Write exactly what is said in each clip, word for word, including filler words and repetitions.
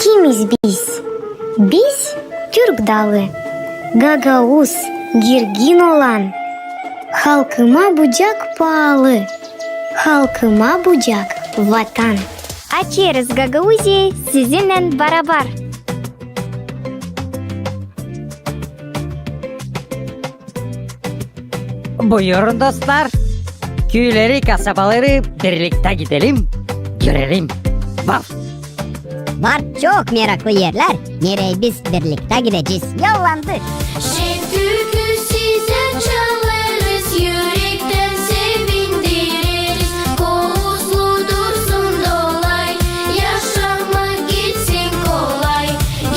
Kimiz biz? Biz türk dalı, gagauz, girgin olan. Halkıma bucak paalı, halkıma bucak vatan. Açêrız Gagauziyayı sizinnän barabar. Buyurun, dostlar. Küüleri, kasabaları birliktä gidelim, görelim. Vaf! Var çok meraklı erlär, nereyi biz birliktä gidecez. Yollandık! Şen türkü sizä çalêrız, ürektän sevindireriz. Kovuuzlu dursun dolay, yaşamak gitsin kolay.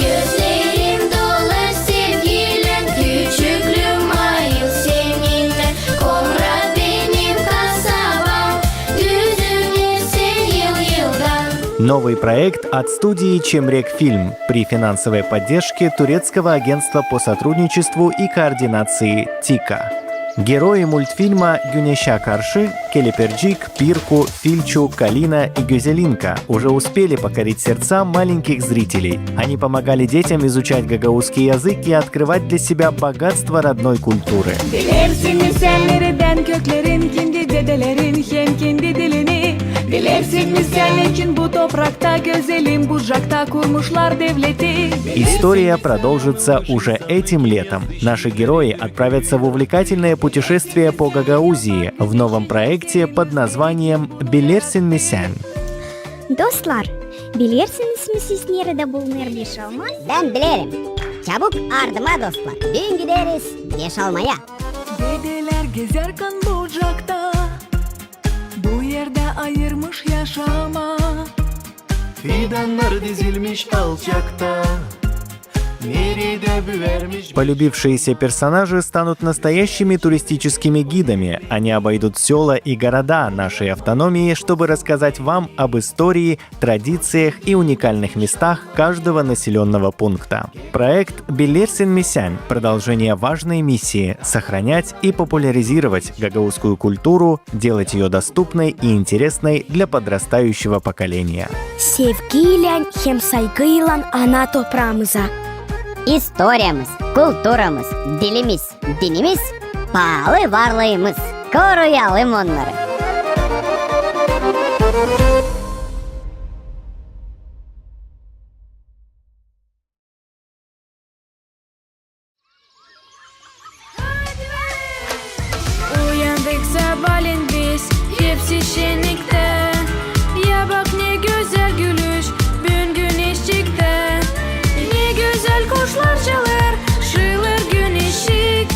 Gözlerim dolar sevgilän, küçüklüüm ayıl seninnän. Komra benim kasabam, tüzüner sän yıl-yıldan. Новый проект от студии «Чемрек Фильм» при финансовой поддержке Турецкого агентства по сотрудничеству и координации ТИКа. Герои мультфильма «Güneşä karşı» Kelepircik, Pirku, Filçu, Kalina и Gözelinka уже успели покорить сердца маленьких зрителей. Они помогали детям изучать гагаузский язык и открывать для себя богатство родной культуры. Bilersin mi sän neredän köklerin, kimdi dedelerin hem kimdi dilini? Bilersin mi sän neçin bu toprakta, gözelim Bucakta kurmuşlar devleti? История продолжится уже этим летом. Наши герои отправятся в увлекательное путешествие по Гагаузии в новом проекте под названием «Bilersin mi sän?». Dostlar, bilersiniz mi siz, neredä bulunêr Beşalma? Bän bilerim. Çabuk ardıma, dostlar. Büün gideriz Beşalmaya. Dedelär gezärkan Bucakta, bu erdä ayırmış yaşamaa. Fidannar dizilmiş alçakta, neredä büärmiş. Полюбившиеся персонажи станут настоящими туристическими гидами. Они обойдут сёла и города нашей автономии, чтобы рассказать вам об истории, традициях и уникальных местах каждого населённого пункта. Проект «Bilersin mi sän» — продолжение важной миссии — сохранять и популяризировать гагаузскую культуру, делать её доступной и интересной для подрастающего поколения. Sevgiylän hem saygıylan ana topraamıza. İstoriyamız, kulturamız, dilimiz, dinimiz, paalı varlıımız. Koruyalım onnarı. Uyandık sabaalän biz, hepsi şenniktä. Ya bak, ne gözäl gülüş büün güneşçiktä. Ne gözäl kuşlar çalêr, şıılêr güneşçik.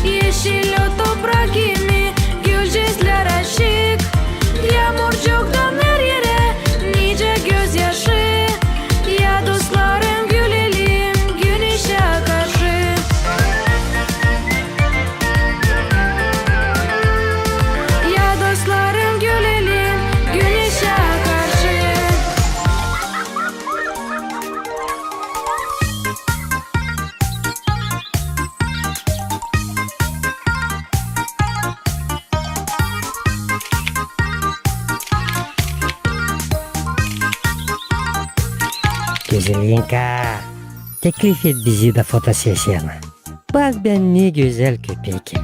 Eşil o toprak kimi, gülcezlär açık. Yaamurcuktan her erä nicä gözyaşı. Ya dostlarım, gülelim güneşä karşı. Ya dostlarım, gülelim güneşä karşı. Gözelinka, teklif et bizi dä fotosesiyana. Bak, bän ne gözäl köpek.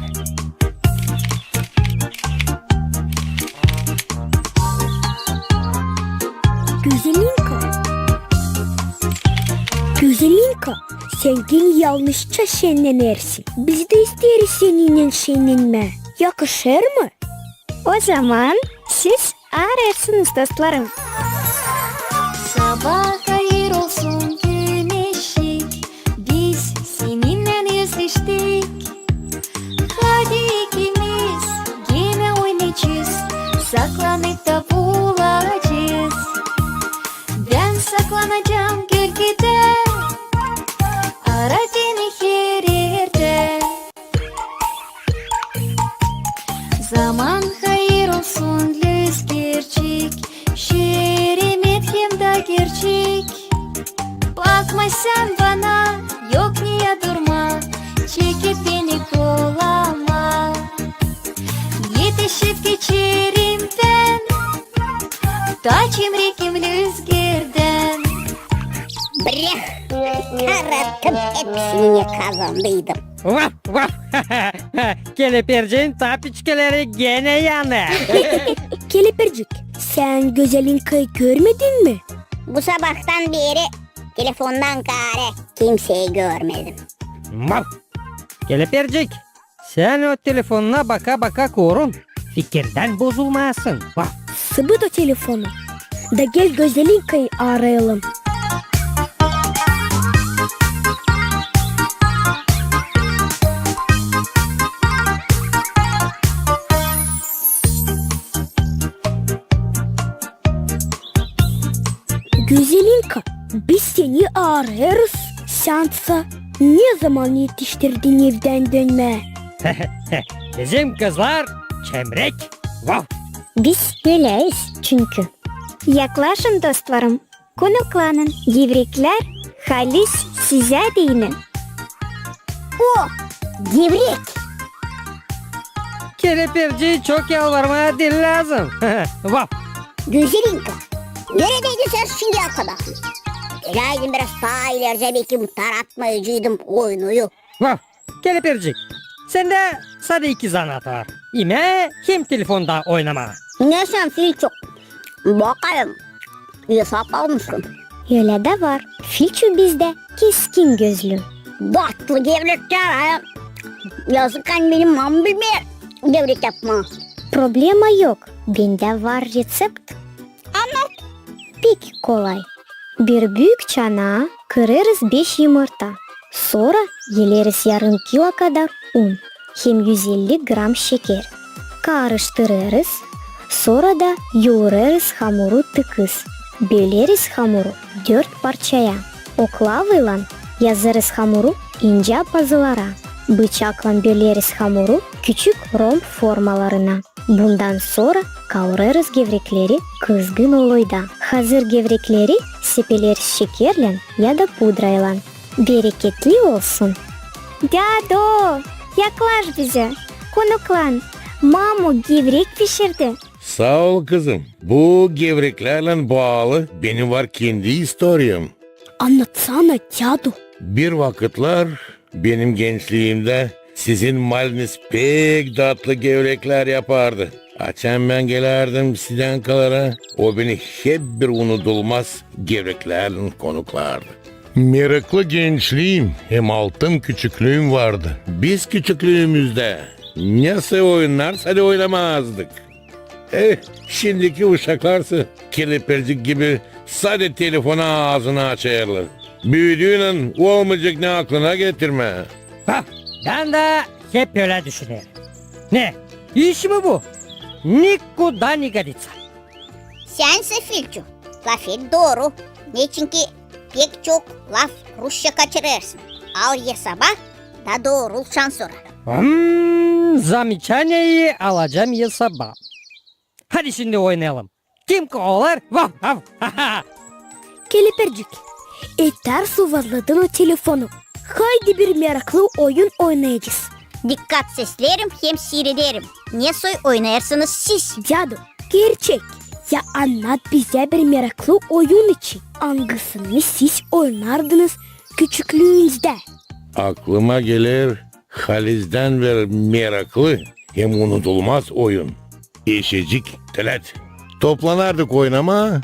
Gözelinka. Gözelinka, sän genä yalnızça şennenersin. Biz dä isteeriz seninnän şennenmää. Yakışêr mı? O zaman siz arêrsınız, dostlarım. Sabaa hayır olsun, güneşçik, biz seninnän özleştik. Hadi ikimiz genä oynaycez, saklanıp da bulacez. Bän saklanacam gölgedä, ara beni her erdä. Zaman hayır olsun, lüzgerçik, şeremet hem dä gerçek. Bakma sän bana, yok niyä durma, çekip beni kolama. Etişip geçerim bän, ta çimrekim lüzgerdän. Breh! Tarattım, hepsini kazandıydım. Vah, vah! Keleperciin tapiçkaları genä yanêr. Kelepercik, sän Gözelinkayı görmedin mi? Bu sabahtan beri telefondan kaarä kimseyi görmedim. Vah! Kelepercik, sän o telefonuna baka-baka korun, fikirdän bozulmayasın. Vah! Sıbıt o telefonu. Da gel Gözelinkayı aarayalım. Gözelinka, biz seni aarêêrız, sän sä ne zaman etiştirdin evdän dönmää? Bizim kızlar çemrek. Vah! Biz öläyız çünkü. Yaklaşın, dostlarım, konuklanın, gevreklär halis sizä deyni. O, gevrek! Keleperciyi çok yalvarmaa diil lääzım. Vah! Gözelinka, neredäydin sän şindiyä kadar? Geläydin biraz taa ileri, bekim taratmayaceydım oyunuyu. Vah! Kelepercik, sendä sade iki zanaat var. İmää hem telefonda oynamaa. Ne sän, Filçu? Bakayım, esap almışsın. Ölä dä var. Filçu bizdä keskin gözlü. Datlı gevreklär, ha? Yazık, ani benim mamam bilmeer gevrek yapmaa. Problema yok. Bendä var reţept. Annat. Pek kolay. Bir büük çanaa kırêrız beş yımırta. Sora eleriz yarım kilo kadar un hem üz elli gram şeker. Kaarıştırêrız, sora da yuurêrız hamuru tıkız. Böleriz hamuru dört parçaya. Oklavaylan yazêrız hamuru incä pazılara. Bıçaklan böleriz hamuru küçük romb formalarına. Bundan sora kaurêrız gevrekleri kızgın oloyda. Hazır gevrekleri sepeleriz şekerlän ya da pudraylan. Bereketli olsun! Dädu, yaklaş bizä. Konuklan, mamu gevrek pişirdi. Saa ol, kızım. Bu gevreklärlän baalı benim var kendi istoriyam. Annatsana, dädu. Bir vakıtlar benim gençliimdä sizin maliniz pek datlı gevreklär yapardı. Açan bän gelärdim sizin kalara, o beni hep bir unudulmaz gevreklärlän konuklardı. Meraklı gençliim hem altın küçüklüüm vardı. Biz küçüklüümüzdä ne sä oyunnar sade oynamazdık. Eh, şindiki uşaklarsa kelepercik gibi sade telefona aazını açêrlar. Büüdüünän olmayacek ne aklına getirmää. Ha, bän dä hep ölä düşünerim. Ne, iş mi bu? Nikuda ne goditsa. Sän sä, Filçu, lafet dooru. Neçinki pek çok laf rusça kaçırêrsın. Al esaba da doorulşan sora. Hmm, zameçaniyeyi alacam esaba. Hadi şindi oynayalım. Kim kovalar? Vav, vav, ha, ha. Kelepercik, etär suvazladın o telefonu. Haydi bir meraklı oyun oynayacez. Dikkat seslerim hem siirederim. Ne soy oynêêrsınız siz? Dädu, gerçek. Ya annat bizä bir meraklı oyun için, angısını siz oynardınız küçüklüünüzdä. Aklıma geler halizdän bir meraklı hem unudulmaz oyun. Eşecik, telät. Toplanardık oynamaa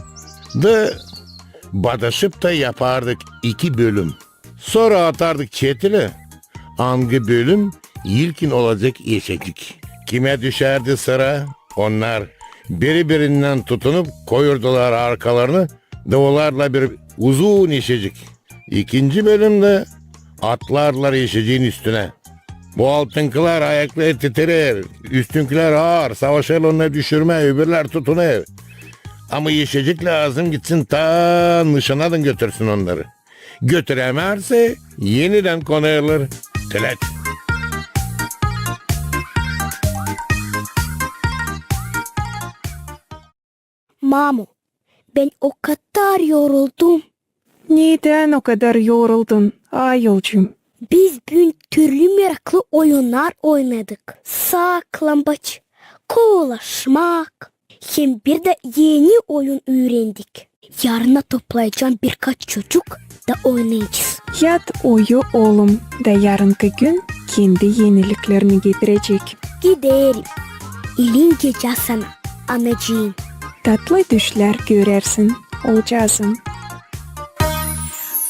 da badaşıp ta yapardık iki bölüm. Sora atardık çeteli, angı bölüm ilkin olacek eşecik. Kimä düşärdi sıra, onnar biri-birindän tutunup koyurdular arkalarını da olardılar bir uzun eşecik. İkinci bölümdä atlardılar eşeciin üstünä. Bu altınkılar ayakları titirer, üstünkilär aar, savaşêr onnarı düşürmää, öbürlär tutunêr. Ama eşecik lääzım gitsin ta nışanadın götürsün onnarı. Götürämärsä, enidän konêrlar. Telät. Mamu, bän o kadar yoruldum. Nedän o kadar yoruldun, ayolcuum? Biz büün türlü meraklı oyunnar oynadık. Saklambaç, kovalaşmak. Hem bir dä eni oyun üürendik. Yarına toplayacam birkaç çocuk da oynayacez. Yat uyu, oolum, da yarınkı gün kendi eniliklerini getirecek. Giderim. İlin gecä sana, anacıım. Tatlı düşlär görersin, oolcaazım.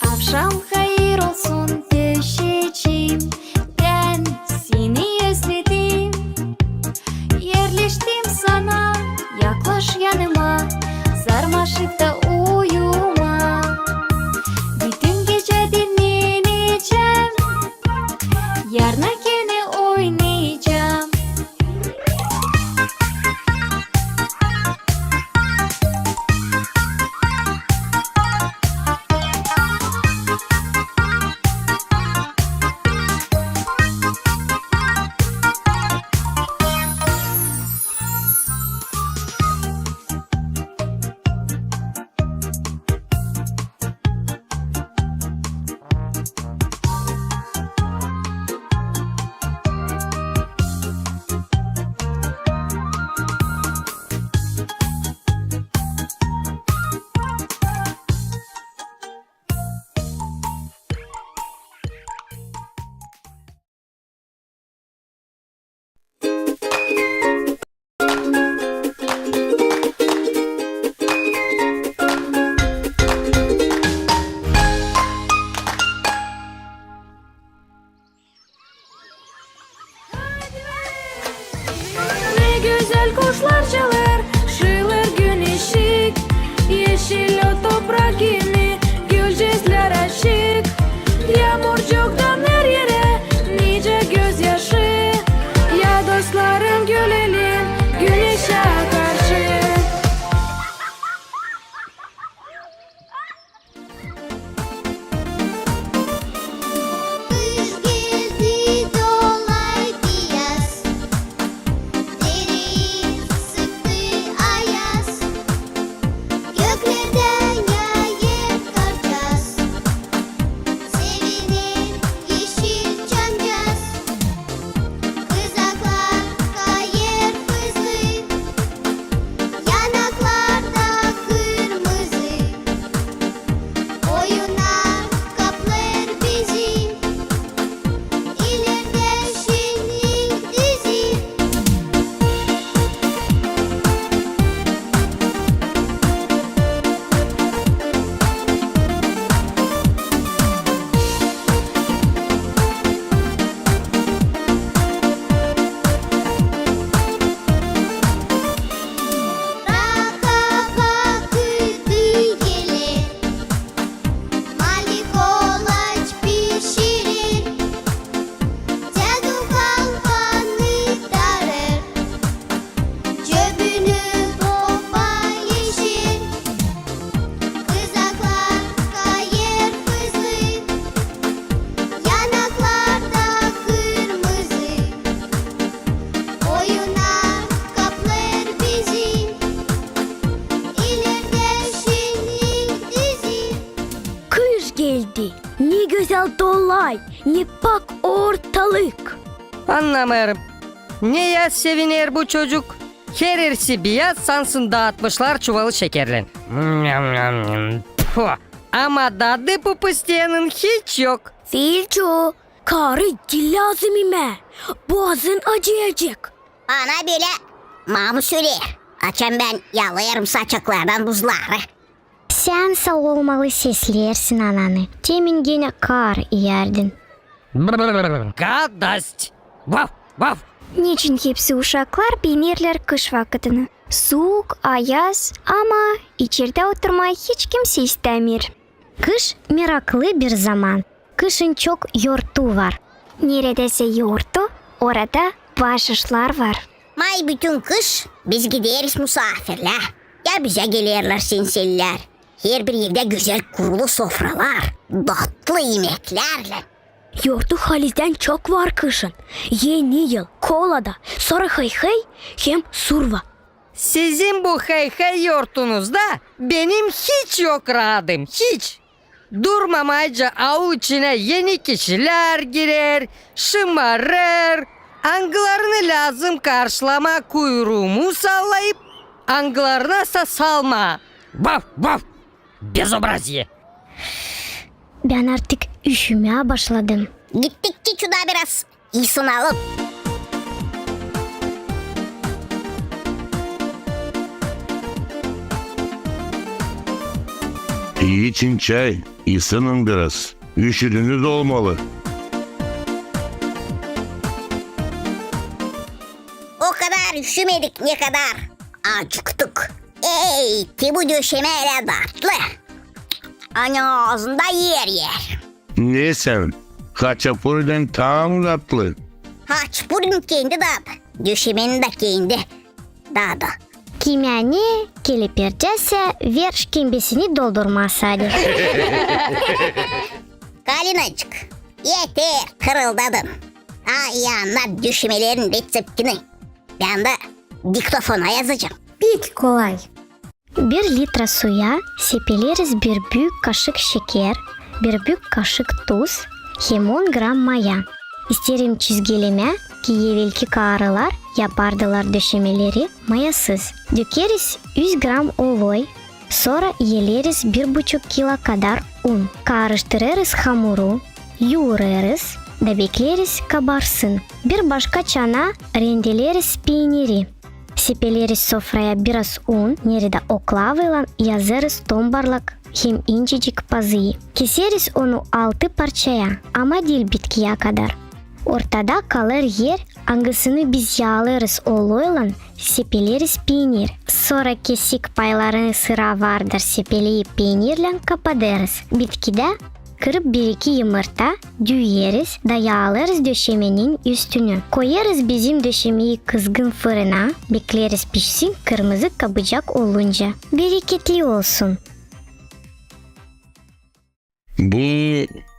Avşam hayır olsun, döşecim. Bän seni özledim. Erleştim sana, yaklaş yanıma. Sarmaşıp da uyuma. Bütün gecä dinnenecäm. Yarına genä oynayacam. Ne gözäl kuşlar çalêr, şılêêr güneşçik. Eşil o toprak kimi, gülücüklär açık. Yaamurcuktan her erä nicä gözyaşı. Ya dostlarım, gülelim güneşä karşı. Kış geldi, dolaydı yaz. Dereyi sıktı ayaz. Göklerdä yaaêr karcaaz. Seviner eşil çamcaaz. Kızaklar kayêr hızlı. Yanaklarda kırmızı. Oyunnar kaplêêr bizi. İlerdä şenlik dizi. Raha vakıdı geler. Mali kolaç pişirer. Dädu kalfanı darêr. Cöbünü popa eşer. Kızaklar kayêr hızlı. Yanaklarda kırmızı. Oyunnar kaplêêr bizi. İlerdä şenlik dizi. Kış geldi. Ne gözäl dolay, ne pak ortalık. Annamêêrım, neyä seviner bu çocuk? Her erisi biyaz, sansın daatmışlar çuvalı şekerlän. Pfu! Ama dadı bu pıstıyannın hiç yok. Filçu, kaarı diil lääzım imää. Boğazın acıyacek. Bana bölä mamu söleer, açan bän yalêêrım saçaklardan buzları. Sän sä olmalı sesleersin ananı. Demin genä kar iyärdin. Brrr, gadost! Vaf, vaf! Neçin hepsi uşaklar beenerlär kış vakıtını? Suuk, ayaz, ama içerdä oturmaa hiç kimsä istämeer. Kış meraklı bir zaman. Kışın çok yortu var. Neredä sä yortu, orada başışlar var. May bütün kış biz gideriz musaafirlää. Ya bizä gelerlär sensellär. Herbir evdä gözäl kurulu sofralar, datlı imeklärlän. Yortu halizdän çok var kışın. Eni yıl, kolada, sora hıy-hıy hem surva. Sizin bu hıy-hıy yortunuzda benim hiç yok raadım, hiç. Durmamayca aul içinä eni kişilär girer, şımarêr, angılarını lääzım karşılamaa kuyruumu sallayıp, angılarınasa salmaa. Vaf, vaf! Безобразие! Bän artık üşümää başladım. Gittik Çiçuda biraz isınalım. İçin çay, isının biraz. Üşüdünüz olmalı. O kadar üşümedik, ne kadar acıktık. Ey, te bu döşemä ölä datlı. Ani aazında er-er. Ne sän, haçapurinin taa mı datlı? Haçapurin kendi dadı, döşemenin dä kendi dadı. Kimä ne kelepircäsä, ver şkembesini doldurmaa sade. Kalinacık, eter, hırıldadın. Aa, ya, annat döşemelerin reţeptini. Bän dä diktofona yazacam. Pek kolay. Bir litra suya sepeleriz bir büük kaşık şeker, bir büük kaşık tuz hem on gram maya. İsteerim çizgilemää, ki evelki karılar yapardılar döşemeleri mayasız. Dökeriz üz gram oloy, sora eleriz bir buçuk kilo kadar un. Karıştırêrız hamuru, yuurêrız da bekleeriz kabarsın. Bir başka çanaa rendeleriz peyniri. Sepeleriz sofraya biraz un, neredä oklavaylan yazêrız tombarlak hem incecik pazıyı. Keseriz onu altı parçaya, ama diil bitkiyä kadar. Ortada kalêr er, angısını biz yaalêrız oloylan, sepeleriz peynir. Sora kesik paylarını sıra vardır sepeleyip peynirlän kapadêrız. Bitkidä kırıp bir-iki yımırta, düüyeriz da yaalêrız döşemenin üstünü. Koyêrız bizim döşemeyi kızgın fırına, bekleeriz pişsin kırmızı kabucak olunca. Bereketli olsun! Bu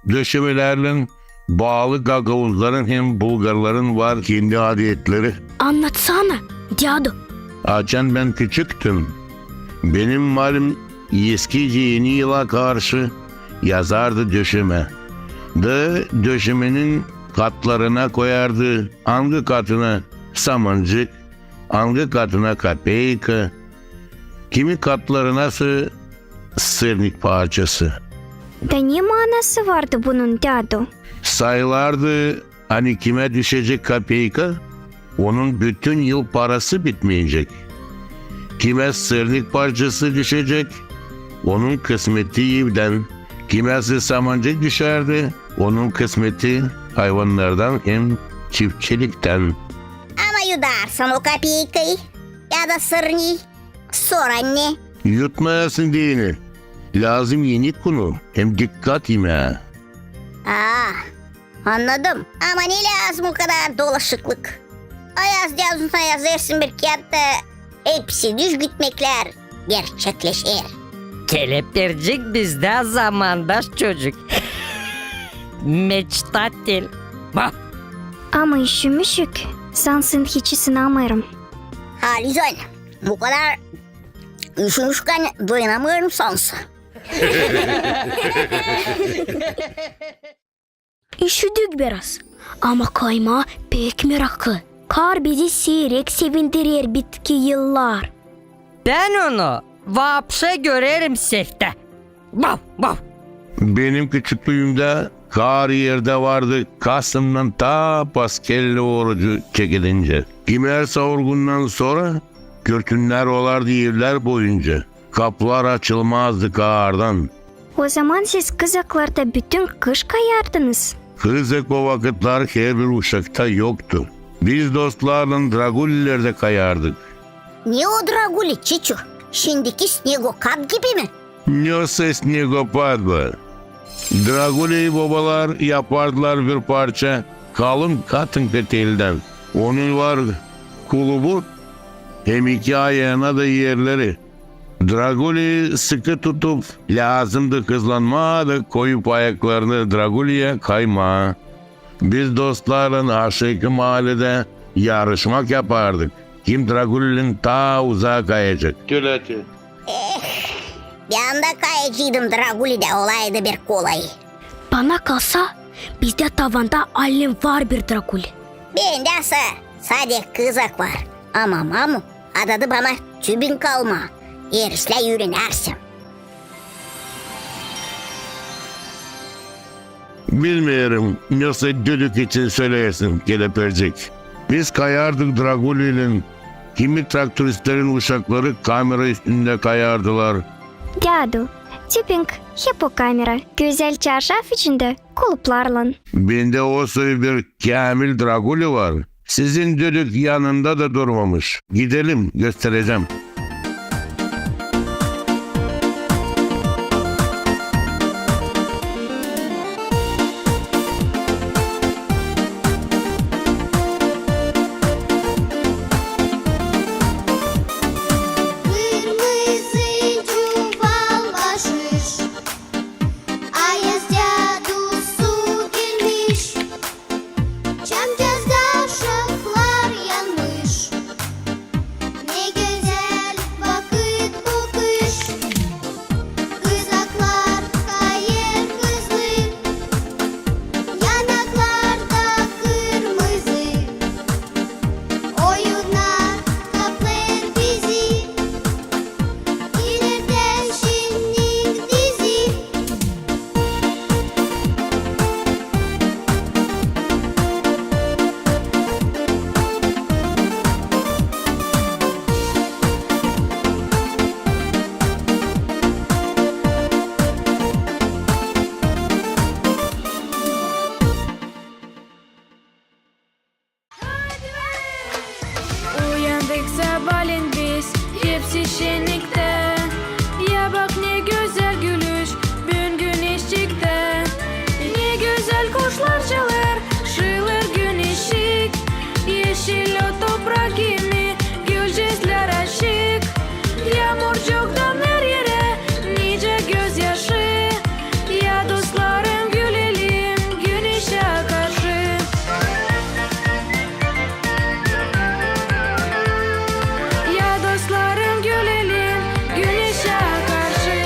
döşemelärlän baalı gagauzların hem bulgarların var kendi adetleri. Annatsana, dädu. Açan bän küçüktüm, benim malim eskicä Eni yıla karşı yazardı döşemä. Da döşemenin katlarına koyardı, angı katına samancık, angı katına kapeyka, kimi katlarınası sırnik parçası. Da ne maanası vardı bunun, dädu? Sayılardı, ani kimä düşecek kapeyka, onun bütün yıl parası bitmeyecek. Kimä sırnik parçası düşecek, onun kısmeti evdän. Kimäsä samancık düşärdi, onun kısmeti hayvannardan hem çiftçiliktän. Ama yudarsan o kapeykayı ya da sırniyi, sora ne? Yutmayasın deyni. Lääzım enik unu hem dikkat imää. Aa, annadım. Ama ne lääzım o kadar dolaşıklık? Ayaz dädusuna yazêrsın bir kiyat da hepsi düzgütmeklär gerçekleşer. Kelepircik bizdä zamandaş çocuk. Meçtatel. Bah! Ama üşümüşük. Sansın hiç ısınamêêrım. Halizdän, bu kadar üşümüşkän dayanamêêrım sansın. Üşüdük biraz. Ama kaymaa pek meraklı. Kar bizi siirek sevindirer bitki yıllar. Bän onu vapşe görerim seftä. Bav, bav. Benim küçüklüümdä kar erdä vardı kasımdan taa paskelli orucu çekilincä. Kimär savurgundan sora kürtünnär olardı evlär boyunca. Kapılar açılmazdı kardan. O zaman siz Kızaklarda bütün kış kayardınız? Kızak o vakıtlar herbir uşakta yoktu. Biz dostlarlan Dragulilerdä kayardık. Ne o Draguli, Çiçu? Şindiki snegopad gibi mi? Nösä snegopad bu. Draguli bobalar yapardılar bir parça kalın katınka teldän. Onun var kulubu hem iki ayana da erleri. Draguli sıkı tutup, lääzımdı hızlanmaa da koyup ayaklarını Draguliyä kaymaa. Biz dostlarlan aşaakı maaledä yarışmak yapardık, kim Dragulilän taa uzaa kayacek. Tölä te. Eh, bän dä kayaceydım Dragulidä, olaydı bir kolay. Bana kalsa, bizdä tavanda allen var bir Draguli. Bendä sa-, sade Kızak var. Ama mamu adadı bana tübün kalmaa. Erislää üürenärsem. Bilmeerim, nesoy dödük için söleersin, kelepircik. Biz kayardık Dragulyaylan, kimi traktoristlerin uşakları kamera üstündä kayardılar. Dädu, tüpink hep o kamera, gözäl çarşaf içindä kuluplarlan. Bendä o soy bir käämil Dragulya var. Sizin dödük yanında da durmamış. Gidelim, gösterecäm. Kırmızı çuval başmış, ayaz dädusu gelmiş. Çamcazda şaflar yanmış. Ne gözäl vakıt bu kış. Kızaklar kayêr hızlı, yanaklar da kırmızı. Oyunnar kaplêêr bizi. İlerdä şennik dizi. Uyandık sabaalän biz, hepsi şenniktä. Ya bak, ne gözäl gülüş, büün güneş çıktı. Ne gözäl kuşlar çalêr, şıılêr güneşçik. Eşil o toprak kimi, gölceklär açık. Yaamurcuktan her erä nicä gözyaşı. Ya dostlarım, gülelim güneşä karşı. Ya dostlarım, gülelim güneşä karşı.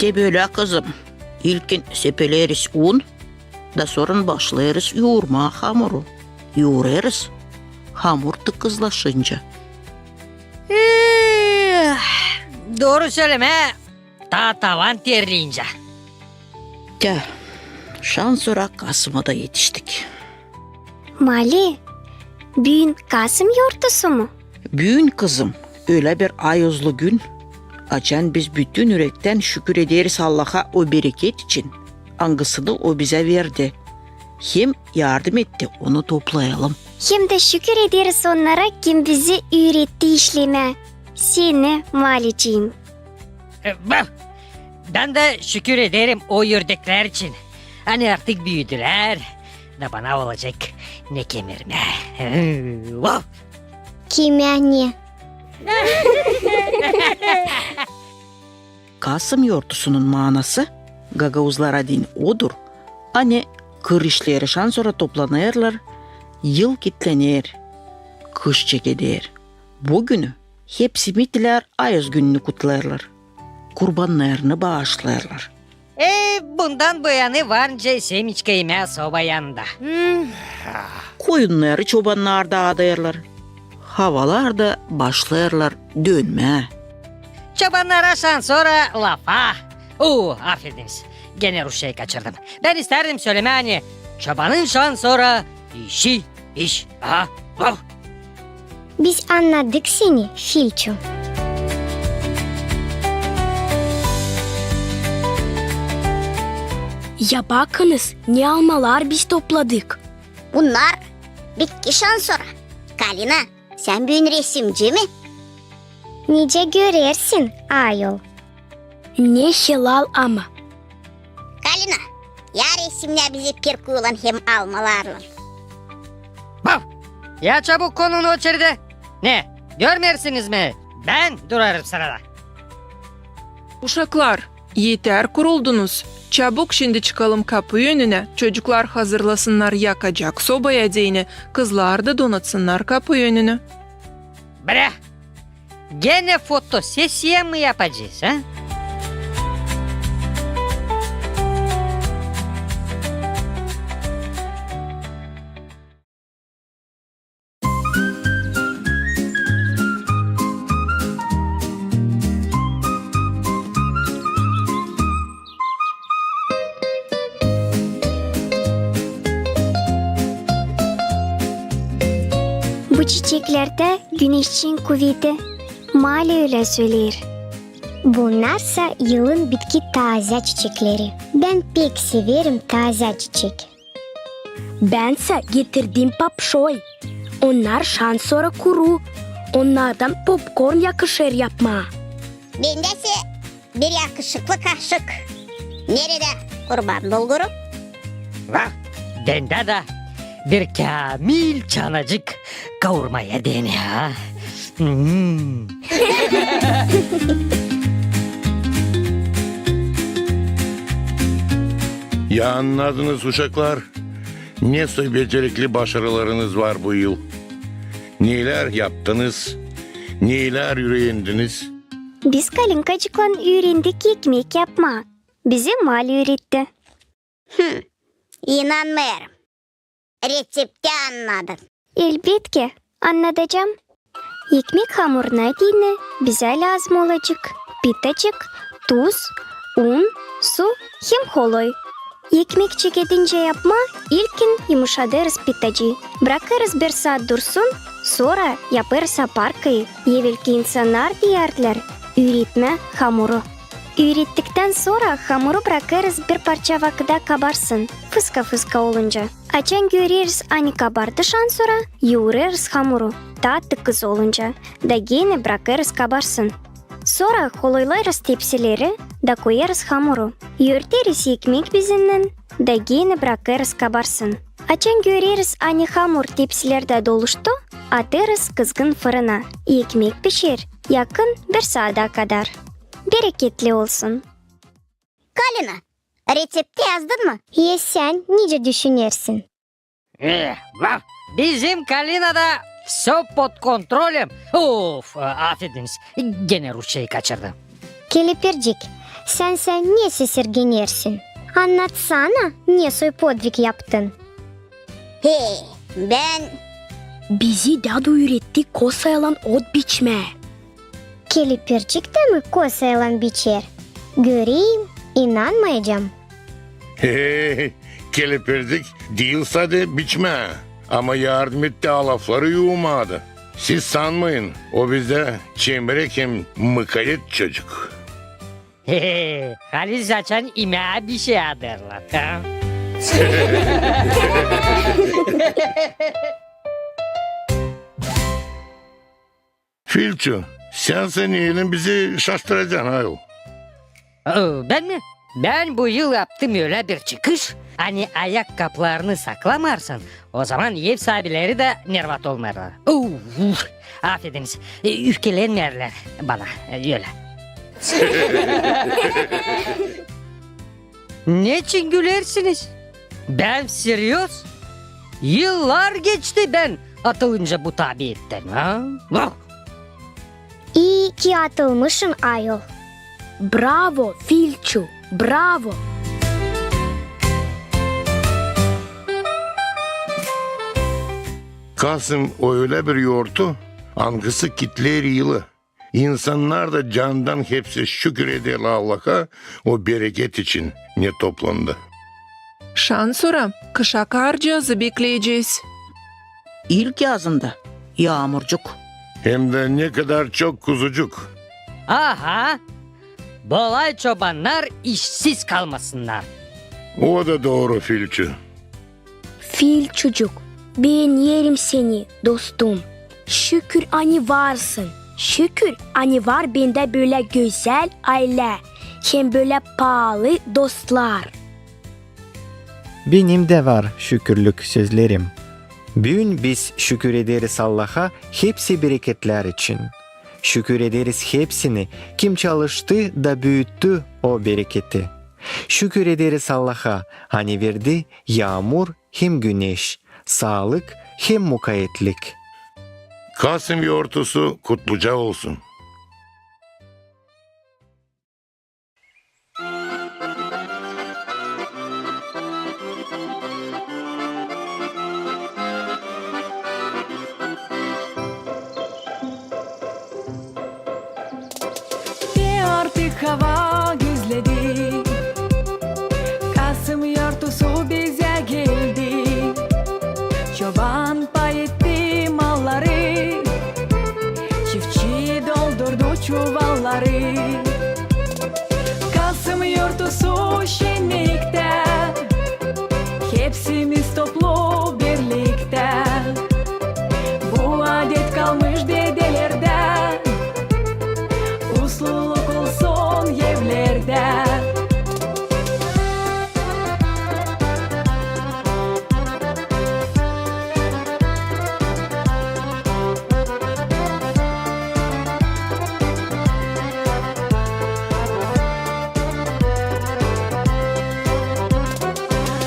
Te bölä, kızım. İlkin sepeleeriz un, da sora başlêêrız yuurmaa hamuru. Yuurêrız, hamur tıkızlaşınca. Eh, dooru sölemää, taa tavan terleyincä. Tä, şansora Kasıma da etiştik. Mali, büün Kasım yortusu mu? Büün, kızım, ölä bir ayozlu gün, açan biz bütün ürektän şükür ederiz Allaha o bereket için, angısını O bizä verdi, hem yardım etti onu toplayalım. Hem dä şükür ederiz onnara, kim bizi üüretti işlemää, seni, Malicim. E, bab, bän dä şükür ederim o ördeklär için. Ani artık büüdülär, da bana olacek ne kemirmää. Vov! Kimä ne? Kasım yortusunun maanası gagauzlara deyni odur, ani kır işleri şansora toplanêrlar, yıl kitlener, kış çekeder. Bu günü hepsi mitilär ayoz gününü kutlêêrlar, kurbannarını baaşlêêrlar. E, bundan bu yanı var nicä semiçka imää soba yanında. Koyunnarı çobannar daadêrlar. Havalar da başlêêrlar dönmää. Çobannara şansora lafa. Oo, afediniz. Genä rusçayı kaçırdım. Bän istärdim sölemää, ani çobanın şansora işi iş. Aha, vov. Biz annadık seni, Filço. Ya bakınız, ne almalar biz topladık. Bunnar bitki şansora. Kalina, sän büün resimci mi? Nicä görersin, ayol. Ne helal ama. Kalina, ya resimnä bizi pirkuylan hem almalarlan. Bab! Ya çabuk konun o içerdä. Ne, görmeersiniz mi? Bän durêrım sırada. Uşaklar, Eter kuruldunuz. Çabuk şindi çıkalım kapı önünä, çocuklar hazırlasınnar yakacak sobaya deyni, kızlar da donatsınnar kapı önünü. Brä! Genä fotosesiya mı yapacez, a? Bu çiçeklerdä güneşçin kuveti. Mali ölä söleer. Bunnarsa yılın bitki taazä çiçekleri. Bän pek severim taazä çiçek. Bän sä getirdim papşoy. Onnar şansora kuru. Onnardan popkorn yakışêr yapmaa. Bendä sä bir yakışıklı kaşık. Neredä kurban bulguru? Vah, bendä dä bir käämil çanacık kaurmaya deyni, a? Hmm. Ya annadınız, uşaklar, ne soy becerikli başarılarınız var bu yıl? Neylär yaptınız? Neylär üürendiniz? Biz Kalinkacıklan üürendik ekmek yapmaa. Bizi Mali üüretti. Hım, inanmêêrım. Reţepti annadın? Elbetki, annadacam. Ekmek hamuruna deyni bizä lääzım olacek pitacık, tuz, un, su hem holoy. Ekmek çekedincä yapmaa ilkin yumuşadêrız pitacıı. Brakêrız bir saat dursun, sora yapêrız aparkayı. Evelki insannar deyärdilär üüretmä hamuru. Üürettiktän sora hamuru brakêrız bir parça vakıda kabarsın, fıska-fıska olunca. Açan göreriz, ani kabardı şansora, yuurêrız hamuru, taa tıkız olunca, da genä brakêrız kabarsın. Sora holoylêêrız tepsileri da koyêrız hamuru. Örteriz ekmek bezinnän da genä brakêrız kabarsın. Açan göreriz, ani hamur tepsilerdä doluştu, atêrız kızgın fırına. Ekmek pişer yakın bir saada kadar. Bereketli olsun! Kalina, reţepti yazdın mı? Ya sän nicä düşünersin? E, va, bizim Kalinada всё под контролем. Of, e, afediniz, genä rusçayı kaçırdım. Kelepircik, sän sä ne sesirgenersin? Annatsana, ne soy podvig yaptın? He, bän... Bizi dädu üüretti kosaylan ot biçmää. Kelepircik dä mi kosaylan biçer? Göreyim, inanmayacam. He, kelepircik diil sade biçmää, ama yardım etti alafları yuumaa da. Siz sanmayın, o bizdä çemrek hem mıkayet çocuk. He, halis açan imää bişey adêrlar, ha? Filçu, sän sä neylän bizi şaştıracan, ayol? O, bän mi? Bän bu yıl yaptım ölä bir çıkış, ani ayak kaplarını saklamarsın, o zaman ev saabileri dä nervat olmêêrlar. Uf, afediniz, e, üfkelenmeerlär bana, e, ölä. Neçin gülersiniz? Bän seryoz. Yıllar geçti bän atılınca bu tabiattän, ha? Vah! İi ki atılmışın, ayol. Bravo, Filçu, bravo! Kasım o ölä bir yortu, angısı kitleer yılı. İnsannar da candan hepsi şükür ederlär Allaha o bereket için, ne toplandı. Şansora kışa karcıazı bekleyecez. İlkyazın da yaamurcuk. Hem dä ne kadar çok kuzucuk. Aha! Bolay çobannar işsiz kalmasınnar. O da dooru, Filçu. Filçucuk, beenerim seni, dostum. Şükür, ani varsın. Şükür, ani var bendä bölä gözäl aylä hem bölä paalı dostlar. Benim dä var şükürlük sözlerim. Büün biz şükür ederiz Allaha hepsi bereketlär için. Şükür ederiz hepsini, kim çalıştı da büüttü o bereketi. Şükür ederiz Allaha, ani verdi yaamur hem güneş, saalık hem mukaetlik. Kasım yortusu kutluca olsun. Te artık hava gözledi, Kasım yortusu bizä geldi. Çoban pay etti malları, çiftçi doldurdu çuvalları. Kasım yortusu şenniktä, hepsimiz toplu birliktä. Bu adet kalmış dedelerdä, usluluk olsun evlerdä.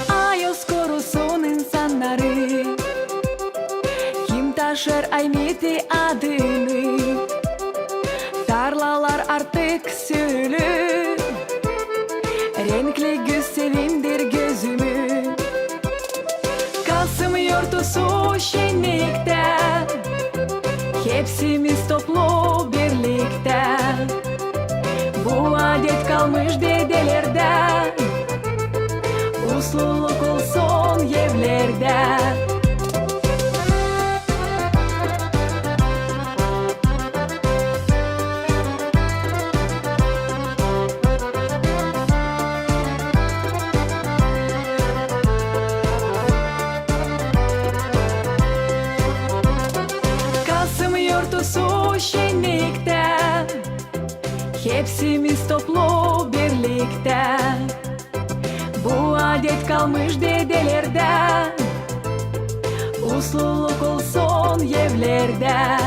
Ayoz korusun insannarı, kim taşır Aymeti adını. Tarlalar artık sürülü, renkli güz sevindir gözümü. Kasım yortusu şenniktä, hepsimiz toplu birliktä. Bu adet kalmış dedelerdä, usluluk olsun evlerdä. Kasım yortusu şenniktä, hepsimiz toplu birliktä. Bu adet kalmış dedelerdä, usluluk olsun evlerdä.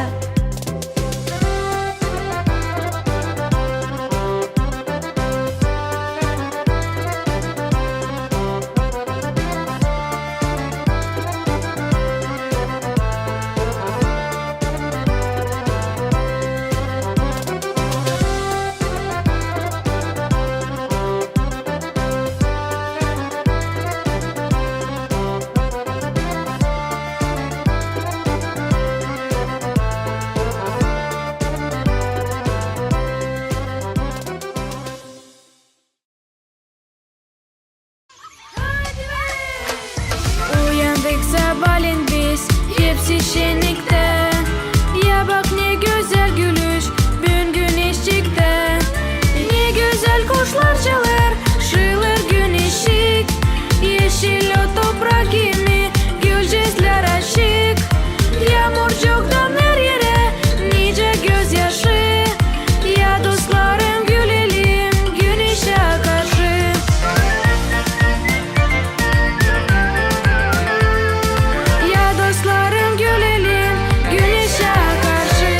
Uyandık sabaalän biz, hepsi şenniktä. Ya bak, ne gözäl gülüş, büün güneş çıktı. Ne gözäl kuşlar çalêr, şıılêr güneşçik. Eşil o toprak kimi, gülcäslär açık. Yaamurcuk damêêr erä, nicä gözyaşı. Ya dostlarım, gülelim güneşä karşı. Ya dostlarım, gülelim güneşä karşı.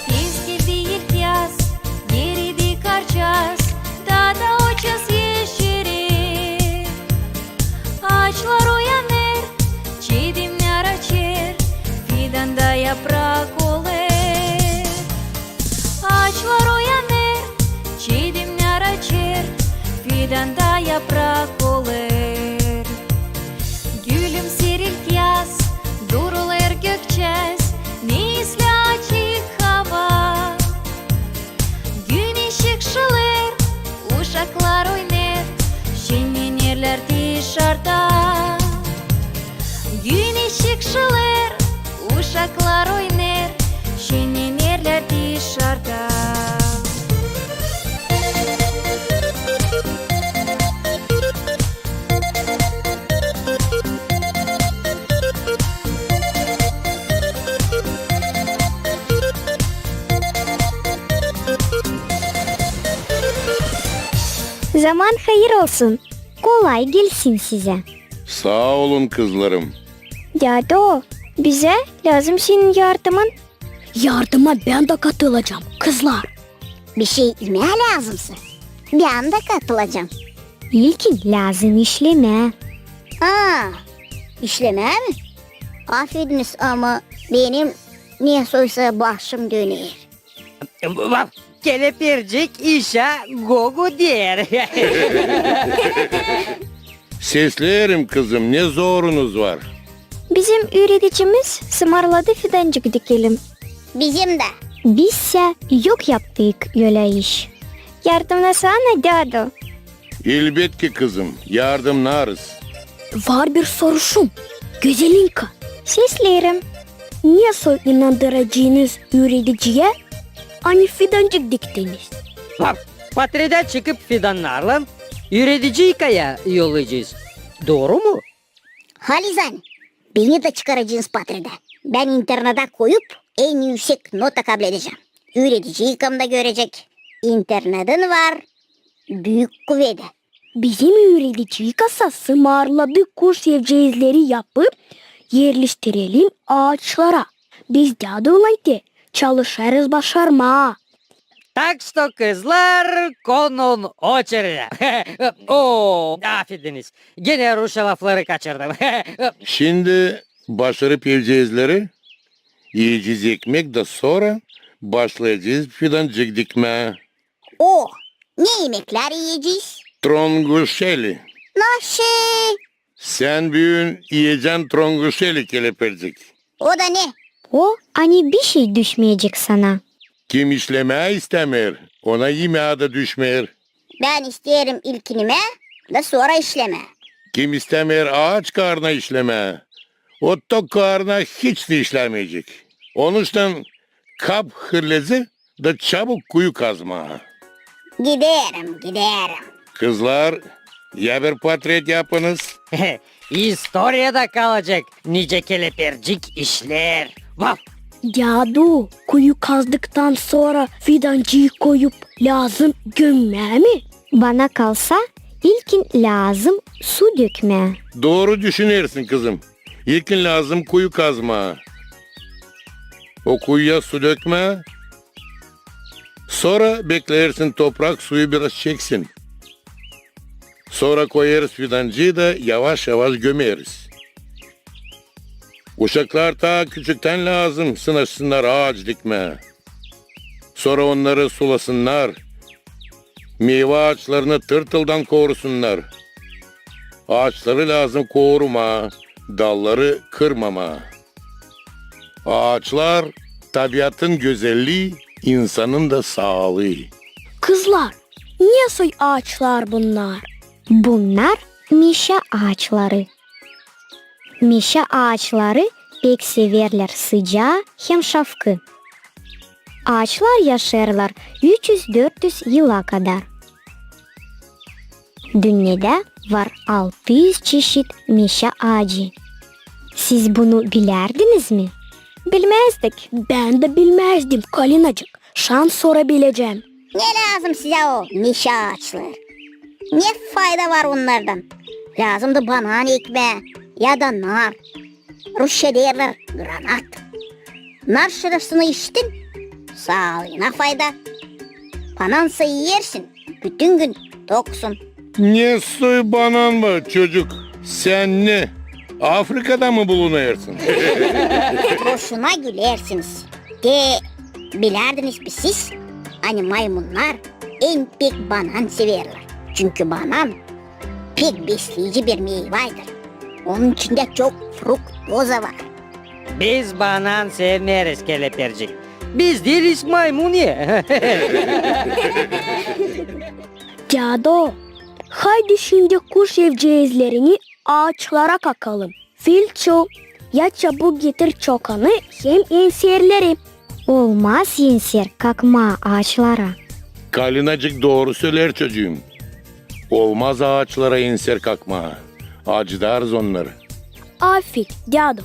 Biz geldi ilkyaz, geeridi karçaz, taa da oças eşeri. Aaçlar uyanêr, çidemnär açêr, fidanda yaprak olêr. Aaçlar uyanêr, çidemnär açêr, fidanda yaprak olêr. Gülümseer ilkyaz, durulêr gökçäz, ne islää açık hava. Güneşçik şılêr, uşaklar oynêr, şennenerlär dışarda. Güneşçik şılêr, uşaklar oynêr, şennenerlär dışarda. Zaman hayır olsun. Kolay gelsin sizä. Saa olun, kızlarım. Dädu, bizä lääzım senin yardımın. Yardıma bän dä katılacam, kızlar. Bir şey imää lääzımsa, bän dä katılacam. İlkin lääzım işlemää. Aa, işlemää mi? Afediniz, ama benim nesoysa başım döner. Vaf, kelepircik işä gogo deer. Sesleerim, kızım, ne zorunuz var? Bizim üüredicimiz sımarladı fidancık dikelim. Bizim dä. Bizsä yok yaptık ölä iş. Yardımnasana, dädu. Elbetki, kızım, yardımnarız. Var bir soruşum. Gözelinka. Sesleerim. Nesoy inandıracınız üürediciyä, ani fidancık diktiniz? Vaf, patredä çıkıp fidannarlan üürediciykaya yollayacez. Dooru mu? Halizdän, beni dä çıkaracınız patredä. Bän internada koyup, en üüsek nota kabledecäm. Üüredici yıkamda görecek: internadın var büük kuvedä. Bizim üüredici yıkasa sımarladı kuş evceezleri yapıp erleştirelim aaçlara. Biz dädunay te çalışêrız başarmaa. Tak što, kızlar, konun oçeredä. O, afediniz. Genä rusça lafları kaçırdım. Şindi başarıp evceezleri, iyecez ekmek da sora başlayacez fidancık dikmää. O, ne imeklär iyecez? Tronguşeli. Naşey? Sän büün iyecän tronguşeli, kelepircik. O da ne? O, ani bişey düşmeyecek sana. Kim işlemää istämeer, ona imää dä düşmeer. Bän isteerim ilkin imää da sora işlemää. Kim istämeer aaç kaarna işlemää, o tok kaarna hiç dä işlämeyecek. Onuştan kap hırlezi da çabuk kuyu kazmaa. Giderim, giderim. Kızlar, ya bir patret yapınız. İstoriyada kalacek, nicä kelepircik işleer. Vaf! Dädu, kuyu kazdıktan sora fidancıı koyup lääzım gömmää mi? Bana kalsa, ilkin lääzım su dökmää. Dooru düşünersin, kızım. İlkin lääzım kuyu kazmaa. O kuyuya su dökmää. Sora bekleersin, toprak suyu biraz çeksin. Sora koyêrız fidancıı da yavaş-yavaş gömeriz. Uşaklar taa küçüktän lääzım sınaşsınnar aaç dikmää. Sora onnarı sulasınnar. Meyva aaçlarını tırtıldan korusunnar. Aaçları lääzım korumaa, dalları kırmamaa. Aaçlar, tabiatın gözellii, insanın da saalıı. Kızlar, ne soy aaçlar bunnar? Bunnar meşä aaçları. Meşä aaçları pek severlär sıcaa hem şafkı. Aaçlar yaşêêrlar üç üz-dört üz yıla kadar. Dünnedä var altı üz çeşit meşä aacı. Siz bunu bilärdiniz mi? Bilmäzdik. Bän dä bilmäzdim, Kalinacık. Şan sora bilecäm. Ne lääzım sizä o meşä aaçları? Ne fayda var onnardan? Lääzımdı banan ekmää ya da nar. Rusça deerlär granat. Nar şırıltısını işittin, saalıına fayda. Banansa iyersin, bütün gün toksun. Ne soy banan var, çocuk? Sän ne, Afrikada mı bulunêrsın? Boşuna gülersiniz. Te bilärdiniz mi siz, ani maymunnar en pek banan severlär? Çünkü banan pek besleyici bir meyvaydır. Onun içindä çok fruktoza var. Biz banan sevmeeriz, kelepircik. Biz diiliz maymun ya. Dädu, haydi şindi kuş evceezlerini aaçlara kakalım. Filçu, ya çabuk getir çokanı hem enserleri. Olmaz enser kakmaa aaçlara. Kalinacık dooru söleer, çocuum. Olmaz aaçlara enser kakmaa. Acıdarız onnarı. Afet, dädu,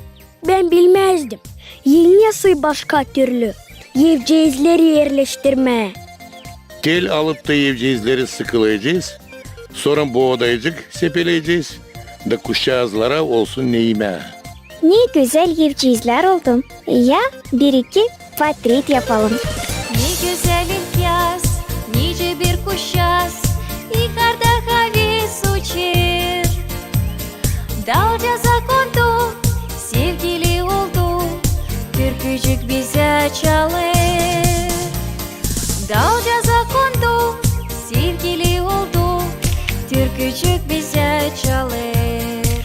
bän bilmäzdim. Yılnasıy başka türlü evceezleri erleştirmää? Tel alıp ta evceezleri sıkılayacez, Sora boodaycık sepeleyecez, da kuşçaazlara olsun ne imää. Ne gözäl evciizlär oldu. Ya bir-iki portret yapalım. Ne gözäl ilkyaz, nicä bir kuşçaaz, yukarda haves uçêr. Dalcaaza kondu, sevgili oldu, türkücük bizä çalêr. Dalcaaza kondu, sevgili oldu, türkücük bizä çalêr.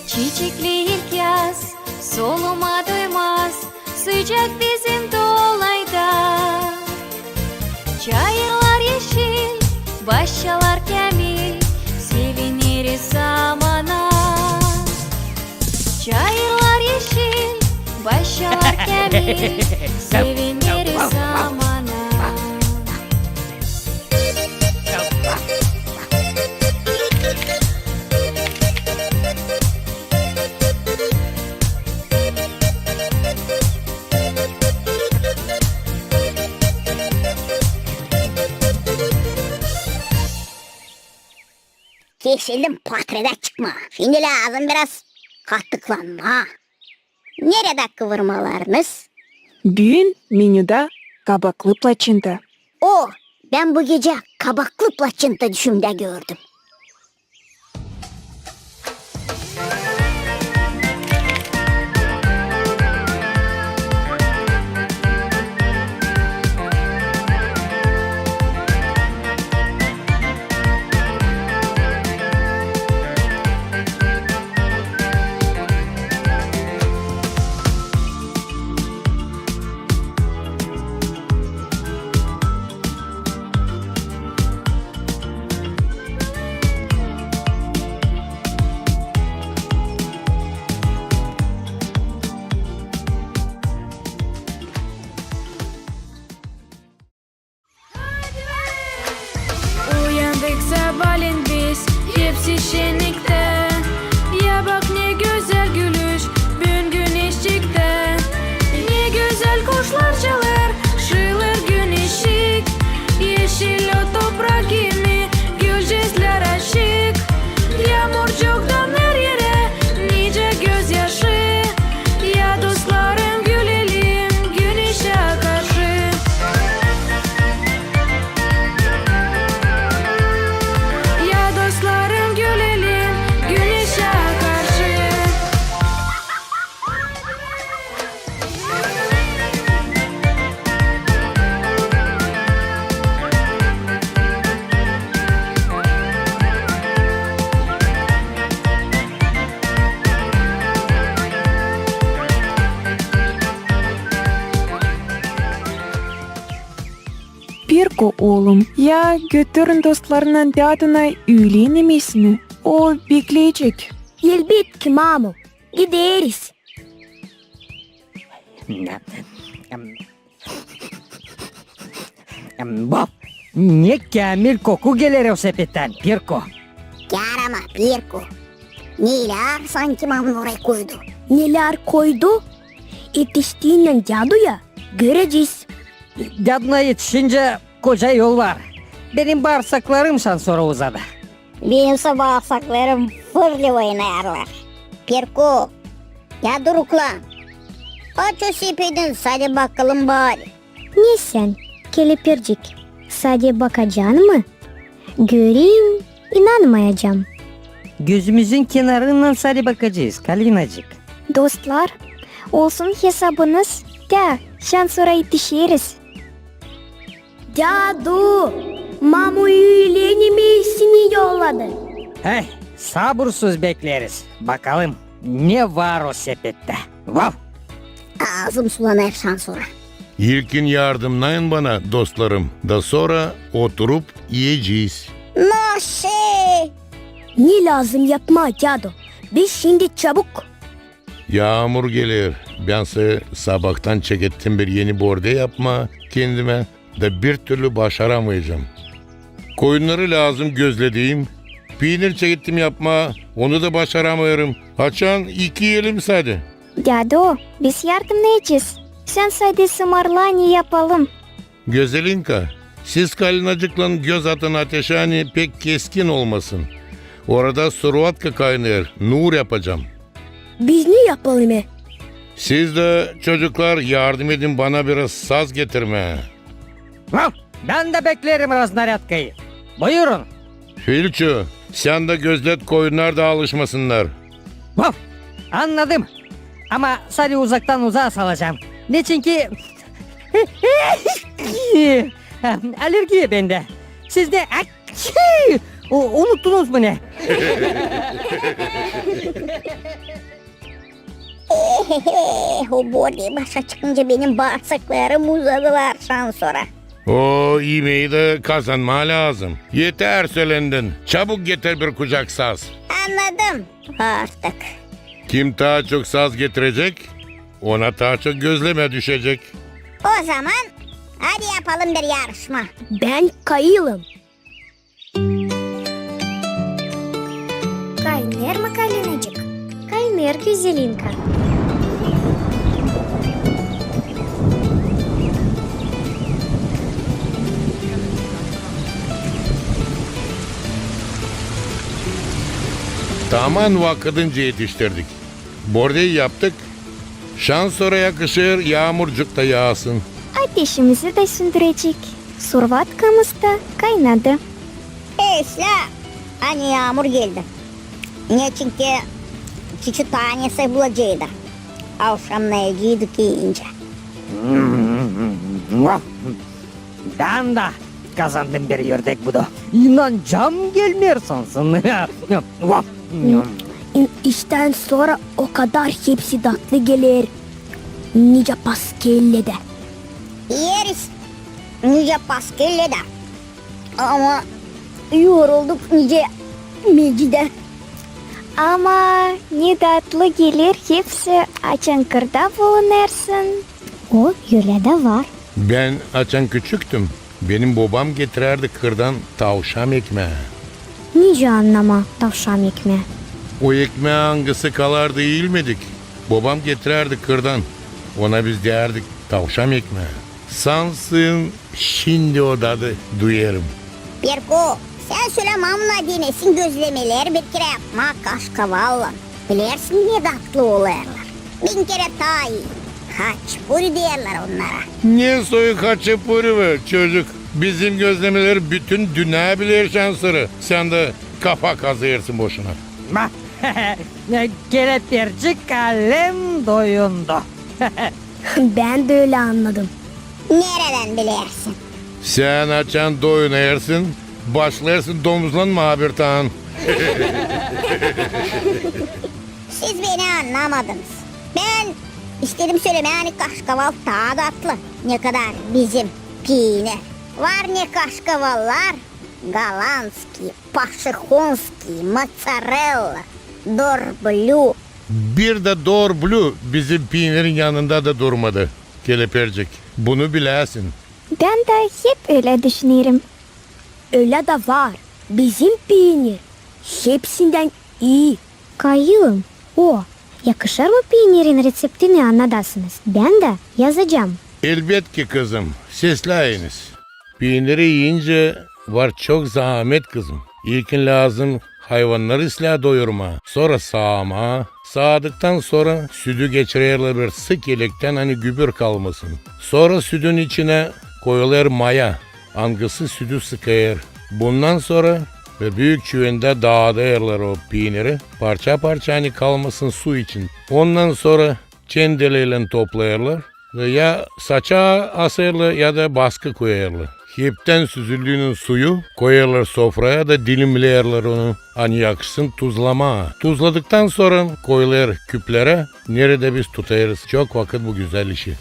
Çiçekli ilkyaz, soluma doymaz, sıcak bizim dolayda. Çayırlar eşil, başçalar käämil, sevineriz zamana. Çayırlar eşil, başçalar käämil, sevineriz zamana. Kesildim portretä çıkmaa. Şindi lääzım biraz katıklanmaa. Neredä kıvırmalarınız? Büün menüdä kabaklı plaçenta. O, bän bu gecä kabaklı plaçenta düşümdä gördüm. Uyandık sabaalän biz, hepsi şenniktä. Ya bak, ne gözäl gülüş büün güneşçiktä. Ne gözäl kuşlar çalêr, şiilêr güneşçik. Eşil o toprak kimi, gülcäklär açık. Yaamurcuk damer erä, nicä gözyaşı. Ya dostlarım, gülelim güneşä karşı. Ya dostlarım, gülelim güneşä karşı. Pirko, oolum, ya götürün dostlarınnan dädunay üülen imesini. O bekleyecek. Elbetki, mamu. Gideriz. Em, em, bu ne käämil koku geler o sepettän, Pirko. Yaramaz, Pirko. Nelär sanki mamu orayı koydu? Nelär koydu? Etiştiinän däduya görecez. Däduna etişincä koca yol var. Benim baarsaklarım şansora uzadı. Benimsä baarsaklarım fırlı oynêêrlar. Pirko, ya duruklan. Aç o sepedin, sade bakalım bari. Ne sän, kelepircik, sade bakacan mı? Görerim, inanmayacam. Gözümüzün kenarından sade bakacez, Kalinacık. Dostlar, olsun hesabınız, tä şansora etişeriz. Dädu, mamu üülen imesini yolladı. Hey, sabursuz bekleriz. Bakalım, ne var o sepettä. Vav! Aazım sulanêr şansora. İlkin yardımnayın bana, dostlarım, da sora oturup iyecez. Naşe! Ne lääzım yapmaa, dädu? Biz şindi çabuk. Yaamur geler. Bän sa-, sabaadan çekettim bir eni bordä yapmaa kendimä, da bir türlü başaramayacam. Koyunnarı lääzım gözlediim. Piinir çekettim yapmaa, onu da başaramêêrım. Açan iki elim sade. Dädu, biz yardımnayacez. Sän sade sımarla, ne yapalım. Gözelinka, Siz, Kalinacıklan, göz atın ateşä, ani pek keskin olmasın. Orada survatka kaynêêr, nuur yapacam. Biz ne yapalım e? Siz dä, çocuklar, yardım edin bana biraz saz getirmää. Vaf! Bän dä bekleerim raznarâdkayı. Buyurun. Filçu, sän dä gözlet, koyunnar da alışmasınnar. Vaf! Annadım. Ama sari uzaktan uzaa salacam. Neçinki alergiya bendä. Siz ne? Akçı! U-, unuttunuz mu ne? Ehehe, o Bordey başa çıkınca benim baarsaklarım uzadılar şansora. O, imeyi dä kazanmaa lääzım. Eter sölendin. Çabuk getir bir kucak saz. Annadım artık. Kim taa çok saz getirecek, ona taa çok gözlemä düşecek. O zaman hadi yapalım bir yarışma. Bän kayılım. Kaynêêr mı, Kalinacık? Kaynêêr, Gözelinka. Taman vakıdınca etiştirdik. Bordey yaptık. Şansora yakışêr yaamurcuk ta yaasın. Ateşimizi dä sündürecek. Survatkamız da kaynadı. Eslää, ani yaamur geldi. Neçinki çiçi tanesi bulaceydı avşamnayaceydık iyincä. Bän dä kazandım bir ördek budu. İnancam gelmeer sansın. Vaf! İ-, iştän sora o kadar hepsi datlı geler. Nicä paskellä dä. İeriz nicä paskellä dä. Ama yorulduk nicä meci dä. Ama ne datlı geler hepsi, açan kırda bulunêrsın. O, ölä dä var. Bän açan küçüktüm, benim bobam getirärdi kırdan tavşam ekmää. Nicä annamaa tavşam ekmää? O ekmää, angısı kalardı iilmedik, bobam getirärdi kırdan. Ona biz deyärdik tavşam ekmää. Sansın, şindi o dadı duyêrım. Perko, sän sölä mamuna denesin gözlemeleri bir kerä yapmaa kaşkavallan. Bilersin, ne datlı olêrlar. Bin kerä taa ii. Haçpuri deerlär onnara. Ne soy haçpuri bu, çocuk? Bizim gözlemeleri bütün dünnä biler şansora. Sän dä kafa kazıyêrsın boşuna. Kelepircik, alem doyundu. Bän dä ölä annadım. Neredän bilersin? Sän açan doyunêrsın, başlêêrsın domuzlanmaa bir taan. Siz beni annamadınız. Bän istedim sölemää, ani kaşkaval taa datlı, ne kadar bizim piinir. Var ne kaşkavallar, голландский, пошехонский, моцарелла, дорблю. Bir dä dor blü bizim piinirin yanında da durmadı, kelepircik. Bunu biläsin. Bän dä hep ölä düşünerim. Ölä dä var. Bizim piinir hepsindän ii. Kayılım, o, yakışêr mı piinirin reţeptini annadasınız? Bän dä yazacam. Elbetki, kızım, sesläyiniz. Piiniri iincä var çok zaamet, kızım. İlkin lääzım hayvannarı islää doyurmaa, sora saamaa. Saadıktan sora südü geçirerlär bir sık elektän, ani gübür kalmasın. Sora südün içinä koyulêr maya, angısı südü sıkêr. Bundan sora bir büük çüvendä daadêrlar o piiniri, parça-parça, ani kalmasın su için. Ondan sora çendeleylän toplêêrlar, ya saça asêrlar, ya da baskı koyêrlar. Heptän süzüldüünün suyu koyêrlar sofraya da dilimleerlär onu, ani yakışsın tuzlamaa. Tuzladıktan sora koyulêr küplerä, neredä biz tutêrız çok vakıt bu gözäl işi.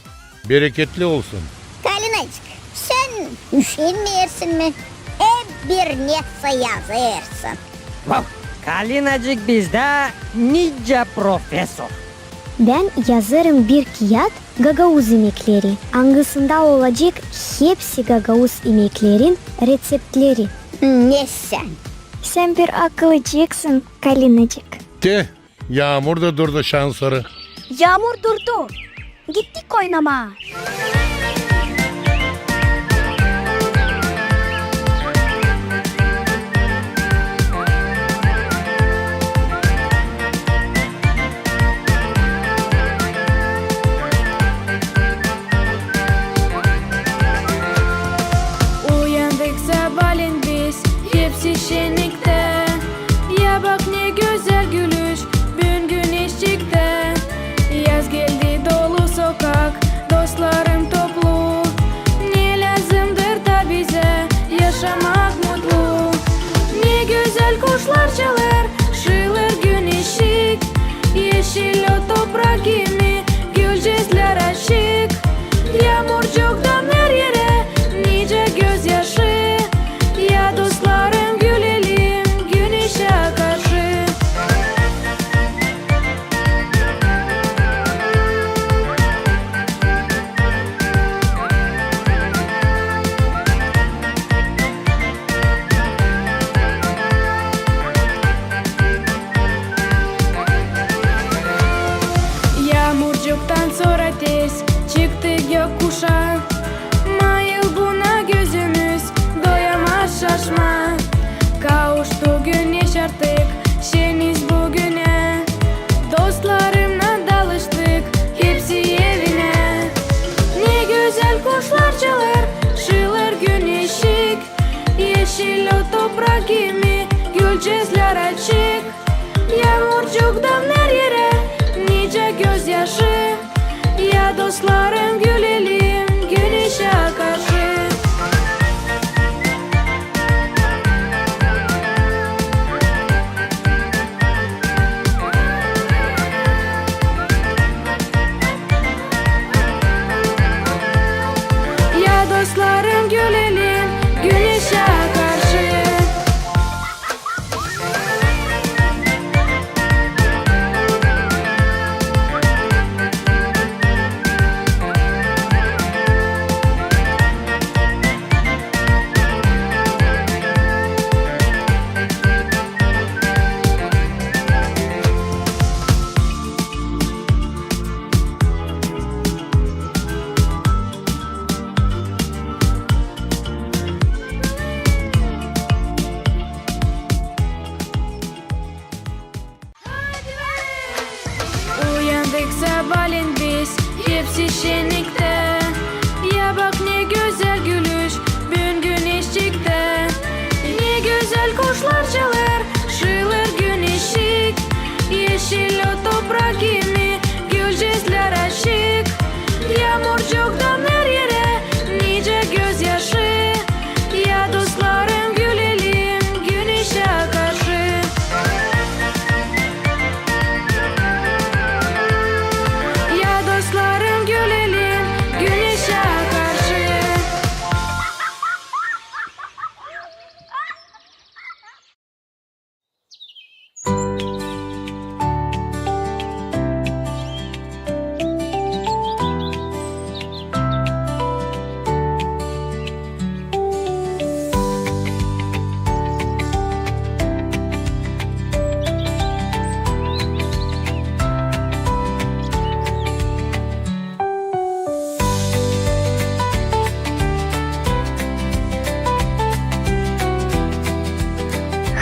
Bereketli olsun. Kalinacık, sän üşenmeersin mi? Hep bir nesä yazêrsın. Vaf, Kalinacık bizdä nicä professor. Bän yazêrım bir kiyat gagauz imekleri, angısında olacek hepsi gagauz imeklerin reţeptleri. Ne sän? Sän bir akıllıcıksın, Kalinacık. Te, yaamur da durdu şansora. Yaamur durdu. Gittik oynamaa. Toprak kimi gülcezlär açık, yaamurcuktan her erä nicä gözyaşı. Ya dostlarım, gülelim güneşä karşı. Ya dostlarım, gülelim güneşä karşı. Uyandık sabaalän biz hepsi şenniktä. Ya bak, ne gözäl gülüş büün güneşçiktän. Ne gözäl kuşlar çalêr, şıılêêr güneşçik. Eşil o toprak kimi gülcezlär açık. Yaamurcuktan her erä nicä gözyaşı. Ya dostlarım, gülelim güneşä karşı. Ya dostlarım, gülelim güneşä karşı.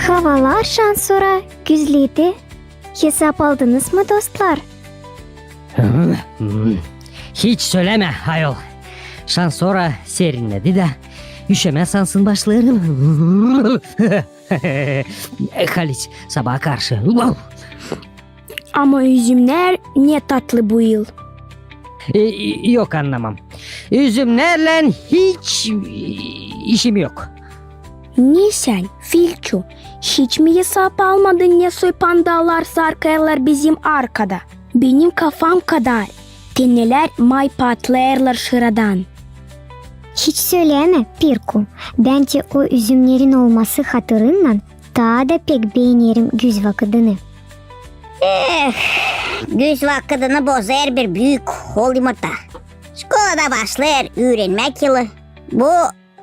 Havalar şansora gözledi. Hesap aldınız mı, dostlar? Hiç sölämä, ayol. Şansora serinledi da, üşämä sansın başlêêrım. Haliç sabaa karşı. Ama üzümnär ne tatlı bu yıl. E, yok, annamam. Üzümnärlän hiç işim yok. Ne sän, Filçu, hiç mi hesap almadın, ne soy pandalar sarkêrlar bizim arkada? Benim kafam kadar. Tenelär may patlêêrlar şıradan. Hiç sölämä, Pirku. Bän dä o üzümnerin olması hatırınnan taa da pek beenerim güz vakıdını. Eh, güz vakıdını bozêr bir büük hol yumurta. Şkolada başlêêr üürenmäk yılı. Bu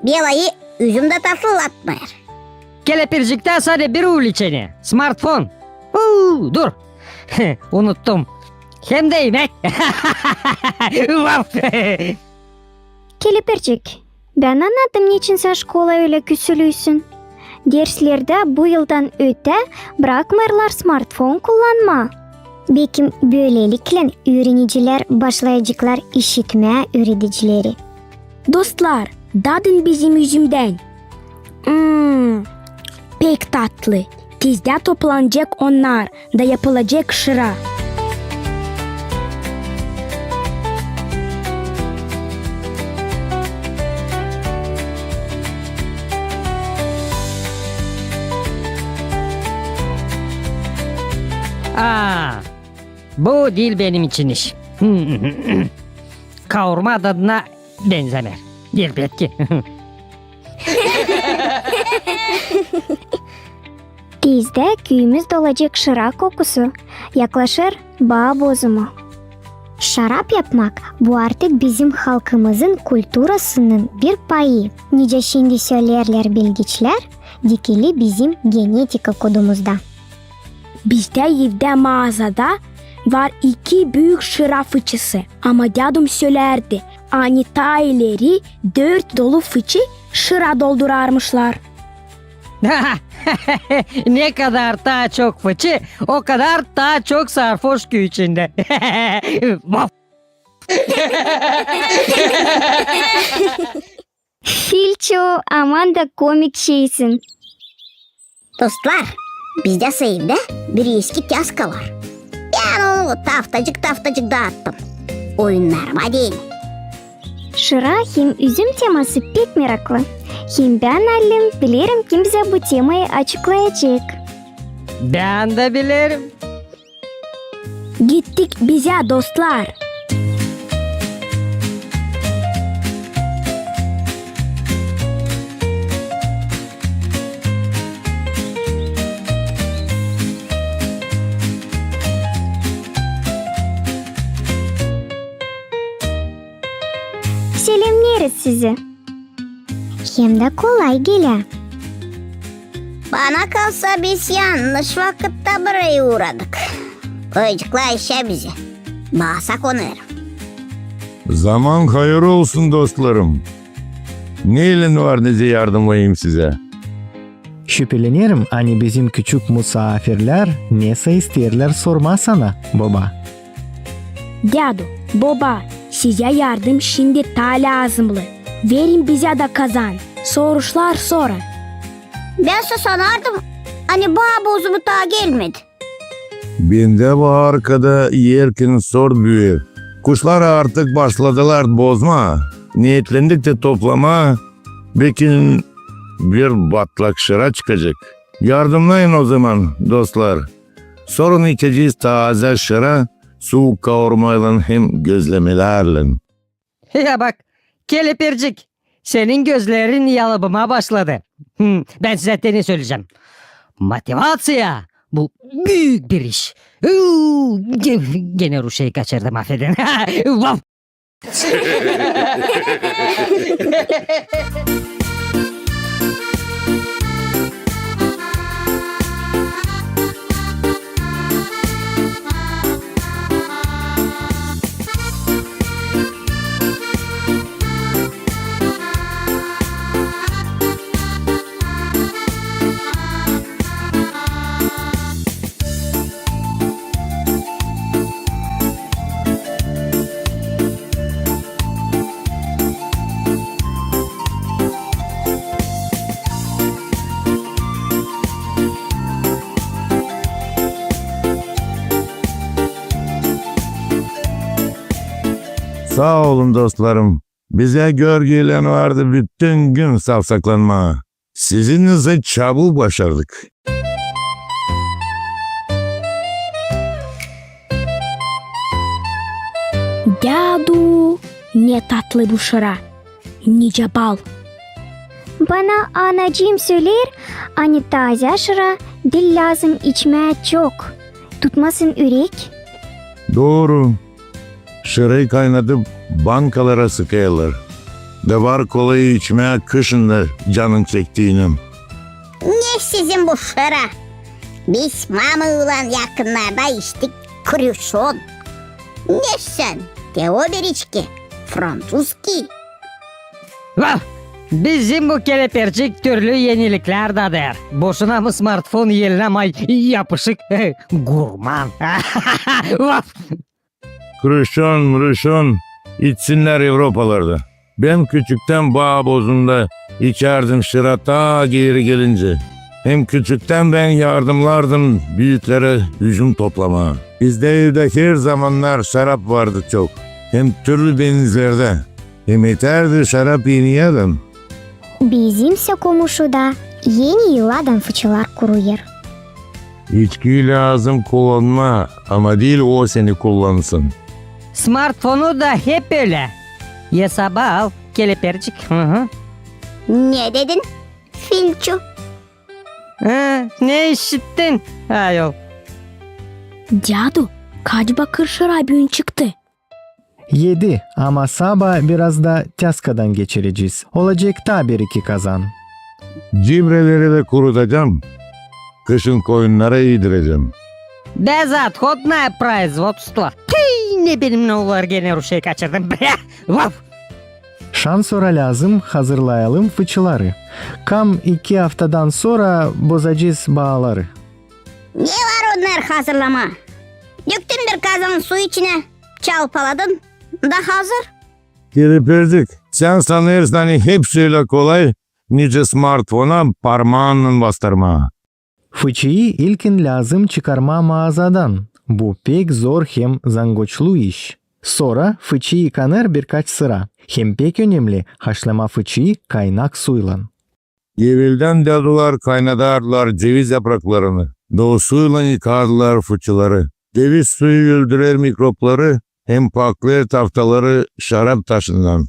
belayı üzüm dä tatlılatmêêr. Kelepirciktän sade bir uvlečeniye. Smartfon. Uu, dur. Unuttum. Hem dä imäk. Vaf! Kelepircik, bän annadım, neçin sän şkolaya ölä küsülüysün. Derslerdä bu yıldan ötää brakmêêrlar smartfon kullanmaa. Bekim, bölelikle üürenicilär başlayaceklar işitmää üüredicileri. Dostlar, dadın bizim üzümdän. Mm, pek tatlı. Tizdä toplanacek onnar da yapılacek şıra. Aa, bu diil benim için iş. Kaurma dadına benzämeer. Elbetki. Tizdä küüyümüz dolacek şıra kokusu, yaklaşêr baa bozumu. Şarap yapmak, bu artık bizim halkımızın kulturasının bir payı. Nicä şindi söleerlär bilgiçlär, dikili bizim genetika kodumuzda. Bizdä evdä maazada var iki büük şıra fıçısı, ama dädum sölärdi, ani taa ileri dört dolu fıçı şıra doldurarmışlar. Ne kadar taa çok fıçı, o kadar taa çok sarhoş küü içindä. Vaf! Filçu, aman da komik şeysin. Dostlar, bizdä evdä bir eski tyaska var. Bän onu taftacık-taftacık daattım. Oyunnarıma deyni. Şıra hem üzüm teması pek meraklı. Hem bän allim bilerim, kim bizä bu temayı açıklayacek. Bän dä bilerim. Gittik bizä, dostlar. Selämneeriz sizi. Hem dä kolay gelä. Bana kalsa, biz yannış vakıtta burayı uuradık. Koyaceklar işä bizi. Basa konêrım. Zaman hayır olsun, dostlarım. Neylän var nicä yardımlayım sizä? Şüpelenerim, ani bizim küçük musaafirlär nesä isteerlär sormaa sana, boba. Dädu, boba, sizä yardım şindi taa lääzımlı. Verin bizä dä kazan. Soruşlar sora. Bän sä sanardım, ani baa bozumu taa gelmedi. Bendä bu arkada erkin sort büüyer. Kuşlar artık başladılar bozmaa. Neetlendik te toplamaa, bekim bir batlak şıra çıkacek. Yardımlayın ozaman, dostlar. Sora içecez taazä şıra, suuk kaurmaylan hem gözlemelärlän. Ya bak, kelepircik, senin gözlerin yalıbımaa başladı. Hmm, bän sizä te ne söleyecäm. Motivaţiya, bu büük bir iş. Uuu, ge-, genä ruşeyi kaçırdım, afedin. Vaf! Saa olun, dostlarım. Bizä görgüylän vardı bütün gün savsaklanmaa. Sizinnän çabuk başardık. Dädu, ne tatlı bu şıra. Nicä bal. Bana anacıım söleer, ani taazä şıra diil lääzım içmää çok. Tutmasın ürek. Dooru. Şırayı kaynadıp bankalara sıkêrlar. Da var kolayı içmää kışın da canın çektiinän. Ne sizin bu şıra? Biz mamamnan yakınnarda içtik kruşon. Ne sän, te o bir içki, franţuzki. Vah! Bizim bu kelepircik türlü eniliklär dadêr. Boşuna mı smartfon elinä may yapışık, gurman. Vah! Kruşon, mruşon, içsinnär Evropalarda. Bän küçüktän baa bozunda içärdim şıra taa geeri gelincä. Hem küçüktän bän yardımlardım büüklerä üzüm toplamaa. Bizdä evdä herzamannar şarap vardı çok. Hem türlü benizlerdä. Hem etärdi şarap eni yıldan. Bizimsä komuşuda eni yıladan fıçılar kuruyêr. İçkiyi lääzım kullanmaa, ama diil o seni kullansın. Smartfonu da hep ölä. Esaba al, kelepircik. Hı hı. Ne dedin, filçu? Ha, ne işittin, ayol? Dädu, kaç bakır şıra büün çıktı? Edi, ama sabaa biraz da tyaskadan geçirecez. Olacek taa bir-iki kazan. Cibreleri dä kurudacam. Kışın koyunnara iidirecäm. Безотходное производство. Tüü, ne benim ne olar, genä ruşeyi kaçırdım. Brä! Vaf! Şansora lääzım hazırlayalım fıçıları. Kam iki aftadan sora bozacez baaları. Ne var onnar hazırlamaa? Döktün bir kazan su içinä, çalpaladın da hazır. Kelepircik, sän sanêrsın, ani hepsi ölä kolay, nicä smartfona parmaannan bastırmaa. Fıçıyı ilkin lääzım çıkarmaa maazadan. Bu pek zor hem zangoçlu iş. Sora fıçı yıkanêr birkaç sıra. Hem pek önemli haşlamaa fıçıyı kaynak suylan. Eveldän dadılar kaynadardılar ceviz yapraklarını, da o suylan yıkardılar fıçıları. Ceviz suyu öldürer mikropları hem paklêêr taftaları şarap taşından.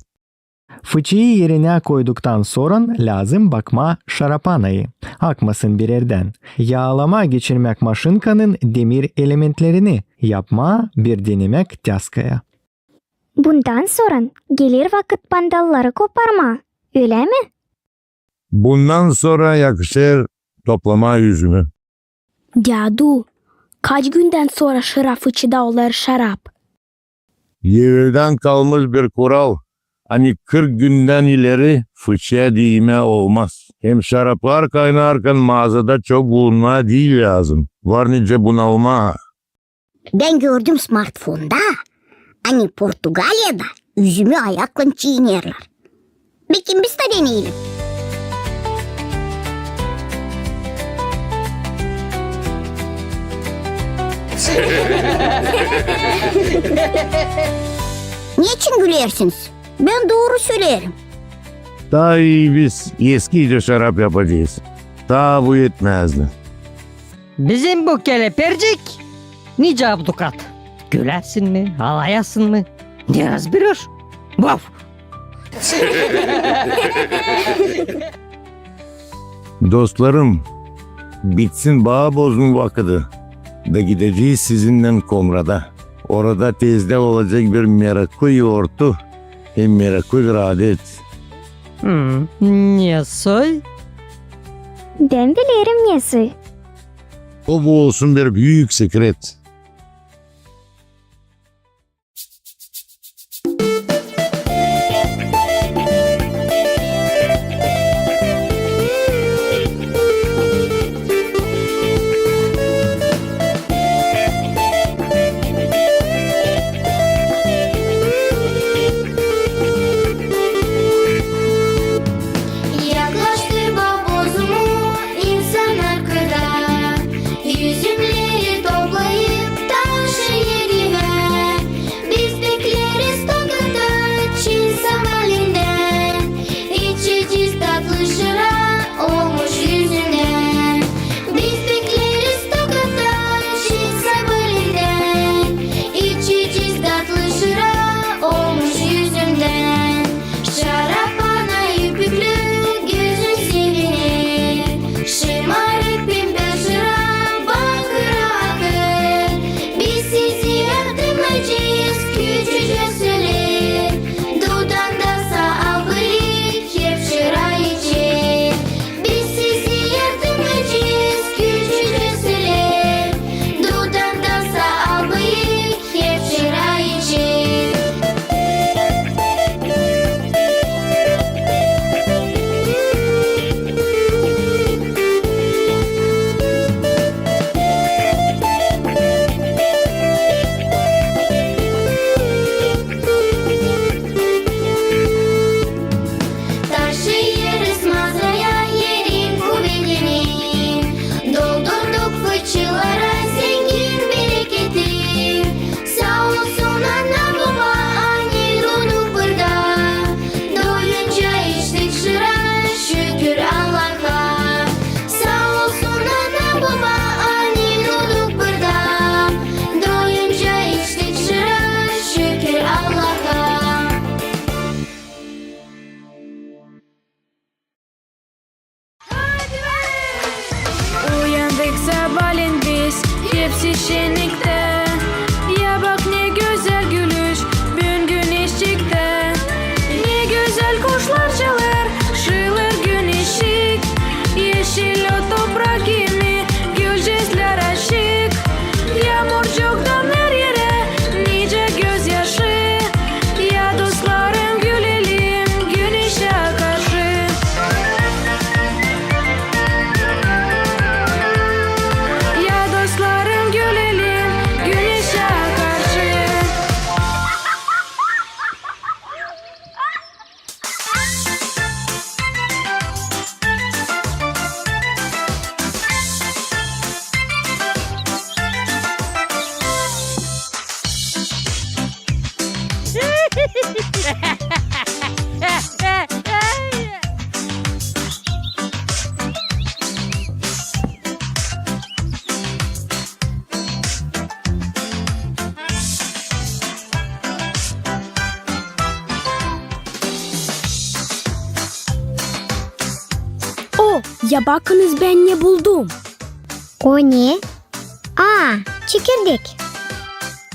Fıçıyı erinä koyduktan soran lääzım bakmaa şarapanayı, akmasın bir erdän. Yaalamaa geçirmäk maşinkanın demir elementlerini, yapmaa bir denemäk tääskaya. Bundan soran geler vakıt bandalları koparmaa, ölä mi? Bundan sora yakışêr toplamaa üzümü. Dädu, kaç gündän sora şıra fıçıda olêr şarap? Eveldän kalmış bir kural, ani kırk gündän ileri fıçıya diimä olmaz. Hem şaraplar kaynarkan maazada çok bulunmaa diil lääzım. Var nicä bunalmaa. Bän gördüm smartfonda, ani Portugaliyada üzümü ayaklan çiinerlär. Bekim biz dä deneyelim. Neçin gülersiniz? Bän dooru söleerim. Taa ii biz eskice şarap yapacez. Taa bu etmäzdi. Bizim bu kelepircik nicä abdukat. Güläsin mi, alayasın mı? Ne razberiş? Vaf! Dostlarım, bitsin baa bozma vakıdı, da gidecez sizinnän Komrada. Orada tezdä olacek bir meraklı yortu hem meraklı bir adet. Hmm, ne soy? Bän bilerim ne soy. O bu olsun bir büük sekret. Yaklaştı baa bozumu insannar kırda, üzümleri toplayıp taşıyır evä. Biz bekleriz tokata çin sabaalendän, içecez tatlı şıra olmuş üzümdän. Biz bekleriz tokata çin sabaalendän, içecez tatlı şıra olmuş üzümdän. Şarapana öpüklü gözün seviner, şımarık pimpär şıra bakır akır. Biz sizi yardım edecez, küçücük söleer, dudanda saalık hep şıra içer. Biz sizi yardım edecez, küçücük söleer, dudanda saalık hep şıra içer. Taşıyırız maazaya erin kuvedini, doldurduk fıçılara zengin bereketi. Saa olsun ana-boba, ani duyduk burada, doyunca içtik şıra, şükür Allaha. Saa olsun ana-boba, ani duyduk burada, doyunca içtik şıra, şükür Allaha. Uyandık sabaalän biz, hepsi şenniktä. Ya bak, ne gözäl gülüş büün güneşçiktä. Ne gözäl kuşlar çalêr, şılêr güneşçik. Eşil o toprak kimi, gülcezlär açık. Yaamurcuk damêêr erä, nicä gözyaşı. Ya dostlarım, gülelim güneşä karşı. Ya dostlarım, gülelim Ya bakınız, bän ne buldum. O ne? Aa, çekirdek.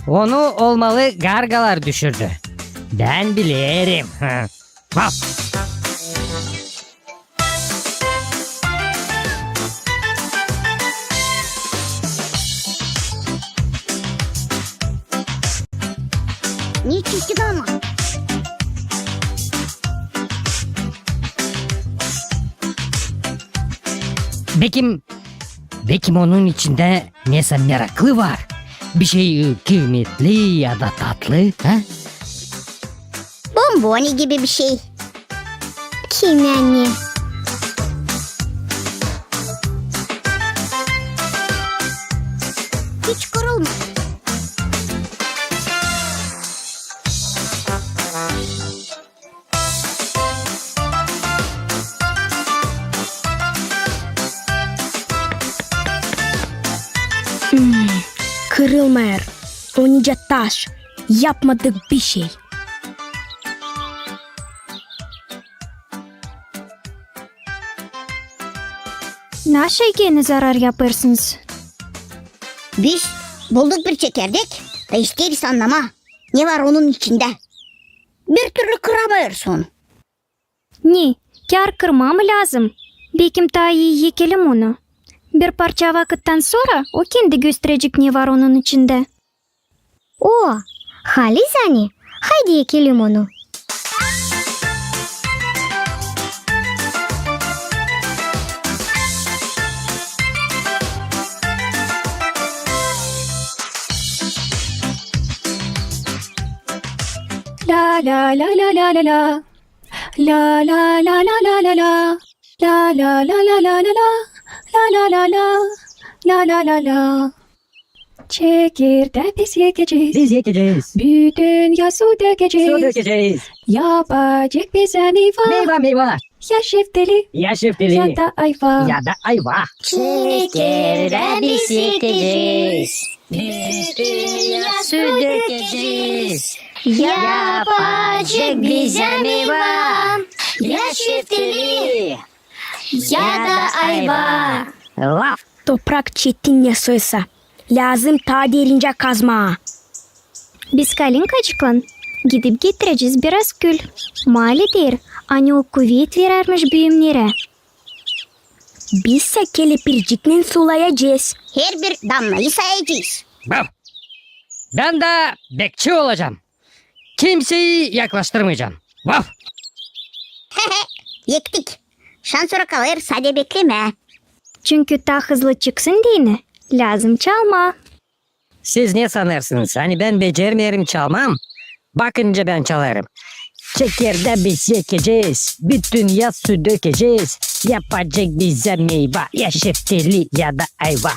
Onu olmalı gargalar düşürdü. Bän bilerim. Hop. Ne çirkin ama. Bekim, bekim onun içindä nesä meraklı var. Bir şey, e, kıymetli ya da tatlı, ha? Bomboni gibi bir şey. Kim yani? Hiç kırılmadı. Hmm, kırılmêêr. O nicä taş. Yapmadık bir şey. Naşey genä zarar yapêrsınız? Biz bulduk bir çekirdek, da isteeriz annamaa, ne var onun içindä. Bir türlü kıramêêrız onu. Ne, kär kırmaa mı lääzım? Bekim taa ii ekelim onu. Bir parça vakıttan sora o kendi gösterecek, ne var onun içindä. O, halizdän ani, haydi ekelim onu. La, la, la, la. La, la, la, la. La, la, la, la. La, la, la, la. La, la, la, la. Çekirdää biz ekecez. Biz ekecez. Bütün yaz su dökecez. Su dökecez. Yapacek bizä meyva. Meyva, meyva. Ya şeftali. Ya şeftali. Ya da ayva. Ya da ayva. Çekirdää biz ekecez. Bütün yaz su dökecez. Yapacek bizä meyva. Ya şeftali. Ya da ayva. Laf. Toprak çetin ne soysa. Lääzım taa derincä kazmaa. Biz kalinkacıklan gidip getirecez biraz kül. Maali deer, ani o kuvet verärmiş büümnerä. Bizsä kelepircinnän sulayacez. Herbir damnayı sayacez. Vav! Bän dä bekçi olacam. Kimseyi yaklaştırmayacam. Vav! Ektik. Şansora kalêr sade beklemää. Çünkü taa hızlı çıksın deyni, lääzım çalmaa. Siz ne sanêrsınız, ani bän becermeerim çalmaa? Bakın nicä bän çalêrım. Çekirdää biz ekecez, bütün yaz su dökecez. Yapacek bizä meyva, ya şeftali, ya da ayva.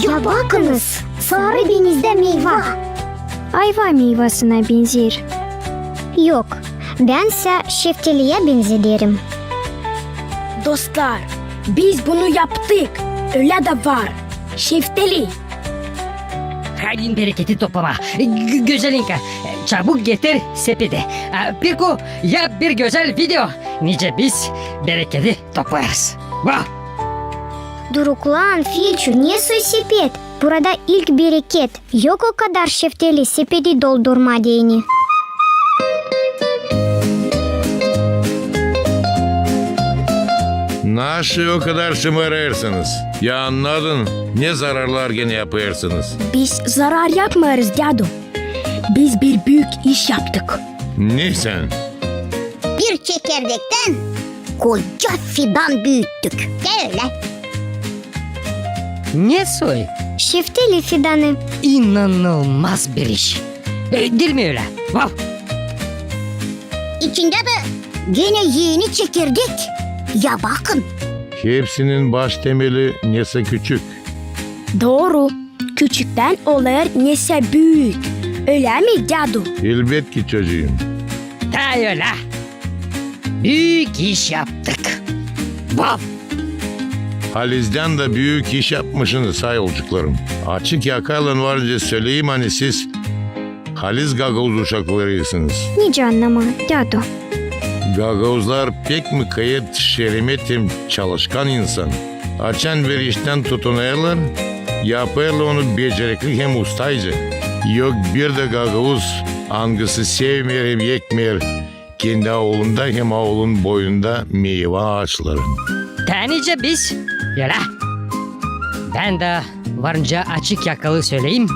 Ya bakınız, sarı benizdä meyva. Ayva meyvasına benzeer. Yok, bän sä şeftaliyä benzederim. Dostlar, biz bunu yaptık. Ölä dä var. Şeftali. Haydi bereketi toplamaa. G-, Gözelinka, çabuk getir sepeti. A, Pirku, yap bir gözäl video, nicä biz bereketi toplêêrız. Vah! Duruklan, Filçu, ne soy sepet? Burada ilk bereket. Yok o kadar şeftali sepeti doldurmaa deyni. Naşı o kadar şımarêrsınız? Ya annadın, ne zararlar genä yapêrsınız? Biz zarar yapmêêrız, dädu. Biz bir büük iş yaptık. Ne sän? Bir çekerdektän koca fidan büüttük. Dä ölä. Ne soy? Şeftali fidanı. İnanılmaz bir iş. E, diil mi ölä? Vav! İçindä dä genä eni çekirdek. Ya bakın. Hepsinin baş temeli nesä küçük. Dooru. Küçüktän olêr nesä büük. Ölä mi, dädu? Elbetki, çocuum. Taa ölä. Büük iş yaptık. Vav! Halizdän dä büük iş yapmışınız, say olcuklarım. Açık yakaylan var nicä söleyim, ani siz halis gagauz uşaklarıysınız. Nicä annamaa, dädu? Gagauzlar pek mukayyet, şeremet hem çalışkan insan. Açan bir iştän tutunêrlar, yapêrlar onu becerikli hem ustayca. Yok bir dä gagauz, angısı sevmeer hem ekmeer kendi aulunda hem aulun boyunda meyva aaçların. Taa nicä biz, ölä. Bän dä var nicä açık yakalı söleyim,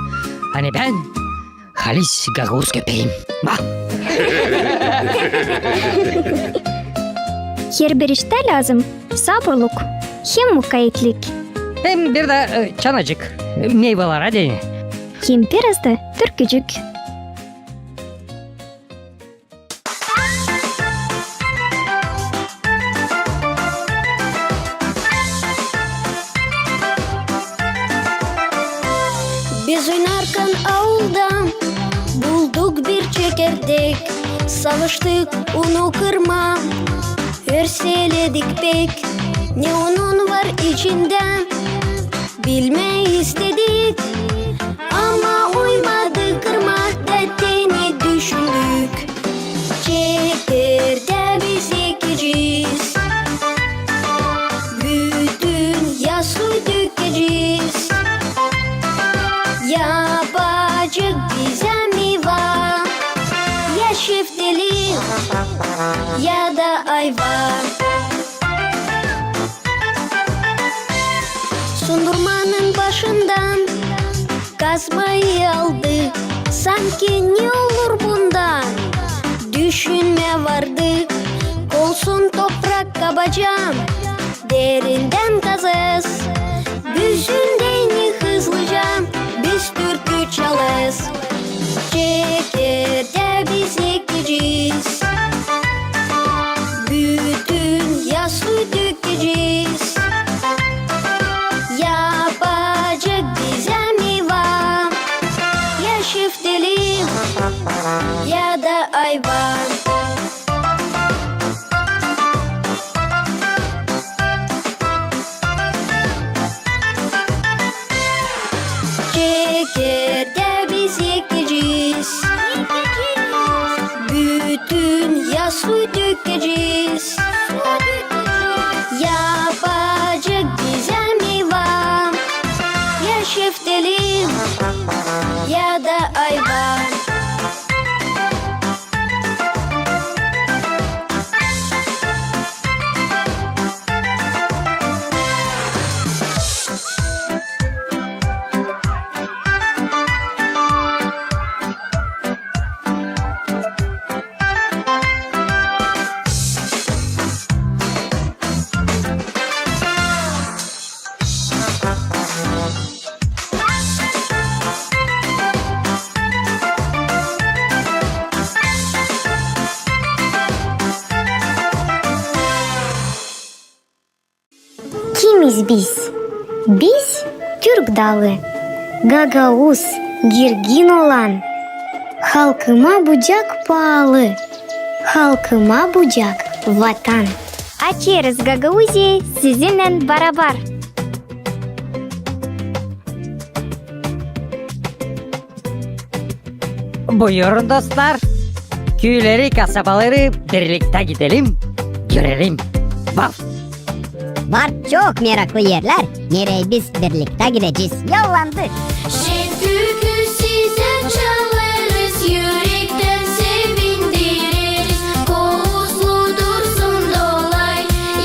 ani bän halis gagauz köpeeyim. Vav! Herbir iştä lääzım saburluk hem mukayyetlik. Hem bir dä, e, çanacık, e, meyvalara deyni. Hem biraz da türkücük. Biz oynarkan aulda bulduk bir çekirdek. Savaştık onu kırmaa, örseledik pek. Ne onun var içindä, bilmää istedik. Ama uymadı kırmaa, dä tenä düşündük. Çekirdää biz ekecez, bütün ya suyu dökecez. Yapacek bizä meyva, ya şeftali, ya da ayva. Sundurmanın başından kazmayı aldı. Sanki ne olur bundan düşünmää vardı. Olsun, toprak kabaca, derindän kazêz. Büzündän hızlıca biz türkü çalêz. Çekirdää biz ekecez, bütün ya suyu dökecez. Yapacek bizä meyva, ya şeftali, ya da ayva. Çekirdää biz ekecez, bütün ya suyu dökecez. Yapacek bizä meyva, ya şeftali, ya da ayva. Kimiz biz? Biz türk dalı, gagauz, girgin olan. Halkıma bucak paalı, halkıma bucak vatan. Açêrız Gagauziya sizinnän barabar. Buyurun, dostlar. Küüleri, kasabaları birliktä gidelim, görelim. Vav! var çok meraklı erlär, nereyi biz birliktä gidecez. Yollandık! Şen türkü sizä çalêrız, ürektän sevindireriz. Kovuslu dursun dolay,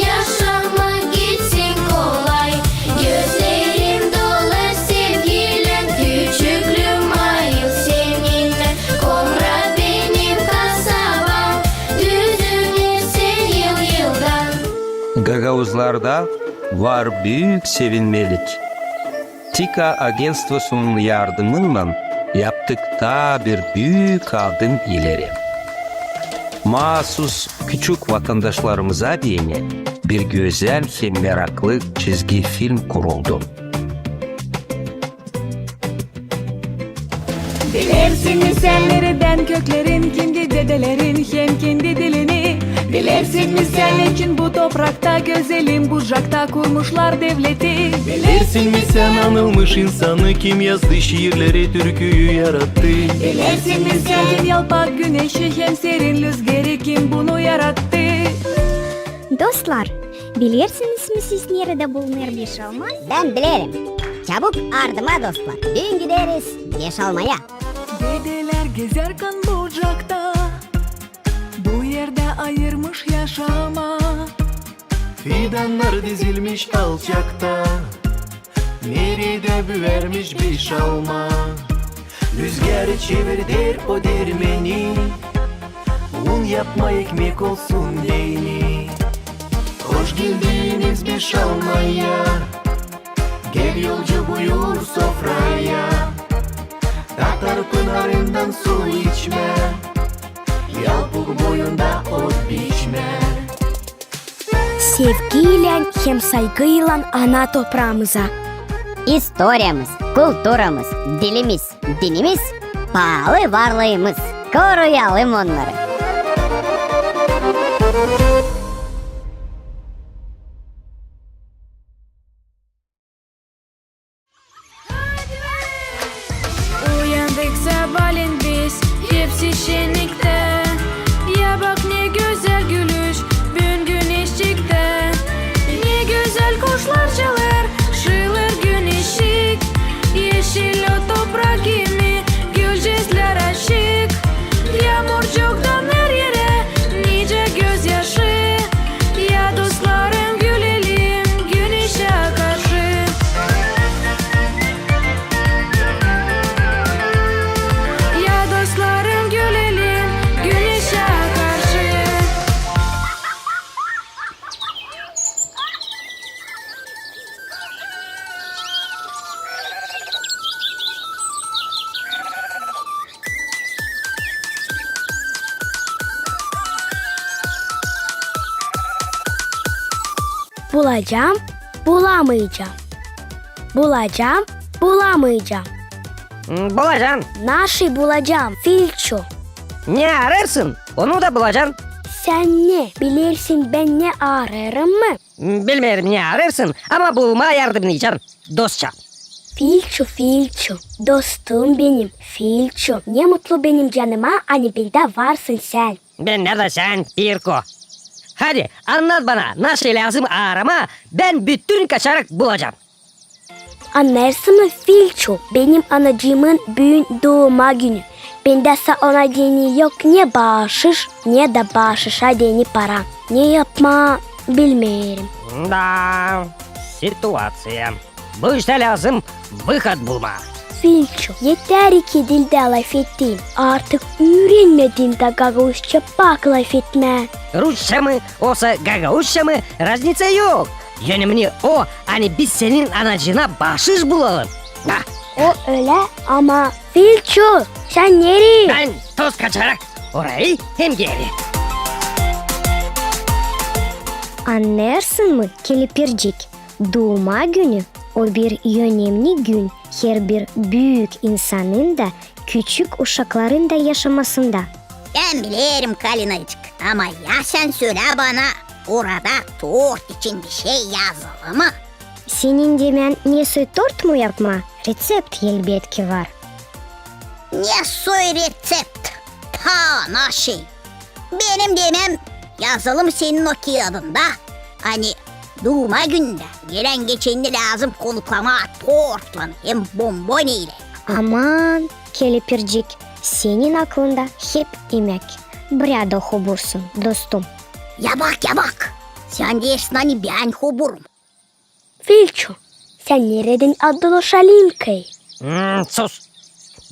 yaşamak gitsin kolay. Gözlerim dolar sevgiylän, küçüklüüm ayıl seninnän. Komra benim kasabam, düzüner sän yıl-yıldan. Gagauzlarda var büük sevinmelik. TİKA agentstvosunun yardımınnan yaptık taa bir büük adım ileri. Maasuz küçük vatandaşlarımıza deyni bir gözäl hem meraklı çizgi film kuruldu. Bilersin mi sän neredän köklerin, kendi dedelerin hem kendi dilini? Bilersin mi sän neçin bu toprakta gözelim bucakta kurmuşlar devleti? Bilersin mi sän anılmış insanı, kim yazdı şiirleri, türküyü yarattı? Bilersin mi sän kim yalpak güneşi hem serin lüzgeri, kim bunu yarattı? Dostlar, bilersiniz mi siz, neredä bulunêr Beşalma? Bän bilerim. Çabuk ardıma, dostlar, düün gideriz Beşalmaya. Dedelär gezärkän bucakta bu erdä ayırmış yaşamaa. Fidannar dizilmiş alçakta, neredä büärmiş Beşalma. Lüzgär çevirder o dermeni, un yapmaa ekmek olsun deyni. Hoş geldiniz Beşalmaya, gel yolcu buyur sofraya. Tatar pınarından su içmää, yalpuk boyunda ot biçmää. Sevgiylän hem saygıylan ana topraamıza. İstoriyamız, kulturamız, dilimiz, dinimiz, paalı varlıımız. Koruyalım onnarı. Uyandık sabaalän biz, hepsi şenniktä. Ya bak, ne gözäl gülüş büün güneşçiktä. Ne gözäl kuşlar çalêr, şıılêr güneşçik. Eşil o toprak kimi, gülücüklär açık. Yaamurcuktan her erä nicä gözyaşı. Ya dostlarım, gülelim güneşä karşı. Ya dostlarım, gülelim güneşä karşı. Bulacam, bulamayacam. Bulacam, bulamayacam. Hmm, bulacan. Naşey bulacam, Filço? Ne aarêrsın, onu da bulacan. Sän ne bilersin, bän ne aarêrım mı? Bilmeerim, ne aarêrsın, ama bulmaa yardımnaycan, dostça. Filço, Filço, dostum benim, Filço. Ne mutlu benim canıma, ani bendä varsın sän. Bendä dä sän, Pirko. Hadi, annat bana, naşey lääzım aaramaa, bän bütün kaçarak bulacam. Annêêrsın mı, Filço, benim anacıımın büün duuma günü. Bendä sa ona deyni yok ne baaşış, ne dä baaşışa deyni para. Ne yapmaa, bilmeerim. Da, situaţiya. Bu iştä lääzım vıhod bulmaa. Filço, etär iki dildä lafettin. Artık üürenmedin dä gagauzça pak lafetmää. Rusça mı, osa gagauzça mı, razniţa yok. Önemni o, ani biz senin anacıına baaşış bulalım. Ha. O ölä, ama Filço, sän nereyi? Bän toz kaçarak orayı hem geeri. Annêêrsın mı, kelipircik? Duuma günü o bir önemni gün herbir büük insanın da, küçük uşakların da yaşamasında. Bän bilerim, Kalinacık, ama ya sän sölä bana, orada tort için bişey yazılı mı? Senin demän, nesoy tort mu yapmaa? Reţept elbetki var. Nesoy reţept? Paa, naşey! Benim demäm yazılı mı senin o kiyadında, ani duuma gündä. Gelän-geçeni lääzım konuklamaa tortlan hem bombon ile. Aman, kelepircik, senin aklında hep imäk. Bräda hobursun, dostum. Ya bak, ya bak! Sän deersin, ani bän hoburum. Filçu, sän neredän aldın o şalinkayı? Hmm, sus!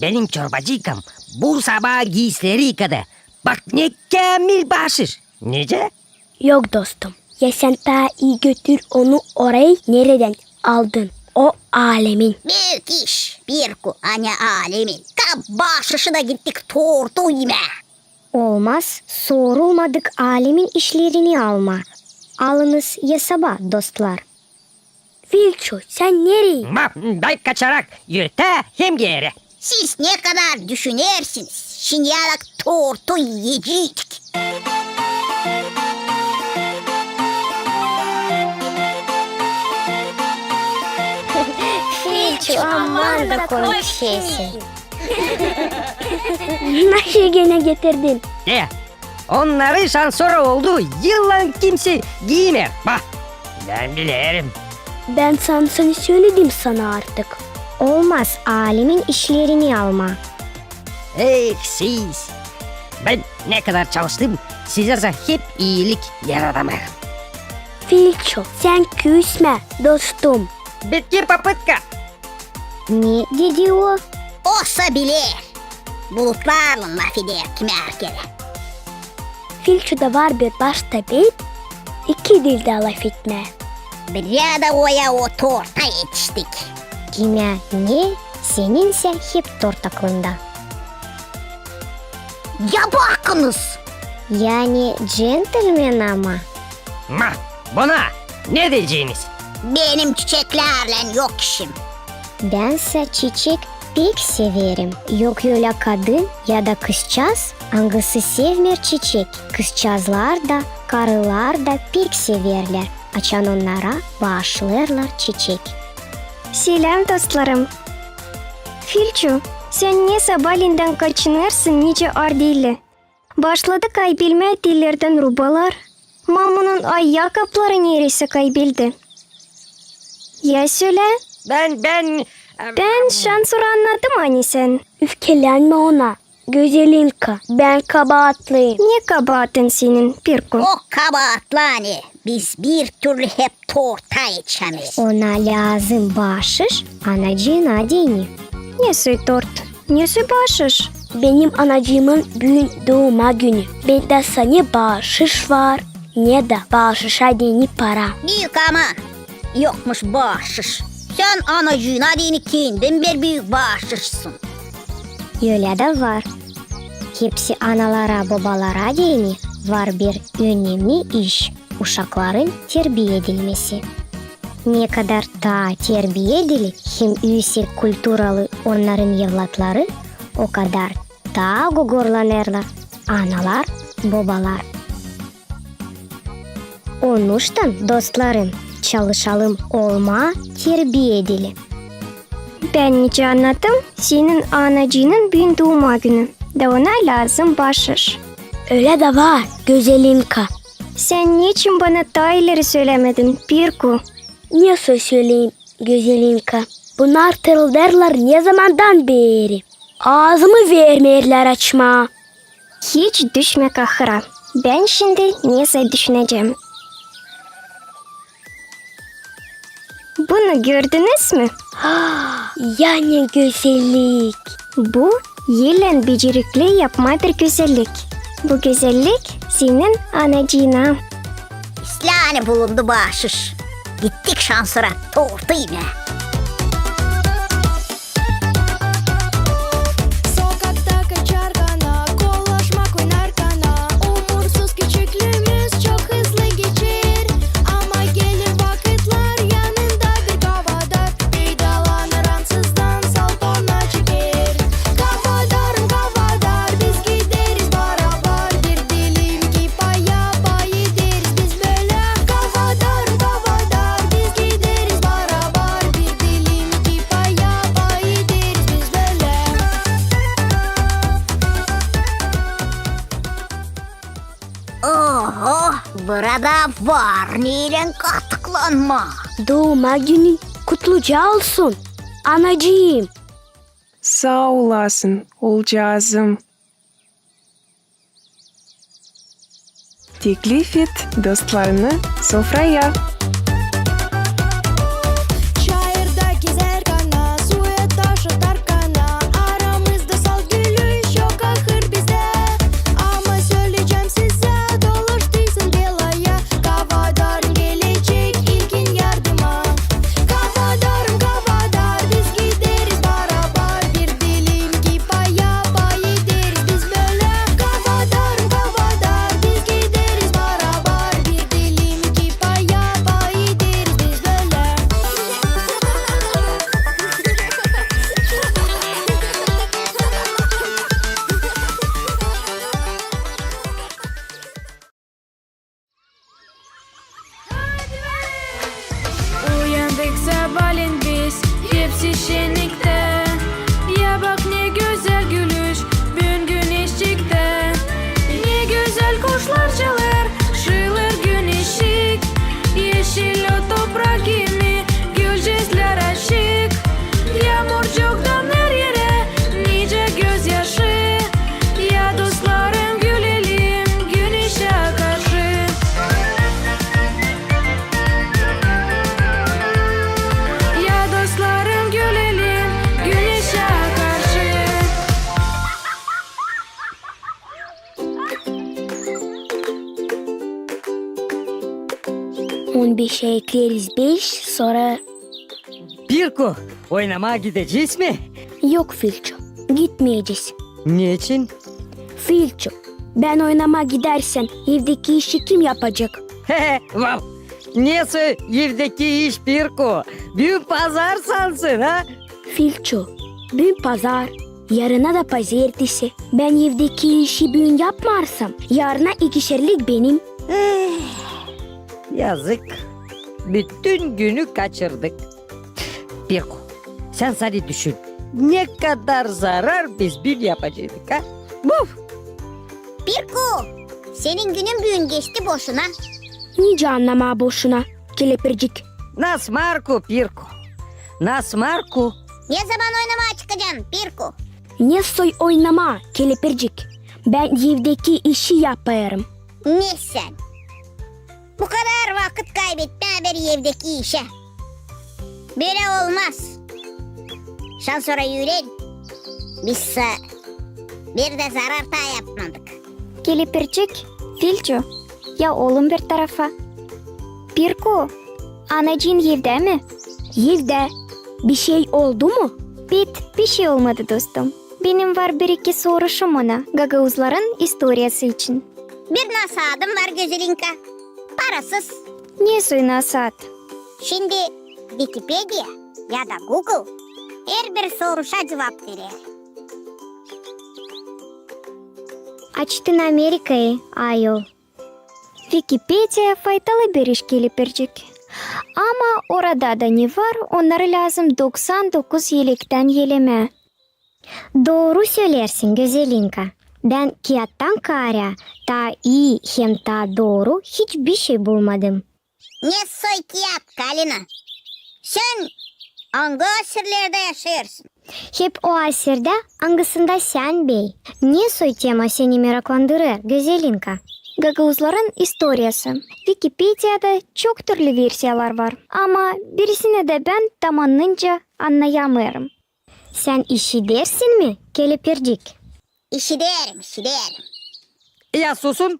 Benim çorbacıykam bu sabaa giisileri yıkadı. Bak, ne käämil baaşış! Nicä? Yok, dostum. Ya sän taa ii götür onu orayı, neredän aldın. O alemin. Büük iş, Pirku, ani alemin. Kap baaşışı da gittik tortu imää. Olmaz sorulmadık alemin işlerini almaa. Alınız esaba, dostlar. Filçu, sän nereyi? Ma, bän kaçarak yürütä hem geeri. Siz ne kadar düşünersiniz, şindi ancak tortu iyeceydik. Filçu, aman da komik şeysin. Nasıl genä getirdin? De, onnarı şansora oldu yıllan kimsey giimeer. Bak, bän bilerim. Bän sana söledim sana artık. Olmaz alemin işlerini almaa. Eh, siz! Bän ne kadar çalıştım, sizä hep iilik yaradamêêrım. Filçu, sän küsmä, dostum. Bitki popıtka. Ne dedi o? Osa biler. Bulutlarlan lafeder kimär kerä. Filçuda var bir başta beyni, iki dildä lafetmää. Bräda oya o torta etiştik. Kimä ne, seninsä hep tort aklında. Ya bakınız! Yani džentelmen ama. Ma, buna ne deyeceniz? Benim çiçeklärlän yok işim. Bänsä çiçek pek severim. Yok ölä kadın ya da kızçaaz, angısı sevmeer çiçek. Kızçaazlar da, karılar da pek severlär, açan onnara baaşlêêrlar çiçek. Seläm, dostlarım! Filçu, sän ne sabalendän kaçınêrsın nicä ardeeli. Başladı kaybelmää tellerdän rubalar. Mamunun ayakkapları nereysä kaybeldi. Ya sölä. Bän, bän, e, bän şansora annadım, ani sän. Üfkelenmä ona, Gözelinka, bän kabaatlıyım. Ne kabaatın senin, Pirku? O kabaatlı, ani biz bir türlü hep torta etişämeeriz. Ona lääzım baaşış anacıına deyni. Ne soy tort? Ne soy baaşış? Benim anacıımın büün duuma günü. Bendä sana baaşış var, ne dä baaşışa deyni para. Büük aman, yokmuş baaşış. Sän anacıına deyni kendin bir büük baaşışsın. Ölä dä var. Hepsi analara, bobalara deyni var bir önemli iş. Uşakların terbiya edilmesi. Ne kadar taa terbiyedili hem üüsek kulturalı onnarın evlatları, o kadar taa gogorlanêrlar analar, bobalar. Onuştan, dostlarım, çalışalım olmaa terbiyedili. Bän nicä annadım, senin anacıının büün duuma günü, da ona lääzım baaşış. Ölä dä var, Gözelinka. Sän neçin bana taa ileri sölämedin, Pirku? Ne soy söleyim, Gözelinka? Bunnar tırıldêrlar ne zamandan beeri. Aazımı vermeerlär açmaa. Hiç düşmä kahıra. Bän şindi nesä düşünecäm. Bunu gördünüz mü? Ya ne gözellik! Bu elän becerikli yapmaa bir gözellik. Bu gözellik senin anacıına. İslää, ani bulundu baaşış. Gittik şansora tortu imää. Sokakta kaçarkana, kolaşmak oynarkana, umursuz küçüklüümüz çok hızlı geçer. Ama gelir vakıtlar, yanında bir kabadar, peydalanır ansızdan, salpana çeker. Kabadarım, kabadar, biz gideriz barabar, bir dilim kipaya pay ederiz biz bölä. Kabadarım, kabadar, biz gideriz barabar, bir dilim kipaya pay ederiz biz bölä. Oho, burada var neylän katıklı kutlanmaa. Duuma günün kutluca olsun, anacıım. Saa olasın, oolcaazım. Teklif et dostlarını sofraya. Çayırda gezär kana, suya taşa tarkana, aramızda salt gülüş yok ahır bizdä. Ama söleyecäm sizä, dolaştıysın belaya, Kavadarım gelecek ilkin yardıma. Kavadarım, Kavadar, biz gideriz barabar, bir dilim ki paya pay ederiz biz bölä. Kavadarım, Kavadar, biz gideriz barabar, bir dilim ki paya pay ederiz biz bölä. Uyandık sabaalän biz, hepsi şenniktä. Ya bak, ne gözäl gülüş büün güneşçiktä. Ne gözäl kuşlar çalêr, şıılêr güneşçik. Eşil o toprak kimi, gülcezlär açık. Yaamurcuktan her erä nicä gözyaşı. Ya dostlarım, gülelim güneşä karşı. Ya dostlarım, gülelim güneşä karşı. On beşä ekleriz beş, sora... Pirku, oynamaa gidecez mi? Yok, Filçu, gitmeyecez. Neçin? Filçu, bän oynamaa gidärsän, evdeki işi kim yapacek? He he, vav! Nesoy evdeki iş, Pirku? Büün pazar sansın, ha? Filçu, büün pazar, yarına da pazertesi. Bän evdeki işi büün yapmarsam, yarına ikişerlik benim. Eh, yazık. Bütün günü kaçırdık. Pirku, sän sade düşün, ne kadar zarar biz büün yapaceydık, ha? Buf! Pirku, senin günün büün geçti boşuna. Nicä annamaa boşuna, kelepircik? Nasmarku, Pirku. Nasmarku. Ne zaman oynamaa çıkacan, Pirku? Nesoy oynamaa, kelepircik? Bän evdeki işi yapêrım. Ne sän? Bu kadar vakıt kaybetmää bir evdeki işä. Bölä olmaz. Şan sora üüren, biz sä bir dä zarar taa yapmadık. Kelepircik, Filçu, ya olun bir tarafa. Pirku, anacıın evdä mi? Evdä. Bişey oldu mu? Bit, bişey olmadı, dostum. Benim var bir-iki soruşum ona gagauzların istoriyası için. Bir nasaadım var, Gözelinka. Parasız. Nesoy nasaat? Şindi Vikipediya ya da Google herbir soruşa cuvap verer. Açtın Amerikayı, ayol. Vikipediya faydalı bir iş, kelepircik. Ama orada da ne var, onnarı lääzım doksan dokuz elektän elemää. Dooru söleersin, Gözelinka. Bän kiyattan kaarä taa ii hem taa dooru hiç bişey bulmadım. Ne soy kiyat, Kalina? Sän angı asirlerdä yaşêêrsın? Hep o asirdä, angısında sän bey. Ne soy tema seni meraklandırêr, Gözelinka? Gagauzların istoriyası. Vikipediyada çok türlü versiyalar var, ama birisinä dä bän tam annınca annayamêêrım. Sän işidersin mi, kelepircik? İşiderim, işiderim. Ya susun.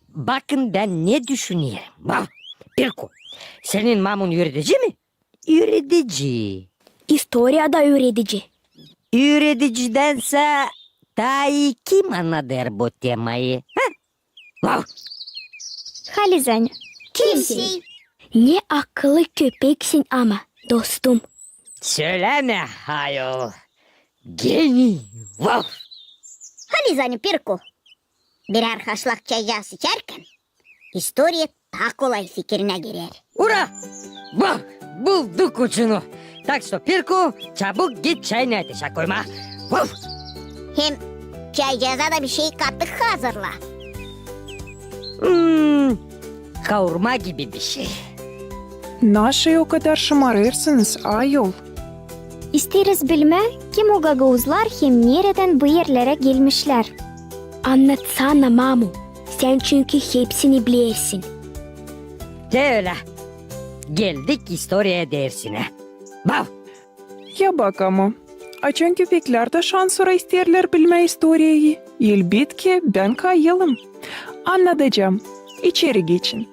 Bakın, bän ne düşünerim. Bak, Pirku, senin mamun üüredici mi? Üüredici. İstoriyada üüredici. Üürediciden sä taa ii kim annadêr bu temayı? Hä? Vav! Halizdän. Kimsey. Ne akıllı köpeksin ama, dostum. Sölämä, ayol. Geniy. Vav! Halizdän, Pirku. Birär haşlak çaycaası içärkän, istoriya taa kolay fikirinä girer. Ura! Bak, bulduk ucunu. Так что, Pirku, çabuk git çayını ateşä koymaa. Vuf! Hem çaycaaza da bişey katık hazırla. Hmm, kaurma gibi bişey. Naşey o kadar şımarêrsınız, ayol? İsteeriz bilmää, kim o gagauzlar hem neredän bu erlerä gelmişlär. Annatsana, mamu, sän çünkü hepsini bilersin. Te ölä. Geldik istoriya dersinä. Bav! Ya bak ama, açan köpeklär dä şansora isteerlär bilmää istoriyayı, elbetki, bän kayılım. Annadacam. İçeri geçin.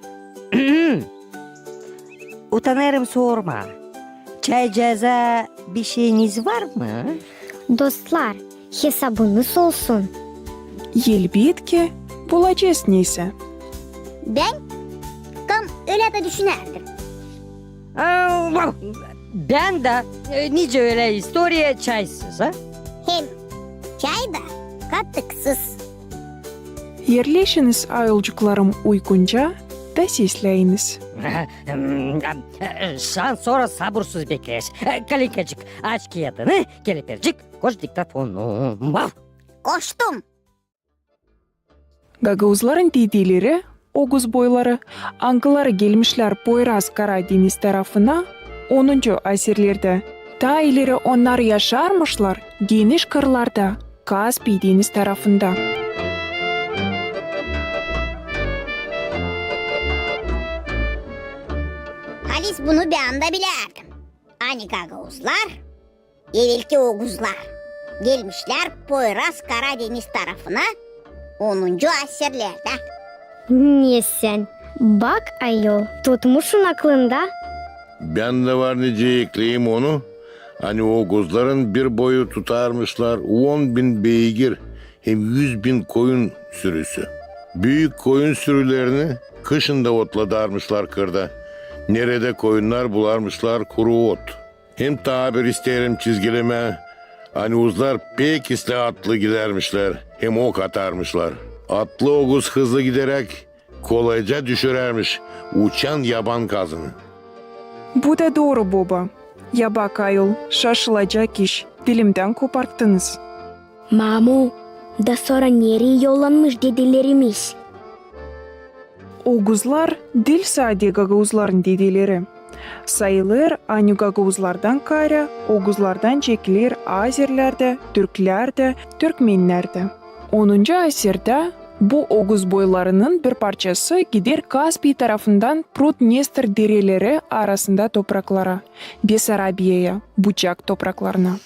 Utanêrım sormaa. Çaycaaza bişeyiniz var mı? Dostlar, hesabınız olsun. Elbetki, bulacez neysä. Bän tam ölä dä düşünärdim. Aa, bän dä, e, nicä ölä istoriya çaysız, a? Hem çay da katıksız. Erleşiniz, ayolcuklarım, uygunca da sesläyiniz. Şansora sabursuz bekleeriz. Kalinkacık, aç kiyadını, Kelepircik, koş diktafonu. Koştum. Gagauzların dedeleri, oguz boyları, angıları gelmişlär Poyraz-Kara deniz tarafına onuncu asirlerdä. Taa ileri onnar yaşarmışlar geniş kırlarda, Kaspiy deniz tarafında. Halis, bunu bän dä bilärdim. Ani gagauzlar, evelki oguzlar, gelmişlär Poyraz-Kara deniz tarafına onuncu asirlerdä. Ne sän? Bak, ayol, tutmuşsun aklında. Bän dä var nicä ekleyim onu, ani oguzların bir boyu tutarmışlar on bin beygir hem üz bin koyun sürüsü. Büük koyun sürülerini kışın da otladarmışlar kırda. Neredä koyunnar bularmışlar kuru ot. Hem taa bir isteerim çizgilemää, ani oguzlar pek islää atlı gidärmişlär hem ok atarmışlar. Atlı oguz hızlı gideräk kolayca düşürärmiş uçan yaban kazını. Bu da dooru, boba. Ya bak, ayol, şaşılacak iş, dilimdän koparttınız. Mamu, da sora nereyi yollanmış dedelerimiz? Oguzlar diil sade gagauzların dedeleri. Sayılêr, ani gagauzlardan kaarä oguzlardan çekiler azerlär dä, türklär dä, türkmennär dä. Onuncu asirdä bu oguz boylarının bir parçası gider Kaspiy tarafından Prut-Dnestr dereleri arasında topraklara, Besarabiyaya, Bucak topraklarına.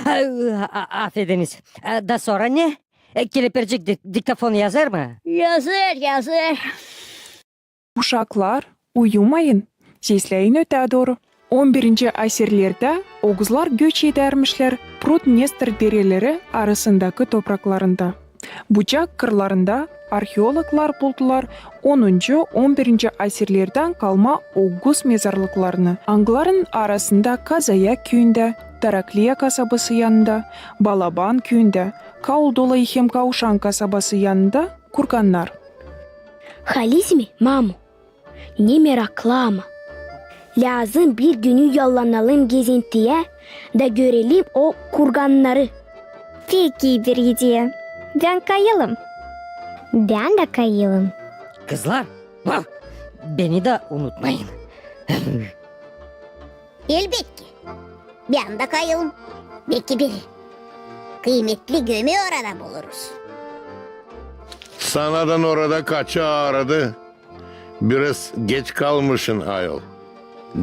A-, a-, afediniz. E, da sora ne? E, Kelepircik dik-, diktafon yazêr mı? Yazêr, yazêr. Uşaklar, uyumayın. Sesläyin ötää dooru. On birinci asirlerdä oguzlar göç edärmişlär Prut-Dnestr dereleri arasındakı topraklarında. Bucak kırlarında arheologlar buldular onuncu, on birinci asirlerdän kalma oguz mezarlıklarını, angıların arasında Kazaya küüyündä, Tarakliya kasabası yanında, Balaban küüyündä, Kauldolayı hem Kauşan kasabası yanında kurgannar. Halis mi, mamu? Ne meraklı ama. Lääzım bir günü yollanalım gezintiyä da görelim o kurgannarı. Pek ii bir ideya. Bän kayılım. Bän dä kayılım. Kızlar, beni dä unutmayın. Elbetki. Bän dä kayılım. Beki bir kıymetli gömü orada buluruz. Sanadan orada kaçı aaradı. Biraz geç kalmışın, ayol.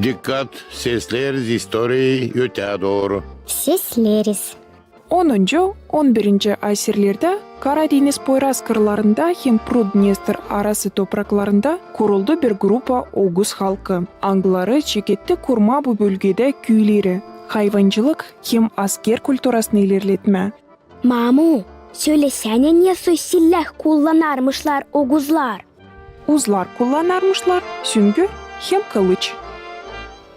Dikkat, sesleeriz istoriyayı ötää dooru. Sesleeriz. Onuncu, on birinci asirlerdä Kara deniz Poyraz kırlarında hem Prut-Dnestr arası topraklarında kuruldu bir grupa oguz halkı, angıları çeketti kurmaa bu bölgedä küüleri, hayvancılık hem asker kulturasını ilerletmää. Mamu, sölesänä, ne soy siläh kullanarmışlar oguzlar? Uzlar kullanarmışlar süngü hem kılıç.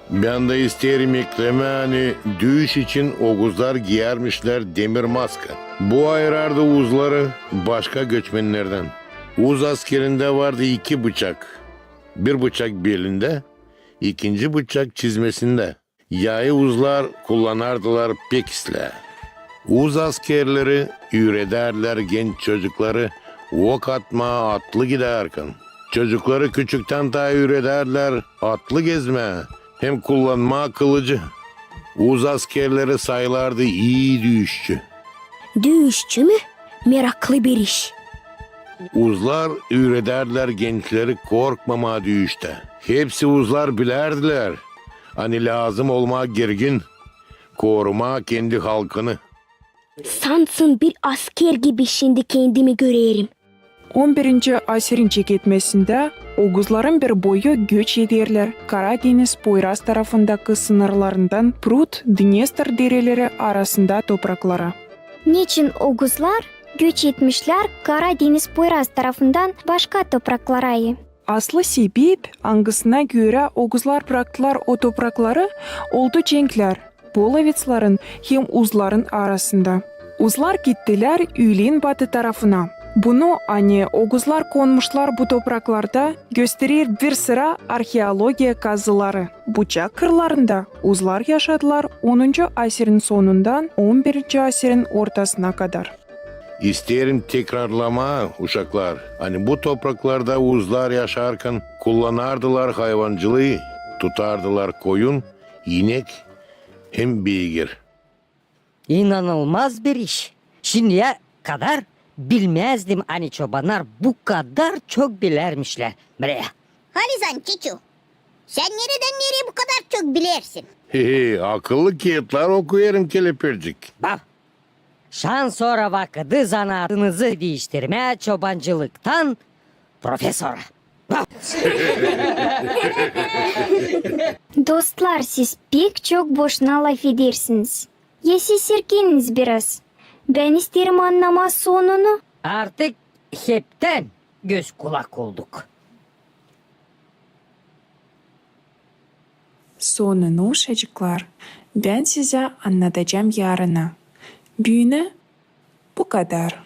Bän dä isteerim eklemää, ani düüş için oguzlar giyärmişlär demir maska. Bu ayırardı uzları başka göçmennerdän. Uz askerindä vardı iki bıçak. Bir bıçak belindä, ikinci bıçak çizmesindä. Yayı uzlar kullanardılar pek islää. Uz askerleri üüredärdilär genç çocukları ok atmaa atlı gidärkän. Çocukları küçüktän taa üüredärdilär atlı gezmää hem kullanmaa kılıcı. Uz askerleri sayılardı ii düüşçü. Düüşçü mü? Meraklı bir iş. Uzlar üüredärdilär gençleri korkmamaa düüştä. Hepsi uzlar bilärdilär, ani lääzım olmaa girgin, korumaa kendi halkını. Sansın bir asker gibi şindi kendimi görerim. On birinci asirin çeketmesindä oguzların bir boyu göç ederlär Kara deñiz poyraz tarafındakı sınırlarından Prut, Dnestr dereleri arasında topraklara. Neçin oguzlar göç etmişlär Kara deñiz poyraz tarafından başka topraklara? Aslı sebep, angısına görä oguzlar braktılar o toprakları, oldu cenklär polovetsların hem uzların arasında. Uzlar gittilär üülen batı tarafına. Bunu, ani oguzlar konmuşlar bu topraklarda, gösterer bir sıra arheologiya kazıları. Bucak kırlarında uzlar yaşadılar onuncu asirin sonundan on birinci asirin ortasına kadar. İsteerim tekrarlamaa, uşaklar, ani bu topraklarda uzlar yaşarkan kullanardılar hayvancılıı, tutardılar koyun, inek hem beygir. İnanılmaz bir iş. Şindiyä kadar bilmäzdim, ani çobannar bu kadar çok bilärmişlär. Breya. Halizan, çiçu, sän neredän nereyä bu kadar çok bilersin? He he, akıllı kiyatlar okuyêrım, kelepircik. Bak, şansora vakıdı zanaatınızı diiştirmää çobancılıktan profesora. Dostlar, siz pek çok boşuna lafedersiniz. Ya siz erkeniniz biraz. Bän isteerim annamaa sonunu. Artık heptän göz-kulak olduk. Sonunu, uşacıklar, bän sizä annadacam yarına. Büünä bu kadar.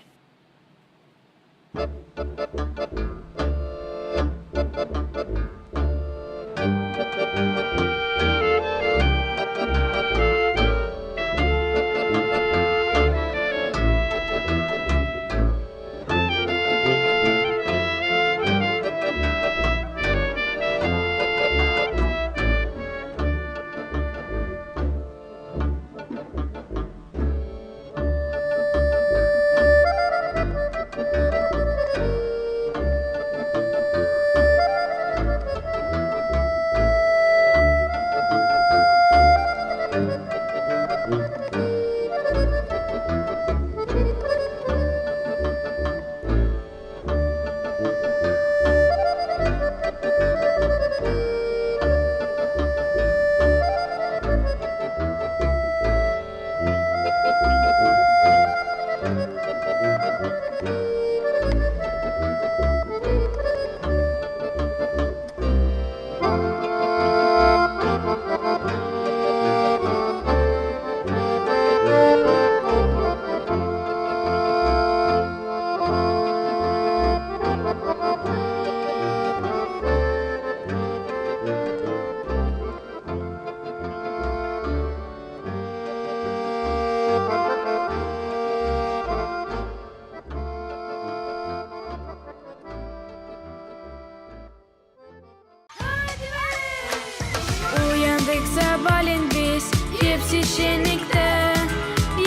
Uyandık sabaalän biz, hepsi şenniktä.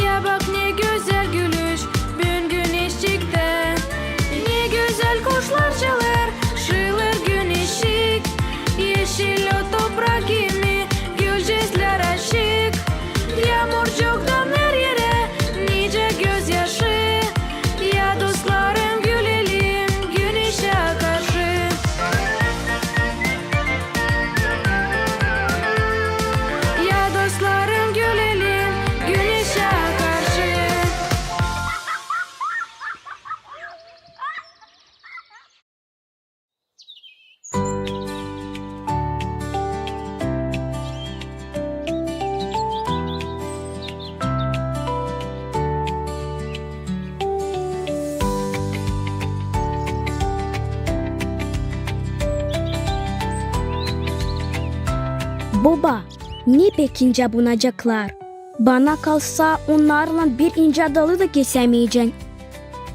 Ya bak, ne gözäl gülüş, büün güneş çıktı. Ne gözäl kuşlar çalêr, şıılêr güneşçik. Eşil o toprak kimi, gülücüklär açık. Yaamurcuktan her erä nicä gözyaşı. Ya dostlarım, gülelim güneşä karşı. Ya dostlarım, gülelim güneşä karşı. Boba, ne pek incä bunacaklar. Bana kalsa, onnarlan bir incä dalı da kesämeyecän.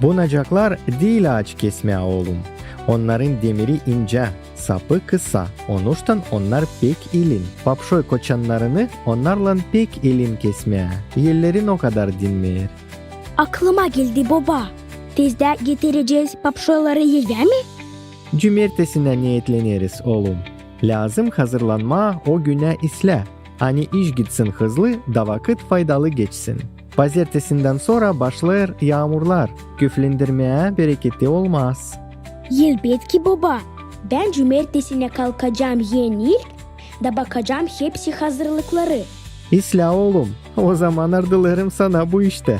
Bu nacaklar diil aaç kesmää, oolum. Onnarın demiri incä, sapı kısa, onuştan onnar pek ilin. Papşoy koçannarını onnarlan pek ilin kesmää. Ellerin o kadar dinmeer. Aklıma geldi, boba. Tezdä getirecez papşoyları evä mi? Cumertesinä neetleneriz, oolum. Lääzım hazırlanmaa o günä islää, ani iş gitsin hızlı da vakıt faydalı geçsin. Pazertesindän sora başlêêr yaamurlar, küflendirmää bereketi olmaz. Elbetki, boba. Bän cumertesinä kalkacam en ilk da bakacam hepsi hazırlıkları. İslää, oolum, ozaman ardılêrım sana bu iştä.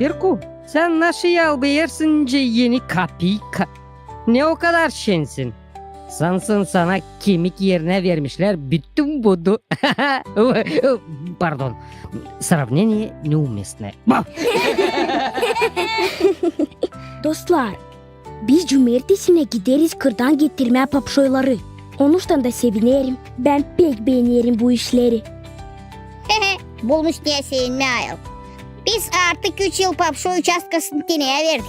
Pirku, sän naşı yalbêêrsın nicä eni kapiyka? Ne o kadar şensin? Sansın sana kemik erinä vermişlär bütün budu. Pardon. Сравнение неуместное. Dostlar, biz cumertesinä gideriz kırdan getirmää papşoyları. Onuştan da sevinerim. Bän pek beenerim bu işleri. Bulmuş neyä sevinmää ayol. Biz artık üç yıl papşoy uçastkasını teneyä verdik.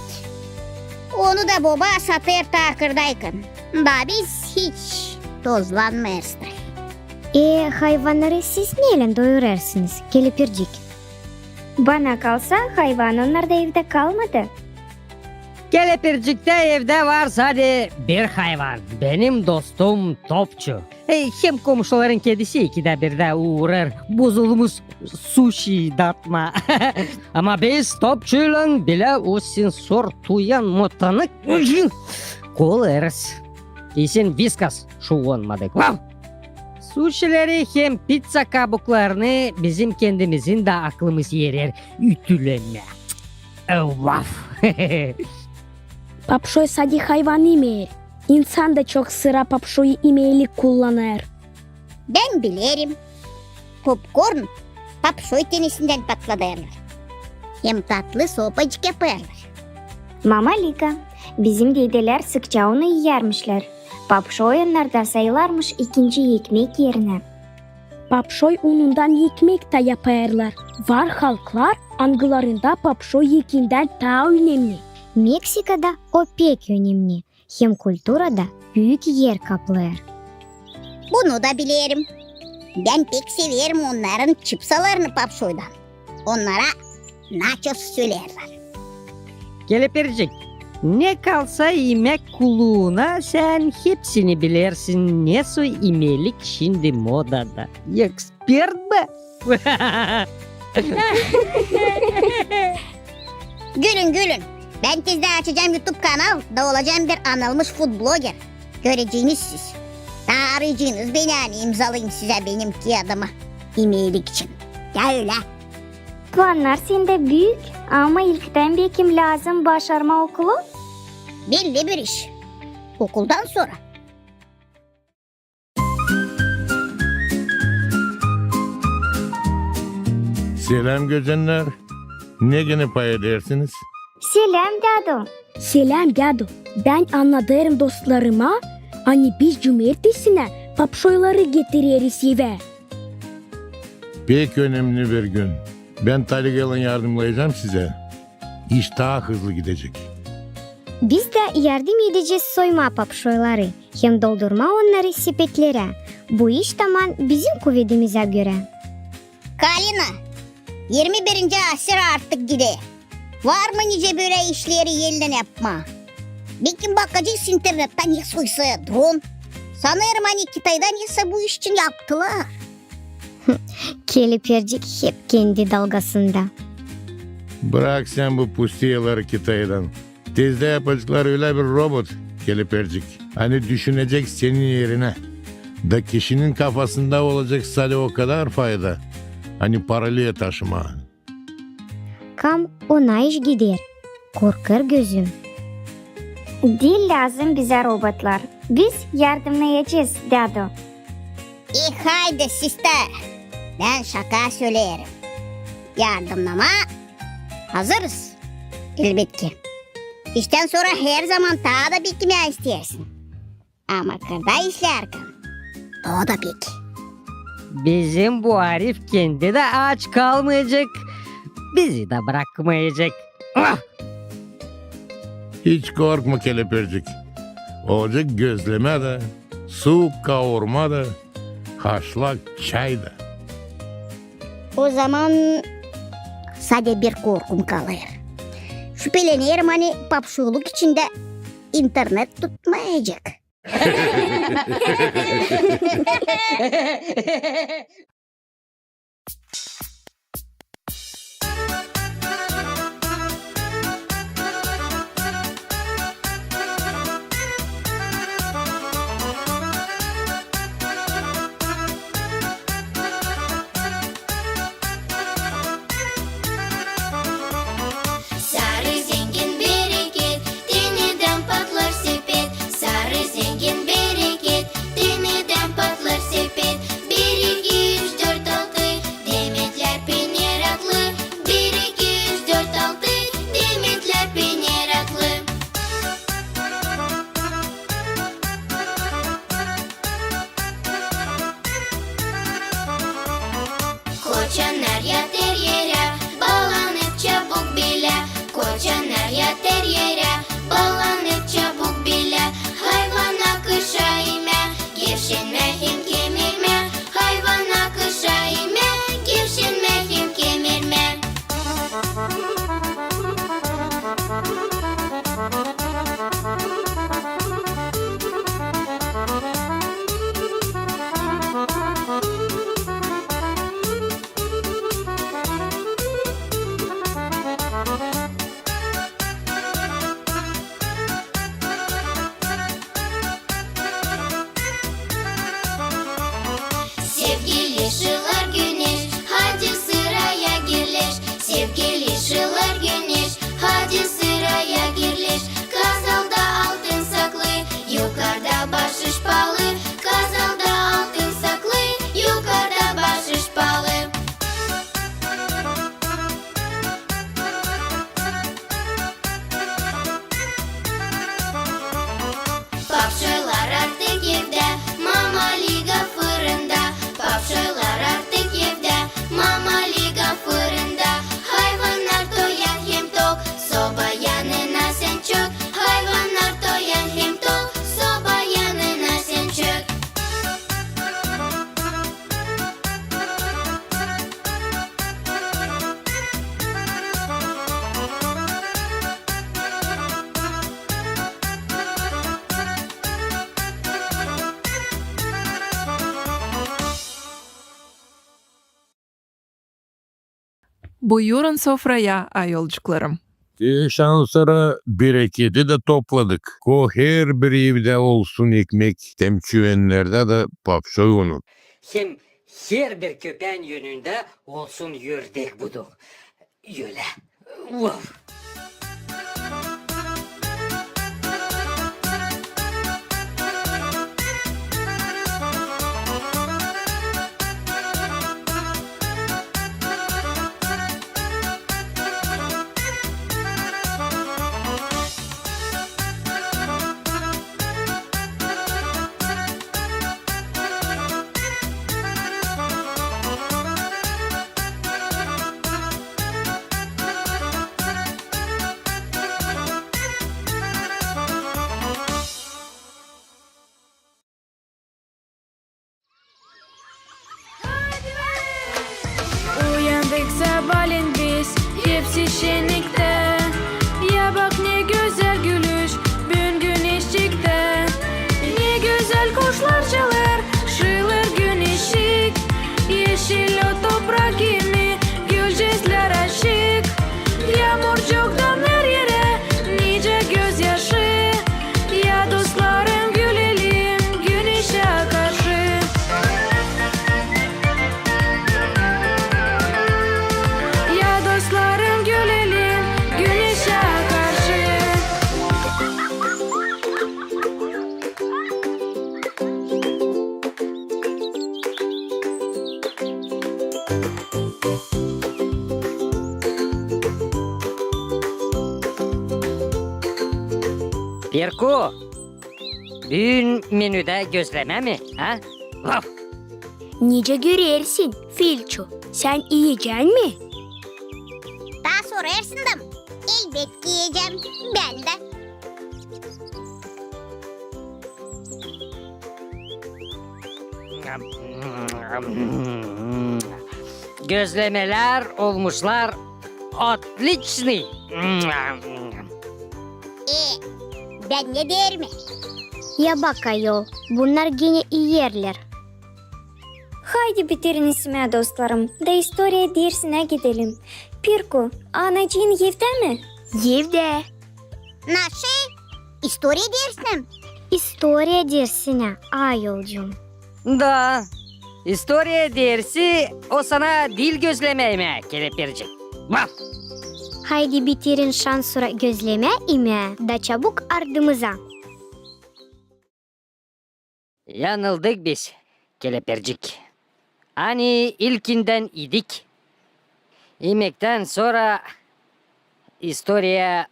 Onu da boba satêr taa kırdaykan. Da biz hiç tozlanmêêrız da. E, hayvannarı siz neylän doyurêrsınız, kelepircik? Bana kalsa, hayvan onnarda evdä kalmadı. Kelepirciktä evdä var sade bir hayvan, benim dostum Topçu. E, hem komuşuların kedisi ikidä birdä uurêr bozulmuş suşi datmaa. Ama biz Topçuylan bilä o sensor tuyan motanı kolêêrız. İsin Viskas şuunmadık. Vav! Suşileri hem pitsa kabuklarını bizim kendimizin dä aklımız erer ütülemää. E, vav! Papşoy sade hayvan imeer. İnsan da çok sıra papşoyu imeelik kullanêr. Bän bilerim. Popkorn papşoy tenesindän patladêrlar. Hem tatlı sopacık yapêrlar. Mama Lika, bizim dedelär sıkça onu iyärmişlär. Papşoy onnarda sayılarmış ikinci ekmek erinä. Papşoy unundan ekmek tä yapêrlar. Var halklar, angılarında papşoy ekindän taa önemni. Meksikada o pek önemni. Hem kulturada büük er kaplêêr. Bunu da bilerim. Bän pek severim onnarın çipsalarını papşoydan. Onnara naços söleerlär. Kelepircik, ne kalsa imäk kuluuna, sän hepsini bilersin, ne soy imelik şindi modada. Ekspert bä! Gülün, gülün. Bän tezdä açacam YouTube kanal da olacam bir anılmış food bloger. Göreceniz siz. Taa arayacınız beni, ani imzalayım sizä benim kiyadımı imelik için. Ya ölä. Plannar sendä büük, ama ilktän bekim lääzım başarmaa okulu? Belli bir iş. Okuldan sora. Seläm, gözennär. Ne genä pay edersiniz? Seläm, dädu. Seläm, dädu. Bän annadêrım dostlarıma, ani biz cumertesinä papşoyları getireriz evä. Pek önemni bir gün. Bän taligaylan yardımnayacam sizä. İş taa hızlı gidecek. Biz dä yardım edecez soymaa papşoyları hem doldurmaa onnarı sepetlerä. Bu iş taman bizim kuvedimizä görä. Kalina, irmi birinci asır artık gider. Var mı nicä bölä işleri elnän yapmaa? Bekim bakacez internettä ne soysa dron. Sanêrım, ani Kitayda nesä bu iş için yaptılar. Kelepircik hep kendi dalgasında. Brak sän bu pustiyaları Kitaydan. Tezdä yapaceklar ölä bir robot, kelepircik, ani düşünecek senin erinä. Da kişinin kafasında olacek sade o kadar fayda, ani paralıya taşımaa. Kam ona iş gider, korkêr gözüm. Diil lääzım bizä robotlar. Biz yardımnayacez, dädu. E, haydi, sistär. Bän şaka söleerim. Yardımnamaya hazırız, elbetki. İştän sora herzaman taa da beklemää isteersin. Ama kırda işlärkän o da pek. Bizim bu arif kendi dä aç kalmayacek, bizi dä brakmayacek. Ah! Hiç korkma, kelepircik. Olacek gözlemä dä, suuk kaurma da, haşlak çay da. Ozaman sade bir korkum kalêr. Şüpelenerim, ani papşoyluk içindä internet tutmayacek. Sarı zengin bereket, tenedän patlar sepet. Sarı zengin bereket, tenedän patlar sepet. Bir, iki, üç, dört, altı, demetlär pek meraklı. Bir, iki, üç, dört, altı, demetlär pek meraklı. Koçannar yatêr erä, baallanıp çabuk bilä. Koçannar yatêr erä, baallanıp çabuk bilä. Hayvan akışa imä, gevşenmää hem kemirmää. Hayvan akışa imä, gevşenmää hem kemirmää. Sevgili şıllar güneş, hadi sıraya girleş. Sevgili şıllar güneş, hadi sıraya girleş. Kazalda altın saklı, yukarda baaşış paalı. Kazalda altın saklı, yukarda baaşış paalı. Papşoylar artık evdä, Mama Liga fırında. Papşoylar artık evdä, Mama Liga fırında. Hayvannar toyan hem tok, soba yanına sän çök. Hayvannar toyan hem tok, soba yanına sän çök. Buyurun sofraya, ayolcuklarım. Te şansora bereketi dä topladık. Ko herbir evdä olsun ekmek, hem çüvennerdä dä papşoy unu. Hem herbir köpään önündä olsun ördek budu. Ölä. Vov! Pirku, büün menüdä gözlemä mi, ha? Vaf! Nicä görersin, Filçu, sän iyecän mi? Taa sorarsın da, elbetki iyecäm, bän dä. Gözlemelär olmuşlar otliçnıy. E, bän ne deerim? Ya bak, ayol, bunnar genä iyerlär. Haydi bitirin isimää, dostlarım, da istoriya dersinä gidelim. Pirku, anacıın evdä mi? Evdä. Naşey? İstoriya dersinä mi? İstoriya dersinä, ayolcuum. Da, istoriya dersi, o sana diil gözlemä imää, kelepircik. Vaf! Haydi bitirin şansora gözlemä imää, da çabuk ardımıza. Yanıldık biz, kelepircik. Ani ilkindän idik. İmektän sora istoriya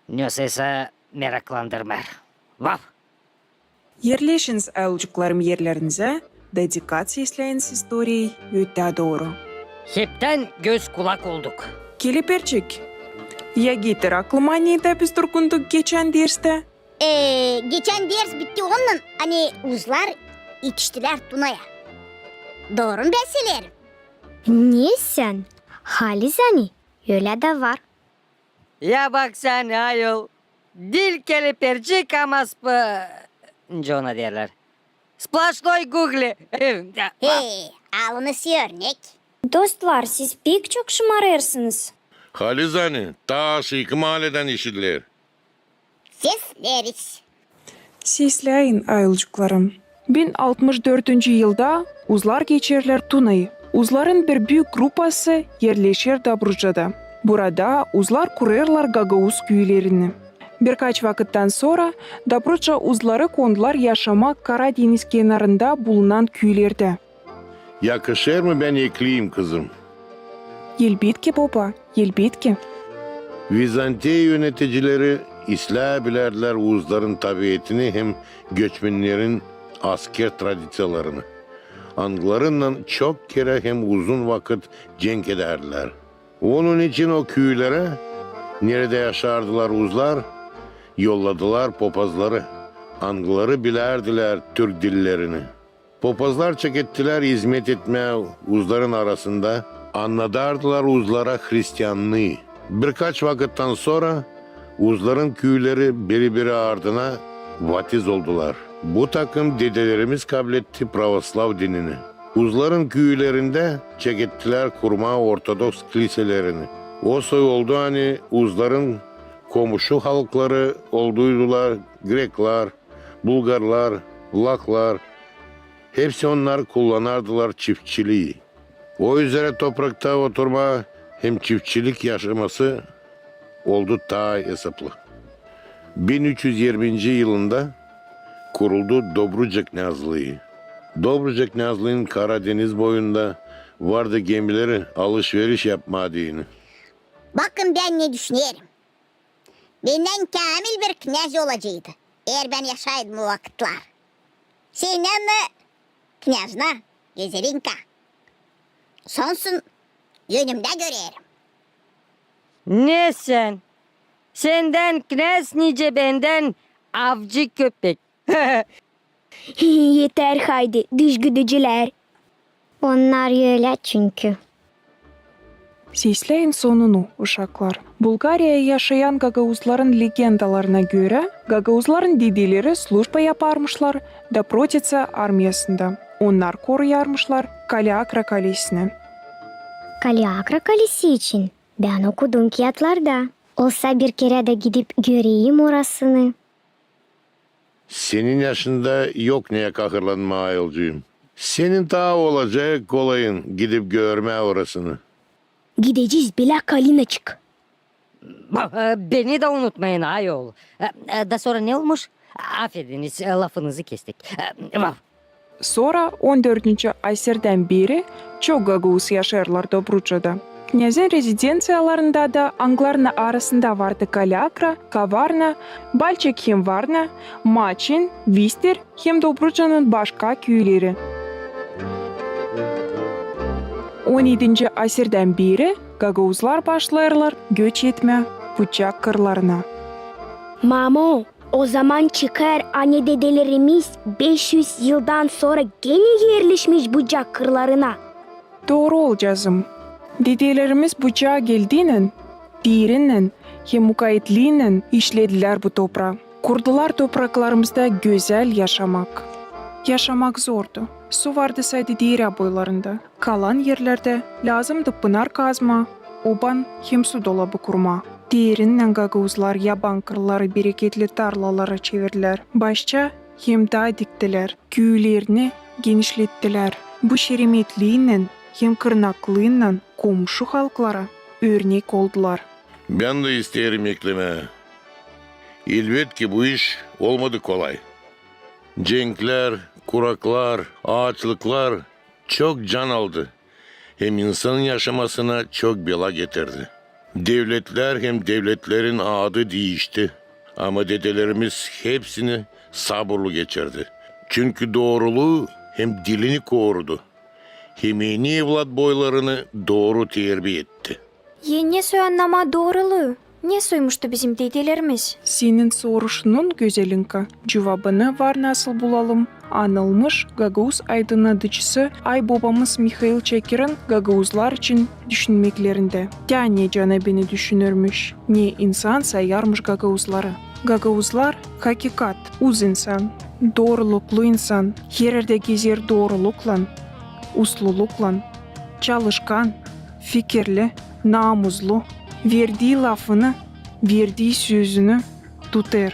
nesoysa meraklandırmêêr. Vaf! Erleşiniz, ayolcuklarım, erlerinizä, da dikkat sesläyiniz istoriyayı ötää dooru. Heptän göz-kulak olduk. Kelepircik, ya getir aklıma, neredä biz durgunduk geçän derstä? E, geçän ders bitti onnan, ani uzlar etiştilär Tunaya. Dooru mu bän söleerim? Ne sän, halizdän, ölä dä var. Ya bak sän, ayol, diil kelepircik, ama sp-, nicä ona deerlär, splaşnoy gugli. Hey, alınız örnek. Dostlar, siz pek çok şımarêrsınız. Halizdän, taa aşaakı maaledän işidiler. Sesleriz. Sesläyin, ayolcuklarım. Bin altmış dördüncü yılda uzlar geçerlär Tunayı. Uzların bir büük grupası erleşer Dobrucada. Burada uzlar kurêrlar gagauz küülerini. Birkaç vakıttan sora Dobruca uzları kondular yaşamaa Kara deniz kenarında bulunan küülerdä. Yakışêr mı, bän ekleyim, kızım? Elbetki, boba, elbetki. Vizantiya yöneticileri islää bilärdilär uzların tabietini hem göçmennerin asker tradiţiyalarını, angılarınnan çok kerä hem uzun vakıt cenk edärdilär. Onun için o küülerä, neredä yaşardılar uzlar, yolladılar popazları, angıları bilärdilär türk dillerini. Popazlar çekettilär izmet etmää uzların arasında, annadardılar uzlara hristiannıı. Birkaç vakıttan sora uzların küüleri biri-biri ardına vatiz oldular. Bu takım dedelerimiz kabletti pravoslav dinini. Uzların küülerindä çekettilär kurmaa ortodoks kliselerini. O soy oldu, ani uzların komuşu halkları olduydular greklar, bulgarlar, vlahlar, hepsi onnar kullanardılar çiftçilii. O üzerä toprakta oturmaa hem çiftçilik yaşaması oldu taa esaplı. Bin üç üz irminci yılında kuruldu Dobruca knâzlıı. Dobruca knâzlıın Kara deniz boyunda vardı gemileri alış-veriş yapmaa deyni. Bakın, bän ne düşünerim. Bendän käämil bir knâz olaceydı, eer bän yaşaydım o vakıtlar. Sendän dä knâznä, Gözerinka. Sonsun önümdä görerim. Ne sän? Sendän knâz nicä bendän avcı köpek. Eter, haydi, dış güdücülär. Onnar ölä çünkü. Sesläyin sonunu, uşaklar. Bulgariyada yaşayan gagauzların legendalarına görä, gagauzların dedeleri slujba yaparmışlar Dobruca armiyasında. Onnar koruyarmışlar Kaleakra kalesini. Kaleakra kalesi için bän okudum kiyatlarda. Olsa bir kerä dä gidip göreyim orasını. Senin yaşında yok neyä kahırlanmaa, ayolcuum. Senin taa olacek kolayın gidip görmää orasını. Gidecez, belä Kalinaçık. Ba-, e, beni dä unutmayın, ayol. E, e, da sora ne olmuş? Afediniz, e, lafınızı kestik. E, vaf. Sora on dördüncü asirdän beri çok gagauz yaşêêrlar Dobrucada. Knäzin rezidenţiyalarında da, angılarının arasında vardı Kalâkra, Kavarna, Balçik hem Varna, Maçin, Vister hem Dobrucanın başka küüleri. On edinci asirdän beeri gagauzlar başlêêrlar göç etmää Bucak kırlarına. Mamo, o zaman çıkêr, ani dedelerimiz beş üz yıldan sora genä erleşmiş Bucak kırlarına. Dooru, oolcaazım. Dedelerimiz Bucağa geldiynän, diirinnän hem mukaetlinnän işledilär bu topraa. Kurdular topraklarımızda gözäl yaşamak. Yaşamak zordu. Su vardı sade diirä boylarında. Kalan erlerdä lääzımdı pınar kazmaa, oban hem su dolabı kurmaa. Diirinnän gagauzlar yaban kırları bereketli tarlalara çevirdilär. Başça hem daa diktilär, küülerini genişlettilär. Bu şeremetlinnän hem kırnaklınnän komşu halklara örnek oldular. Bän dä isteerim eklemää. Elbetki, bu iş olmadı kolay. Cenklär, kuraklar, aaçlıklar çok can aldı hem insanın yaşamasına çok bela getirdi. Devletlär hem devletlerin adı diişti, ama dedelerimiz hepsini saburlu geçirdi. Çünkü dooruluu hem dilini korudu. Hem eni evlat boylarını dooru terbiya etti. Eni soy annamaa dooruluu. Ne soymuştu bizim dedelerimiz? Senin soruşunun, gözelinka, cuvabını var nasıl bulalım anılmış gagauz aydınnadıcısı aybobamız Mihail Çakirin gagauzlar için düşünmeklerindä. Tä ne canabini düşünürmüş, ne insan sayarmış gagauzları. Gagauzlar, hakikat, uz insan, dooruluklu insan, hererdä gezer dooruluklan, usluluklan, çalışkan, fikirli, naamuzlu, verdii lafını, verdii sözünü tutêr.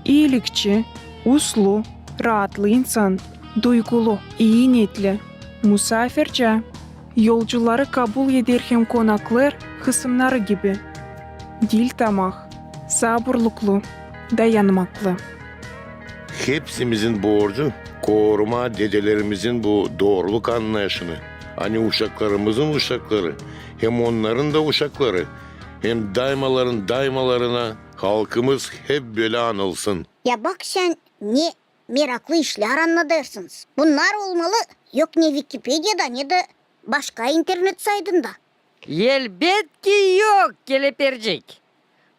İilikçi, uslu, raatlı insan, duygulu, ii neetli, musaafircää, yolcuları kabul eder hem konaklêêr hısımnarı gibi. Diil tamah, saburluklu, dayanmaklı. Hepsimizin borcu korumaa dedelerimizin bu dooruluk annayışını, ani uşaklarımızın uşakları hem onnarın da uşakları hem daymaların daymalarına halkımız hep bölä anılsın. Ya bak sän, ne meraklı işlär annadêrsınız. Bunnar olmalı yok ne Vikipediyada, ne dä başka internet saytında. Elbetki yok, Kelepircik.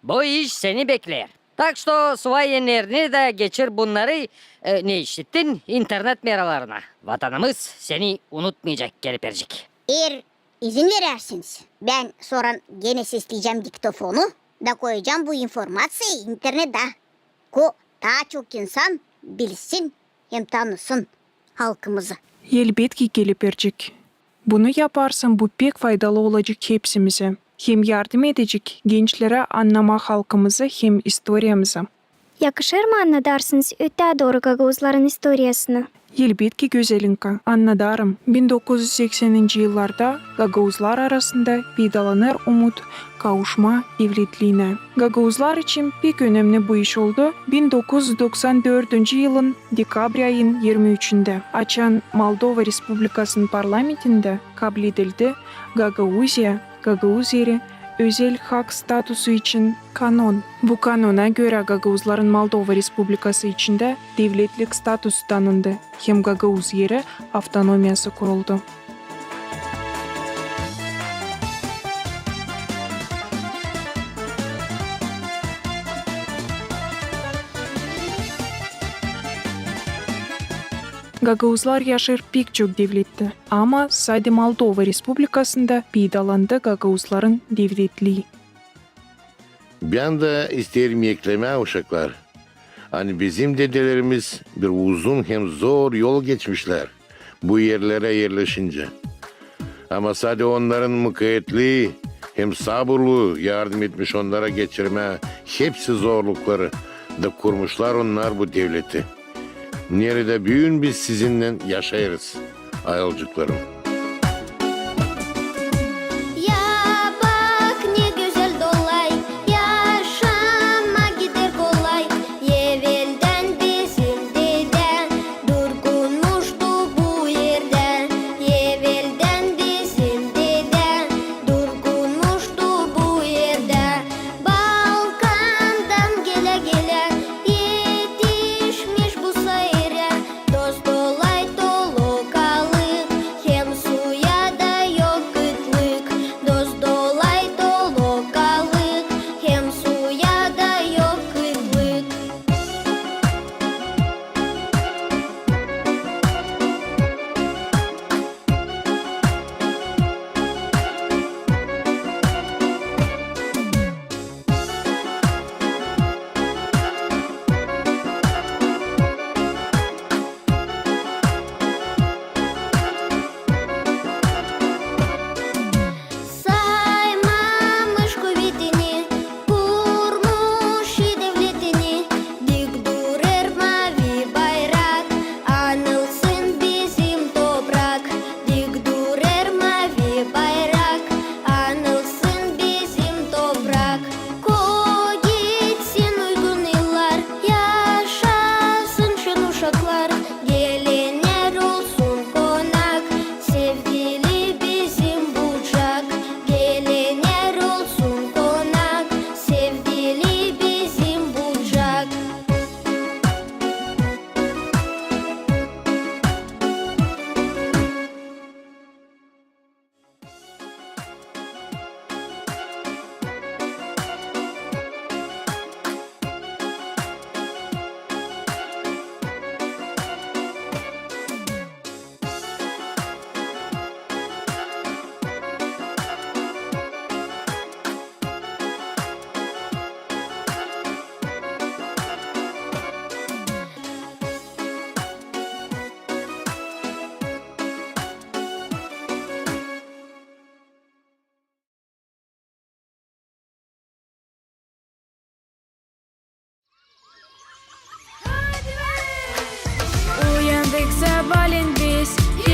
Bu iş seni bekleer. Tak što suvay ennerini dä geçir bunnarı, e, ne işittin, internet meralarına. Vatanımız seni unutmayacek, Kelepircik. Eer izin verärsiniz, bän sora genä sesleyecäm diktofonu da koyacam bu informaţiyayı internetä, ko taa çok insan bilsin hem tanısın halkımızı. Elbetki, Kelepircik. Bunu yaparsın, bu pek faydalı olacek hepsimizä hem yardım edecek gençlerä annamaa halkımızı hem istoriyamızı. Yakışêr mı annadarsınız ötää dooru gagauzların istoriyasını? Elbetki, gözelinka, annadarım. Bin dokuz üz sekseninci yıllarda gagauzlar arasında peydalanêr umut kavuşmaa devletliinä. Gagauzlar için pek önemni bu iş oldu bin dokuz üz doksan dördüncü yılın dekabr ayın irmi üçündä, açan Moldova Respublikasının parlamentindä kabledildi Gagauziya, Gagauz Eri özel hak statusu için kanon. Bu kanona görä gagauzların Moldova Respublikası içindä devletlik statusu tanındı hem Gagauz Eri avtonomiyası kuruldu. Gagauzlar yaşêêr pek çok devlettä, ama sade Moldova Respublikasında peydalandı gagauzların devletlii. Bän dä isteerim eklemää, uşaklar, ani bizim dedelerimiz bir uzun hem zor yol geçmişlär bu erlerä erleşincä. Ama sade onnarın mukaetlii hem saburluu yardım etmiş onnara geçirmää hepsi zorlukları da kurmuşlar onnar bu devleti, neredä büün biz sizinnän yaşêêrız, ayılcıklarım. Ya bak, ne gözäl dolay, yaşamak gider kolay. Eveldän bizim dedä durgunmuştu bu erdä. Eveldän bizim dedä durgun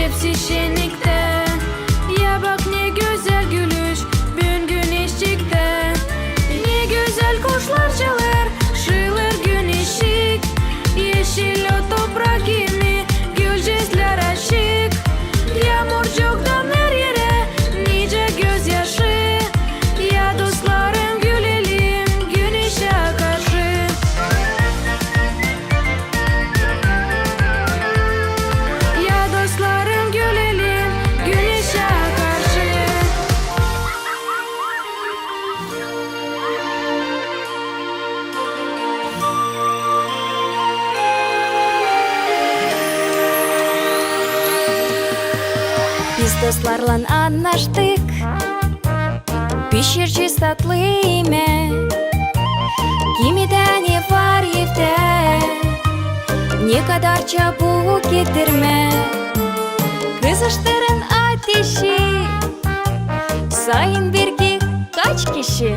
Hepsi şenniktä. Ya bak, ne gözäl gülüş büün güneşçiktä. Ne gözäl kuşlar çalêr, şıılêr güneşçik. Eşil o toprak kimi, gülücüklär açık. Yaamurcuktan her erä nicä gözyaşı. Ya dostlarım, gülelim güneşä karşı. Ya dostlarım, gülelim güneşä karşı. Biz dostlarlan annaştık, pişirecez tatlı imäk. Kimi dä ne var evdä, ne kadar çabuk getirmäk. Kızıştırın ateşi, sayın birki kaç kişi.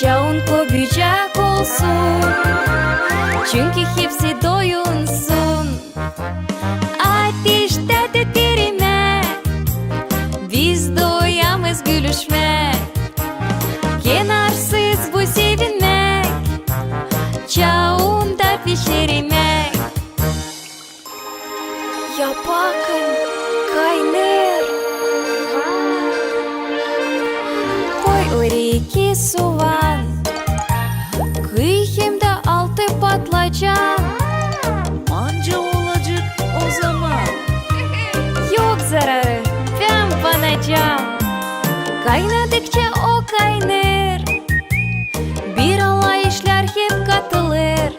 Çaun köbücek olsun, çünkü hepsi doyunsun. Ateştä tüter imäk, biz doyamez gülüşmäk. Kenarsız bu sevinmäk, çaunda pişer imäk. Ya bakın, kaynêêr. Koy oraya iki suvan, kıy hem dä altı patlıcan. Manca olacek o zaman. Yok zararı, bän banacam. Kaynadıkça o kaynêêr, bir alay işlär hem katılêr.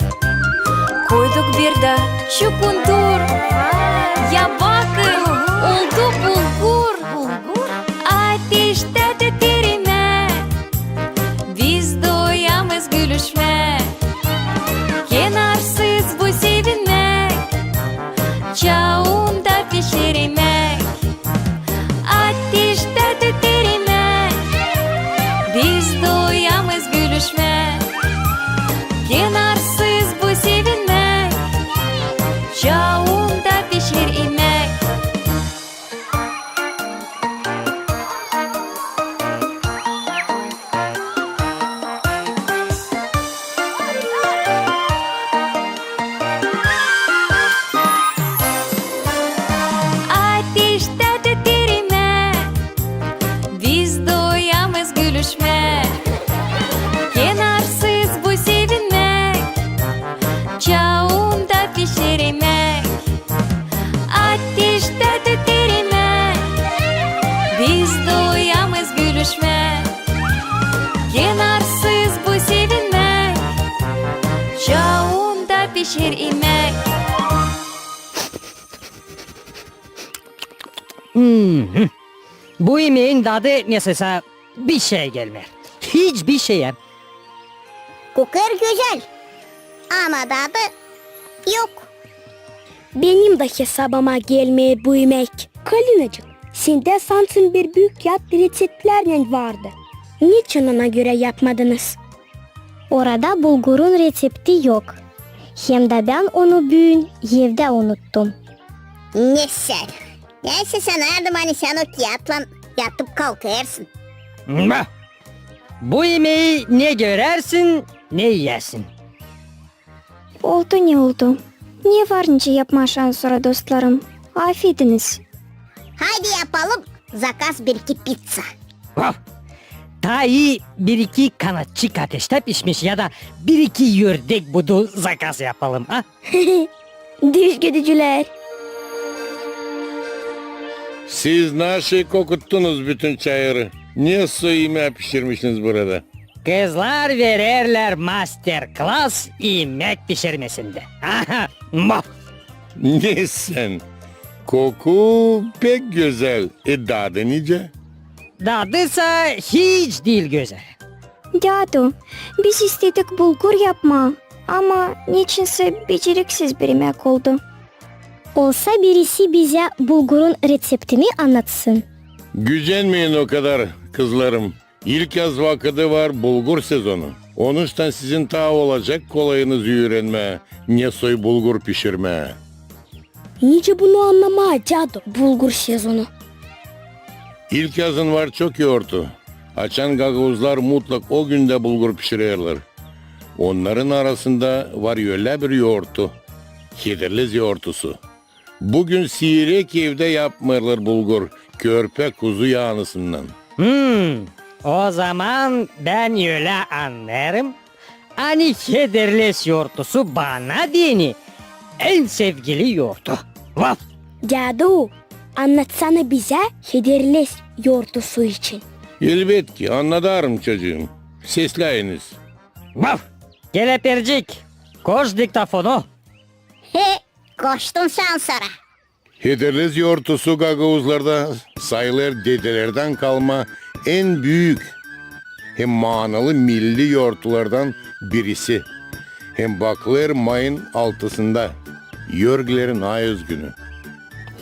Koyduk bir dä çukundur. Ya bakın, oldu bulgur. Ateştä tüter imäk, biz doyamez gülüşmäk. Kenarsız bu sevinmäk, çaunda pişer imäk. Ateştä tüter imäk, biz doyamez gülüşmäk. Kenarsız bu sevinmäk, çaunda pişer imäk. Ateştä tüter imäk, biz doyamez gülüşmäk. Kenarsız bu sevinmäk, çaunda pişer imäk. Ateştä tüter imäk, biz doyamez gülüşmäk. Kenarsız bu sevinmäk, çaunda pişer imäk. Hmm. Bu imeyin dadı nesä bişeyä gelmeer. Hiç bişeyä. Kokêr gözäl, ama dadı yok. Benim dä hesabıma gelmeer bu imäk. Kalinacık, sendä sansın bir büük kiyat reţeptlärnän vardı. Neçin ona görä yapmadınız? Orada bulgurun reţepti yok. Hem dä bän onu büün evdä unuttum. Ne sän? Neysä sän, aydım, ani sän o kiyatlan yatıp kalkêrsın. Ba! Bu imeyi ne görersin, ne iyersin. Oldu ne oldu. Ne var nicä yapmaa şansora, dostlarım? Afediniz. Haydi yapalım zakaz bir-iki pizza. Vah! Taa ii bir-iki kanatçık ateştä pişmiş ya da bir-iki ördek budu zakaz yapalım, a? Düzgüdücülär. Siz naşey kokuttunuz bütün çayırı. Ne soy imää pişirmişsiniz burada? Kızlar vererlär master-klas imäk pişirmesindä. Aha, mah! Ne sän? Koku pek gözäl. E, dadı nicä? Dadı sa hiç diil gözäl. Dädu, biz istedik bulgur yapmaa, ama neçinsä beceriksiz bir imäk oldu. Olsa birisi bizä bulgurun reţeptini annatsın. Gücenmeyin o kadar, kızlarım. İlkyaz vakıdı var bulgur sezonu. Onuştan sizin taa olacek kolayınız üürenmää, ne soy bulgur pişirmää. Nicä bunu annamaa, dädu, bulgur sezonu? İlk yazın var çok yortu. Açan gagauzlar mutlak o gündä bulgur pişirerlär. Onnarın arasında var ölä bir yortu. Hederlez yortusu. Bu gün siirek evdä yapmêêrlar bulgur, körpä kuzu yaanısından. Hmm, o zaman bän ölä annêêrım, ani hederlez yortusu bana deyni en sevgili yortu. Vaf! Dädu, annatsana bizä hederlez yortusu için. Elbetki, annadarım, çocuum. Sesleyiniz. Vaf! Kelepircik, koş diktafonu. He, koştum şansora. Hederlez yortusu gagauzlarda sayılêr dedelerdän kalma en büük hem maanalı milli yortulardan birisi. Hem bakılêr mayın altısında, Yorgilerin ayöz günü.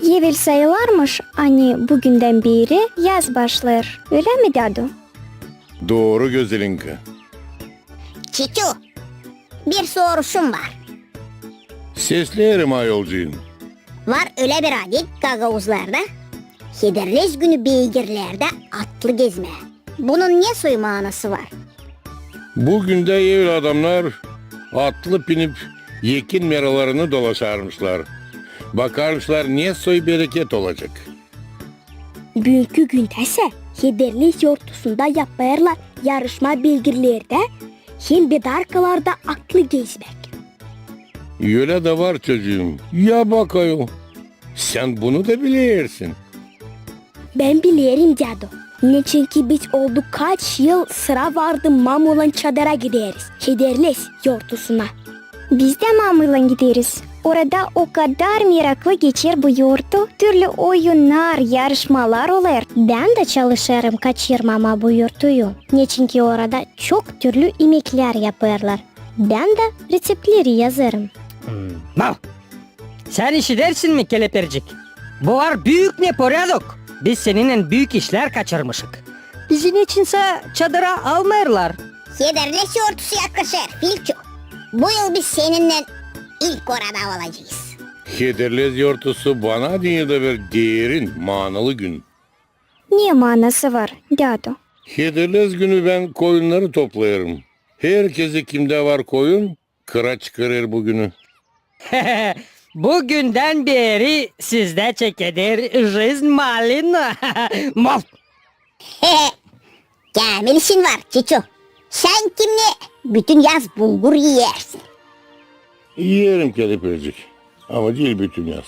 Evel sayılêrmış, ani bu gündän beeri yaz başlêêr, ölä mi, dädu? Dooru, Gözelinka. Çiçu, bir soruşum var. Sesleerim, ayolcuum. Var ölä bir adet gagauzlarda, hederlez günü beygirlerdä atlı gezmää. Bunun nesoy maanası var? Bu gündä evel adamnar atlı pinip ekin meralarını dolaşarmışlar. Bakarmışlar, nesoy bereket olacek. Büünkü gündäsä hederlez yortusunda yapêrlar yarışma beygirlerdä hem bedarkalarda atlı gezmäk. Ölä dä var, çocuum. Ya bak ayol, sän bunu da bilersin. Bän bilerim, dädu. Neçinki biz oldu kaç yıl sıra vardı mamuylan çadıra gideriz, hederlez yortusuna. Biz dä mamuylan gideriz. Orada o kadar meraklı geçer bu yortu, türlü oyunnar, yarışmalar olêr. Bän dä çalışêrım kaçırmamaa bu yortuyu. Neçinki orada çok türlü imeklär yapêrlar. Bän dä reţeptleri yazêrım. Hmm, bak! Sän işidersin mi, kelepircik? Bu var büük neporядок. Biz seninnän büük işlär kaçırmışık. Bizi neçinsä çadıra almêêrlar. Hederlez yortusu yaklaşêr, Filçu. Bu yıl biz seninnän ilk orada olacez. Hederlez yortusu bana deyni dä bir derin, maanalı gün. Ne maanası var, dädu? Hederlez günü bän koyunnarı toplêêrım. Herkezi, kimdä var koyun, kıra çıkarêr bu günü. Bu gündän beeri sizdä çekeder жизнь malina. Maf! Käämil işin var, Çiçu. Sän kimnä bütün yaz bulgur iyersin? İyerim, kelepircik, ama diil bütün yaz.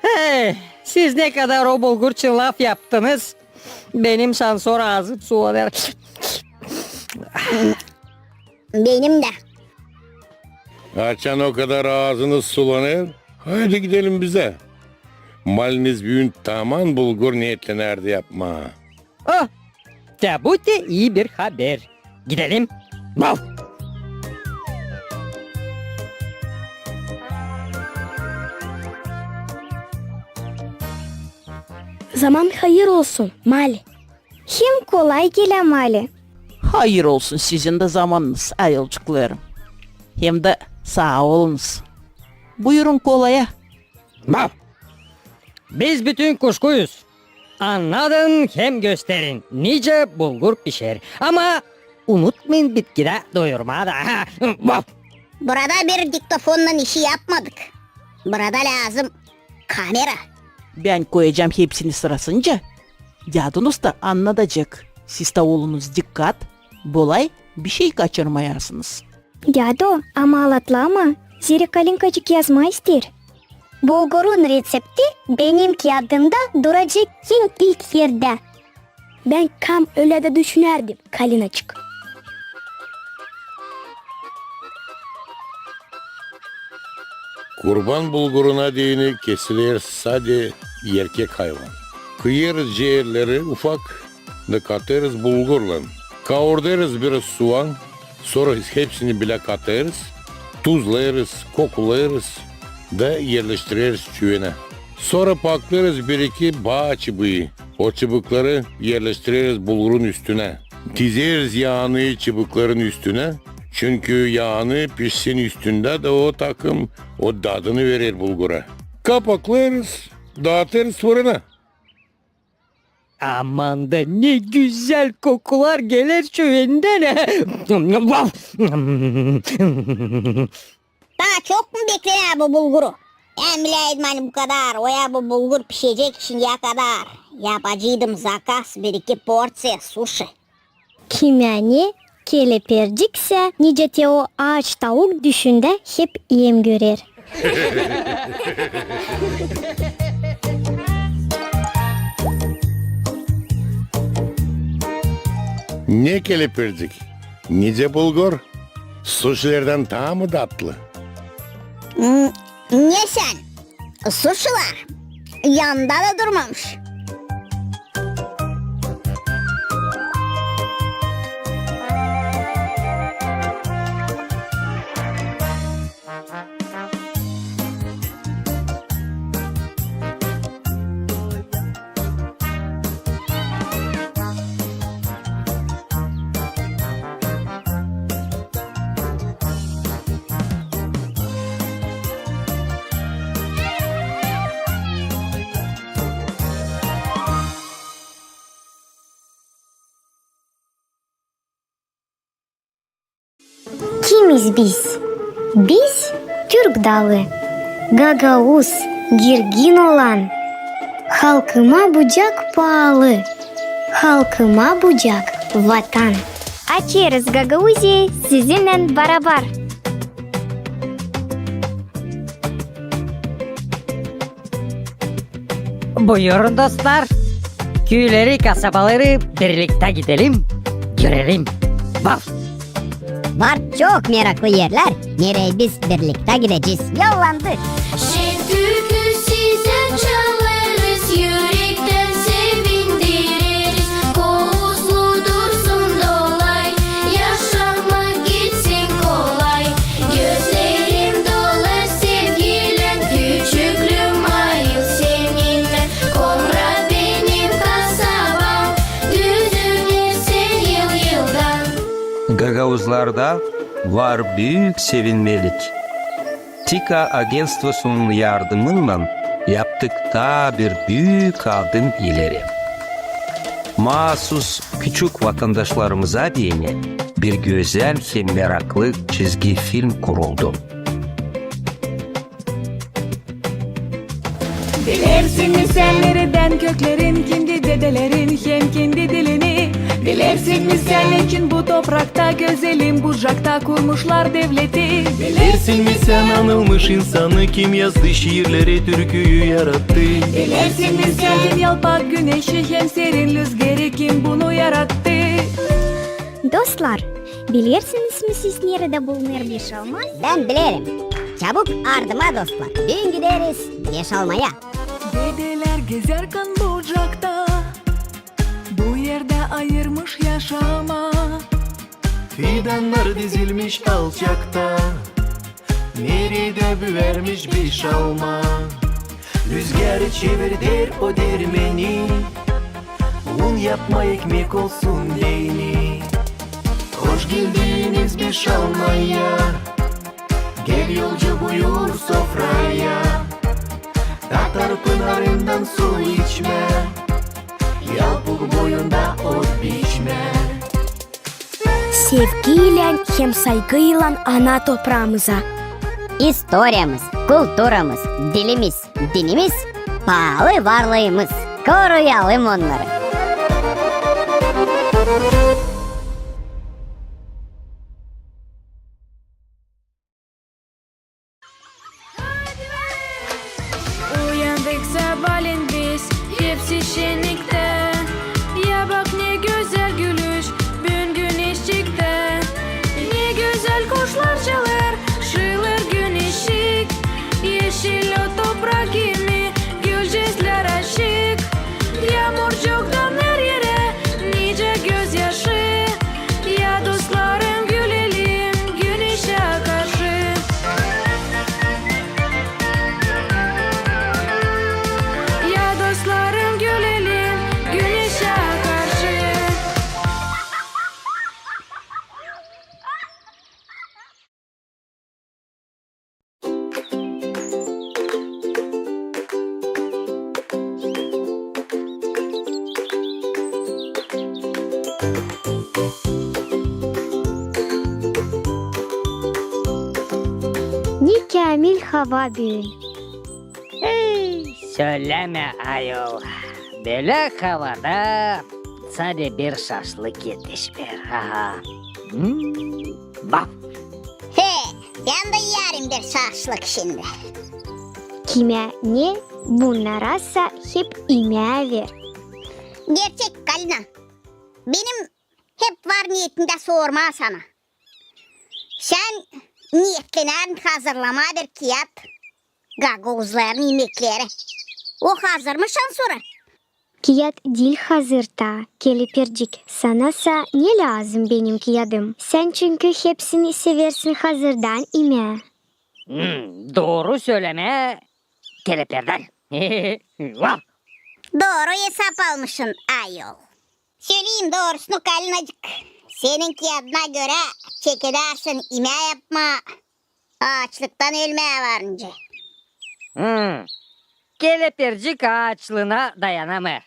Hey, siz ne kadar o bulgur için lafyaptınız, benim şansora aazım sulanêr. Benim dä. Açan o kadar aazınız sulanêr, haydi gidelim bizä. Maliniz büün taman bulgur neetlenärdi yapmaa. Oh, da bu da ii bir haber. Gidelim. Vaf! Zaman hayır olsun, Mali. Hem kolay gelä, Mali. Hayır olsun sizin dä zamanınız, ayolcuklarım. Hem dä saa olunuz. Buyurun kolaya. Vaf! Biz bütün kuşkuyuz. Annadın hem gösterin, nicä bulgur pişer. Ama unutmayın bitkidä doyurmaa da. Vaf! Burada bir diktofonnan işi yapmadık. Burada lääzım kamera. Bän koyacam hepsini sırasınca. Dädunuz da annadacek. Siz dä olunuz dikkat, bolay bişey kaçırmayasınız. Dädu, ama alatlama, zerä Kalinkacık yazmaa isteer. Bulgurun reţepti benim kiyadımda duracek en ilk erdä. Bän kam ölä dä düşünärdim, Kalinacık. Kurban bulguruna deyni kesiler sade erkek hayvan. Kıyêrız ceerleri ufak da katêrız bulgurlan. Kaurdêrız biraz suan, sora hepsini bilä katêrız, tuzlêêrız, kokulêrız da erleştireriz çüvenä. Sora paklêêrız bir-iki baa çıbıı. O çıbıkları erleştireriz bulgurun üstünä. Dizeriz yaanı çıbıkların üstünä, çünkü yaanı pişsin üstündä da o takım o dadını verer bulgura. kapaklêêrız, daatêrız fırına. Aman da ne gözäl kokular geler şu öndän. Taa çok mu bekleer bu bulguru? Bän bileydim, ani bu kadar oya bu bulgur pişecek şindiyä kadar. Yapaceydım zakaz bir-iki porţiya suşi. Kimä ne, keleperciksä, nicä te o aaç tauk, düşündä hep em görer. Ne kelepercik, nicä bulgur, suşilerdän taa mı datlı? Hmm, ne sän? Suşilar yanda da durmamış. Kimiz biz? Biz türk dalı, gagauz, girgin olan. Halkıma bucak paalı, halkıma bucak vatan. Açêrız Gagauziyayı sizinnän barabar. Buyurun, dostlar. Küüleri, kasabaları birliktä gidelim, görelim. Vaf! Var çok meraklı erlär, nereyi biz birliktä gidecez. Yollandı! Şen türkü sizä çalêrız, ürektän sevindireriz. Kovuzlu dursun dolay, yaşamak gitsin kolay. Gözlerim dolar sevgilän, küçüklüüm ayıl seninnän. Komra benim kasabam, düzüner sän yıl-yıldan. Gagauzlarda var büük sevinmelik. TİKA agentstvosunun yardımınnan yaptık taa bir büük adım ileri. Maasus küçük vatandaşlarımıza deyni bir gözäl hem meraklı çizgi film kuruldu. Bilersin mi sän neredän köklerin, kendi dedelerin hem kendi dilini? Bilersin mi sän neçin bu toprakta, gözelim Bucakta kurmuşlar devleti? Bilersin mi sän anılmış insanı, kim yazdı şiirleri, türküyü yarattı? Bilersin mi sän kim yalpak güneşi hem serin lüzgeri, kim bunu yarattı? Dostlar, bilersiniz mi siz, neredä bulunêr Beşalma? Bän bilerim. Çabuk ardıma, dostlar, büün gideriz Beşalmaya. Dedelär gezärkän Bucakta, bu erdä ayırmış yaşamaa. Fidannar dizilmiş alçakta, neredä büärmiş Beşalma. Lüzgeri çevirder o dermeni, un yapma, ekmek olsun deyni. Hoş geldiniz Beşalmaya, gel yolcu buyur sofraya. Tatar pınarından su içmä, yalpuk boyunda ot biçmä. Sevgiylän hem saygıylan ana topraamıza. İstoriyamız, kulturamız, dilimiz, dinimiz, paalı varlıımız. Koruyalım onnarı. Uyandık sabaalän biz, hepsi şenniktä. Ya bak, ne gözäl gülüş, büün güneş çıktı. Ne gözäl kuşlar çalêr, şılêr güneşçik. Eşil o toprak kimi, gülceklär açık. Yaamurcuk Ne käämil hava büün. Ey, sölämä, ayol. Bölä havada sade bir şaşlık etişmeer. Aha. Hmm, bap. He, bän dä iyärim bir şaşlık şindi. Kimä ne, bunnara sa hep imää ver. Gerçek, Kalina. Benim hep var niyetimdä sormaa sana. Sän niyetlenärin hazırlamaa bir kiyat gagauzların imekleri. O hazır mı şansora? Kiyat diil hazır taa, kelepircik. Sana sa ne lääzım benim kiyadım? Sän çünkü hepsini seversin hazırdan imää. Hmm, dooru sölämä, keleperdän. Vap! Dooru esap almışın, ayol. Söleyim doorusunu, Kalinacık, senin kiyadına görä çekedärsin imää yapmaa aaçlıktan ölmää varınca. Hmm. Kelepircik aaçlıına dayanamêêr.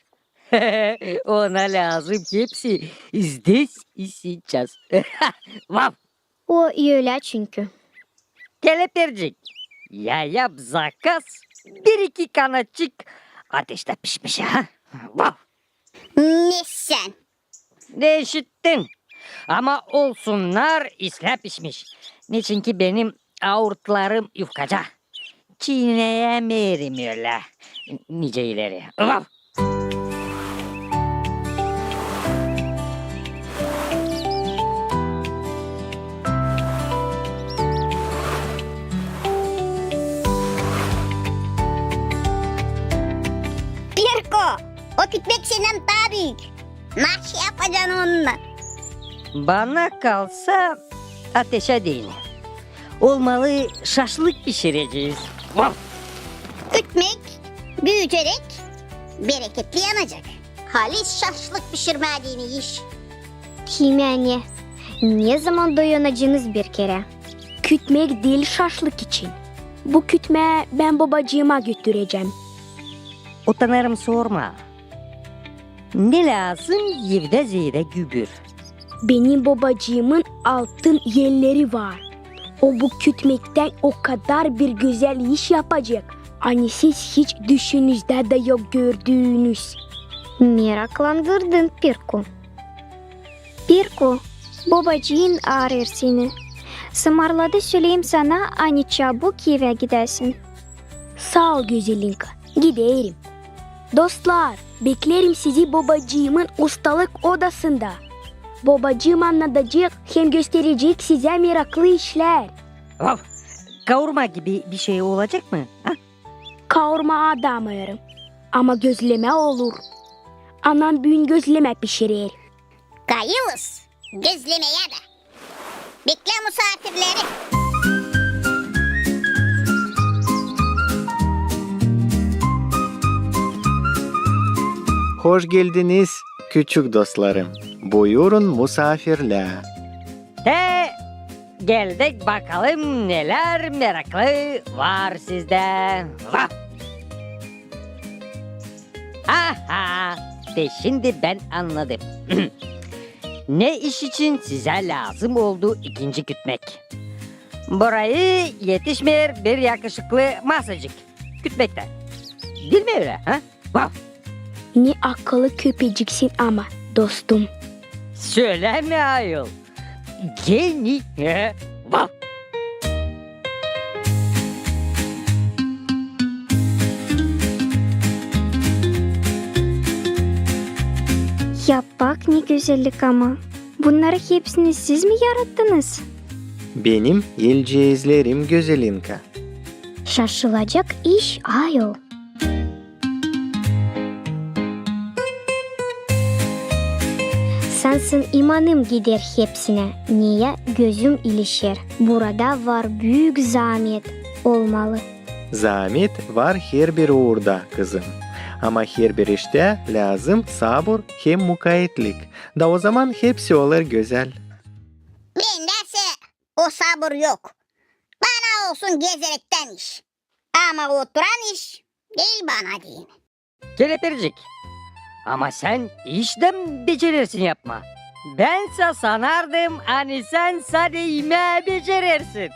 Ona lääzım hepsi здесь и сейчас. Vap! O ölä çünkü. Kelepircik, ya yap zakaz, bir-iki kanatçık ateştä pişmiş, ha? Vap! Ne sän? Ne işittin? Ama olsunnar islää pişmiş. Neçinki benim aurtlarım yufkaca. Çiineyämeerim ölä nicä ileri. Vap! Pirko, o kütmek sendän taa büük. Naşey yapacan onunnan? Bana kalsa, ateşä deyni. Olmalı, şaşlık pişirecez. Vap! Kütmek büüyüceräk, bereketli yanacek. Halis şaşlık pişirmää deyni iş. Kimä ne, ne zaman doyunacanız bir kerä? Kütmek diil şaşlık için. Bu kütmää bän bobacııma götürecäm. Utanêrım sormaa. Ne lääzım evdä zeedä gübür? Benim bobacıımın altın elleri var. O bu kütmektän o kadar bir gözäl iş yapacek, ani siz hiç düşünüzdä dä yok gördüünüz. Meraklandırdın, Pirko. Pirko, bobacıın aarêêr seni. Sımarladı söleyim sana, ani çabuk evä gidäsin. Saa ol, Gözelinka, giderim. Dostlar, beklerim sizi bobacıımın ustalık odasında. Bobacıım annadacek hem gösterecek sizä meraklı işlär. Vap! Kaurma gibi bir şey olacek mı, ha? Kaurma adamêêrım, ama gözlemä olur. Anam büün gözlemä pişirer. Kayılız gözlemeyä dä. Beklä musaafirleri. Hoş geldiniz, küçük dostlarım. Buyurun, musaafirlär. Te geldik, bakalım, nelär meraklı var sizdä. Vap! Aha! Te şindi bän annadım. Ne iş için sizä lääzım oldu ikinci kütmek? Burayı etişmeer bir yakışıklı masacık kütmektä. Diil mi ölä, ha? Vap! Ne akıllı köpeciksin ama, dostum. Sölämä, ayol. Geniy. Vap! Ya bak, ne gözellik ama. Bunnarı hepsini siz mi yarattınız? Benim elceezlerim, Gözelinka. Şaşılacak iş, ayol. Sansın imanım gider hepsinä, neyä gözüm ilişer. Burada var büük zaamet olmalı. Zaamet var herbir uurda, kızım. Ama herbir iştä lääzım sabur hem mukaetlik. Da ozaman hepsi olêr gözäl. Bendä sä o sabur yok. Bana olsun gezerektän iş. Ama oturan iş diil bana deyni. Kelepircik, ama sän iş dä becerersin yapmaa. Bän sä sanardım, ani sän sade imää becerersin.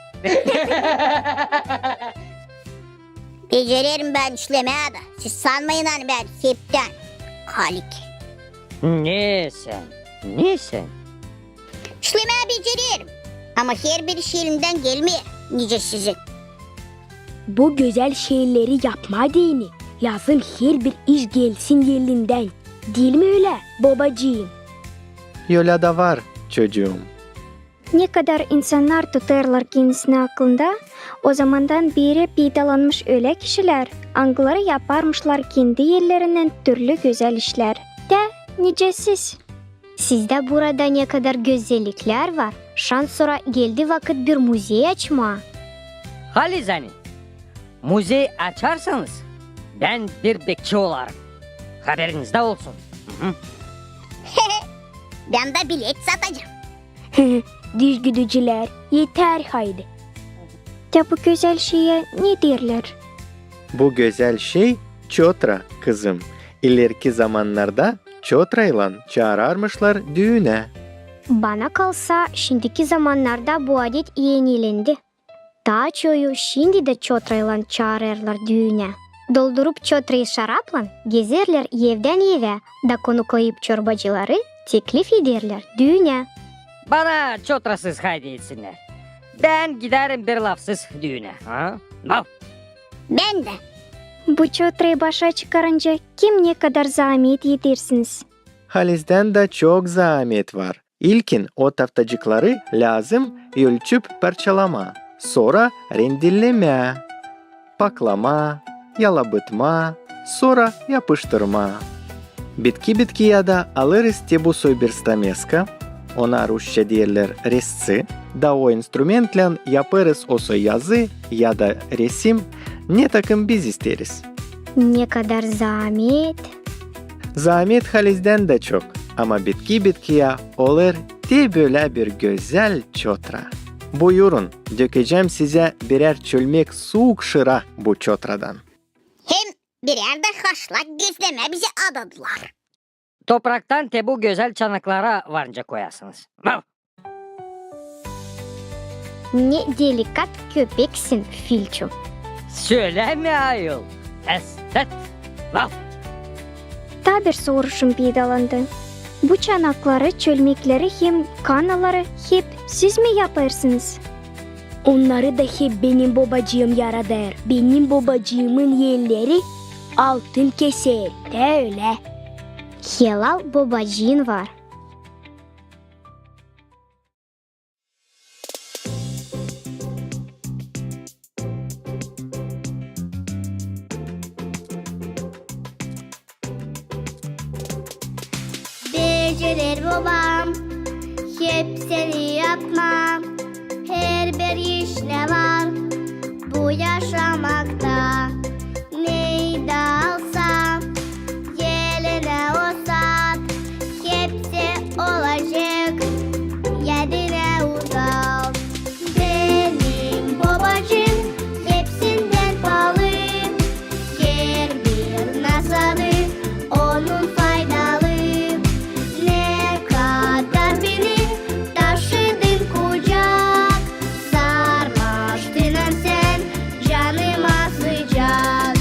Becererim bän işlemää dä. Siz sanmayın, ani bän heptän kalik. Ne sän, ne sän? İşlemää becererim. Ama herbir iş elindän gelmeer, nicä sizin. Bu gözäl şeyleri yapmaa deyni, lääzım herbir iş gelsin elindän. Diil mi ölä, bobacıım? Ölä dä var, çocuum. Ne kadar insannar tutêrlar kendisini aklında, o zamandan beeri peydalanmış ölä kişilär, angıları yaparmışlar kendi ellerinnän türlü gözäl işlär. Dä, nicä siz? Sizdä burada ne kadar gözelliklär var, şansora geldi vakıt bir muzey açmaa. Halizdän, muzey açarsanız, bän bir bekçi olarım. Haberinizdä olsun. Hı-hı. Bän dä bilet satacam. Düzgüdücülär, eter haydi. Dä bu gözäl şeye ne deerlär? Bu gözäl şey çotra, kızım. İlerki zamannarda çotraylan çaararmışlar düünä. Bana kalsa, şindiki zamannarda bu adet enilendi. Taa çoyu şindi dä çotraylan çaarêrlar düünä. Doldurup çotrayı şaraplan, gezerlär evdän evä, da konuklayıp çorbacıları, teklif ederlär düünä. Bana çotrasız haydi etsinnär. Bän giderim bir lafsız düünä, ha? Laf! Bän dä. Bu çotrayı başa çıkarınca kim ne kadar zaamet edersiniz? Halizdän dä çok zaamet var. İlkin o taftacıkları lääzım ölçüp parçalamaa, sora rendellemää, paklamaa, yalabıtmaa, sora yapıştırmaa. Bitki-bitkiyä dä alêrız te bu soy bir stameska, ona rusça deerlär rezci, da o instrumentlän yapêrız o soy yazı ya da resim, ne takım biz isteeriz. Ne kadar zaamet! Zaamet halizdän dä çok, ama bitki-bitkiyä olêr te bölä bir gözäl çotra. Buyurun, dökecäm sizä birär çölmek suuk şıra bu çotradan. Hem birär dä haşlak gözlemää bizä adadılar. Topraktan te bu gözäl çanaklara varınca koyasınız. Vav! Ne delikat köpeksin, Filçu. Sölä mi, ayol? Estet! Vav! Taa bir soruşum peydalandı. Bu çanakları, çölmekleri hem kanaları hep siz mi yapêrsınız? Onnarı da hep benim bobacıım yaradêr. Benim bobacıımın elleri altın keser, dä ölä. Helal bobacıın var. Becerer bobam hepsini yapmaa, herbir iş ne var bu yaşamakta. Neydi alsa elinä o saat, hepsi olacek, ya dinä uzak. Benim bobacıım hepsindän paalı, herbir nasadı onun faydalı. Ne kadar beni taşıdın kucak, sarmaştın sän canıma sıcak.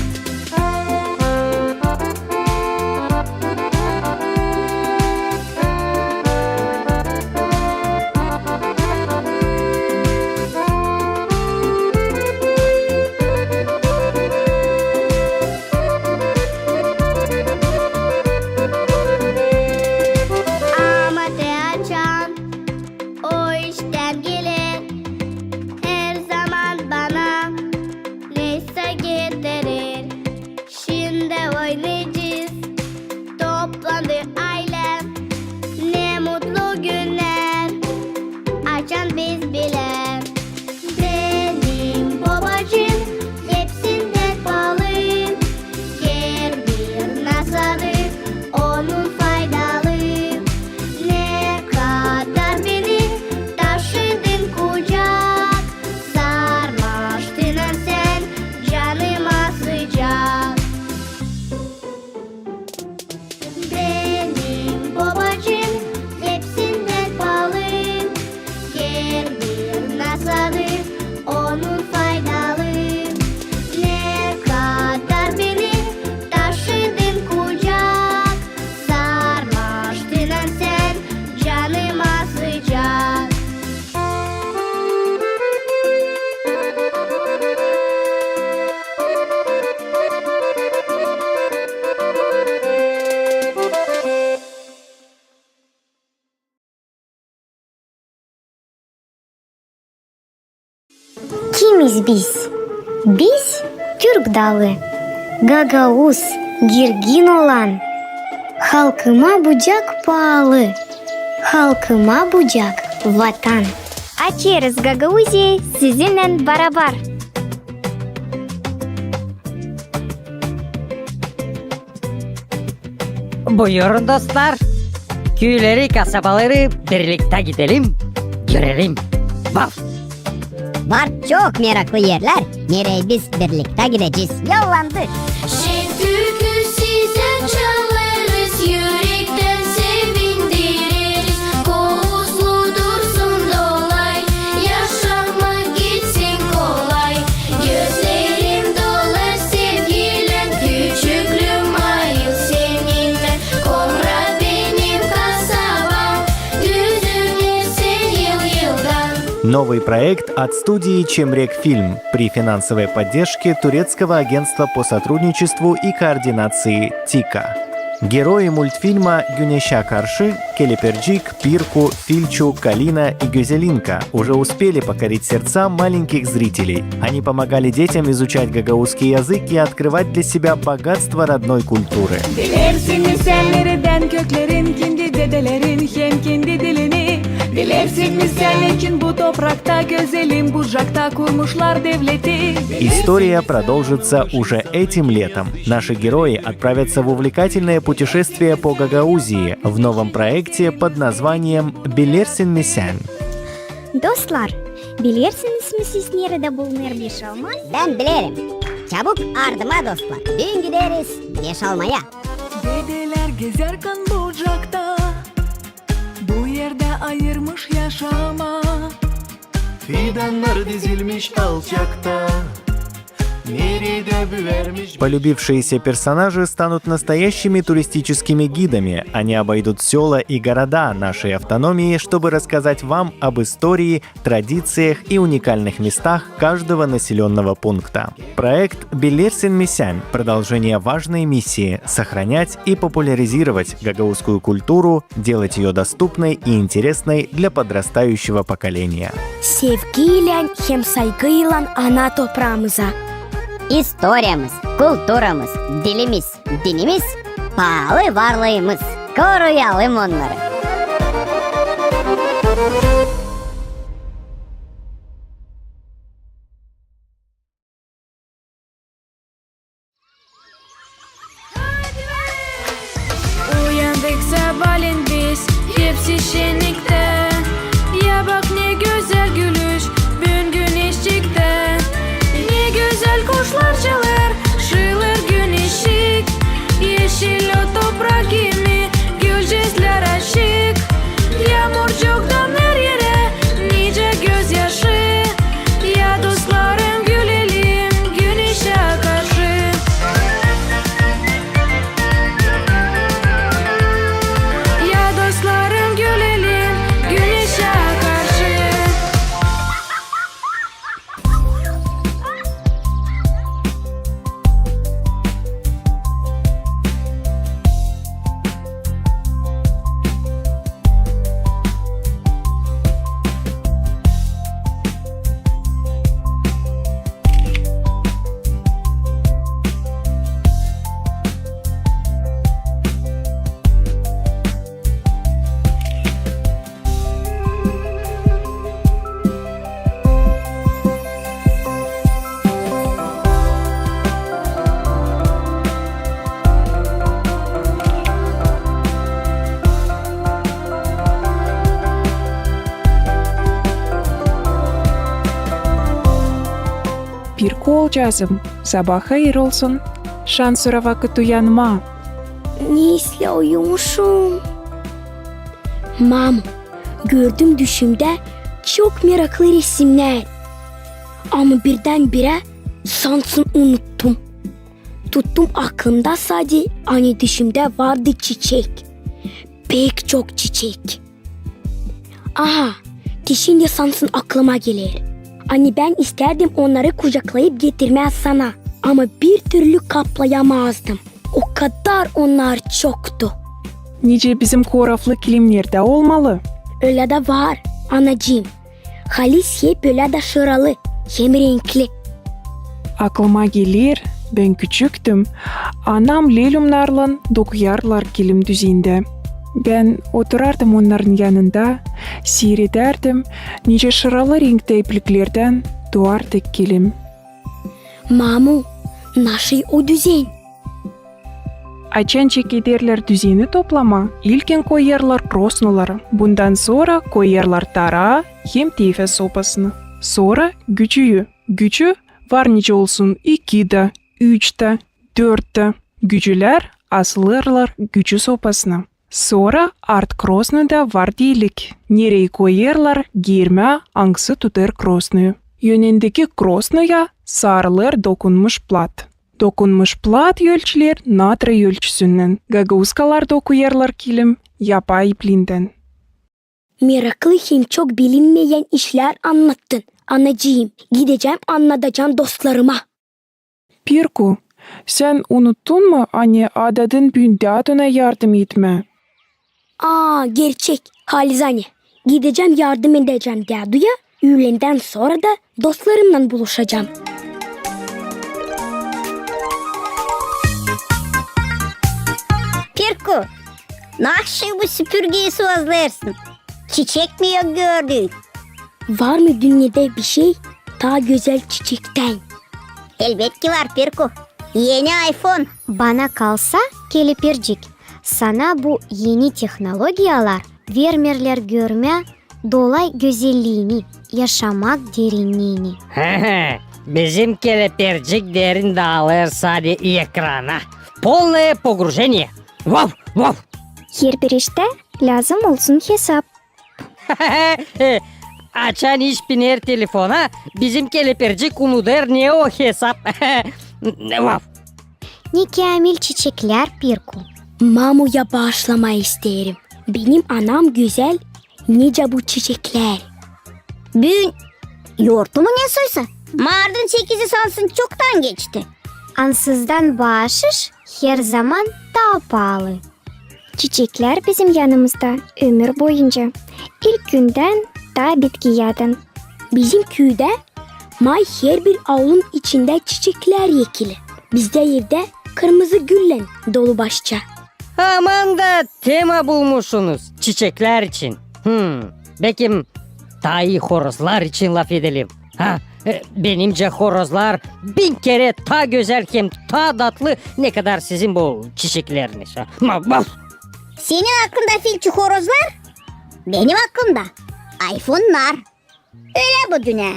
Kimiz biz? Biz türk dalı, gagauz, girgin olan. Halkıma bucak paalı, halkıma bucak vatan. Açêrız Gagauziyayı sizinnän barabar. Buyurun, dostlar. Küüleri, kasabaları birliktä gidelim, görelim. Vau! Var çok meraklı erlär, nereyi biz birliktä gidecez. Yollandık! Şen türkü sizä çalêrız, ürektän sevindireriz. Kovuuzlu dursun dolay, yaşamak gitsin kolay. Gözlerim dolar sevgilän, küçüklüüm ayıl seninnän. Komra benim kasabam, düzüner sen yıl-yıldan. Новый проект от студии «Чемрек Фильм» при финансовой поддержке Турецкого агентства по сотрудничеству и координации ТИКа. Герои мультфильма «Güneşä karşı», Kelepircik, Pirku, Filçu, Kalina и Gözelinka уже успели покорить сердца маленьких зрителей. Они помогали детям изучать гагаузский язык и открывать для себя богатство родной культуры. Bilersin mi sän neredän köklerin, kendi dedelerin hem kendi dilini? Bilersin mi sän neçin bu toprakta gözelim Bucakta kurmuşlar devleti? История продолжится уже этим летом. Наши герои отправятся в увлекательное путешествие по Гагаузии в новом проекте под названием «Bilersin mi sän?». Dostlar, bilersiniz mi siz, neredä bulunêr Beşalma? Bän bilerim. Çabuk ardıma, dostlar. Büün gideriz Beşalmaya. Dedelär gezärkän Bucakta bu erdä ayırmış yaşamaa. Fidannar dizilmiş alçakta, neredä büärmiş. Полюбившиеся персонажи станут настоящими туристическими гидами. Они обойдут сёла и города нашей автономии, чтобы рассказать вам об истории, традициях и уникальных местах каждого населённого пункта. Проект «Bilersin mi sän?» — продолжение важной миссии — сохранять и популяризировать гагаузскую культуру, делать её доступной и интересной для подрастающего поколения. Sevgiylän hem saygıylan ana topraamıza. İstoriyamız, kulturamız, dilimiz, dinimiz, paalı varlıımız. Koruyalım onnarı. Uyandık sabaalän biz, hepsi şenniktä. Ya bak, ne gözäl gülüş büün güneşçiktä. Ne gözäl kuşlar çalêr, şıılêr güneşçik. Eşil o toprak kimi, gülceklär açık. Yaamurcuk damer erä, nicä gözyaşı. Ya dostlarım, gülelim güneşä karşı. Ya dostlarım, gülelim güneşä karşı. Pirku olcaazım, sabaa hayır olsun. Şansora vakıt uyanmaa. Ne islää uyumuşum. Mamu, gördüm düşümdä çok meraklı resimnär. Ama birdän-birä sansın unuttum. Tuttum aklımda sade, ani düşümdä vardı çiçek. Pek çok çiçek. Aha, şindi sansın aklıma geler. Ani bän istärdim onnarı kucaklayıp getirmää sana, ama bir türlü kaplayamazdım. O kadar onnar çoktu. Nicä bizim koraflı kilimnerdä olmalı. Ölä dä var, anacıım. Halis hep ölä dä şıralı. hem renkli. Aklıma geler, bän küçüktüm, anam lelumnarlan dokuyardılar kilim düzendä. Bän oturardım onnarın yanında, siiredärdim, nicä şıralı renktä ipliklerdän duardı kilim. Mamu, nasıl o düzen? Açan çekederlär düzeni toplamaa, ilkin koyêrlar krosnuları, bundan sora koyêrlar taraa hem tefä sopasını. Sora gücüyü. Gücü var nicä olsun iki dä, üç dä, dört dä. Gücülär asılêrlar gücü sopasına. Sora art krosnuyda var delik, nereyi koyêrlar girmää, angısı tutêr krosnuyu. Önündeki krosnuya sarılêr dokunmuş plat. Dokunmuş plat ölçüler natriy ölçüsünnän. Gagauskalar dokuyêrlar kilim yapay iplindän. Meraklı hem çok bilinmeyän işlär annattın, anacıım. Gidecäm, annadacam dostlarıma. Pirku, sän unuttun mu, ani adadın büün däduna yardım etmää? Aa, gerçek, halizdän. Gidecäm, yardım edecäm däduya, üülendän sora da dostlarımnan buluşacam. Pirku, nasıl bu süpürgeyi sozlêêrsın? Çiçek mi yok gördüün? Var mı dünnedä bişey taa gözäl çiçektän? Elbetki var, Pirku. Eni iPhone. Bana kalsa, Kelepircik, sana bu eni tehnologiyalar vermeerlär görmää dolay gözelliini, yaşamak derinniini. Bizim Kelepircik derin daalêr sade ekrana. Полное погружение. Вау, вау. Herbir iştä lääzım olsun hesap. Açan iş biner telefona, bizim Kelepircik unudêr, ne o hesap. Vau. Ne käämil çiçeklär, Pirku. Mamuya baaşlamaa isteerim. Benim anam gözäl, nicä bu çiçeklär. Büün yortu mu ne soysa? Martın sekizi sansın çoktan geçti. Ansızdan baaşış herzaman taa paalı. Çiçeklär bizim yanımızda ömür boyunca. İlk gündän taa bitkiyädän. Bizim küüdä may herbir aulun içindä çiçeklär ekili. Bizdä evdä kırmızı güllän dolu başça. Aman da tema bulmuşsunuz çiçeklär için. Hmm, bekim taa ii horozlar için lafedelim. Ha, e, benimcä horozlar bin kerä taa gözäl hem taa datlı, nekadar sizin bu çiçekleriniz. Ha, ma-, ma- Senin aklında filçi horozlar, benim aklımda iPhonelar. Ölä bu dünnä.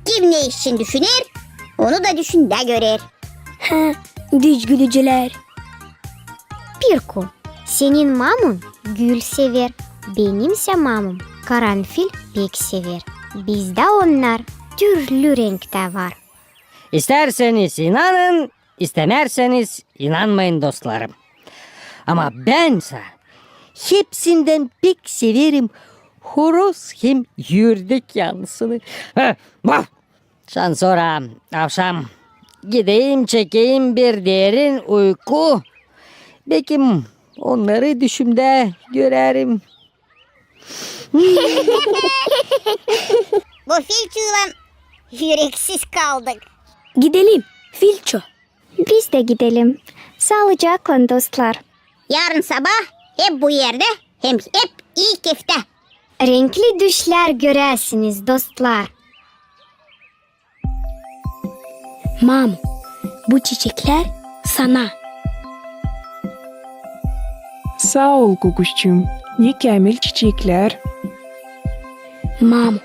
Kim ne için düşüner, onu da düşündä görer. Ha, düz gülücülär. Pirku, senin mamun gül sever, benimsä mamum karanfil pek sever. Bizdä onnar türlü renktä var. İstärseniz inanın, istämärseniz inanmayın, dostlarım. Ama bän sä hepsindän pek severim horoz hem ürdek yanısını. Ha, vau! Şansora avşam gideyim, çekeyim bir derin uyku. Bekim onnarı düşümdä görerim. Bu filçuylan üreksiz kaldık. Gidelim, filçu. Biz dä gidelim. Saalıcaklan, dostlar. Yarın sabaa hep bu erdä hem hep ii keftä. Renkli düşlär göräsiniz, dostlar. Mam, bu çiçeklär sana. Saa ol, Guguşçuum, ne käämil çiçeklär. Mam,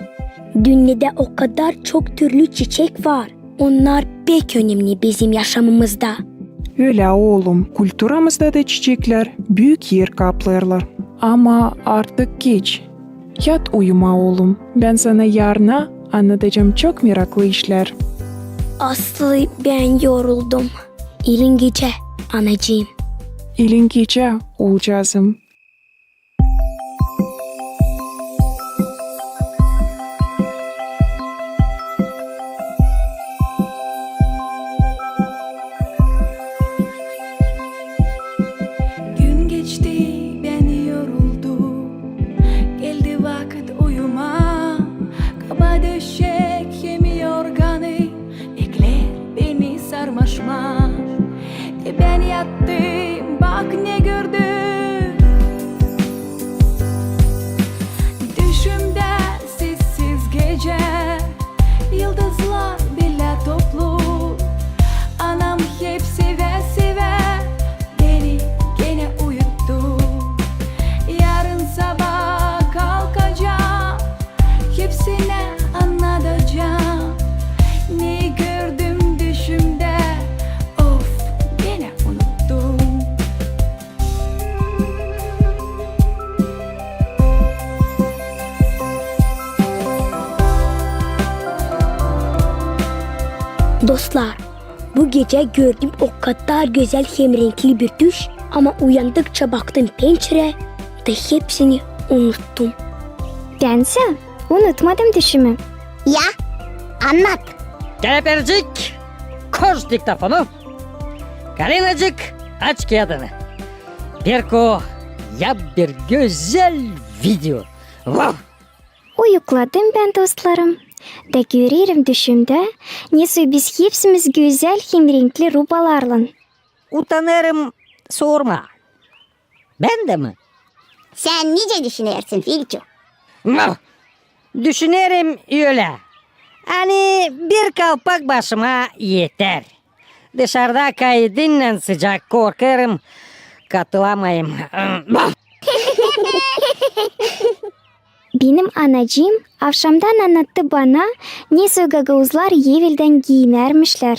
dünnedä o kadar çok türlü çiçek var. Onnar pek önemni bizim yaşamımızda. Ölä, oolum, kulturamızda da çiçeklär büük er kaplêêrlar. Ama artık geç. Yat uyumaa, oolum. Bän sana yarına annadacam çok meraklı işlär. Aslı bän yoruldum. İlin gecä, anacıım. İlin gecä, oolcaazım. Gün geçti, bän yoruldum. Geldi vakıt uyumaa. Kaba döşek hem yorgan. Bak ne gördüm. Düşümdä sessiz gecä, yıldızlar bilä toplu. Anam hep sevä-sevä beni genä uyuttu. Yarın sabaa kalkacam, hepsinä annadacam, ne gördüm düşümdä. Of, genä unuttum. Dostlar, bu gecä gördüm o kadar gözäl hem renkli bir düş, ama uyandıkça baktım pençerä da hepsini unuttum. Bän sä unutmadım düşümü. Ya, annat. Kelepircik, koş diktofonu. Kalinacık, aç kiyadını. Pirko, yap bir gözäl video. Vav! Uyukladım bän, dostlarım, da görerim düşümdä, nesoy biz hepsimiz gözäl hem renkli rubalarlan. Utanêrım sormaa. Bän dä mi? Sän nicä düşünersin, Filçu? Mah! Düşünerim ölä. Ani bir kalpak başıma eter. Dışarda kaydınnan sıcak, korkêrım, katılamayım. Mah! Benim anacıım avşamdan annattı bana, nesoy gagauzlar eveldän giinermişlär.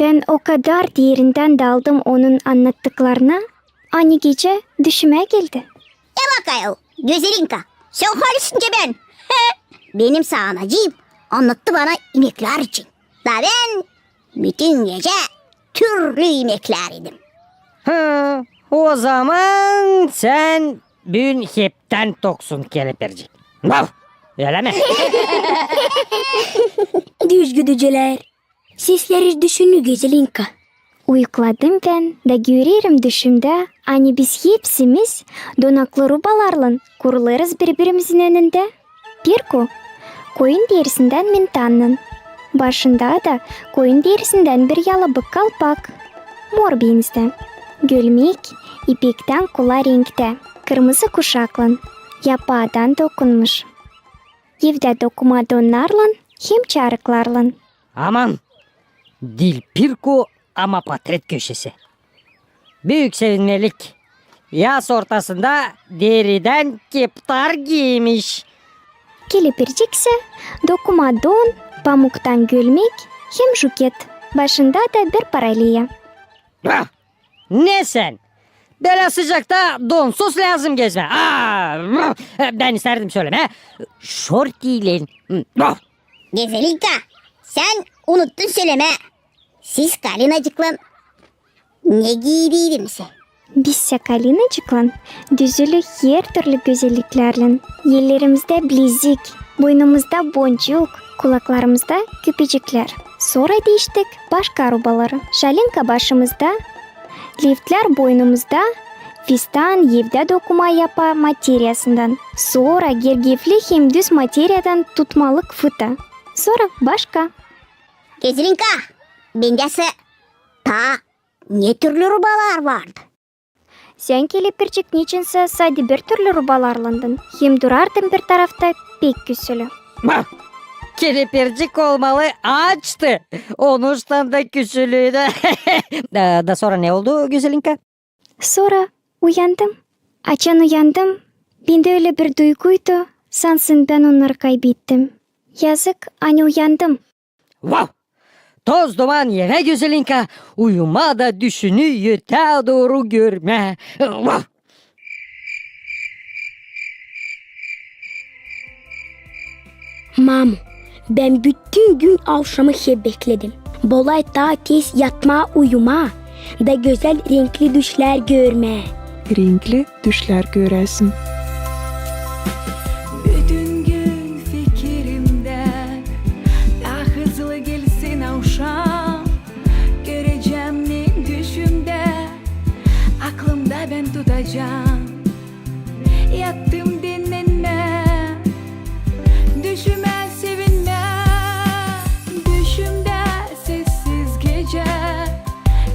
Bän o kadar derindän daldım onun annattıklarına, ani gecä düşümä geldi. E bak ayol, Gözelinkka, sän halisinä bän. Benim sä anacıım annattı bana imeklär için. Da bän bütün gecä türlü imeklär idim. Ha, ozaman sän büün heptän toksun, Kelepircik. Vav! Ölä mi? Düz güdücülär. Sesleri düşünü, Gözelinkka. Uyukladım bän da görerim düşümdä, ani biz hepsimiz donaklı rubalarlan kurulêrız biri-birimizin önündä. Pirko koyun derisindän mintannan. Başında da koyun derisindän bir yalabık kalpak. Mor benzdä. Gölmek ipektän kula renktä, kırmızı kuşaklan, yapaadan dokunmuş. Evdä dokuma donnarlan hem çarıklarlan. Aman! Diil Pirko, ama patret köşesi. Büük sevinmelik. Yaz ortasında deridän keptar giiymiş. Kelepircik sä dokuma don, pamuktan gölmek hem juket. Başında da bir paraliya. Ah! Ne sän? Bölä sıcakta donsuz lääzım gezmää. Aa! Bän istärdim sölemää. Şortiylän. Gözelinkka, sän unuttun sölemää. Siz Kalinacıklan ne giidiydiniz? Biz sä Kalinacıklan düzülü her türlü gözelliklärlän. Ellerimizdä bilezik, boynumuzda boncuk, kulaklarımızda küpeciklär. Sora diiştik başka rubaları. Şalinka başımızda, liftlär boynumuzda, fistan evdä dokuma yapa materiyasından. Sora gergefli hem düz materiyadan tutmalık fıta. Sora başka. Gözelinkka, bendä sä taa ne türlü rubalar vardı? Sän, Kelepircik, neçinsä sade bir türlü rubalarlandın, hem durardın bir tarafta pek küsülü. Bah! Kelepircik olmalı açtı. Onuştan da küsülüydü. Da, da sora ne oldu, Gözelinkka? Sora uyandım. Açan uyandım, bendä ölä bir duyguydu, sansın bän onnarı kaybettim. Yazık, ani uyandım. Vav! Toz duman evä, Gözelinkka, uyuma da düşünü ötää dooru görmää. Vav! Mamu, bän bütün gün avşamı hep bekledim. Bolay taa tez yatmaa, uyumaa da gözäl renkli düşlär görmää. Renkli düşlär göräsin. Bütün gün fikirimdä taa hızlı gelsin avşam. Görecäm ne düşümdä, aklımda bän tutacam. Yattım dinnenmää, düşümä sevinmää. Düşümdä sessiz gecä,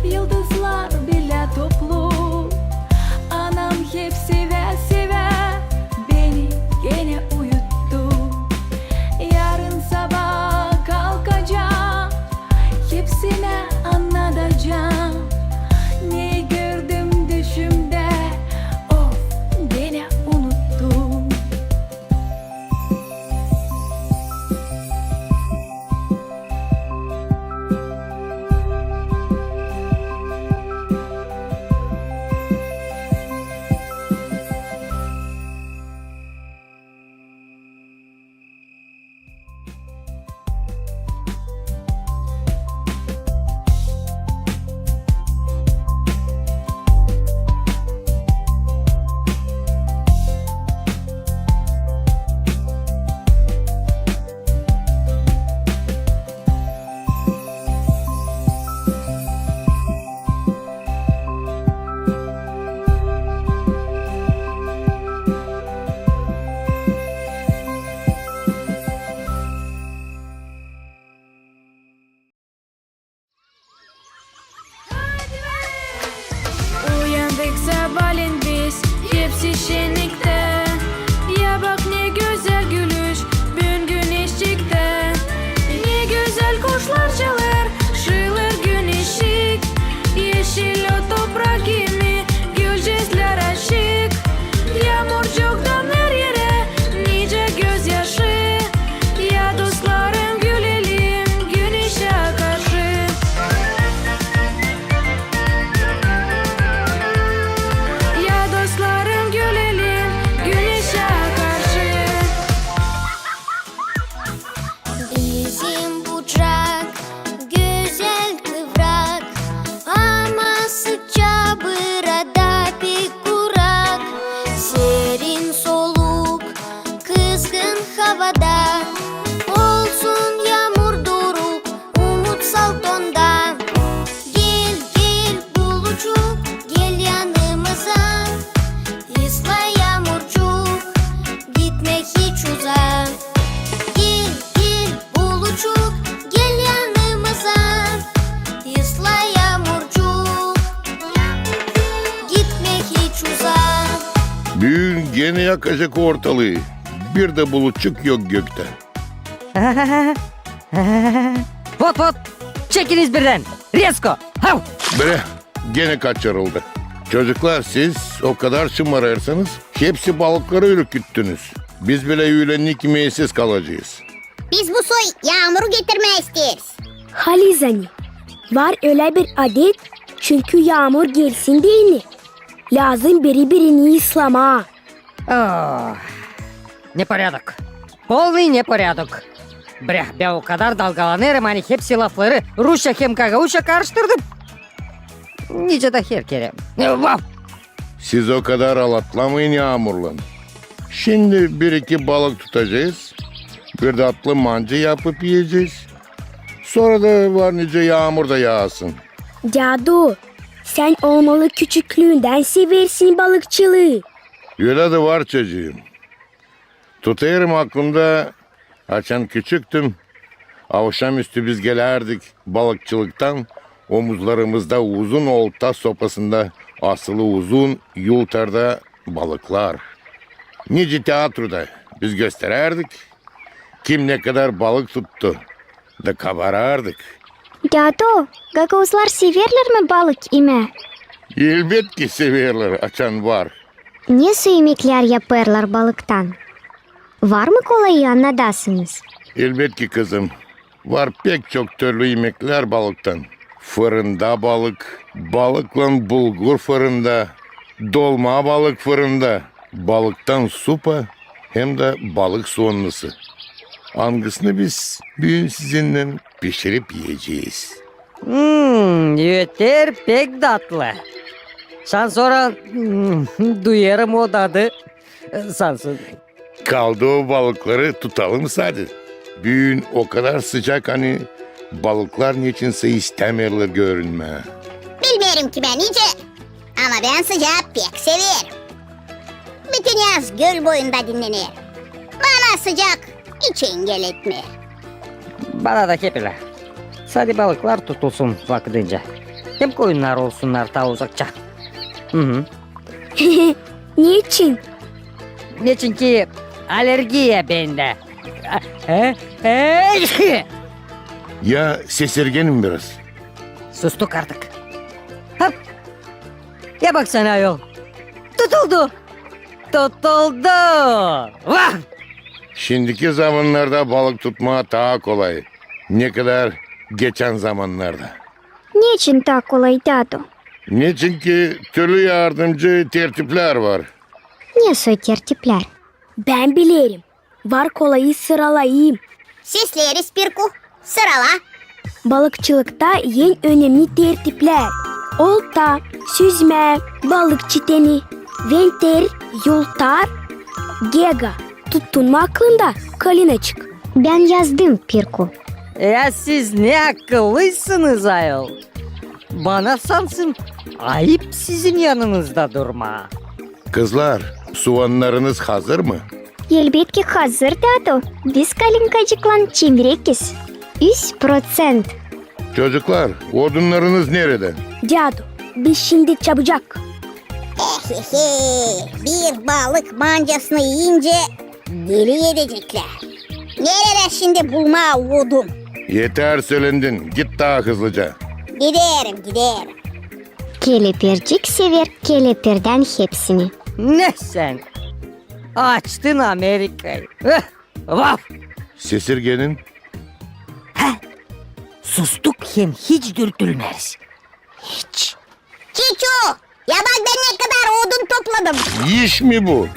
yıldızlar bilä toplu. şenniktä. Ya bak, ne gözäl gülüş büün güneşçiktä. Ne gözäl kuşlar çalêr, şıılır güneşçik. Eşil o toprak kimi, gülcüklär açık. Yaamurcuktan her erä nicä gözyaşı. Ya dostlarım, gülelim güneşä karşı. Ya dostlarım, gülelim güneşä karşı. Bizim bucak gözäl kıvrak, ama sıçaa burada pek kurak. Serin soluk kızgın havada, olsun yaamur duruk, umut salt onda. Gel, gel, bulucuk, gel yanımıza. Isla, yaamurcuk, gitme hiç uzaa. Gel, gel, bulucuk, gel yanımıza. Isla, yaamurcuk, gitme hiç uzaa. Büün genä yakacek ortalıı. Bir dä bulutçuk yok göktä. Vot, vot! Çekiniz birdän! Rezko! Hav! Bre, genä kaçırıldı. Çocuklar, siz o kadar şımarêrsınız, hepsi balıkları ürküttünüz. Biz bilä üülenni kimi evsiz kalacez. Biz bu soy yaamuru getirmää isteeriz. Halizdän ani, var ölä bir adet, çünkü yaamur gelsin deyni, lääzım biri-birini ıslamaa. Oh, neporядок. Полный непорядок. Brä, bän o kadar dalgalanêrım, ani hepsi lafları rusça hem gagauzça karıştırdım. Nicä dä her kerä. Vaf! Siz o kadar alatlamayın yaamurlan. Şindi bir-iki balık tutacez, bir dä tatlı mancı yapıp iyecez. Sora da var nicä yaamur da yaasın. Dädu, sän olmalı küçüklüündän seversin balıkçılıı. Ölä dä var, çocuum. Tutêrım aklımda, açan küçüktüm, avşamüstü biz gelärdik balıkçılıktan, omuzlarımızda uzun olta sopasında asılı uzun yultarda balıklar. Nicä teatroda biz gösterärdik, kim ne kadar balık tuttu, da kabarardık. Dädu, gagauzlar severlär mi balık imää? Elbetki severlär, açan var. Ne soy imeklär yapêrlar balıktan? Var mı kolayı annadasınız? Elbetki, kızım. Var pek çok türlü imeklär balıktan. Fırında balık, balıklan bulgur fırında, dolma balık fırında, balıktan supa hem dä balık soonlusu. Angısını biz büün sizinnän pişirip iyecez. Hmm, öter pek datlı. Şansora, hmm, duyêrım o dadı. Sansın. Kaldı o balıkları tutalım sade. Büün o kadar sıcak, ani balıklar neçinsä istämeerlär görünmää. Bilmeerim ki bän nicä, ama bän sıcaa pek severim. Bütün yaz göl boyunda dinnenerim. Bana sıcak hiç engel etmeer. Bana da hep ölä. Sade balıklar tutulsun vakıdınca. Hem koyunnar olsunnar taa uzakça. Hı hı. Neçin? Neçinki alergiya bendä. He? He? Ya sesirgenim biraz. Sustuk artık. Hop! Ya baksana ayol. Tutuldu! Tutuldu! Vah! Şindiki zamannarda balık tutmaa taa kolay, ne kadar geçän zamannarda. Neçin taa kolay, dädu? Neçinki türlü yardımcı tertiplär var. Ne soy tertiplär? Bän bilerim. Var kolayı sıralayım. Sesleeriz, Pirku. Sırala. Balıkçılıkta en önemni tertiplär: olta, süzmä, balık çiteni, venter, yultar, gega. Tuttun mu aklında, Kalinaçık? Bän yazdım, Pirku. Ya siz ne akıllıysınız ayol. Bana sansın ayıp sizin yanınızda durmaa. Kızlar, suonnarınız hazır mı? Elbetki hazır, dädu. Biz Kalinkacıklan çevrekiz. Üz proţent. Çocuklar, odunnarınız neredä? Dädu, biz şindi çabucak. Eh, Ehe, bir balık mancasını iyincä deli edeceklär. Neredä şindi bulmaa odun? Eter, sölendin, git taa hızlıca. Giderim, giderim. Kelepircik sever kelepirden hepsini. Ne sän? Açtın Amerikayı. Eh, vaf! Sesirgenin? Hä? Sustuk hem hiç dürtülmeriz. Hiç. Çiçu! Ya bak, bän ne kadar odun topladım. İş mi bu?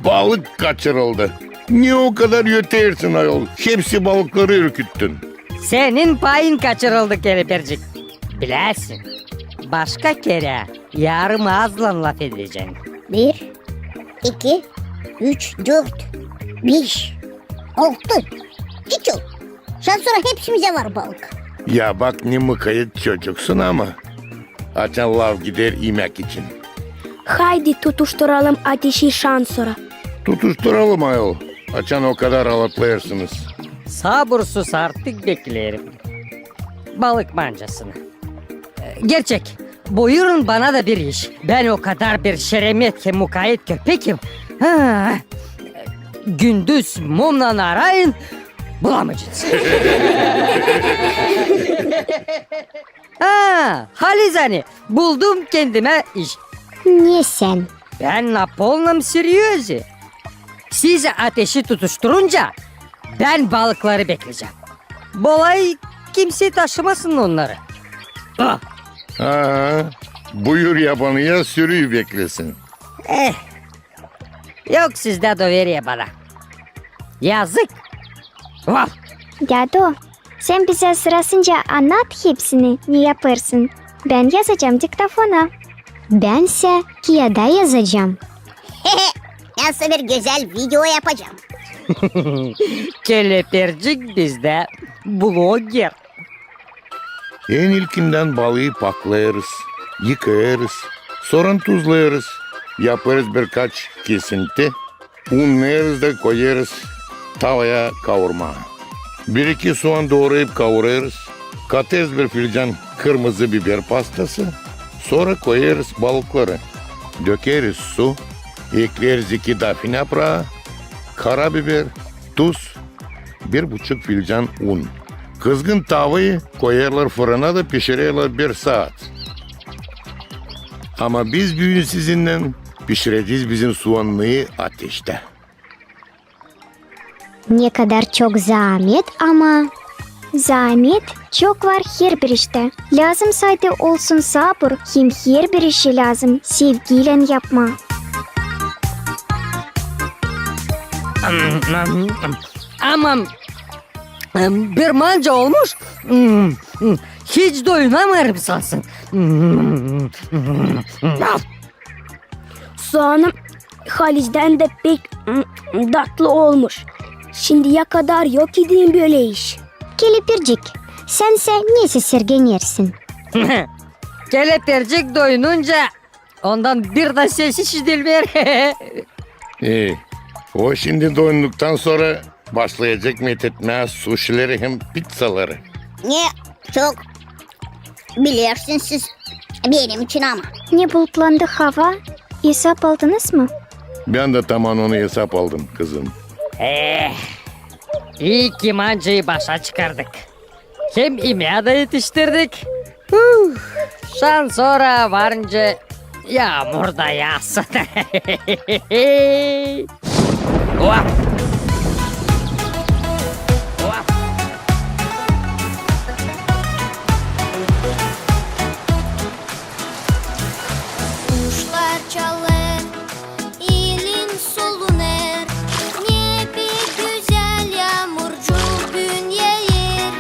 Balık kaçırıldı. Ne o kadar ötersin ayol? Hepsi balıkları ürküttün. Senin payın kaçırıldı, kelepircik. Bilersin, başka kerä yarım aazlan lafedecän. Bir, iki, üç, dört, beş, altı. Çiçu, şansora hepsimizä var balık. Ya bak, ne mukayet çocuksun ama. Açan laf gider imäk için. Haydi tutuşturalım ateşi şansora. Tutuşturalım ayol, açan o kadar alatlarsınız. Sabursuz artık bekleerim. Balık mancasını. Gerçek, buyurun bana da bir iş. Bän o kadar bir şeremet hem mukayet köpekim. Ha, gündüz mumnan arayın, bulamayacenız. Ha, halizdän buldum kendimä iş. Ne sän? Bän na polnom seryozi. Siz ateşi tutuşturunca bän balıkları beklecäm. Bolay kimsey taşımasın onnarı. Ah! Aa, buyur yabanıya, sürüyü beklesin. Eh, yok sizdä doveriye bana. Yazık. Vaf! Dädu, sän bizä sırasınca annat hepsini, ne yapêrsın. Bän yazacam diktofona. Bän sä kiyada yazacam. Nasıl bir gözäl video yapacam. Kelepircik bizdä bloger. En ilkindän balıı paklêêrız, yıkêêrız, sora tuzlêêrız, yapêrız birkaç kesinti, unnêêrız da koyêrız tavaya kaurmaa. Bir-iki suan doorayıp kaurêrız, katêrız bir filcan kırmızı biber pastası, sora koyêrız balıkları, dökeriz su, ekleeriz iki dafina praa, karabiber, tuz, bir buçuk filcan un. Kızgın tavayı koyêrlar fırına da pişirerlär bir saat. Ama biz büün sizinnän pişirecez bizim suannıyı ateştä. Ne kadar çok zaamet ama. Zaamet çok var herbir iştä. Lääzım sade olsun sabur, hem herbir işi lääzım sevgiylän yapmaa. Aman, bir manca olmuş, hiç doyunamêêrım sansın. Sanırım halizdän dä pek tatlı olmuş. Şindiyä kadar yok idim bölä iş. Kelepircik, sän sä ne sesirgenersin? Kelepircik doyununca ondan bir dä ses işidilmeer. E, o şindi doyunduktan sora başlayacek metetmää suşileri hem pitsaları. Ne çok bilersiniz siz benim için ama. Ne bulutlandı hava, esap aldınız mı? Bän dä taman onu esap aldım, kızım. Eh, ii ki mancayı başa çıkardık. Hem imää dä etiştirdik. Huh, şansora varınca yaamur da yaasın. Oa! Oa! Kuşlar çalêr, ilin solunêr, ne pek gözäl yaamurcuk büün yaaêr.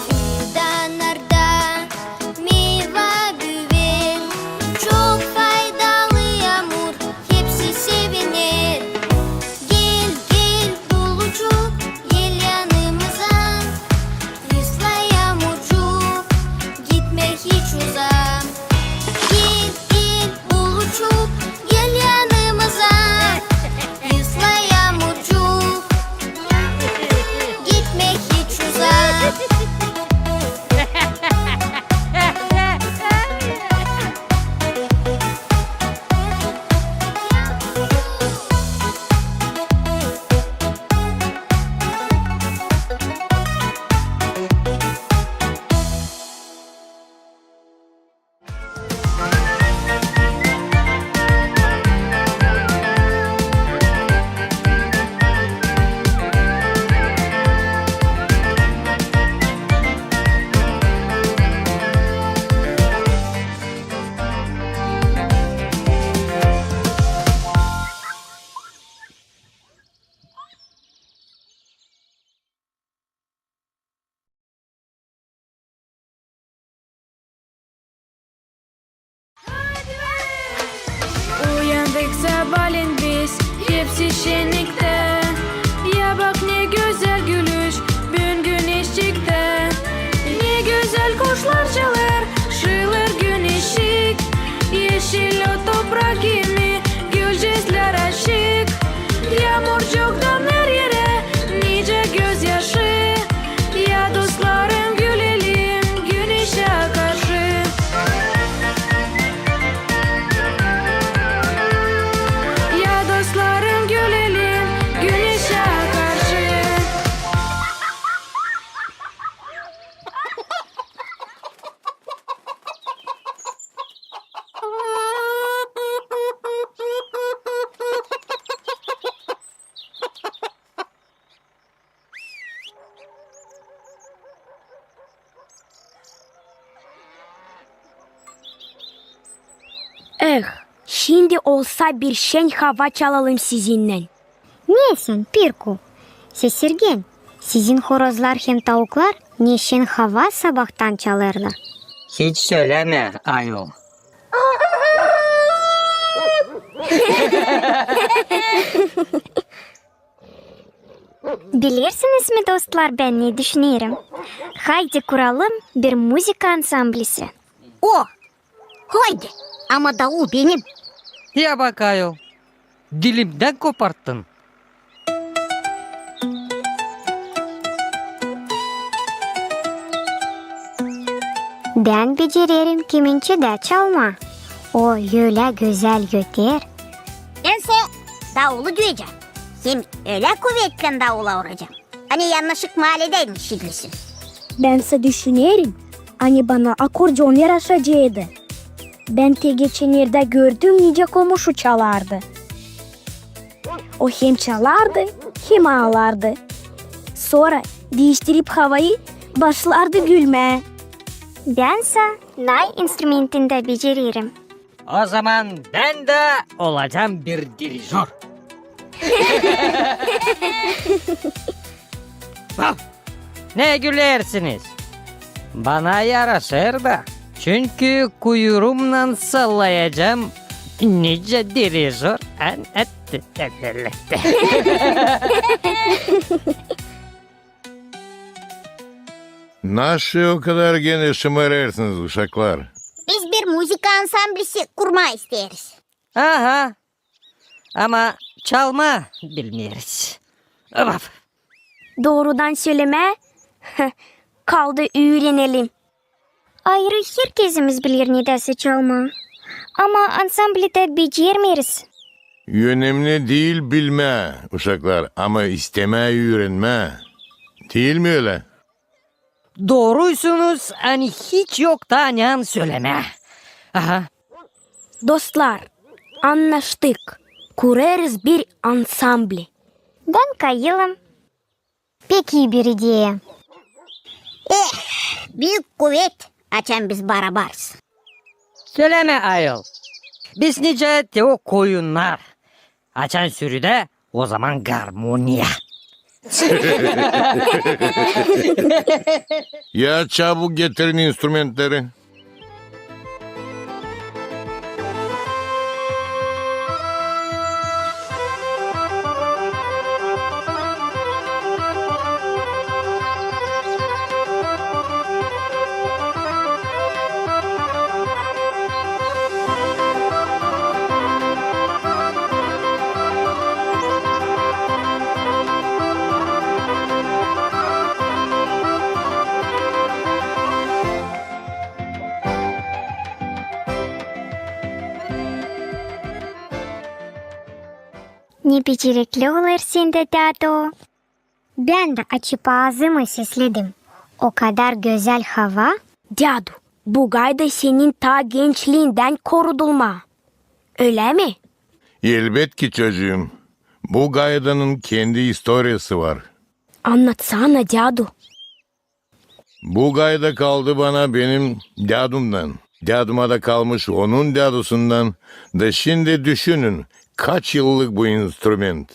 Fidanlarda meyva büüyer, çok faydalı yaamur, hepsi seviner. Gel, Şindi olsa bir şen hava çalalım sizinnän. Ne sän, Pirku? Sesirgen, sizin horozlar hem tauklar ne şen hava sabaadan çalêrlar. Hiç sölämä, ayol. Bilersiniz mi, dostlar, bän ne düşünerim? Haydi kuralım bir muzıka ansamblisi. O, haydi, ama daul benim. Ya bak, ayol, dilimdän koparttın. Bän becererim kemençedä çalmaa. O ölä gözäl öter. Bän sä daulu düüyecäm. Hem ölä kuvetlän daula uracam, ani yannışık maaleedä eşidilsin. Bän sä düşünerim, ani bana akordeon yaraşaceydı. Bän te geçennerdä gördüm, nicä komuşu çalardı. O hem çalardı, hem aalardı. Sora diiştirip havayı, başlardı gülmää. Bän sä nay instrumentindä becererim. O zaman bän dä olacam bir dirijör. Ah! Ne gülersiniz? Bana yaraşêr da. Çünkü kuyruumnan sallayacam nicä dirijör. Naşı o kadar genä şımarêrsınız, uşaklar? Biz bir muzıka ansamblisi kurmaa isteeriz. Aha. Ama çalmaa bilmeeriz. Of. Doorudan sölemää, kaldı üürenelim. Ayrı herkezimiz biler nedäsä çalmaa. Ama ansamblidä becermeeriz. Önemli diil bilmää, uşaklar, ama istemää üürenmää. Diil mi ölä? Dooruysunuz, ani hiç yok taa ne sölemää. Aha. Dostlar, annaştık. Kurêrız bir ansambli. Bän kayılım. Pek ii bir ideya. Eh, büük kuvet, açan biz barabarız. Sölämä, ayol. Biz nicä te o koyunnar. Açan sürüdä, o zaman garmoniya. Ya çabuk getirin instrumentleri. Ne becerekli olêr sendä, dädu. Bän dä açıp aazımı sesledim. O kadar gözäl hava. Dädu, bu gayda senin taa gençliindän korudulma. Ölä mi? Elbetki, çocuum. Bu gaydanın kendi istoriyası var. Annatsana, dädu. Bu gayda kaldı bana benim dädumdan. Däduma da kalmış onun dädusundan. Da şindi düşünün, kaç yıllık bu instrument.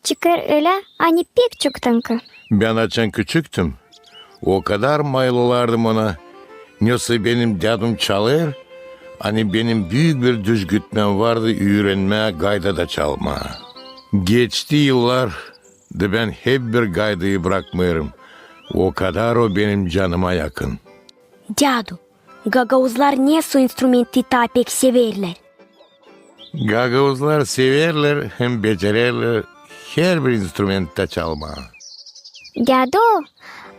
Çıkêr ölä, ani pek çoktankı. Bän açan küçüktüm, o kadar mayılardım ona, nesoy benim dädum çalêr, ani benim büük bir düzgütmem vardı üürenmää gaydada çalmaa. Geçti yıllar, da bän hep bir gaydayı brakmêêrım, o kadar o benim canıma yakın. Dädu, gagauzlar nesoy instrumenti taa pek severlär? Gagauzlar severlär hem becererlär herbir instrumenttän çalmaa. Dädu,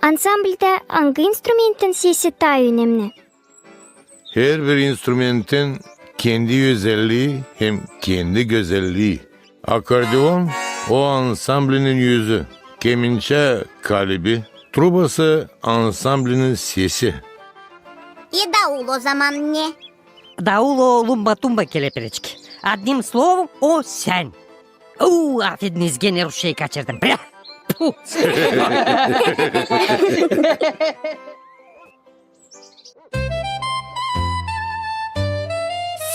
ansamblidä angı instrumentin sesi taa önemni? Herbir instrumentin kendi özellii hem kendi gözellii. Akordeon o ansamblinin üzü, kemençä kalibi, trubası ansamblinin sesi. E daul o zaman ne? Daul o lumba-tumba, kelepereçik. Одним словом, o sän. Uu, afediniz, genä rusçayı kaçırdım. Brä! Puh!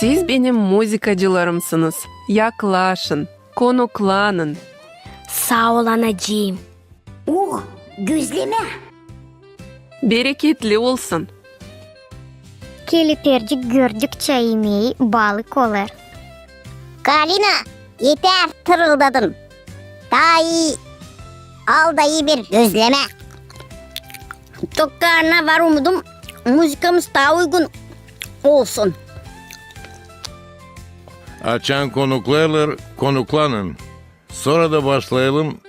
Siz benim muzıkacılarımsınız. Yaklaşın, konuklanın. Saa ol, anacıım. O, gözlemä. Bereketli olsun. Kelepircik gördükçä imeyi balık olêr. Galina, etär tırıldadın. Taa ii al da ii bir gözlemä. Tok karnına var umudum, muzıkamız taa uygun olsun. Açan konuklêêrlar, konuklanın. Sora da başlayalım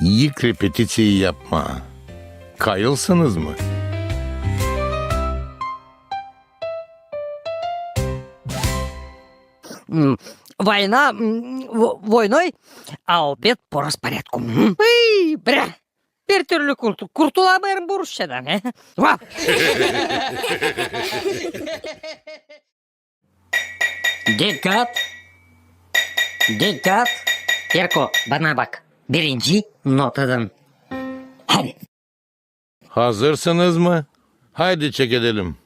ilk repetiţiyayı yapmaa. Kayılsınız mı? М, война, м, во-, войной, а обед по распорядку. М. Ый, бря! Bir türlü kurtu-, kurtulamêêrım bu rusçadan, he? Vah! Dikkat! Dikkat! Erko, bana bak. Birinci notadan. Hadi. Hazırsınız mı? Haydi çekedelim.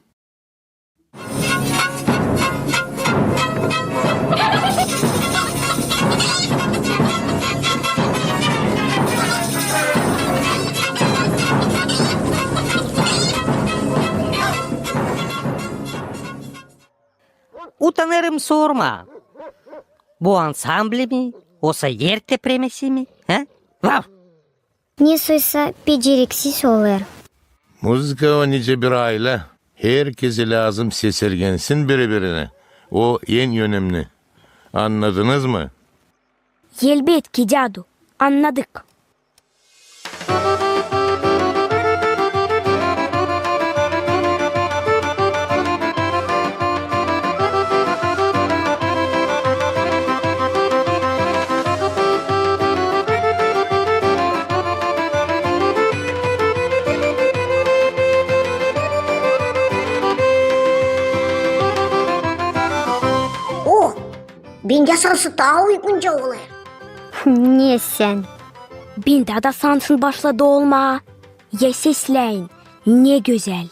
Utanêrım sormaa. Bu ansambli mi, osa er tepremesi mi, he? Vaf! Ne soysa beceriksiz olêr. Muzıka o nicä bir aylä. Herkezä lääzım sesergensin biri-birinä. O en önemni. Annadınız mı? Elbetki, dädu, annadık. O, bendä sansın taa uygunca olêr. Ne sän? Bendä dä sansın başladı olmaa. Ya sesläyin, ne gözäl.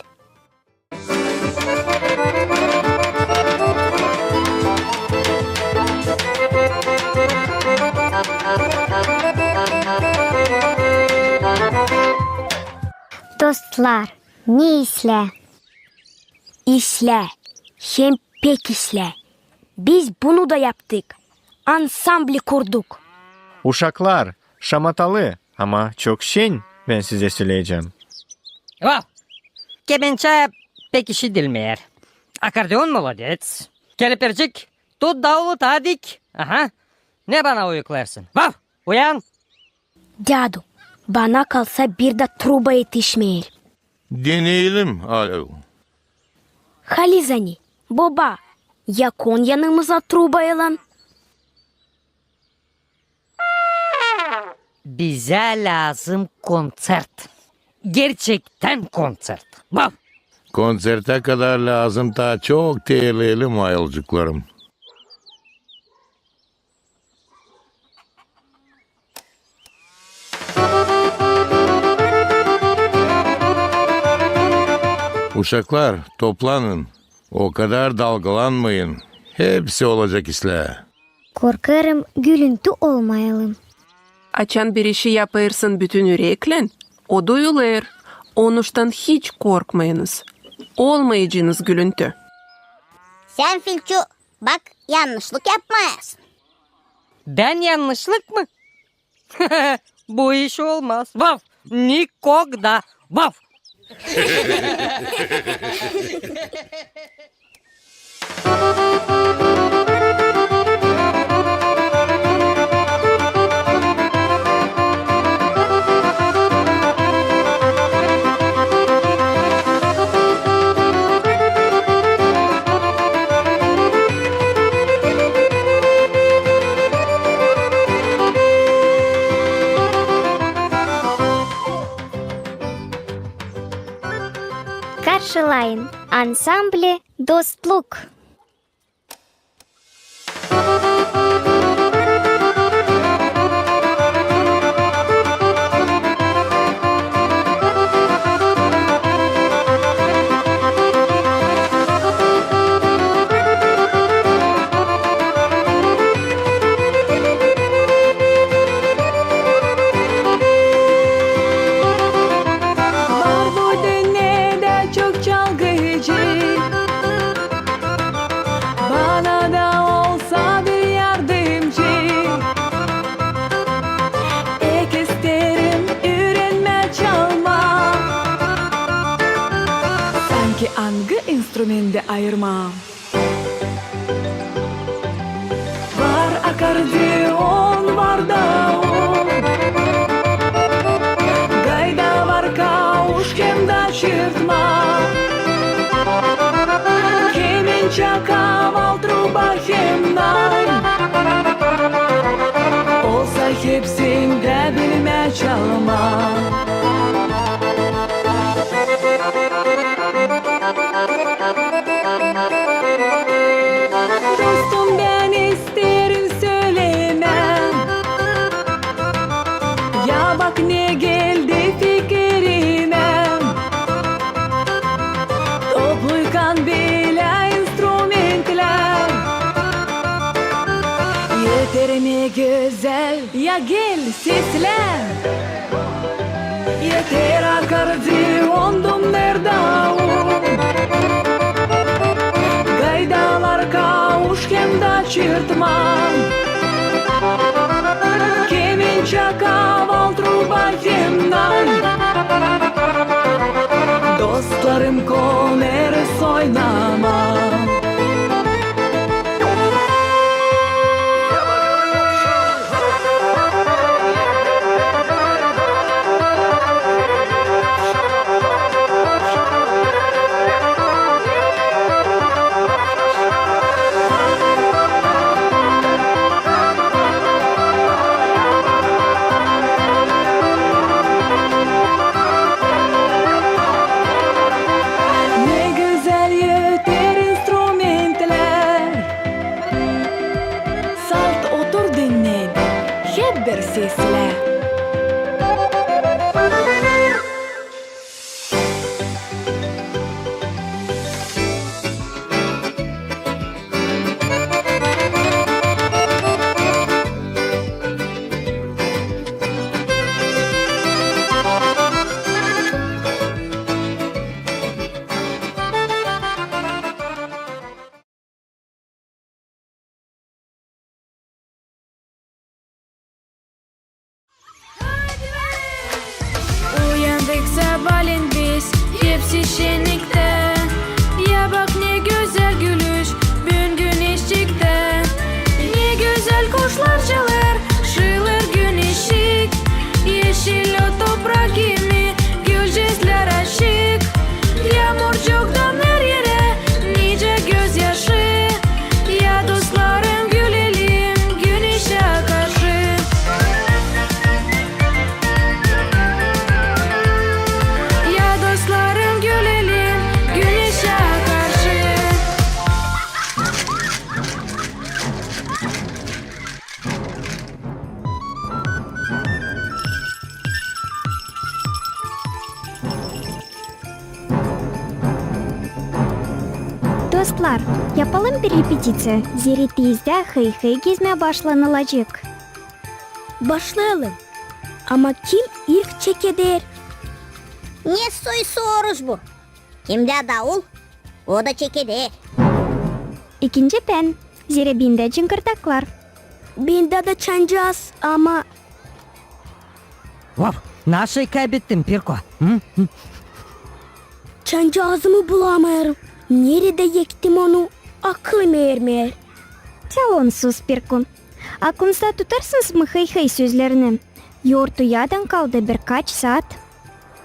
Dostlar, ne islää? İslää, hem pek islää. Biz bunu da yaptık. Ansambli kurduk. Uşaklar, şamatalı, ama çok şen, bän sizä söleyecäm. Vaf! Kemençä pek işidilmeer. Akordeon molodets. Kelepircik, tut davulu taa dik. Aha. Ne bana uyuklêêrsın? Vaf! Uyan! Dädu, bana kalsa, bir dä truba etişmeer. Deneyelim, alo. Halizdän, boba, yakon yanımıza trubaylan. Bizä lääzım konţert. Gerçektän konţert. Vaf! Konţertä kadar lääzım taa çok terleyelim, ayılcıklarım. Uşaklar, toplanın. O kadar dalgalanmayın. Hepsi olacek islää. Korkêrım, gülüntü olmayalım. Açan bir işi yapêrsın bütün üreklän, o duyulêr. Onuştan hiç korkmayınız. Olmayacınız gülüntü. Sän, Filçu, bak, yannışlık yapmayasın. Bän yannışlık mı? Bu iş olmaz. Vaf! Nikogda! Vaf! Karşılayın, ansambli Dostluk. Angı instrumentä ayırmaa? Var akordeon, var daul, gayda, var kauş hem da çırtma, kemençä, kaval, truba hem nay. Olsa hepsindä bilmää çalmaa. Dostum, bän isteerim sölemää, ya bak ne geldi fikirimä. Topluykan bölä instrumentlär, eter ne gözäl, ya gel seslä. Eter akordeon, dumner, daul, gaydalar, kauş hem da çırtma, kemençä, kaval, truba hem nay. Dostlarım, konêrız oynamaa. Ne gözäl öter instrumentlär. Salt otur, dinnä, hep bir seslä. Uyandık sabaalän biz, hepsi şenniktä. Ya bak, ne gözäl gülüş, büün güneş çıktı. Ne gözäl kuşlar çalêr, şıılır güneşçik. Eşil ot toprak kimi, gülcäklär açık. Yaamurcuktan her erä nicä gözyaşı. Ya dostlarım, gülelim güneşä karşı. Ya dostlarım, gülelim güneşä karşı. Dostlar, yapalım bir repetiţiya, zerä tizdä hıy-hıy gezmää başlanılacek. Başlayalım. Ama kim ilk çekeder? Ne soy soruş bu? Kimdä daul, o da çekeder. İkinci bän, zerä bendä cıngırdaklar. Bendä dä çancaz, ama... Vap, nasıl kaybettin, Pirko? Hı? Hı? Çancazımı bulamêêrım. Neredä ektim onu, aklım ermeer. Çal onsuz, Pirko. Aklınızda tutarsınız mı hıy-hıy sözlerini? Yortu yadan kaldı birkaç saat.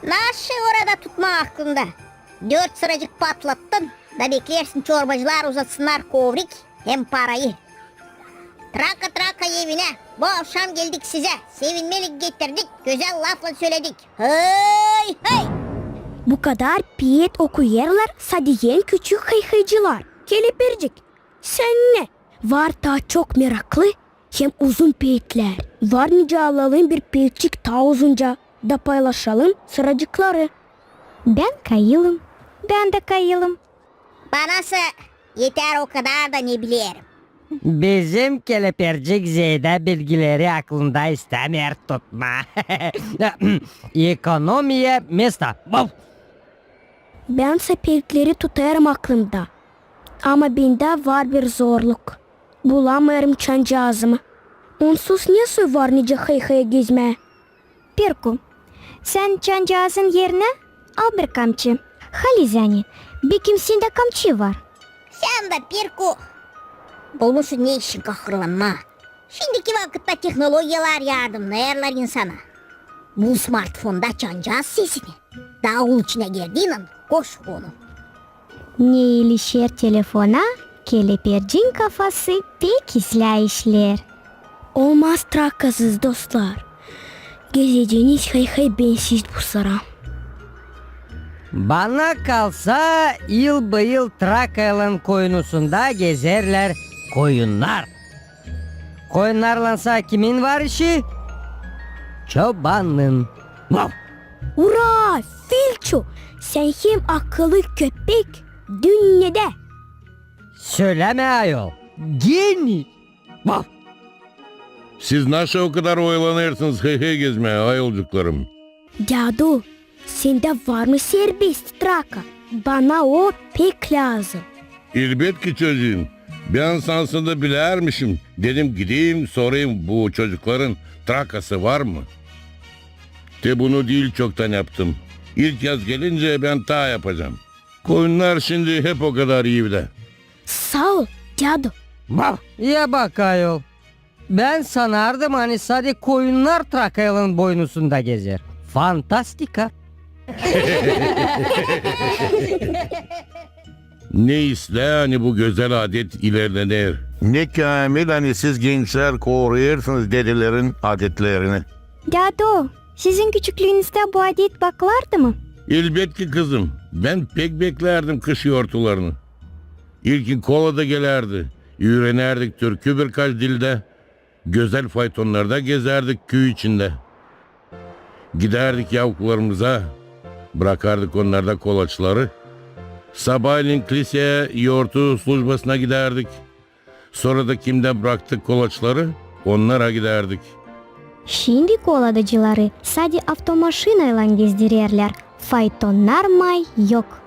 Nasıl orada tutmaa aklında? Dört sıracık patlattın da beklersin çorbacılar uzatsınnar kovrik hem parayı. Traka-traka evinä, bu avşam geldik sizä, sevinmelik getirdik, gözäl laflar söledik. Hıy-hıy! Bu kadar peet okuyêrlar sade en küçük hıy-hıycılar. Kelepircik, sän ne? Var taa çok meraklı hem uzun peetlär. Var nicä alalım bir peetçik taa uzunca da paylaşalım sıracıkları. Bän kayılım. Bän dä kayılım. Banasa eter o kadar da, ne bilerim. Bizim kelepircik zeedä bilgileri aklında istämeer tutmaa. Ekonomiya mesta. Buf! Bän sä peetleri tutêrım aklımda. Ama bendä var bir zorluk. Bulamêêrım çancazımı. Onsuz ne soy var nicä hıy-hıy gezmää? Pirku, sän çancazın erinä al bir kamçı. Halizdän, Bekim sendä kamçı var? Sän dä, Pirku, bulmuşsun ne işin kahırlanmaa. Şindiki vakıtta tehnologiyalar yardımnêêrlar insana. Bul smartfonda çancaaz sesini. Daul içinä girdiynän koş onu. Ne ilişer telefona, kelepircin kafası pek islää işleer. Olmaz trakasız, dostlar. Gezeceniz hey-hey bensiz bu sıra. Bana kalsa, yılbıyıl Trakaylan koyunusunda gezerlär koyunnar. Koyunnarlansa kimin var işi? Çobannın. Vav! Ura, Filçu, sän hem akıllı köpek dünnedä. Sölämä, ayol, geni. Vav! Siz naşey o kadar oyalanêrsınız hey-hey gezmää, ayolcuklarım? Dädu, sendä var mı serbest traka? Bana o pek lääzım. Elbetki, çocuum. Bän sansın da bilärmişim. Dedim, gideyim, sorayım, bu çocukların trakası var mı? Te bunu diil çoktan yaptım. İlk yaz gelincä bän taa yapacam. Koyunnar şindi hep o kadar evdä. Saa ol, dädu. Vav! Ya bak, ayol. Bän sanardım, ani sade koyunnar Trakaylan boynusunda gezer. Fantastika! Ne islää, ani bu gözäl adet ilerlener. Ne käämil, ani siz gençlär koruyêrsınız dedelerin adetlerini. Dädu, sizin küçüklüünüzdä bu adet bakılardı mı? Elbetki, kızım. Bän pek beklärdim kış yortularını. İlkin kola da gelärdi. Üürenärdik türkü birkaç dildä. Gözäl faytonnarda gezärdik küü içindä. Gidärdik yavuklularımıza, brakardık onnarda kolaçları. Sabaalän kliseya yortu slujbasına gidärdik. Sora da kimdä braktık kolaçları, onnara gidärdik. Şindi koladacıları sade avtomaşinaylan gezdirerlär, faytonnar may yok.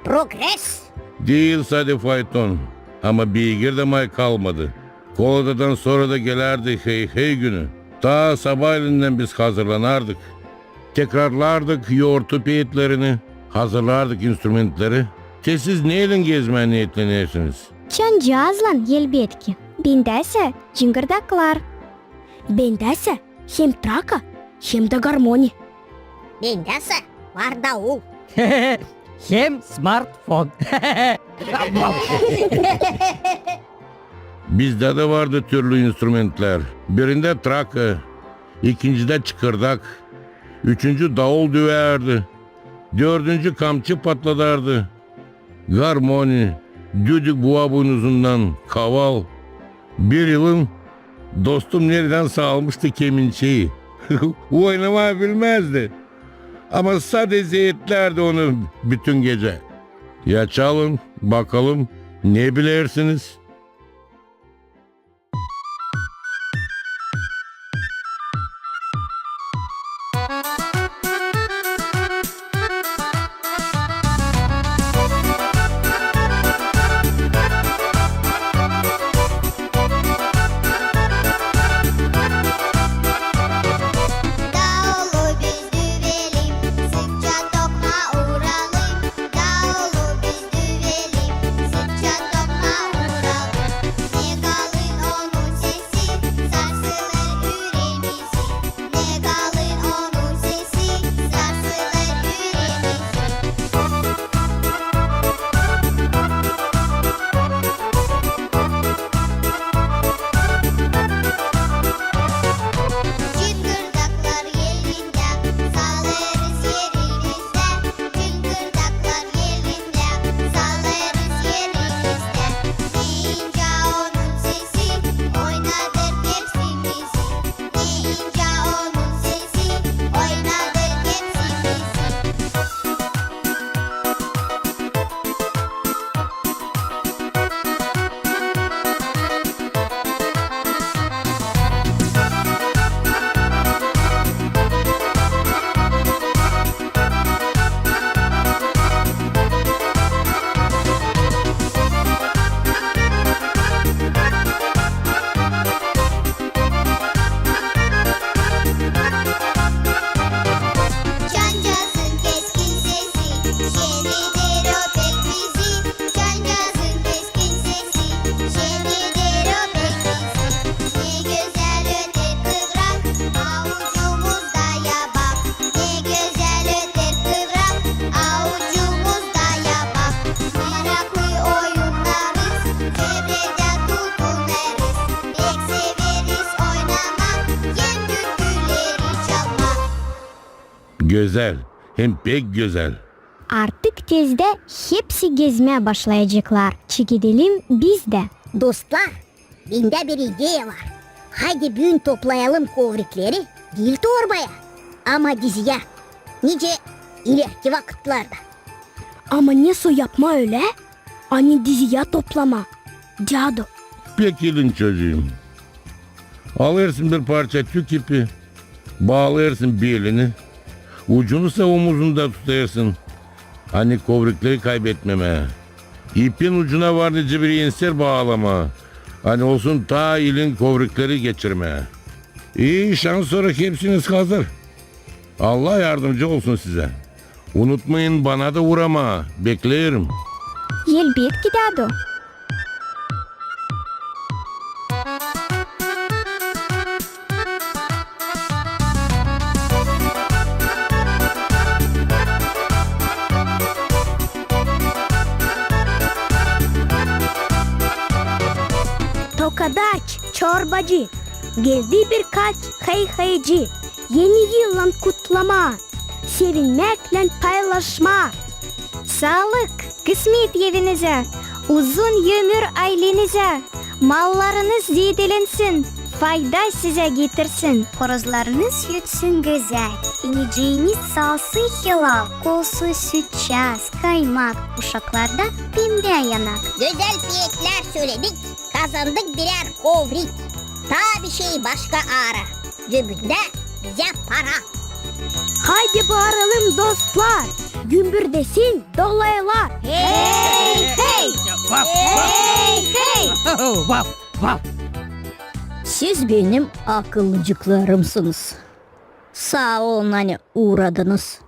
Progres! Diil sade fayton, ama beygir dä may kalmadı. Koladadan sora da gelärdi hey-hey günü. Taa sabaalendän biz hazırlanardık. Tekrarlardık yortu peetlerini, hazırlardık instrumentleri. Te siz neylän gezmää neetlenersiniz? Çancaazlan, elbetki. Bendäsä cıngırdaklar. Bendäsä hem traka, hem dä garmoni. Bendäsä var daul. Hem smartfon. Bizdä dä vardı türlü instrumentlär. Birindä traka, ikincidä çıkırdak, üçüncü daul düvärdi, dördüncü kamçı patladardı, garmoni, düdük buva buynuzundan, kaval. Bir yılım dostum neredänsä almıştı kemençeyi. Oynamaa bilmäzdi. Ama sade zeetlärdi onu bütün gecä. Ya çalın, bakalım, ne bilersiniz? Daulu biz düvelim, sıkça tokmaa uralım. Daulu biz düvelim, sıkça tokmaa uralım. Gözäl, hem pek gözäl. Artık tezdä hepsi gezmää başlayaceklar. Çekidelim biz dä. Dostlar, bendä bir ideya var. Haydi büün toplayalım kovrikleri, diil torbaya, ama diziyä, nicä ilerki vakıtlarda. Ama nesoy yapmaa ölä, ani diziyä toplamaa, dädu? Pek ilin, çocuum. Alêrsın bir parça tük ipi, baalêrsın belini, ucunu sa omuzunda tutêrsın, ani kovrikleri kaybetmemää. İpin ucuna var nicä bir enser baalamaa, ani olsun taa ilin kovrikleri geçirmää. İi şans, sora hepsiniz hazır. Allah yardımcı olsun sizä. Unutmayın bana da uuramaa, bekleerim. Elbetki, dädu. Tokadaç, çorbacı, geldi birkaç hıy-hıycı, Eni yıllan kutlamaa, sevinmäklän paylaşmaa. Saalık, kısmet evinizä, uzun ömür aylenizä, mallarınız zeedelensin, fayda sizä getirsin. Horozlarınız ötsün gözäl, ineciniz salsın helal, olsun sütçaaz, kaymak, uşaklarda pembä yanak. Gözäl peetlär söledik, kazandık birär kovrik. Taa bir şey başka ara, cöbündä bizä para. Haydi baaralım, dostlar, gümbürdesin dolaylar. Hey, hey! Vaf, vaf! Hey, hey! Vaf, vaf! Siz benim akıllıcıklarımsınız. Saa olun, ani uuradınız.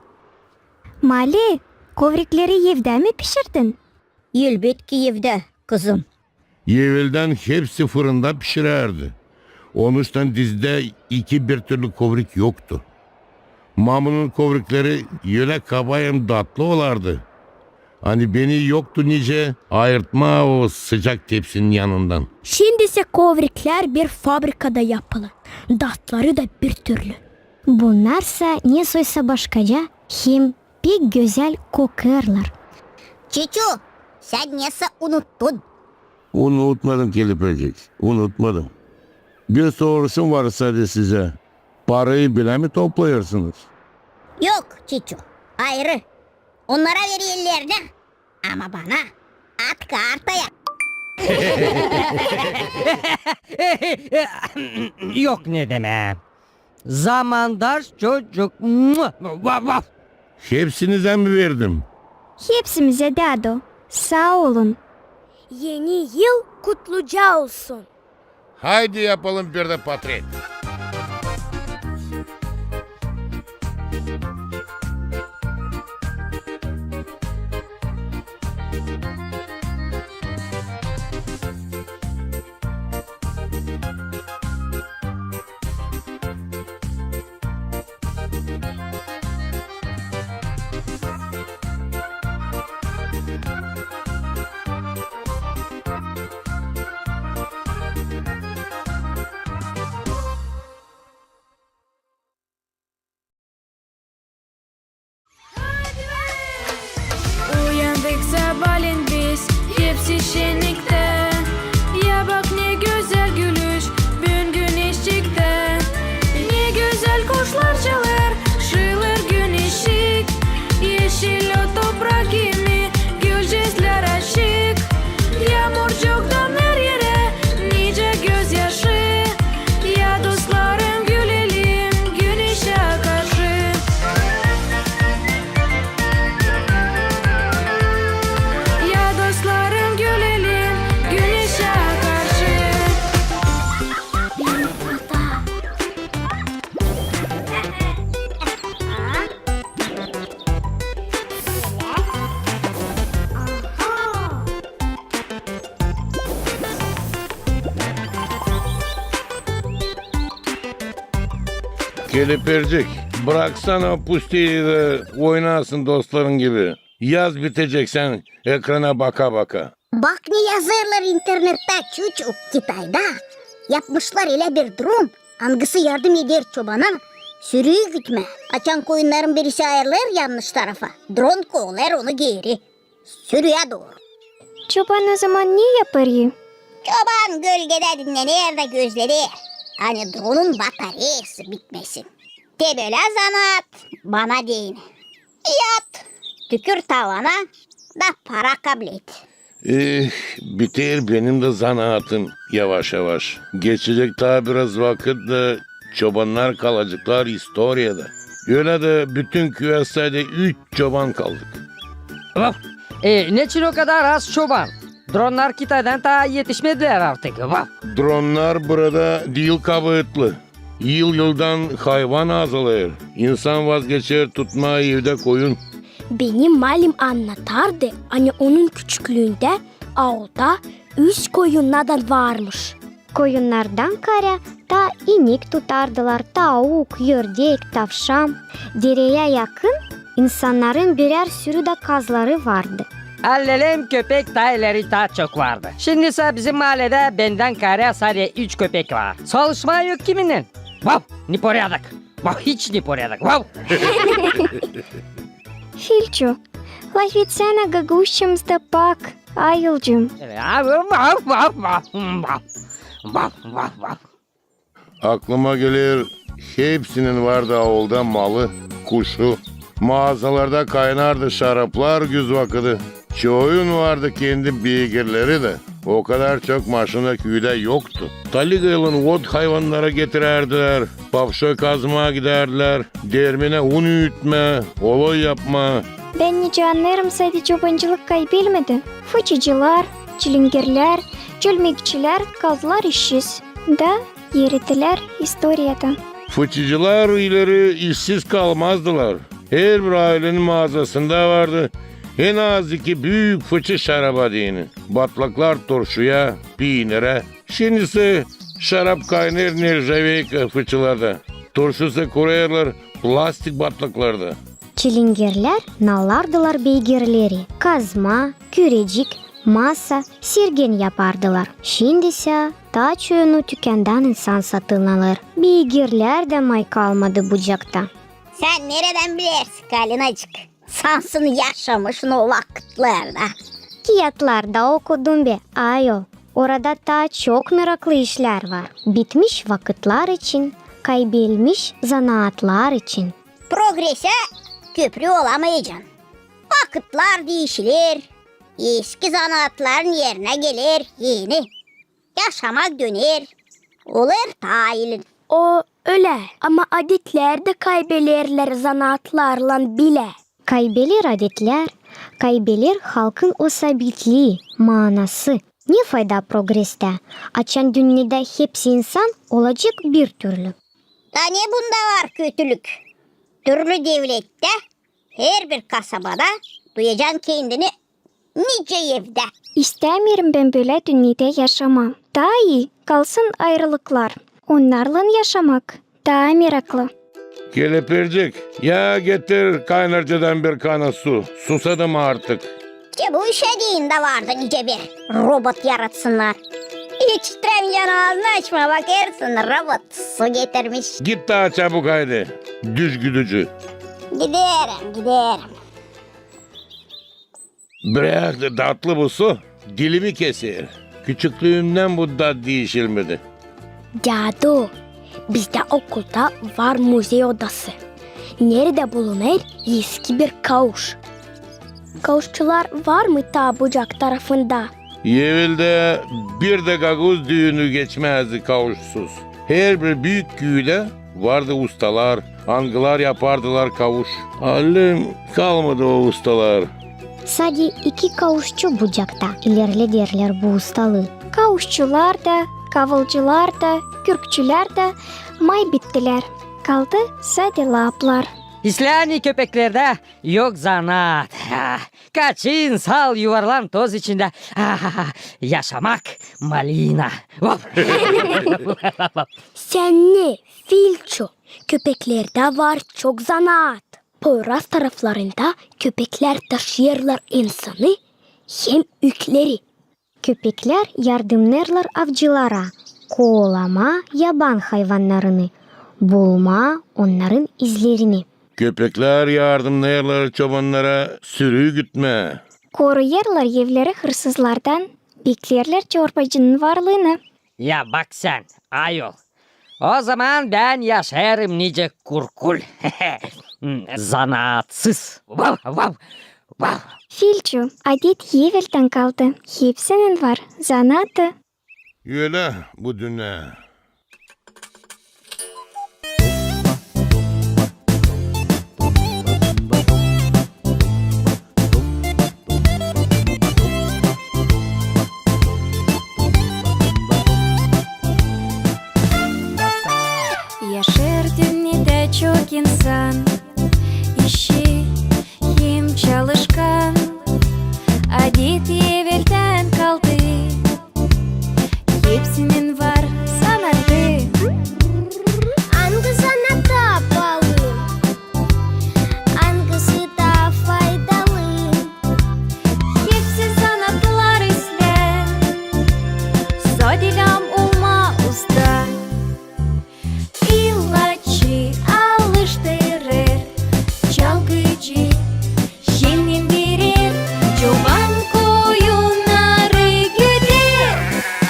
Mali, kovrikleri evdä mi pişirdin? Elbetki evdä, kızım. Eveldän hepsi fırında pişirärdi. Onuştan dizdä iki bir türlü kovrik yoktu. Mamunun kovrikleri ölä kaba hem datlı olardı, ani beni yoktu nicä ayırtmaa o sıcak tepsinin yanından. Şindisä kovriklär bir fabrikada yapılı, datları da bir türlü. Bunnarsa nesoysa başkaca, hem pek gözäl kokêrlar. Çiçu, sän nesä unuttun? Unutmadım, Kelepircik, unutmadım. Bir soruşum var sade sizä. Parayı bilä mi toplayêrsınız? Yok, Çiçu, ayırı. Onnara vererlär dä, ama bana at kartaya. Yok ne demää. Zamandaş çocuk. Mua! Vaf, vaf! Hepsinizä mi verdim? Hepsimizä, dädu. Saa olun. Eni yıl kutluca olsun. Haydi yapalım bir dä potret. Uyandık sabaalän biz, hepsi şenniktä. Ya bak, ne gözäl gülüş büün güneşçiktä. Ne gözäl kuşlar çalêr, şılêr güneşçik. Eşil o toprak kimi, gülcäslär açık. Yaamurcuktan her erä nicä gözyaşı. Ya dostlarım, gülelim güneşä karşı. Ya dostlarım, gülelim güneşä karşı. Kelepircik, braksana o pustiyi da oynasın dostların gibi. Yaz bitecek sän ekrana baka-baka. Bak ne yazêrlar internettä, Çuçu. Kitayda yapmışlar ölä bir durum, angısı yardım eder çobana Sürüyä gitmää. Açan koyunnarın birisi ayırılêr yannış tarafa, dron kovalêêr onu geeri, sürüyä dooru. Çoban ozaman ne yapêr? Çoban gölgedä dinnenêr da gözleder, ani dronun batareyası bitmesin. Te bölä zanaat bana deyni. Yat, tükür tavana da para kablet. Eh, biter benim dä zanaatım yavaş-yavaş. Geçecek taa biraz vakıt da çobannar kalaceklar istoriyada. Ölä dä bütün küüyä sade üç çoban kaldık. Vaf! E, neçin o kadar az çoban? Dronnar Kitaydan taa etişmedilär artık. Vaf! Dronnar burada diil kabaatlı. Yıl-yıldan hayvan azalêr. İnsan vazgeçer tutmaa evdä koyun. Benim malim annatardı, ani onun küçüklüündä aulda üz koyunnadan varmış. Koyunnardan kaarä taa inik tutardılar, tauk, ördek, tavşan. Dereyä yakın insannarın birär sürü dä kazları vardı. Allelem köpek taa ileri taa çok vardı. Şindisä bizim maaledä bendän kaarä sade üç köpek var. Salışmaa yok kiminnän. Vaf! Neporядок! Vaf, hiç neporядок! Vaf! Filço, lafetsänä gagauzçamızda pak, ayılcım. Vaf, vaf, vaf, vaf. Vaf, vaf, vaf. Aklıma geler, hepsinin vardı aulda malı, kuşu. Maazalarda kaynardı şaraplar güz vakıdı. Çoyun vardı kendi beygirleri dä. O kadar çok maşina küüdä yoktu. Taligaylan ot hayvannara getirärdilär, papşoy kazmaa gidärdilär, dermenä un üütmää, oloy yapmaa. Bän nicä annêêrım, sade çobancılık kaybelmedi. Fıçıcılar, çilingerlär, çölmekçilär kaldılar işsiz da eridilär istoriyada. Fıçıcılar ileri işsiz kalmazdılar. Herbir aylenin maazasında vardı en az iki büük fıçı şaraba deyni. Batlaklar turşuya, piinirä. Şindisä şarap kaynêêr nerjaveyka fıçılarda. Turşusını kurêrlar plastik batlaklarda. Çilingerlär nallardılar beygirleri, kazma, kürecik, masa, sergen yapardılar. Şindisä taa çoyunu tükändan insan satın alêr. Beygirlär dä may kalmadı Bucakta. Sän neredän bilersin, Kalinacık? Sansın yaşamışın o vakıtlarda. Kiyatlarda okudum be, ayol. Orada taa çok meraklı işlär var. Bitmiş vakıtlar için, kaybelmiş zanaatlar için. Progresä köprü olamayacan. Vakıtlar diişiler, eski zanaatların erinä geler eni. Yaşamak döner, olêr taa ilin. O ölä, ama adetlär dä kaybelerlär zanaatlarlan bilä. Kaybeler adetlär, kaybeler halkın o sabitlii, maanası. Ne fayda progrestä, açan dünnedä hepsi insan olacek bir türlü? Da ne bunda var kötülük? Türlü devlettä, herbir kasabada duyacan kendini nicä evdä. İstämeerim bän bölä dünnedä yaşamaa. Taa ii kalsın ayırılıklar. Onnarlan yaşamak taa meraklı. Kelepircik, ya getir kaynarcadan bir kana su. Susadım artık. Te bu işä deyin dä vardı nicä bir robot yaratsınnar. İç titremeycän aazını açma, bakêrsın, robot su getirmiş. Git taa çabuk, haydi, düş güdücü. Giderim, giderim. Brak, datlı bu su, dilimi keser. Küçüklüümdän bu dat diişilmedi. Dädu, bizdä okulda var muzey odası, neredä bulunêr eski bir kauş. Kauşçular var mı taa Bucak tarafında? Eveldä bir dä gagauz düüünü geçmäzdi kauşsuz. Herbir büük küüdä vardı ustalar, angılar yapardılar kauş. Allelem kalmadı o ustalar. Sade iki kauşçu Bucakta ilerlederlär bu ustalıı. Kauşçular da, kavulcular da, kürkçülär dä may bittilär. Kaldı sade laaplar. İslää, ani köpeklerdä yok zanaat. Ah, kaçın, sal, yuvarlan toz içindä. Ah, yaşamak malina. Vaf! Sän ne, Filço, köpeklerdä var çok zanaat. Poyraz taraflarında köpeklär taşıyêrlar insanı hem ükleri. Köpeklär yardımnêêrlar avcılara kovalamaa yaban hayvannarını. Bulmaa onnarın izlerini. Köpeklär yardımnêêrlar çobannara sürü gütmää. Koruyêrlar evleri hırsızlardan, bekleerlär çorbacının varlıını. Ya bak sän, ayol. O zaman bän yaşêêrım nicä kurkul. Zanaatsız. Vav, vav, vav. Filçu, adet eveldän kaldı. Hepsinin var zanaatı. Ölä bu dünnä. Yaşêêr dünnedä çok insan, işçi hem çalışkan. Adet eveldän kaldı. Hepsinin var zanaatı. Angı zanaat taa paalı, angısı taa faydalı? Hepsi zanaatlar islää sade lääm olmaa usta. İlaççı alıştırêr, çalgıcı şenlendirer, çoban koyunnarı güder,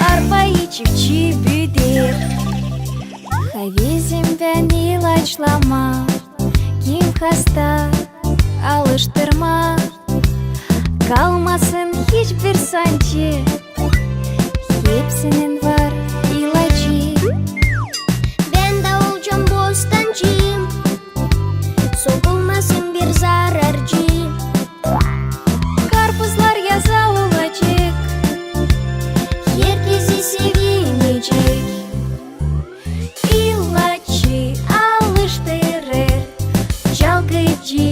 arpayı çiftçi büüder. Havezim bän ilaçlamaa, kim hasta alıştırmaa, kalmasın hiçbir sancı. Hepsinin var ilacı. Bän dä olacam bostancı, sokulmasın bir zararcı. Karpuzlar yaza olacek, herkezi sevinecek. İlaççı alıştırêr, çalgıcı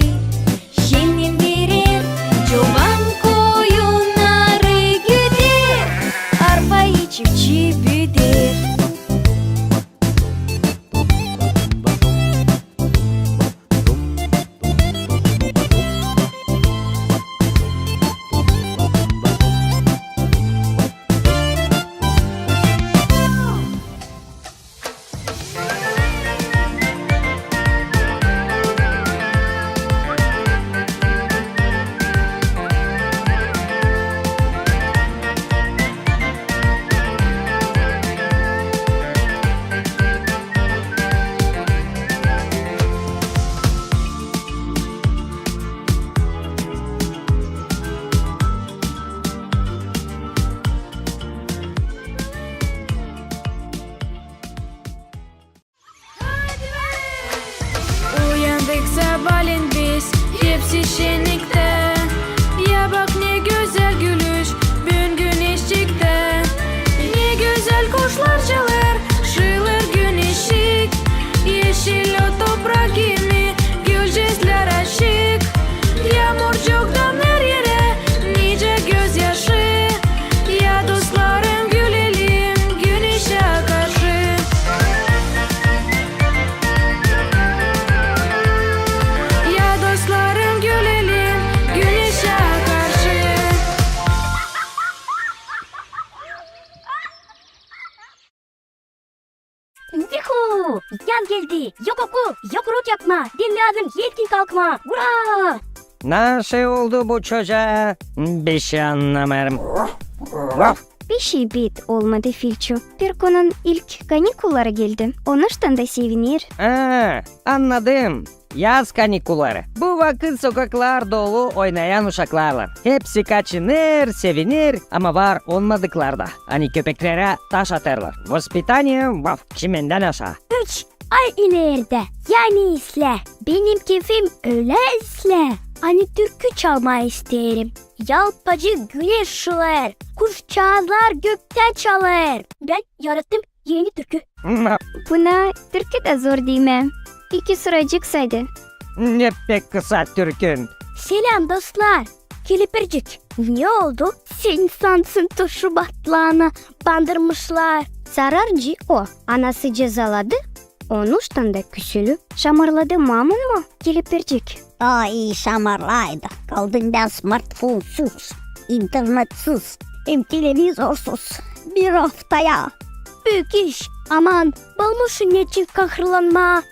şenlendirer, çoban koyunnarı güder, arpayı çiftçi büüder. Uyandık sabaalän biz, hepsi şenniktä. Ya bak, ne gözäl gülüş büün güneş çıktı. Ne gözäl kuşlar çalêr, şılêr güneşçik. Eşil o toprak kimi, gülcezlär açık. Yaamurcuk damnêêr erä, nicä gözyaşı. Ya dostlarım, gülelim güneşä karşı. Ya dostlarım, gülelim güneşä karşı. Yuhu! Yaz geldi! Yok oku, yok urok yapmaa, bän lääzım etkin kalkmaa! Ura! Naşey oldu bu çocaa? Bişey annamêêrım. Bişey bit olmadı, Filçu. Pirkunun ilk kanikulları geldi. Onuştan da sevinir. A, annadım. Yaz kanikulları. Bu vakıt sokaklar dolu oynayan uşaklarlan. Hepsi kaçınêr, sevinêr, ama var olmadıklar da, ani köpeklerä taş atêrlar. Vospitaniye, vaf, çimendän aşaa. Üç ay ileerdä, yani islää. Benim kefim ölä islää, ani türkü çalmaa isteerim. Yalpacık güneş şılêêr, kuşçaazlar göktä çalêr. Bän yarattım eni türkü. Buna türkü dä zor deymää. İki sıracık sade. Ne pek kısa türkün. Seläm, dostlar. Kelepircik, ne oldu? Sän sansın turşu batlaanı bandırmışlar. Zararcı o, anası cezaladı, onuştan da küsülü. Şamarladı mamun mu, kelepircik? Ay, şamarlaydı. Kaldım bän smartfonsuz, internetsiz hem televizorsuz bir aftaya. Büük iş. Aman, bıkmışım neçin kahırlanmaa.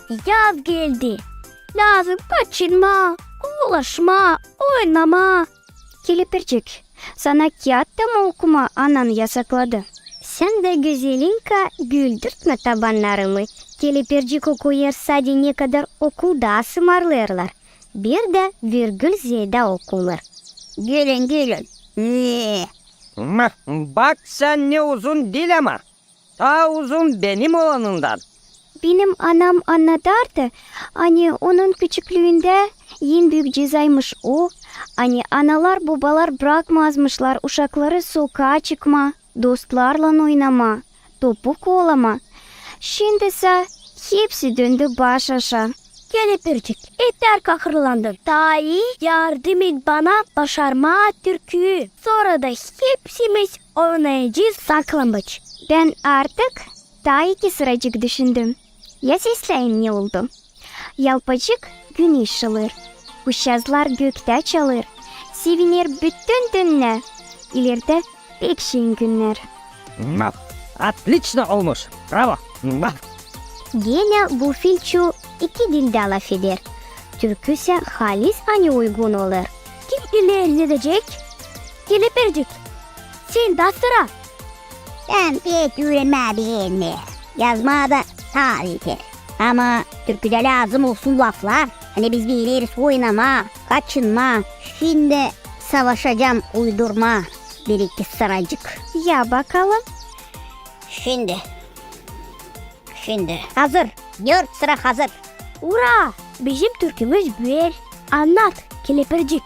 Yaz geldi. Lääzım kaçınmaa, koolaşmaa, oynamaa. Kelepircik, sana kiyat da mı okumaa anan yasakladı? Sän dä, gözelinka, güldürtmä tabannarımı. Kelepircik okuyêr sade ne kadar okulda sımarlêêrlar. Bir dä virgül zeedä okunêr. Gülün, gülün. Ee. Bak sän, ne uzun dil ama. Taa uzun benim olanımdan. Benim anam annadêrdı, ani onun küçüklüündä en büük cezaymış o, ani analar-bobalar brakmazmışlar uşakları sokaa çıkmaa, dostlarlan oynamaa, topu koolamaa. Şindi sä hepsi döndü baş aşaa. Kelepircik, etär kahırlandın. Taa ii yardım et bana başarmaa türküyü. Sora da hepsimiz oynayacez saklambaç. Bän artık taa iki sıracık düşündüm. Ya sesläyin, ne oldu? Yalpacık güneş alêr. Kuşçazlar göktä çalêr. Seviner bütün dünnä. İlerdä pek şirin günnär. Otlично olmuş. Bravo. Genä bu filçu iki dildä lafeder. Türkü sä halis ani uygun olêr. Kim ilerledecek? Kelepircik, sendä sıra. Bän pek üürenmää beenmeerim. Yazmaa da taa beter. Ama türküdä lääzım olsun laflar. Ani biz bileriz oynamaa, kaçınmaa. Şindi savaşacam uydurmaa bir-iki sıracık. Ya bakalım. Şindi. Şindi hazır. Dört sıra hazır. Ura! Bizim türkümüz büür. Annat, Kelepircik.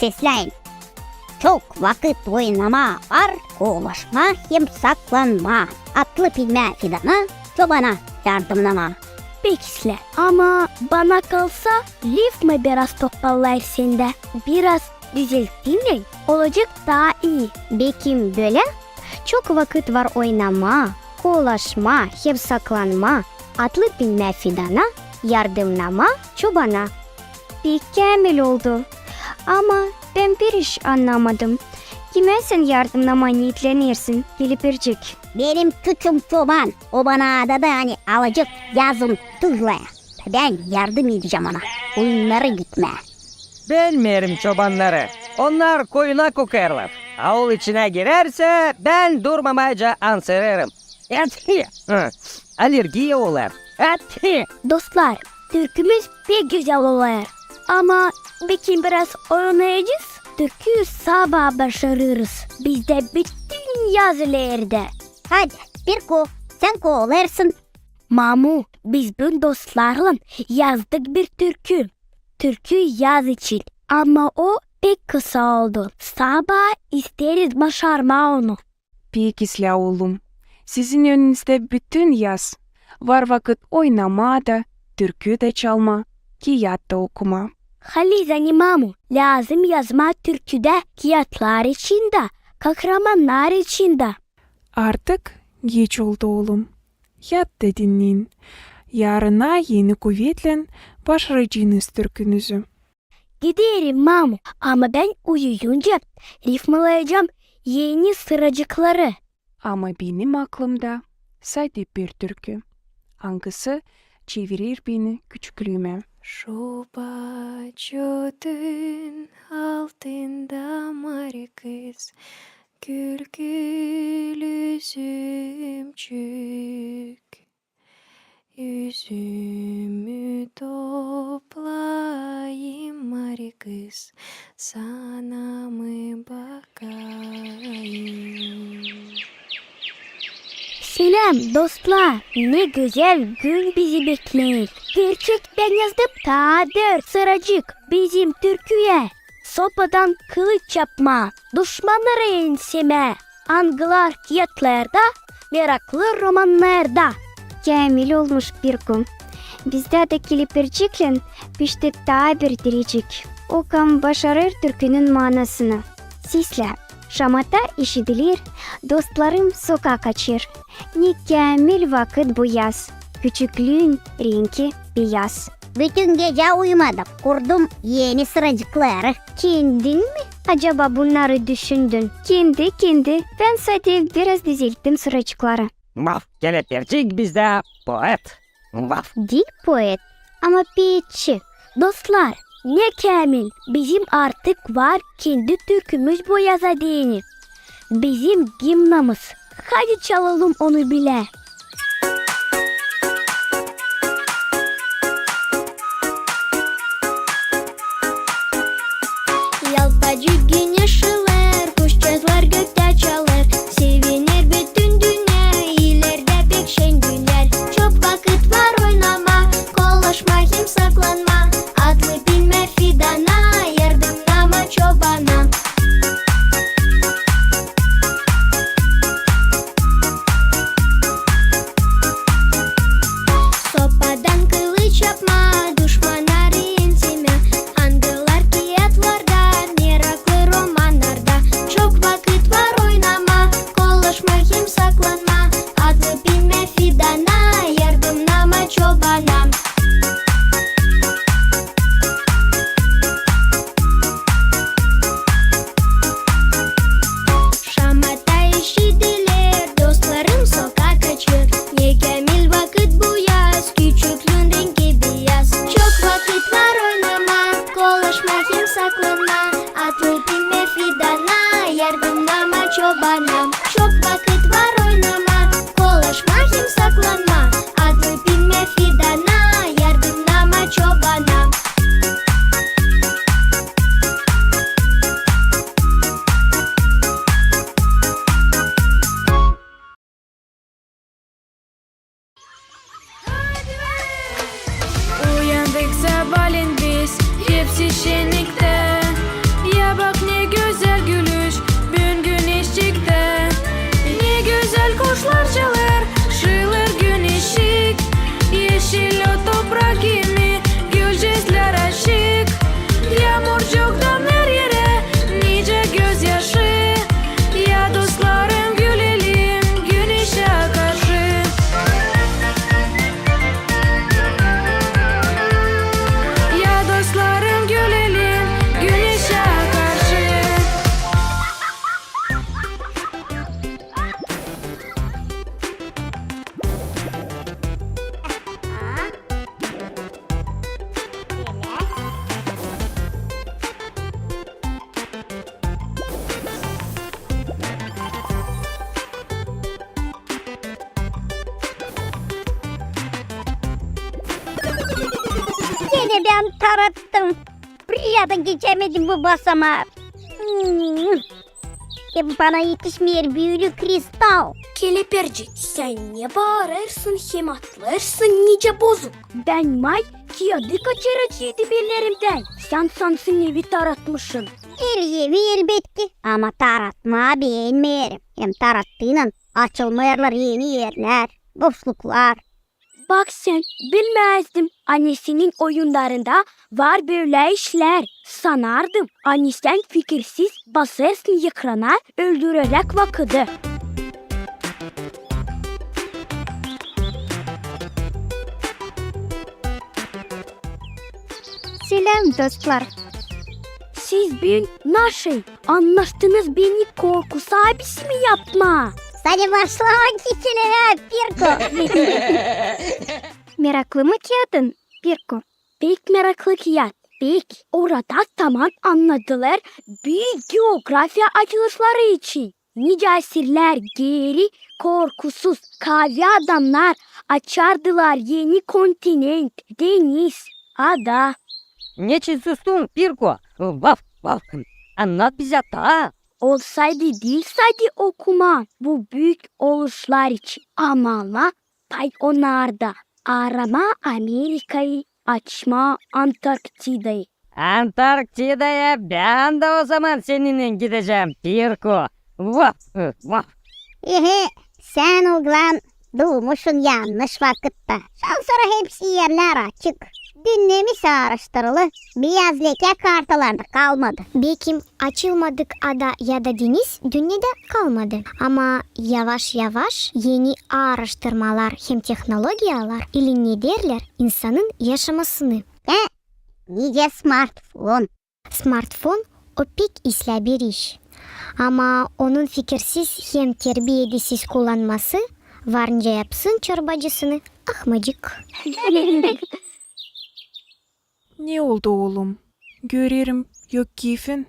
Sesläyin. Çok vakıt oynamaa var, koolaşmaa hem saklanmaa. Atlı pinmää fidana, çobana yardımnamaa. Pek islää. Ama bana kalsa, rifma biraz topallayır sendä. Biraz düzelttiynän olacek taa ii. Bekim bölä? Çok vakıt var oynamaa, koolaşmaa hem saklanmaa, atlı pinmää fidana, yardımnamaa çobana. Pek käämil oldu. Ama bän bir iş annamadım. Kimä sän yardımnamaa niitlenersin, Kelepircik? Benim küçüm çoban, o bana adadı, ani alacek yazın tırnaa. Bän yardım edecäm ona oyunnara gitmää. Bän bilmeerim çobannarı. Onnar koyuna kokêrlar. Aul içinä girärsä, bän durmamaycaa ansırêrım. Etki! Hı. Allergiya olêr. Etki! Dostlar, türkümüz pek gözäl olêr. Ama bekim biraz oynayacez, türküyü sabaa başarırız. Bizdä bütün yaz ilerdä. Hadi, Pirku, sän koolêrsın. Mamu, biz büün dostlarlan yazdık bir türkü. Türkü yaz için. Ama o pek kısa oldu. Sabaa isteeriz başarmaa onu. Pek islää, oolum. Sizin önünüzdä bütün yaz. Var vakıt oynamaa da, türkü dä çalmaa, kiyat da okumaa. Halis, ani mamu, lääzım yazmaa türküdä kiyatlar için dä, kahramannar için dä. Artık geç oldu, oolum. Yat da dinnän. Yarına eni kuvetlän başaracenız türkünüzü. Giderim, mamu, ama bän uyuyunca rifmalayacam eni sıracıkları. Ama benim aklımda sade bir türkü, angısı çevirer beni küçüklüümä. Şoba çötün altında mari kız, gül-gül üzümcük. Üzümü toplayım, mari kız, sana mı bakayım. Seläm, dostlar! Ne gözäl gün bizi bekleer. Gerçek bän yazdım taa dört sıracık bizim türküyä. Sopadan kılıç yapmaa, duşmannarı ensemää, angılar kiyatlarda, meraklı romannarda. Käämil olmuş, Pirku. Bizdä dä Kelepirciklän pişti taa bir direcik. O kam başarêr türkünün maanasını. Seslä, şamata işidiler, dostlarım sokaa kaçêr. Ne käämil vakıt bu yaz. Küçüklüün renki beyaz. Bütün gecä uyumadım, kurdum eni sıracıkları. Kendin mi acaba bunnarı düşündün? Kendi, kendi. Bän sade biraz dizelttim sıracıkları. Vaf, kelepircik bizdä poet. Vaf. Diil poet, ama peetçi. Dostlar, ne käämil, bizim artık var kendi türkümüz, bu yaza deyni. Bizim gimnamız. Hadi çalalım onu bilä. Yalpacık güneş şılêêr, kuşçazlar göktä çalêr. Seviner bütün dünnä, ilerdä pek şen günnär. Çok vakıt var oynamaa, kolaşmaa hem saklanmaa. Atlayıp binmää fidana, yardımnamaa çobana. Sopadan kılıç yapmaa, duşmannarı entemää. Angılar kiyatlarda, meraklı romannarda. Çok vakıt var oynamaa, kolaşmaa hem saklanmaa. Atlayıp binmää fidana, yardımnamaa çobana. Şamata işidiler, dostlarım sokaa kaçêr. Ne käämil vakıt bu yaz, küçüklüün renki biyaz. Çok vakıt var oynamaa, kolaşmaa hem saklanmaa. Atlayıp binmää fidana, yardımnamaa çobana. Çok vakıt var oynamaa, kolaşmaa hem saklanmaa. Atlayıp binmää fidana, yardımnamaa çobana. Uyandık sabaalän biz, hepsi şenniktä. Ya bak, ne gözäl gülüş büün güneşçiktä. Ne gözäl kuşlar çalêr, şılêêr güneşçik. Eşil o toprak kimi, gülcäklär açık. Yaamurcuk damêêr erä, nicä gözyaşı. Ya dostlarım, gülelim güneşä karşı. Ya dostlarım, gülelim güneşä karşı. Genä bän taarattım. Priyadan geçämedim bu basamaı. Hmm. Hem bana etişmeer bölä kristal. Kelepircik, sän ne baarêrsın hem atlêêrsın nicä bozuk? Bän may kiyadı kaçıraceydım ellerimdän. Sän sansın evi taaratmışın. El evi, elbetki, ama taaratmaa beenmeerim. Hem taarattıynan açılmêêrlar eni erlär, boşluklar. Bak sän, bilmäzdim, ani senin oyunnarında var bölä işlär. Sanardım, ani sän fikirsiz basêrsın ekrana, öldüreräk vakıdı. Seläm, dostlar! Siz büün naşey annaştınız beni korku saabisi mi yapmaa? Sade başlamak için, hä, Pirko? Meraklı mı kiyadın, Pirko? Pek meraklı kiyat, pek. Orada taman annadılêr büük geografiya açılışları için. Nicä asirlär geeri korkusuz kaavi adamnar açardılar eni kontinent, deniz, ada. Neçin sustun, Pirko? Vaf, vaf. Annat bizä taa. Olsaydı diil sade okumaa bu büük oluşlar için, ama almaa pay onnarda, aaramaa Amerikayı, açmaa Antarktidayı. Antarktidaya bän dä o zaman seninnän gidecäm, Pirko. Vah, vah. Ehe, sän, oglan, duumuşsun yannış vakıtta. Şansora hepsi erlär açık. Dünnemis aaraştırılı, biyaz lekä kartalarda kalmadı. Bekim açılmadık ada ya da deniz dünnedä kalmadı. Ama yavaş-yavaş eni aaraştırmalar hem tehnologiyalar ilinlederlär insanın yaşamasını. Hä? Nicä smartfon? Smartfon o pek islää bir iş. Ama onun fikirsiz hem terbiyedesiz kullanması Varınca yapsın çorbacısını ahmacık. Ne oldu, oolum? Görerim, yok keyfin.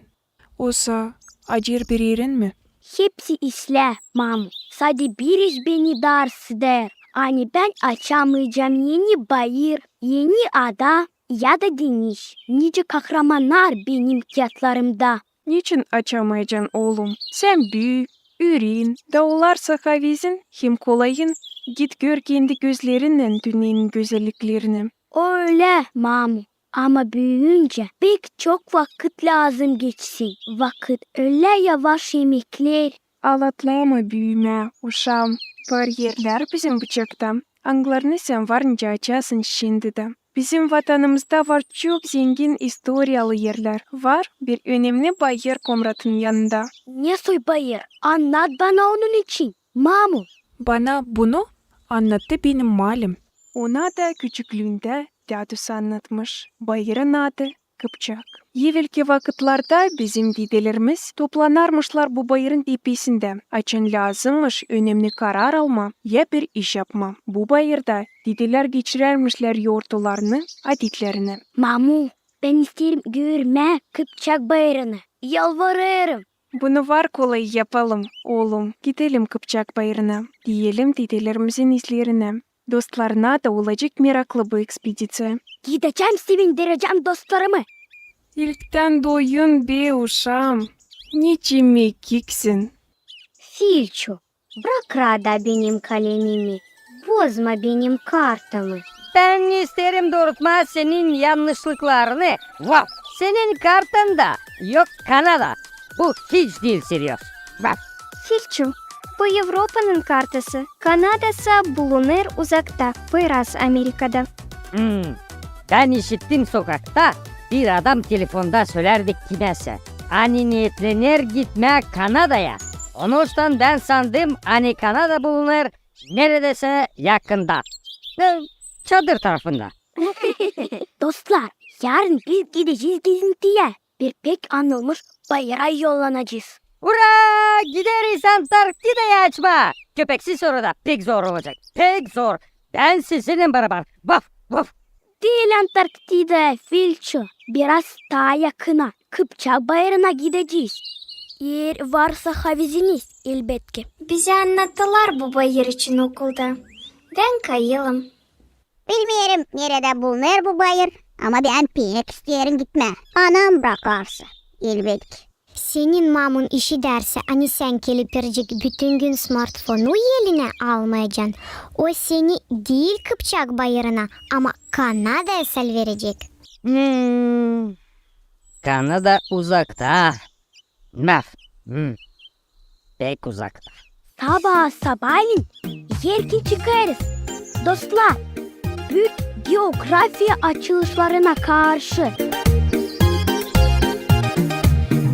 Osa acır bir erin mi? Hepsi islää, mamu. Sade bir iş beni daratsız eder. Ani bän açamayacam eni bayır, eni ada ya da deniz, nicä kahramannar benim kiyatlarımda. Neçin açamayacan, oolum? Sän büü, üüren, da olar sa havezin, hem kolayın. Git gör kendi gözlerinnän dünnenin gözelliklerini. O ölä, mamu. Ama büüyüncä pek çok vakıt lääzım geçsin. Vakıt ölä yavaş emekleer. Alaatlama büümää, uşaam. Var erlär bizim bucakta, angılarını sän varınca açasın şindi dä. Bizim vatanımızda var çok zengin istoriyalı erlär. Var bir önemni bayır Komratın yanında. Ne soy bayır? Annat bana onun için, mamu. Bana bunu annattı benim malim. Ona da küçüklüündä dädusu annatmış. Bayırın adı Kıpçak. Evelki vakıtlarda bizim didelerimiz toplanarmışlar bu bayırın tepesindä, açan lääzımmış önemni karar alma ya bir iş yapma. Bu bayırda didelär geçirärmişlär yortularını, adetlerini. Mamu, bän isteerim görmää Kıpçak bayırını. Yalvarêrım. Bunu var kolay yapalım, oolum. Gidelim Kıpçak bayırına, diyelim didelerimizin izlerinä. Dostlarına da olacek meraklı bu ekspediţiya. Gidecäm, sevindirecäm dostlarımı. İlktän doyun be, uşaam. Neçin mekiksin? Filçu, brak raada benim kalemimi, bozma benim kartamı. Bän isteerim doorutmaa senin yannışlıklarını. Vaf! Senin kartanda yok Kanada. Bu hiç diil seryoz. Vaf! Filçu, bu Evropanın kartası. Kanada sa bulunêr uzakta, biraz Amerikada. Hmm. Bän işittim sokakta, bir adam telefonda sölärdi kimesä, ani neetlener gitmää Kanadaya. Onuştan bän sandım, ani Kanada bulunêr neredäsä yakında. E, çadır tarafında. Dostlar, yarın biz gidecez gezintiyä. Bir pek anılmış bayıra yollanacez. Ura! Gideriz Antarktidaya açmaa! Köpeksiz orada, pek zor olacek. Pek zor. Bän sizinnän barabar. Vaf, vaf. Diil Antarktidaya, Filçu. Biraz taa yakına. Kıpçak bayırına gidecez. Eer varsa haveziniz, elbetki. Bizi annattılar bu bayır için okulda. Bän kayılım. Bilmeerim, neredä bulunêr bu bayır, ama bän pek isteerim gitmää. Anam brakarsa, elbetki. Senin mamun işidärsä, ani sän gelip verecek bütün gün smartfonu elinä almayacan, o seni diil Kıpçak bayırına, ama Kanadaya salverecek. Hmm. Kanada uzakta. Maf. Hmm. Pek uzakta. Sabaa sabaalän erken çıkêrız. Dostlar, büük geografiya açılışlarına karşı.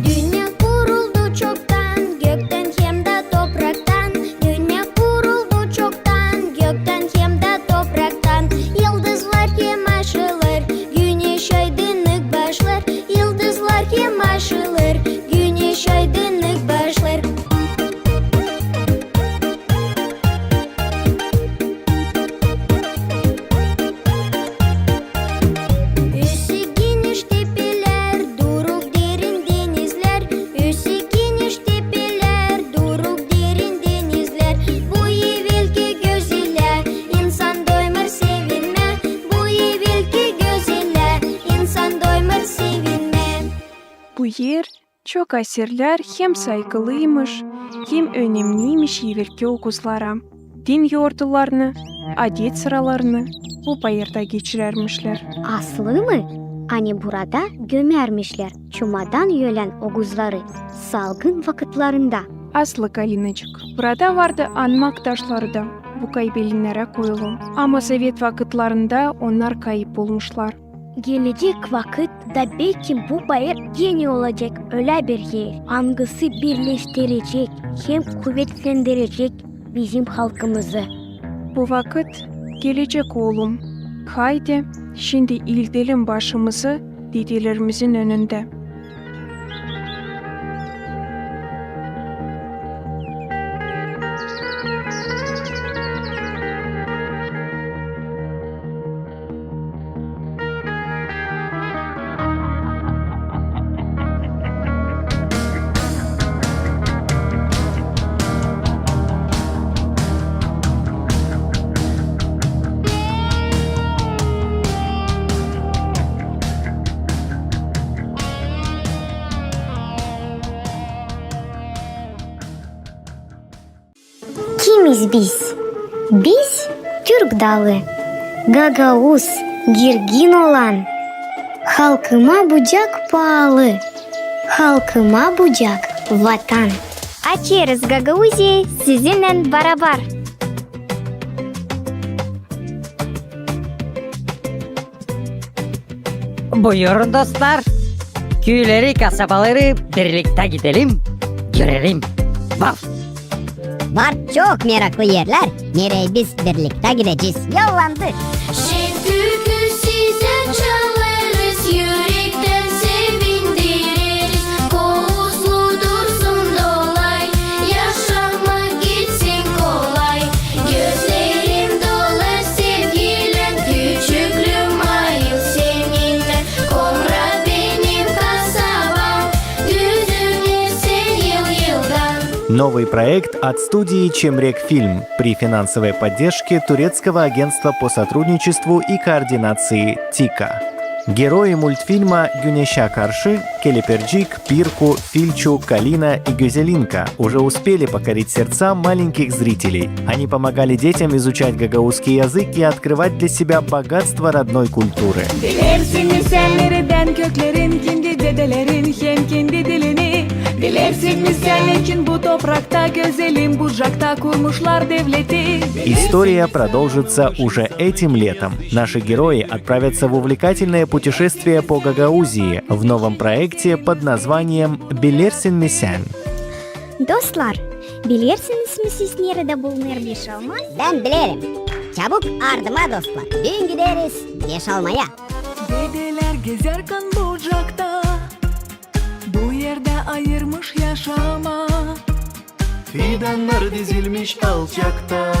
Dünnä kuruldu çoktan, göktän hem dä topraktan. Dünnä kuruldu çoktan, göktän hem dä topraktan. Yıldızlar hem aşılêr, güneş aydınlık başlêr. Yıldızlar hem aşılêr, güneş aydınlık başlêr. Üssü geniş tepelär, duruk derin denizlär. Üssü geniş tepelär, duruk derin denizlär. Bu evelki gözellää, insan doymêr sevinmää. Bu evelki gözellää, insan doymêr sevinmää. Bu er çok aserlär hem saygılıymış, hem önemniymiş evelki okuzlara. Din yortularını, adet sıralarını bu bayırda geçirärmişlär. Aslı mı? Ani burada gömärmişlär çumadan ölän okuzları salgın vakıtlarında. Aslı, Kalinacık. Burada vardı anmak taşları da bu kaybelennerä koyulu. Ama sovet vakıtlarında onnar kayıp olmuşlar. Gelecek vakıt da beki bu bayır genä olacek ölä bir er, angısı birleştirecek hem kuvetlendirecek bizim halkımızı. Bu vakıt gelecek, oolum. Haydi, şindi iildelim başımızı didelerimizin önündä. Kimiz biz? Biz türk dalı, gagauz, girgin olan. Halkıma bucak paalı, halkıma bucak vatan. Açêrız Gagauziyayı sizinnän barabar. Buyurun, dostlar. Küüleri, kasabaları birliktä gidelim, görelim. Vaf! Var çok meraklı erlär, nereyi biz birliktä gidecez. Yollandı! Şen türkü sizä çalêrız, ürektän sevindireriz. Kovusu dursun dolay, yaşamak gitsin kolay. Gözlerim dolar sevgilän, küçüklüüm ayıl seninnän. Komra benim kasabam, düzüner sän yıl-yıldan. Новый проект от студии «Чемрек Фильм» при финансовой поддержке Турецкого агентства по сотрудничеству и координации «ТИКА». Герои мультфильма «Güneşä karşı» Kelepircik, Pirku, Filçu, Kalina и Gözelinka уже успели покорить сердца маленьких зрителей. Они помогали детям изучать гагаузский язык и открывать для себя богатство родной культуры. Bilersin mi sän neredän köklerin, kendi dedelerin hem kendi dilini? Bilersin mi sän neçin bu toprakta, gözelim bucakta kurmuşlar devleti? История продолжится уже этим летом. Наши герои отправятся в увлекательное путешествие по Гагаузии в новом проекте под названием «Bilersin mi sän?». Dostlar, bilersiniz mi siz, neredä bulunêr Beşalmaz? Bän bilerim. Çabuk ardıma, dostlar. Düün gideriz Beşalmaya. Dedelär gezärkän bucakta, bu erdä ayırmış yaşamaa. Fidannar dizilmiş alçakta,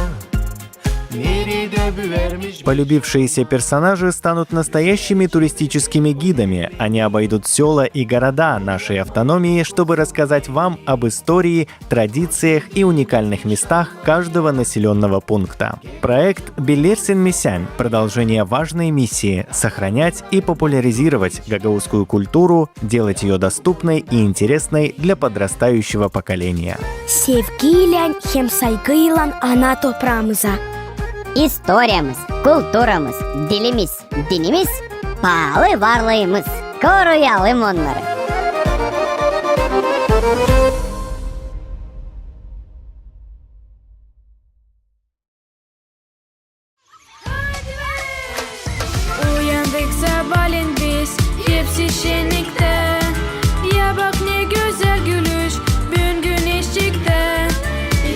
neredä büärmiş. Полюбившиеся персонажи станут настоящими туристическими гидами. Они обойдут сёла и города нашей автономии, чтобы рассказать вам об истории, традициях и уникальных местах каждого населённого пункта. Проект «Bilersin mi sän» — продолжение важной миссии — сохранять и популяризировать гагаузскую культуру, делать её доступной и интересной для подрастающего поколения. Sevgiylän hem saygıylan ana topraamıza. İstoriyamız, kulturamız, dilimiz, dinimiz, paalı varlıımız. Koruyalım onnarı. Uyandık sabaalän biz, hepsi şenniktä. Ya bak, ne gözäl gülüş büün güneşçiktä.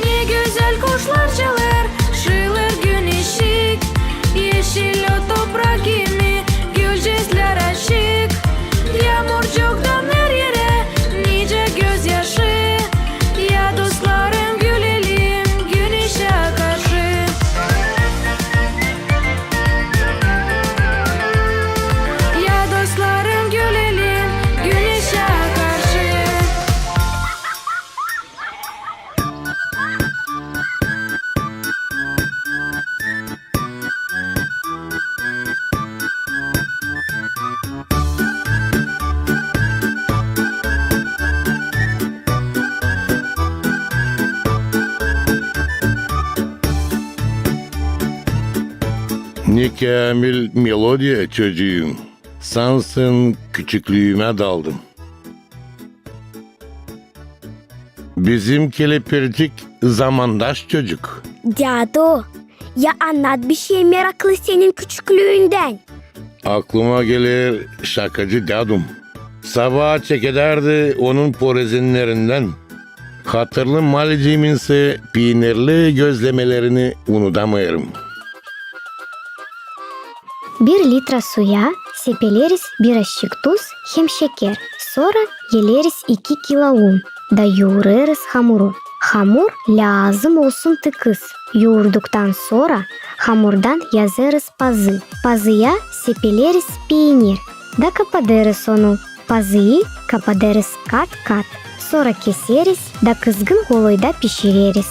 Ne gözäl kuşlar çalêr, şıılır güneşçik. Eşil o toprak kimi, gülücüklär açık. Yaamurcuk damêêr erä, nicä gözyaşı. Ya dostlarım, gülelim güneşä karşı. Ya dostlarım, gülelim güneşä karşı. Ne käämil melodiya, çocuum. Sansın küçüklüümä daldım. Bizim Kelepircik zamandaş çocuk. Dädu, ya annat bişey meraklı senin küçüklüündän. Aklıma geler şakacı dädum. Sabaa çekedärdi onun porezinnerindän. Hatırlı malecimin sä piinirli gözlemelerini unudamêêrım. Bir litra suya sepeleriz bir aşçık tuz hem şeker, sora eleriz iki kilo un da yuurêrız hamuru. Hamur lääzım olsun tıkız. Yuurduktan sora hamurdan yazêrız pazı. Pazıya sepeleriz piinir da kapadêrız onu. Pazıyı kapadêrız kat-kat, sora keseriz da kızgın koloyda pişireriz.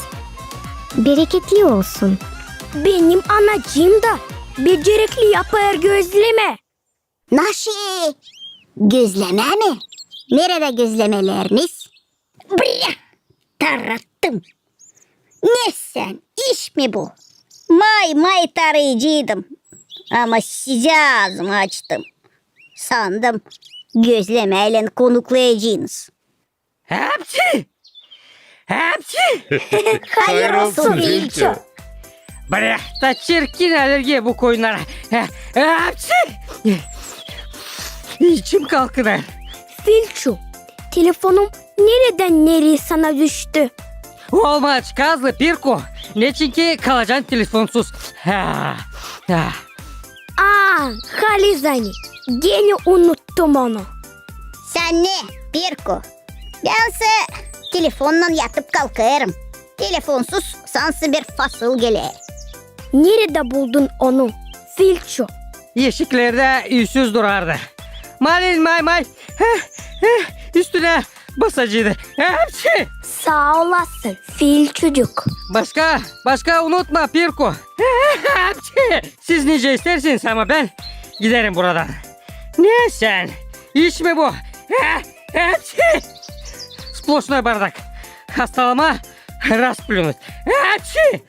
Bereketli olsun! Benim anacıım da becerekli yapêr gözlemä. Naşi? Gözlemä mi? Neredä gözlemeleriniz? Brä! Tarattım! Ne sän, iş mi bu? May-may tarayaceydım. Ama sizä aazımı açtım. Sandım, gözlemäylän konuklayacenız. Hepsi! Hepsi! Hayır olsun, Filçu. Breh, da çirkin allergiya bu koyunnara. Hepsi! İçim kalkınêr. Filçu, telefonum neredän nereyä sana düştü? Olma aç kazlı, Pirku. Neçin ki kalacan telefonsuz. Ha, ha. Aa, halizdän, genä unuttum onu. Sän ne, Pirku? Bän sä telefonnan yatıp kalkêrım. Telefonsuz sansın bir fasıl geler. Neredä buldun onu, Filçu? Eşiklerdä üüsüz durardı. Malin may-may, heh, heh, üstünä basaceydı. Hepsi! Saa olasın, Filçucuk. Başka, başka unutma, Pirku. Hepsi! Siz nicä istersiniz, ama bän giderim buradan. Ne sän? İş mi bu? Hepsi! Сплошной бардак. Hastalıma rasplюнуть. Hepsi!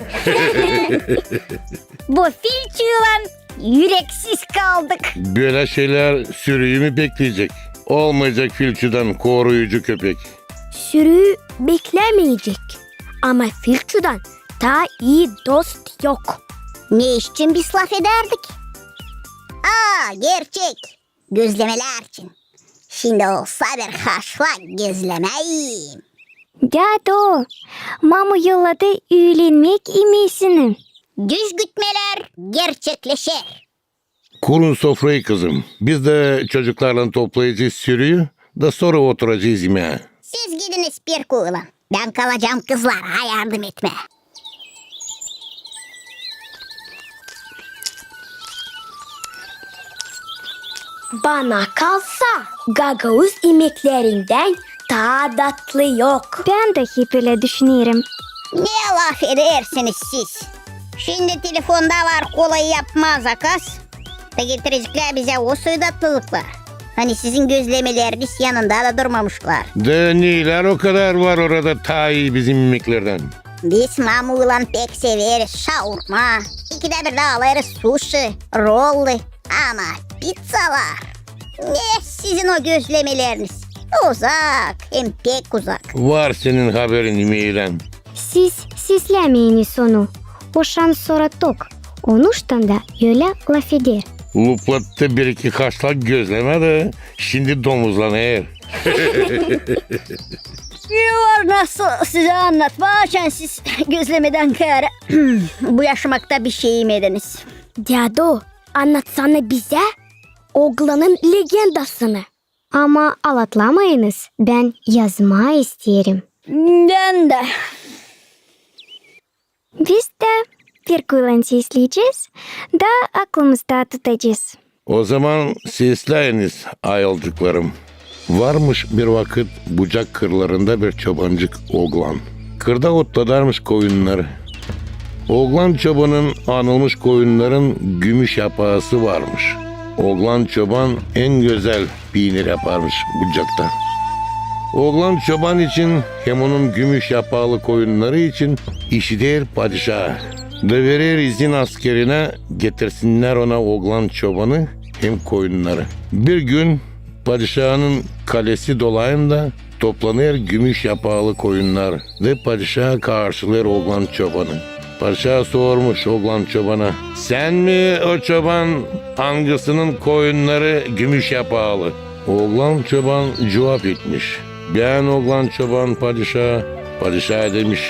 Bu Filçuylan üreksiz kaldık. Bölä şeylär sürüyü mü bekleyecek? Olmayacak Filçudan koruyucu köpek. Sürüyü beklämeyecek. Ama Filçudan taa ii dost yok. Ne için biz lafedärdik? Aa, gerçek. Gözlemelär için. Şindi olsa bir haşlak gözlemeyim. Dädu, mamu yolladı üülenmäk imesini. Düz gütmelär gerçekleşer. Kurun sofrayı, kızım. Biz dä çocuklarlan toplayacez sürüyü, da sora oturacez imää. Siz gidiniz, Pirkuylan. Bän kalacam kızlara yardım etmää. Bana kalsa, gagauz imeklerindän taa datlı yok. Bän dä hep ölä düşünerim. Ne lafedersiniz siz? Şindi telefonda var kolay yapmaa zakaz. Da getireceklär bizä o soy datlılıklar. Ani sizin gözlemeleriniz yanında da durmamışlar. Da neylär o kadar var orada taa ii bizim imeklerdän? Biz mamuylan pek severiz şaurma. İkidä birdä alêrız suşi, rollı. Ama pitsalar. Ne sizin o gözlemeleriniz? Uzak, hem pek uzak. Var senin haberin, imeylän. Siz seslämeyiniz onu. O şansora tok. Onuştan da ölä lafeder. Luplattı bir-iki haşlak gözlemä da şindi domuzlanêr. Var nasıl sizä annatmaa, açan siz gözlemedän kaarä bu yaşamakta bişey imediniz. Dädu, annatsana bizä oglanın legendasını. Ama alatlamayınız, bän yazmaa isteerim. Bän dä. Biz dä Pirkuylan sesleyecez da aklımızda tutacez. O zaman sesläyiniz, ayılcıklarım. Varmış bir vakıt Bucak kırlarında bir çobancık oglan. Kırda otladarmış koyunnarı. Oglan çobanın anılmış koyunnarın gümüş yapaası varmış. Oglan çoban en gözäl piinir yaparmış Bucakta. Oglan çoban için hem onun gümüş yapaalı koyunnarı için işider padişaa. Da verer izin askerinä, getirsinnär ona oglan çobanı hem koyunnarı. Bir gün padişaanın kalesi dolayında toplanêr gümüş yapaalı koyunnar da padişaa karşılêêr oglan çobanı. Padişaa sormuş oglan çobana: "Sän mi o çoban, angısının koyunnarı gümüş yapaalı?" Oglan çoban cuvap etmiş: "Bän, oglan çoban, padişaa." Padişaa demiş: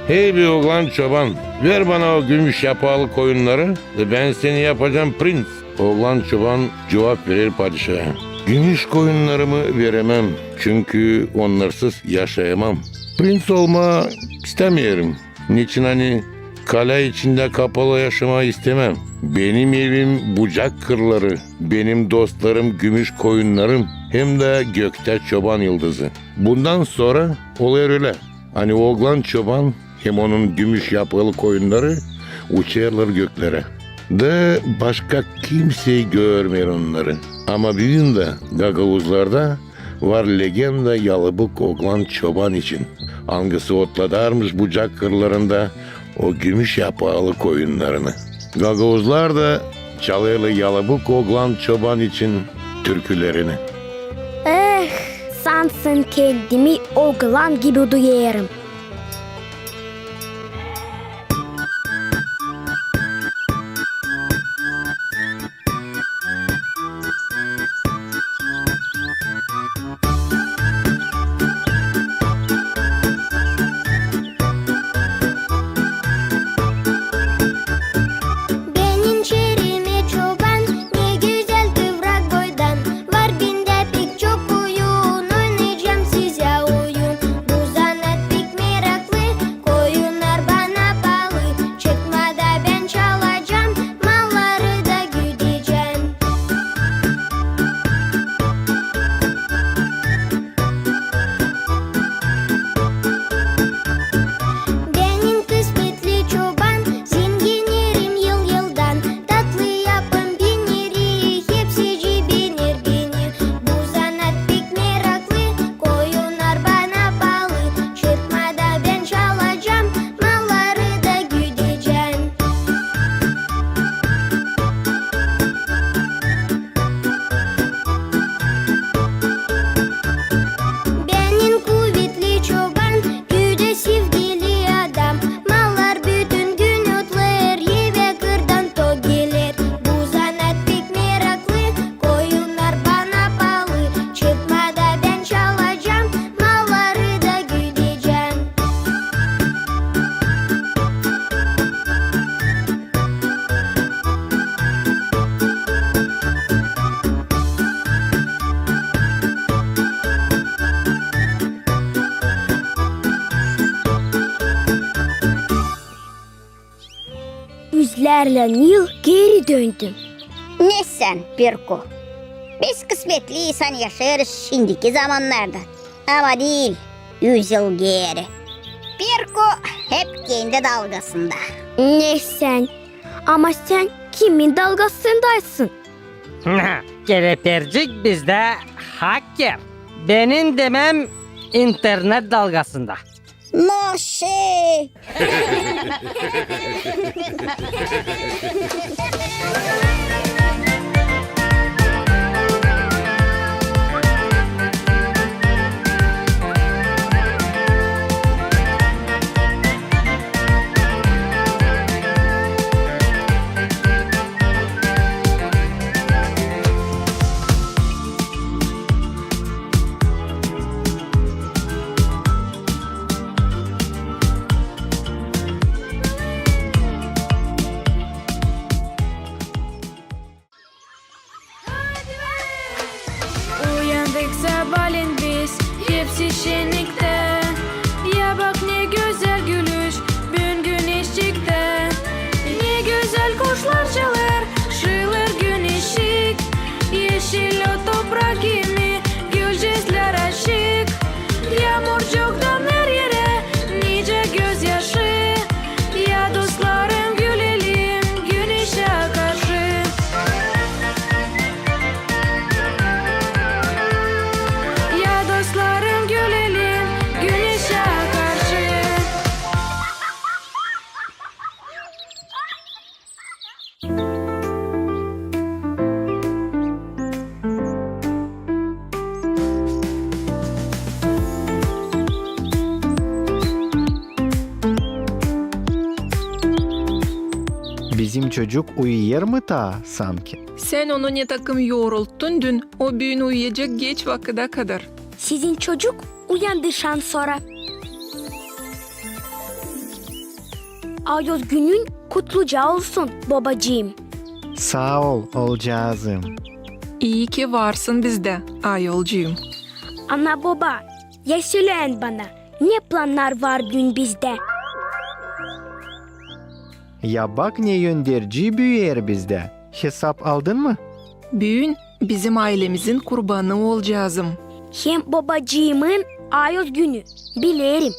"Hey be, oglan çoban, ver bana o gümüş yapaalı koyunnarı da bän seni yapacam prinţ." Oglan çoban cuvap verer padişaa: "Gümüş koyunnarımı veremem, çünkü onnarsız yaşayamam. Prinţ olmaa istämeerim. Neçin ani kalä içindä kapalı yaşamaa istämem. Benim evim Bucak kırları, benim dostlarım gümüş koyunnarım hem dä göktä çoban yıldızı." Bundan sora olêr ölä, ani oglan çoban hem onun gümüş yapaalı koyunnarı uçêrlar göklerä. Da başka kimsey görmeer onnarı. Ama büün dä gagauzlarda var legenda yalabık oglan çoban için. angısı otladarmış bucak kırlarında o gümüş yapaalı koyunnarını. Gagauzlar da çalêrlar Yalabuk oglan çoban için türkülerini. Eh, sansın kendimi oglan gibi duyêrım. Benim şeerimä çoban, ne gözäl kıvrak boydan, var bendä pek çok koyun, oynayacam sizä oyun. Bu zanaat pek meraklı, koyunnar bana paalı, çıkma da bän çalacam, malları da güdecäm. Benim kısmetli çoban, zenginerim yıl-yıldan. Tatlı yapım bineri, hepsicii bener beni. Bu zanaat pek meraklı, koyunnar bana paalı. Çıkma da bän çalacam, malları da güdecäm. Benim kuvetli çoban, güdä sevgili adam. Mallar bütün gün otlêêr, evä kırdan tok geler. Bu zanaat pek meraklı, koyunnar bana paalı. Çıkma da bän çalacam, malları da güdecäm. Üzlärlän yıl geeri döndüm. Ne sän, Pirku? Biz kısmetli insan, yaşêêrız şindiki zamannarda. Ama diil üz yıl geeri. Pirku hep kendi dalgasında. Ne sän? Ama sän kimin dalgasındaysın? Kerepercik bizdä haker. Benim demem internet dalgasında. Naşe! Uyandık sabaalän biz, hepsi şenniktä. Ya bak, ne gözäl gülüş büün güneşçiktä. Ne gözäl kuşlar çalêr, şıılêr güneşçik. Eşil o toprak kimi, gülcezlär açık. Yaamurcuk damer erä, nicä gözyaşı. Ya dostlarım, gülelim güneşä karşı. Ya dostlarım, gülelim güneşä karşı. Bizim çocuk uyuyêr mı taa sanki? Sän onu ne takım yorulttun dün, o büün uyuyacek geç vakıda kadar. Sizin çocuk uyandı şansora. Ayoz günün kutluca olsun, bobacıım. Saa ol, olcaazım. İi ki varsın bizdä, ayolcuum. Ana-boba, ya söleyin bana, ne plannar var büün bizdä? Ya bak, ne önderci büüyer bizdä. Hesap aldın mı? Büün bizim aylemizin kurbanı, olcaazım. Hem bobacıımın ayoz günü, bilerim.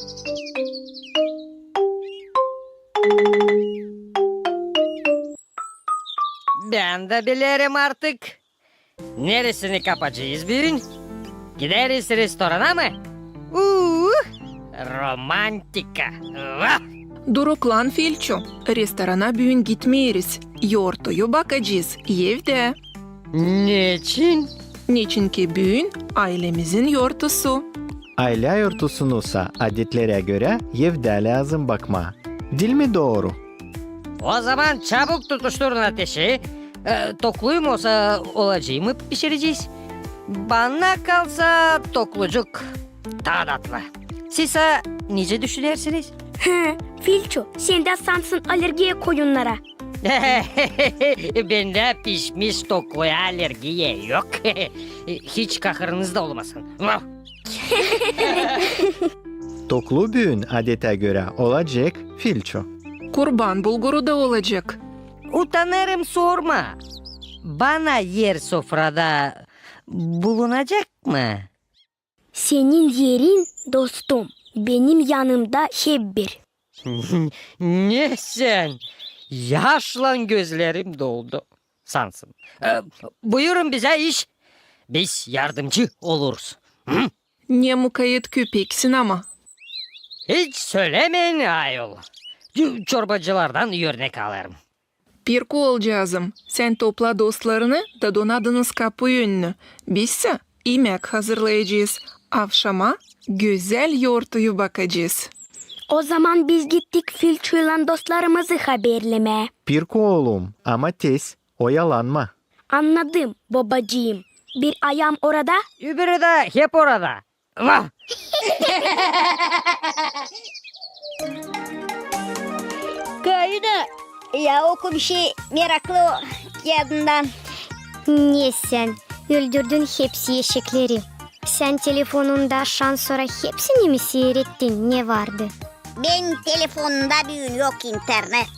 Bän dä bilerim artık. Neresini kapacez büün? Gideriz restorana mı? Uu! Romantika. Vah! Duruklan, Filço, restorana büün gitmeeriz. Yortuyu bakacez evdä. Neçin? Neçinki büün aylemizin yortusu. Aylä yortusunusa adetlerä görä evdä lääzım bakmaa. Diil mi dooru? O zaman çabuk tutuşturun ateşi. E, tokluyum olsa, olacıımı pişirecez. Bana kalsa, toklucuk taa tatlı. Sizsä nicä düşünersiniz? Hı, Filço, sendä sansın alergiya koyunnara. Bendä pişmiş tokluya alergiya yok. Hiç kahırınız da olmasın. Vah! Toklu büün, adetä görä, olacek, Filço. Kurban bulguru da olacek. Utanêrım sormaa. Bana er sofrada bulunacek mı? Senin erin, dostum, benim yanımda hep bir. Ne sän? Yaşlan gözlerim doldu. Sansın. E, buyurun bizä iş. Biz yardımcı oluruz. Hı? Ne mukayet köpeksin ama. Hiç sölämeyin, ayol. Çorbacılardan örnek alêrım. Pirko oolcaazım, sän topla dostlarını da donadınız kapu önünü. Bizsä imäk hazırlayacez. Avşama gözäl yortuyu bakacez. O zaman biz gittik Filçoylan dostlarımızı haberlemää. Pirko oolum, ama tez, oyalanma. Annadım, bobacıım. Bir ayaam orada, öbürü dä hep orada. Vah! Kaina, ya oku bir şey meraklı o kiyadından. Ne sän, öldürdün hepsi eşekleri. Sän telefonunda şansora hepsini mi siirettin, ne vardı? Benim telefonumda büün yok internet.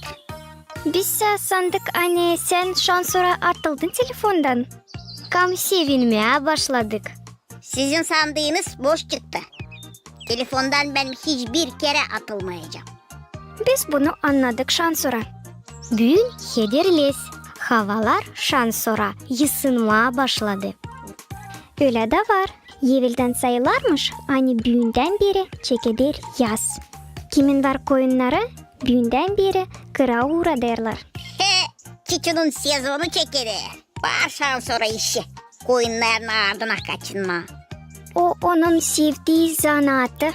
Bizsä sandık, ani sän şansora atıldın telefondan. Kam sevinmää başladık. Sizin sandıınız boş çıktı. Telefondan bän hiç bir kerä atılmayacam. Biz bunu annadık şansora. Büün hederlez. Havalar şansora yısınmaa başladı. Ölä dä var. Eveldän sayılarmış, ani büündän beri çekeder yaz. Kimin var koyunnarı, büündän beri kıra uuradêrlar. He, Çiçunun sezonu çekeder. Var şansora işi. Koyunnarın ardına kaçınmaa. O onun sevdii zanaatı.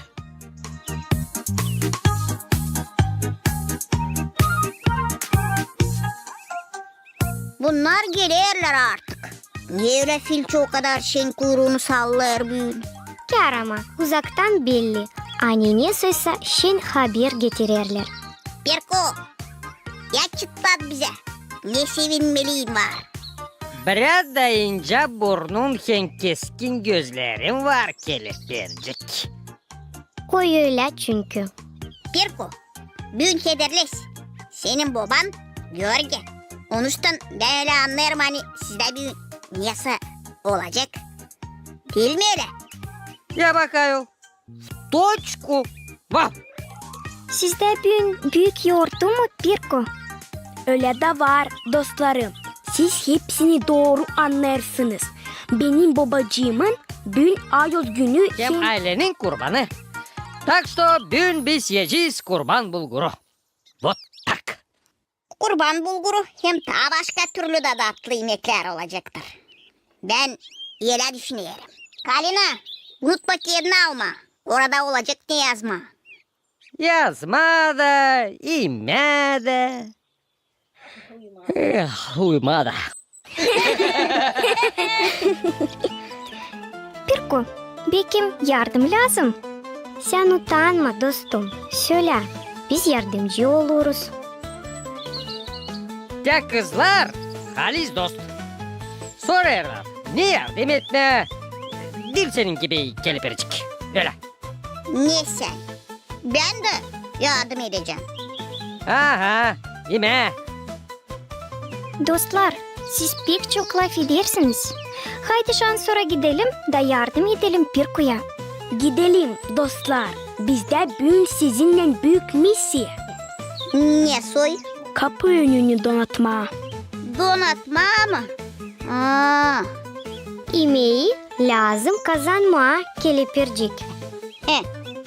Bunnar gelerlär artık. Ne ölä Filço o kadar şen kuyruunu sallêêr büün? Kär ama, uzaktan belli, ani nesoysa şen haber getirerlär. Pirko, ya çıtlat bizä, ne sevinmelin var? Biraz da incä burnun hem keskin gözlerin var, kelepircik. O ölä çünkü. Pirko, büün hederlez. Senin boban Georgi. Onuştan bän ölä annêêrım, ani sizdä büün nesä olacek. Diil mi ölä? Ya bak ayol. Toçku. Vah! Sizdä büün büük yortu mu, Pirko? Ölä dä var, dostlarım. Siz hepsini dooru annêêrsınız. Benim bobacıımın büün ayol günü hem aylenin kurbanı. Tak što büün biz iyecez kurban bulguru. Вот так. Kurban bulguru hem taa başka türlü dä tatlı imeklär olacaktır. Bän ölä düşünerim. Kalina, unutma, kedini alma. Orada olacek ne yazmaa. Yazmaa da, imää dä. Eh, uyumaa da. Pirko, bekim yardım lääzım? Sän utanma, dostum, sölä, biz yardımcı oluruz. Tä kızlar halis dost. Sorêrlar, ne yardım etmää. Diil senin gibi kelepircik. Ölä. Ne sän? Bän dä yardım edecäm. Aha, imää. Dostlar, siz pek çok lafedersiniz. Haydi şansora gidelim da yardım edelim Pirkoya. Gidelim, dostlar. Bizdä büün sizinnän büük missiya. Nesoy? Kapu önünü donatmaa. Donatmaa mı? Aa. İmeyi lääzım kazanmaa, kelepircik. He,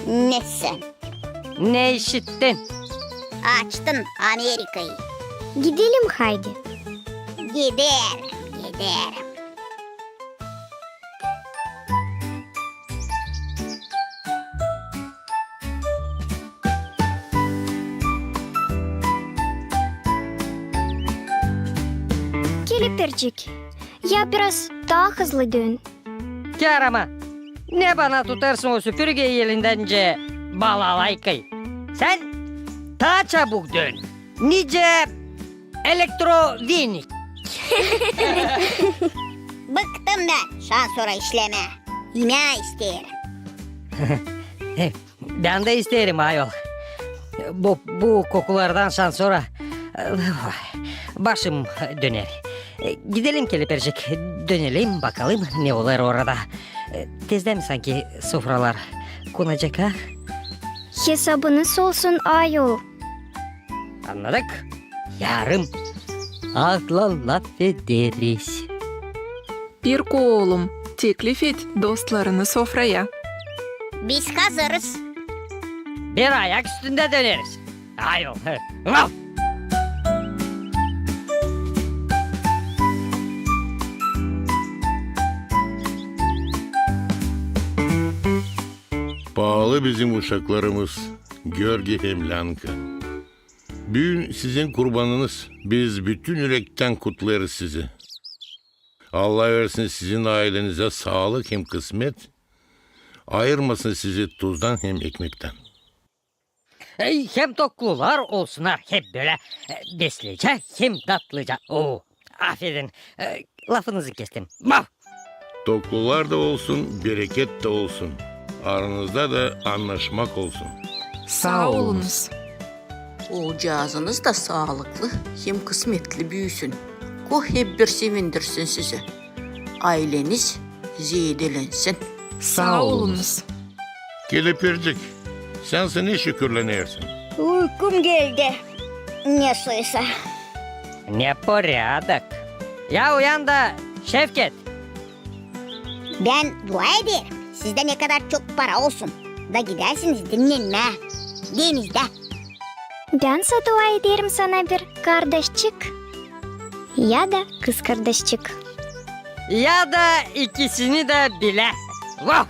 Ne sän? Ne işittin? Açtın Amerikayı. Gidelim haydi. Giderim, giderim. Kelepircik, ya biraz taa hızlı dön. Kär ama, ne bana tutarsın o süpürgeyi elindän nicä balalaykayı? Sän taa çabuk dön, nicä elektrovinik. Bıktım bän şansora işlemää. İmää isteerim. Bän dä isteerim, ayol. Bu, bu kokulardan şansora, başım döner. Gidelim, Kelepircik, dönelim, bakalım, ne olêr orada. Tezdän mi sanki sofralar konacek, ha? Hesabınız olsun, ayol. Annadık. Yarım atlan lafederiz. İrko oolum, teklif et dostlarını sofraya. Biz hazırız. Bir ayak üstündä döneriz. Ayol. Vaf! Paalı bizim uşaklarımız, Görgi hem Länka. Büün sizin kurbanınız. Biz bütün ürektän kutlêêrız sizi. Allah versin sizin aylenizä saalık hem kısmet, ayırmasın sizi tuzdan hem ekmektän. Ey, hem toklular olsunnar hep bölä, e, beslicä hem tatlıca. Oo, afedin, e, lafınızı kestim. Vaf! Toklular da olsun, bereket tä olsun. Aranızda da annaşmak olsun. Saa olunuz. Oolcaazınız da saalıklı hem kısmetli büüsün. Ko hep bir sevindirsin sizi. Ayleniz zeedelensin. Saa olunuz. Kelepircik, sän sä ne şükürlenersin? Uykum geldi. Ne soysa. Neporядок. Ya uyan da, Şevket. Bän dua ederim, sizdä ne kadar çok para olsun, da gidäsiniz dinnenmää denizdä. Bän sä dua ederim sana bir kardaşçık ya da kızkardaşçık. Ya da ikisini dä bilä. Vah!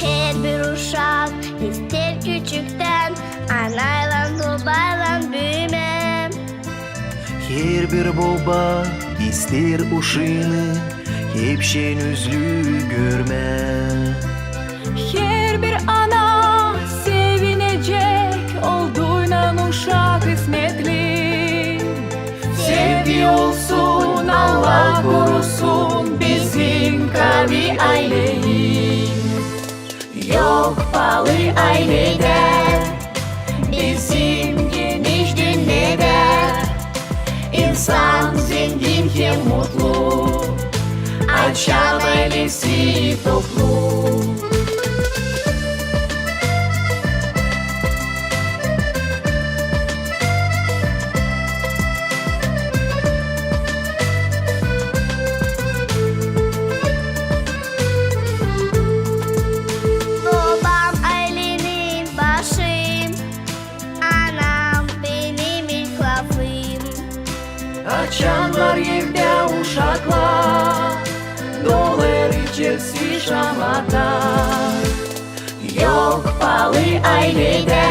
Herbir uşak isteer küçüktän anaylan, bobaylan büümää. Herbir boba isteer uşaanı hep şen üzlü görmää. Herbir ana sevinecek, olduynan uşak kısmetli. Sevgi olsun, Allah korusun bizim kavi ayleyi. Yok paalı ayledä bizim geniş dünnedä. İnsan zengin hem mutlu, açan aylesi toplu. Bobam aylenin başı, anam benim ilk lafım. Açannar evdä uşaklar, dolêr içerisi şamata. Yok paalı ayledä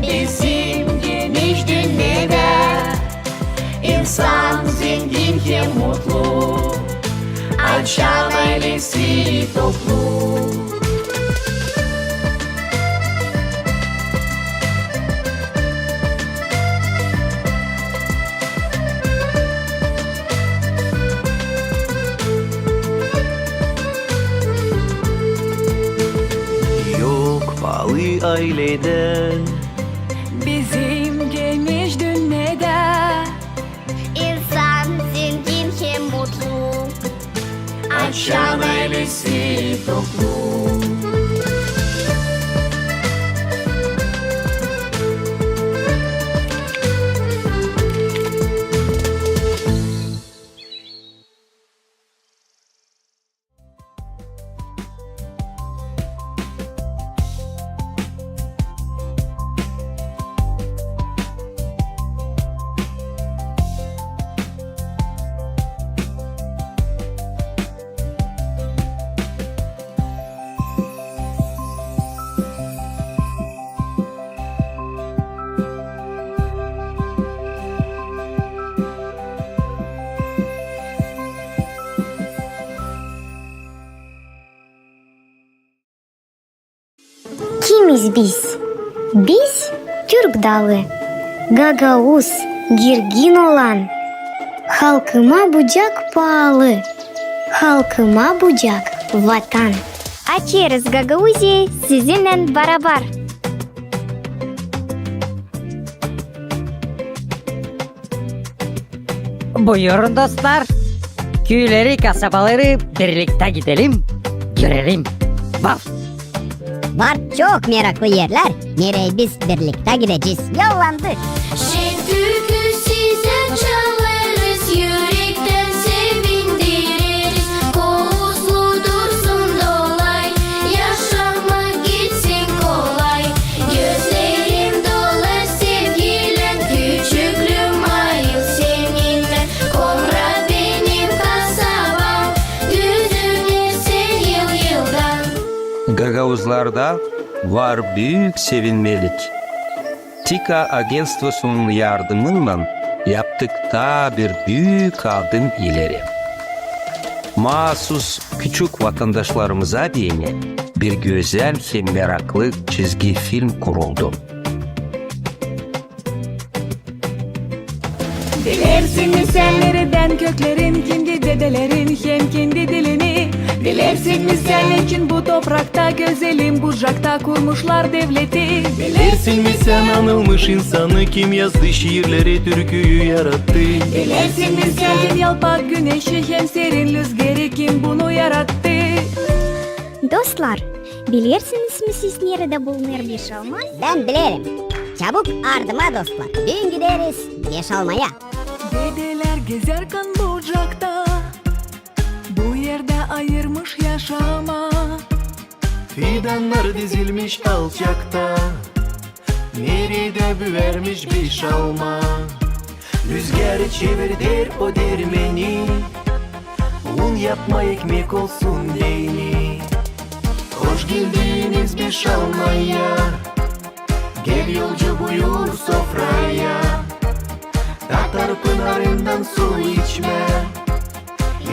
bizim geniş dünnedä. İnsan zengin hem mutlu, açan aylesi toplu. Yok paalı ayledä bizim geniş dünnedä. İnsan zengin hem mutlu, Şan aylesi toplu. Kimiz biz? Biz Türk dalı. Gagauz, girgin olan. Halkıma bucak paalı. Halkıma bucak vatan. Açêrız Gagauziyayı sizinnän barabar. Buyurun, dostlar. Küüleri, kasabaları birliktä gidelim, görelim. Var. Var çok meraklı erlär, nereyi biz birliktä gidecez. Yollandık. Şen türkü sizä çalêrız, ürektän sevindireriz. Kovuzu dursun dolay, yaşamak gitsin kolay. Gözlerim dolar sevgilän, küçüklüüm ayıl seninnän. Komra benim kasabam, düzüner sän yıl-yıldan. Gagauzlarda var büük sevinmelik. TİKA agentstvosunun yardımınnan yaptık taa bir büük adım ileri. Maasus küçük vatandaşlarımıza deyni bir gözäl hem meraklı çizgi film kuruldu. Bilersin mi sän neredän köklerin, kendi dedelerin hem kendi dilini? Bilersin mi sän neçin bu toprakta, gözelim Bucakta kurmuşlar devleti? Bilersin mi sän anılmış insanı, kim yazdı şiirleri, türküyü yarattı? Bilersin mi sän kim yalpak güneşi hem serin lüzgeri, kim bunu yarattı? Dostlar, bilersiniz mi siz, neredä bulunêr Beşalma? Bän bilerim. Çabuk ardıma, dostlar, düün gideriz Beşalmaya. Dedelär gezärkän Bucakta, bu erdä ayırmış yaşamaa. Fidannar dizilmiş alçakta, neredä büürmüş Beşalma. Lüzgär çevirder o dermeni, un yapmaa, ekmek olsun deyni. Hoş geldiniz Beşalmaya, gel yolcu buyur sofraya. Tatar pınarından su içmää,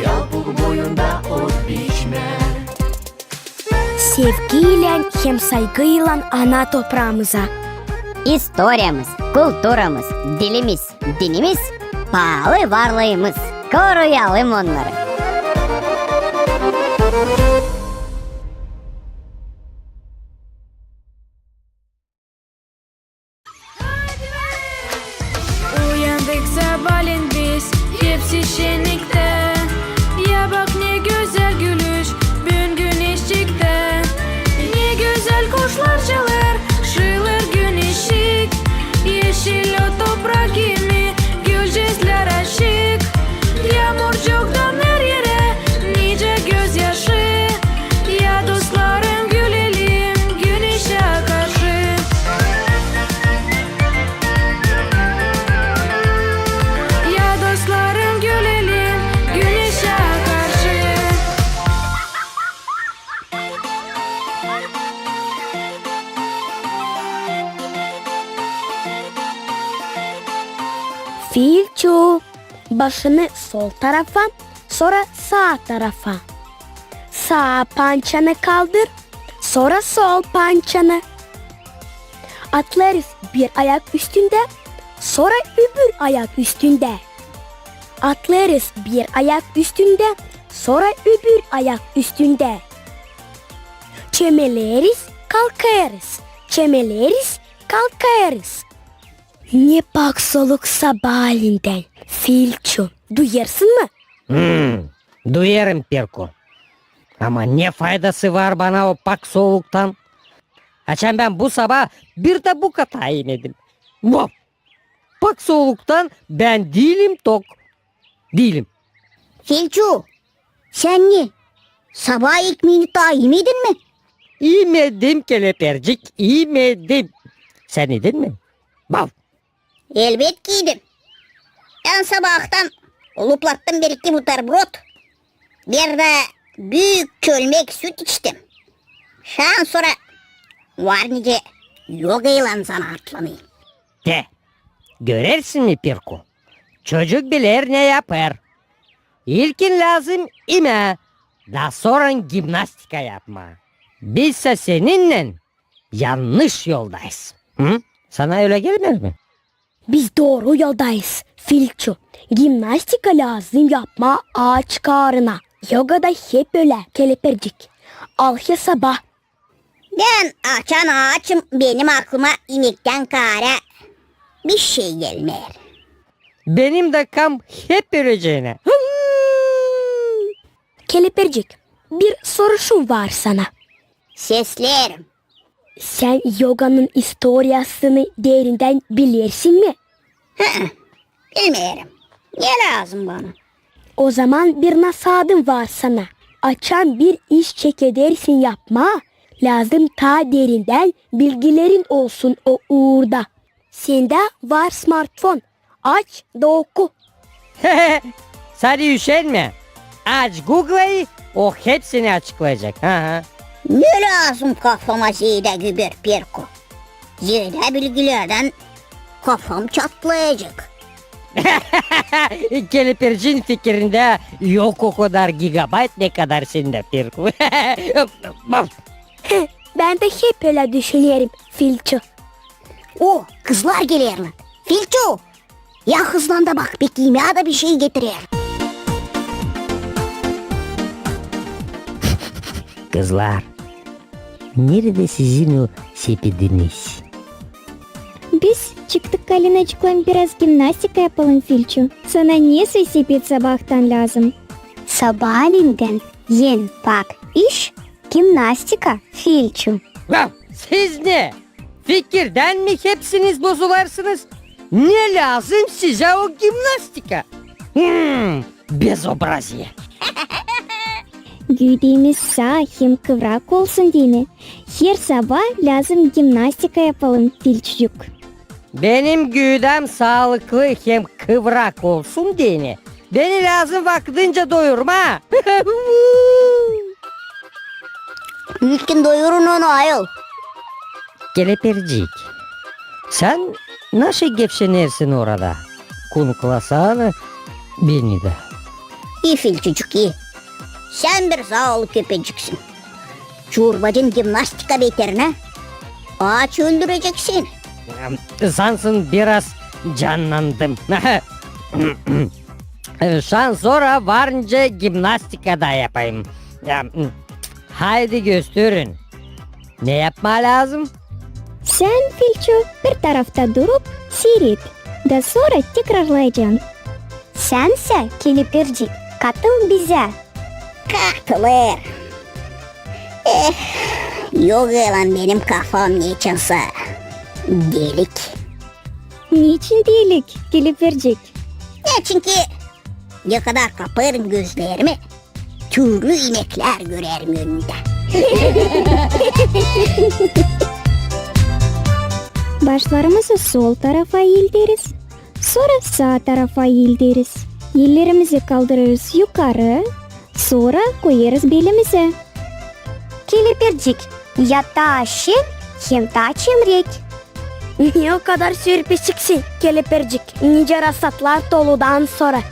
Yalpuk boyunda ot biçmää. Sevgiylän hem saygıylan ana topraamıza. İstoriyamız, kulturamız, dilimiz, dinimiz, paalı varlıımız. Koruyalım onnarı. Uyandık sabaalän biz, hepsi şenniktä. Ya bak, ne gözäl gülüş, büün güneş çıktı. Ne gözäl kuşlar çalêr, şılêr güneşçik. Eşil o toprak kimi, gülücüklär açık. Yaamurcuktan her erä nicä gözyaşı. Ya dostlarım, gülelim güneşä karşı. Ya dostlarım, gülelim güneşä karşı. Fiilçu. Başını sol tarafa, sora saa tarafa. Saa pançanı kaldır, sora sol pançanı. Atlêêrız bir ayak üstündä, sora öbür ayak üstündä. Atlêêrız bir ayak üstündä, sora öbür ayak üstündä. Çömeleriz, kalkêrız, çömeleriz, kalkêrız. Ne pak soluk sabaaleendän, Fiilçu, duyêrsın mı? Hmm, duyêrım, Pirku. Ama ne faydası var bana o pak sooluktan? Açan bän bu sabaa bir dä bukata imedim. Vah! Pak sooluktan bän diilim tok. Diilim. Filçu, sän ne, sabaa ekmeeni taa imedin mi? İmedim, Kelepercik, imedim. Sän idin mi? Vah! Elbetki idim. Bän sabaahtan luplattım bir-iki buterbrod, bir dä büük çölmek süt içtim. Şansora var nicä yogaylan zanaatlanêrım. Te, görersin mi, Pirku? Çocuk biler ne yapêr. İlkin lääzım imää, da sora gimnastika yapmaa. Bizsä seninnän yannış yoldayız. Hı? Sana ölä gelmeer mi? Biz dooru yoldayız, Filçu. Gimnastika lääzım yapmaa aaç kaarına. Yoga da hep ölä, Kelepercik. Al hesaba. Bän açan aaçım, benim aklıma imektän kaarä bişey gelmeer. Benim dä kam hep ölecä. Kelepercik, bir soruşum var sana. Sesleerim. Sän yoganın istoriyasını derindän bilersin mi? Hı-ı, bilmeerim. Ne lääzım bana? Ozaman bir nasaadım var sana. Açan bir iş çekedersin yapmaa, lääzım taa derindän bilgilerin olsun o uurda. Sendä var smartfon. Aç da oku. Sade üşenmä. Aç Google'ı, o hepsini açıklayacek. Aha. Ne lääzım kafama zeedä güber, Pirku? Zeedä bilgilerdän kafam çatlayacek. Kelepercin fikirindä yok o kadar gigabayt, ne kadar sendä, Pirku. Bän dä hep ölä düşünerim, Filçu. O, kızlar gelerlär. Filçu! Ya hızlan da bak, beki imää da bişey getirer. Kızlar, neredä sizin o sepediniz? Biz çıktık Kalinacıklan biraz gimnastika yapalım, Filçu. Sana ne soy sepet sabaahtan lääzım? Sabaaleendän en pak iş gimnastika, Filçu. Ya, siz ne? Fikirdän mi hepsiniz bozularsınız? Ne lääzım sizä o gimnastika? Hmm, bezobraziye. Güüdämiz saa hem kıvrak olsun deyni, her sabaa lääzım gimnastika yapalım, Filçucuk. Benim güüdäm saalıklı hem kıvrak olsun deyni, beni lääzım vakıdınca doyurmaa. İlkin doyurun onu ayol. Kelepercik, sän naşey gevşenersin orada? Kunuklasana beni dä. İi, Filçucuk, ii. Sän bir zaalı köpeciksin. Çorbacın gimnastika beterinä aaç öldürecek seni. Sansın biraz cannandım. Şansora var nicä gimnastika da yapayım. Haydi gösterin. Ne yapmaa lääzım? Sän, Filçu, bir tarafta durup siiret, da sora tekrarlayacan. Sän sä, Kelepercik, katıl bizä. Katılêr. Eh, yogaylan benim kafam neçinsä delik. Neçin delik, Kelepercik? Neçinki ne kadar kapêrım gözlerimi, türlü imeklär görerim önümdä. Başlarımızı sol tarafa eelderiz, sora saa tarafa eelderiz. Ellerimizi kaldırêrız yukarı, sora koyêrız belimizä. Kelepercik, ya taa şen hem taa çemrek. Ne o kadar sürpişiksin, Kelepercik, nicä rasatlar toludan sora.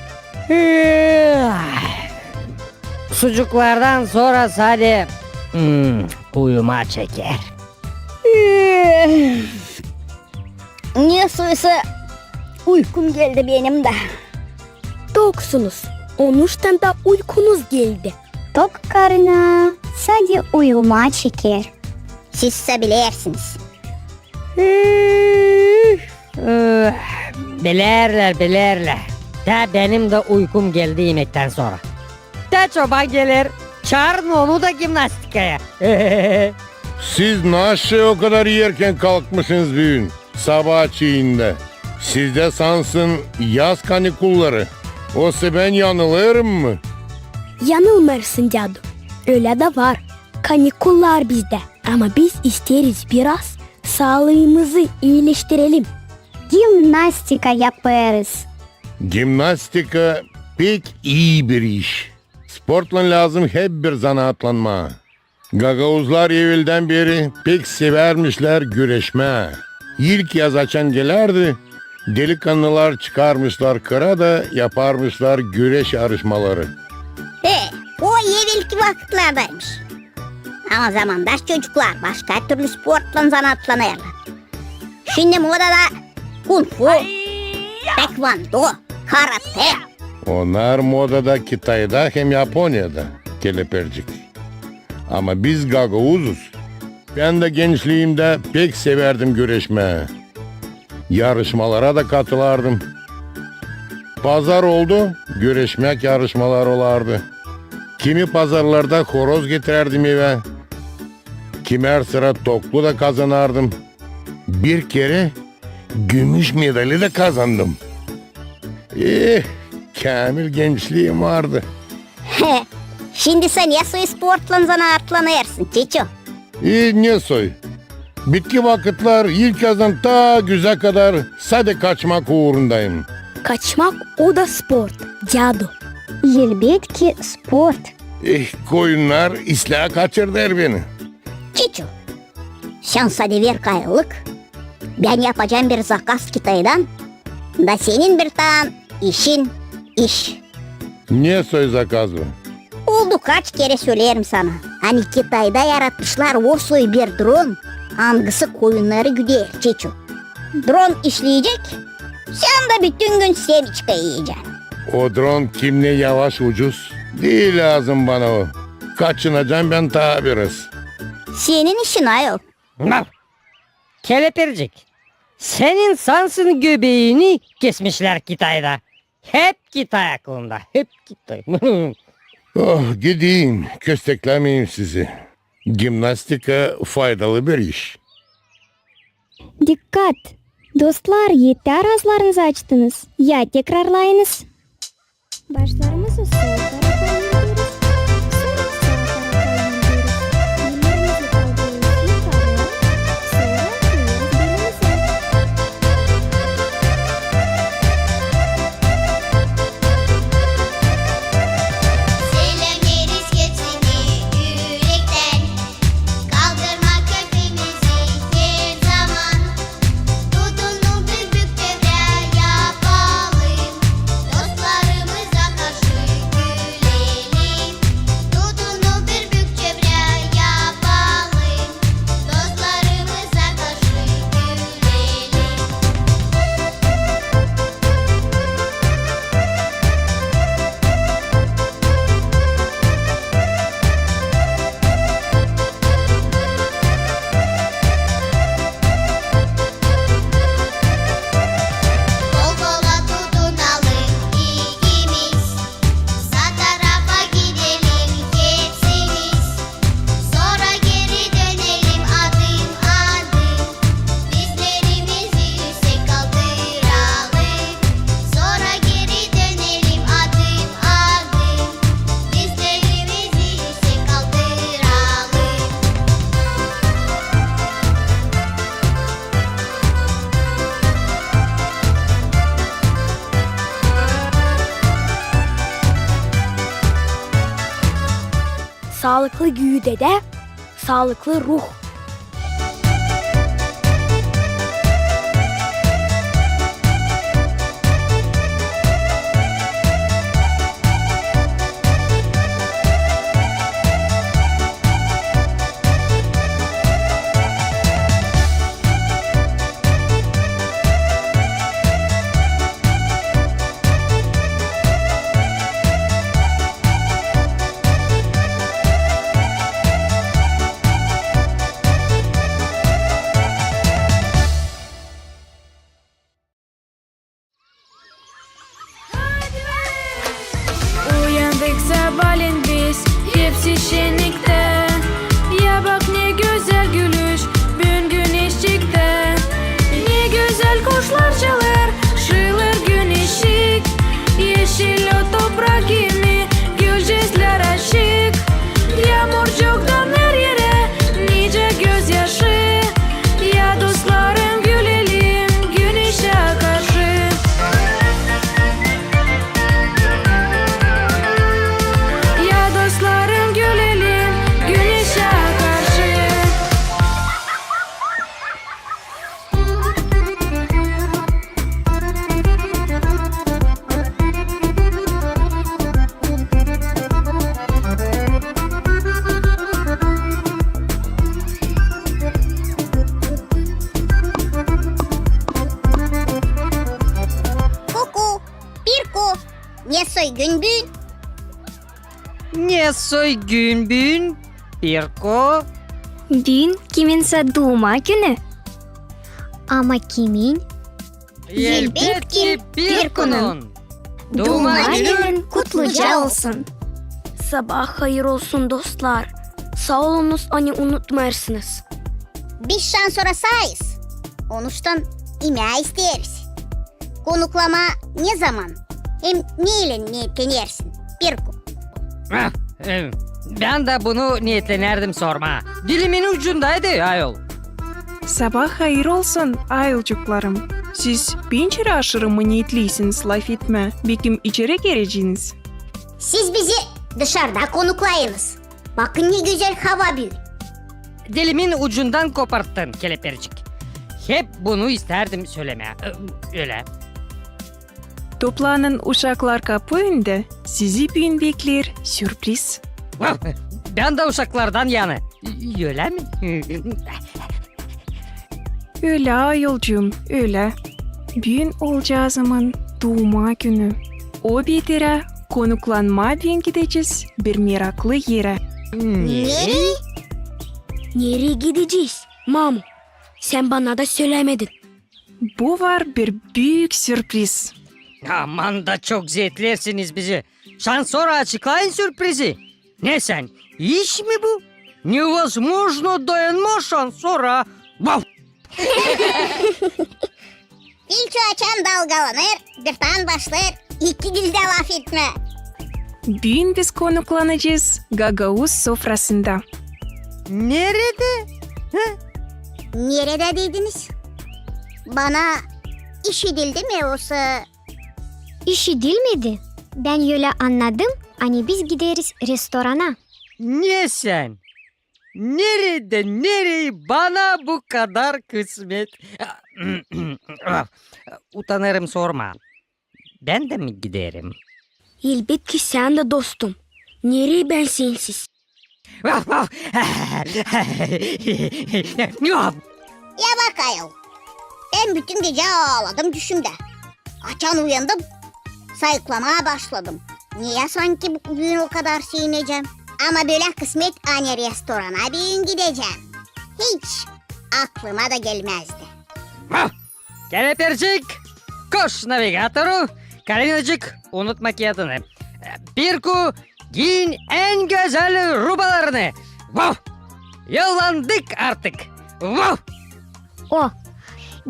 Sucuklardan sora sade, hmm, uyumaa çeker. Ne soysa uykum geldi benim dä. Toksunuz, onuştan da uykunuz geldi. Tok karına sade uyumaa çeker. Siz sä bilersiniz. Üf, üf, bilerlär, bilerlär. Tä benim dä uykum geldi imektän sora. Tä çoban geler, Çaarın onu da gimnastikaya. Siz naşı o kadar erken kalkmışınız büün, sabaa çiinde? Sizdä sansın yaz kanikulları. Osa bän yanılêrım mı? Yanılmêêrsın, dädu. Ölä dä var. Kanikullar bizdä. Ama biz isteeriz biraz saalıımızı iileştirelim. Gimnastika yapêrız. Gimnastika pek ii bir iş. Sportlan lääzım hep bir zanaatlanmaa. Gagauzlar eveldän beri pek sevärmişlär güreşmää. İlk yaz açan gelärdi, delikannılar çıkarmışlar kıra da yaparmışlar güreş yarışmaları. E, o evelki vakıtlardaymış. Ama zamandaş çocuklar başka türlü sportlan zanaatlanêrlar. Şindi modada kung-fu, taekvondo, karate. Onnar modada Kitayda hem Yaponiyada, Kelepercik. Ama biz gagauzuz. Bän dä gençliimdä pek sevärdim güreşmää. Yarışmalara da katılêrdım. Pazar oldu, güreşmäk yarışmaları olardı. Kimi pazarlarda horoz getirärdim evä, kimär sıra toklu da kazanardım. Bir kerä gümüş medali da kazandım. Eh, käämil gençliim vardı. Şindi sän ne soy sportlan zanaatlanêrsın, Çiçu? E, ne soy? Bitki vakıtlar ilk yazdan ta güzä kadar sade kaçmak uurundayım. Kaçmak o da sport, dädu. Elbetki sport. Eh, koyunnar islää kaçırêr beni. Çiçu, sän sade ver kayıllık. Bän yapacam bir zakaz Kitaydan. Da senin bir taa işin iş. Ne soy zakaz bu? Oldu kaç kerä söleerim sana. Ani Kitayda yaratmışlar o soy bir dron, angısı koyunnarı güder, Çiçu. Dron işleyecek, sän dä bütün gün semiçka iyecän. O dron kimney yavaş, ucuz. Diil lääzım bana o. Kaçınacam bän taa biraz. Senin işin, ayol. Kelepercik, senin sansın göbeeni kesmişlär Kitayda. Hep Kitay aklında, hep Kitay. Oh, gideyim, kösteklämeyim sizi. Gimnastika faydalı bir iş. Dikkat! Dostlar, etär aazlarınızı açtınız. Ya tekrarlayınız. Başlarımızı sol tarafa indiriyoruz. Sora saa tarafa indiriyoruz. Ellerimizi kaldırıyoruz yukarı. Sora koyuyoruz belimize. Selämeriz hepsini ürektän. Kaldırmak hepimizi her zaman. Tutunun büük bir çevrä yapalım. Dostlarımıza karşı gülelim. Tutunun büük bir çevrä yapalım. Dostlarımıza karşı gülelim. Kol kola tutunalım ikimiz. Saa tarafa gidelim hepsimiz. Sora geri dönelim adım adım. Dizlerimizi üüsek kaldıralım. Sora geri dönelim adım adım. Dizlerimizi üüsek kaldıralım. Saalıklı güüdedä saalıklı ruh. Soy gün büün, Pirko? Büün kiminsä duuma günü. Ama kimin? Elbetki, Pirkonun. Duuma günün kutluca olsun. Sabaa hayır olsun, dostlar. Saa olunuz, ani unutmêêrsınız. Biz şansora saayız. Onuştan imää isteeriz. Konuklamaa ne zaman hem neylän neetlenersin, Pirko? Ah, e, bän dä bunu neetlenärdim sormaa. Dilimin ucundaydı, ayol. Sabaa hayır olsun, ayolcuklarım. Siz bän içeri aşırı mı neetleysiniz lafetmää? Bekim içeri gireceeniz? Siz bizi dışarda konuklayınız. Bakın, ne gözäl hava büün. Dilimin ucundan koparttın, Kelepircik. Hep bunu istärdim sölemää. Ö-, ölä. Toplanın, uşaklar, kapu önündä. Sizi büün bekleer sürpriz. Bän dä uşaklardan yanı. Ölä mi? Ölä, ayolcuum, ölä. Büün oolcaazımın duuma günü. O beterä konuklanmaa büün gidecez bir meraklı erä. Nereyi? Nereyi gidecez, mamu? Sän bana da sölämedin. Bu var bir büük sürpriz. Aman da çok zeetleersiniz bizi. Şansora açıklayın sürprizi. Ne sän, iş mi bu? Невозможно, dayanmaa şansora. Vau! Filçu açan dalgalanêr, birtaan başlêêr iki dildä lafetmää. Büün biz konuklanacez gagauz sofrasında. Neredä? Hı? Neredä dediniz? Bana işidildi mi osa? İşidilmedi. Bän ölä annadım, ani biz gideriz restorana. Ne sän? Neredä, nereyi bana bu kadar kısmet? Utanêrım sormaa. Bän dä mi giderim? Elbetki sän dä, dostum. Nereyi bän sensiz? Ya bak ayol, bän bütün gecä aaladım düşümdä. Açan uyandım, sayıklamaa başladım. Neyi sanki büün o kadar sevinecäm? Ama bölä kısmet, ani restorana büün gidecäm, hiç aklıma da gelmäzdi. Kelepircik, koş navigatoru, Kalinacık, unutma kiyadını. Pirku, giyin en gözäl rubalarını. Vau! Yollandık artık. Vau! O,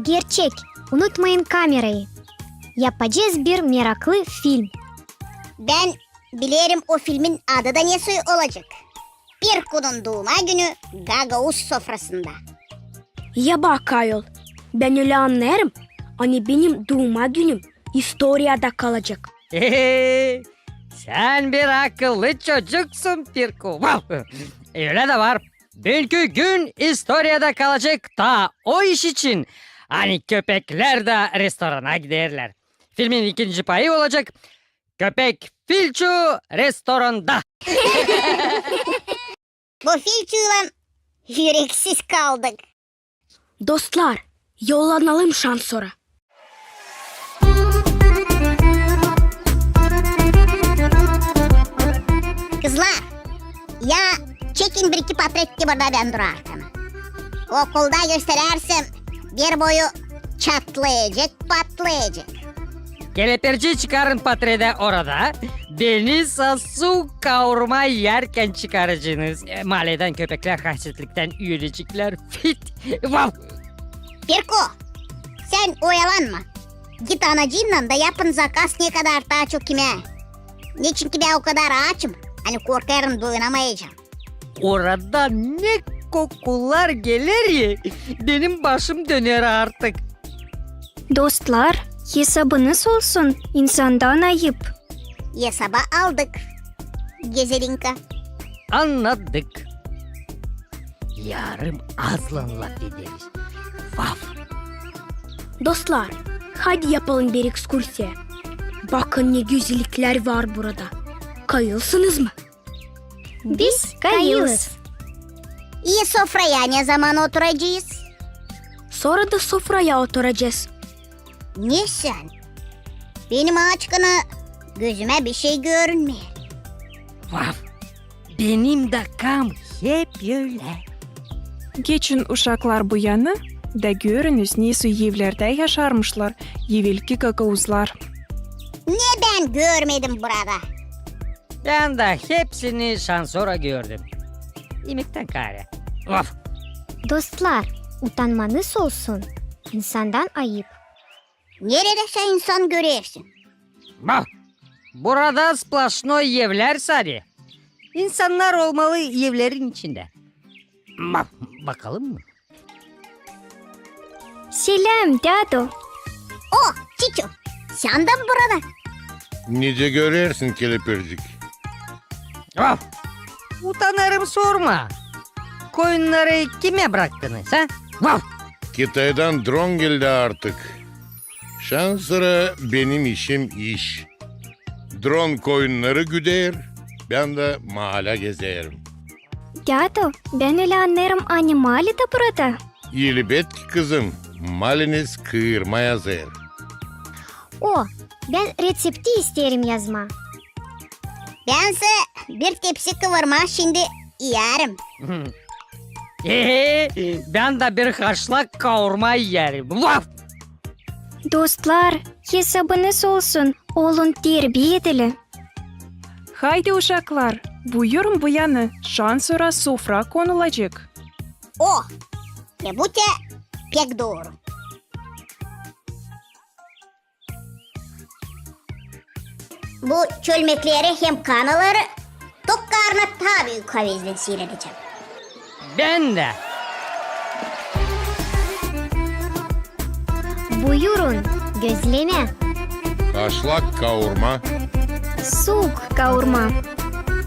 gerçek, unutmayın kamerayı. Yapacez bir meraklı film. Bän bilerim, o filmin adı da ne soy olacek. Pirkunun duuma günü gagauz sofrasında. Ya bak ayol, bän ölä annêêrım, ani benim duuma günüm istoriyada kalacek. Sän bir akıllı çocuksun, Pirku. Vau! Ölä dä var. Büünkü gün istoriyada kalacek taa o iş için, ani köpeklär dä restorana giderlär. Filmin ikinci payı olacek Köpek Filçu restoranda. Bu Filçuylan üreksiz kaldık. Dostlar, yollanalım şansora. Kızlar, ya çekin bir-iki patret, ki burada bän durarkana. Okulda gösterärsem, bir boyu çatlayacek, patlayacek. Kelepirci, çıkarın patredä orada. Beni sasu kaurma erkän çıkaracenız. E, maaledän köpeklär hasetliktän öleceklär. Fit. Vau! Pirku, sän oyalanma. Git anacıınnan da yapın zakaz ne kadar taa çok imää. Neçinki bän o kadar aaçım, ani korkêrım doyunamayacam. Oradan ne kokular geler ya, benim başım döner artık. Dostlar, esabınız olsun, insandan ayıp. Esaba aldık, Gezelinka. Annadık. Yarım azlan lafederiz. Vau! Dostlar, hadi yapalım bir ekskursiya. Bakın, ne gözelliklär var burada. Kayılsınız mı? Biz kayılız. İi, sofraya ne zaman oturacez? Sora da sofraya oturacez. Ne sän? Benim aaçkana gözümä bir şey görünmeer. Vau! Benim dakam hep ölä. Geçin, uşaklar, bu yanı da görünüz, nesoy evlerdä yaşarmışlar evelki gagauzlar. Ne bän görmedim burada? Bän dä hepsini şansora gördüm. İmektän kaarä. Of! Dostlar, utanmanız olsun. İnsandan ayıp. Neredä sän insan görersin? Bah! Burada splaşnoy evlär sade. İnsannar olmalı evlerin içindä. Bah, bakalım mı? Seläm, dädu. O, Çiçu, sän dä mi burada? Nicä görersin, kelepircik? Vaf! Utanêrım, sorma. Koyunnarı kimä braktınız, ha? Vaf! Kitaydan dron geldi artık. Şansora benim işim iş. Dron koyunnarı güder, bän dä maalä gezerim. Dädu, bän ölä annêêrım, ani Mali dä burada? Elbetki, kızım, Maliniz kıırma hazır. O, bän reţepti isteerim yazmaa. Bän sä bir tepsi kıvırma şindi iyärim. Bän dä bir haşlak kaurma iyärim. Vaf! Dostlar, hesabınız olsun, olun terbiyeli. Haydi, uşaklar, buyurun bu yanı, şansora sofra konulacek. O, e bu te pek dooru. Bu çölmekleri hem kanaları tok karna taa büük havezlän siiredecäm. Bän dä. Buyurun, gözlemä. Haşlak kaurma. Suuk kaurma.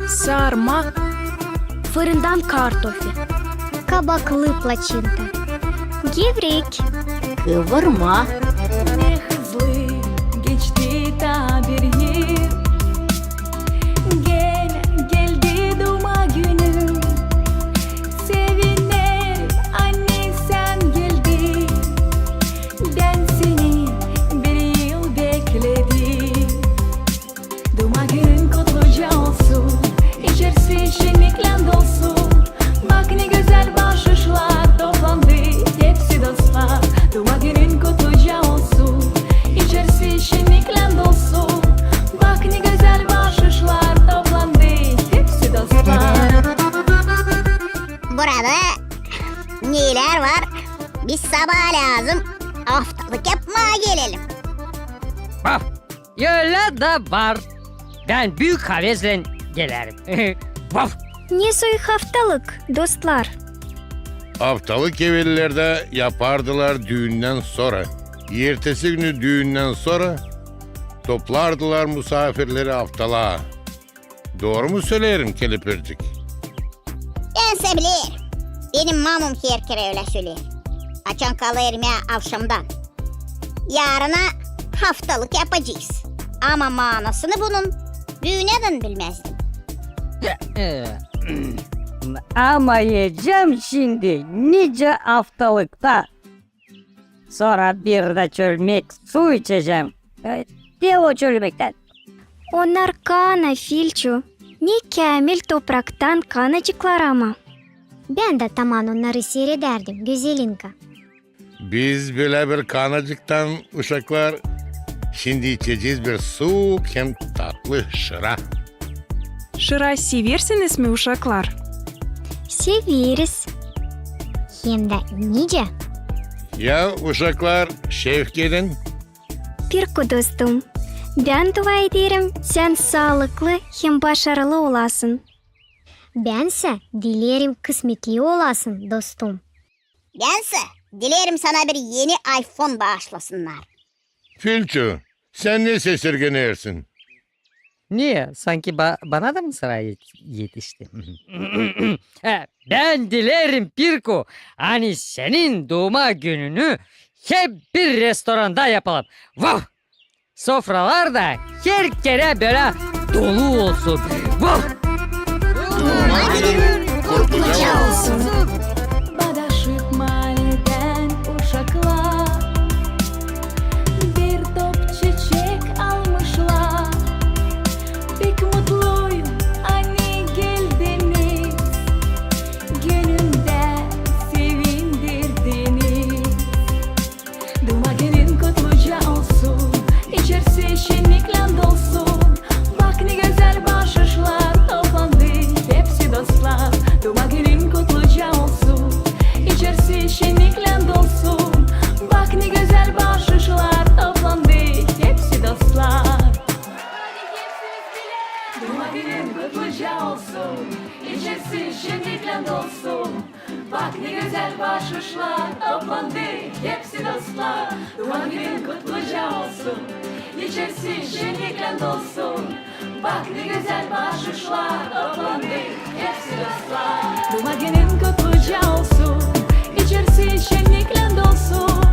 Sarma. Fırından kartofi. Kabaklı plaçinta. Gevrek. Kıvırma. Ne hızlı geçti taa bir yıl. Gene geldi duuma günüm. Sevinerim, ani sän geldin. Bän seni bir yıl bekledim. Duuma günün kutluca olsun, içerisi şenniklän dolsun. Bak, ne gözäl baaşışlar toplandı, hepsi dostlar. Duuma günün kutluca olsun, içerisi şenniklän dolsun. Bak, ne gözäl baaşışlar toplandı, hepsi dostlar. Burada nelär var? Biz sabaa lääzım aftalık yapmaa gelelim. Vaf! Ölä dä var. Bän büük havezlän gelerim. Vaf! Ne soy aftalık, dostlar? Aftalık evellerdä yapardılar düündän sora. Ertesi günü düündän sora toplardılar musaafirleri aftalaa. Dooru mu söleerim, kelepircik? Bän sä bilerim. Benim mamum herkerä ölä söleer. Açan kalêrım ya avşamdan. Yaarına aftalık yapacez. Ama maanasını bunun büünädän bilmäzdim. Ama iyecäm şindi nicä aftalıkta. Sora bir dä çölmek su içecäm. E, te o çölmektän. Onnar kana, Filçu. Ne käämil topraktan kanacıklar ama. Bän dä taman onnarı siiredärdim, Gözelinka. Biz bölä bir kanacıktan, uşaklar, şindi içecez bir suuk hem tatlı şıra. Şıra seversiniz mi, uşaklar? Severiz. Hem dä nicä. Ya, uşaklar, şevk edin. Pirku dostum, bän dua ederim, sän saalıklı hem başarılı olasın. Bän sä dilerim, kısmetli olasın, dostum. Bän sä dilerim, sana bir eni ayfon baaşlasınnar. Filçu, sän ne sesirgenersin? Ne, sanki ba-, bana da mı sıra yet-, etişti? E, bän dilerim, Pirku, ani senin duuma gününü hep bir restoranda yapalım. Vah! Sofralar da herkerä bölä dolu olsun. Vah! Duuma günün kutluca olsun. Badaşık maalleden uşaklar bir top çiçek almışlar. Pek mutluyum, ani geldin İçerisi şenniklän dolsun. Bak, ne gözäl baaşışlar toplandı, hepsi dostlar. Duuma günün kutluca olsun. İçerisi şenniklän dolsun. Bak, ne gözäl baaşışlar toplandı, hepsi dostlar. Duuma günün kutluca olsun. İçerisi şenniklän dolsun.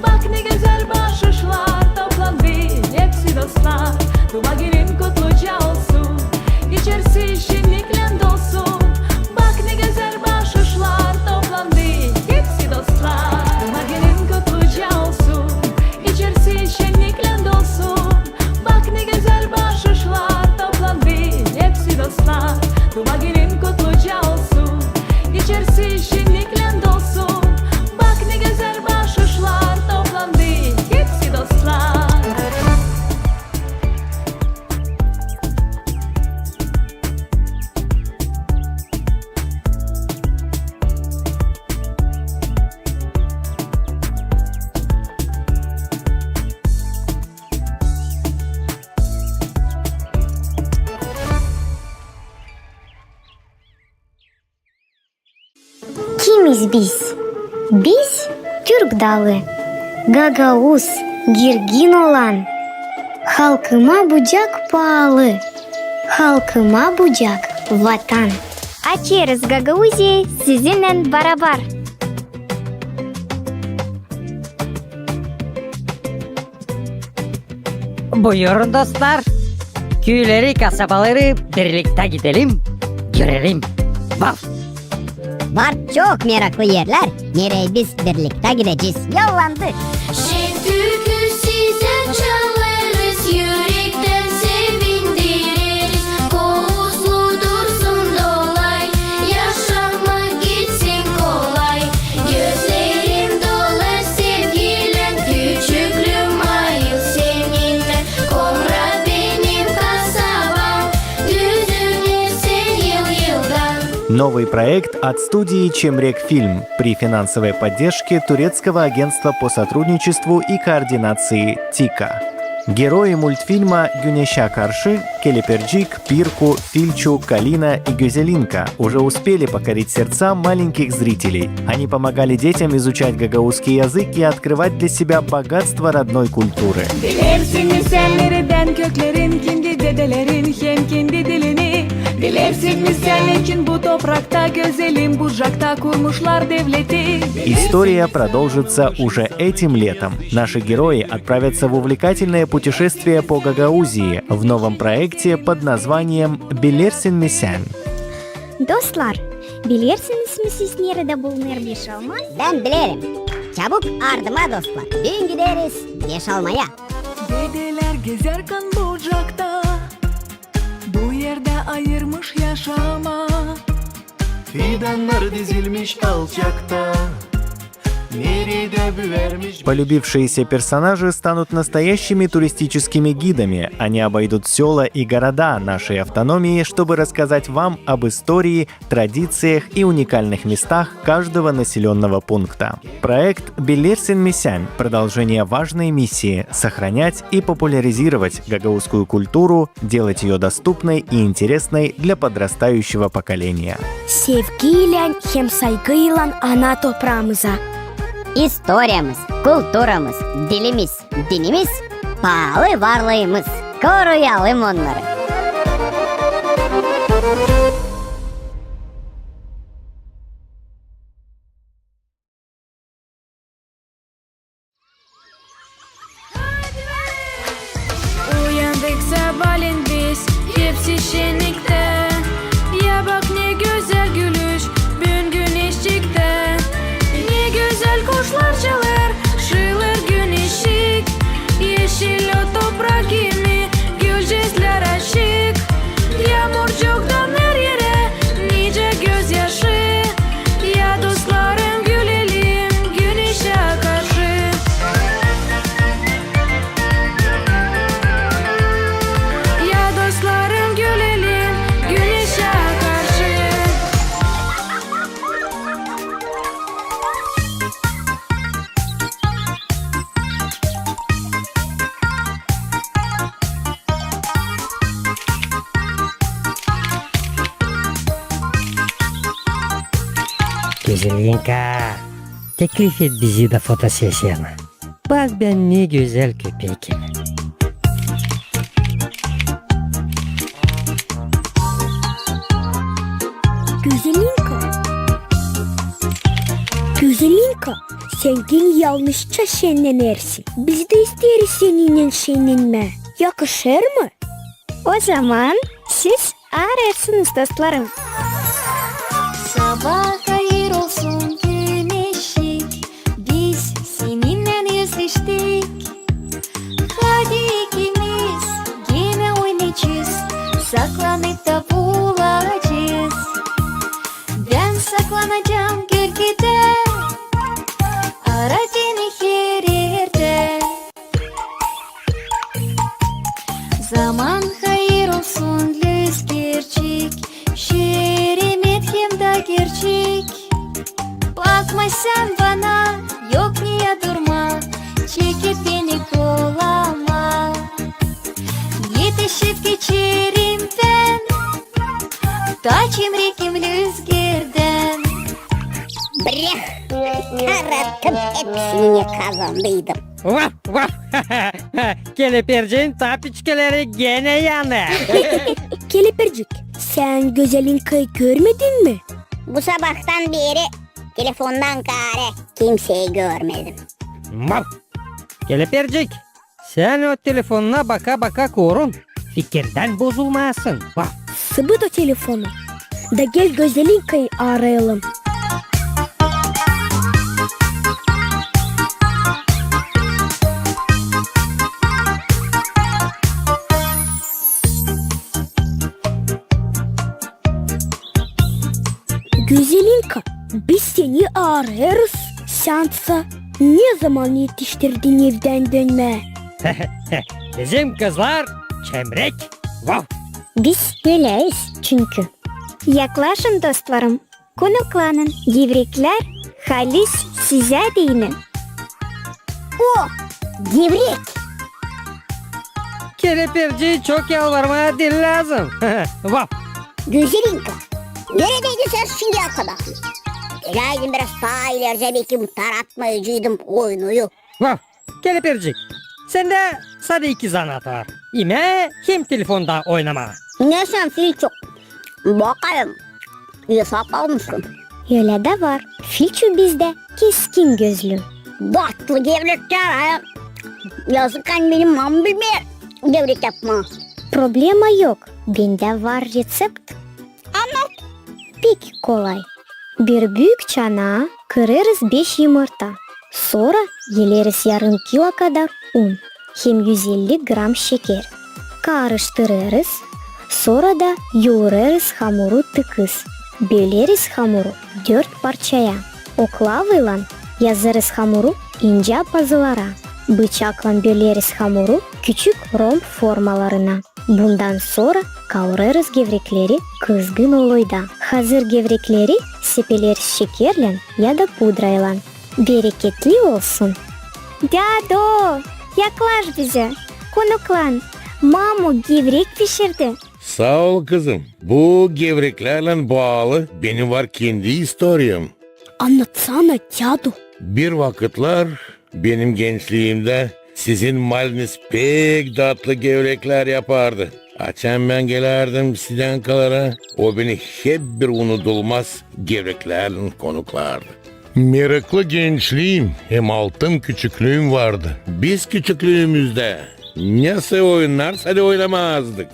Bak, ne gözäl baaşışlar toplandı, hepsi dostlar. Duuma günün kutluca olsun. İçerisi şenniklän dolsun. Bak, ne gözäl baaşışlar toplandı, hepsi dostlar. Duuma günün kutluca olsun. İçerisi şenniklän dolsun. Bak, ne gözäl baaşışlar toplandı, hepsi dostlar. Duuma günün kutluca olsun. İçerisi şenniklän dolsun. Bak, ne gözäl baaşışlar toplandı, hepsi dostlar. Kimiz biz? Biz türk dalı, gagauz, girgin olan. Halkıma bucak paalı, halkıma bucak vatan. Açêrız Gagauziyayı sizinnän barabar. Buyurun, dostlar. Küüleri, kasabaları birliktä gidelim, görelim. Vaf! Var çok meraklı erlär, nereyi biz birliktä gidecez. Yollandık! Şen türkü sizä çalêrız, ürektän sevindireriz. Kouzlu dursun dolay, yaşamak gitsin kolay. Gözlerim dolar sevgilän, küçüklüüm ayıl seninnän. Komra benim kasabam, düzüler sän yıl-yıldan. Новый проект от студии «Чемрек Фильм» при финансовой поддержке Турецкого агентства по сотрудничеству и координации «ТИКА». Герои мультфильма «Güneşä karşı» Kelepircik, Pirku, Filçu, Kalina и Gözelinka уже успели покорить сердца маленьких зрителей. Они помогали детям изучать гагаузский язык и открывать для себя богатство родной культуры. Bilersin mi sän neredän köklerin, kendi dedelerin hem kendi dilini? Bilersin mi sän neçin bu toprakta, gözelim Bucakta kurmuşlar devleti? История продолжится уже этим летом. Наши герои отправятся в увлекательное путешествие по Гагаузии в новом проекте под названием «Bilersin mi sän?» Dostlar, bilersiniz mi siz, neredä bulunêr Beşalma? Bän bilerim. Çabuk ardıma, dostlar. Büün gideriz Beşalmaya. Dedelär gezärkän Bucakta, bu erdä ayırmış yaşamaa. Fidannar dizilmiş alçakta, neredä büärmiş. Полюбившиеся персонажи станут настоящими туристическими гидами. Они обойдут сёла и города нашей автономии, чтобы рассказать вам об истории, традициях и уникальных местах каждого населённого пункта. Проект «Bilersin mi sän» — продолжение важной миссии — сохранять и популяризировать гагаузскую культуру, делать её доступной и интересной для подрастающего поколения. Sevgiylän hem saygıylan ana topraamıza. İstoriyamız, kulturamız, dilimiz, dinimiz, paalı varlıımız. Koruyalım onnarı. Uyandık sabaalän biz, hepsi şenniktä. Ya bak, ne gözäl gülüş büün güneşçiktä. Ne gözäl kuşlar çalêr, şıılêr güneşçik. Eşil o toprak kimi, gülcüklär açık. Yaamurcuktan Gözelinka, teklif et bizi dä fotosesiyana. Bak, bän ne gözäl köpekim. Gözelinka. Gözelinka, sän genä yalnızça şennänersin. Biz dä isteeriz seninnän şennänmää. Yakışêr mı? O zaman siz aarêrsınız, dostlarım. Sabaa hayır olsun, güneşçik, biz seninnän özleştik. Hadi ikimiz genä oynayacez, saklanıp da bulacez. Bän saklanacam gölgedä, ara beni her erdä. Zaman hayır olsun, lüzgerçik, şeremet hem dä gerçek. Bakma sän bana, yok niyä durma, çekip beni koluma. Etişip geçerim bän, da çimrekim lüzgerdän. Breh! Tarattım, hepsini kazandıydım. Vaf, vaf! Kelepirciin taa piçkileri genä yanêr. Kelepircik, sän Gözelinkayı görmedin mi? Bu sabahtan beeri telefondan kaarä kimseyi görmedim. Vaf! Kelepircik, sän o telefonuna baka-baka korun, fikirdän bozulmayasın. Vaf! Sıbıt o telefonu. Da gel Gözelinkayı aarayalım. Gözelinka, biz seni aarêrız, sän sa ne zaman etiştirdin evdän dönmää? Bizim kızlar çimrek. Vaf! Biz öleriz çünkü. Yaklaşın, dostlarım, konuklanın, gevreklär halis sizä deyni. O, gevrek! Kelepirciyi çok yalvarmaa diil lääzım. Vaf! Gözelinka, neredäydin sän şindiyä kadar? Geläydin biraz taa ileri, bekim taratmayaceydım oyunuyu. Vaf! Kelepircik, sendä sade iki zanaat var: imää hem telefonda oynamaa. Ne sän, Filçu? Bakayım, esap almışsın. Ölä dä var. Filçu bizdä keskin gözlü. Datlı gevreklär, ha? Yazık, ani benim mamam bilmeer gevrek yapmaa. Problema yok. Bendä var reţept. Annat. Pek kolay. Bir büük çanaa kırêrız beş yımırta, sora eleriz yarım kilo kadar un hem üz elli gram şeker. Karıştırêrız, sora da yourêrız hamuru tıkız. Böleriz hamuru dört parçaya. Oklavaylan yazêrız hamuru incä pazılara. Bıçaklan böleriz hamuru küçük romb formalarına. Bundan sora kaurêrız gevrekleri kızgın oloyda. Hazır gevrekleri sepeleriz şekerlän ya da pudraylan. Bereketli olsun! Dädu, yaklaş bizä, konuklan, mamu gevrek pişirdi. Saa ol, kızım. Bu gevreklärlän baalı benim var kendi istoriyam. Annatsana, dädu. Bir vakıtlar benim gençliimdä sizin maliniz pek datlı gevreklär yapardı. Açan bän gelärdim sizin kalara, o beni hep bir unudulmaz gevreklärlän konuklardı. Meraklı gençliim hem altın küçüklüüm vardı. Biz küçüklüümüzdä ne soy oyunnar sade oynamazdık.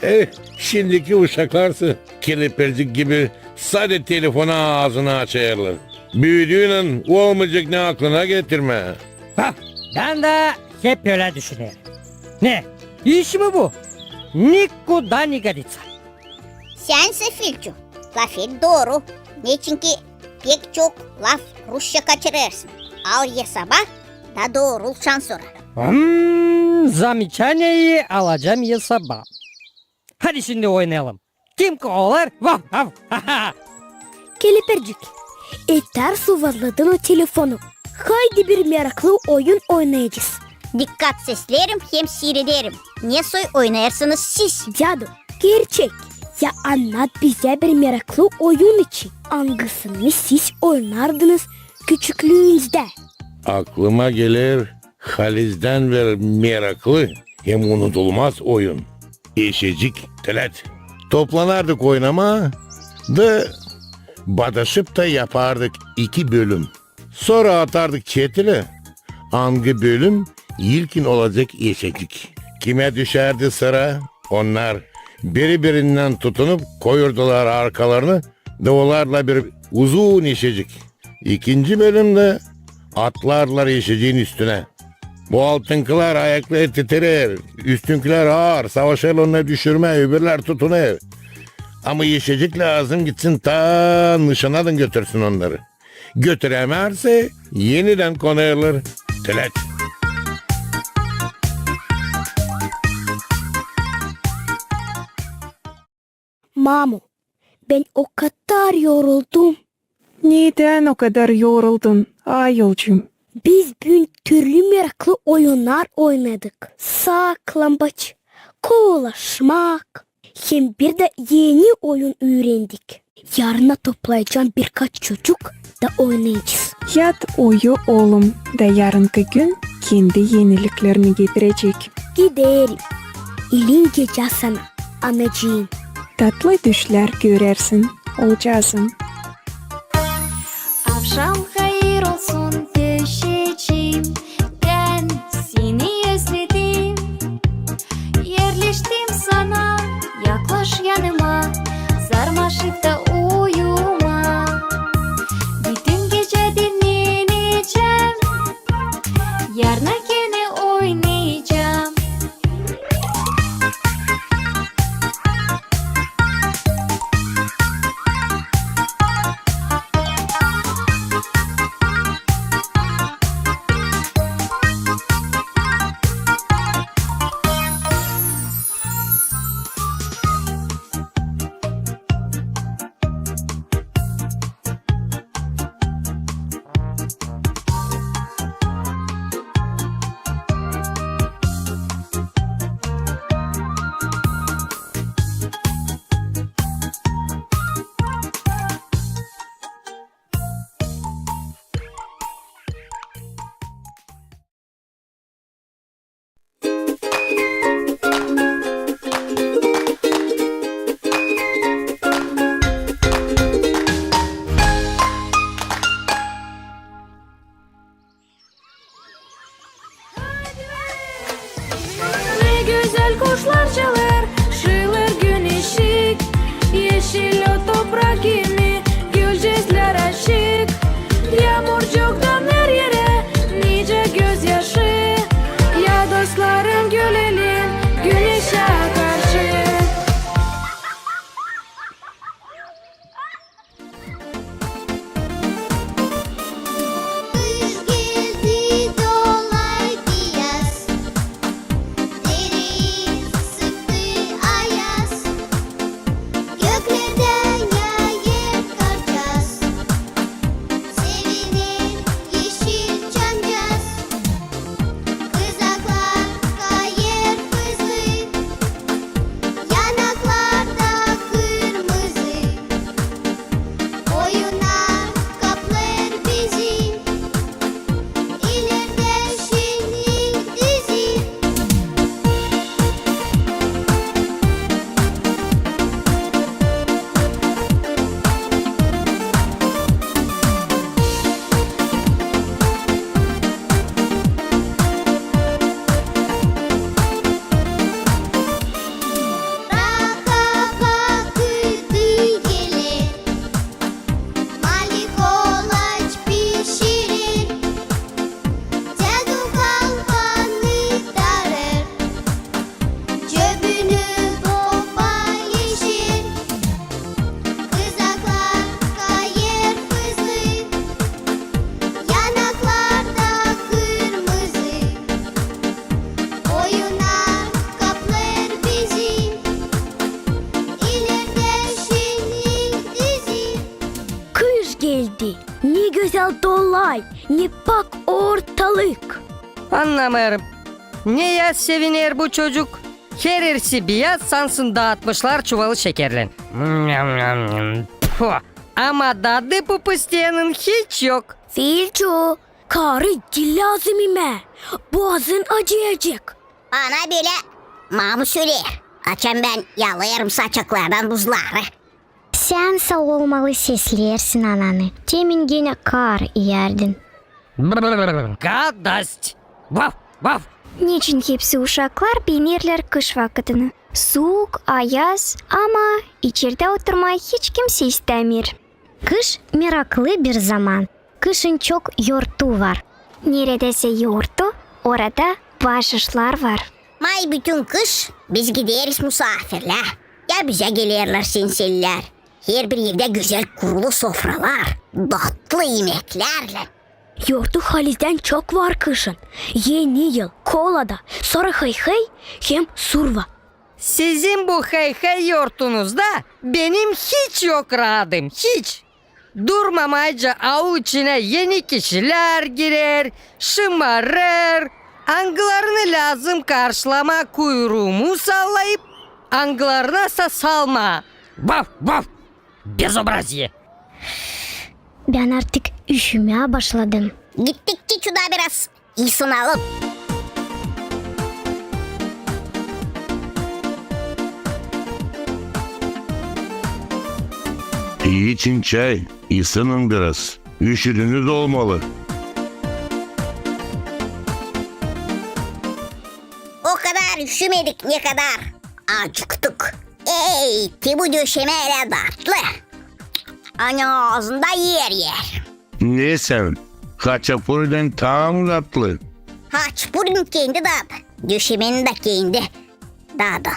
Eh, şindiki uşaklarsa kelepircik gibi sade telefona aazını açêrlar. Büüdüynän olmayacek ne aklına getirmää. Ha, bän dä hep ölä düşünerim. Ne, iş mi bu? Nikuda ne godiţa. Sän sä, Filçu, lafet dooru. Neçinki pek çok laf rusça kaçırêrsın. Al esaba da doorult şansora. Hmm, zamiçaniyeyi alacam esaba. Hadi şindi oynayalım. Kim kovalar? Vaf, vaf, ha, ha. Kelepircik, etär suvazladın o telefonu. Haydi bir meraklı oyun oynayacez. Dikkat seslerim hem siirederim. Ne soy oynêêrsınız siz? Dädu, gerçek. Ya annat bizä bir meraklı oyun için. angısını siz oynardınız küçüklüünüzdä? Aklıma geler halizdän beri meraklı hem unudulmaz oyun. Eşecik. Tölät. Toplanardık oynamaa da badaşıp ta yapardık iki bölüm. Sora atardık çetilä, angı bölüm ilkin olacek eşecik. Kimä düşärdi sıra, onnar biri-birindän tutunup koyurdular arkalarını da olardılar bir uzun eşecik. İkinci bölümdä atlardılar eşeciin üstünä. Bu altınkılar ayakları titrer, üstünkülär aar, savaşêr onnarı düşürmää, öbürlär tutunêr. Ama eşecik lääzım gitsin ta nışanadın götürsün onnarı. Götürämärsä, enidän konêrlar. Tölät. Mamu, bän o kadar yoruldum. Nedän o kadar yoruldun, ayolcuum? Biz büün türlü meraklı oyunnar oynadık. Saklambaç, kovalaşmak. Hem bir dä eni oyun üürendik. Yarına toplayacam birkaç çocuk da oynayacez. Yat uyu, oolum, da yarınkı gün kendi eniliklerini getirecek. Giderim. İlin gecä sana, anacıım. Tatlı düşlär görersin, oolcazım. Avşam hayır olsun, döşeciim, bän seni özledim. Erleştim sana, yaklaş yanıma, sarmaşıp ta uyuma. Bütün gecä dinnenecäm, yarına genä oynayacam. Ne gözäl kuşlar çalêr, şıılêr güneşçik. Eşil o toprak kimi, gülcezlär açık. Yaamurcuktan her erä nicä gözyaşı. Ya dostlarım, gülelim güneşä karşı. Kış geldi, dolay biyaz, deri sıktı ayaz. Göklerdän yaayêr karcaz, seviner eşil çamcaz. Kızaklar kayêr hızlı, yanaklarda kırmızı. Oyunnar kaplêêr bizi, ilerdä şenlik dizi. Rakı vakıdı geler, Mali kolaç pişirer, Dädu kalpanı darêr, cöbünü popa işer. Kızaklar kayêr hızlı, yanaklarda kırmızı. Oyunnar kaplêêr bizi, ilerdä şenlik dizi. Kış geldi, ne gözäl dolay, ne pak ortalık. Annamêêrım, ne yaz seviner bu çocuk? Herersi biyaz, sansın daatmışlar çuvalı şekerlän. Pfu! Ama dadı bu pıstıyannın hiç yok. Filçu, kaarı diil lääzım imää. Boazın acıyacek. Bana bölä mamu söleer, açan bän yalêêrım saçaklardan buzları. Sän saa olmalı sesleersin ananı. Temin genä kaar iyärdin. Brrr, gadost! Vaf, vaf! Neçin hepsi uşaklar beenerlär kış vakıdını? Suuk, ayaz, ama içerdä oturmaa hiç kimsey istämeer. Kış meraklı bir zaman. Kışın çok yortu var. Neredäsä yortu, orada baaşışlar var. May bütün kış biz gideriz musaafirlää. Ya bizä gelerlär sensellär. Herbir evdä gözäl kurulu sofralar, datlı imeklärlän. Yortu halizdän çok var kışın. Eni yıl, kolada, sora hıy-hıy hem surva. Sizin bu hıy-hıy yortunuzda benim hiç yok raadım, hiç. Durmamayca auu içinä eni kişilär girer, şımarêr, angılarını lääzım karşılamaa kuyruumu sallayıp, angılarınasa salmaa. Vaf, vaf! Bezobraziye! Bän artık üşümää başladım. Gittik çuda biraz ısınalım. İçin çay, ısının biraz. Üşüdünüz olmalı. O kadar üşümedik nekadar. Acıktık. Ey, te bu döşemä ölä datlı. Ani aazında er-er. Ne sän, haçapurdan taa mı datlı? Haçapurin kendi dadı, döşemenin dä kendi dadı.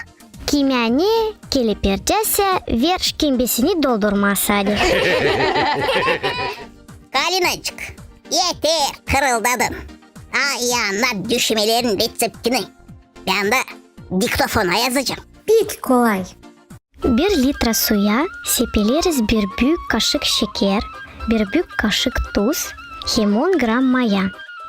Kimä ne kelepircäsä, ver şkembesini doldurmaa sade. Kalinacık, eter, hırıldadın. Taa ii annat döşemelerin reţeptini. Bän dä diktofona yazacam. Pek kolay. Bir litra suya sepeleriz bir büük kaşık şeker, bir büük kaşık tuz hem on gram maya.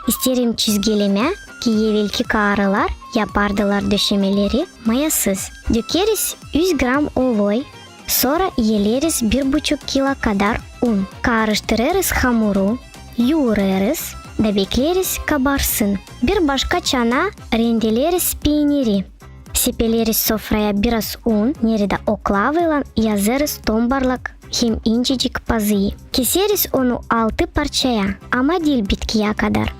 İsteerim çizgilemää, ki evelki kaarılar yapardılar döşemeleri mayasız. Dökeriz üz gram oloy, sora eleriz bir buçuk kilo kadar un. Kaarıştırêrız hamuru, yuurêrız da bekleeriz kabarsın. Bir başka çanaa rendeleriz peeniri. Sepeleriz sofraya biraz un, neredä oklavaylan yazêrız tombarlak hem incecik pazıyı. Keseriz onu altı parçaya, ama diil bitkiyä kadar.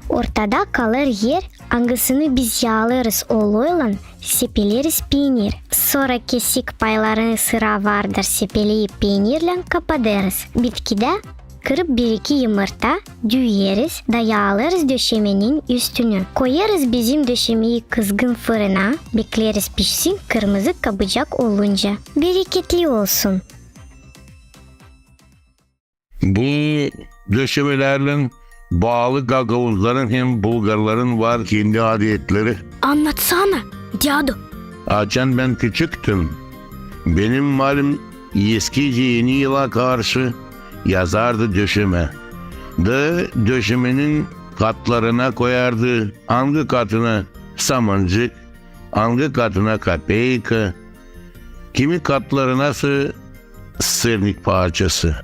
Ortada kalêr er, angısını biz yaalêrız oloylan, sepeleriz peenir. Sora kesik paylarını sıra vardır sepeleyip peenirlän kapadêrız. Bitkidä kırıp bir-iki yımırta, düüyeriz da yaalêrız döşemenin üstünü. Koyêrız bizim döşemeyi kızgın fırına, bekleeriz pişsin kırmızı kabucak olunca. Bereketli olsun! Bu döşemelärlän baalı gagauzların hem bulgarların var kendi adetleri. Annatsana, dädu. Açan bän küçüktüm, benim malim eskicä Eni yıla karşı yazardı döşemä. Da döşemenin katlarına koyardı, angı katına samancık, angı katına kapeyka, kimi katlarınasa sırnik parçası.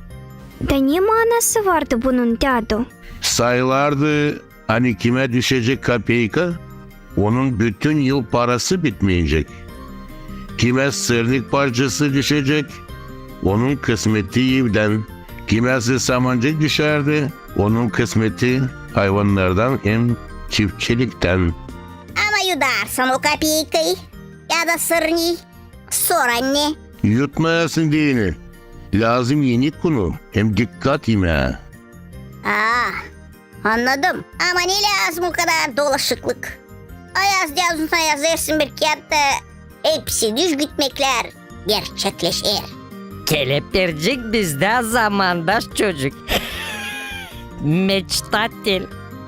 Da ne maanası vardı bunun, dädu? Sayılardı, ani kimä düşecek kapeyka, onun bütün yıl parası bitmeyecek. Kimä sırnik parçası düşecek, onun kısmeti evdän. Kimäsä samancık düşärdi, onun kısmeti hayvannardan hem çiftçiliktän. Ama yudarsan o kapeykayı ya da sırnii, sora ne? Yutmayasın deyni. Lääzım enik unu hem dikkat imää. Aa, annadım. Ama ne lääzım o kadar dolaşıklık? Ayaz däzusuna yazêrsın bir kiyat da hepsi düzgütmeklär gerçekleşer. Kelepircik bizdä zamandaş çocuk. Meçtatel.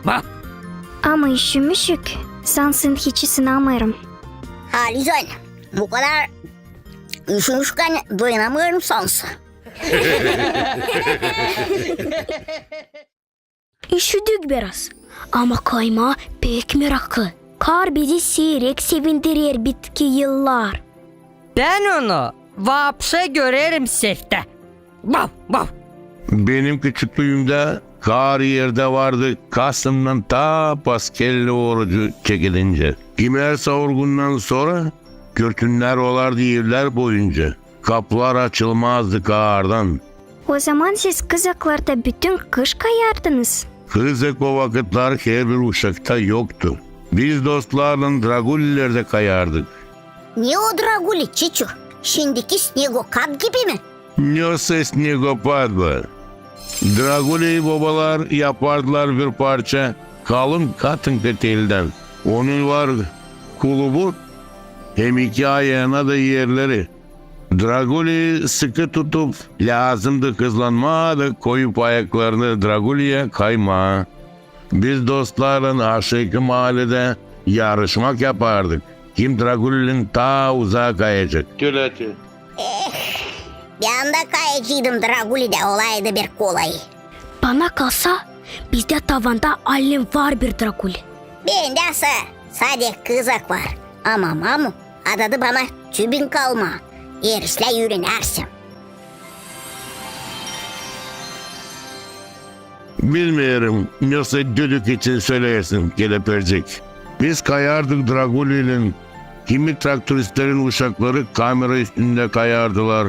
Vah! Ama üşümüşük, sansın hiç ısınamêêrım. Halizdän, bu kadar üşümüşkän dayanamêêrım sansın. Üşüdük biraz, ama kaymaa pek meraklı. Kar bizi siirek sevindirer bitki yıllar. Bän onu vapşe görerim seftä. Baf, baf. Benim küçüklüümdä kar erdä vardı, kasımdan ta paskelle orucu çekilincä. Kimär savurgundan sora kürtünnär olardı evlär boyunca. Kapılar açılmazdı kardan. O zaman siz kızaklarda bütün kış kayardınız? Kızak o vakıtlar herbir uşakta yoktu. Biz dostlarlan Dragulilerdä kayardık. Ne o Draguli, Çiçu? Şindiki snegokap gibi mi? Nösä snegopad bu. Draguli bobalar yapardılar bir parça kalın katınka teldän. Onun var kulubu, hem iki ayana da erleri. Draguli sıkı tutup, lääzımdı hızlanmaa da koyup ayaklarını Draguliya kaymaa. Biz dostlarlan aşaakı maaledä yarışmak yapardık, kim Dragulilän taa uzaa kayacek. Tölä te. Eh, bän dä kayaceydım Dragulilän, olaydı bir kolay. Bana kalsa, bizdä tavanda allim var bir Draguli. Bendä sa-, sade kızak var. Ama mamu adadı bana tübing almaa. Eer islää üürenärsem. Bilmeerim, nasıl düdük için söleersin, kelepircik. Biz kayardık Dragulilän, kimi traktoristlerin uşakları kamera üstündä kayardılar.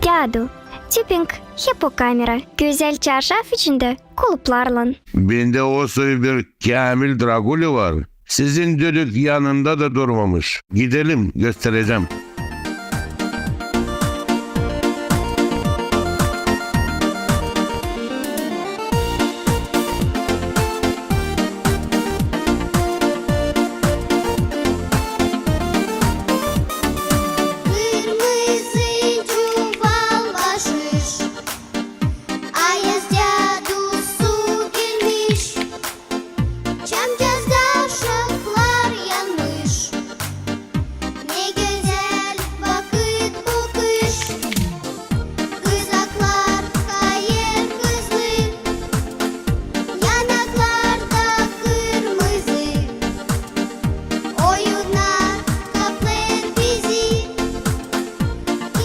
Dädu, tübing hep o kamera, gözäl çarşaf içindä, kuluplarlan. Bendä o soy bir käämil Draguli var. Sizin düdük yanında da durmamış. Gidelim, gösterecäm. Kırmızı çuval başış, ayaz dädusu gelmiş. Çamçazda şaflar yanmış. Ne gözäl vakıt bu kış. Kızaklar kayêr hızlı, yanaklarda kırmızı. Oyunnar kaplêêr bizi.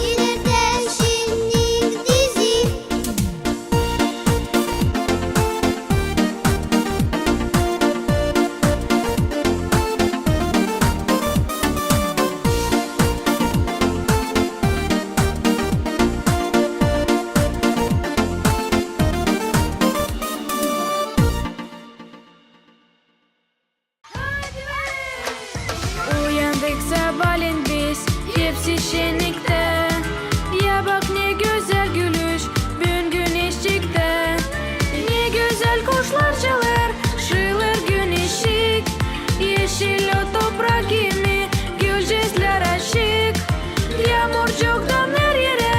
İlerdä şinnin dizi. Uyandık sabaalän biz, hepsi şenniktä. Ya bak, ne gözäl gülüş büün güneşçiktä. Ne gözäl kuşlar çalêr, şiilêr güneşçik. Eşil o toprak kimi, gülcäklär açık. Yaamurcuktan her erä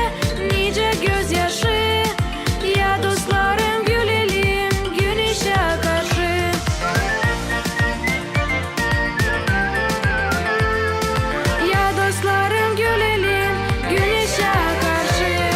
nicä gözyaşı. Ya dostlarım, gülelim güneşä karşı. Ya dostlarım, gülelim güneşä karşı.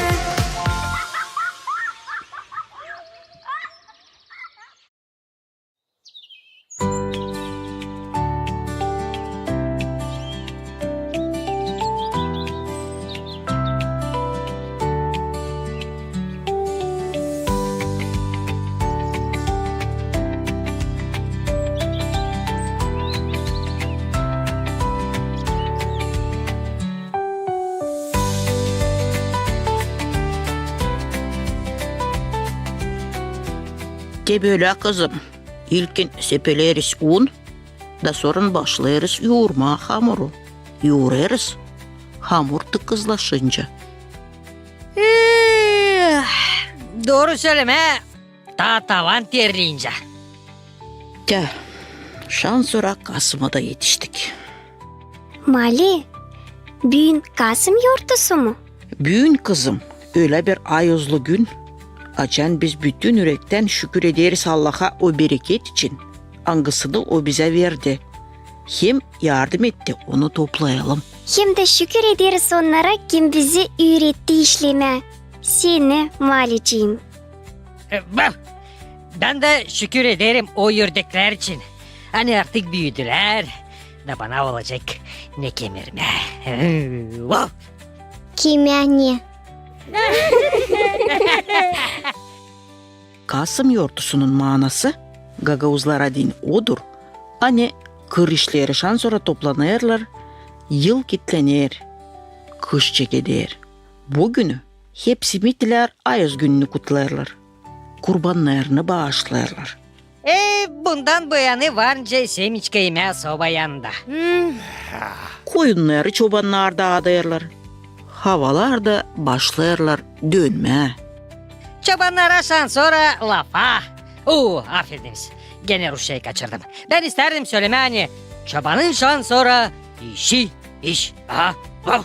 Te bölä, kızım. İlkin sepeleriz un, da sora başlêêrız yuurmaa hamuru. Yuurêrız hamur tıkızlaşınca. Eh, dooru sölemää, taa tavan terleyincä. Te, şansora kasıma da etiştik. Mali, büün kasım yortusu mu? Büün, kızım, ölä bir ayozlu gün, açan biz bütün ürektän şükür ederiz Allaha o bereket için, angısını O bizä verdi, hem yardım etti onu toplayalım. Hem dä şükür ederiz onnara, kim bizi üüretti işlemää. Seni, Malicim. E, bak, bän dä şükür ederim o ördeklär için. Ani artık büüdülär, da bana olacek ne kemirmää. Vau! Kimä ne? Kasım yortusunun maanası gagauzlara deyni odur, ani kır işleri şansora toplanêrlar, yıl kitlener, kış çekeder. Bu günü hepsi mitilär ayaz gününü kutlêêrlar, kurbannarını baaşlêêrlar. E, bundan bu yanı var nicä semiçka imää soba yanında. Koyunnarı çobannar da adêrlar. Havalar da başlêêrlar dönmää. Çobannara şansora lafa. Oo, afediniz. Genä rusçayı kaçırdım. Bän istärdim sölemää, ani çobanın şansora işi iş. Aha, vau.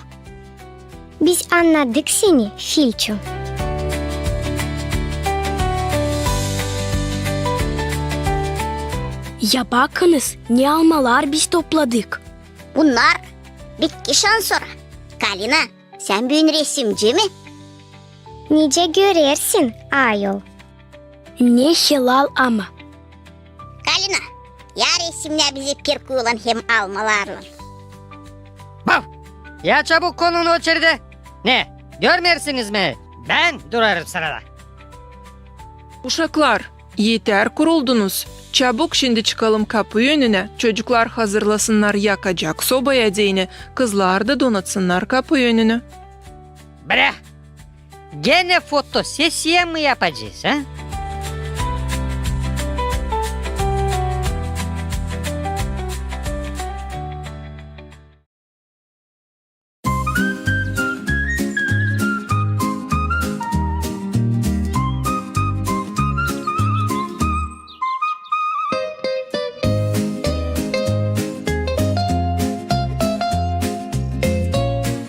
Biz annadık seni, Filçu. Ya bakınız, ne almalar biz topladık. Bunnar bitki şansora. Kalina, sän büün resimci mi? Nicä görersin, ayol. Ne helal ama. Kalina, ya resimnä bizi pirkuylan hem almalarlan. Bau! Ya çabuk konun o içerdä. Ne, görmeersiniz mi? Bän durêrım sırada. Uşaklar, eter kuruldunuz. Çabuk şindi çıkalım kapu önünä. Çocuklar hazırlasınnar yakacak sobaya deyni, kızlar da donatsınnar kapu önünü. Brä! Genä fotosesiya mı yapacez, ha?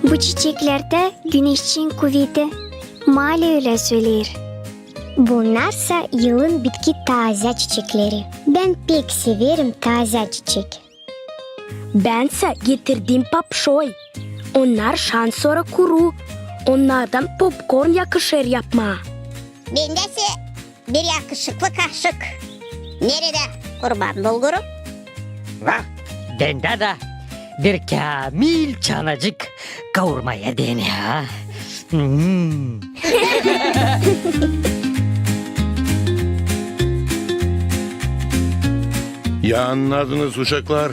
Bu çiçeklerdä güneşçiin kuveti. Mali ölä söleer. Bunnarsa yılın bitki taazä çiçekleri. Bän pek severim taazä çiçek. Bänsä getirdim papşoy. Onnar şansora kuru. Onnardan popkorn yakışêr yapmaa. Bendä sä bir yakışıklı kaşık. Neredä kurban bulguru? Va, bendä dä bir käämil çanacık kaurmaya deyni, ha? Hmm. Ya annadınız, uşaklar,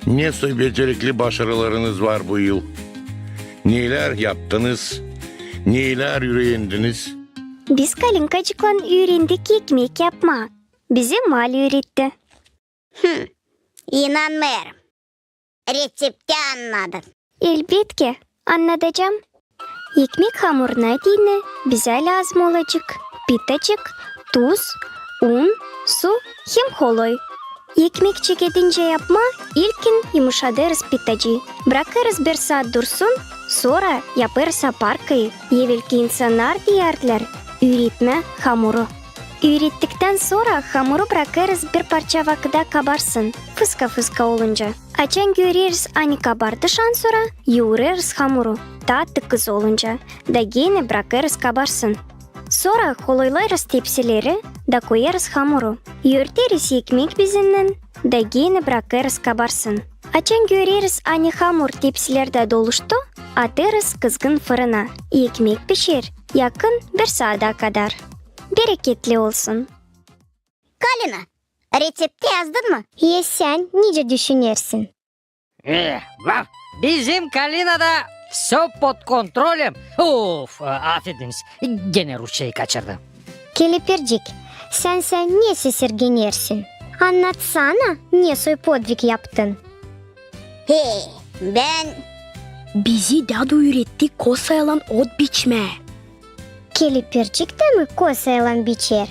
ne soy becerikli başarılarınız var bu yıl? Neylär yaptınız? Neylär üürendiniz? Biz Kalinkacıklan üürendik ekmek yapmaa. Bizi Mali üüretti. Hım, inanmêêrım. Reţepti annadın? Elbetki, annadacam. Ekmek hamuruna deyni bizä lääzım olacek pitacık, tuz, un, su hem holoy. Ekmek çekedincä yapmaa ilkin yumuşadêrız pitacıı. Brakêrız bir saat dursun, sora yapêrız aparkayı. Evelki insannar deyärdilär üüretmä hamuru. Üürettiktän sora hamuru brakêrız bir parça vakıda kabarsın, fıska-fıska olunca. Açan göreriz, ani kabardı şansora, yuurêrız hamuru, taa tıkız olunca, da genä brakêrız kabarsın. Sora holoylêêrız tepsileri da koyêrız hamuru. Örteriz ekmek bezinnän da genä brakêrız kabarsın. Açan göreriz, ani hamur tepsilerdä doluştu, atêrız kızgın fırına. Ekmek pişer yakın bir saada kadar. Bereketli olsun! Kalina, reţepti yazdın mı? Ya sän nicä düşünersin? E, va, bizim Kalinada всё под контролем. Of, e, afediniz, genä rusçayı kaçırdım. Kelepircik, sän sä ne sesirgenersin? Annatsana, ne soy podvig yaptın? He, bän... Bizi dädu üüretti kosaylan ot biçmää. Kelepircik dä mi kosaylan biçer?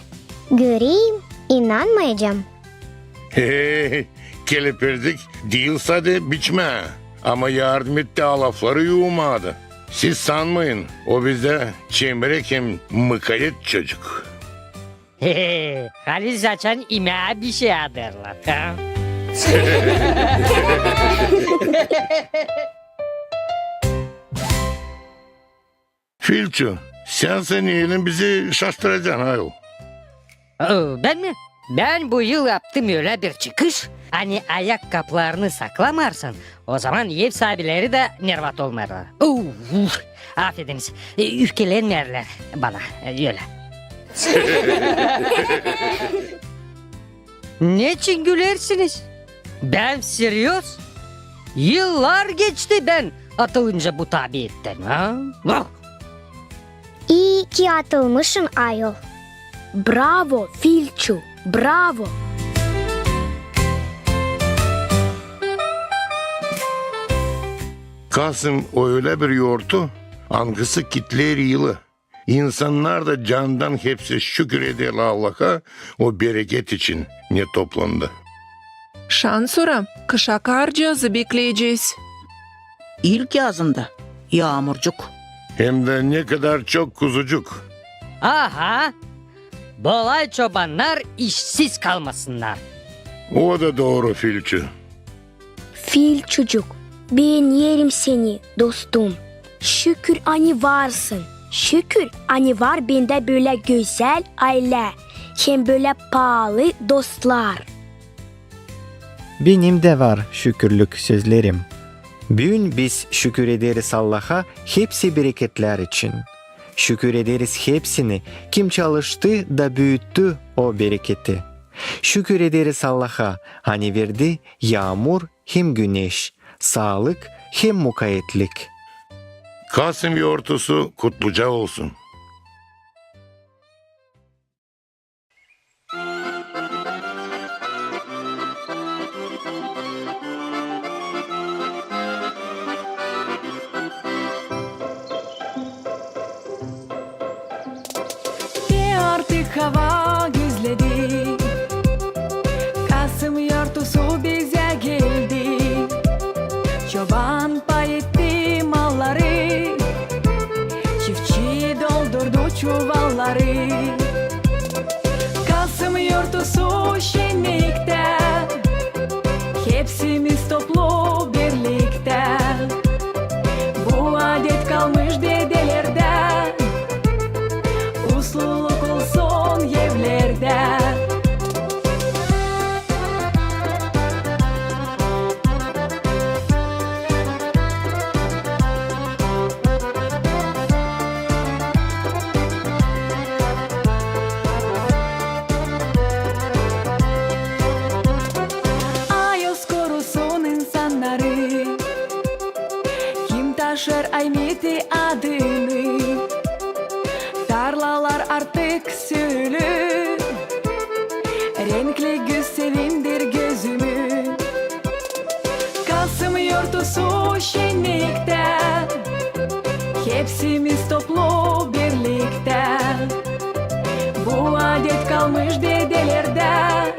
Göreyim, inanmayacam. He, kelepircik diil sade biçmää, ama yardım etti alafları yuumaa da. Siz sanmayın, o bizdä çemrek hem mıkayet çocuk. He, halis açan imää bişey adêrlar, ha? Filçu, sän sä neylän bizi şaştıracan, ayol? O, bän mi? Bän bu yıl yaptım ölä bir çıkış, ani ayak kaplarını saklamarsan, ozaman ev saabileri dä nervat olmêêrlar. Uf, afediniz, e, üfkelenmeerlär bana, e, ölä. Neçin gülersiniz? Bän seryoz. Yıllar geçti bän atılınca bu tabiattän, ha? Vah! İi ki atılmışın, ayol. Bravo, Filçu, bravo! Kasım o ölä bir yortu, angısı kitleer yılı. İnsannar da candan hepsi şükür eder Allaha o bereket için, ne toplandı. Şansora kışa karcıazı bekleyecez. İlk yazında yaamurcuk. Hem dä ne kadar çok kuzucuk. Aha! Bolay çobannar işsiz kalmasınnar. O da dooru, Filçu. Filçucuk, beenerim seni, dostum. Şükür, ani varsın. Şükür, ani var bendä bölä gözäl aylä, hem bölä paalı dostlar. Benim dä var şükürlük sözlerim. Büün biz şükür ederiz Allaha hepsi bereketlär için. Şükür ederiz hepsini, kim çalıştı da büüttü o bereketi. Şükür ederiz Allaha, ani verdi yaamur hem güneş, saalık hem mukaetlik. Kasım yortusu kutluca olsun. Te artık hava gözledi, kasım yortusu bizä geldi. Çoban pay etti malları, çiftçi doldurdu çuvalları. Kasım yortusu şenniktä, hepsimiz toplu birliktä. Bu adet kalmış dedelerdän, usluluk olsun evlerdä. Ayuz korusun insannarı, kim taşır Aymeti adını. Tarlalar artık sülü, renkli güz sevindir gözümü. Kasım yortusu şenniktä, hepsimiz toplu birliktä. Bu adet kalmış dedelerdän,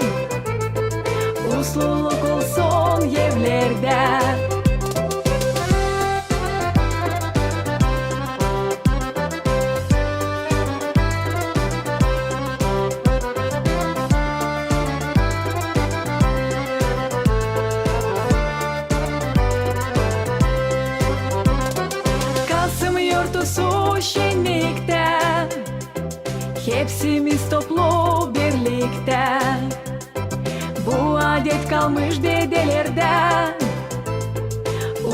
usluluk olsun evlerdä. Kasım yortusu şenniktä, hepsimiz toplu birliktä. Bu adet kalmış dedelerdän,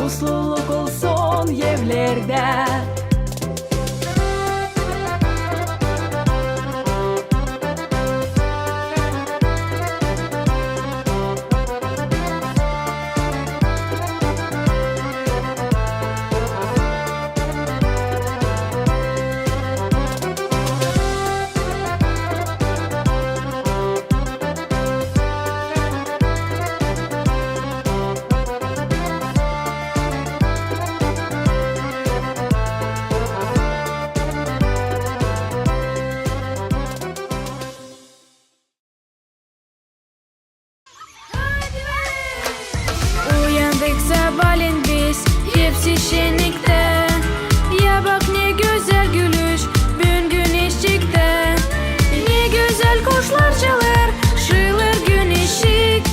usluluk olsun evlerdä. Uyandık sabaalän biz, hepsi şenniktä. Ya bak, ne gözäl gülüş büün güneş çıktı. Ne gözäl kuşlar çalêr, şılêr güneşçik.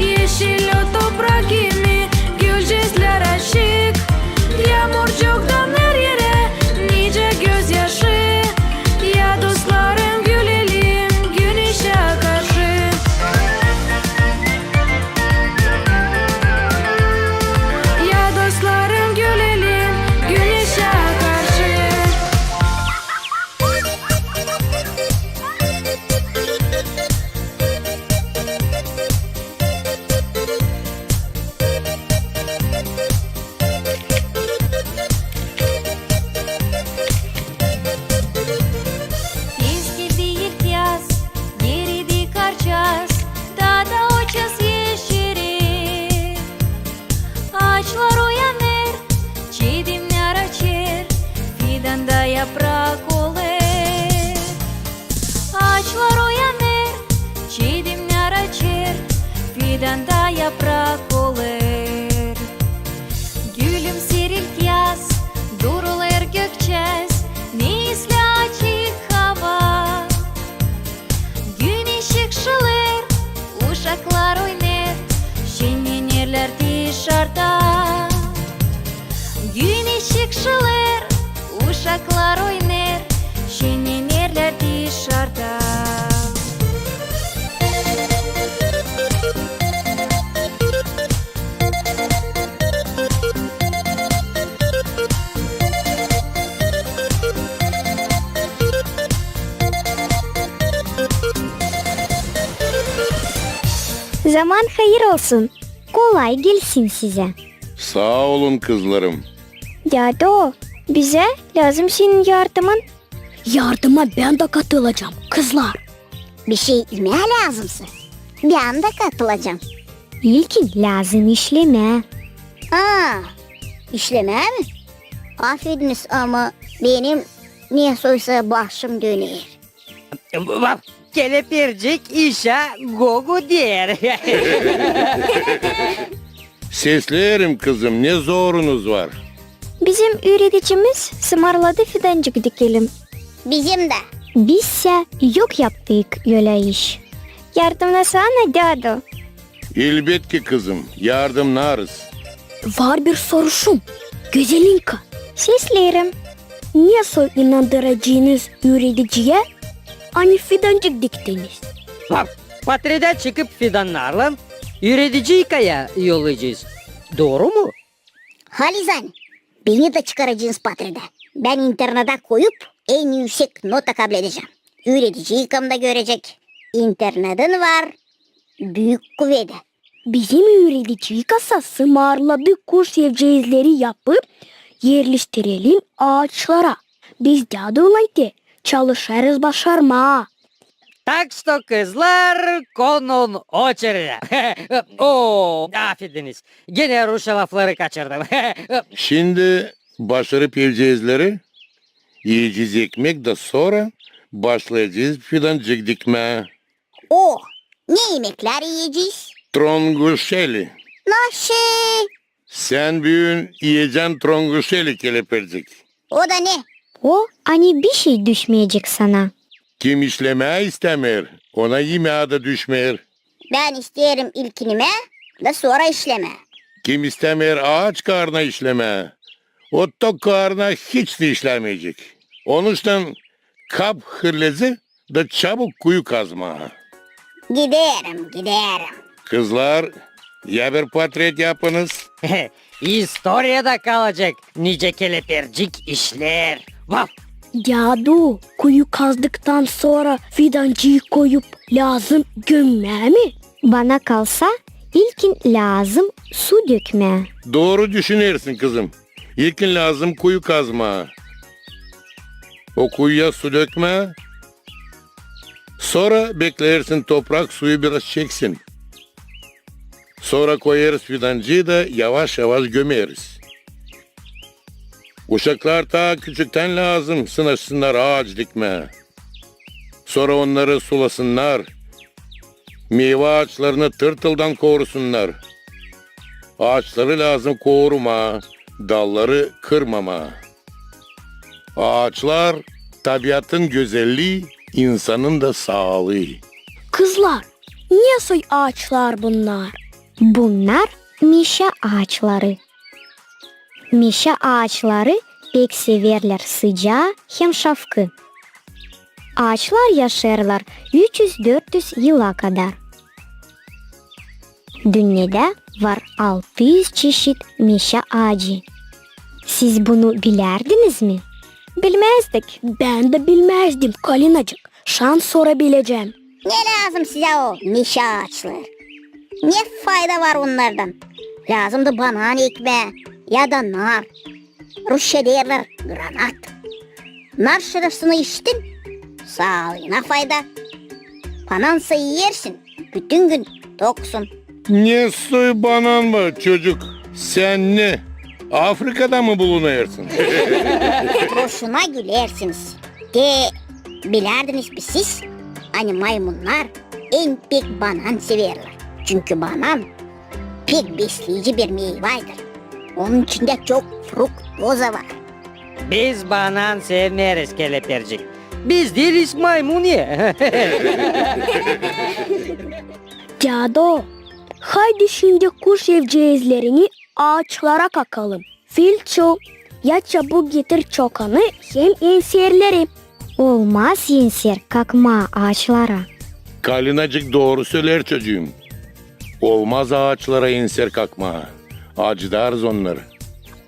Eşil o toprak kimi, gülcezlär açık. Yaamurcuktan her erä nicä gözyaşı. Ya dostlarım, gülelim güneşä karşı. Ya dostlarım, gülelim Dän dä yaprak olêr. Gülümseer ilk yaz, durulêr gökçäz, ne islää açık hava. Güneş ışılêr, uşaklar oynêêr, şennenerlär dışarda. Güneş ışılêr, uşaklar oynêêr, şennenerlär dışarda. Zaman hayır olsun. Kolay gelsin sizä. Saa olun, kızlarım. Dädu, bizä lääzım senin yardımın. Yardıma bän dä katılacam, kızlar. Bir şey imää lääzımsa, bän dä katılacam. İlkin lääzım işlemää. Aa, işlemää mi? Afediniz, ama benim nesoysa başım döner. Vaf, kelepircik işä gogo deer. Sesleerim, kızım, ne zorunuz var? Bizim üüredicimiz sımarladı fidancık dikelim. Bizim dä. Biz sä yok yaptık ölä iş. Yardımnasana, dädu. Elbetki, kızım, yardımnarız. Var bir soruşum, Gözelinka. Sesleerim. Nesoy inandıracınız üürediciyä, ani fidancık diktiniz? Vaf, patredä çıkıp fidannarlan üürediciyi kayaya yollayacez. Dooru mu? Halizdän, beni dä çıkaracınız patredä. Bän internada koyup, en üüsek nota kabledecäm. Üürediciyi kaam da görecek. İnternadın var büük kuvedä. Bizim üürediciyka sa sımarladı kuş evceezleri yapıp, erleştirelim aaçlara. Biz däduylan te çalışêrız başarmaa. Так что, kızlar, konun очередя. O, afediniz. Genä rusça lafları kaçırdım. Şindi başarıp evceezleri, iyecez ekmek da sora başlayacez fidancık dikmää. O, ne imeklär iyecez? Tronguşeli. Naşey? Sän büün iyecän tronguşeli, kelepircik. O da ne? O, ani bişey düşmeyecek sana. Kim işlemää istämeer, ona imää dä düşmeer. Bän isteerim ilkin imää da sora işlemää. Kim istämeer aaç karnına işlemää, o tok karnına hiç dä işlämeyecek. Onuştan kap hırlezi da çabuk kuyu kazmaa. Giderim, giderim. Kızlar, ya bir patret yapınız. İstoriyada kalacek, nicä kelepircik işleer. Vaf! Dädu, kuyu kazdıktan sora fidancıyı koyup lääzım gömmää mi? Bana kalsa, ilkin lääzım su dökmää. Dooru düşünersin, kızım. İlkin lääzım kuyu kazmaa. O kuyuya su dökmää. Sora bekleersin, toprak suyu biraz çeksin. Sora koyêrız fidancıyı da yavaş-yavaş gömeriz. Uşaklar taa küçüktän lääzım sınaşsınnar aaç dikmää. Sora onnarı sulasınnar, meyva aaçlarını tırtıldan korusunnar. Aaçları lääzım korumaa, dalları kırmamaa. Aaçlar, tabiatın gözellii, insanın da saalıı. Kızlar, ne soy aaçlar bunnar? Bunnar meşä aaçları. Meşä aaçları pek severlär sıcaa hem şafkı. Aaçlar yaşêêrlar üç üz-dört üz yıla kadar. Dünnedä var altı üz çeşit meşä aacı. Siz bunu bilärdiniz mi? Bilmäzdik. Bän dä bilmäzdim, Kalinacık. Şansora bilecäm. Ne lääzım sizä o meşä aaçları? Ne fayda var onnardan? Lääzımdı banan ekmää ya da nar. Rusça deerlär granat. Nar şırıltısını işittin, saalıına fayda. Banansa iyersin, bütün gün toksun. Ne soy banan var, çocuk? Sän ne, Afrikada mı bulunêrsın? Boşuna gülersiniz. Te bilärdiniz mi siz, ani maymunnar en pek banan severlär? Çünkü banan pek besleyici bir meyvaydır. Onun içindä çok fruktoza var. Biz banan sevmeeriz, Kelepircik. Biz diiliz maymun ya. Dädu, haydi şindi kuş evceezlerini aaçlara kakalım. Filçu, ya çabuk getir çokanı hem enserleri. Olmaz enser kakmaa aaçlara. Kalinacık dooru söleer, çocuum. Olmaz aaçlara enser kakmaa. Acıdarız onnarı.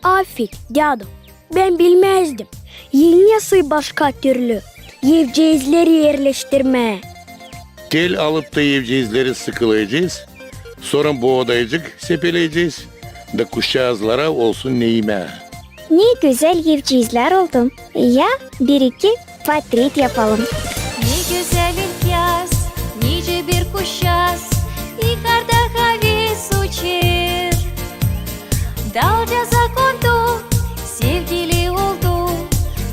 Afik, dädu, bän bilmäzdim, eni nasıl başka türlü evceezleri erleştirmää. Tel alıp ta evceezleri sıkılayacez, sora boodayıcık sepeleyecez, da kuşçaazlara olsun ne imää. Ne gözäl evceezlär oldu. Ya bir-iki portret yapalım. Ne gözäl ilkyaz, nicä bir kuşçaaz yukarda haves uçêr. Dalcaaza kondu, sevgili oldu,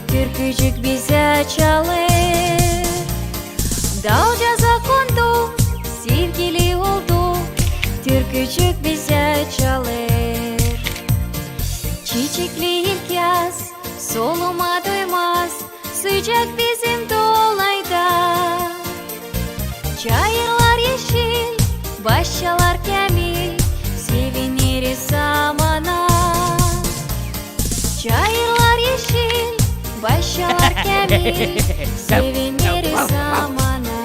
türkücük bizä çalêr. Dalcaaza kondu, sevgili oldu, türkücük bizä çalêr. Çiçekli ilkyaz, solumaa doymaz, sıcak bizim dolayda. Çayırlar eşil, başçalar käämil, sevineriz zamana. Çayırlar eşil, başçalar käämil, sevineriz zamana.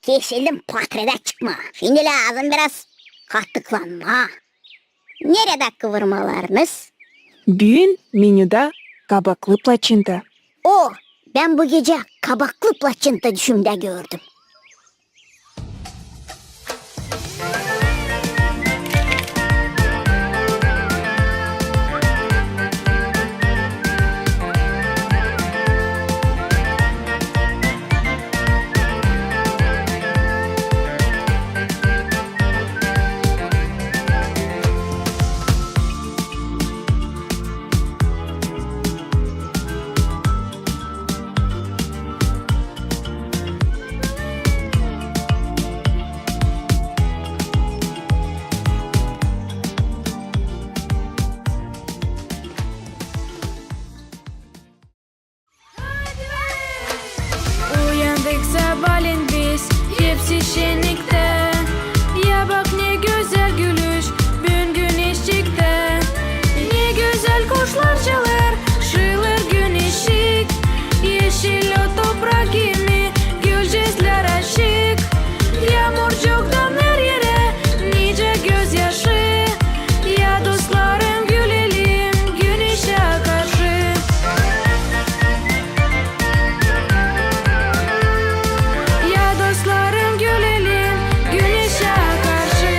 Kesildim portretä çıkmaa. Şindi lääzım biraz katıklanmaa. Neredä kıvırmalarınız? Büün menüdä kabaklı plaçenta. O, bän bu gecä kabaklı plaçenta düşümdä gördüm. Uyandık sabaalän biz, hepsi şenniktä. Ya bak, ne gözäl gülüş büün güneşçiktä. Ne gözäl kuşlar çalêr, şıılır güneşçik. Eşil ot toprak gibi, gülcezlär açık. Yaamurcuk damêêr erä, nicä gözyaşı. Ya dostlarım, gülelim güneşä karşı. Ya dostlarım, gülelim güneşä karşı.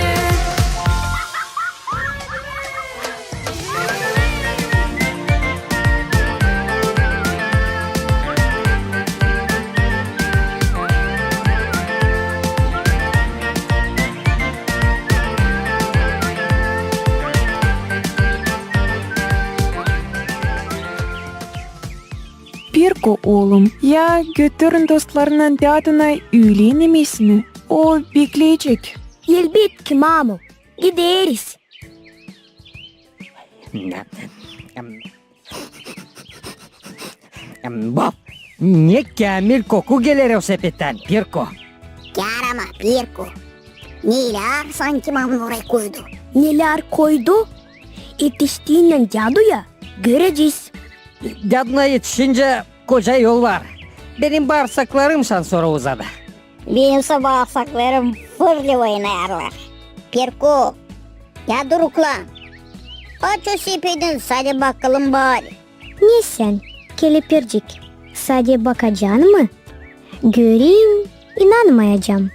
Pirko, oolum, ya götürün dostlarınnan dädunay üülen imesini. O bekleyecek. Elbetki, mamu. Gideriz. Bu ne käämil koku geler o sepettän, Pirko. Yaramaz, Pirko. Nelär sanki mamu orayı koydu? Nelär koydu? Etiştiynän däduya görecez. Däduna etişincä koca yol var. Benim baarsaklarım şansora uzadı. Benimsä baarsaklarım fırlı oynêêrlar. Pirko, ya dur, uklan. Aç o sepedin, sade bakalım bari. Ne sän, Kelepircik, sade bakacan mı? Görerim, inanmayacam.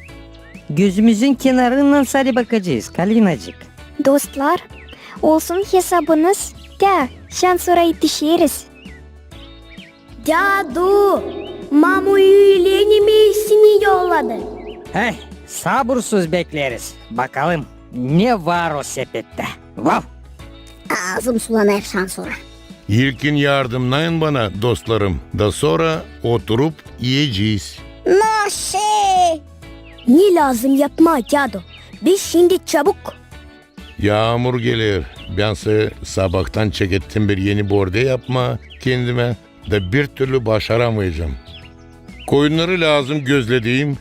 Gözümüzün kenarınnan sade bakacez, Kalinacık. Dostlar, olsun hesabınız, tä şansora etişeriz. Dädu, Mamu üülen imeesini yolladı. Heh, sabursuz bekleriz. Bakalım, ne var o sepettä. Vav! Aazım sulanêr şansora. İlkin yardımnayın bana, dostlarım, da sora oturup iyecez. Naşe! Ne lääzım yapmaa, dädu? Biz şindi çabuk. Yaamur geler. Bän sä sabaadan çekettim bir eni bordä yapmaa kendimä, da bir türlü başaramayacam. Koyunnarı lääzım gözledim.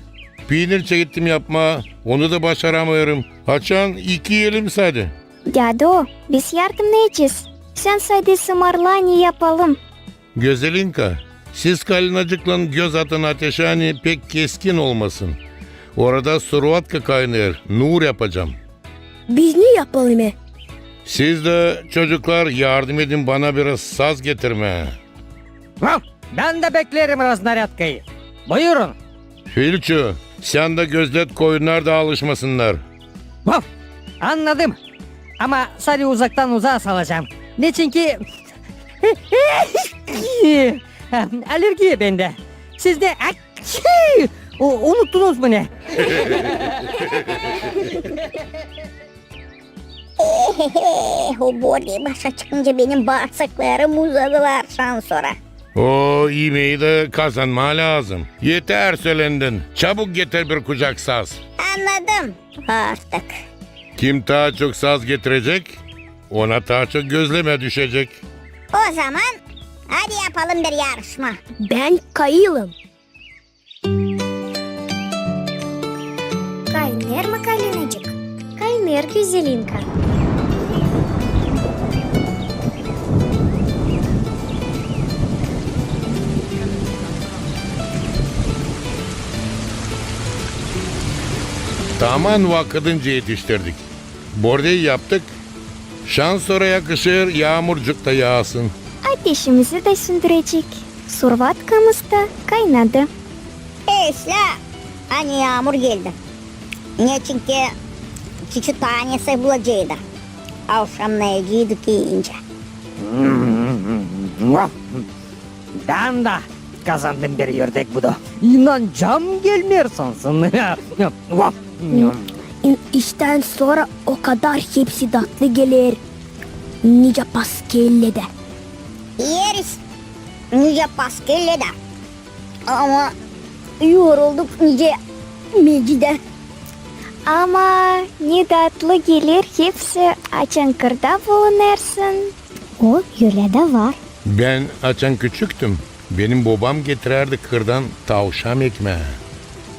Piinir çekettim yapmaa, onu da başaramêêrım. Açan iki elim sade. Dädu, biz yardımnayacez. Sän sade sımarla, ani yapalım. Gözelinka, siz Kalinacıklan göz atın ateşä, ani pek keskin olmasın. Orada survatka kaynêêr, nuur yapacam. Biz ne yapalım e? Siz dä, çocuklar, yardım edin bana biraz saz getirmää. Vav! Bän dä bekleerim raznarâdkayı. Buyurun. Filçu, sän dä gözlet, koyunnar da alışmasınnar. Vav! Annadım. Ama sade uzaktan uzaa salacam. Neçinki alergiya bendä. Siz dä, u-, unuttunuz mu ne? Ehehe, o bordä başa çıkınca benim baarsaklarım uzadılar şansora. O imeyi dä kazanmaa lääzım. Eter sölendin. Çabuk getir bir kucak saz. Annadım artık. Kim taa çok saz getirecek, ona taa çok gözlemä düşecek. O zaman hadi yapalım bir yarışma. Bän kayılım. Kaynêr mı, Kalinacık? Kaynêr, Gözelinka. Taman vakıdınca etiştirdik. Bordä yaptık. Şansora yakışêr, yaamurcuk ta yaasın. Ateşimizi dä sündürecek. Survatkamız da kaynadı. Eslää, ani yaamur geldi. Neçinki çiçi tanesi bulaceydı. Avşamnayaceydık iyincä. Bän dä kazandım bir ördek budu. İnancam gelmeer sansın. İ-, iştän sora o kadar hepsi datlı geler. Nicä paskellä dä. İeriz nicä paskellä dä. Ama yorulduk nicä Mecidä. Ama ne datlı geler hepsi, açan kırda bulunêrsın. O, ölä dä var. Bän açan küçüktüm, benim bobam getirärdi kırdan tavşam ekmää.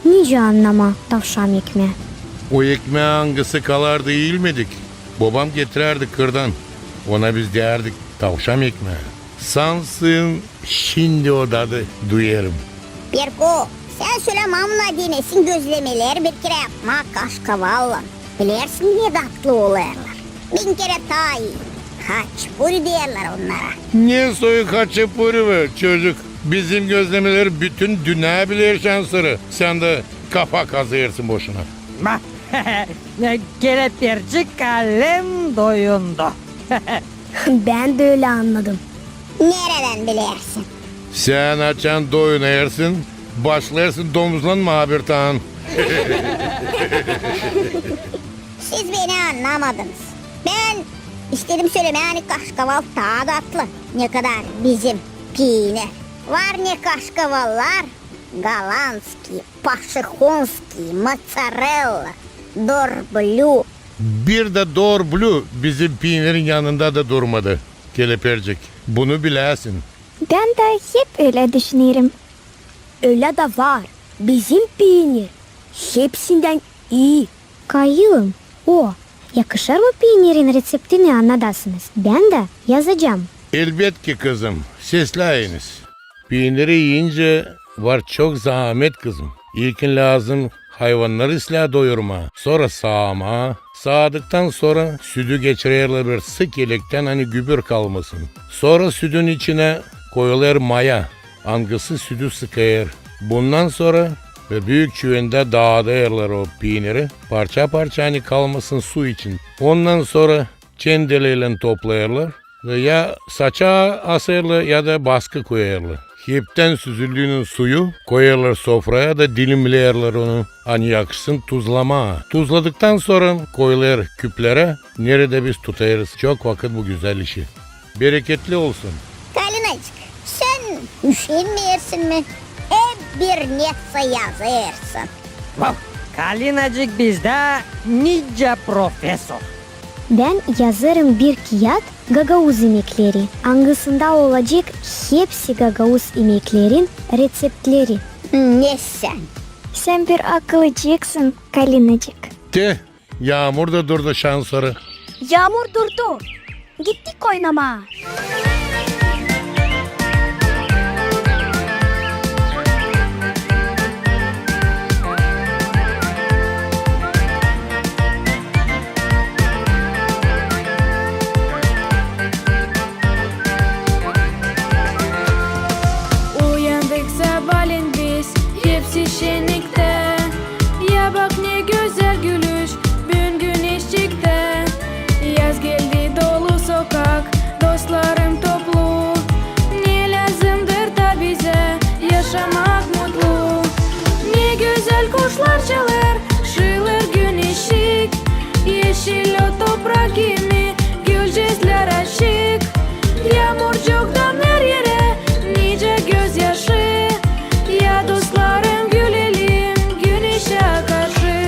Nicä annamaa tavşam ekmää? O ekmää, angısı kalardı iilmedik. Bobam getirärdi kırdan. Ona biz deyärdik tavşam ekmää. Sansın, şindi o dadı duyêrım. Perko, sän sölä mamuna denesin gözlemeleri bir kerä yapmaa kaşkavallan. Bilersin, ne datlı olêrlar. Bin kerä taa ii. Haçpuri deerlär onnara. Ne soy haçpuri be, çocuk? Bizim gözlemeleri bütün dünnä biler şansora. Sän dä kafa kazêrsın boşuna. Kelepircik alem doyundu. Bän dä ölä annadım. Neredän bilersin? Sän açan doyunêrsın, başlêêrsın domuzlanmaa bir taan. Siz beni annamadınız. Bän istedim sölemää, ani kaşkaval taa datlı, ne kadar bizim piinir. Var ne kaşkavallar, голландский, пошехонский, моцарелла, дорблю. Bir dä dor blü bizim piinirin yanında da durmadı, Kelepircik. Bunu biläsin. Bän dä hep ölä düşünerim. Ölä dä var. Bizim piinir hepsindän ii. Kayılım, o, yakışêr mı piinirin reţeptini annadasınız? Bän dä yazacam. Elbetki, kızım, sesläyiniz. Piiniri iyincä var çok zaamet, kızım. İlkin lääzım hayvannarı islää doyurmaa, sora saamaa, saadıktan sora südü geçirerlär bir sık elektän, ani gübür kalmasın. Sora südün içinä koyulêr maya, angısı südü sıkêr. Bundan sora bir büük çüvendä daadêrlar o piiniri, parça-parça, ani kalmasın su için. Ondan sora çendeleylän toplêêrlar, Ya saça asêrlar, ya da baskı koyêrlar. Heptän süzüldüünün suyu koyêrlar sofraya da dilimleerlär onu, ani yakışsın tuzlamaa. Tuzladıktan sora koyêrlar küplerä, neredä biz tutêrız çok vakıt bu gözäl işi. Bereketli olsun. Kalinacık, sän üşenmeersin mi? Hep bir nesä yazêrsın. Vav! Kalinacık bizdä nicä profesor. Bän yazêrım bir kiyat gagauz imekleri, angısında olacek hepsi gagauz imeklerin reţeptleri. Ne sän? Sän bir akıllıcıksın, Kalinacık. Te, yaamur da durdu şansora. Yaamur durdu. Gittik oynamaa. Uyandık sabaalän biz, hepsi şenniktä. Ya bak, ne gözäl gülüş, büün güneş çıktı. Yaz geldi, dolu sokak, dostlarım toplu. Ne lääzımdır da bizä yaşamak mutlu. Ne gözäl kuşlar çalêr, şıılêr güneşçik. Eşil o toprak kimi, gülcezlär açık. Yaamurcuk damnêr erä, nicä gözyaşı. Ya dostlarım, gülelim güneşä karşı.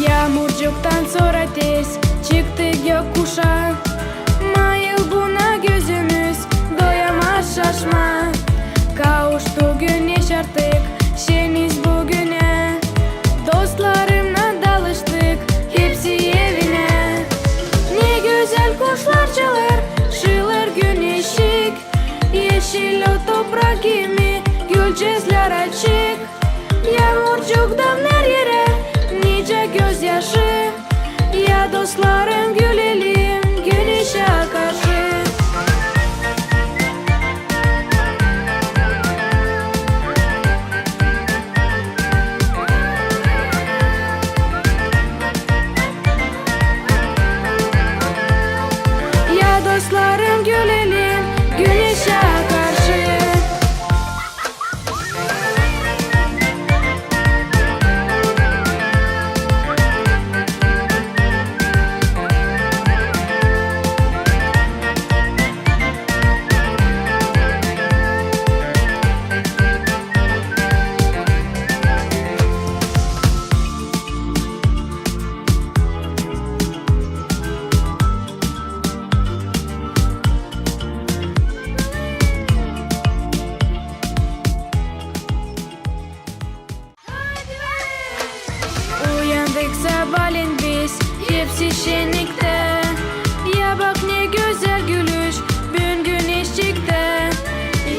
Yaamurcuktan sora tez çıktı gök kuşa. Mayıl buna gözümüz doyamaz şaşmaa. Kavuştu güneş artık şeniz bugünä. Dostlarımnan dalıştık hepsi evinä. Ne gözäl kuşlar çalêr, şıılêr güneşçik. Eşil o toprak kimi, gülcezlär açık. Yaamurcuk damnêr erä, nicä gözyaşı. Ya dostlarım, gülelim güneşä karşı. Ya dostlarım, gülelim güneşä karşı. Uyandık sabaalän biz, hepsi şenniktä. Ya bak, ne gözäl gülüş, büün güneş çıktı.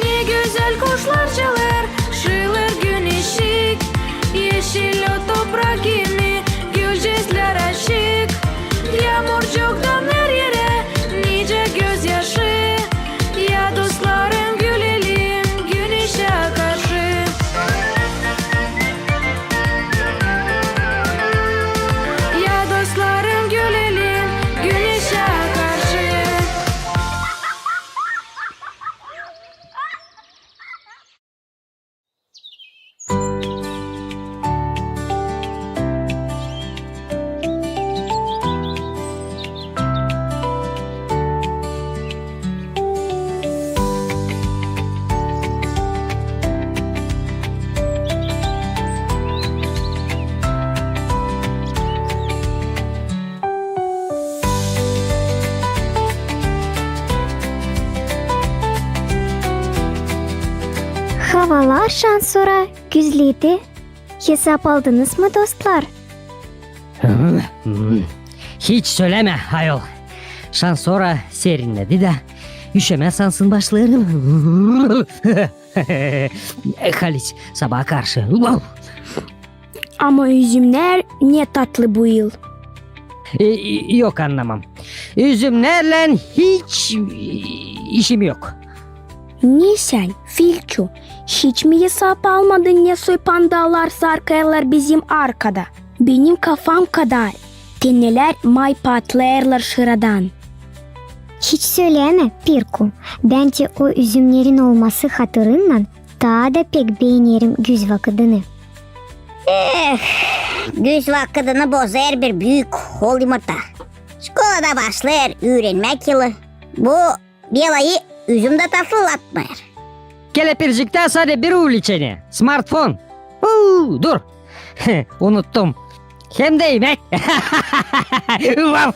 Ne gözäl kuşlar çalêr, şıılêr güneşçik. Eşil o toprak kimi, gülcezlär açık. Yaamurcuk damnêr erä, nicä gözyaşı. Ya dostlarım, gülelim güneşä karşı. Ya dostlarım, gülelim güneşä karşı. Havalar şansora gözledi. Hesap aldınız mı, dostlar? Hiç sölämä, ayol. Şansora serinnedi dä, üşämä sansın başlêêrım. Haliç, sabaa karşı. Ama üzümnär ne tatlı bu yıl. E, e, yok, annamam. Üzümnärlän hiç, e, işim yok. Ne sän, Filçu, hiç mi esap almadın, ne soy pandalar sarkêrlar bizim arkada? Benim kafam kadar tennelär may patlêêrlar şıradan. Hiç sölämä, Pirku, bän te o üzümnerin olması hatırınnan taa da pek beenerim güz vakıdını. Eh, güz vakıdını bozêr bir büük hol yımırta. Şkolada başlêêr üürenmäk yılı. Bu belayı üzüm dä tatlılatmêêr. Kelepirciktä sade bir uliçeni, smartfon. Uu, dur. Unuttum. Hem dä imäk. Vaf!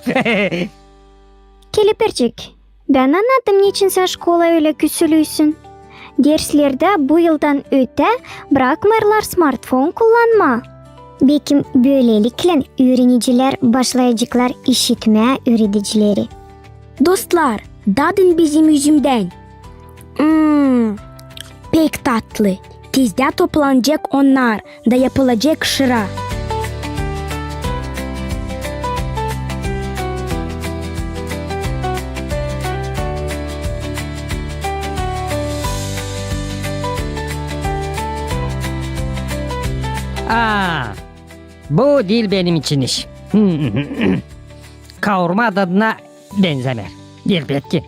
Kelepircik, bän annadım, neçin sän şkolaya ölä küsülüysün. Derslerdä bu yıldan ötää brakmêêrlar smartfon kullanmaa. Bekim, bölelikle üürenicilär başlayaceklar işitmää üüredicileri. Dostlar, dadın bizim üzümdän. Mm, pek tatlı. Tizdä toplanacek onnar da yapılacek şıra. Aa, bu diil benim için iş. Kaurma dadına benzämeer. Elbetki.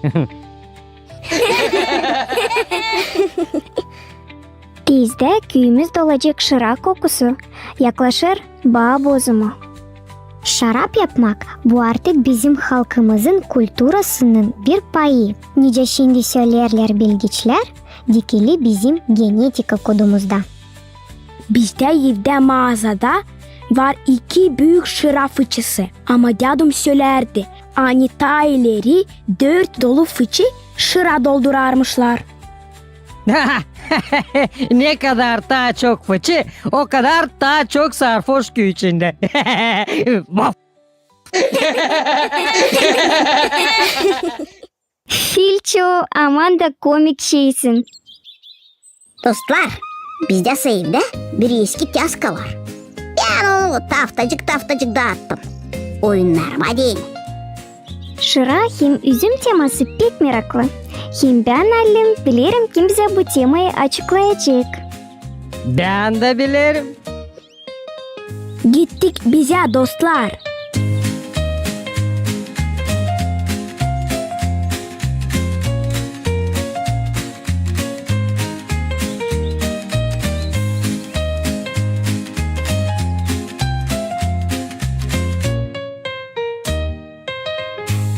Tizdä küüyümüz dolacek şıra kokusu, yaklaşêr baa bozumu. Şarap yapmak, bu artık bizim halkımızın kulturasının bir payı. Nicä şindi söleerlär bilgiçlär, dikili bizim genetika kodumuzda. Bizdä evdä maazada var iki büük şıra fıçısı, ama dädum sölärdi, ani taa ileri dört dolu fıçı şıra doldurarmışlar. Ne kadar taa çok fıçı, o kadar taa çok sarhoş küüyü içindä. Vaf! Filço, aman da komik şeysin. Dostlar, bizdä evdä bir eski tyaska var. Bän onu taftacık-taftacık daattım. Oyunnarıma deyni. Şıra hem üzüm teması pek meraklı. Hem bän, allim, bilerim, kim bizä bu temayı açıklayacek. Bän dä bilerim. Gittik bizä, dostlar.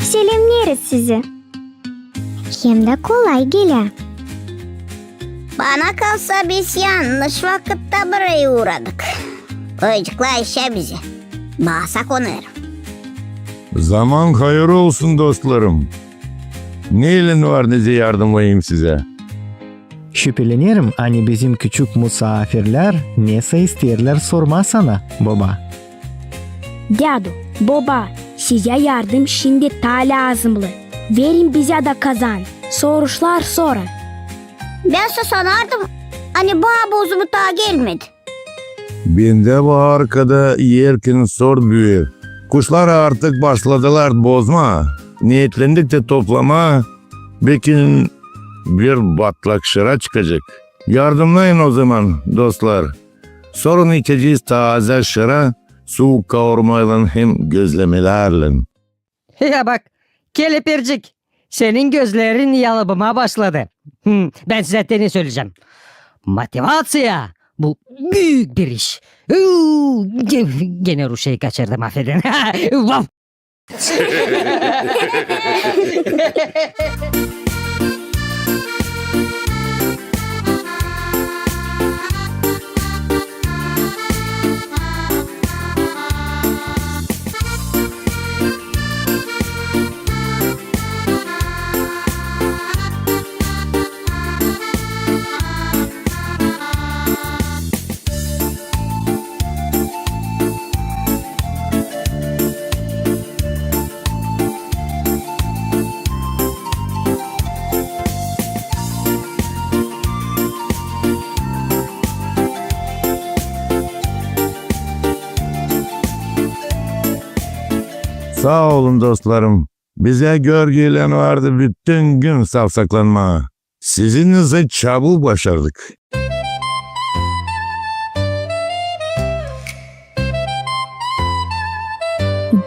Selämneeriz sizi. Hem dä kolay gelä. Bana kalsa, biz yannış vakıtta burayı uuradık. Oyuncuklar işä bizi baasa konêr. Zaman hayır olsun, dostlarım. Neylän var nicä yardımlayım sizä? Şüpelenerim, ani bizim küçük musaafirlär nesä isteerlär sormaa sana, boba. Dädu, boba, sizä yardım şindi taa lääzımlı. Verin bizä dä kazan, soruşlar sorun. Bän sä sanardım, ani baa bozumu taa gelmedi. Bendä bu arkada erkin sort büüyer. Kuşlar artık başladılar bozmaa. Neetlendik tä toplamaa, bekim bir batlak şıra çıkacek. Yardımlayın ozaman, dostlar. Sorun içecez taazä şıra, suuk kaurmaylan hem gözlemelärlän. Ya bak, Kelepircik, senin gözlerin yalıbımaa başladı. Hmm, bän sizä te ne söleyecäm. Motivaţiya, bu büük bir iş. Uuu, ge-, genä ruşeyi kaçırdım, afedin. Vaf! Saa olun, dostlarım. Bizä gör-gelän vardı bütün gün savsaklanmaa. Sizinnän çabuk başardık.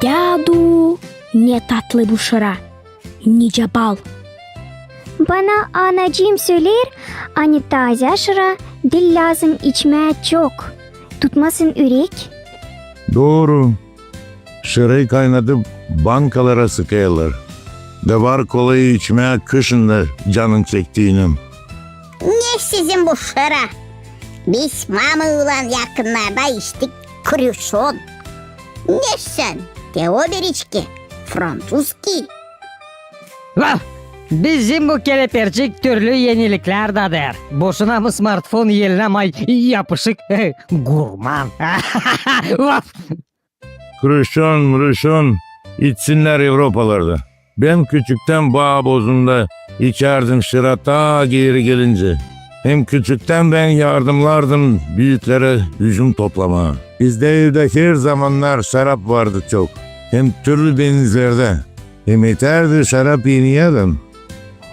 Dädu, ne tatlı bu şıra, nicä bal. Bana anacıım söleer, ani taazä şıra diil lääzım içmää çok, tutmasın ürek. Dooru. Şırayı kaynadıp bankalara sıkêrlar. Da var kolayı içmää kışın da canın çektiinän. Ne sizin bu şıra? Biz mamaylan yakınnarda içtik kruşon. Ne sän, te o bir içki, fransuzki. Vah! Bizim bu kelepircik türlü eniliklär dadêr. Boşuna mı smartfon elinä may yapışık, gurman. Vah! Kruşon, mruşon içsinnär Evropalarda. Bän küçüktän baa bozunda içärdim şıra taa geeri gelincä. Hem küçüktän bän yardımnardım büüklere üzüm toplamaa. Bizdä evdä her zamannar şarap vardı çok. Hem türlü benizlerdä. Hem etärdi şarap eni adam.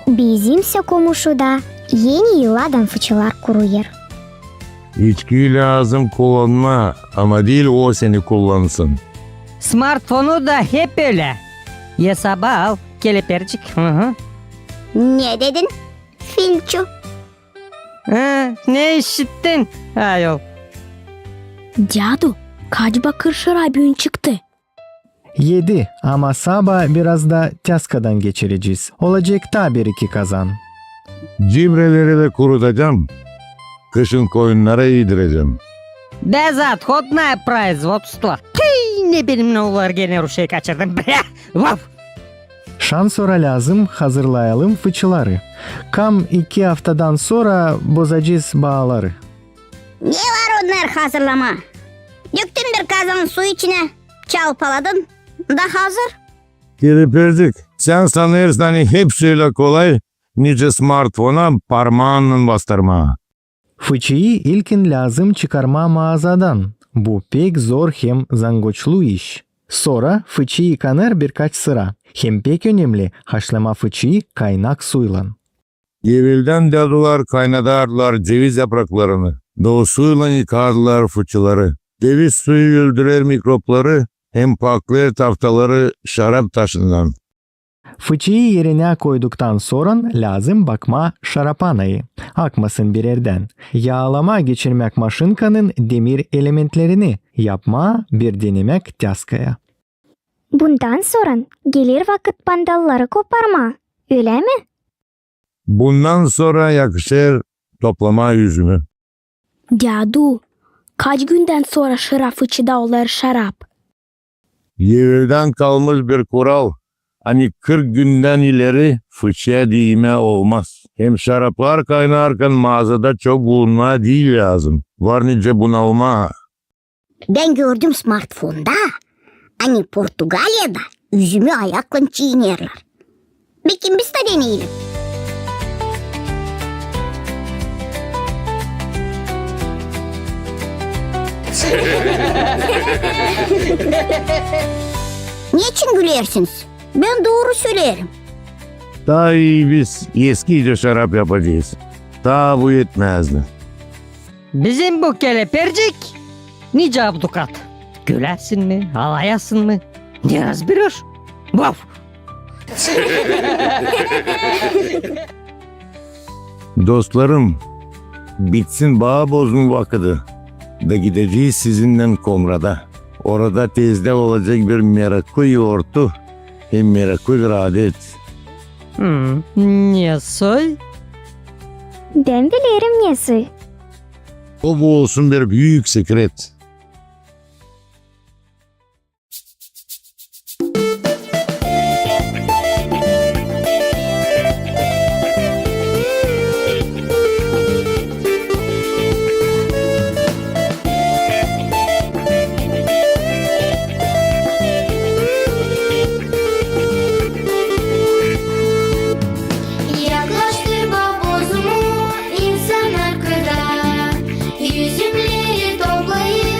Bizimsä komuşuda eni yıllardan fıçılar kuruyêr. İçkiyi lääzım kullanmaa, ama diil o seni kullansın. Smartfonu da hep ölä. Esaba al, kelepircik. Hı hı. Ne dedin, filçu? Ha, ne işittin, ayol? Dädu, kaç bakır şıra büün çıktı? Edi, ama sabaa biraz da tyaskadan geçirecez. Olacek taa bir-iki kazan. Cibreleri dä kurutacam. Kışın koyunnara iidirecäm. Безотходное производство. Tüü, ne benim ne olar, genä ruşey kaçırdım. Bre, vaf! Şansora lääzım hazırlayalım fıçıları. Kam iki aftadan sora bozacez baaları. Ne var onnar hazırlamaa? Döktün bir kazan su içinä, çalpaladın, da hazır. Kelepircik, sän sanêrsın, ani hepsi ölä kolay, nicä smartfona parmaannan bastırmaa. Fıçıyı ilkin lääzım çıkarmaa maazadan. Bu pek zor hem zangoçlu iş. Sora fıçı yıkanêr birkaç sıra. Hem pek önemli, haşlamaa fıçıyı kaynak suylan. Eveldän dädular kaynadardılar ceviz yapraklarını, da o suylan yıkardılar fıçıları. Ceviz suyu öldürer mikropları hem paklêêr taftaları şarap taşından. Fıçıyı erinä koyduktan soran lääzım bakmaa şarapanayı, akmasın bir erdän. Yaalamaa geçirmäk maşinkanın demir elementlerini, yapmaa bir denemäk tyaskaya. Bundan soran geler vakıt bandalları koparmaa, ölä mi? Bundan sora yakışêr toplamaa üzümü. Dädu, kaç gündän sora şıra fıçıda olêr şarap? Eveldän kalmış bir kural, ani kırk gündän ileri fıçıya diimää olmaz. Hem şaraplar kaynarkan maazada çok bulunmaa diil lääzım. Var nicä bunalmaa. Bän gördüm smartfonda, ani Portugaliyada üzümü ayaklan çiinerlär. Bekim biz dä deneyelim. Neçin gülersiniz? Bän dooru söleerim. Taa ii biz eskiicä şarap yapacez. Taa bu etmäzdi. Bizim bu kelepircik nicä abdukat. Güläsin mi, alayasın mı? Ne razberiş? Vaf! Dostlarım, bitsin baa bozma vakıdı, da gidecez sizinnän Komrada. Orada tezdä olacek bir meraklı yortu hem meraklı bir adet. Hmm, ne soy? Bän bilerim ne soy. O bu olsun bir büük sekret. Yaklaştı baa bozumu insan arkada, üzümleri toplayıp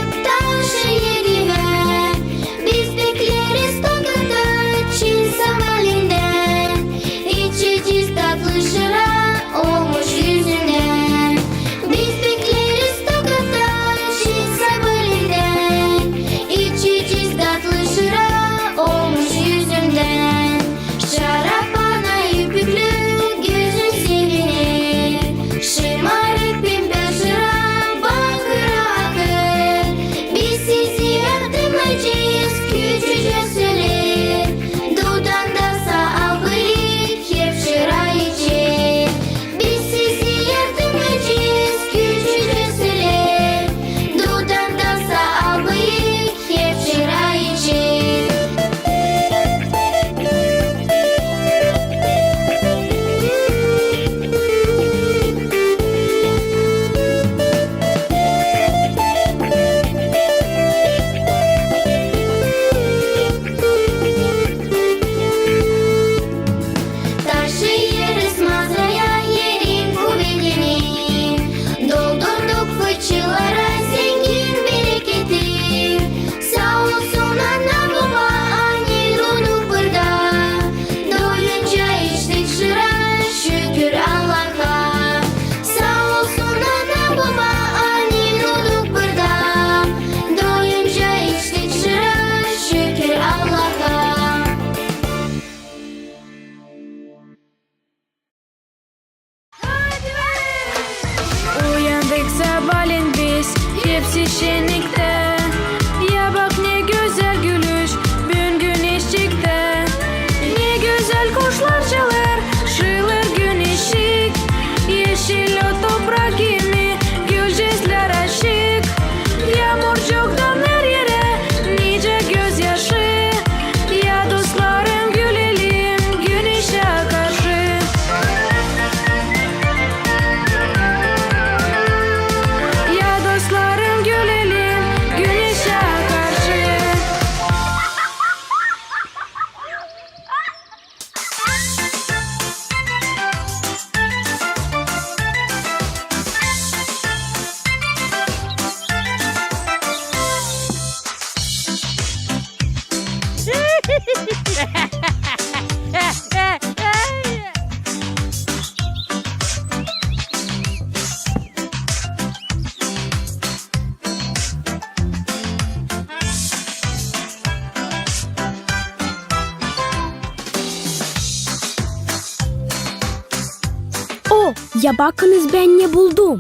Ya bakınız, bän ne buldum.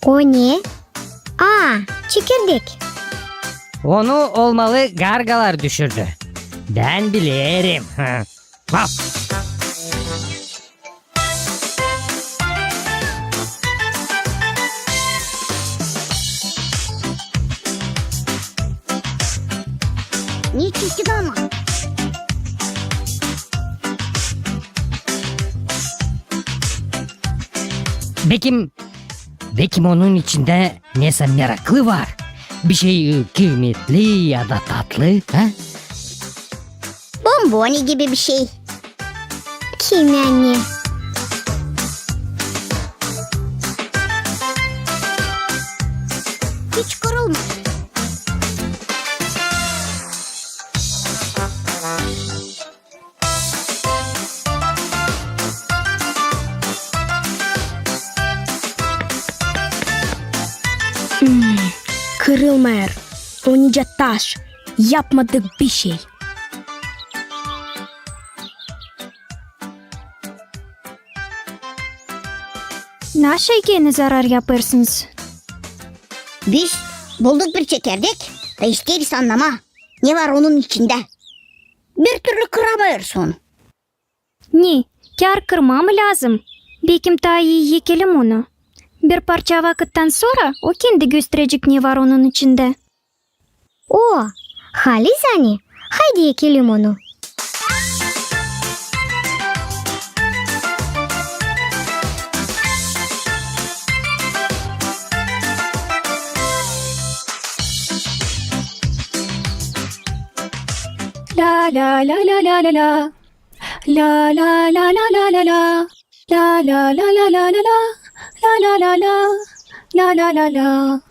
O ne? Aa, çekirdek. Onu olmalı gargalar düşürdü. Bän bilerim. Vaf! Ne çirkin ama. Bekim, bekim onun içindä nesä meraklı var. Bir şey, e, kıymetli ya da tatlı, ha? Bomboni gibi bir şey. Kim yani? Hiç kırılmadı. Hmm, kırılmêêr. O nicä taş. Yapmadık bişey. Naşey genä zarar yapêrsınız? Biz bulduk bir çekirdek, da isteeriz annamaa, ne var onun içindä. Bir türlü kıramêêrız onu. Ne, kär kırmaa mı lääzım? Bekim taa ii ekelim onu. Bir parça vakıttan sora o kendi gösterecek, ne var onun içindä. O, halizdän ani, haydi ekelim onu. La, la, la, la. La, la, la, la. La, la, la, la. La, la, la, la. La, la, la, la.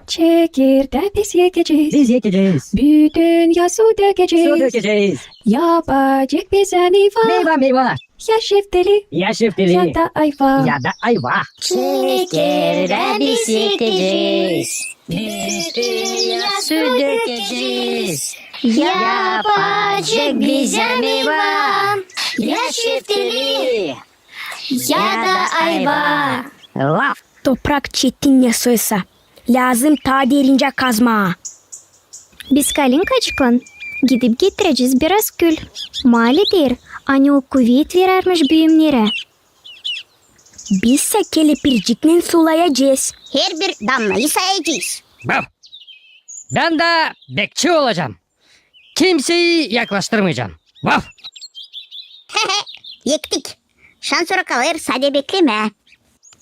Çekirdää biz ekecez. Biz ekecez. Bütün yaz su dökecez. Su dökecez. Yapacek bizä meyva. Meyva, meyva. Ya şeftali. Ya şeftali. Ya da ayva. Ya da ayva. Çekirdää biz ekecez. Bütün yaz su dökecez. Yapacek bizä meyva. Ya şeftali. Ya da ayva. Laf. Toprak çetin ne soysa. Lääzım taa derincä kazmaa. Biz kalinkacıklan gidip getirecez biraz kül. Maali deer, ani o kuvet verärmiş büümnerä. Bizsä kelepircinnän sulayacez. Herbir damnayı sayacez. Bam! Bän dä bekçi olacam. Kimseyi yaklaştırmayacam. Vaf! Ektik. Şansora kalêr sade beklemää.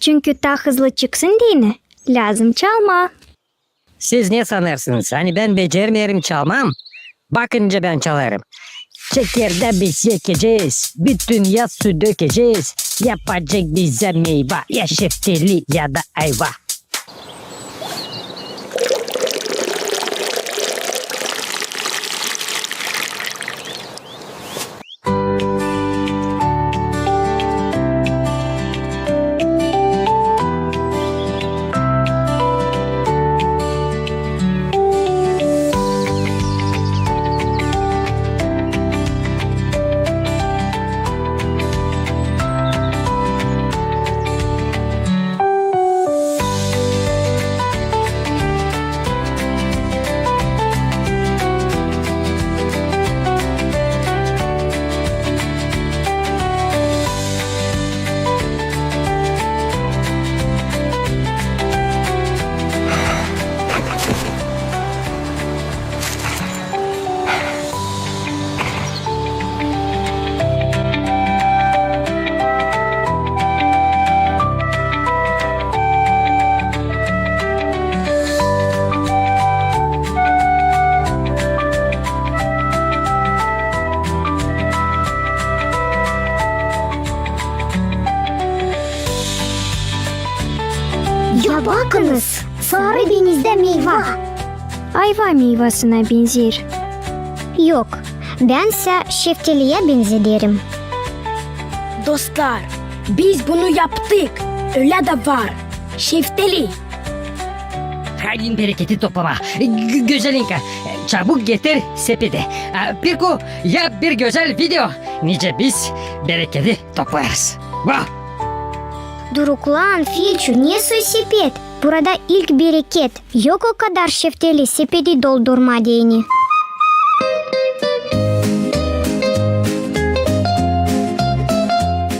Çünkü taa hızlı çıksın deyni, lääzım çalmaa. Siz ne sanêrsınız, ani bän becermeerim çalmaa? Bakın nicä bän çalêrım. Çekirdää biz ekecez, bütün yaz su dökecez. Yapacek bizä meyva, ya şeftali, ya da ayva. Ya bakınız, sarı denizdä meyva. Ayva meyvasına benzeer. Yok, bän sä şeftaliyä benzederim. Dostlar, biz bunu yaptık. Ölä dä var. Şeftali. Haydin bereketi toplamaa. Gö-, Gözelinka, çabuk getir sepeti. A, Pirku, yap bir gözäl video, nicä biz bereketi toplêêrız. Vah! Duruklan, Filçu, ne soy sepet? Burada ilk bereket. Yok o kadar şeftali sepeti doldurmaa deyni.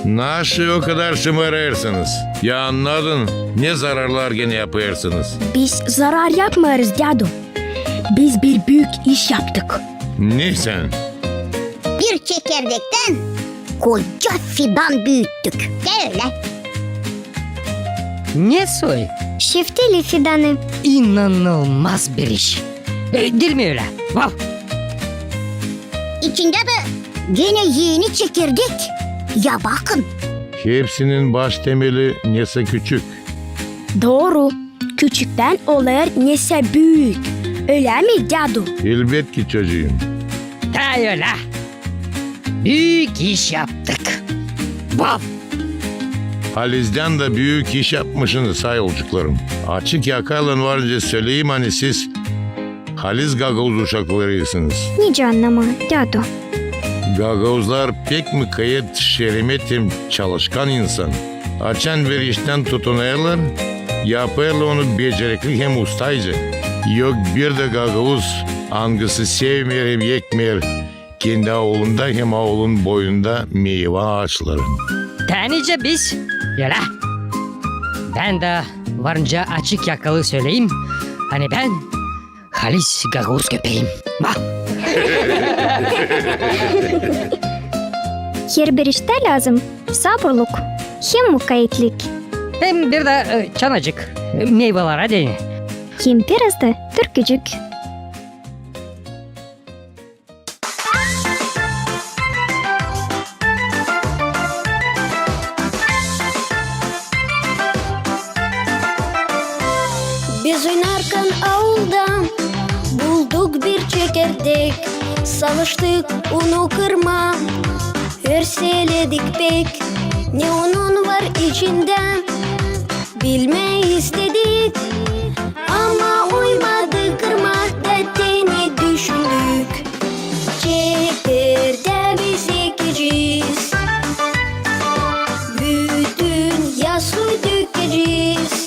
Naşı o kadar şımarêrsınız? Ya annadın, ne zararlar genä yapêrsınız? Biz zarar yapmêêrız, dädu. Biz bir büük iş yaptık. Ne sän? Bir çekirdektän koca fidan büüttük. Te ölä. Ne soy? Şeftali fidanı. İnanılmaz bir iş. E, diil mi ölä? Vav! İçindä dä genä eni çekirdek. Ya bakın. Hepsinin baş temeli nesä küçük. Dooru. Küçüktän olêr nesä büük. Ölä mi, dädu? Elbetki, çocuum. Taa ölä. Büük iş yaptık. Vav! Halizdän dä büük iş yapmışsınız, say olcuklarım. Açık yakaylan var nicä söleyim, ani siz halis gagauz uşaklarıysınız. Nicä annamaa, dädu? Gagauzlar pek mukayyet, şeremet hem çalışkan insan. Açan bir iştän tutunêrlar, yapêrlar onu becerikli hem ustayca. Yok bir dä gagauz, angısı sevmeer hem ekmeer kendi aulunda hem aulun boyunda meyva aaçların. Taa nicä biz, ölä. Bän dä var nicä açık yakalı söleyim, ani bän halis gagauz köpeeyim. Vav! Herbir iştä lääzım saburluk hem mukayyetlik. Hem bir dä, e, çanacık, e, meyvalara deyni. Hem biraz da türkücük. Biz oynarkan aulda bulduk bir çekirdek. Savaştık onu kırmaa, örseledik pek. Ne onun var içindä, bilmää istedik, ama uymadı kırmaa, da tenä düşündük. Çekirdää biz ekecez, bütün yaz suyu dökecez.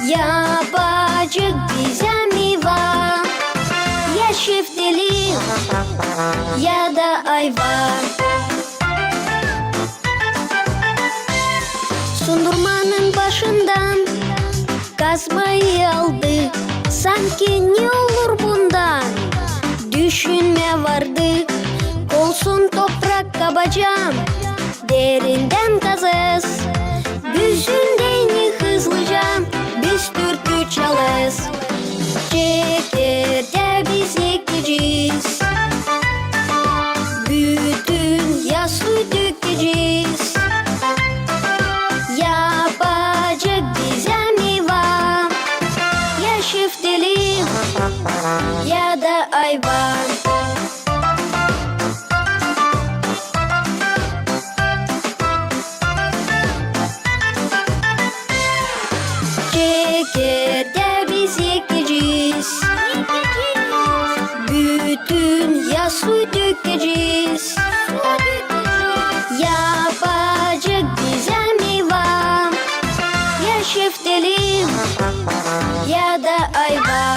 Yapacek bizä meyva, ya şeftali, ya da ayva. Sundurmanın başından kazmayı aldı. Sanki ne olur bundan? Düşünmää vardı. Olsun, toprak kabaca, derindän kazêz. Büzündän hızlıca biz türkü çalêz. Çekirdää biz ekecez, bütün yaz suyu dökecez. Yapacek bizä meyva, ya şeftali, ya da ayva. Çekirdää biz ekecez, bütün yaz suyu dökecez. Yapacek bizä meyva, ya şeftali, ya da ayva.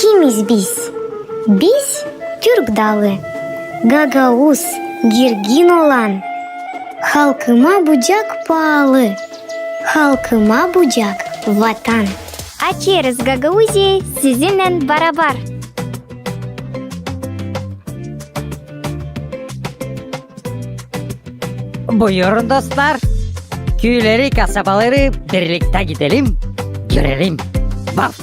Kimiz biz? Biz türk dalı, gagauz, girgin olan. Halkıma bucak paalı, halkıma bucak Vatan. Açêrız Gagauziyayı sizinnän barabar. Buyurun, dostlar. Küüleri, kasabaları birliktä gidelim, görelim. Vaf!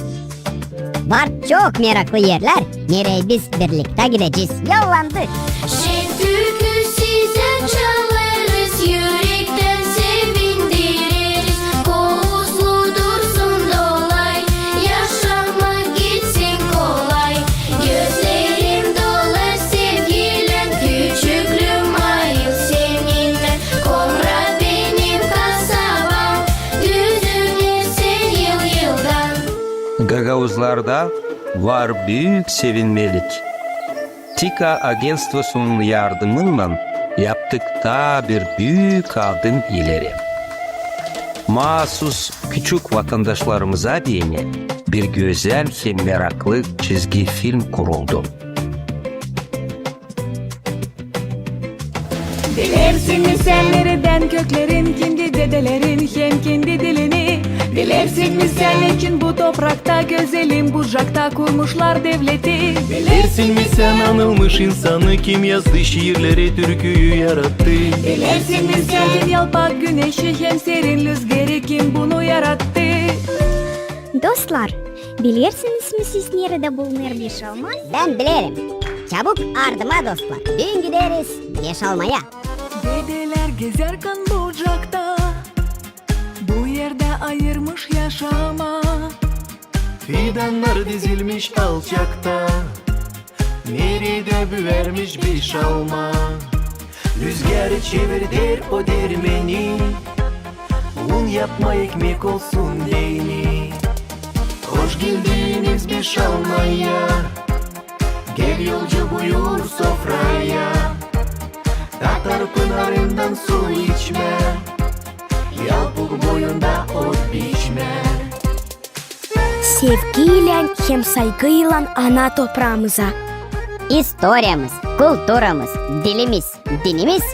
Var çok meraklı erlär, nereyi biz birliktä gidecez. Yollandık! Şen türkü sizä çalêrız, ürektän sevindireriz. Kovuzlu dursun dolay, yaşamak gitsin kolay. Gözlerim dolar sevgiylän, küçüklüüm ayıl seninnän. Komra benim kasabam, düzünersin yıl-yıldan. Gagauzlarda var büük sevinmelik. TİKA agentstvosunun yardımınnan yaptık taa bir büük adım ileri. Maasuz küçük vatandaşlarımıza deyni bir gözäl hem meraklı çizgi film kuruldu. Bilersin mi sän neredän köklerin, kendi dedelerin hem kendi dilini? Bilersin mi sän neçin bu toprakta gözelim Bucakta kurmuşlar devleti? Bilersin mi sän anılmış insanı, kim yazdı şiirleri, türküyü yarattı? Bilersin mi sän kim yalpak güneşi hem serin lüzgarı, kim bunu yarattı? Dostlar, bilersiniz mi siz, neredä bulunêr Beşalma? Bän bilerim. Çabuk ardıma, dostlar, büün gideriz Beşalmaya. Dedelär gezärkän Bucakta bu erdä ayırmış yaşamaa. Fidannar dizilmiş alçakta, neredä büärmiş Beşalma. Lüzgarı çevirder o dermeni, un yapmaa ekmek olsun deyni. Hoş geldiniz Beşalmaya, gel yolcu buyur sofraya. Tatar pınarından su içmää, Yalpuk boyunda ot biçmää. Sevgiylän hem saygıylan ana topraamıza. İstoriyamız, kulturamız, dilimiz, dinimiz,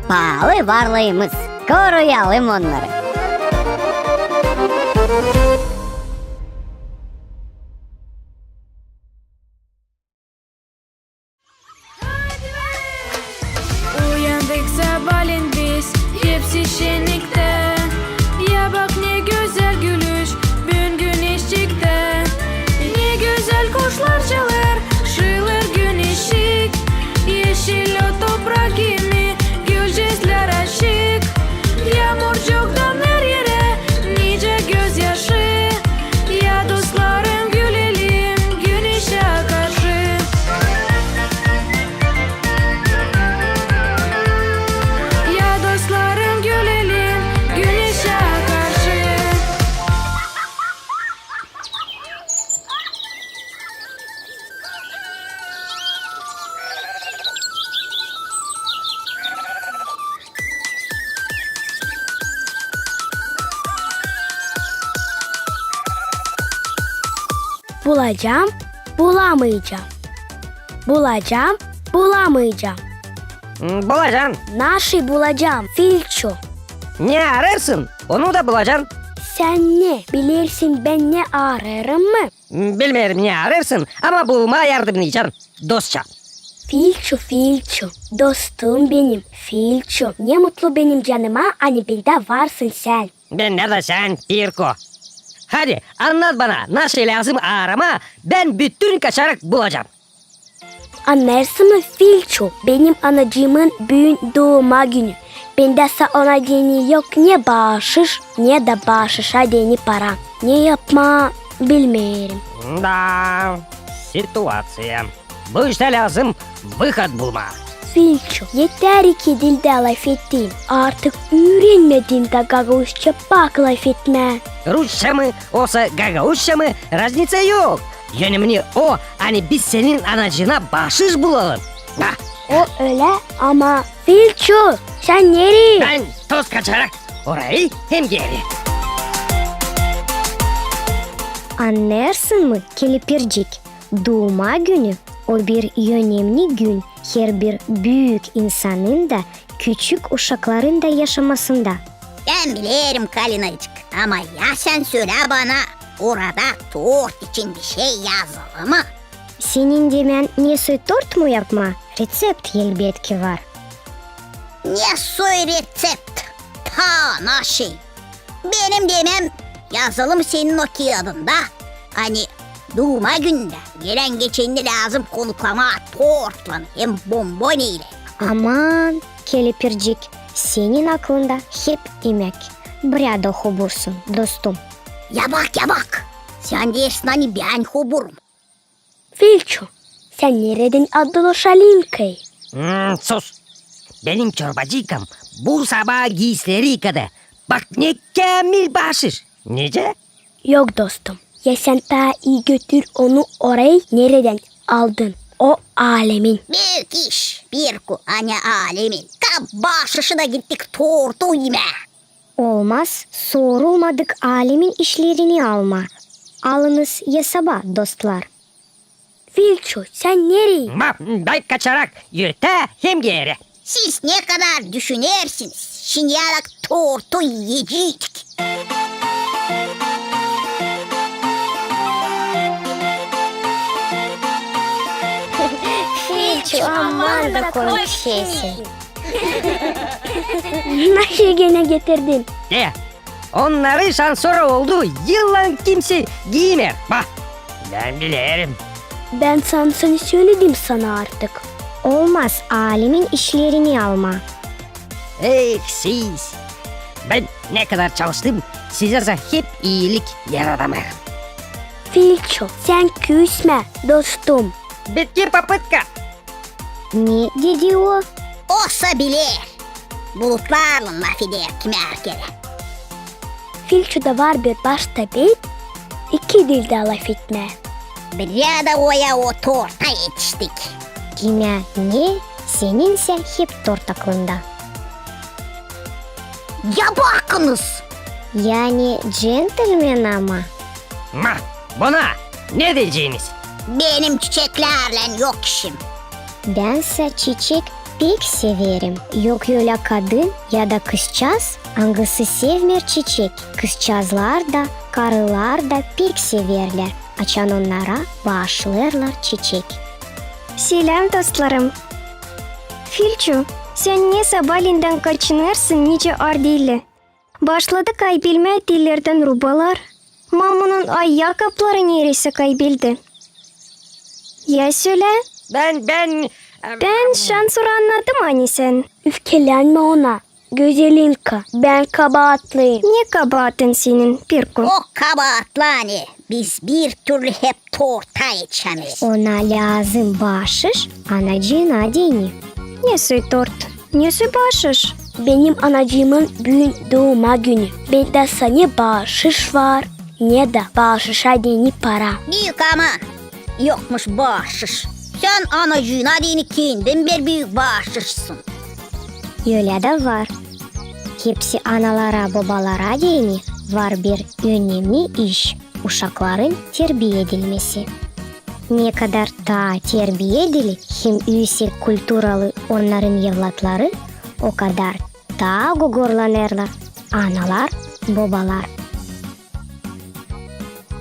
paalı varlıımız. Koruyalım onnarı. Uyandık sabaalän biz, hepsi şenniktä. Ya bak, ne gözäl gülüş büün güneşçiktä. Ne gözäl kuşlar çalêr, şıılêr güneşçik. Eşil o toprak kimi, gülceklär açık. Yaamurcuk damer erä, nicä gözyaşı. Ya dostlarım, gülelim güneşä karşı. Ya dostlarım, gülelim güneşä karşı. Bulacam, bulamayacam. Bulacam, bulamayacam. Hmm, bulacan. Naşey bulacam, Filço? Ne arêêrsın, onu da bulacan. Sän ne bilersin, bän ne arêêrım mı? Bilmeerim, ne arêêrsın, ama bulmaa yardımnaycan, dostça. Filço, Filço, dostum benim, Filço. Ne mutlu benim canıma, ani bendä varsın sän. Bendä dä sän, Pirko. Hadi, annat bana, naşey lääzım aaramaa, bän bütün kaçarak bulacam. Annêêrsın mı, Filço, benim anacıımın büün duuma günü. Bendä sa ona deyni yok ne baaşış, ne dä baaşışa deyni para. Ne yapmaa, bilmeerim. Da, situaţiya. Bu iştä lääzım выход bulmaa. Filço, etär iki dildä lafettin. Artık üürenmedin dä gagauzça pak lafetmää. Rusça mı, osa gagauzça mı, razniţa yok. Önemni o, ani biz senin anacıına baaşış bulalım. Ha. O ölä, ama Filço, sän nereyi? Bän toz kaçarak orayı hem geeri. Annêêrsın mı, kelipircik? Duuma günü o bir önemni gün herbir büük insanın da, küçük uşakların da yaşamasında. Bän bilerim, Kalinacık, ama ya sän sölä bana, orada tort için bişey yazılı mı? Senin demän, nesoy tort mu yapmaa? Reţept elbetki var. Nesoy reţept? Pa, naşey! Benim demäm yazılı mı senin o kiyadında, ani duuma gündä. Gelän-geçeni lääzım konuklamaa tortlan hem bombon ile. Aman, kelepircik, senin aklında hep imäk. Bräda hobursun, dostum. Ya bak, ya bak! Sän deersin, ani bän hoburum. Filçu, sän neredän aldın o şalinkayı? Hmm, sus! Benim çorbacıykam bu sabaa giisileri yıkadı. Bak, ne käämil baaşış! Nicä? Yok, dostum. Ya sän taa ii götür onu orayı, neredän aldın. O alemin. Büük iş, Pirku, ani alemin. Kap baaşışı da gittik tortu imää. Olmaz sorulmadık alemin işlerini almaa. Alınız esaba, dostlar. Filçu, sän nereyi? Ma, bän kaçarak yürütä hem geeri. Siz ne kadar düşünersiniz, şindi ancak tortu iyeceydik. Filçu, aman da komik şeysin. Naşey genä getirdin? De, onnarı şansora oldu yıllan kimsey giimeer. Bak, bän bilerim. Bän şansını söledim sana artık. Olmaz alemin işlerini almaa. Eh, siz! Bän ne kadar çalıştım, sizä sä hep iilik yaradamêêrım. Filçu, sän küsmä, dostum. Bitki popıtka. Ne dedi o? Osa biler. Bulutlarlan lafeder kimär kerä. Filçuda var bir başta bet, iki dildä lafetmää. Bräda oya o torta etiştik. Kimä ne senin sä hep tort aklında. Ya bakınız! Yani džentelmen ama. Ma, buna ne deyeceniz? Benim çiçeklärlän yok işim. Bän sä çiçek pek severim. Yok ölä kadın ya da kızçaaz, angısı sevmeer çiçek. Kızçaazlar da, karılar da pek severlär, açan onnara baaşlêêrlar çiçek. Seläm, dostlarım! Filçu, sän ne sabalendän kaçınêrsın nicä ardiili? Başladı kaybelmää tellerdän rubalar. Mamunun ayakkapları nereysä kaybeldi. Ya sölä? Bän, bän, bän şansora annadım, ani sän. Üfkelänmä ona, Gözelinka, bän kabaatlıyım. Ne kabaatın senin, Pirku? O kabaatlı, ani biz bir türlü hep torta etişämeeriz. Ona lääzım baaşış anacıına deyni. Ne soy tort? Ne soy baaşış? Benim anacıımın büün duuma günü. Bendä sana baaşış var, ne da baaşışa deyni para. Büük aman, yokmuş baaşış. Sän anacıına deyni kendin bir büük baaşışsın. Ölä dä var. Hepsi analara, bobalara deyni var bir önemli iş. Uşakların terbiya edilmesi. Ne kadar taa terbiyedili hem üüsek kulturalı onnarın evlatları, o kadar taa gogorlanêrlar analar, bobalar.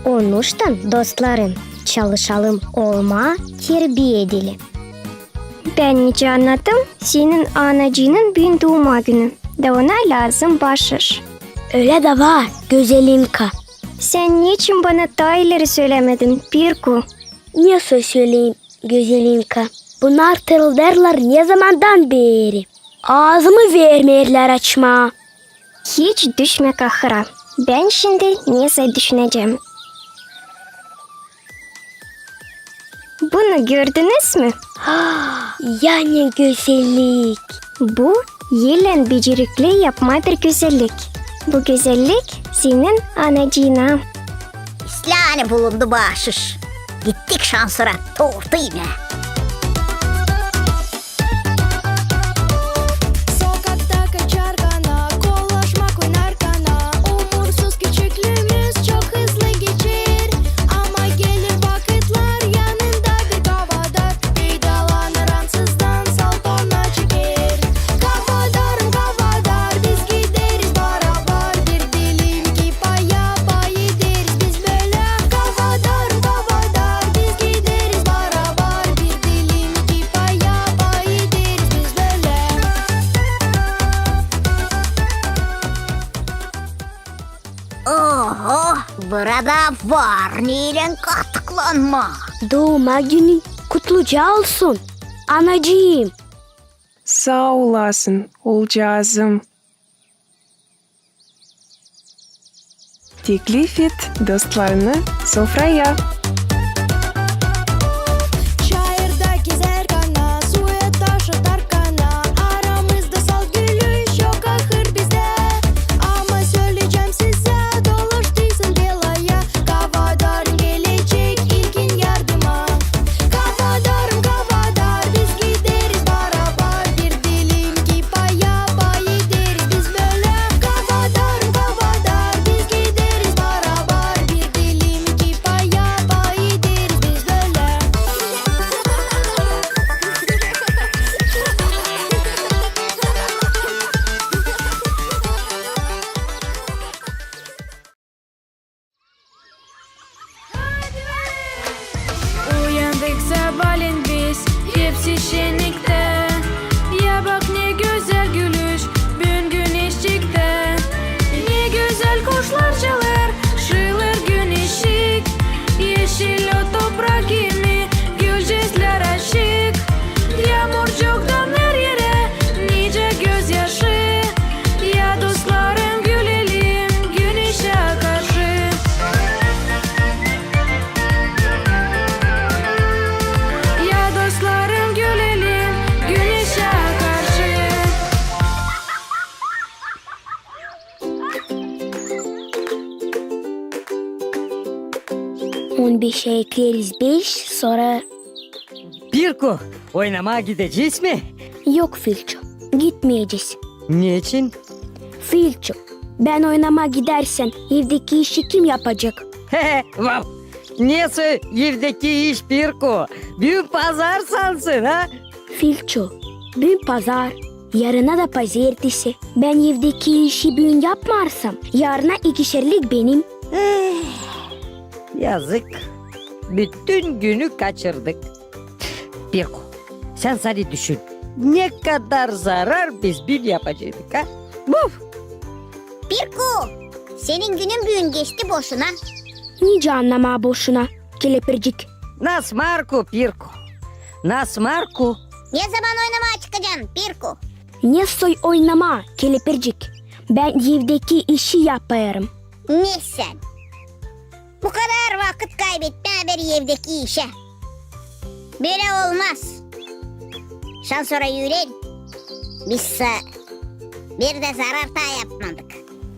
Onuştan, dostlarım, çalışalım olmaa terbiyedili. Bän nicä annadım, senin anacıının büün duuma günü, da ona lääzım baaşış. Ölä dä var, Gözelinka. Sän neçin bana taa ileri sölämedin, Pirku? Ne soy söleyim, Gözelinka? Bunnar tırıldêrlar ne zamandan beeri. Aazımı vermeerlär açmaa. Hiç düşmä kahıra. Bän şindi nesä düşünecäm. Bunu gördünüz mü? Ya ne gözellik! Bu elän becerikli yapmaa bir gözellik. Bu gözellik senin anacıına. İslää, ani bulundu baaşış. Gittik şansora tortu imää. Sokakta kaçarkana, kolaşmak oynarkana, umursuz küçüklüümüz çok hızlı geçer. Ama gelir vakıtlar, yanında bir kabadar, peydalanır ansızdan, salpana çeker. Kabadarım kabadar, biz gideriz barabar, bir dilim kipa yapa ideriz biz bölä. Kabadarım kabadar, biz gideriz barabar, bir dilim kipa yapa ideriz biz bölä. Oho, burada var neylän kattıklı anma. Duuma günün kutluca olsun, anacıım. Saa olasın, oolcaazım. Teklif et dostlarını sofraya. Çayırda gezär kana, suya taşa tarkana, aramızda salt gülüş yok ahır bizdä. Ama söleyecäm sizä, dolaştıysın belaya, Kavadarım gelecek ilkin yardıma. Kavadarım, Kavadar, biz gideriz barabar, bir dilim ki paya pay ederiz biz bölä. Kavadarım, Kavadar, biz gideriz barabar, bir dilim ki paya pay ederiz biz bölä. Uyandık sabaalän biz, hepsi şenniktä. Ya bak, ne gözäl gülüş büün güneşçiktä. Ne gözäl kuşlar çalêr, şılêr güneşçik. Eşil o toprak kimi, gülcezlär açık. Yaamurcuk damer erä, nicä gözyaşı. Ya dostlarım, gülelim güneşä karşı. Ya dostlarım, gülelim güneşä karşı. On beşä ekleriz beş, sora... Pirku, oynamaa gidecez mi? Yok, Filçu, gitmeyecez. Neçin? Filçu, bän oynamaa gidärsän, evdeki işi kim yapacek? He he, vav! Nesoy evdeki iş, Pirku? Büün pazar sansın, ha? Filçu, büün pazar, yarına da pazertesi. Bän evdeki işi büün yapmarsam, yarına ikişerlik benim. Eh, yazık. Bütün günü kaçırdık. Pirku, sän sade düşün, ne kadar zarar biz büün yapaceydık, ha? Buf! Pirku, senin günün büün geçti boşuna. Nicä annamaa boşuna, kelepircik? Nasmarku, Pirku. Nasmarku. Ne zaman oynamaa çıkacan, Pirku? Nesoy oynamaa, kelepircik? Bän evdeki işi yapêrım. Ne sän? Bu kadar vakıt kaybetmää bir evdeki işä. Bölä olmaz. Şan sora üüren, biz sä bir dä zarar taa yapmadık.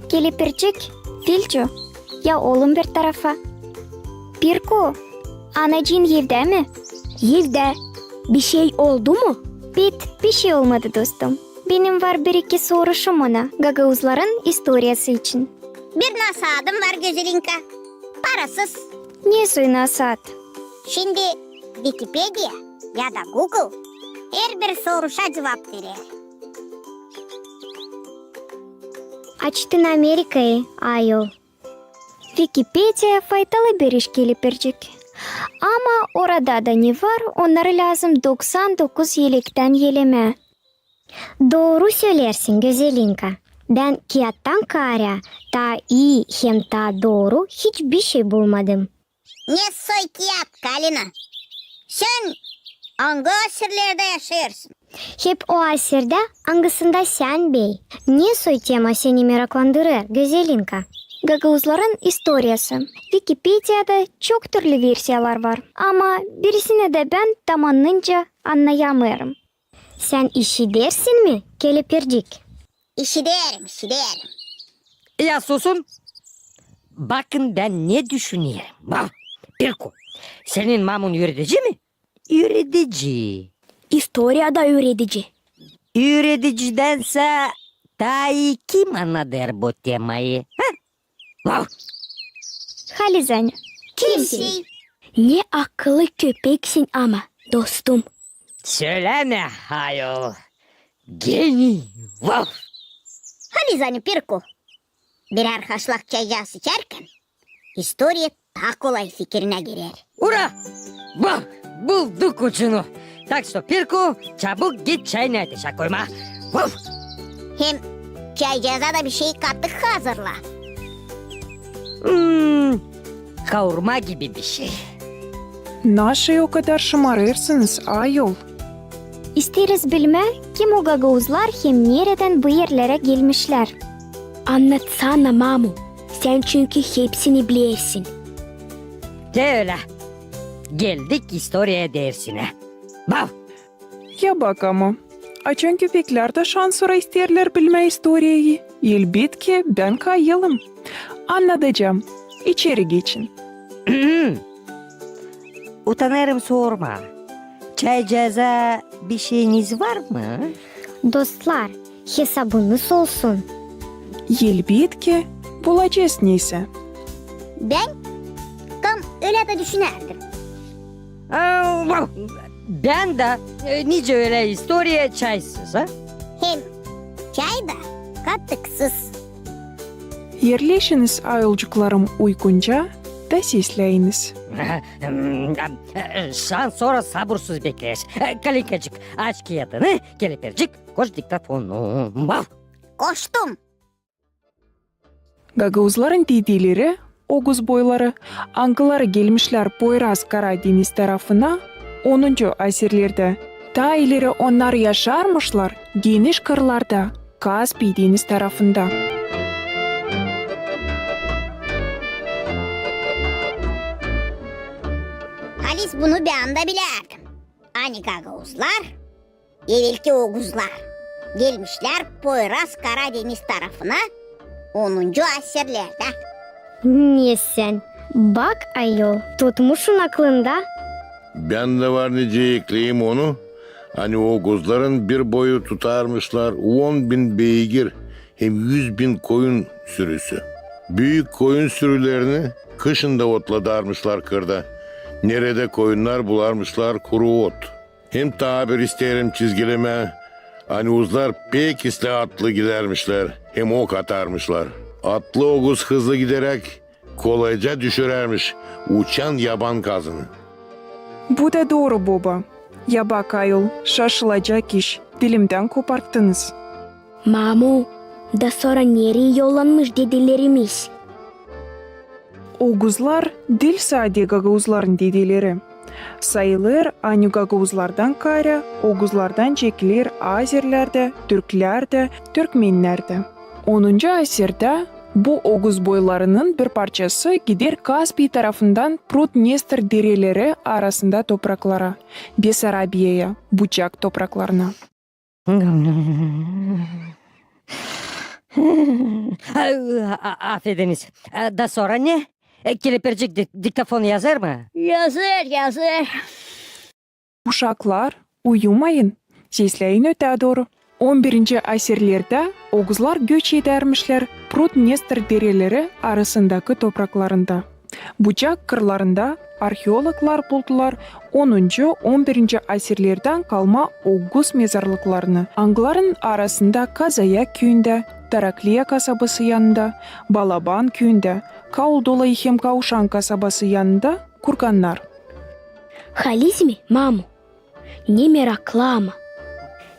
Kelepircik, Filçu, ya olun bir tarafa. Pirku, anacıın evdä mi? Evdä. Bişey oldu mu? Bit, bişey olmadı, dostum. Benim var bir-iki soruşum ona gagauzların istoriyası için. Bir nasaadım var, Gözelinka. Parasız. Nesoy nasaat? Şindi Vikipediya ya da Google herbir soruşa cuvap verer. Açtın Amerikayı, ayol. Vikipediya faydalı bir iş, kelepircik. Ama orada da ne var, onnarı lääzım doksan dokuz elektän elemää. Dooru söleersin, Gözelinka. Bän kiyattan kaarä taa ii hem taa dooru hiç bişey bulmadım. Ne soy kiyat, Kalina? Sän angı asirlerdä yaşêêrsın? Hep o asirdä, angısında sän bey. Ne soy tema seni meraklandırêr, Gözelinka? Gagauzların istoriyası. Vikipediyada çok türlü versiyalar var, ama birisinä dä bän tam annınca annayamêêrım. Sän işidersin mi, kelepircik? İşiderim, işiderim. Ya susun. Bakın, bän ne düşünerim. Bak, Pirku, senin mamun üüredici mi? Üüredici. İstoriyada üüredici. Üürediciden sä taa ii kim annadêr bu temayı? Hä? Vav! Halizdän. Kimsey. Ne akıllı köpeksin ama, dostum. Sölämä, ayol. Geniy. Vav! Halizdän, Pirku. Birär haşlak çaycaası içärkän, istoriya taa kolay fikirinä girer. Ura! Bak, bulduk ucunu. Tak что, Pirku, çabuk git çayını ateşä koymaa. Vuf! Hem çaycaaza da bişey katık hazırla. Hmm, kaurma gibi bişey. Naşey o kadar şımarêrsınız, ayol? İsteeriz bilmää, kim o gagauzlar hem neredän bu erlerä gelmişlär. Annatsana, mamu, sän çünkü hepsini bilersin. Te ölä. Geldik istoriya dersinä. Bav! Ya bak ama, açan köpeklär dä şansora isteerlär bilmää istoriyayı, elbetki, bän kayılım. Annadacam. İçeri geçin. Utanêrım sormaa. Çaycaaza bişeyiniz var mı? Dostlar, hesabınız olsun. Elbetki, bulacez neysä. Bän tam ölä dä düşünärdim. Aa, bän dä, e, nicä ölä istoriya çaysız, a? Hem çay da katıksız. Erleşiniz, ayolcuklarım, uygunca da sesläyiniz. Şansora sabursuz bekleeriz. Kalikacık, aç kiyadını, Kelepercik, koş diktafonu. Bav! Koştum. Gagauzların dedeleri, oguz boyları, angıları gelmişlär Poyraz-Kara deniz tarafına onuncu asirlerdä. Taa ileri onnar yaşarmışlar geniş kırlarda, Kaspiy deniz tarafında. Halis, bunu bän dä bilärdim. Ani gagauzlar, evelki oguzlar, gelmişlär Poyraz-Kara deniz tarafına onuncu asirlerdä. Ne sän? Bak, ayol, tutmuşsun aklında. Bän dä var nicä ekleyim onu, ani oguzların bir boyu tutarmışlar on bin beygir hem üz bin koyun sürüsü. Büük koyun sürülerini kışın da otladarmışlar kırda. Neredä koyunnar bularmışlar kuru ot. Hem taa bir isteerim çizgilemää, ani oguzlar pek islää atlı gidärmişlär hem ok atarmışlar. Atlı oguz hızlı gideräk kolayca düşürärmiş uçan yaban kazını. Bu da dooru, boba. Ya bak, ayol, şaşılacak iş, dilimdän koparttınız. Mamu, da sora nereyi yollanmış dedelerimiz? Oguzlar diil sade gagauzların dedeleri. Sayılêr, ani gagauzlardan kaarä oguzlardan çekiler azerlär dä, türklär dä, türkmennär dä. Onuncu asirdä bu oguz boylarının bir parçası gider Kaspiy tarafından Prut-Dnestr dereleri arasında topraklara, Besarabiyaya, Bucak topraklarına. A-, a-, afediniz. E, da sora ne? E, Kelepercik dik-, diktafon yazêr mı? Yazêr, yazêr. Uşaklar, uyumayın. Sesläyin ötää dooru. On birinci asirlerdä oguzlar göç edärmişlär Prut-Dnestr dereleri arasındakı topraklarında. Bucak kırlarında arheologlar buldular onuncu, on birinci asirlerdän kalma oguz mezarlıklarını, angılarının arasında Kazaya küüyündä, Tarakliya kasabası yanında, Balaban küüyündä, Kauldolayı hem Kauşan kasabası yanında kurgannar. Halis mi, mamu? Ne meraklı ama.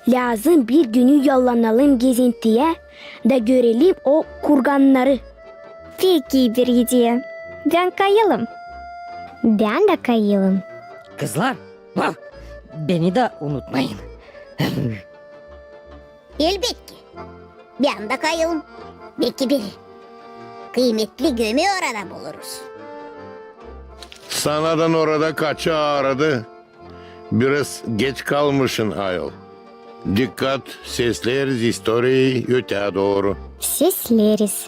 Lääzım bir günü yollanalım gezintiyä da görelim o kurgannarı. Pek ii bir ideya. Bän kayılım. Bän dä kayılım. Kızlar, beni dä unutmayın. Elbetki. Bän dä kayılım. Beki bir kıymetli gömü orada buluruz. Sanadan orada kaçı aaradı. Biraz geç kalmışın, ayol. Dikkat, sesleeriz istoriyayı ötää dooru. Sesleeriz.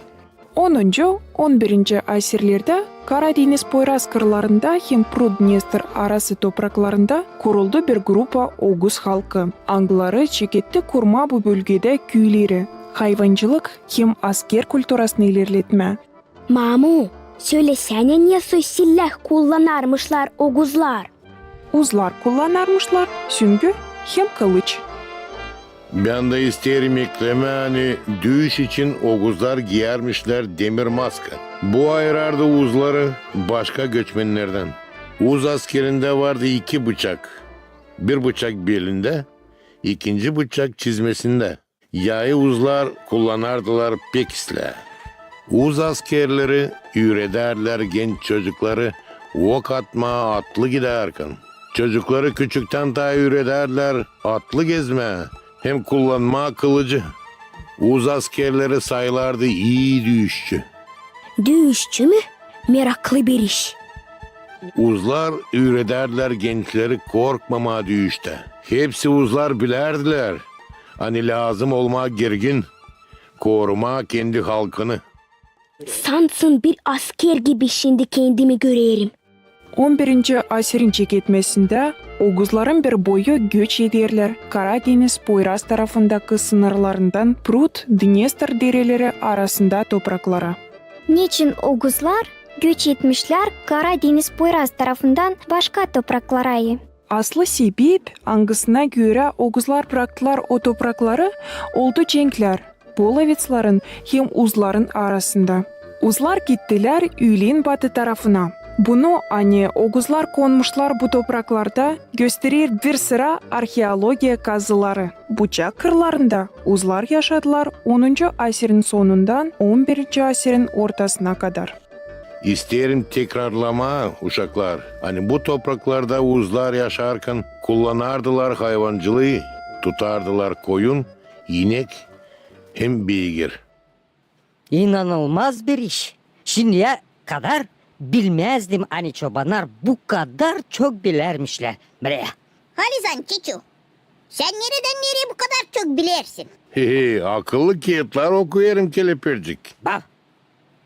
Onuncu, on birinci asirlerdä Kara deniz Poyraz kırlarında hem Prut-Dnestr arası topraklarında kuruldu bir grupa oguz halkı, angıları çeketti kurmaa bu bölgedä küüleri, hayvancılık hem asker kulturasını ilerletmää. Mamu, sölesänä, ne soy silah kullanarmışlar oguzlar? Uzlar kullanarmışlar süngü hem kılıç. Bän dä isteerim eklemää, ani düüş için oguzlar giyärmişlär demir maska. Bu ayırardı uzları başka göçmennerdän. Uz askerindä vardı iki bıçak. Bir bıçak belindä, ikinci bıçak çizmesindä. Yayı uzlar kullanardılar pek islää. Uz askerleri üüredärdilär genç çocukları Ok atmaa atlı gidärkän. Çocukları küçüktän taa üüredärdilär atlı gezmää hem kullanmaa kılıcı. Uz askerleri sayılardı ii düüşçü. Düüşçü mü? Meraklı bir iş. Uzlar üüredärdilär gençleri korkmamaa düüştä. Hepsi uzlar bilärdilär, ani lääzım olmaa girgin, korumaa kendi halkını. Sansın bir asker gibi şindi kendimi görerim. On birinci asirin çeketmesindä oguzların bir boyu göç ederlär Kara deñiz poyraz tarafındakı sınırlarından Prut, Dnestr dereleri arasında topraklara. Neçin oguzlar göç etmişlär Kara deñiz poyraz tarafından başka topraklara? Aslı sebep, angısına görä oguzlar braktılar o toprakları, oldu cenklär polovetsların hem uzların arasında. Uzlar gittilär üülen batı tarafına. Bunu, ani oguzlar konmuşlar bu topraklarda, gösterer bir sıra arheologiya kazıları. Bucak kırlarında uzlar yaşadılar onuncu asirin sonundan on birinci asirin ortasına kadar. İsteerim tekrarlamaa, uşaklar, ani bu topraklarda uzlar yaşarkan kullanardılar hayvancılıı, tutardılar koyun, inek hem beygir. İnanılmaz bir iş. Şindiyä kadar bilmäzdim, ani çobannar bu kadar çok bilärmişlär. Halizan, çiçu, sän neredän nereyä bu kadar çok bilersin? He-he, akıllı kiyatlar okuyêrım, kelepircik. Bak,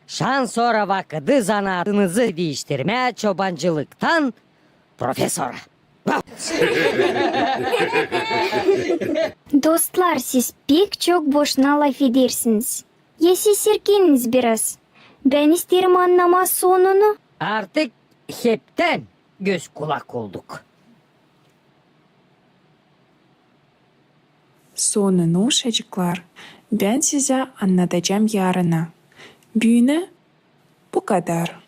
şansora vakıdı zanaatınızı diiştirmää çobancılıktan profesora. Dostlar, siz pek çok boşuna lafedersiniz. Ya siz serkeniniz biraz. Bän isteerim annamaa sonunu. Artık heptän göz-kulak olduk. Sonunu, uşacıklar, bän sizä annadacam yarına. Büünä bu kadar.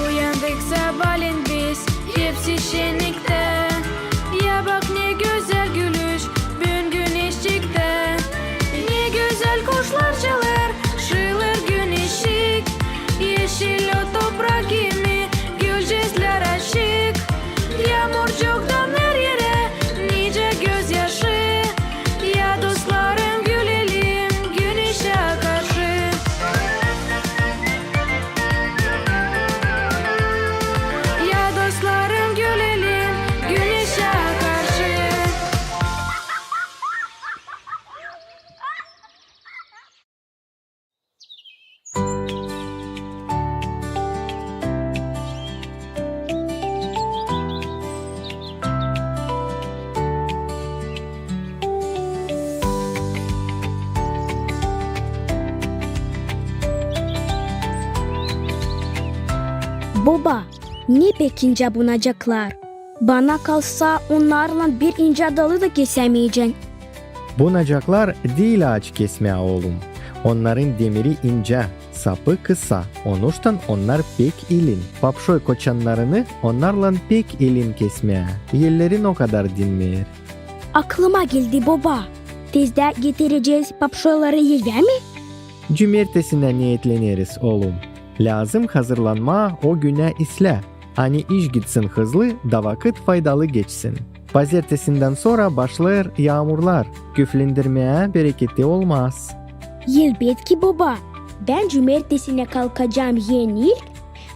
Uyandık sabaalän biz hepsi şenniktä. Ya bak, ne gözäl gülüş büün güneşçiktä. Ne gözäl kuşlar çalêr, şıılêr güneşçik. Eşil o toprak kimi, gülcezlär açık. Yaamurcuktan her erä nicä gözyaşı. Ya dostlarım, gülelim güneşä karşı. Ya dostlarım, gülelim güneşä karşı. Boba, ne pek incä bunacaklar. Bana kalsa, onnarlan bir incä dalı da kesämeyecän. Bu nacaklar diil aaç kesmää, oolum. Onnarın demiri incä, sapı kısa, onuştan onnar pek ilin. Papşoy koçannarını onnarlan pek ilin kesmää. Ellerin o kadar dinmeer. Aklıma geldi, boba. Tezdä getirecez papşoyları evä mi? Cumertesinä neetleneriz, oolum. Lääzım hazırlanmaa o günä islää, ani iş gitsin hızlı da vakıt faydalı geçsin. Pazertesindän sora başlêêr yaamurlar, küflendirmää bereketi olmaz. Elbetki, boba. Bän cumertesinä kalkacam en ilk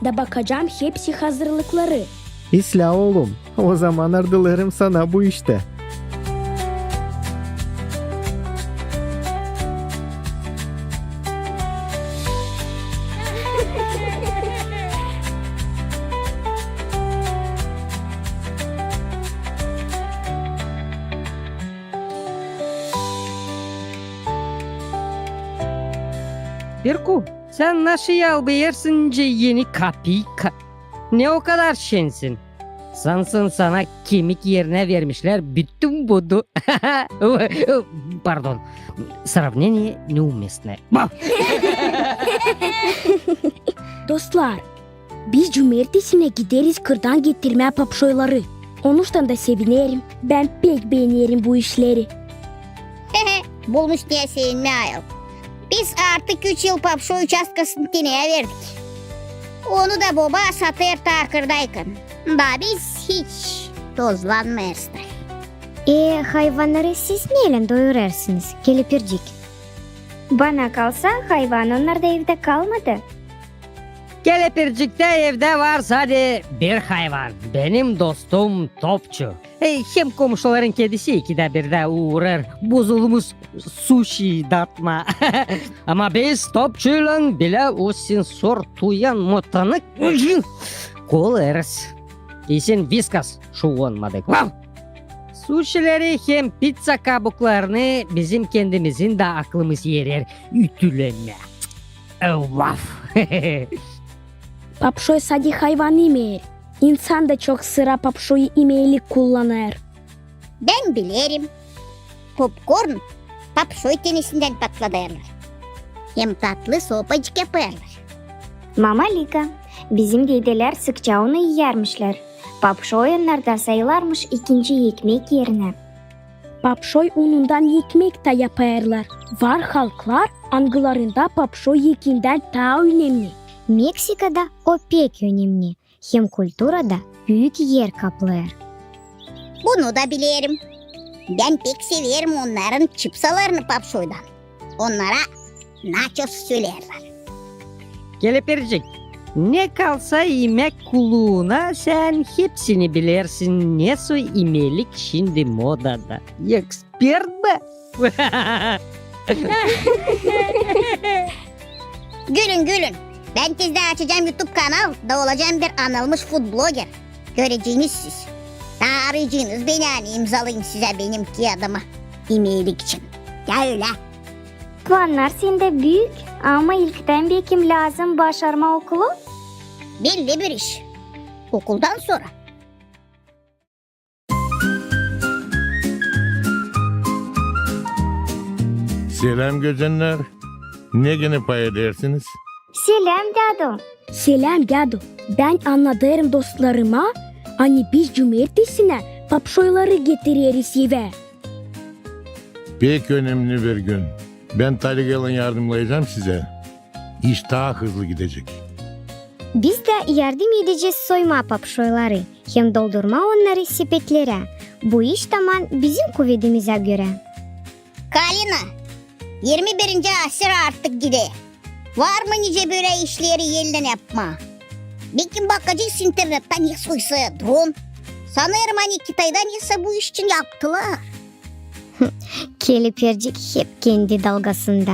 da bakacam hepsi hazırlıkları. İslää, oolum, ozaman ardılêrım sana bu iştä. Birku, sän naşı yalbêêrsın nicä eni kapiyka? Ne o kadar şensin? Sansın sana kemik erinä vermişlär bütün budu. Pardon. Сравнение неуместное. Dostlar, biz cumertesinä gideriz kırdan getirmää papşoyları. Onuştan da sevinerim. Bän pek beenerim bu işleri. Bulmuş neyä sevinmää ayol. Biz artık üç yıl papşoy uçastkasını teneyä verdik. Onu da boba satêr takırdaykan. Da biz hiç tozlanmêêrız da. E, hayvannarı siz neylän doyurêrsınız, kelepircik? Bana kalsa, hayvan onnarda evdä kalmadı. Kelepirciktä evdä var sade bir hayvan. Benim dostum Topçu. E, hem komuşuların kedisi ikidä birdä uurêr bozulmuş suşi datmaa. Ama biz Topçuylan bilä o sensor tuyan motanı kolêrız. İsin Viskas şuunmadık. Vaf! Suşileri hem pizza kabuklarını bizim kendimizin dä aklımız erer ütülemää. Vaf! Papşoy sade hayvan imeer. İnsan da çok sıra papşoyu imeelik kullanêr. Bän bilerim. Popkorn papşoy tenesindän patladêrlar. Hem tatlı sopacık yapêrlar. Mama Lika, bizim dedelär sıkça onu iyärmişlär. Papşoy onnarda sayılarmış ikinci ekmek erinä. Papşoy unundan ekmek tä yapêrlar. Var halklar, angılarında papşoy ekindän taa önemni. Meksikada o pek önemni, hem kulturada büük er kaplêêr. Bunu da bilerim. Bän pek severim onnarın çipsalarını papşoydan. Onnara naços söleerlär. Kelepircik, ne kalsa imäk kuluuna, sän hepsini bilersin, ne soy imelik şindi modada. Ekspert mi? Gülün, gülün. Bän tezdä açacam YouTube kanal da olacam bir anılmış food bloger. Göreceniz siz. Taa arayacınız beni, ani imzalayım sizä benim kiyadımı imelik için. Ya ölä. Plannar sendä büük, ama ilktän bekim lääzım başarmaa okulu? Belli bir iş. Okuldan sora. Seläm, gözennär. Ne gene pay edersiniz? Seläm, dädu. Seläm, dädu. Bän annadêrım dostlarıma, ani biz cumertesinä papşoyları getireriz evä. Pek önemni bir gün. Bän taligaylan yardımnayacam sizä. İş taa hızlı gidecek. Biz dä yardım edecez soymaa papşoyları hem doldurmaa onnarı sepetlerä. Bu iş taman bizim kuvedimizä görä. Kalina, irmi birinci asır artık gider. Var mı nicä bölä işleri ellän yapmaa? Bekim bakacez internettä, ne soy dron. Sanêrım, ani Kitayda nesä bu iş için yaptılar. Kelepircik hep kendi dalgasında.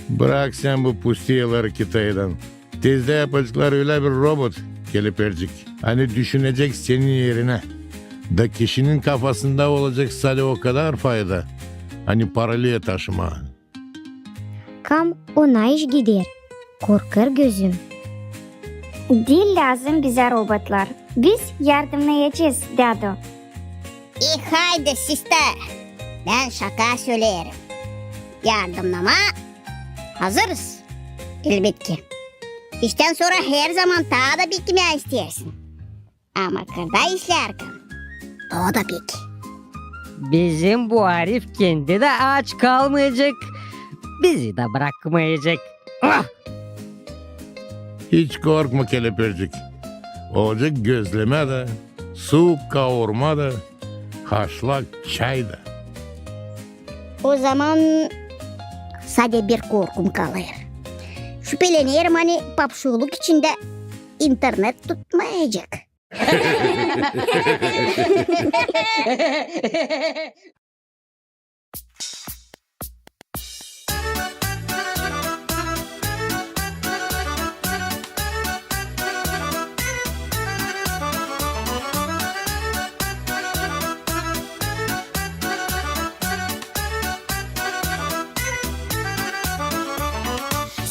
Brak sän bu pustiyaları Kitaydan. Tezdä yapaceklar ölä bir robot, kelepircik, ani düşünecek senin erinä. Da kişinin kafasında olacek sade o kadar fayda, ani paraliya taşımaa. Kam ona iş gider, korkêr gözüm. Diil lääzım bizä robotlar. Biz yardımnayacez, dädu. E, haydi, sistär. Bän şaka söleerim. Yardımnamaya hazırız, elbetki. İştän sora herzaman taa da beklemää isteersin. Ama kırda işlärkän o da pek. Bizim bu arif kendi dä aç kalmayacek, bizi dä brakmayacek. Ah! Hiç korkma, kelepircik. Olacek gözlemä dä, suuk kaurma da, haşlak çay da. Ozaman sade bir korkum kalêr. Şüpelenerim, ani papşoyluk içindä internet tutmayacek.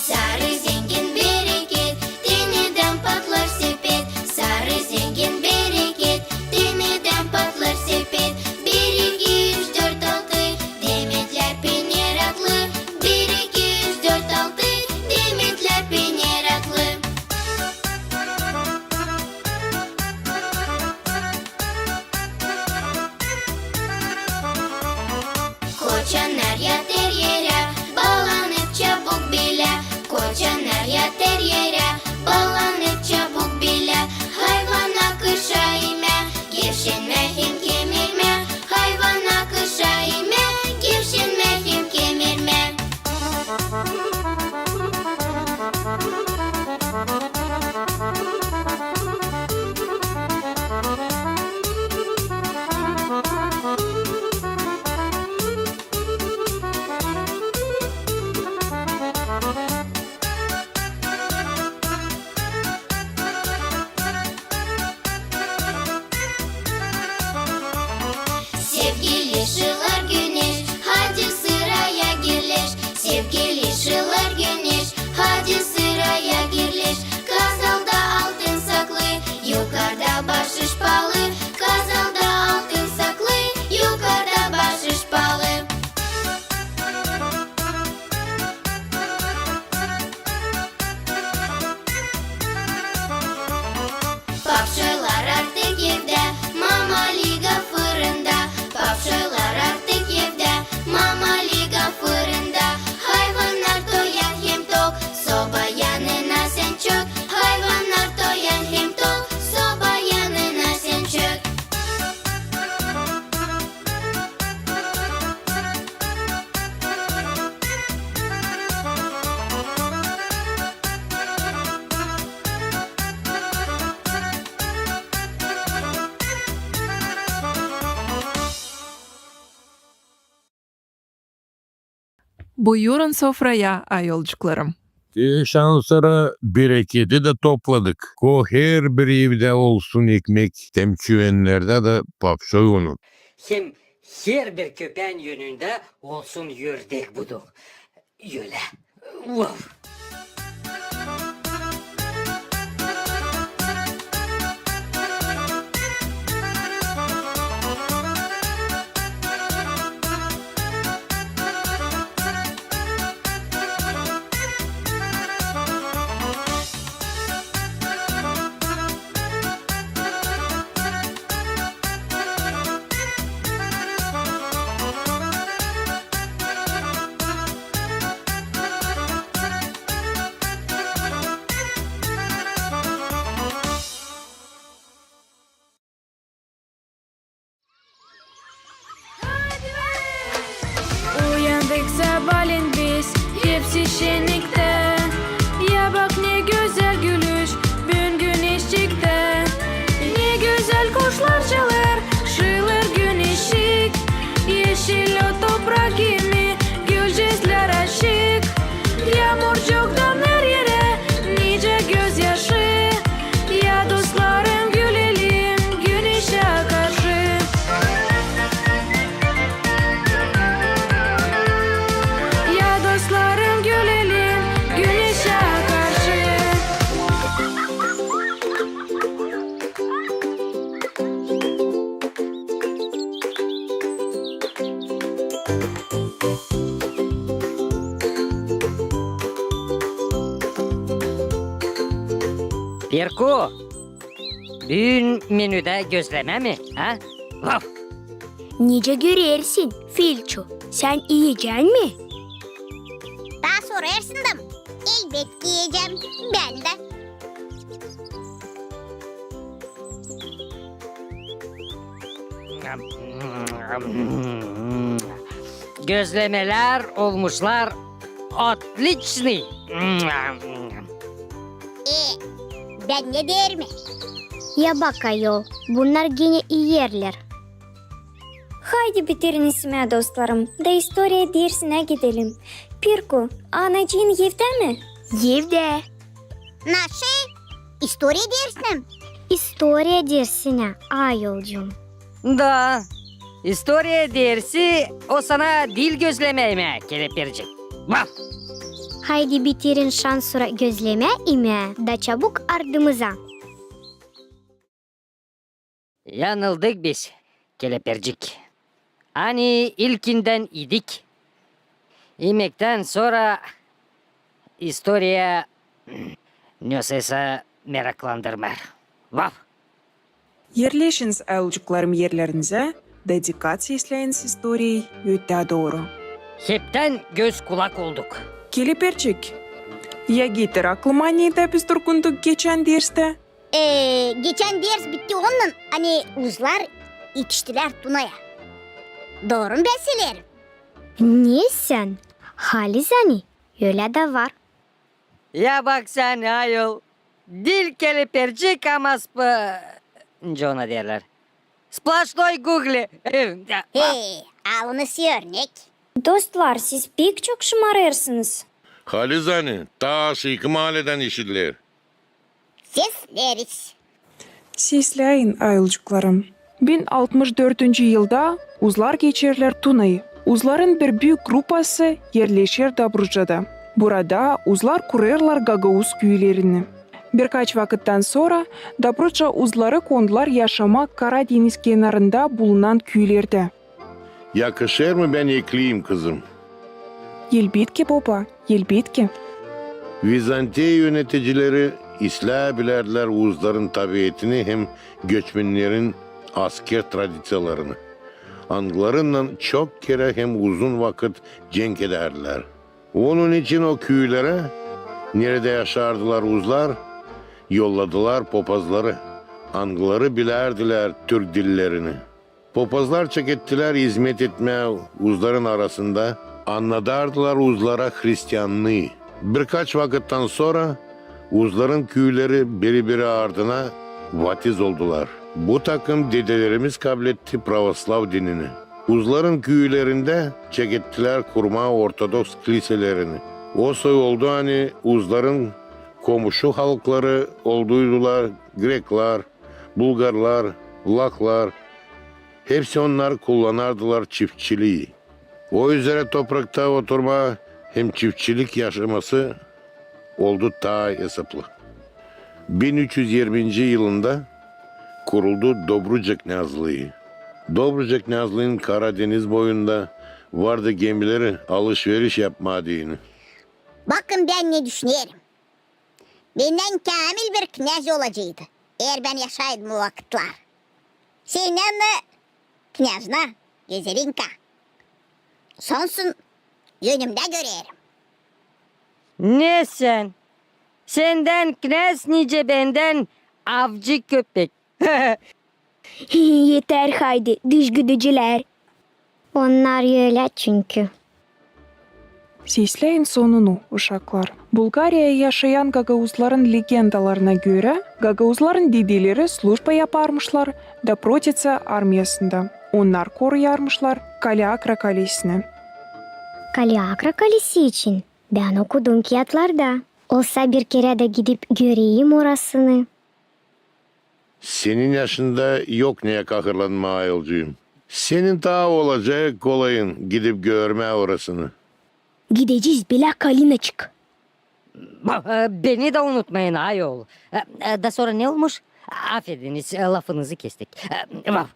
Sarı zengin bereket, denedän patlar sepet. Sarı zengin bereket, denedän patlar sepet. Bir, iki, üç, dört, altı, demetlär pek meraklı. Bir, iki, üç, dört, altı, demetlär pek meraklı. Koçannar yatêr erä, balanıp çabuk bilä. Koçannar yatêr erä, balanıp çabuk bilä. Hayvan akışa imä, gevşenmää hem kemirmää. Hayvan akışa imä, gevşenmää hem kemirmää. Sevgili şıllar güneş, hadi sıraya girleş. Sevgili şıllar güneş, hadi sıraya girleş. Kazalda altın saklı, yukarda başış palı. Kazalda altın saklı, yukarda başış palı. Papşoylar artık evdä, Mama Liga fırında. Papşoylar artık evdä, Mama Liga fırında. Hayvannar toyan hem tok, soba yanına sän çök. Hayvannar toyan hem tok, soba yanına sän çök. Buyurun sofraya, ayolcuklarım. Şansora bereketi dä topladık. Ko herbir evdä olsun ekmek, hem çüvennerdä dä papşoy unu. Hem herbir köpään önündä olsun ördek buduk. Ölä. Vov! Uyandık sabaalän biz hepsi şenniktä. Ya bak, ne gözäl gülüş büün güneş çıktı. Ne gözäl kuşlar çalêr, şılêr güneşçik. Eşil o toprak kimi, gülcäklär açık. Yaamurcuk damer erä, nicä gözyaşı. Ya dostlarım, gülelim güneşä karşı. Ya dostlarım, gülelim Pirku, büün menüdä gözlemä mi, ha? Vaf! Nicä görersin, Filçu, sän iyecän mi? Taa sorêrsın da, elbetki iyecäm bän dä. Gözlemelär olmuşlar otliçnıy. E, bän ne deerim? Ya bak, ayol, bunnar genä iyerlär. Haydi bitirin isimä, dostlarım, da istoriya dersinä gidelim. Pirku, anacıın evdä mi? Evdä. Naşey? İstoriya dersinä mi? İstoriya dersinä, ayolcuum. Da, istoriya dersi o sana dil gözlemä imää, kelepircik. Vaf! Haydi bitirin şansora gözlemä imää da çabuk ardımıza. Yanıldık biz, kelepircik. Ani ilkindän idik. İmektän sora istoriya nesoysa meraklandırmêêr. Vaf! Erleşiniz, ayolcuklarım, erlerinizä da dikkat sesleyiniz istoriyayı ötää dooru. Heptän göz-kulak olduk. Kelepircik, ya getir aklıma, neredä biz durgunduk geçän derstä? E, geçän ders bitti onunnan, ani uzlar etiştilär Tunaya. Dooru mu bän söleerim? Ne sän? Halizdän, ölä dä var. Ya bak sän, ayol, dil kelepircik, ama sp-, nicä ona deerlär? Splaşnoy gugli. Hey, alınız örnek. Dostlar, siz pek çok şımarêrsınız. Halizdän, taa aşaakı maaledän işidiler. Sesleriz. Sesläyin, ayolcuklarım. Bin altmış dördüncü yılda uzlar geçerlär Tunayı. Uzların bir büük grupası erleşer Dobrucada. Burada uzlar kurêrlar gagauz küülerini. Birkaç vakıttan sora Dobruca uzları kondular yaşamaa Kara deniz kenarında bulunan küülerdä. Yakışêr mı, bän ekleyim, kızım? Elbetki, boba, elbetki. Vizantiya yöneticileri islää bilärdilär uzların tabietini hem göçmennerin asker tradiţiyalarını, angılarınnan çok kerä hem uzun vakıt cenk edärdilär. Onun için o küülerä, neredä yaşardılar uzlar, yolladılar popazları, angıları bilärdilär türk dillerini. Popazlar çekettilär izmet etmää uzların arasında, annadardılar uzlara hristiannıı. Birkaç vakıttan sora uzların küüleri biri-biri ardına vatiz oldular. Bu takım dedelerimiz kabletti pravoslav dinini. Uzların küülerindä çekettilär kurmaa ortodoks kliselerini. O soy oldu, ani uzların komuşu halkları olduydular greklar, bulgarlar, vlahlar, hepsi onnar kullanardılar çiftçilii. O üzerä toprakta oturmaa hem çiftçilik yaşaması oldu taa esaplı. Bin üç üz irminci yılında kuruldu Dobruca knâzlıı. Dobruca knâzlıın Kara deniz boyunda vardı gemileri alış-veriş yapmaa deyni. Bakın, bän ne düşünerim. Bendän käämil bir knâz olaceydı, eer bän yaşaydım o vakıtlar. Sendän mi, knâjna, Gözelinka? Sonsun, önümdä görerim. Ne sän? Sendän knâz nicä bendän avcı köpek. Eter, haydi, dış güdücülär. Onnar ölä çünkü. Sesläyin sonunu, uşaklar. Bulgariyada yaşayan gagauzların legendalarına görä, gagauzların dedeleri slujba yaparmışlar Dobrucada armiyasında. Onnar koruyarmışlar Kaleakra kalesini. Kaleakra kalesi için bän okudum kiyatlarda. Olsa bir kerä dä gidip göreyim orasını. Senin yaşında yok neyä kahırlanmaa, ayolcuum. Senin taa olacek kolayın gidip görmää orasını. Gidecez, belä Kalinaçık. Ba-, e, beni dä unutmayın, ayol. E, e, da sora ne olmuş? Afediniz, e, lafınızı kestik. E, vaf.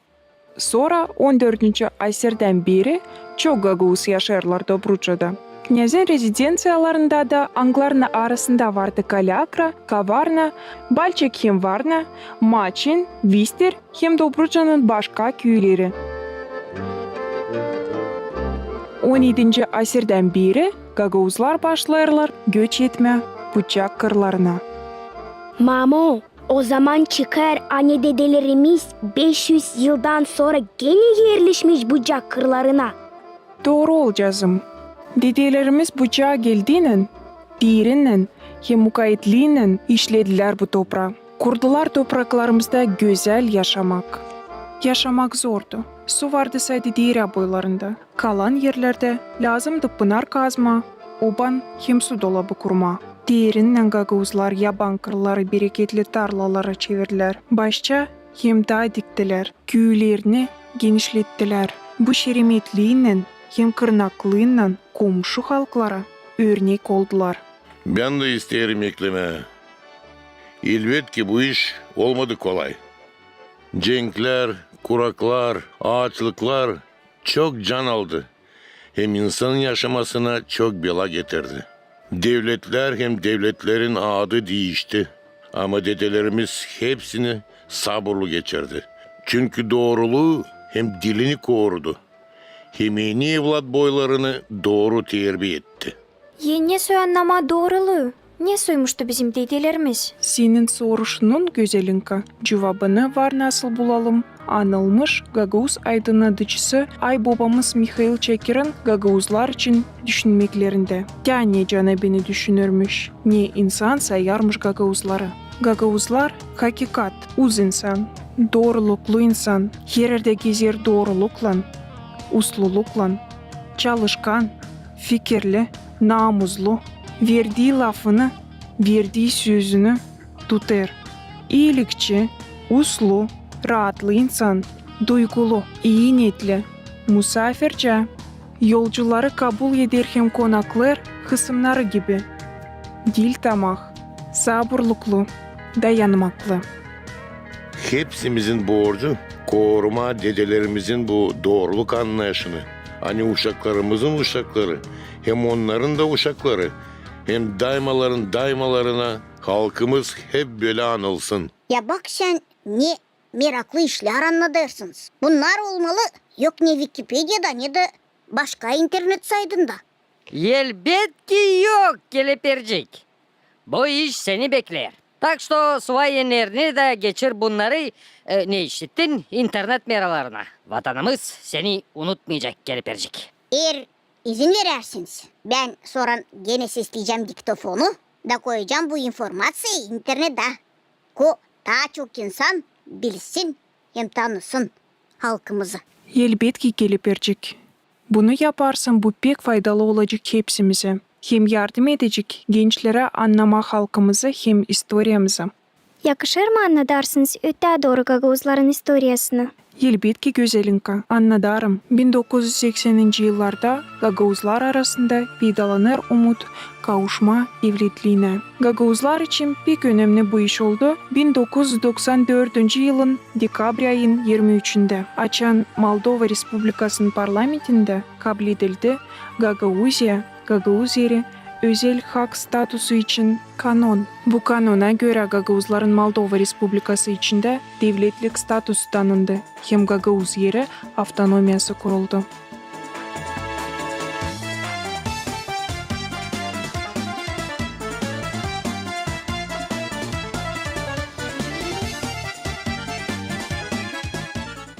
Sora on dördüncü asirdän beri çok gagauz yaşêêrlar Dobrucada. Knäzin rezidenţiyalarında da, angılarının arasında vardı Kalâkra, Kavarna, Balçik hem Varna, Maçin, Vister hem Dobrucanın başka küüleri. On edinci asirdän beeri gagauzlar başlêêrlar göç etmää Bucak kırlarına. Mamo, o zaman çıkêr, ani dedelerimiz beş üz yıldan sora genä erleşmiş Bucak kırlarına. Dooru, oolcaazım. Dedelerimiz Bucağa geldiynän, deerinnän hem mukavetlinnän işledilär bu topraa. Kurdular topraklarımızda gözäl yaşamak. Yaşamak zordu. Su vardı sade deerä boylarında. Kalan erlerdä lääzımdı pınar kazmaa, oban hem su dolabı kurmaa. Deerinnän gagauzlar yaban kırları bereketli tarlalara çevirdilär. Başça hem daa diktilär, küülerini genişlettilär. Bu şeremetlinnän hem kırnaklınnän komşu halklara örnek oldular. Bän dä isteerim eklemää. Elbetki, bu iş olmadı kolay. Cenklär, kuraklar, aaçlıklar çok can aldı hem insanın yaşamasına çok bela getirdi. Devletlär hem devletlerin adı diişti, ama dedelerimiz hepsini saburlu geçirdi. Çünkü dooruluu hem dilini korudu. Hem eni evlat boylarını dooru terbiya etti. Ennä soy annamaa dooruluu. Ne soymuştu bizim dedelerimiz? Senin soruşunun, gözelinka, cuvabını var nasıl bulalım anılmış gagauz aydınnadıcısı aybobamız Mihail Çakirin gagauzlar için düşünmeklerindä. Tä ne canı beni düşünürmüş, ne insan sayarmış gagauzları. Gagauzlar, hakikat, uz insan, dooruluklu insan, hererdä gezer dooruluklan, usluluklan, çalışkan, fikirli, naamuzlu, verdii lafını, verdii sözünü tutêr. İilikçi, uslu, raatlı insan, duygulu, ii neetli, musaafirçä, yolcuları kabul eder hem konaklêêr hısımnarı gibi. Diil tamah, saburluklu, dayanmaklı. Hepsimizin borcu korumaa dedelerimizin bu dooruluk annayışını, ani uşaklarımızın uşakları hem onnarın da uşakları hem daymaların daymalarına halkımız hep bölä anılsın. Ya bak sän, ne meraklı işlär annadêrsınız. Bunnar olmalı yok ne Vikipediyada, ne dä başka internet saytında. Elbetki yok, Kelepircik. Bu iş seni bekleer. Tak što suvay ennerini dä geçir bunnarı, e, ne işittin, internet meralarına. Vatanımız seni unutmayacek, Kelepircik. Eer izin verärsiniz, bän sora genä sesleyecäm diktofonu da koyacam bu informaţiyayı internetä, ko taa çok insan bilsin hem tanısın halkımızı. Elbetki, Kelepircik. Bunu yaparsın, bu pek faydalı olacek hepsimizä hem yardım edecek gençlerä annamaa halkımızı hem istoriyamızı. Yakışêr mı annadarsınız ötää dooru gagauzların istoriyasını? Elbetki, gözelinka, annadarım. Bin dokuz üz sekseninci yıllarda gagauzlar arasında peydalanêr umut kavuşmaa devletliinä. Gagauzlar için pek önemni bu iş oldu bin dokuz üz doksan dördüncü yılın dekabr ayın irmi üçündä, açan Moldova Respublikasının parlamentindä kabledildi Gagauziya, Gagauz Eri, özel hak statusu için kanon. Bu kanona görä gagauzların Moldova Respublikası içindä devletlik statusu tanındı hem Gagauz Eri avtonomiyası kuruldu.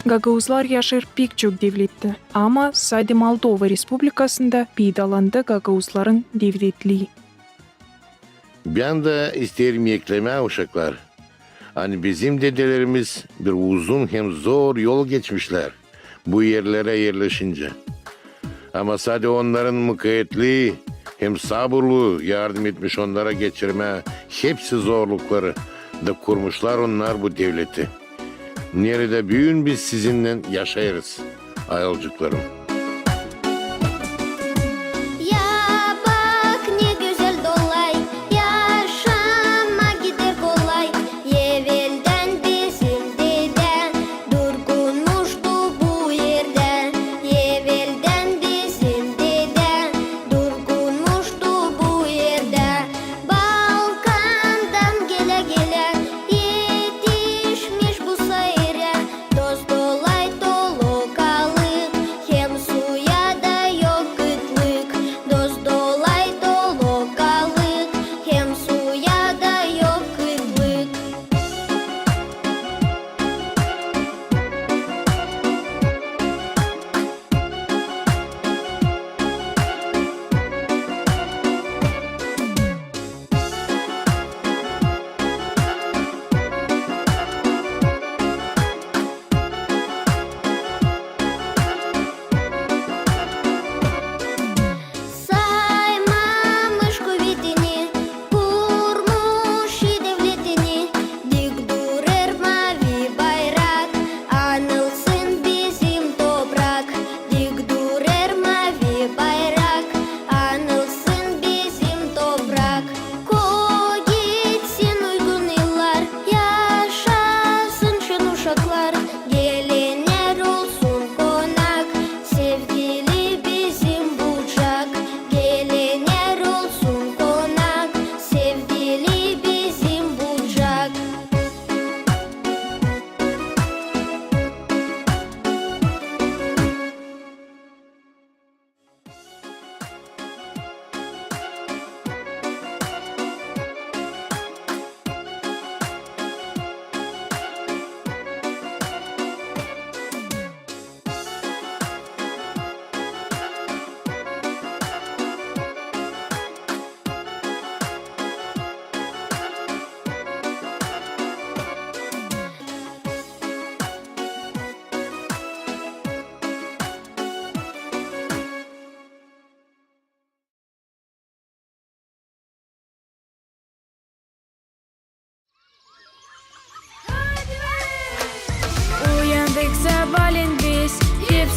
Gagauzlar yaşêêr pek çok devlettä, ama sade Moldova Respublikasında peydalandı gagauzların devletlii. Bän dä isteerim eklemää, uşaklar, ani bizim dedelerimiz bir uzun hem zor yol geçmişlär bu erlerä erleşincä. Ama sade onnarın mukavetlii hem saburluu yardım etmiş onnara geçirmää hepsi zorlukları da kurmuşlar onnar bu devleti, neredä büün biz sizinnän yaşêêrız, ayılcıklarım. Ya bak, ne gözäl dolay, yaşamak gider kolay. Eveldän bizim dedä durgunmuştu bu erdä. Eveldän bizim dedä durgun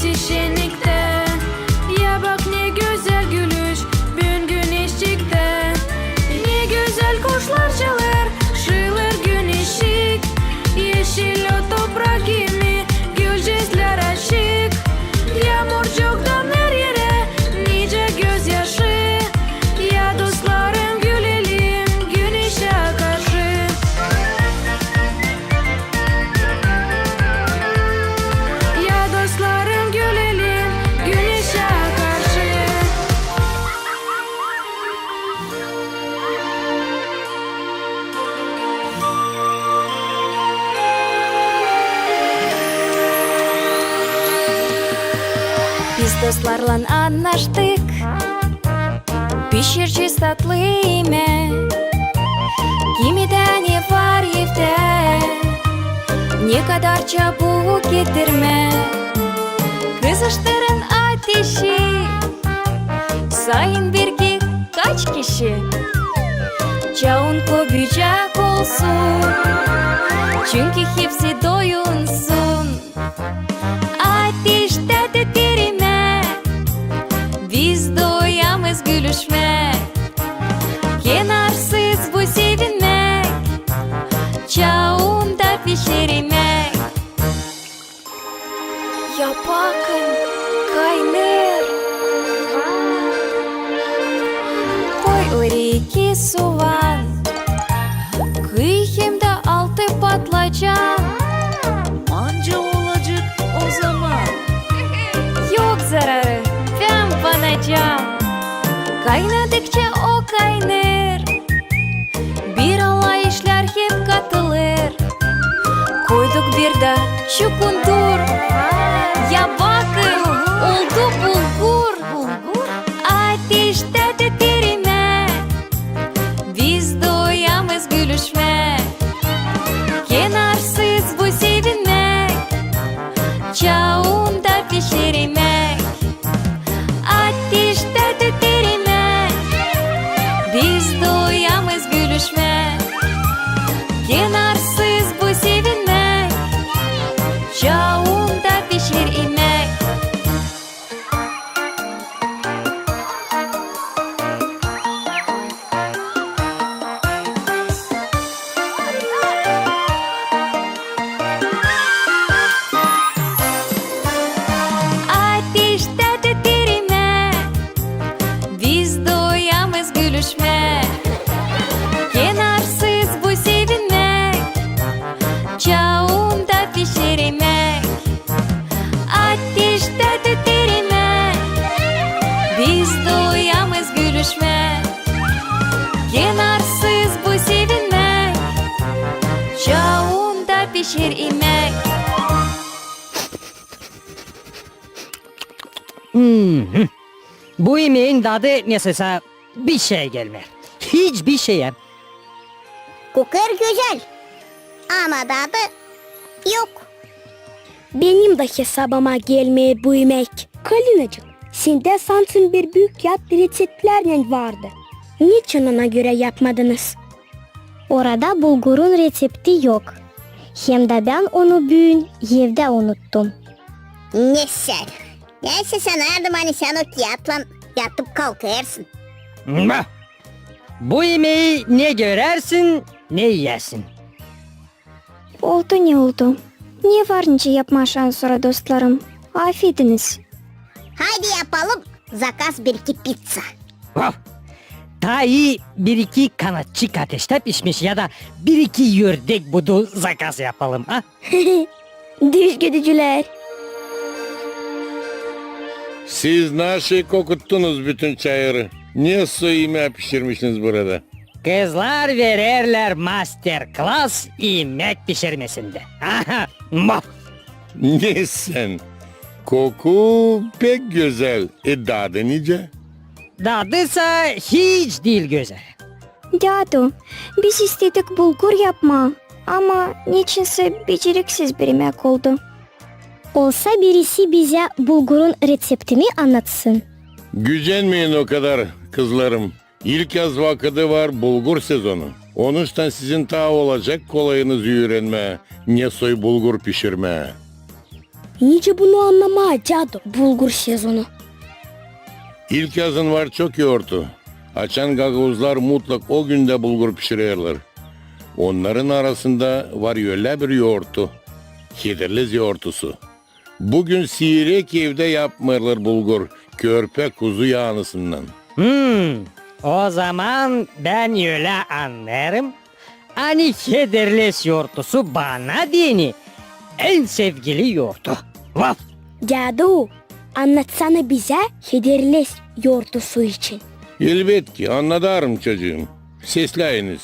Sişenniktä. Ya bak, ne gözäl gülüş büün güneşçiktä. Ne gözäl kuşlar çalêr, şıılêr güneşçik. Eşil o toprak kimi, gülcezlär açık. Yaamurcuktan her erä nicä gözyaşı. Ya dostlarım, gülelim güneşä karşı. Ya dostlarım, gülelim güneşä karşı. Biz dostlarlan annaştık, pişirecez tatlı imäk. Kimidä ne var evdä, ne kadar çabuk getirmäk. Kızıştırın ateşi, sayın bir-iki kaç kişi. Çaun köbücek olsun, çünkü hepsi doyunsun. Ateştä tüter imäk, biz doyamez gülüşmäk. Kenarsız bu sevinmäk, çaunda pişer imäk. Ya bakın, kaynêr. Koy oraya iki suvan, kıy hem dä altı patlıcan. Manca olacek o zaman. Yok zararı, bän banacam. Kaynadıkça o kaynêr, bir alay işlär hep katılêr. Koyduk bir dä çukundur. Ya bakın, oldu bulgur. Ateştä tüter imäk, biz doyamez gülüşmäk. Kenarsız bu sevinmäk, çaunda pişer imäk. Ateştä tüter imäk, biz doyamez gülüşmäk. Kenarsız bu sevinmäk, çaunda pişer imäk. Ateştä tüter imäk, biz doyamez gülüşmäk. Kenarsız bu sevinmäk, çaunda pişer imäk. Ateştä tüter imäk, biz doyamez gülüşmäk. Kenarsız bu sevinmäk, çaunda pişer imäk. Hmm. Bu imeyin dadı nesä bişeyä gelmeer. Hiç bişeyä. Kokêr gözäl, ama dadı yok. Benim dä hesabıma gelmeer bu imäk. Kalinacık, sendä sansın bir büük kiyat reţeptlärnän vardı. Neçin ona görä yapmadınız? Orada bulgurun reţepti yok. Hem dä bän onu büün evdä unuttum. Ne sän? Neysä, sanardım, ani sän o kiyatlan yatıp kalkêrsın. Ba! Bu imeyi ne görersin, ne iyersin. Oldu ne oldu. Ne var nicä yapmaa şansora, dostlarım? Afediniz. Haydi yapalım zakaz bir-iki pizza. Vah! Taa ii bir-iki kanatçık ateştä pişmiş ya da bir-iki ördek budu zakaz yapalım, a? Düzgüdücülär. Siz naşey kokuttunuz bütün çayırı. Ne soy imää pişirmişsiniz burada? Kızlar vererlär master-klas imäk pişirmesindä. Aha, mah! Ne sän? Koku pek gözäl. E, dadı nicä? Dadı sa hiç diil gözäl. Dädu, biz istedik bulgur yapmaa, ama neçinsä beceriksiz bir imäk oldu. Olsa birisi bizä bulgurun reţeptini annatsın. Gücenmeyin o kadar, kızlarım. İlkyaz vakıdı var bulgur sezonu. Onuştan sizin taa olacek kolayınız üürenmää, ne soy bulgur pişirmää. Nicä bunu annamaa, dädu, bulgur sezonu? İlkyazın var çok yortu, açan gagauzlar mutlak o gündä bulgur pişirerlär. Onnarın arasında var ölä bir yortu, Hederlez yortusu. Bu gün siirek evdä yapmêêrlar bulgur, körpä kuzu yaanısından. Hmm, ozaman bän ölä annêêrım, ani Hederlez yortusu bana deyni en sevgili yortu. Vaf! Dädu, annatsana bizä Hederlez yortusu için. Elbetki, annadarım, çocuum. Sesläyiniz.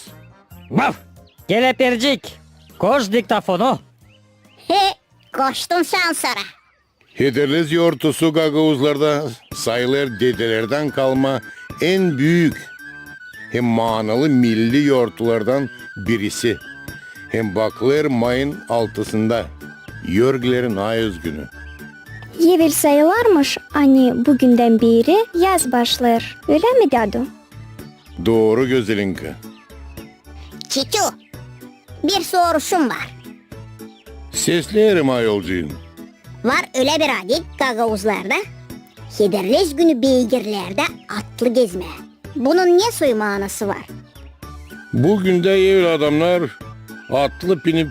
Vaf! Kelepircik, koş diktofonu. He, koştum şansora. Hederlez yortusu gagauzlarda sayılêr dedelerdän kalma en büük hem maanalı milli yortulardan birisi. Hem bakılêr mayın altısında, Yorgilerin ayız günü. Evel sayılêrmış, ani bu gündän beeri yaz başlêêr, ölä mi, dädu? Dooru, gözelinkı. Çiçu, bir soruşum var. Sesleerim, ayolcuum. Var ölä bir adet gagauzlarda, Hederlez günü beygirlerdä atlı gezmää. Bunun ne soy maanası var? Bu gündä evel adamnar atlı pinip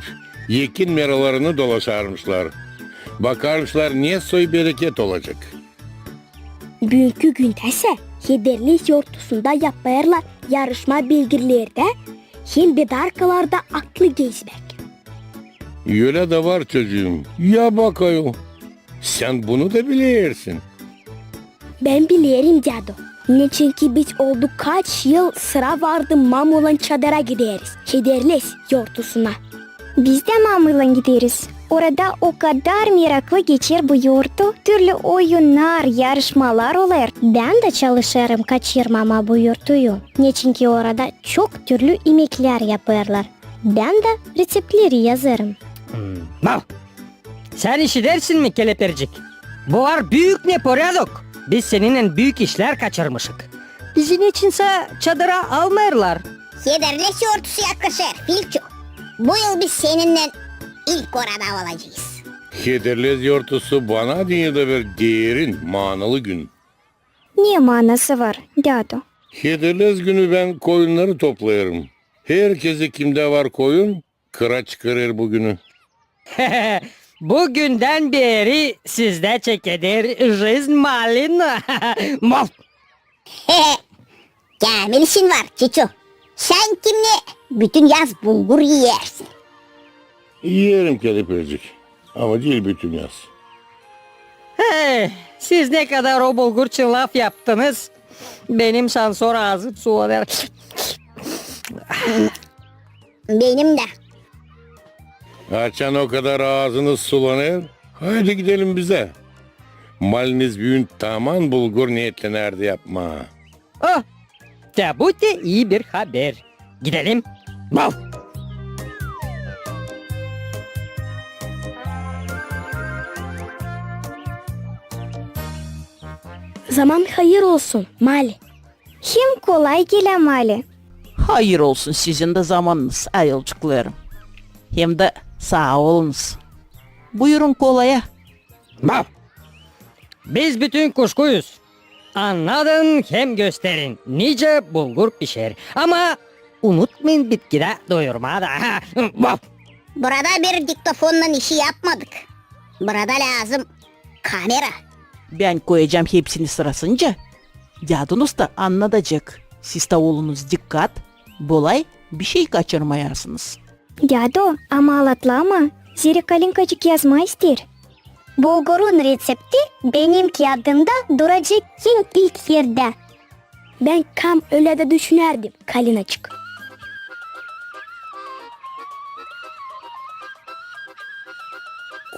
ekin meralarını dolaşarmışlar. Bakarmışlar, ne soy bereket olacek. Büünkü gündäsä Hederlez yortusunda yapêrlar yarışma beygirlerdä hem bedarkalarda atlı gezmäk. Ölä dä var, çocuum. Ya bak ayol, sän bunu da bilersin. Bän bilerim, dädu. Neçinki biz oldu kaç yıl sıra vardı mamuylan çadıra gideriz, Hederlez yortusuna. Biz dä mamuylan gideriz. Orada o kadar meraklı geçer bu yortu, türlü oyunnar, yarışmalar olêr. Bän dä çalışêrım kaçırmamaa bu yortuyu, neçinki orada çok türlü imeklär yapêrlar. Bän dä reţeptleri yazêrım. Hmm, bak! Sän işidersin mi, kelepircik? Bu var büük neporядок. Biz seninnän büük işlär kaçırmışık. Bizi neçinsä çadıra almêêrlar. Hederlez yortusu yaklaşêr, Filçu. Bu yıl biz seninnän ilk orada olacez. Hederlez yortusu bana deyni dä bir derin, maanalı gün. Ne maanası var, dädu? Hederlez günü bän koyunnarı toplêêrım. Herkezi, kimdä var koyun, kıra çıkarêr bu günü. Bu gündän beeri sizdä çekeder jezn malina. Maf! Käämil işin var, Çiçu. Sän kimnä bütün yaz bulgur iyersin? İyerim, kelepircik, ama diil bütün yaz. He, siz ne kadar o bulgur için lafyaptınız, benim şansora aazım sulanêr. Benim dä. Açan o kadar aazınız sulanêr, haydi gidelim bizä. Maliniz büün taman bulgur neetlenärdi yapmaa. Oh, te bu te ii bir haber. Gidelim. Vaf! Zaman hayır olsun, Mali. Hem kolay gelä, Mali. Hayır olsun sizin dä zamanınız, ayolcuklarım. Hem dä saa olunuz. Buyurun kolaya. Vaf! Biz bütün kuşkuyuz. Annadın hem gösterin, nicä bulgur pişer. Ama unutmayın bitkidä doyurmaa da. Vaf! Burada bir diktofonnan işi yapmadık. Burada lääzım kamera. Bän koyacam hepsini sırasınca. Dädunuz da annadacek. Siz dä olunuz dikkat, bolay bişey kaçırmayasınız. Dädu, ama alatlama, zerä Kalinkacık yazmaa isteer. Bulgurun reţepti benim kiyadımda duracek en ilk erdä. Bän kam ölä dä düşünärdim, Kalinacık.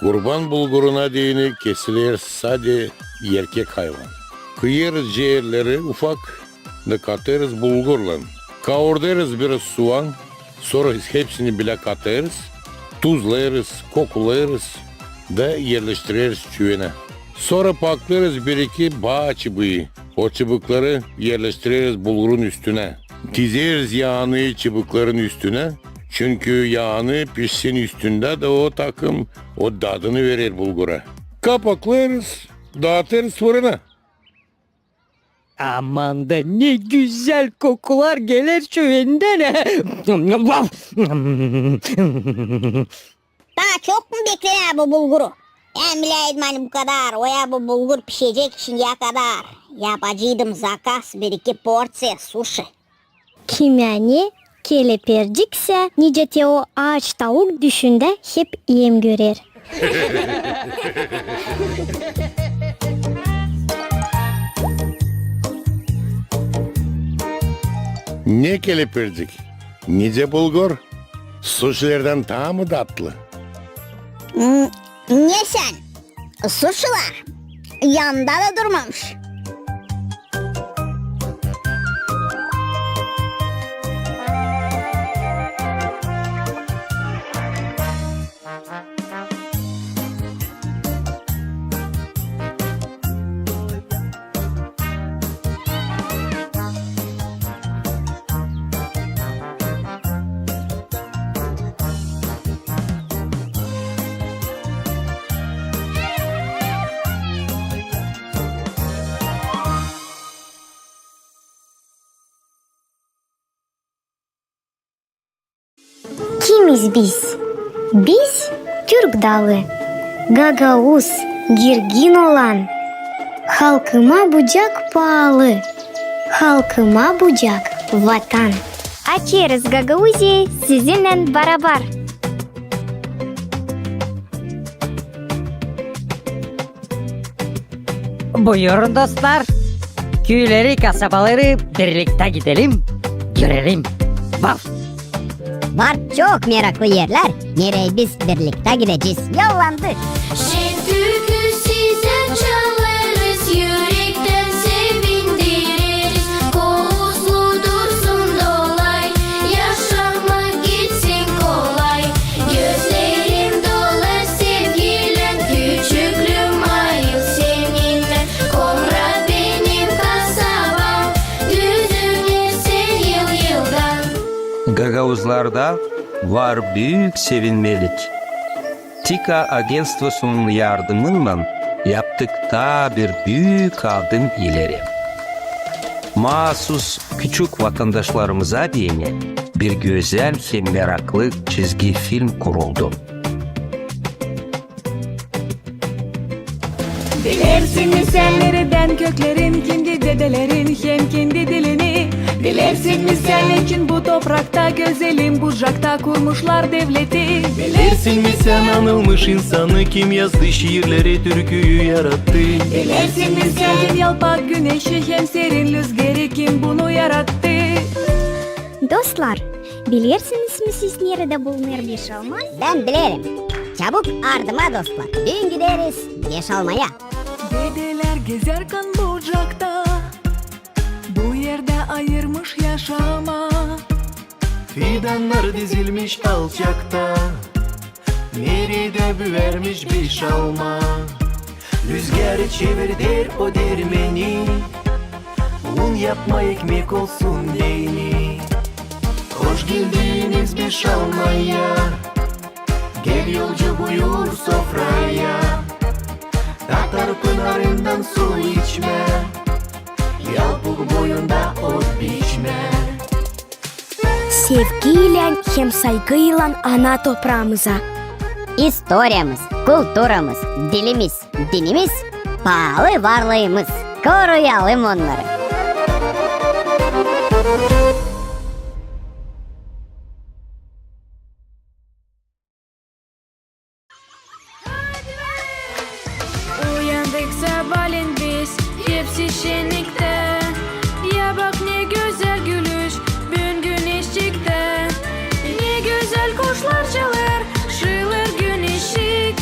Kurban bulguruna deyni kesiler sade erkek hayvan. Kıyêrız ceerleri ufak da katêrız bulgurlan. Kaurdêrız biraz suan, sora hepsini bilä katêrız, tuzlêêrız, kokulêrız da erleştireriz çüvenä. Sora paklêêrız bir-iki baa çıbıı. O çıbıkları erleştireriz bulgurun üstünä. Dizeriz yaanı çıbıkların üstünä, çünkü yaanı pişsin üstündä da o takım o dadını verer bulgura. Kapaklêêrız, daatêrız fırına. Aman da ne gözäl kokular geler şu öndän. Taa çok mu bekleer bu bulguru? Bän bileydim, ani bu kadar. O ya bu bulgur pişecek şindiyä kadar. Yapaceydım zakaz bir-iki porţiya suşi. Kimä ne, kelepirciksä, nicä te o aaç tauk, düşündä hep em görer. Ne kelepircik, nicä bulgur, suşilerdän taa mı datlı? Hmm, ne sän? Suşilar yanında da durmamış. Kimiz biz? Biz türk dalı, gagauz, girgin olan. Halkıma bucak paalı, halkıma bucak Vatan. Açêrız Gagauziyayı sizinnän barabar. Buyurun, dostlar. Küüleri, kasabaları birliktä gidelim, görelim. Vau! Var çok meraklı erlär, nereyi biz birliktä gidecez. Yollandı! Şen türkü sizä çalêrız, ürektän sevindireriz. Kovuslu dursun dolay, yaşamak gitsin kolay. Gözlerim dolar sevgilän, küçüklüüm ayıl seninnän. Komra benim kasabam, düzüner sän yıl-yıldan. Gagauzlarda var büük sevinmelik. TİKA agentstvosunun yardımınnan yaptık taa bir büük adım ileri. Maasus küçük vatandaşlarımıza deyni bir gözäl hem meraklı çizgi film kuruldu. Bilersin mi sän neredän köklerin, kendi dedelerin hem kendi dilini? Bilersin mi sän, neçin bu toprakta, gözelim Bucakta kurmuşlar devleti? Bilersin mi sän anılmış insanı, kim yazdı şiirleri, türküyü yarattı? Bilersin mi sän, kim yalpak güneşi hem serin lüzgeri, kim bunu yarattı? Dostlar, bilersiniz mi siz, neredä bulunêr Beşalma? Bän bilerim. Çabuk ardıma, dostlar, büün gideriz Beşalmaya. Dedelär gezärkän Bucakta, bu erdä ayırmış yaşama. Fidannar dizilmiş alçakta, neredä büärmiş Beşalma. Lüzgeri çevirder o dermeni, un yapma, ekmek olsun deyni. Hoş geldiniz Beşalmaya, gel yolcu, buyur sofraya. Tatar pınarından su içmä, Yalpuk boyunda ot biçmä. Sevgiylän hem saygıylan ana topraamıza. İstoriyamız, kulturamız, dilimiz, dinimiz, paalı varlıımız. Koruyalım onnarı. Uyandık sabaalän biz, hepsi şenniktä. Ya bak, ne gözäl gülüş büün güneşçiktä. Ne gözäl kuşlar çalêr, şıılêr güneşçik.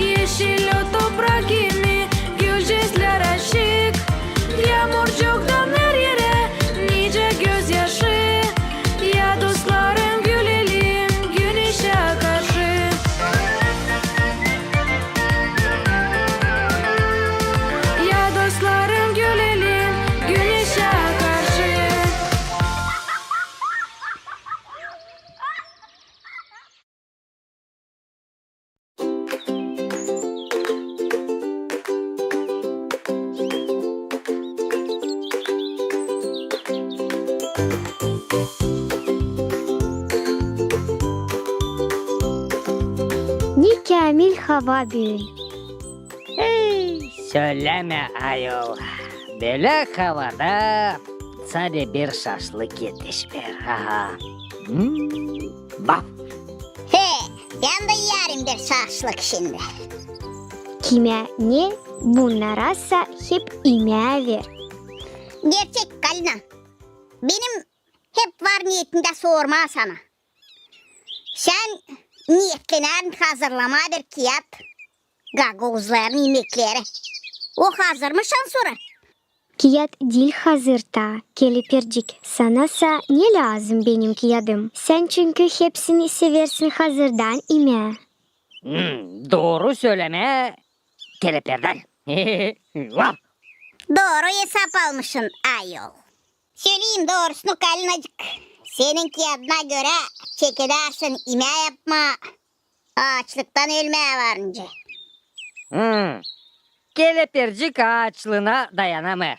Eşil o toprak, kimi gülceslär açık. Yaamurcuk käämil hava büün. Hey, sölämä, ayol. Bölä havada sade bir şaşlık etişmeer. Aha. Hmm, baf. He, sän dä iiyerin bir şaşlık şindi. Kimä ne, bunnara sa hep imää ver. Gerçek, Kalina. Benim hep var niyetimdä sormaa sana. Sän neetlenärin hazırlamaa bir kiyat gagauzların imekleri. O hazır mı şansora? Kiyat diil hazır taa, Kelepircik. Sana sa ne lääzım benim kiyadım? Sän çünkü hepsini seversin hazırdan imää. Hmm, dooru sölämä, keleperdän. Vaf! Dooru esap almışın, ayol. Söleyim doorusunu, Kalinacık, senin kiyadına görä çekedärsin imää yapmaa, aaçlıktan ölmää varınca. Hmm. Kelepircik aaçlıına dayanamêêr.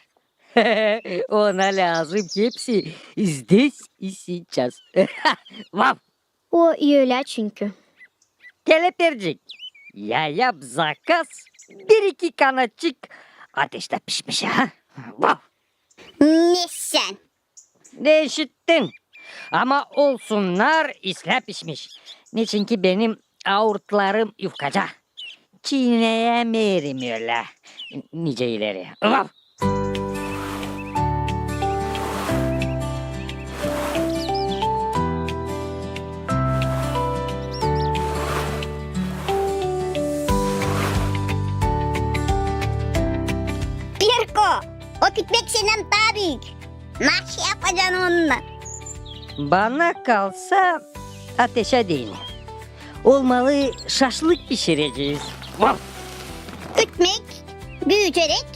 Ona lääzım hepsi здесь и сейчас. Vaf! O ölä çünkü. Kelepircik, ya yap zakaz, bir-iki kanatçık ateştä pişmiş, ha? Vaf! Ne sän? Ne işittin? Ama olsunnar islää pişmiş. Neçinki benim aurtlarım yufkaca. Çiineyämeerim ölä nicä ileri. Vaf! Pirko, o kütmek sendän taa büük. Naşey yapacan onunnan? Bana kalsa, ateşä deyni. Olmalı, şaşlık pişirecez. Vaf! Kütmek büüyecek,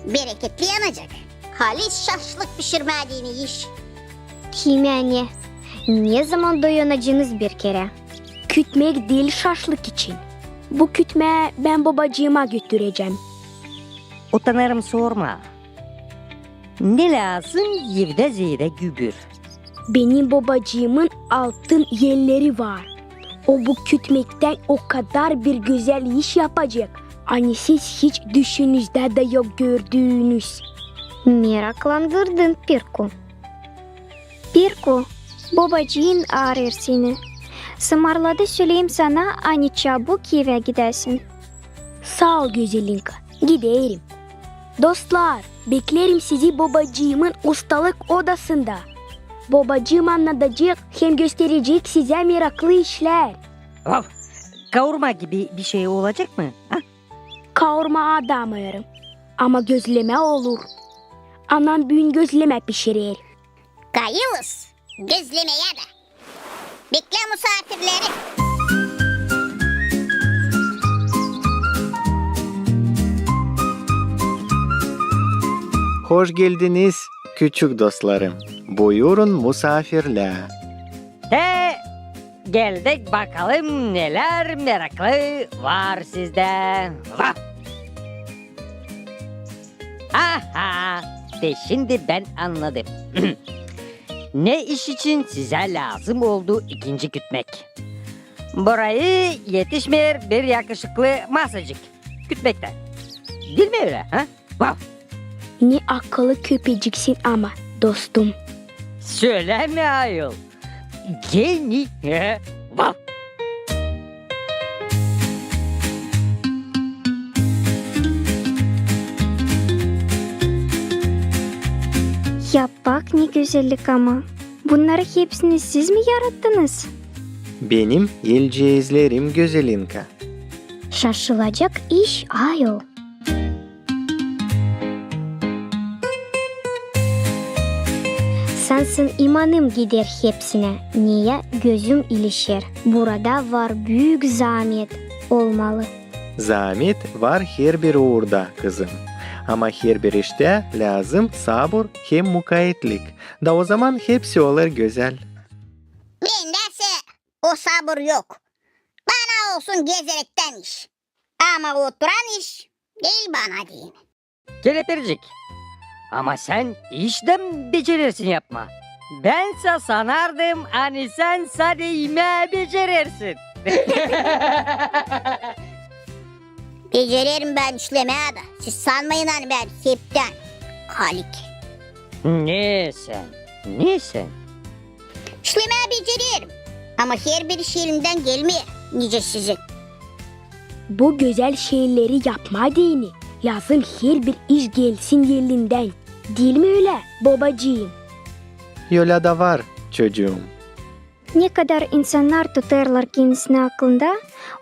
bereketli yanacek. Halis şaşlık pişirmää deyni iş. Kimä ne? Ne zaman doyunacanız bir kerä? Kütmek diil şaşlık için. Bu kütmää bän bobacııma götürecäm. Utanêrım sormaa. Ne lääzım evdä zeedä gübür? Benim bobacıımın altın elleri var. O bu kütmektän o kadar bir gözäl iş yapacek, ani siz hiç düşünüzdä dä yok gördüünüz. Meraklandırdın, Pirku. Pirku, bobacıın aarêêr seni. Sımarladı söleyim sana, ani çabuk evä gidäsin. Saa ol, Gözelinka, giderim. Dostlar, beklerim sizi bobacıımın ustalık odasında. Bobacıım annadacek hem gösterecek sizä meraklı işlär. Vaf! Kaurma gibi bir şey olacek mı, ha? Kaurma adamêêrım, ama gözlemä olur. Anam büün gözlemä pişirer. Kayılız gözlemeyä dä. Beklää musaafirleri. Hoş geldiniz, küçük dostlarım. Buyurun, musaafirlär. Te geldik, bakalım, nelär meraklı var sizdä. Vah! Aha! Te şindi bän annadım. Ne iş için sizä lääzım oldu ikinci kütmek? Burayı etişmeer bir yakışıklı masacık kütmektä. Diil mi ölä, ha? Vah! Ne akıllı köpeciksin ama, dostum. Sölämä, ayol. Geni, he? Vah! Ya bak, ne gözellik ama. Bunnarı hepsini siz mi yarattınız? Benim elceezlerim, Gözelinka. Şaşılacak iş, ayol. Sansın imanım gider hepsinä, neyä gözüm ilişer. Burada var büük zaamet olmalı. Zaamet var herbir uurda, kızım. Ama herbir iştä lääzım sabur hem mukaetlik. Da ozaman hepsi olêr gözäl. Bendä sä o sabur yok. Bana olsun gezerektän iş. Ama oturan iş diil bana deyni. Kelepircik, ama sän iştä becerersin yapmaa. Bän sä sanardım, ani sän sade imää becerersin. Becererim bän işlemää dä. Siz sanmayın, ani bän heptän kalik. Ne sän, ne sän? İşlemää becererim. Ama herbir iş elimdän gelmeer, nicä sizin. Bu gözäl şeyleri yapmaa deyni lääzım herbir iş gelsin elindän. Diil mi ölä, bobacıım? Ölä dä var, çocuum. Ne kadar insannar tutêrlar kendisini aklında,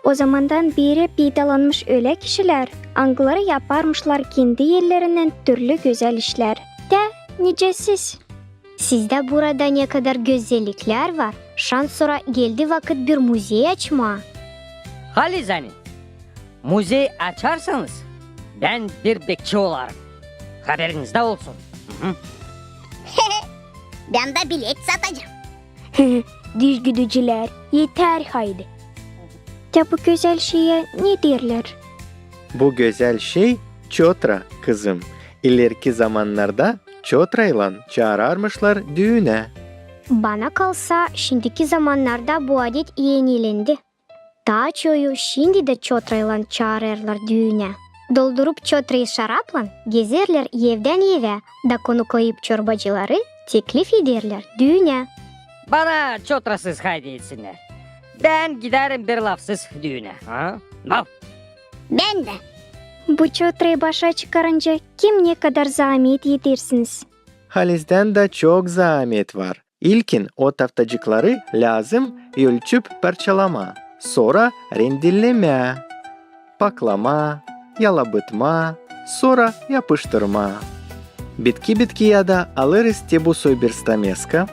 o zamandan beeri peydalanmış ölä kişilär, angıları yaparmışlar kendi ellerinnän türlü gözäl işlär. Tä nicä siz? Sizdä burada ne kadar gözelliklär var, şansora geldi vakıt bir muzey açmaa. Halizdän, muzey açarsanız, bän bir bekçi olarım. Haberinizdä olsun. Hı hı. Bän dä bilet satacam. Düzgüdücülär, eter haydi. Tä bu gözäl şeyä ne deerlär? Bu gözäl şey çotra, kızım. İleriki zamannarda çotraylan çaararmışlar düünä. Bana kalsa, şindiki zamannarda bu adet enilendi. Taa çoyu şindi dä çotraylan çaarêrlar düünä. Doldurup çotrayı şaraplan, gezerlär evdän evä, da konuklayıp çorbacıları teklif ederlär düünä. Bana çotrasız haydi etsinnär. Bän giderim bir lafsız düünä. Ha? Laf. Bän dä. Bu çotrayı başa çıkarınca kim ne kadar zaamet edersiniz? Halizdän dä çok zaamet var. İlkin o taftacıkları lääzım ölçüp parçalamaa, sora rendellemää, paklamaa, yalabıtmaa, sora yapıştırmaa. Bitki-bitkiyä dä alêrız te bu soy bir stameska,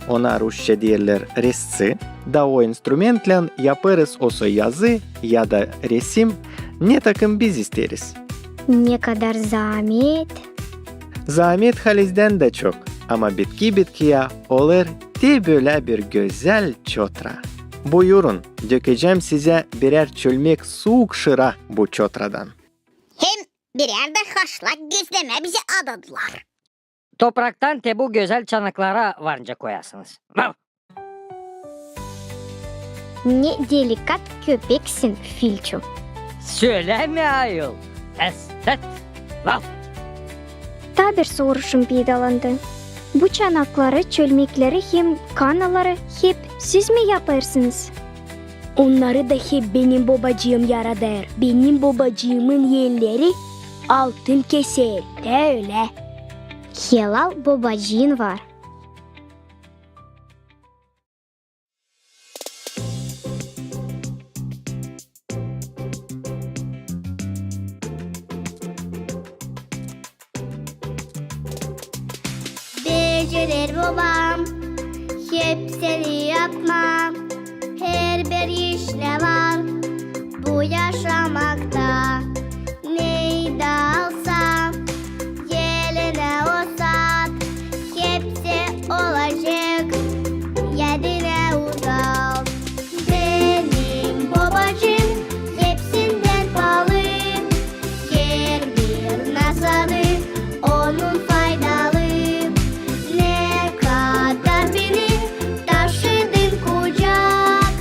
ona rusça deerlär rezci, da o instrumentlän yapêrız o soy yazı ya da resim, ne takım biz isteeriz. Ne kadar zaamet. Zaamet halizdän dä çok, ama bitki-bitkiyä olêr te bölä bir gözäl çotra. Buyurun, dökecäm sizä birär çölmek suuk şıra bu çotradan. Hem birär dä haşlak gözlemä bizä adadılar. Topraktan te bu gözäl çanaklara varınca koyasınız. Vav! Ne delikat köpeksin, Filçu. Söleme, ayol, estet. Vav! Taa bir soruşum peydalandı. Bu çanakları, çölmekleri hem kannaları hep siz mi yapêrsınız? Onnarı da hep benim bobacıım yaradêr. Benim bobacıımın elleri altın keser, tä ölä. Helal bobacıın var. Becerer bobam hepsini yapmaa, herbir iş ne var bu yaşamakta. Neydi alsa, elinä o saat, hepsi olacek, yadına uzal. Benim bobacıım hepsindän paalı, herbir nasadı onun faydalı. Ne kadar beni taşıdın kucak,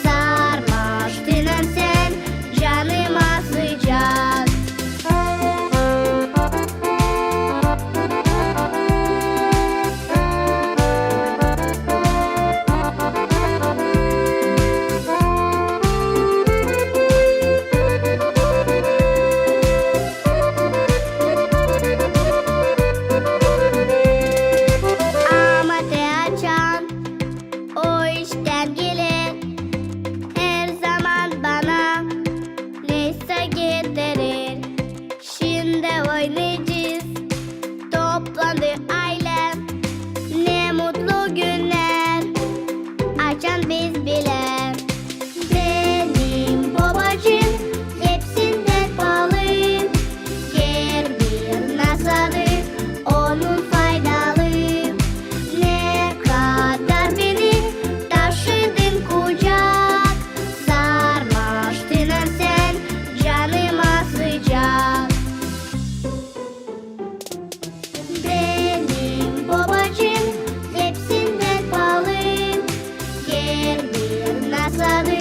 sarmaştın sän canıma sıcak. Ama te açan o iştän geler, herzaman bana neysä getirer. Şindi oynaycez, toplandı aylä, ne mutlu günnär, açan biz bilä. Benim bobacıım hepsindän paalı, herbir nasadı onun faydalı. Ne kadar beni taşıdın kucak, sarmaştın sän canıma sıcak. Benim bobacıım hepsindän paalı, herbir nasadı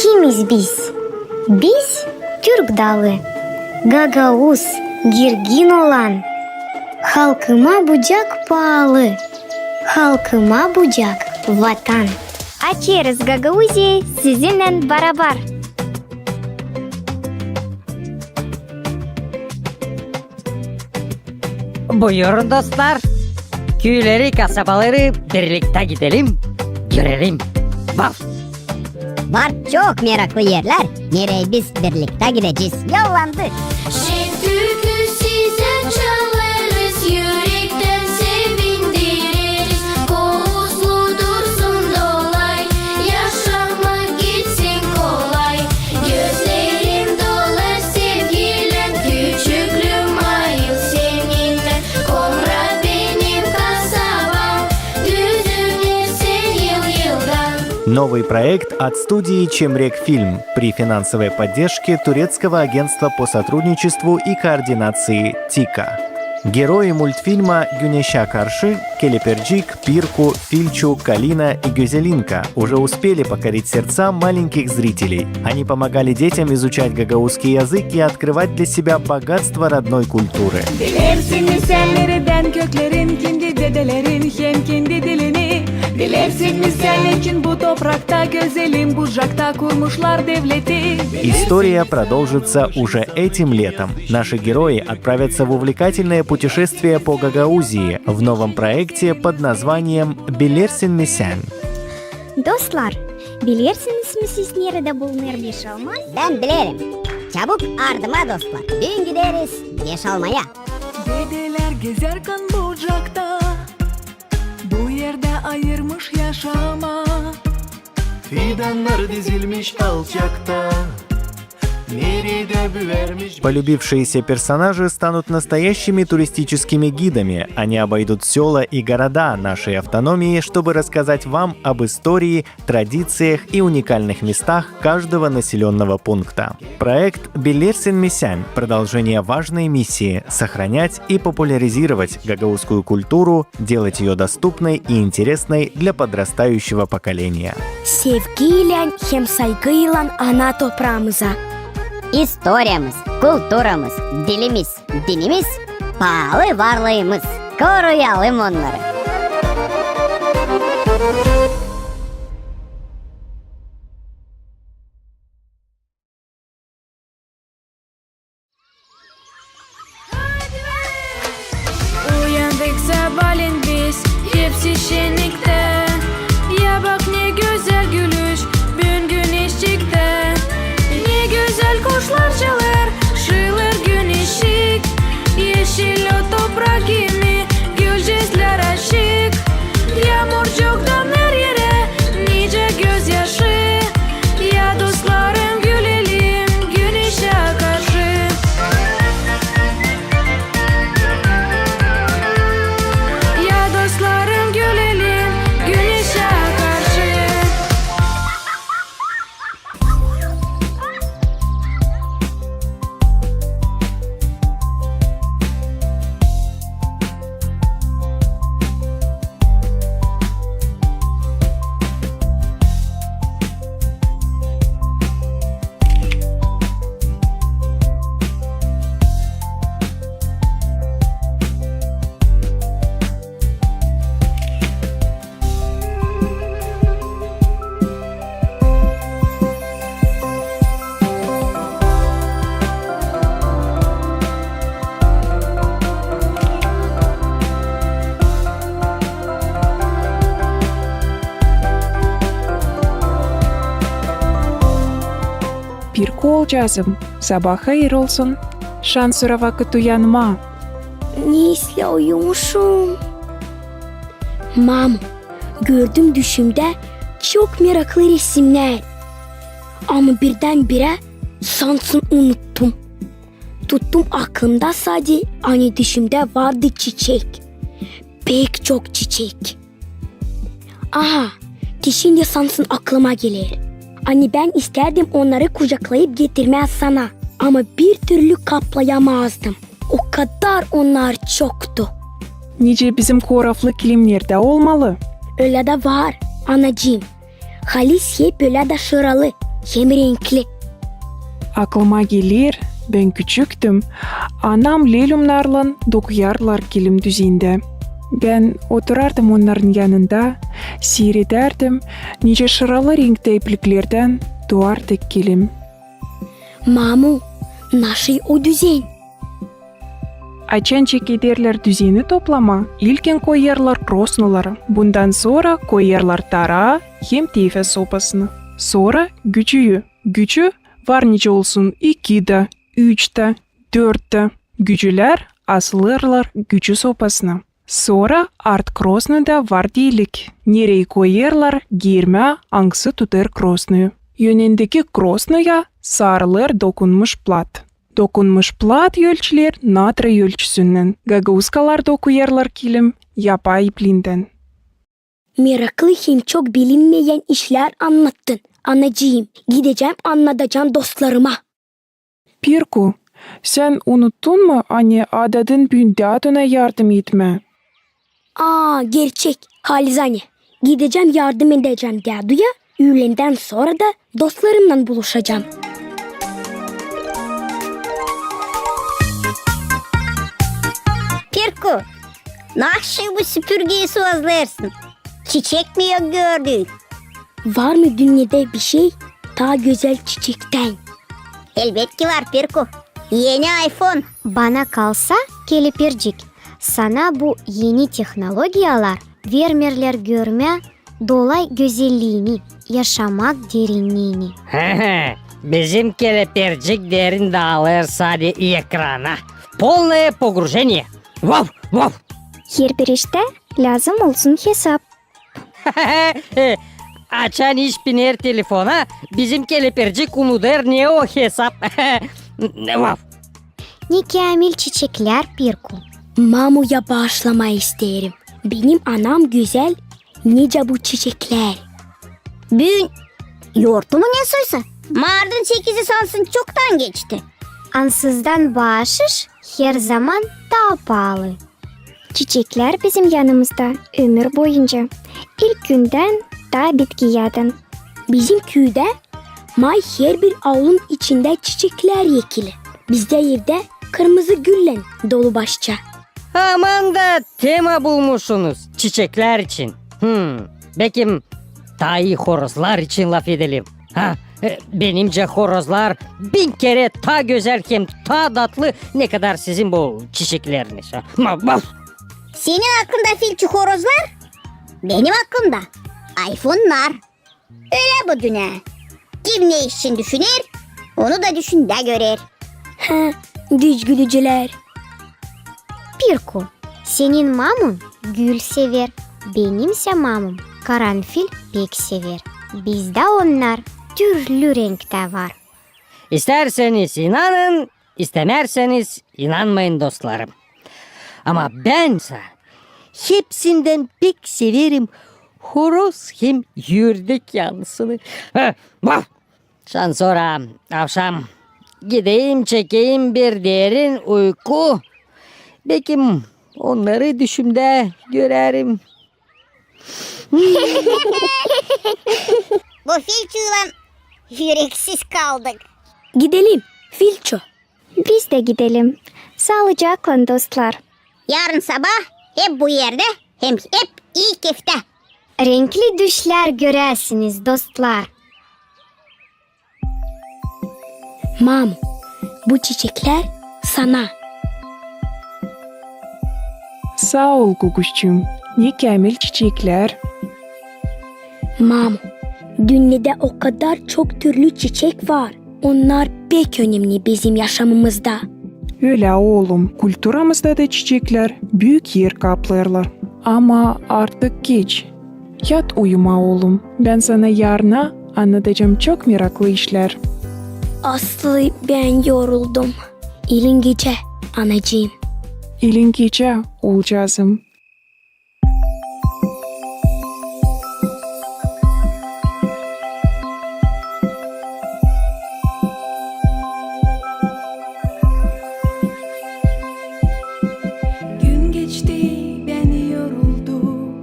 Kimiz biz? Biz türk dalı, gagauz, girgin olan. Halkıma bucak paalı, halkıma bucak vatan. Açêrız Gagauziyayı sizinnän barabar. Buyurun, dostlar. Küüleri, kasabaları birliktä gidelim, görelim. Vaf! Var çok meraklı erlär, nereyi biz birliktä gidecez. Yollandı! Şen türkü sizä çalêrız, ürektän sevindireriz. Kouzlu dursun dolay, yaşamak gitsin kolay. Gözlerim dolar sevgilän, küçüklüüm ayıl seninnän. Komra benim kasabam, düzüner sän yıl-yıldan. Новый проект от студии «Чемрек Фильм» при финансовой поддержке Турецкого агентства по сотрудничеству и координации ТИКА. Герои мультфильма «Güneşä karşı» Kelepircik, Pirku, Filçu, Kalina и Gözelinka уже успели покорить сердца маленьких зрителей. Они помогали детям изучать гагаузский язык и открывать для себя богатство родной культуры. Bilersin mi sän neredän köklerin, kimdi dedelerin hem kimdi dilini? Bilersin mi sän neçin bu toprakta, gözelim Bucakta kurmuşlar devleti? История продолжится уже этим летом. Наши герои отправятся в увлекательное путешествие по Гагаузии в новом проекте под названием «Bilersin mi sän?». Dostlar, bilersiniz mi siz, neredä bulunêr Beşalma? Bän bilerim. Çabuk ardıma, dostlar. Büün gideriz Beşalmaya. Dedelär gezärkan Bucakta, bu erdä ayırmış yaşamaa. Fidannar dizilmiş alçakta, neredä büärmiş. Полюбившиеся персонажи станут настоящими туристическими гидами. Они обойдут сёла и города нашей автономии, чтобы рассказать вам об истории, традициях и уникальных местах каждого населённого пункта. Проект «Bilersin mi sän?» — продолжение важной миссии — сохранять и популяризировать гагаузскую культуру, делать её доступной и интересной для подрастающего поколения. Sevgiylän hem saygıylan ana topraamıza. İstoriyamız, kulturamız, dilimiz, dinimiz, paalı varlıımız. Koruyalım onnarı. Uyandık sabaalän biz, hepsi şenniktä. Ya bak, ne gözäl gülüş büün güneşçiktä. Ne gözäl kuşlar çalêr, şıılêr güneşçik. Eşil o toprak kimi, gülücüklär açık. Yaamurcuk damär erä, nicä gözyaşı. Ya dostlarım, gülelim güneşä karşı. Ya dostlarım, gülelim güneşä karşı. Pirku olcaazım, sabaa hayır olsun. Şansora vakıt uyanmaa. Ne islää uyumuşum. Mamu, gördüm düşümdä çok meraklı resimnär. Ama birdän-birä sansın unuttum. Tuttum aklımda sade, ani düşümdä vardı çiçek. Pek çok çiçek. Aha, şindi sansın aklıma geler. Ani bän istärdim onnarı kucaklayıp getirmää sana, ama bir türlü kaplayamazdım. O kadar onnar çoktu. Nicä bizim koraflı kilimnerdä olmalı. Ölä dä var, anacıım. Halis hep ölä dä şıralı. hem renkli. Aklıma geler, bän küçüktüm, anam lelumnarlan dokuyardılar kilim düzendä. Bän oturardım onnarın yanında, siiredärdim, nicä şıralı renktä ipliklerdän duardı kilim. Mamu, naşey o düzen? Açan çekederlär düzeni toplamaa, ilkin koyêrlar krosnuları, bundan sora koyêrlar taraa hem teyfä sopasını. Sora gücüyü. Gücü var nicä olsun iki dä, üç dä, dört dä. Gücülär asılêrlar gücü sopasına. Sora art krosnuyda var delik, nereyi koyêrlar giirmää, angısı tutêr krosnuyu. Önündeki krosnuya sarılêr dokunmuş plat. Dokunmuş plat ölçüler natriy ölçüsünnän. Gagauskalar dokuyêrlar kilim yapay iplindän. Meraklı hem çok bilinmeyän işlär annattın, anacıım. Gidecäm, annadacam dostlarıma. Pirku, sän unuttun mu, ani adadın büün däduna yardım etmää? Aa, gerçek, Haliz ani. Gidecäm, yardım edecäm däduya, üülendän sora da dostlarımnan buluşacam. Pirku, naşey bu süpürgeyi sozlêêrsın? Çiçek mi yok gördüün? Var mı dünnedä bişey taa gözäl çiçektän? Elbetki var, Pirku. Eni iPhone. Bana kalsa, Kelepircik, sana bu eni tehnologiyalar vermeerlär görmää dolay gözelliini, yaşamak derinniini. Bizim Kelepircik derin daalêr sade ekrana. Полное погружение. Вау, вау. Herbir iştä lääzım olsun hesap. Açan iş biner telefona, bizim Kelepircik unudêr, ne o hesap. Vau. Ne käämil çiçeklär, Pirku. Mamuya baaşlamaa isteerim. Benim anam gözäl, nicä bu çiçeklär. Büün yortu mu ne soysa? Martın sekizi sansın çoktan geçti. Ansızdan baaşış herzaman taa paalı. Çiçeklär bizim yanımızda ömür boyunca, ilk gündän taa bitkiyädän. Bizim küüdä may herbir aulun içindä çiçeklär ekili. Bizdä evdä kırmızı güllän dolu başça. Aman da tema bulmuşsunuz çiçeklär için. Hmm, bekim taa ii horozlar için lafedelim. Ha, e, benimcä horozlar bin kerä taa gözäl hem taa datlı, nekadar sizin bu çiçekleriniz. Ha, ma-, baf! Senin aklında filçi horozlar, benim aklımda iPhonelar. Ölä bu dünnä. Kim ne için düşüner, onu da düşündä görer. Ha, düz gülücülär. Pirku, senin mamun gül sever, benimsä mamum karanfil pek sever. Bizdä onnar türlü renktä var. İstärseniz inanın, istämärseniz inanmayın, dostlarım. Ama bän sä hepsindän pek severim horoz hem ürdek yanısını. Ha, vaf! Şansora avşam gideyim, çekeyim bir derin uyku. Bekim onnarı düşümdä görerim. Bu filçoylan üreksiz kaldık. Gidelim, filço. Biz dä gidelim. Saalıcaklan, dostlar. Yarın sabaa hep bu erdä hem hep ii keftä. Renkli düşlär göräsiniz, dostlar. Mamu, bu çiçeklär sana. Saa ol, Guguşçuum, ne käämil çiçeklär. Mamu, dünnedä o kadar çok türlü çiçek var. Onnar pek önemni bizim yaşamımızda. Ölä, oolum, kulturamızda da çiçeklär büük er kaplêêrlar. Ama artık geç. Yat uyumaa, oolum. Bän sana yarına annadacam çok meraklı işlär. Aslı bän yoruldum. İlin gecä, anacıım. İlin gecä, oolcaazım. Gün geçti, ben yoruldum.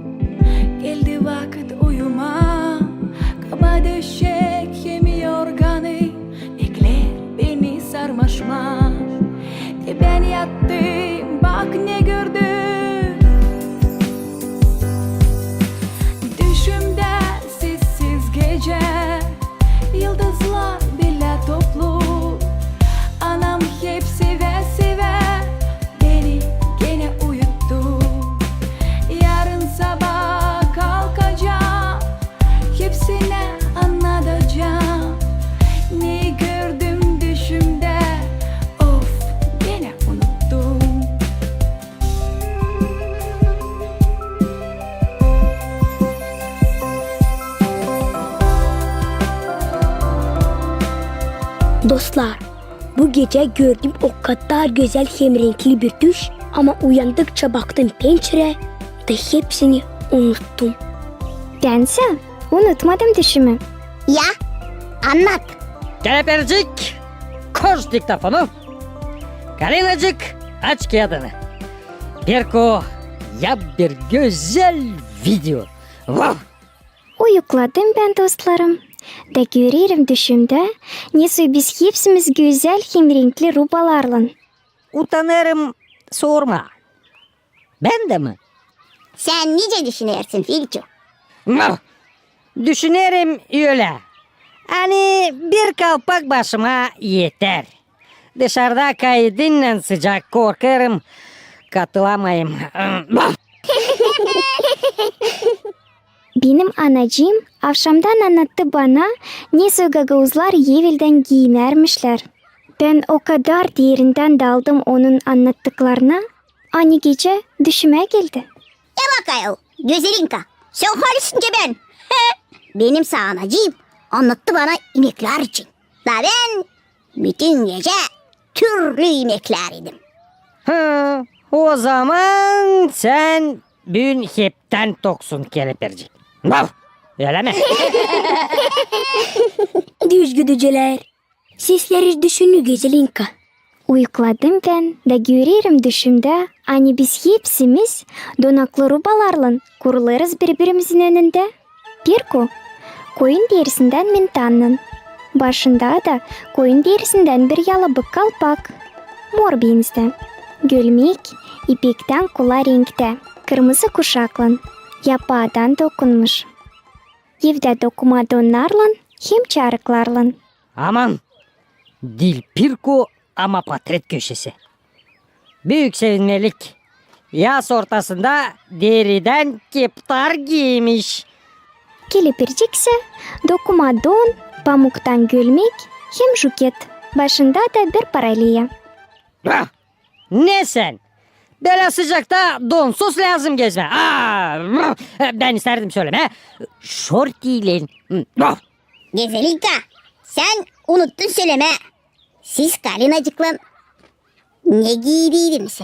Geldi vakıt uyumaa. Kaba döşek hem yorgan. Dostlar, bu gecä gördüm o kadar gözäl hem renkli bir düş, ama uyandıkça baktım pençerä da hepsini unuttum. Bän sä unutmadım düşümü. Ya, annat. Kelepircik, koş diktofonu. Kalinacık, aç kiyadını. Pirko, yap bir gözäl video. Vav! Uyukladım bän, dostlarım. Da görerim düşümdä, nesoy biz hepsimiz gözäl hem renkli rubalarlan. Utanêrım sormaa. Bän dä mi? Sän nicä düşünersin, Filçu? Mah! Düşünerim ölä. Ani bir kalpak başıma eter. Dışarda kaydınnan sıcak, korkêrım, katılamayım. Mah! Benim anacıım avşamdan annattı bana, nesoy gagauzlar eveldän giinärmişlär. Bän o kadar derindän daldım onun annattıklarına, ani gecä düşümä geldi. E bak ayol, Gözelinka, sän halisin nicä bän. Benim sä anacıım annattı bana imeklär için. Da bän bütün gecä türlü imeklär idim. Ha, ozaman sän büün heptän toksun, Kelepircik. Vav! Ölä mi? Düzgüdücülär. Sesleriz düşünü, Gözelinka. Uyukladım bän da görerim düşümdä, ani biz hepsimiz donaklı rubalarlan kurulêrız biri-birimizin önündä. Pirko koyun derisindän mintannan. Başında da koyun derisindän bir yalabık kalpak. Mor bendä. Gölmek ipektän kula renktä, kırmızı kuşaklan, yapaadan dokunmuş. Evdä dokuma donnarlan hem çarıklarlan. Aman, diil Pirko, ama patret köşesi. Büük sevinmelik. Yaz ortasında deridän keptar giiymiş. Kelepircik sä dokuma don, pamuktan gölmek hem juket. Başında da bir paraliya. Ah! Ne sän? Bölä sıcakta donsuz lääzım gezmää. Aa, bän istärdim sölemää. Şortiylän. Hı, oh. Gözelinka, sän unuttun sölemää. Siz Kalinacıklan ne giidiydiniz?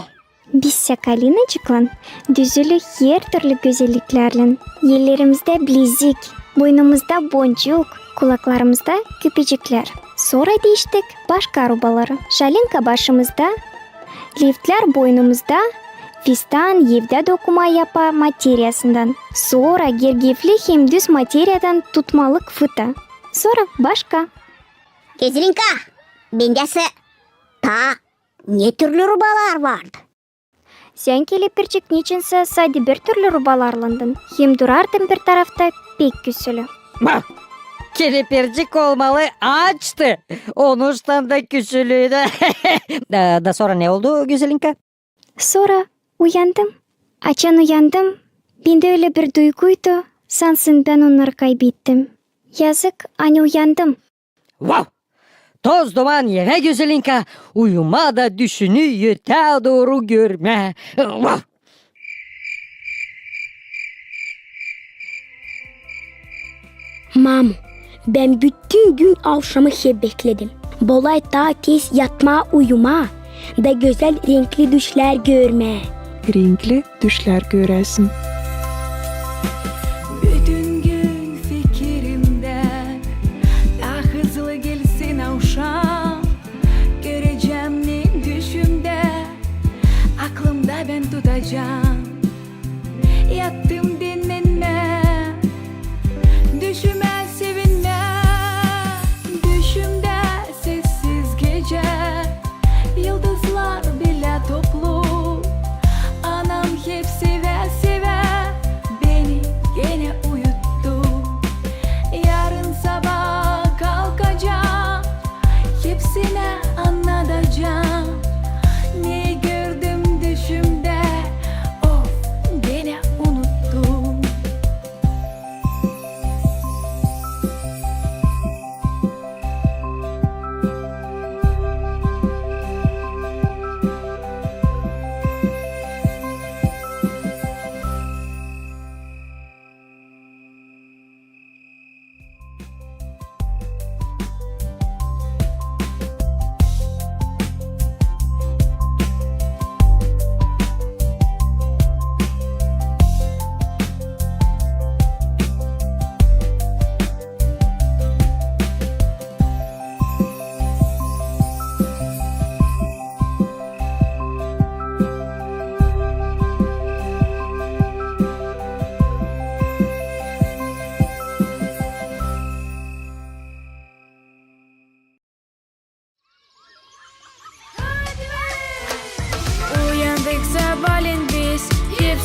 Biz sä Kalinacıklan düzülü her türlü gözelliklärlän. Ellerimizdä bilezik, boynumuzda boncuk, kulaklarımızda küpeciklär. Sora diiştik başka rubaları. Şalinka başımızda, liftlär boynumuzda, fistan evdä dokuma yapa materiyasından. Sora gergefli hem düz materiyadan tutmalık fıta. Sora başka. Gözelinka, bendä sä taa ne türlü rubalar vardı? Sän, Kelepircik, neçinsä sade bir türlü rubalarlandın hem durardın bir tarafta pek küsülü. Bah! Kelepircik olmalı açtı. Onuştan da küsülüydü. Da, da sora ne oldu, Gözelinka? Sora uyandım. Açan uyandım, bendä ölä bir duyguydu, sansın bän onnarı kaybettim. Yazık, ani uyandım. Vav! Toz duman evä, Gözelinka, uyumaa da düşünü ötää dooru görmää. Vav! Mamu, bän bütün gün avşamı hep bekledim. Bolay taa tez yatmaa, uyumaa da gözäl renkli düşlär görmää. Renkli düşlär göräsin. Bütün gün fikirimdä taa hızlı gelsin avşam. Görecäm ne düşümdä, aklımda bän tutacam. Yattım dinnenmää, düşümä sevinmää. Düşümdä sessiz gecä, yıldızlar bilä toplu. Anam hep sevä-sevä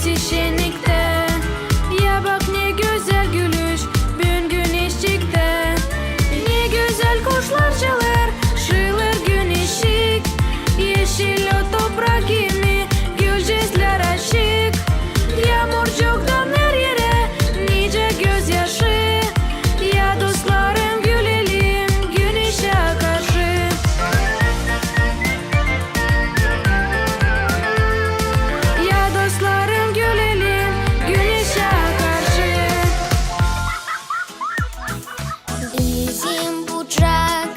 Sişenniktä. Ya bak, ne gözäl gülüş büün güneşçiktä. Ne gözäl kuşlar çalêr, şıılêr güneşçik. Eşil o toprak kimi, gülcezlär açık. Yaamurcuktan her erä nicä gözyaşı. Ya dostlarım, gülelim güneşä karşı. Ya dostlarım, gülelim güneşä karşı. Bizim bucak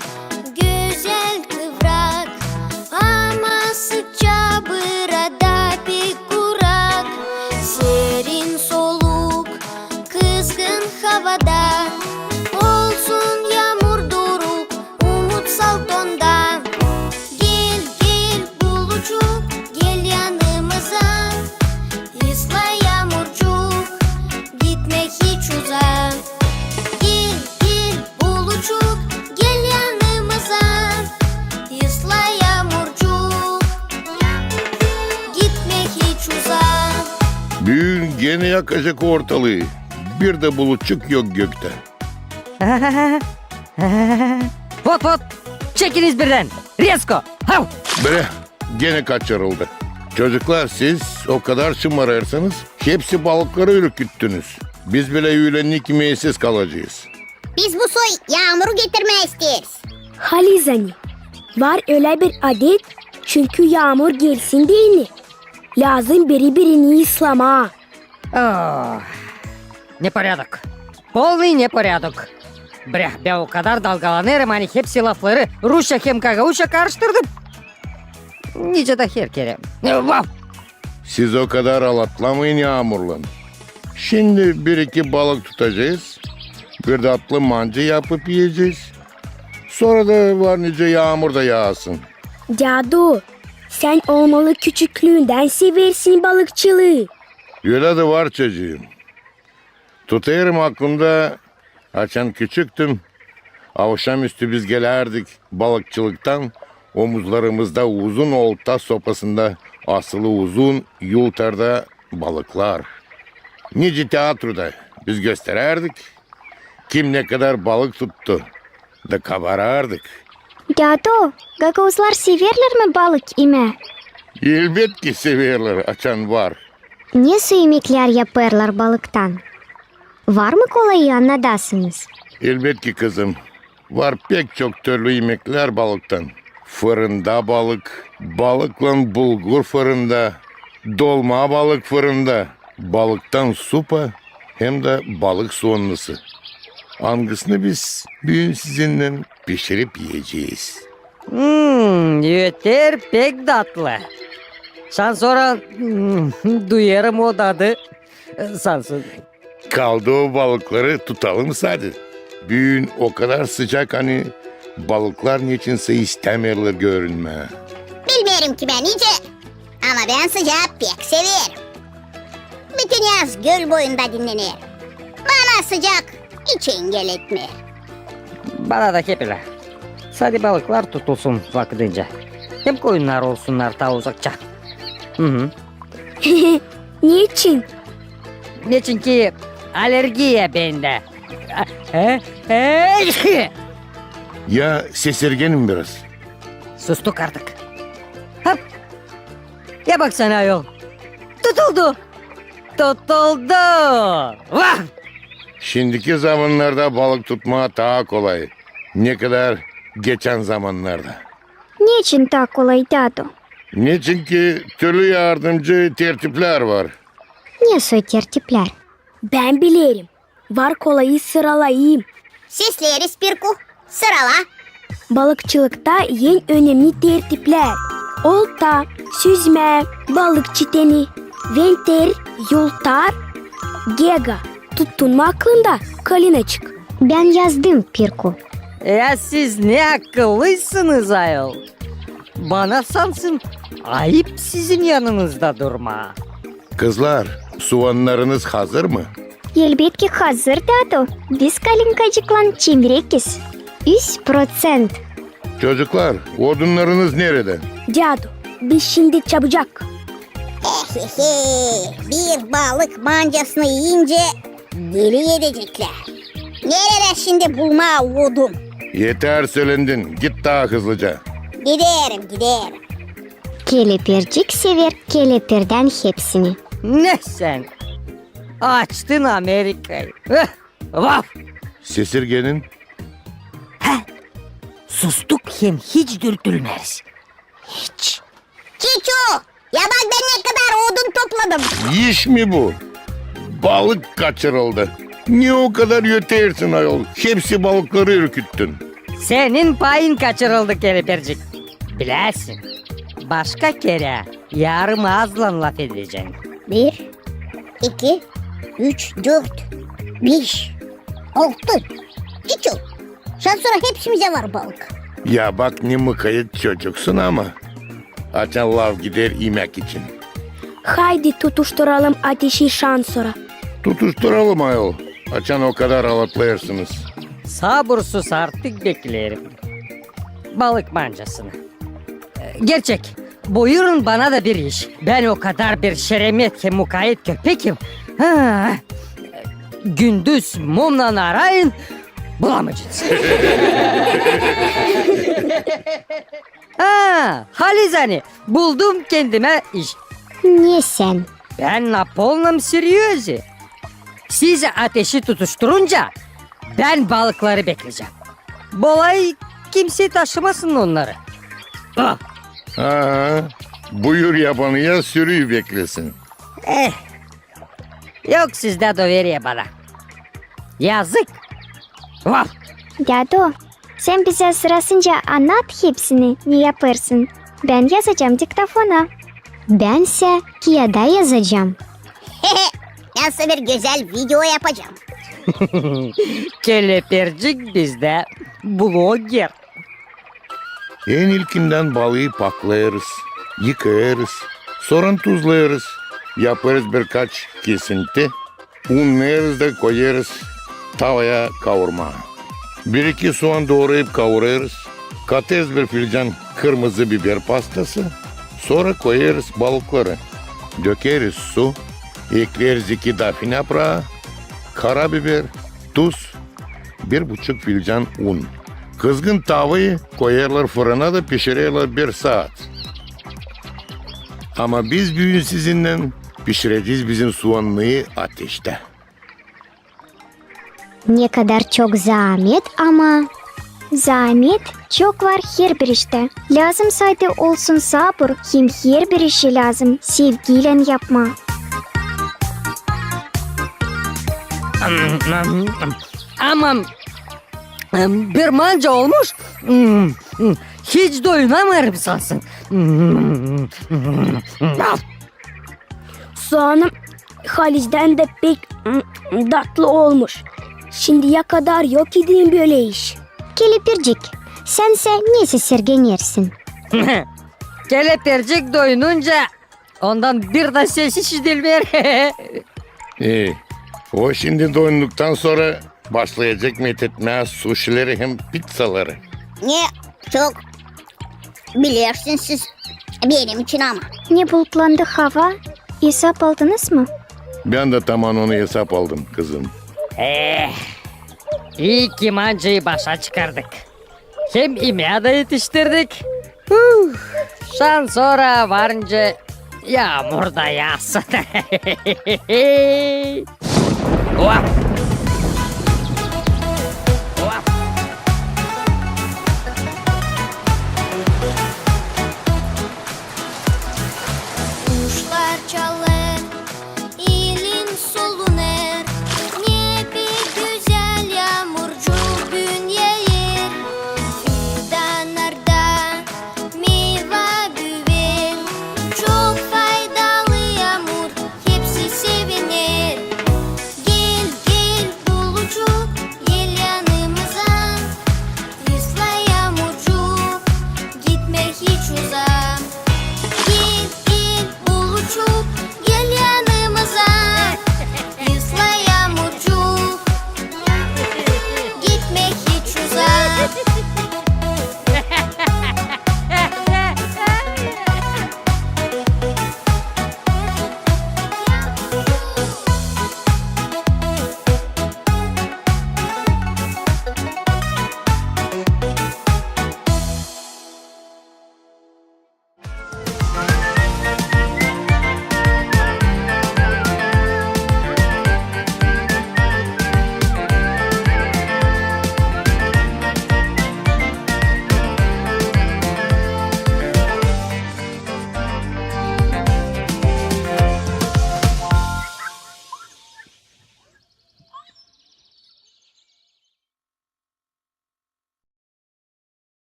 gözäl kıvrak, ama sıçaa burada pek kurak. Serin soluk kızgın havada, olsun yaamur duruk, umut salt onda. Gel, gel, buluçuk, gel yanımıza. Isla, yaamurcuk, gitme hiç uzaa. Gel, gel, buluçuk, gel yanımıza. Isla, yaamurcuk, gitme hiç uzaa. Büün genä yakacek ortalıı. Bir dä bulutçuk yok göktä. Vot, vot! Çekiniz birän! Rezko! Hav! Bre, genä kaçırıldı. Çocuklar, siz o kadar şımarêrsınız, hepsi balıkları ürküttünüz. Biz bilä üülenni kimi evsiz kalacez. Biz bu soy yaamuru getirmää isteeriz. Halizdän ani, var ölä bir adet, çünkü yaamur gelsin deyni, lääzım biri-birini ıslamaa. Oh, непорядок. Полный непорядок. Brah, bän o kadar dalgalanêrım, ani hepsi lafları rusça hem gagauzça karıştırdım. Nicä dä her kerä. Vau! Siz o kadar alatlamayın yaamurlan. Şindi bir-iki balık tutacez, bir tatlı mancı yapıp iyecez. Sora da var nicä yaamur da yaasın. Dädu, sän olmalı küçüklüündän seversin balıkçılıı. Ölä dä var, çocuum. Tutêrım aklımda, açan küçüktüm, avşamüstü biz gelärdik balıkçılıktan, omuzlarımızda uzun olta sopasında asılı uzun yultarda balıklar. Nicä teatroda biz gösterärdik, kim ne kadar balık tuttu, da kabarardık. Dädu, gagauzlar severlär mi balık imää? Elbetki severlär, açan var. Ne soy imeklär yapêrlar balıktan? Var mı kolayı annadasınız? Elbetki, kızım. Var pek çok türlü imeklär balıktan. Fırında balık, balıklan bulgur fırında, dolma balık fırında, balıktan supa hem dä balık soonlusu. Angısını biz büün sizinnän pişirip iyecez. Hmm, öter pek datlı. Şansora, hmm, duyêrım o dadı. Sansın. Kaldı o balıkları tutalım sade. Büün o kadar sıcak, ani balıklar neçinsä istämeerlär görünmää. Bilmeerim ki bän nicä, ama bän sıcaa pek severim. Bütün yaz göl boyunda dinnenerim. Bana sıcak hiç engel etmeer. Bana da hep ölä. Sade balıklar tutulsun vakıdınca. Hem koyunnar olsunnar taa uzakça. Hı hı. Neçin? Neçin ki alergiya bendä. He? He? Ya sesirgenim biraz. Sustuk artık. Hop! Ya baksana ayol. Tutuldu. Tutuldu. Vah! Şindiki zamannarda balık tutmaa taa kolay, ne kadar geçän zamannarda. Neçin taa kolay, dädu? Neçin ki türlü yardımcı tertiplär var. Ne soy tertiplär? Bän bilerim. Var kolayı sıralayım. Sesleeriz, Pirku. Sırala. Balıkçılıkta en önemni tertiplär: olta, süzmä, balık çiteni, venter, yultar, gega. Tuttun mu aklında, Kalinaçık? Bän yazdım, Pirku. Ya siz ne akıllıysınız ayol. Bana sansın ayıp sizin yanınızda durmaa. Kızlar, suannarınız hazır mı? Elbetki hazır, dädu. Biz Kalinkacıklan çimrekiz. Üz proţent. Çocuklar, odunnarınız neredä? Dädu, biz şindi çabucak. Eh, He he, bir balık mancasını iyincä deli edeceklär. Neredä şindi bulmaa odun? Eter söländin, git taa hızlıca. Giderim, giderim. Kelepircik sever kelepirden hepsini. Ne sän? Açtın Amerikayı. Vaf! Sesirgenin. He. Sustuk hem hiç dürtülmeriz. Hiç. Çiçu, ya bak bän ne kadar odun topladım. İş mi bu? Balık kaçırıldı. Ne o kadar ötersin ayol? Hepsi balıkları ürküttün. Senin payın kaçırıldı, kelepircik. Bilersin, başka kerä yarım aazlan lafedecän. Bir, iki, üç, dört, beş, altı. Çiçu, şansora hepsimizä var balık. Ya bak, ne mukayet çocuksun ama. Açan laf gider imäk için. Haydi tutuşturalım ateşi şansora. Tutuşturalım ayol, açan o kadar alatlêêrsınız. Sabursuz artık bekleerim balık mancasını. E, gerçek, buyurun bana da bir iş. Bän o kadar bir şeremet hem mukayet köpekim. Ha, gündüz mumnan arayın, bulamayacenız. Ha, halizdän buldum kendimä iş. Ne sän? Bän na polnom seryozi. Siz ateşi tutuşturunca bän balıkları beklecäm. Bolay kimsey taşımasın onnarı. Ah. Aha, buyur yabanıya, sürüyü beklesin. Eh, yok sizdä doveriye bana. Yazık. Vah! Dädu, sän bizä sırasınca annat hepsini, ne yapêrsın. Bän yazacam diktofona. Bän sä kiyada yazacam. Nasıl bir gözäl video yapacam. Kelepircik bizdä bloger. En ilkindän balıı paklêêrız, yıkêêrız, sora tuzlêêrız, yapêrız birkaç kesinti, unnêêrız da koyêrız tavaya kaurmaa. Bir-iki suan doorayıp kaurêrız, katêrız bir filcan kırmızı biber pastası, sora koyêrız balıkları, dökeriz su, ekleeriz iki dafina yapraa, karabiber, tuz, bir buçuk filcan un. Kızgın tavayı koyêrlar fırına da pişirerlär bir saat. Ama biz büün sizinnän pişirecez bizim suannıyı ateştä. Ne kadar çok zaamet ama. Zaamet çok var herbir iştä. Lääzım sade olsun sabur, hem herbir işi lääzım sevgiylän yapmaa. Aman, bir manca olmuş, hiç doyunamêêrım sansın. Soanım halizdän dä pek, mm, datlı olmuş. Şindiyä kadar yok idin bölä iş. Kelepircik, sän sä ne sesirgenersin? Kelepircik doyununca ondan bir dä ses işidilmeer. E, o şindi doyunduktan sora başlayacek metetmää suşileri hem pitsaları. Ne çok bilersiniz siz benim için ama. Ne bulutlandı hava, esap aldınız mı? Bän dä taman onu esap aldım, kızım. Eh, ii ki mancayı başa çıkardık. Hem imeä dä etiştirdik. Huh, şansora varınca yaamur da yaassın. Oa! Oa! Kuşlar çalêr, ilin solunêr, ne pek gözäl yaamurcuk büün yaaêr. Fidanlarda meyva büüyer, çok faydalı yaamur, hepsi seviner. Gel,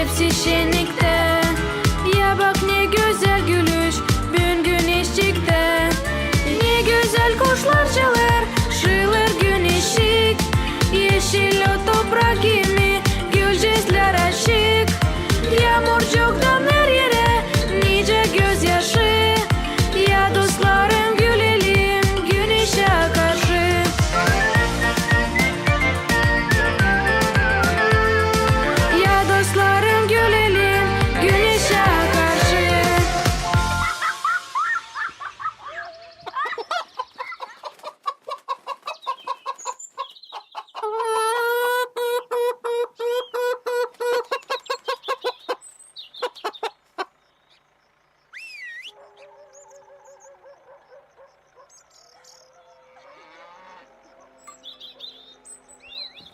Hepsi şenniktä. Ya bak, ne gözäl gülüş büün güneşçiktä. Ne gözäl kuşlar çalêr, şıılêr güneşçik. Eşil o toprak kimi, gülücüklär açık. Yaamurcuktan her erä nicä gözyaşı. Ya dostlarım, gülelim güneşä karşı. Ya dostlarım, gülelim güneşä karşı.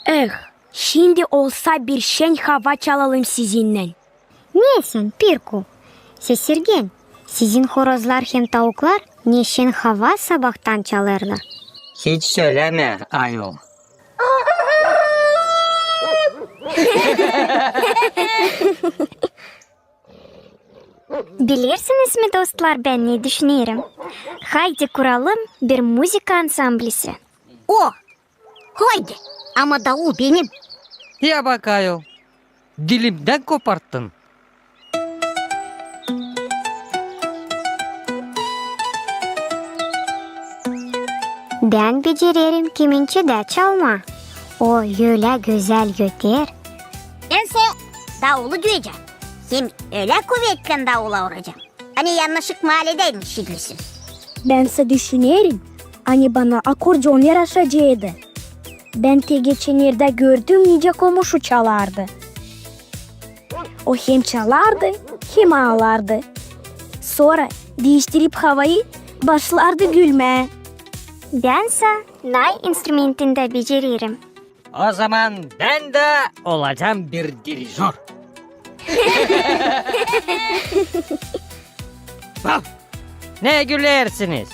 Eh, şindi olsa bir şen hava çalalım sizinnän. Ne sän, Pirku? Sesirgen, sizin horozlar hem tauklar ne şen hava sabaadan çalêrlar. Hiç sölämä, ayol. Bilersiniz mi, dostlar, bän ne düşünerim? Haydi kuralım bir muzıka ansamblisi. O, haydi, ama daul benim. Ya bak, ayol, dilimdän koparttın. Bän becererim kemençedä çalmaa. O ölä gözäl öter. Bän sä daulu düüyecäm. Hem ölä kuvetlän daula uracam, ani yanaşık maaleden işidilsin. Bän sä düşünerim, ani bana akordeon yaraşaceydı. Bän te geçennerdä gördüm, nicä komuşu çalardı. O hem çalardı, hem aalardı. Sora diiştirip havayı, başlardı gülmää. Bän sä nay instrumentindä becererim. O zaman bän dä olacam bir dirijor. Vah! Ne gülersiniz?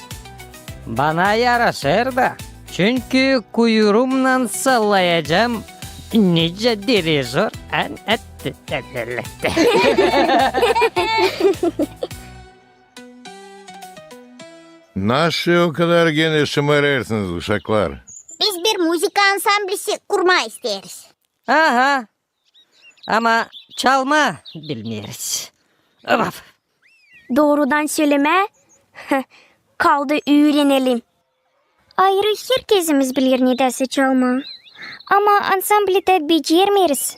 Bana yaraşêr da. Çünkü kuyruumnan sallayacam nicä dirijor. An-, et-, et-, et-, et-, et-. Naşı o kadar genä şımarêrsınız, uşaklar? Biz bir muzıka ansamblisi kurmaa isteeriz. Aha. Ama çalmaa bilmeeriz. Vaf. Doorudan sölemää, kaldı üürenelim. Ayırı herkezimiz biler nedäsä çalmaa. Ama ansamblidä becermeeriz.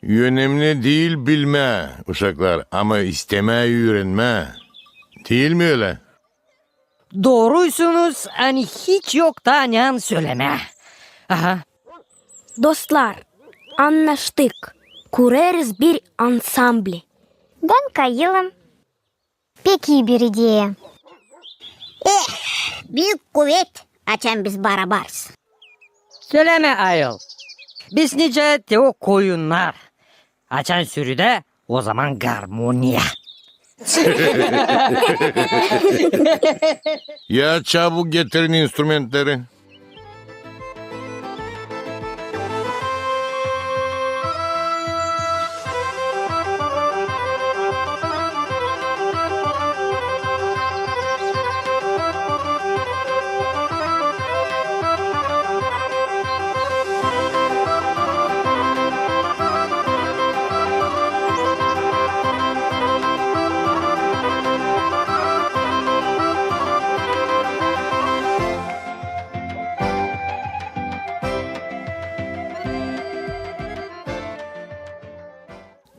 Önemli diil bilmää, uşaklar, ama istemää üürenmää. Diil mi ölä? Dooruysunuz, ani hiç yoktu ne sölemää. Aha. Dostlar, annaştık. Kurêrız bir ansambli. Bän kayılım. Pek ii bir ideya. Eh, büük kuvet, açan biz barabarız. Sölämä, ayol. Biz nicä te o koyunnar. Açan sürüdä, o zaman garmoniya. Ya çabuk getirin instrumentleri.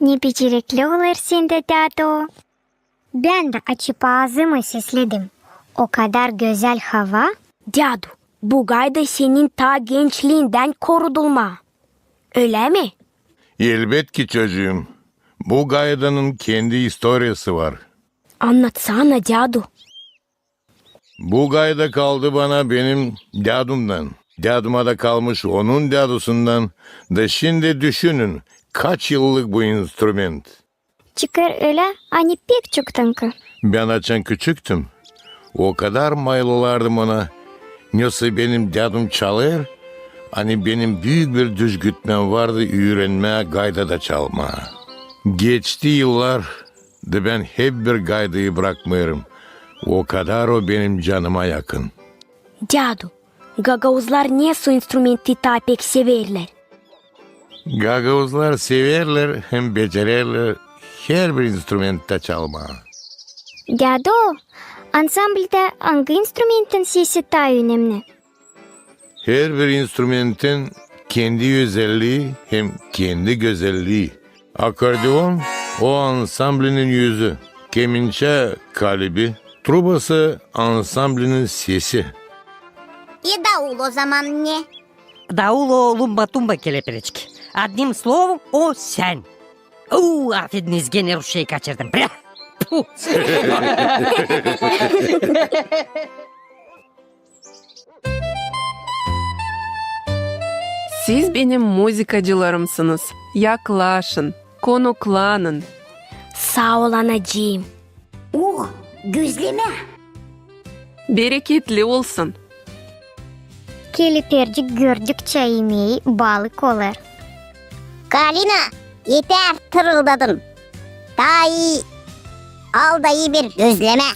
Ne becerekli olêr sendä, dädu. Bän dä açıp aazımı sesledim. O kadar gözäl hava. Dädu, bu gayda senin taa gençliindän korudulma. Ölä mi? Elbetki, çocuum. Bu gaydanın kendi istoriyası var. Annatsana, dädu. Bu gayda kaldı bana benim dädumdan. Däduma da kalmış onun dädusundan. Da şindi düşünün, kaç yıllık bu instrument. Çıkêr ölä, ani pek çoktankı. Bän açan küçüktüm, o kadar mayılardım ona. Nesoy benim dädum çalêr, ani benim büük bir düzgütmem vardı üürenmää gayda da çalmaa. Geçti yıllar, da bän hep bir Gaydıyı brakmêêrım. O kadar o benim canıma yakın. Dädu, gagauzlar nesoy instrumentti taa pek severlär? Gagauzlar severlär hem becererlär herbir instrumentta çalmaa. Dädu, ansamblda angı instrumentin sesi taa önemni? Herbir instrumentin kendi özellii hem kendi gözellii. Akordeon o ansamblinin üzü, kemençä kalibi, trubası ansamblinin sesi. E, daul o zaman ne? Daul o lumba-tumba, Kelepircik. Одним словом, o sän. Uu, afediniz, genä rusçayı kaçırdım. Brä! Pu! Siz benim muzıkacılarımsınız. Yaklaşın, konuklanın. Saa ol, anacıım. Oh, gözlemä! Bereketli olsun! Kelepircik gördükçä imeyi balık olêr. Kalina, etär tırıldadın. Taa ii al da ii bir gözlemä.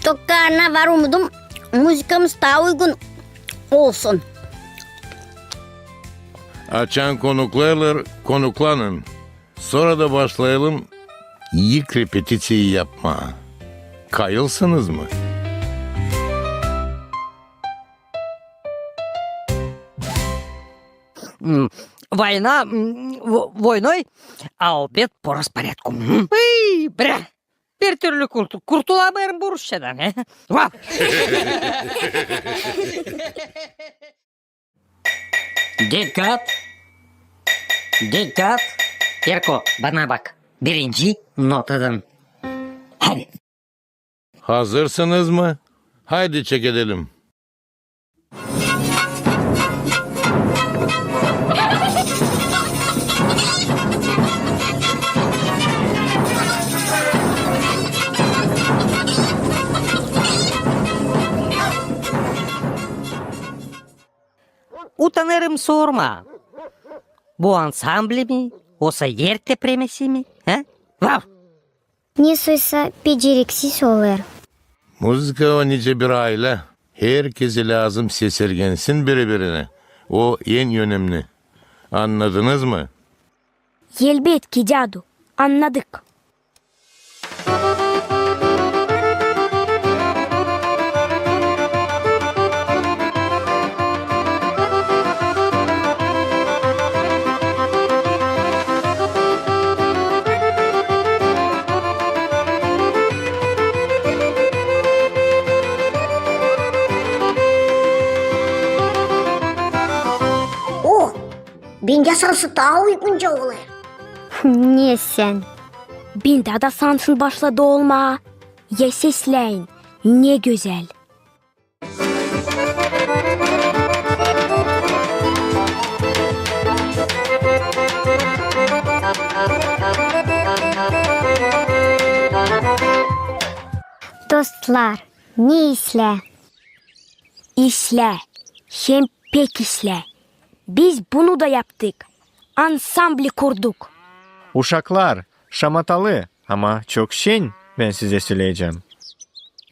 Çok karnına var umudum, muzıkamız taa uygun olsun. Açan konuklêêrlar, konuklanın. Sora da başlayalım ilk repetiţiyayı yapmaa. Kayılsınız mı? М, война, м, во-, войной, а обед по распорядку. М. Ый, бря! Bir türlü kurtu-, kurtulamêêrım bu rusçadan, he? Vah! Dikkat! Dikkat! Terko, bana bak. Birinci notadan. Hadi. Hazırsınız mı? Haydi çekedelim. Utanêrım sormaa. Bu ansambli mi, osa er tepremesi mi, he? Vav! Nesoysa beceriksiz olêr. Muzıka o nicä bir aylä. Herkezä lääzım sesergensin biri-birinä. O en önemni. Annadınız mı? Elbetki, dädu, annadık. O, bendä sansı taa uygunca olêr. Ne sän? Bendä dä sansın başladı olmaa. Ya sesläyin, ne gözäl. Dostlar, ne islää? İslää, hem pek islää. Biz bunu da yaptık. Ansambli kurduk. Uşaklar, şamatalı, ama çok şen, bän sizä söleyecäm.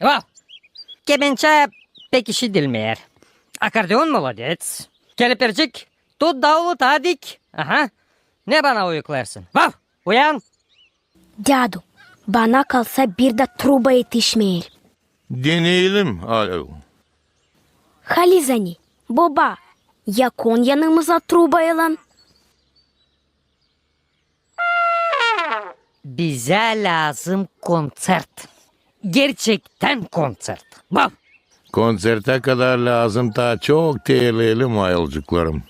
Vav! Kemençä pek işidilmeer. Akordeon molodets. Kelepircik, tut daulu taa dik. Aha. Ne bana uyuklêêrsın? Vav! Uyan! Dädu, bana kalsa, bir dä truba etişmeer. Deneyelim, alo. Halizdän, boba, yakon yanımıza trubaylan. Bizä lääzım konţert. Gerçektän konţert. Bak! Konţertä kadar lääzım taa çok terleyelim, ayılcıklarım.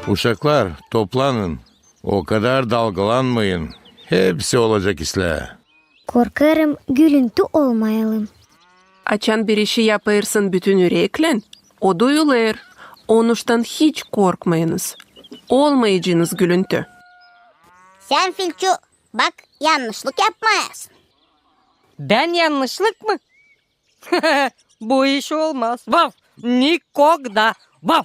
Uşaklar, toplanın. O kadar dalgalanmayın. Hepsi olacak islää. Korkêrım, gülüntü olmayalım. Açan bir işi yapêrsın bütün üreklän, o duyulêr. Onuştan hiç korkmayınız. Olmayacınız gülüntü. Sän, Filçu, bak, yannışlık yapmayasın. Bän yannışlık mı? Bu iş olmaz. Vav! Nikogda! Vav!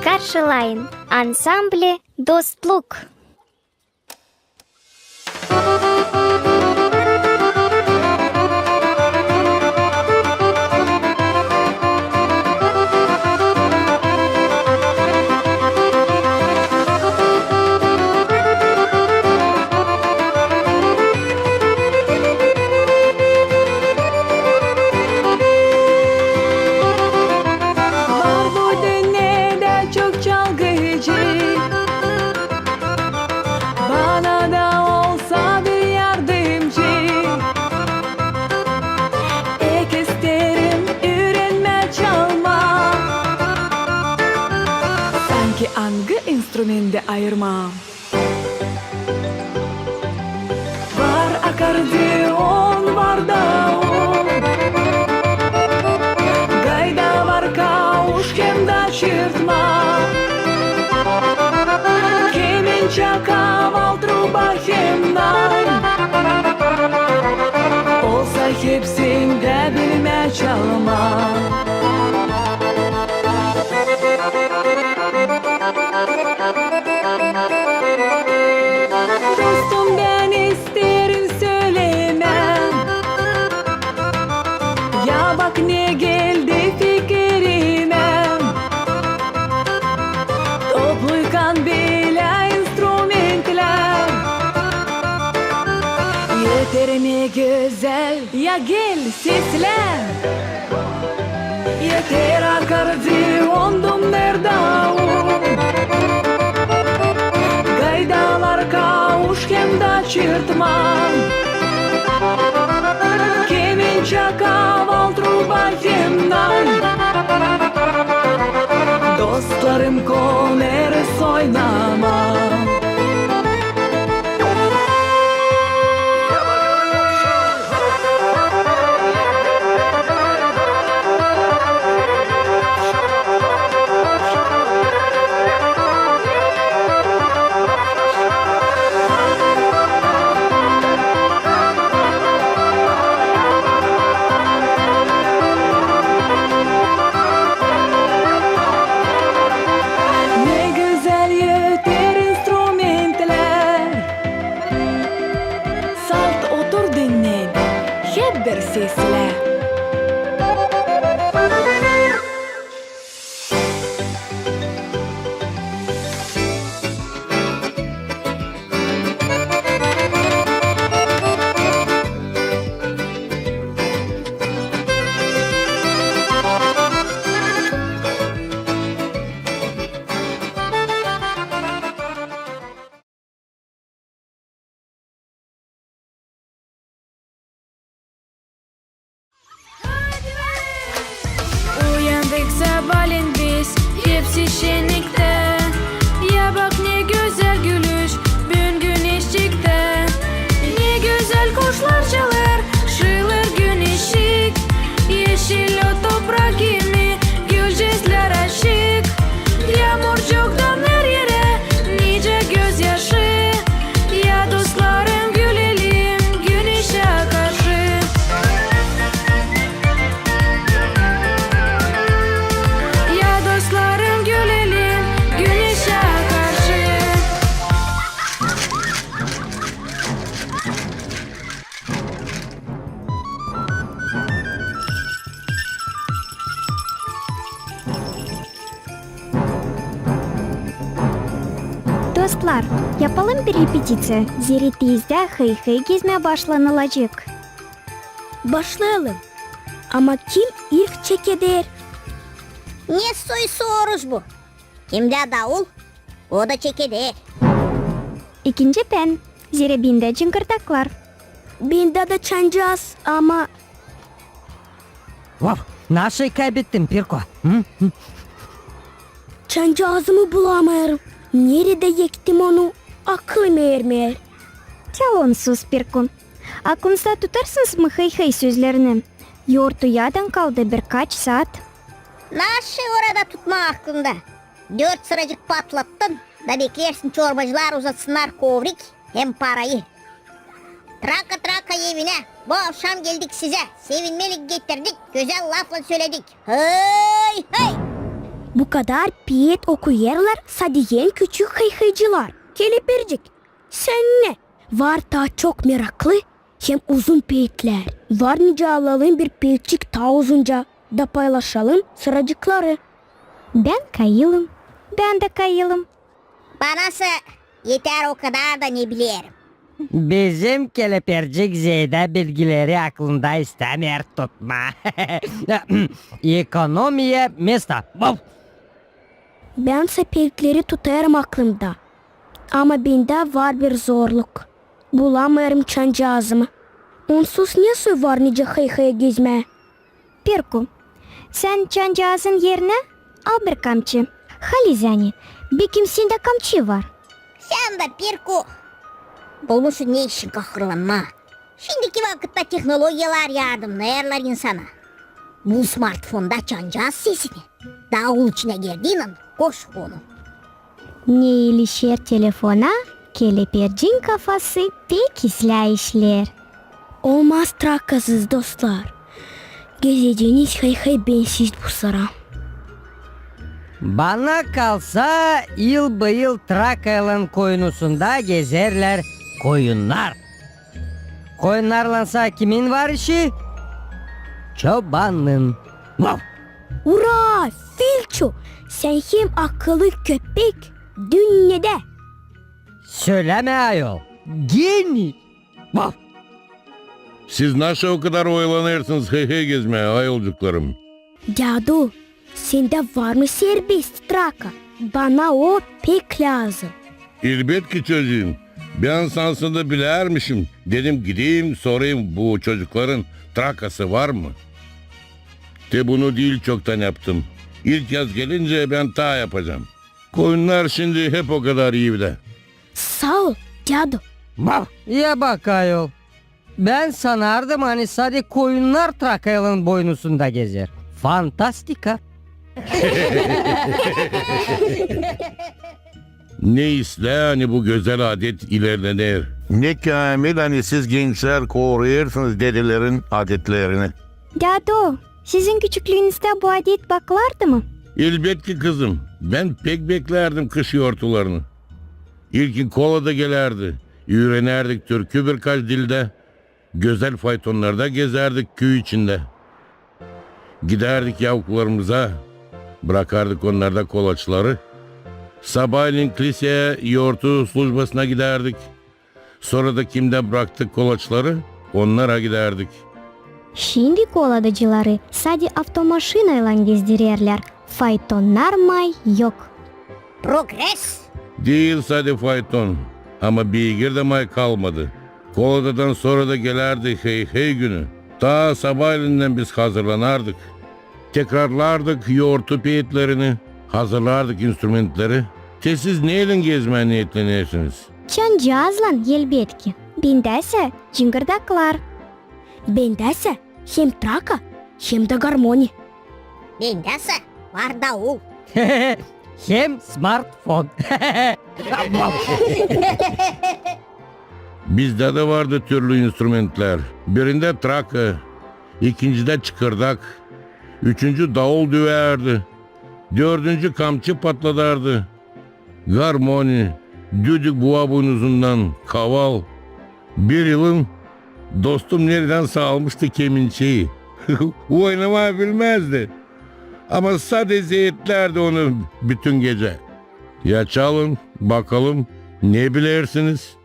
Karşılayın, ansambli Dostluk. Var bu dünnedä çok çalgıcı, bana da olsa bir yardımcı. Pek isteerim üürenmää çalmaa, sanki angı instrumentä ayırmaa. Var akordeon, var daul, gayda var kauş hem da çırtma, kemençä, kaval, truba hem nay. Olsa hepsindä bilmää çalmaa. Dostum, bän isteerim sölemää, ya bak ne geldi fikirimä. Topluykan bilä instrumentlär, öter ne gözäl, ya gel seslä. Öter akordeon, dumner daul, gaydalar, kauş hem da çırtma, kemençä, kaval, truba hem nay. Dostlarım, konêrız oynamaa. Ne gözäl öter instrumentlär. Salt otur, dinnä, hep bir seslä. Uyandık sabaalän biz, hepsi şenniktä. Ya bak, ne gözäl gülüş büün güneşçiktä. Ne gözäl kuşlar çalêr, şiilêr güneşçik. Eşil ot toprak kimi, gülcäslär açık. Yaamurcuk damnêr erä, nicä gözyaşı. Ya dostlarım, gülelim güneşä karşı. Ya dostlarım, gülelim güneşä karşı. Dostlar, yapalım bir repetisiya, zerä tizdä hıy-hıy gezmää başlanılacek. Başlayalım. Ama kim ilk çekeder? Ne soy soruş bu? Kimdä daul, o da çekeder. İkinci bän, zerä bendä cıngırdaklar. Bendä dä çancaaz, ama... Vaf, nasıl kaybettin, Pirko? Hı? Hı? Çancaazımı bulamêêrım. Neredä ektim onu, aklım ermeer. Çalonsuz, Pirko. Aklınızda tutarsınız mı hıy-hıy sözlerini? Yortuyadan kaldı birkaç saat. Nasıl orada tutmaa aklında? Dört sıracık patlattın da beklersin çorbacılar uzatsınnar kovrik hem parayı. Traka, traka evinä. Bu avşam geldik sizä. Sevinmelik getirdik, gözäl laflan söledik. Hıy, hıy! Bu kadar peet okuyêrlar sade en küçük hıy-hıycılar. Kelepircik, sän ne? Var taa çok meraklı hem uzun peetlär. Var nicä alalım bir peetçik taa uzunca da paylaşalım sıracıkları. Bän kayılım. Bän dä kayılım. Banasa eter o kadar da, ne bilerim. Bizim kelepircik zeedä bilgileri aklında istämeer tutmaa. Ekonomiya mesta. Vaf! Bänsä peetleri tutêrım aklımda. Ama bendä var bir zorluk. Bulamêêrım çancaazımı. Onsuz ne soy var nicä hıy-hıya gezmää? Pirko, sän çancaazın erinä al bir kamçı. Halizdän, bekim sendä kamçı var. Sän dä, Pirko, bulmuşsun ne için kahırlanmaa. Şindiki vakıtta tehnologiyalar yardımnêêrlar insana. Bul smartfonda çancaaz sesini. Daul içinä girdiynän koş onu. Ne ilişer telefona, kelepircin kafası pek islää işleer. Olmaz trakasız, dostlar. Gezeceniz hıy-hıy bensiz bu sıra. Bana kalsa, yıl-bıyıl trakaylan koyunusunda gezerlär koyunnar. Koyunnarlansa kimin var işi? Çobanın. Vaf! Ura, Filço, sän hem akıllı köpek dünnedä. Sölämä, ayol, geni. Vaf! Siz nasıl o kadar oyalanêrsınız hıy-hıy gezmää, ayolcuklarım? Dädu, sendä var mı serbest traka? Bana o pek lääzım. Elbetki, çocuum. Bän sansın da bilärmişim. Dedim, gideyim, sorayım, bu çocukların trakası var mı? Te bunu diil çoktan yaptım. İlk yaz gelincä bän taa yapacam. Koyunnar şindi hep o kadar evdä. Saa ol, dädu. Vaf! Ya bak, ayol. Bän sanardım, ani sade koyunnar trakaylan boynusunda gezer. Fantastika. Ne islää, ani bu gözäl adet ilerlener. Ne käämil, ani siz gençlär koruyêrsınız dedelerin adetlerini. Dädu, sizin küçüklüünüzdä bu adet bakılardı mı? Elbetki, kızım. Bän pek beklärdim kış yortularını. İlkin kola da gelärdi. Üürenärdik türkü birkaç dildä. Gözäl faytonnarda gezärdik küü içindä. Gidärdik yavuklarımıza, brakardık onnarda kolaçları. Sabaaylan kliseya yortu slujbasına gidärdik. Sora da kimdä braktık kolaçları, onnara gidärdik. Şindi koladacıları sade avtomaşinaylan gezdirerlär, faytonnar may yok. Progres! Diil sade fayton, ama beygir dä may kalmadı. Koladadan sora da gelärdi hıy-hıy günü. Taa sabaaylan biz hazırlanardık. Tekrarlardık yortu peetlerini, hazırlardık instrumentleri. Te siz neylän gezmää neetlenersiniz? Çancaazlan, elbetki. Bendäsä cıngırdaklar. Bendäsä hem traka, hem dä garmoni. Bendäsä var daul. Hem smartfon. Bizdä dä vardı türlü instrumentlär. Birindä traka, ikincidä çıkırdak, üçüncü daul düvärdi, dördüncü kamçı patladardı. Garmoni, düdük buva buynuzundan, kaval. Bir yılın dostum neredänsä almıştı kemençeyi. Oynamaa bilmäzdi. Ama sade zeetlärdi onu bütün gecä. Ya çalın, bakalım, ne bilersiniz?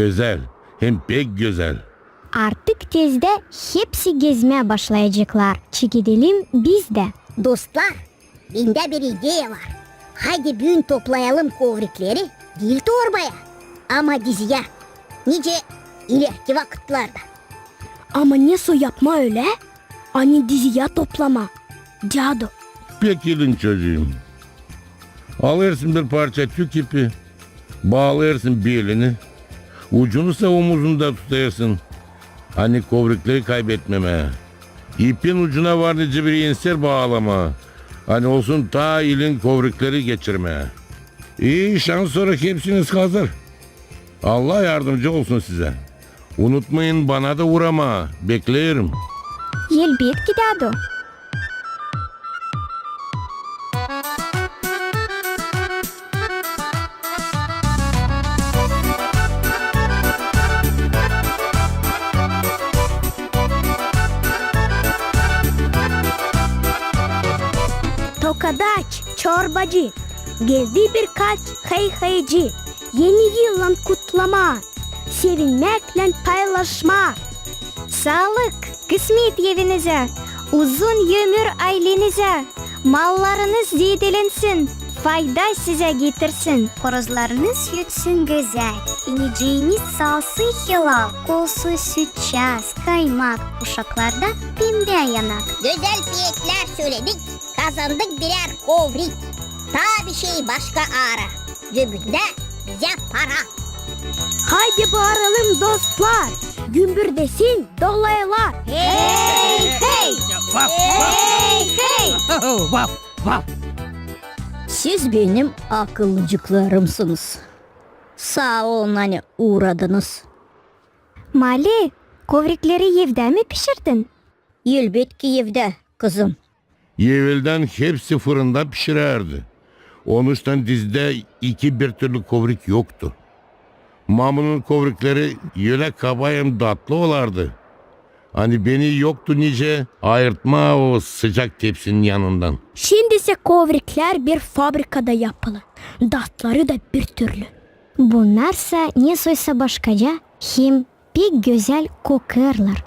Gözäl, hem pek gözäl. Artık tezdä hepsi gezmää başlayaceklar. Çekedelim biz dä. Dostlar, bendä bir ideya var. Haydi büün toplayalım kovrikleri, diil torbaya, ama diziyä, nicä ilerki vakıtlarda. Ama nesoy yapmaa ölä, ani diziyä toplamaa, dädu? Pek ilin, çocuum. Alêrsın bir parça tük ipi, baalêrsın belini, ucunu sa omuzunda tutêrsın, ani kovrikleri kaybetmemää. İpin ucuna var nicä bir enser baalamaa, ani olsun taa ilin kovrikleri geçirmää. İi şans, sora hepsiniz hazır. Allah yardımcı olsun sizä. Unutmayın bana da uuramaa, bekleerim. Elbetki, dädu. Tokadaç, çorbacı, geldi birkaç hıy-hıycı, Eni yıllan kutlamaa, sevinmäklän paylaşmaa. Saalık, kısmet evinizä, uzun ömür aylenizä, mallarınız zeedelensin, fayda sizä getirsin. Horozlarınız ötsün gözäl, ineciniz salsın hilal, olsun süt, çaaz, kaymak, uşaklarda pembä yanak. Gözäl piyeklär söledik, kazandık birär kovrik. Taa bir şey başka aara, cöbündä bizä para. Haydi baaralım, dostlar, gümbürdesin dolaylar. Hey, hey! Vaf, vaf! Hey, hey! Vaf, vaf! Siz benim akıllıcıklarımsınız. Saa olun, ani uuradınız. Mali, kovrikleri evdä mi pişirdin? Elbetki evdä, kızım. Eveldän hepsi fırında pişirärdi. Onuştan dizdä iki birtürlü kovrik yoktu. Mamunun kovrikleri ölä kaba hem datlı olardı, ani beni yoktu nicä ayırtmaa o sıcak tepsinin yanından. Şindisä kovriklär bir fabrikada yapılı, datları da birtürlü. Bunnarsa nesoysa başkaca hem pek gözäl kokêrlar.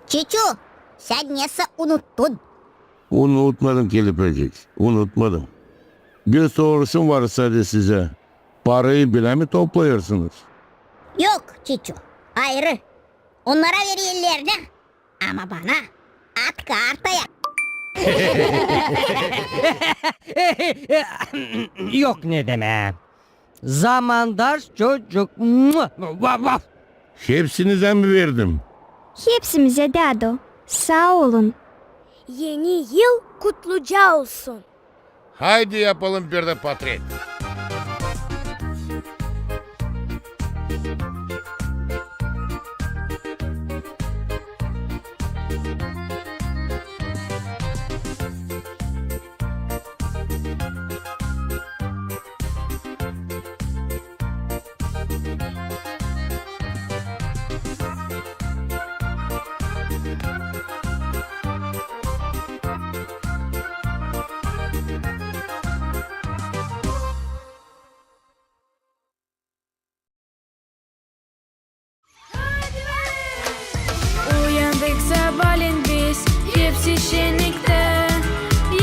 Çiçu, sän nesä unuttun? Unutmadım, kelepircik, unutmadım. Bir soruşum var sade sizä. Parayı bilä mi toplayêrsınız? Yok, Çiçu, ayırı. Onnara vererlär, ama bana at kartaya. Yok ne demää. Zamandaş çocuk. Mua! Vaf, vaf! Hepsinizä mi verdim? Hepsimizä, dädu. Saa olun. Eni yıl kutluca olsun. Haydi yapalım bir dä potret. Uyandık sabaalän biz, hepsi şenniktä.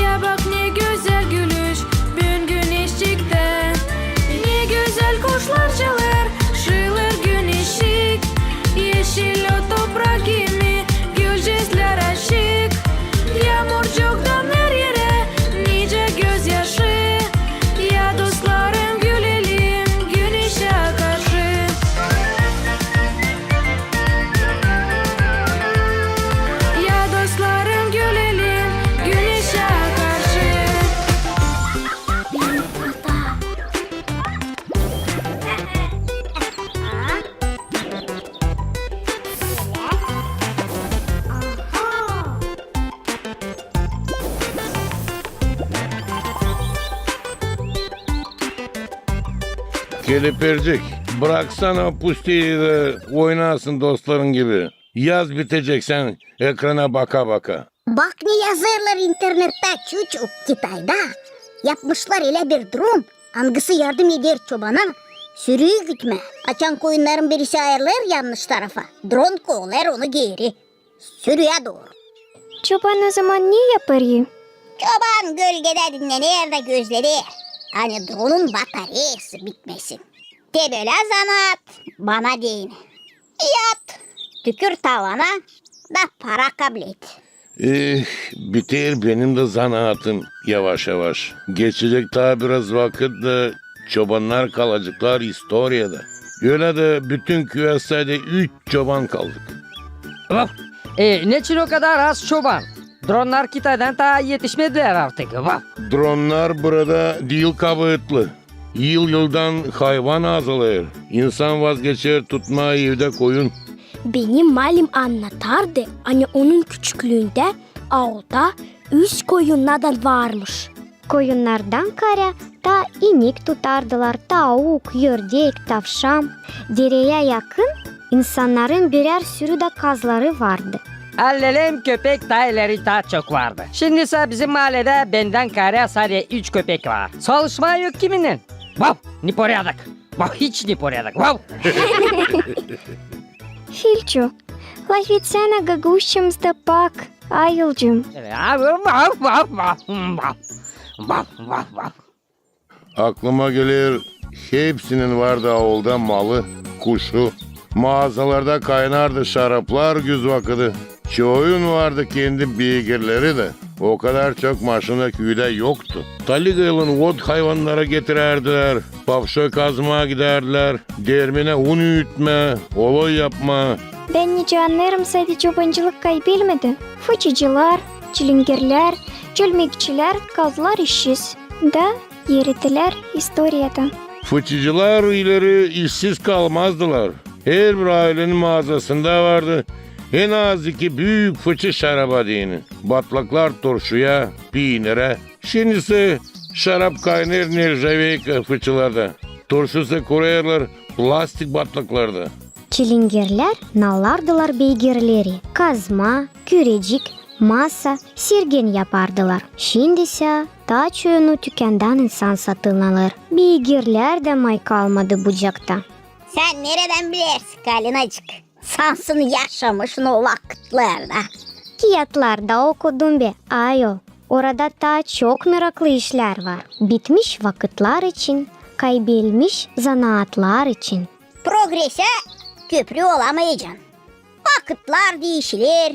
Ya bak, ne gözäl gülüş, büün güneş çıktı. Ne gözäl kuşlar çalêr, şıılêr güneşçik. Eşil o toprak kimi, gülcüklär aşık. Yaamurcuktan her erä nicä gözyaşı. Ya dostlarım, gülelim güneşä karşı. Ya dostlarım, gülelim güneşä karşı. Kelepircik, braksana o pustiyi da oynasın dostların gibi. Yaz bitecek sän ekrana baka-baka. Bak, ne yazêrlar internettä, Çuçu. Kitayda yapmışlar ölä bir durum, angısı yardım eder çobana Sürüyü gütmää. Açan koyunnarın birisi ayırılêr yannış tarafa, dron kovalêêr onu geeri, sürüyä dooru. Çoban o zaman ne yapêr? Çoban gölgedä dinnener da gözleer, ani dronun batareyası bitmesin. Te bölä zanaat bana deyni. Yat, tükür tavana da para kablet. Eh, biter benim dä zanaatım yavaş-yavaş. Geçecek taa biraz vakıt da çobannar kalaceklar istoriyada. Ölä dä bütün küüyä sade üç çoban kaldık. Vaf! E, neçin o kadar az çoban? Dronnar Kitaydan taa etişmedilär artık. Vaf! Dronnar burada diil kabaatlı. Yıl-yıldan hayvan azalêr. İnsan vazgeçer tutmaa evdä koyun. Benim malim annatardı, ani onun küçüklüündä aulda üz koyunnadan varmış. Koyunnardan kaarä taa inik tutardılar, tauk, ördek, tavşan. Dereyä yakın insannarın birär sürü dä kazları vardı. Allelem köpek taa ileri taa çok vardı. Şindisä bizim maaledä bendän kaarä sade üç köpek var. Salışmaa yok kiminnän. Vaf! Neporядок! Vaf, hiç neporядок! Vaf! Filço, lafetsänä gagauzçamızda pak, ayılcıım. Vaf, vaf, vaf, vaf. Vaf, vaf, vaf. Aklıma geler, hepsinin vardı aulda malı, kuşu. Maazalarda kaynardı şaraplar güz vakıdı. Çoyun vardı kendi beygirleri dä. O kadar çok maşina küüdä yoktu. Taligaylan ot hayvannara getirärdilär, pafşoy kazmaa gidärdilär, dermenä un üütmää, oloy yapmaa. Bän nicä annêêrım, sade çobancılık kaybelmedi. Fıçıcılar, çilingirlär, çölmekçilär kaldılar işsiz da eridilär istoriyada. Fıçıcılar ileri işsiz kalmazdılar. Herbir aylenin maazasında vardı en az iki büük fıçı şaraba deyni. Batlaklar turşuya, piinirä. Şindisä şarap kaynêêr nerjaveyka fıçılarda. Turşu sä kurêrlar plastik batlaklarda. Çilingirlär nallardılar beygirleri. Kazma, kürecik, masa, sergen yapardılar. Şindisä taa çoyunu tükändan insan satın alêr. Beygirlär dä may kalmadı Bucakta. Sän neredän bilersin, Kalinacık? Sansın yaşamışın o vakıtlarda. Kiyatlarda okudum be, ayol. Orada taa çok meraklı işlär var. Bitmiş vakıtlar için, kaybelmiş zanaatlar için. Progresä köprü olamayacan. Vakıtlar diişiler,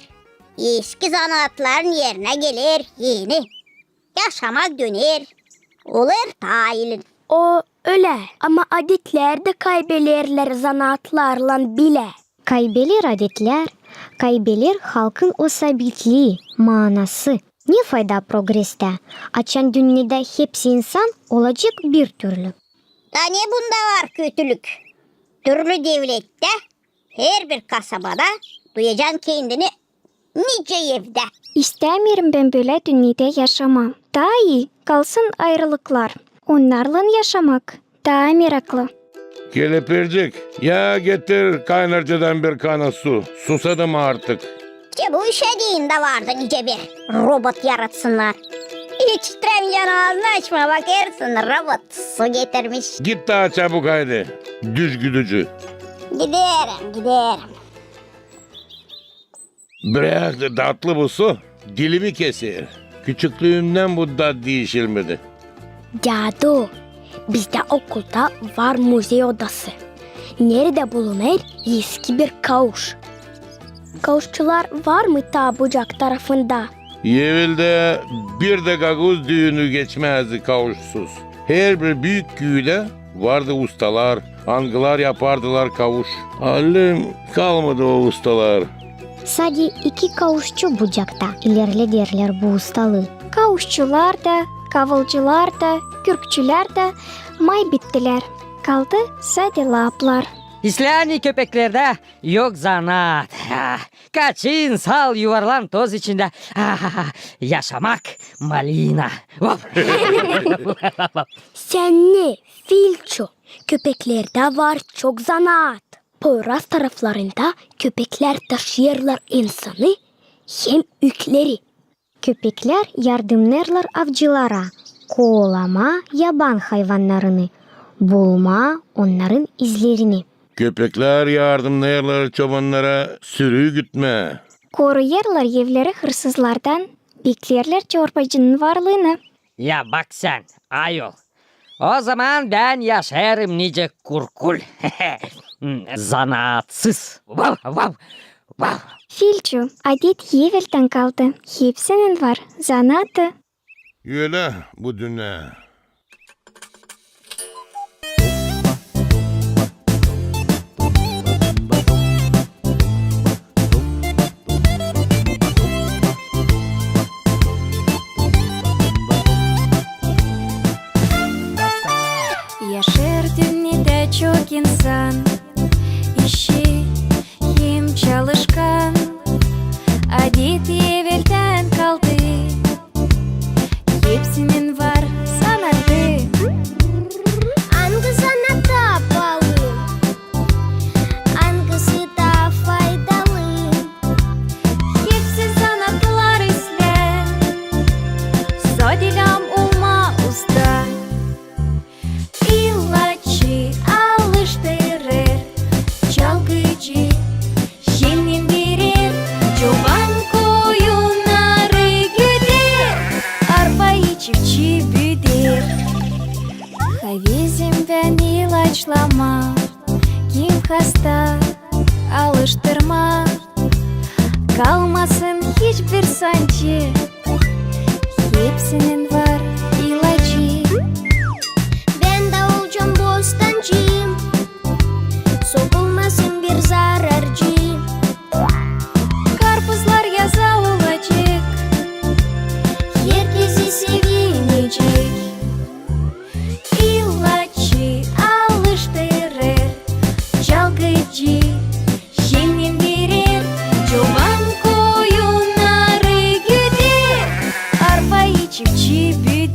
eski zanaatların erinä geler eni. Yaşamak döner, olêr taa ilin. O ölä, ama adetlär dä kaybelerlär zanaatlarlan bilä. Kaybeler adetlär, kaybeler halkın o sabitlii, maanası. Ne fayda progrestää, açan dünnedä hepsi insan olacek bir türlü? Da ne bunda var kötülük? Türlü devlettä, herbir kasabada duyacan kendini nicä evdä. İstämeerim bän bölä dünnedä yaşamaa. Taa ii kalsın ayırılıklar. Onnarlan yaşamak taa meraklı. Kelepircik, ya getir kaynarcadan bir kana su. Susadım artık. Te bu işä deyni dä vardı nicä bir robot yaratsınnar. Hiç titremeycän aazını açmaa, bakêrsın, robot su getirmiş. Git taa çabuk, haydi, düş güdücü. Giderim, giderim. Brak da, datlı bu su dilimi keser. Küçüklüümdän bu dat diişilmedi. Dädu, bizdä okulda var muzey odası, neredä bulunêr eski bir kauş. Kauşçular var mı taa Bucak tarafında? Eveldä bir dä gagauz düünü geçmäzdi kauşsuz. Herbir büük küüdä vardı ustalar, angılar yapardılar kauş. Allelem kalmadı o ustalar. Sade iki kauşçu Bucakta ilerlederlär bu ustalıı. Kauşçular da, kavulcular da, kürkçülär dä may bittilär. Kaldı sade laaplar. İslää ani köpeklerdä yok zanaat. Ah, kaçın, sal, yuvarlan toz içindä. Ah, yaşamak malina. Vaf! Sän ne, Filço, köpeklerdä var çok zanaat. Poyraz taraflarında köpeklär taşıyêrlar insanı hem ükleri. Köpeklär yardımnêrlar avcılara koolamaa yaban hayvannarını. Bulmaa onnarın izlerini. Köpeklär yardımnêêrlar çobannara sürü gütmää. Koruyêrlar evleri hırsızlardan, bekleerlär çorbacının varlıını. Ya bak sän, ayol. O zaman bän yaşêêrım nicä kurkul. Zanaatsız. Vav, vav, vav. Filçu, adet eveldän kaldı. Hepsinin var zanaatı. Ölä bu dünnä. Yaşêêr dünnedä çok insan, işi hem çalışkan. Adet eveldän kaldı. Hepsinin var zanaatı. Angı zanaat taa paalı, angısı taa faydalı? Hepsi zanaatlar islää sade lääm olmaa usta. İlaççı alıştırêr, çalgıcı şenlendirer, çoban koyunnarı güder, arpayı çiftçi büder. Havezim bän ilaçlamaa, kim hasta alıştırmaa, kalmasın hiçbir sancı. Hepsinin var ilacı. Bän dä olacam bostancı, sokulmasın bir zararcı. Karpuzlar yazan olacek, herkezi sevinecek. İlaççı alıştırêr, çalgıcı şenlendirer, çoban koyunnarı güder, arpayı çiftçi büder.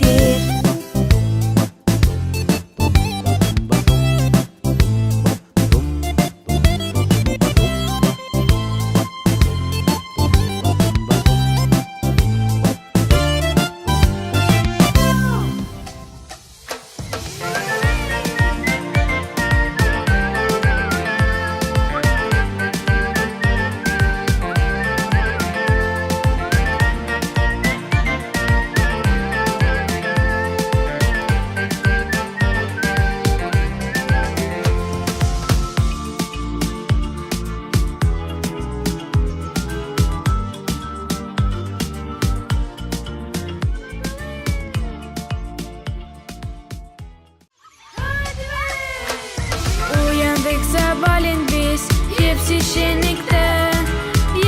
Uyandık sabaalän biz, hepsi şenniktä.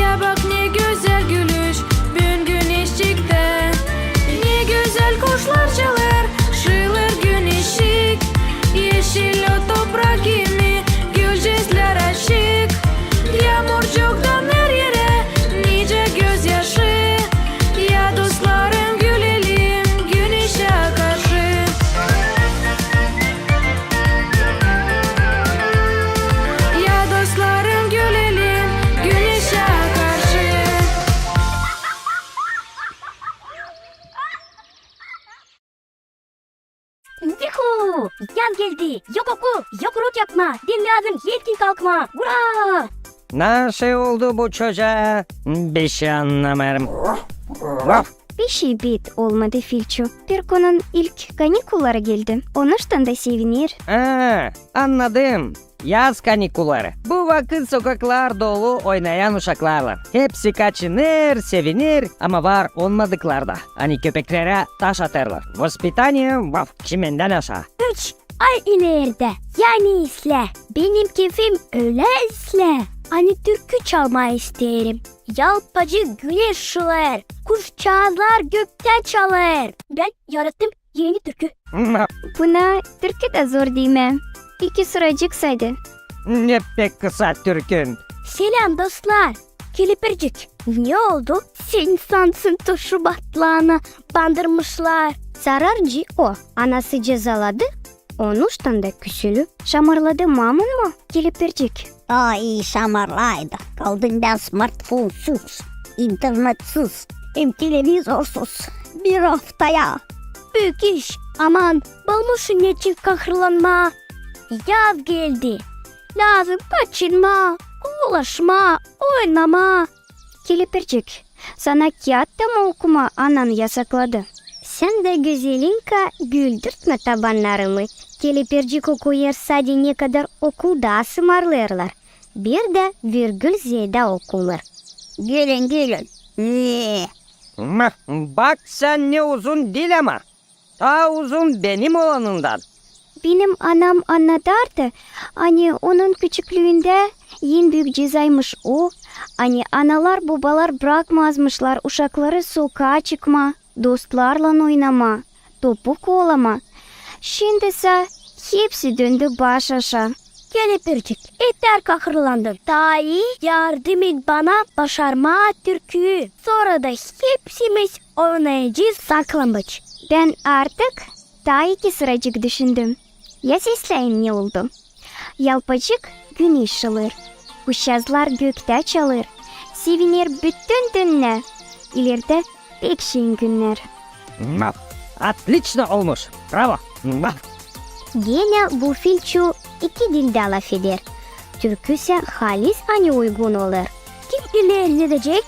Ya bak, ne gözäl gülüş büün güneşçiktä. Ne gözäl kuşlar çalêr, şıılêr güneşçik. Eşil o toprak kimi, gülcezlär açık. Yaamurcuktan her erä nicä gözyaşı. Ya dostlarım, gülelim güneşä karşı. Ya dostlarım, gülelim güneşä karşı. Yuhu! Yaz geldi! Yok okul, yok urok yapmaa, bän lääzım erkin kalkmaa! Ura! Naşı oldu bu çocaa? Bişey annamêêrım. Bişey bit olmadı, Filçu. Pirkunun ilk kanikulları geldi. Onuştan da sevinir. A, annadım. Yaz kanikulları. Bu vakıt sokaklar dolu oynayan uşaklarlan. Hepsi kaçınêr, sevinêr, ama var olmadıklar da, ani köpeklerä taş atêrlar. Vospitanie, vaf, çimendän aşaa. Üç ay ileerdä, yani islää. Benim kefim ölä islää, ani türkü çalmaa isteerim. Yalpacık güneş şılêêr, kuşçaazlar göktä çalêr. Bän yarattım eni türkü. Buna türkü dä zor deymää. İki sıracık sade. Ne pek kısa türkün. Seläm, dostlar. Kelepircik, ne oldu? Sän sansın tuşu batlaana bandırmışlar. Zararcı o, anası cezaladı, onuştan da küsülü. Şamarladı mamun mu, Kelepircik? Ay, şamarlaydı. Kaldım bän smartfonsuz, internetsiz hem televizorsuz bir aftaya. Büük iş. Aman, bılmışın neçin kahırlanmaa. Yaz geldi. Lääzım kaçınmaa, koolaşmaa, oynamaa. Kelepircik, sana kiyat ta mı okumaa anan yasakladı? Sän dä, gözelinka, güldürtmä tabannarımı. Kelepircik okuyêr sade ne kadar okulda sımarlêêrlar. Bir dä virgül zeedä okunêr. Gülün, gülün. Ee. Mah, bak sän, ne uzun dil ama. Taa uzun benim olanımdan. Benim anam annadardı, ani onun küçüklüündä en büük cezaymış o, ani analar-bobalar brakmazmışlar uşakları sokaa çıkmaa, dostlarlan oynamaa, topu koolamaa. Şindi sä hepsi döndü baş aşaa. Kelepircik, etär kahırlandın. Taa ii yardım et bana başarmaa türküyü. Sora da hepsimiz oynayacez saklambaç. Bän artık taa iki sıracık düşündüm. Ya sesläyin ne oldu? Yalpacık güneş alêr. Kuşçazlar göktä çalêr. Seviner bütün dünnä. İlerdä pek şirin günnär. Maf. Otliçno olmuş. Bravo. Maf. Genä bu filçu iki dildä lafeder. Türkü sä halis ani uygun olêr. Kim ileri gidecek?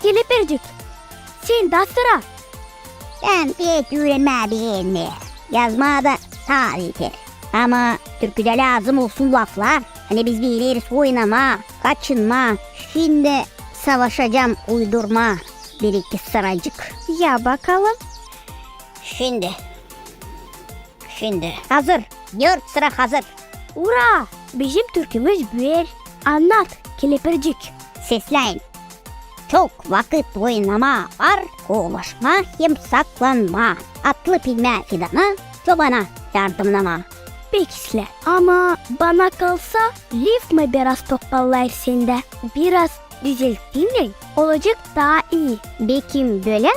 Kelepircik, sendä sıra. Bän pek üürenmää beenmeerim. Yazmaa da taa beter. Ama türküdä lääzım olsun laflar. Ani biz bileriz oynamaa, kaçınmaa. Şindi savaşacam uydurmaa bir-iki sıracık. Ya bakalım. Şindi. Şindi. Hazır. Dört sıra hazır. Ura! Bizim türkümüz büel. Annat, Kelepircik. Sesläyin. Çok vakıt oynamaa var, koolaşmaa hem saklanmaa. Atlıpinmää fidana, çobana yardımnamaa. Pek islää. Ama bana kalsa, rifma biraz topallayır sendä. Biraz düzelttiynän olacek taa ii. Bekim bölä?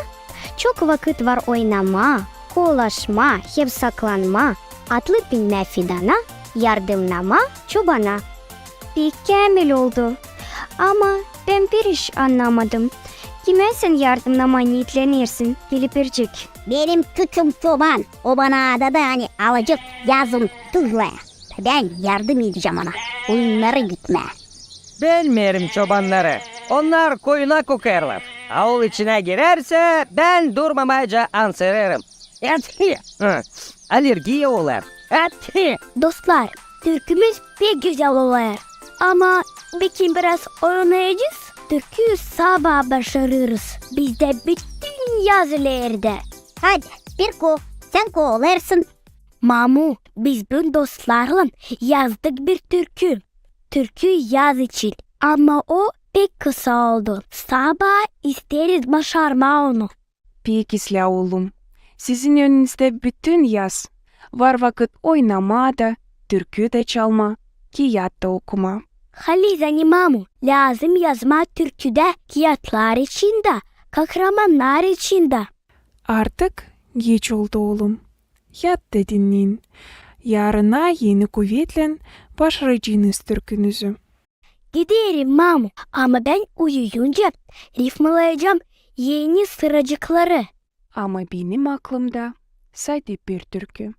Çok vakıt var oynamaa, koolaşmaa hem saklanmaa, atlıpinmää fidana, yardımnamaa çobana. Pek käämil oldu. Ama bän bir iş annamadım. Kimä sän yardımnamaa niitlenersin, Kelepircik? Benim küçüm çoban, o bana adadı ani alacık yazın tırnaa. Bän yardım edecäm ona koyunnarı gütmää. Bän bilmeerim çobannarı. Onnar koyuna kokêrlar. Aul içinä girärsä, bän durmamayca ansırêrım. Etki! Hı. Allergiya olêr. Etki! Dostlar, türkümüz pek gözäl olêr. Ama bekim biraz oynayacez, türküyü sabaa başarırız. Bizdä bütün yaz ilerdä. Hadi, Pirku, sän koolêrsın. Mamu, biz büün dostlarlan yazdık bir türkü. Türkü yaz için. Ama o pek kısa oldu. Sabaa isteeriz başarmaa onu. Pek islää, oolum. Sizin önünüzdä bütün yaz. Var vakıt oynamaa da, türkü dä çalmaa, kiyat ta okumaa. Halis ani, mamu, lääzım yazmaa türküdä kiyatlar için dä, kahramannar için dä. Artık geç oldu, oolum. Yat da dinnän. Yarına eni kuvetlän başaracanız türkünüzü. Giderim, mamu, ama bän uyuyunca rifmalayacam eni sıracıkları. Ama benim aklımda sade bir türkü,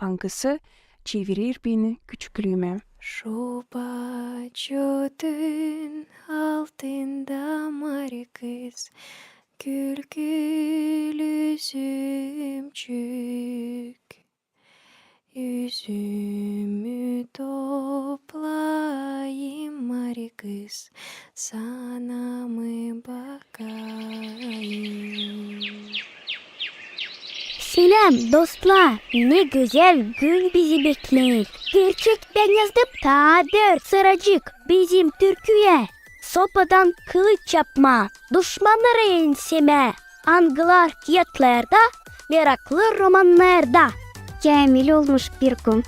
angısı çevirer beni küçüklüümä. Şoba çötün altında mari kız, kül-kül üzümcük. Üzümü toplayım, mari kız, sana mı bakayım. Seläm, dostlar! Ne gözäl gün bizi bekleer. Gerçek bän yazdım taa dört sıracık bizim türküyä. Sopadan kılıç yapmaa, duşmannarı ensemää, angılar kiyatlarda, meraklı romannarda. Käämil olmuş, Pirku.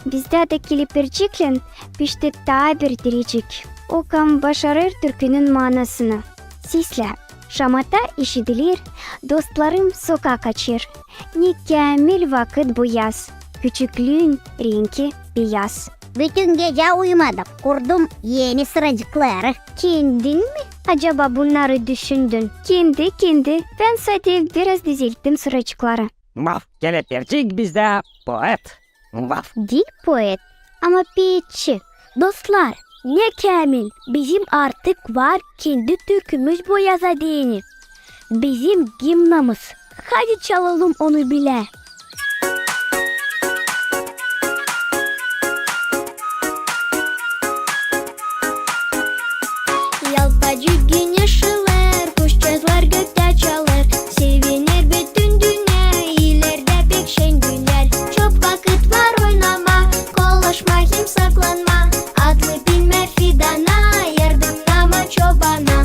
Bizdä dä Kelepirciklän pişti taa bir direcik. O kam başarêr türkünün maanasını. Seslä, şamata işidiler, dostlarım sokaa kaçêr. Ne käämil vakıt bu yaz. Küçüklüün renki beyaz. Bütün gecä uyumadım, kurdum eni sıracıkları. Kendin mi acaba bunnarı düşündün? Kendi, kendi. Bän sade biraz düzelttim sıracıkları. Vaf, kelepircik bizdä poet. Vaf. Diil poet, ama peetçi. Dostlar, ne käämil, bizim artık var kendi türkümüz bu yaza deyni. Bizim gimnamız. Hadi çalalım onu bilä. Yalpacık güneş şılêêr, kuşçazlar göktä çalêr. Seviner bütün dünnä, ilerdä pek şen günnär. Çok vakıt var oynamaa, kolaşmaa hem saklanmaa. Atlayıp binmää fidana, yardımnamaa çobana.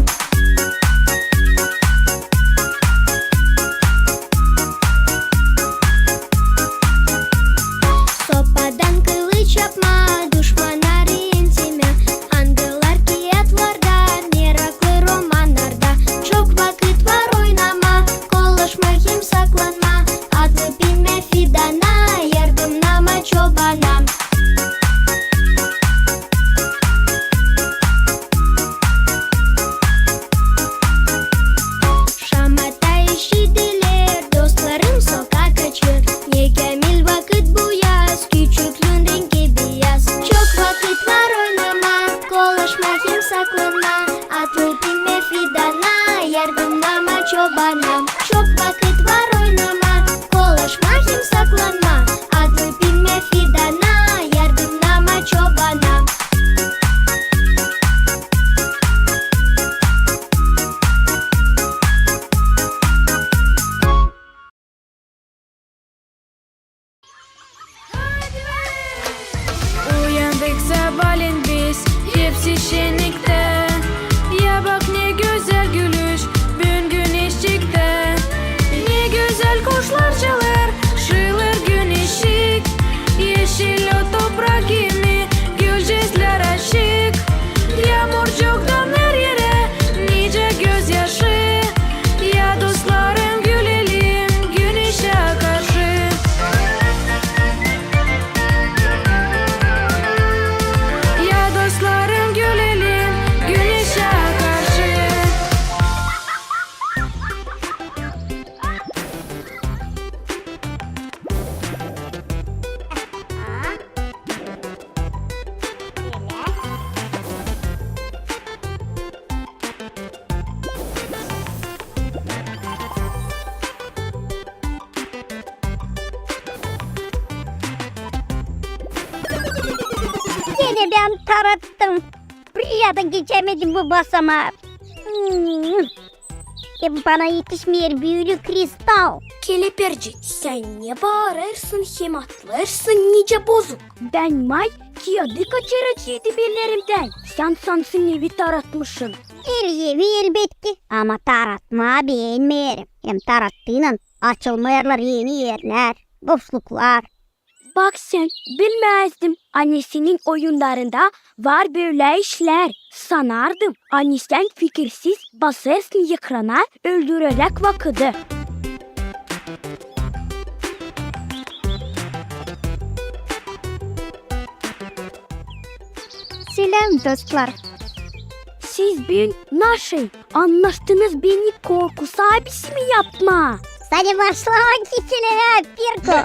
Sopadan kılıç yapmaa, duşmannarı entemää. Angılar kiyatlarda, meraklı romannarda. Çok vakıt var oynamaa, kolaşmaa hem saklanmaa. Atlayıp binmää fidana, yardımnamaa çobana. Şamata eşidiler, dostlarım sokaa kaçêr. Ne käämil vakıt bu yaz, küçüklüün rengi biyaz. Çok vakıt var oynamaa, kolaşmaa hem saklanmaa. Atlayıp binmää fidana, yardımnamaa çobana. Çok vakıt var oynamaa, kolaşmaa hem saklanmaa. Atlayıp binmää fidana, yardımnamaa çobana. Uyandık sabaaleen biz, hepsi şenniktä. Ya bak, ne gözäl gülüş büün güneşçiktä. Ne gözäl kuşlar çalêr, şılêr güneşçik. Eşil o toprak gibi, gülücüklär açık. Yaamurcuk damer erä, nicä gözyaşı. Ya dostlarım, gülelim güneşä karşı. Ya dostlarım, gülelim güneşä karşı. Genä bän tarattım. Buraya da geçämedim bu basamaı. Hmm. Hem bana etişmeer büülü kristal. Kelepircik, sän ne baarêrsın hem atlêêrsın nicä bozuk? Bän may kiyadı kaçıraceydım ellerimdän. Sän sansın evi taratmışın. El evi elbetki, ama taratmaa beenmeerim. Hem tarattıynan açılmêêrlar eni erlär, boşluklar. Bak sän, bilmäzdim, anesinin oyunnarında var bölä işlär. Sanardım, ani sän fikirsiz basêrsın ekrana, öldüreräk vakıdı. Seläm, dostlar! Siz büün naşey annaştınız beni korku saabisi mi yapmaa? Sade başlamak için, Pirko.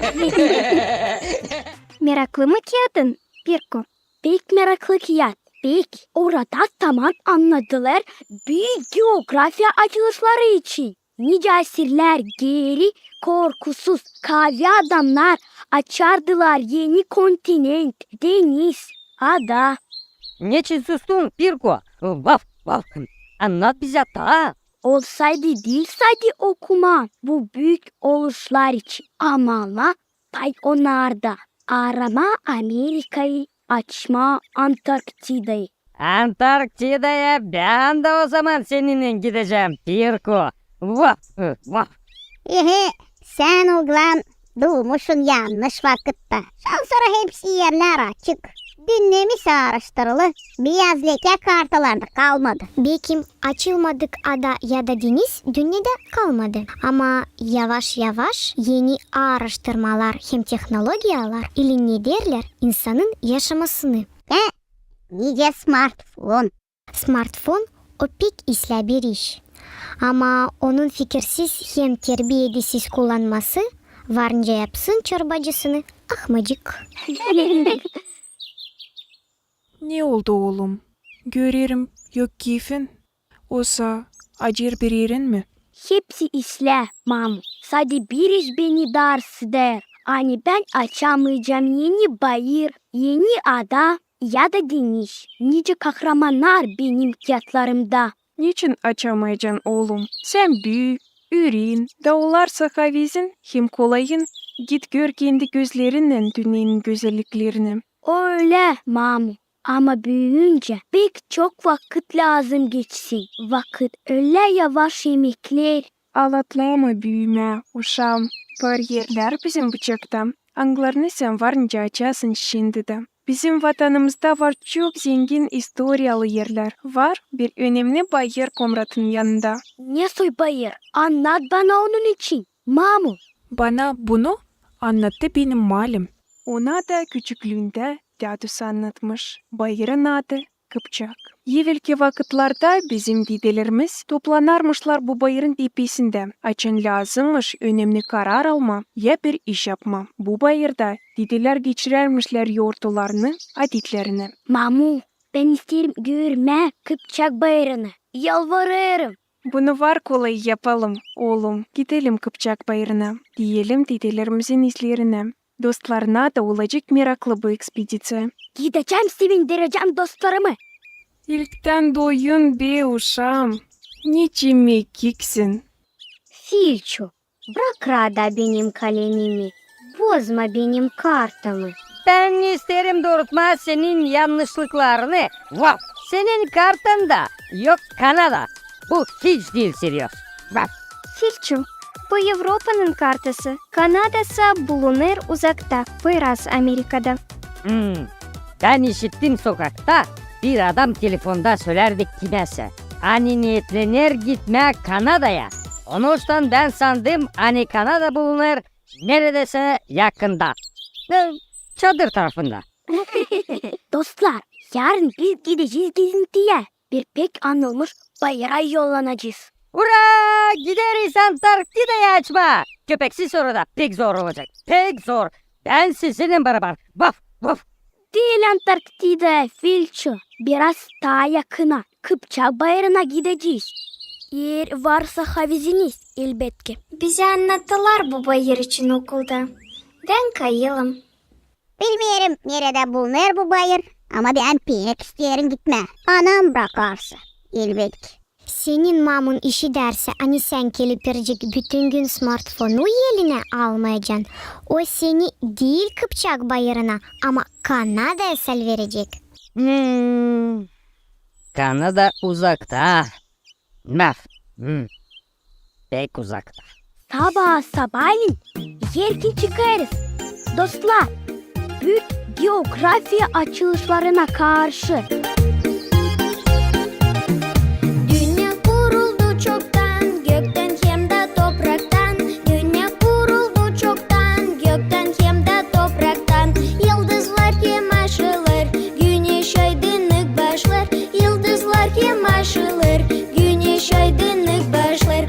Meraklı mı kiyadın, Pirko? Pek meraklı kiyat, pek. Orada taman annadılêr büük geografiya açılışları için. Nicä asirlär geeri korkusuz kaavi adamnar açardılar eni kontinent, deniz, ada. Neçin sustun, Pirko? Vaf, vaf. Annat bizä taa. Olsaydı diil sade okumaa bu büük oluşlar için, ama almaa pay onnarda, aaramaa Amerikayı, açmaa Antarktidayı. Antarktidaya bän dä o zaman seninnän gidecäm, Pirko. Vah, vah. Ehe, sän, oglan, duumuşsun yannış vakıtta. Şansora hepsi erlär açık. Dünnemis aaraştırılı, biyaz lekä kartalarda kalmadı. Bekim açılmadık ada ya da deniz dünnedä kalmadı. Ama yavaş-yavaş eni aaraştırmalar hem tehnologiyalar ilinlederlär insanın yaşamasını. E, nicä smartfon. Smartfon o pek islää bir iş. Ama onun fikirsiz hem terbiyedesiz kullanması Varınca yapsın çorbacısını ahmacık. Ne oldu, oolum? Görerim, yok keyfin. Osa acır bir erin mi? Hepsi islää, mamu. Sade bir iş beni daarsıdêr. Ani bän açamayacam eni bayır, eni ada ya da deniz, nicä kahramannar benim kiyatlarımda. Neçin açamayacan, oolum? Sän büü, üüren, da olarsa havezin hem kolayın. Git gör kendi gözlerinnän dünnenin gözelliklerini. O ölä, mamu. Ama büüyüncä pek çok vakıt lääzım geçsin. Vakıt ölä yavaş emekleer. Alaatlama büümää, uşaam. Var erlär bizim bucakta, angılarını sän varınca açasın şindi dä. Bizim vatanımızda var çok zengin istoriyalı erlär. Var bir önemni bayır Komratın yanında. Ne soy bayır? Annat bana onun için, mamu. Bana bunu annattı benim malim. Ona da küçüklüündä dädüsü annatmış. Bayırın adı Kıpçak. Evelki vakıtlarda bizim didelerimiz toplanarmışlar bu bayırın tepesindä, açan lääzımmış önemni karar alma ya bir iş yapma. Bu bayırda didelär geçirärmişlär yortularını, adetlerini. Mamu, bän isteerim görmää Kıpçak bayırını. Yalvarêrım. Bunu var kolay yapalım, oolum. Gidelim Kıpçak bayırına, diyelim didelerimizin izlerinä. Dostlarına da olacek meraklı bu ekspediţiya. Gidecäm, sevindirecäm dostlarımı. İlktän doyun be, uşaam. Neçin mekiksin. Filçu, brak raada benim kalemimi, bozma benim kartamı. Bän isteerim doorutmaa senin yannışlıklarını. Vaf! Senin kartanda yok Kanada. Bu hiç diil seryoz. Vaf! Filçu, bu Evropanın kartası. Kanada sa bulunêr uzakta, biraz Amerikada. Hmm. Bän işittim sokakta, bir adam telefonda sölärdi kimsä, ani neetlener gitmää Kanadaya. Onuştan bän sandım, ani Kanada bulunêr neredäsä yakında. E, Çadır tarafında. Dostlar, yarın biz gidecez gezintiyä. Bir pek anılmış bayıra yollanacez. Ura! Gideriz Antarktidaya açmaa! Köpeksiz orada, pek zor olacek. Pek zor. Bän sizinnän barabar. Vaf, vaf. Diil Antarktidaya, Filçu. Biraz taa yakına. Kıpçak bayırına gidecez. Eer varsa haveziniz, elbetki. Bizi annattılar bu bayır için okulda. Bän kayılım. Bilmeerim, neredä bulunêr bu bayır, ama bän pek isteerim gitmää. Anam brakarsa, elbetki. Senin mamun işidärsä, ani sän gelip verecek bütün gün smartfonu elinä almayacan, o seni diil Kıpçak bayırına, ama Kanadaya salverecek. Hmm. Kanada uzakta. Vaf. Hmm. Pek uzakta. Sabaa sabaalän erken çıkêrız. Dostlar, büük geografiya açılışlarına karşı. Dünnä kuruldu çoktan, göktän hem dä topraktan. Dünnä kuruldu çoktan, göktän hem dä topraktan. Yıldızlar kamaşılêr, güneş aydınlık başlêr. Yıldızlar kamaşılêr, güneş aydınlık başlêr.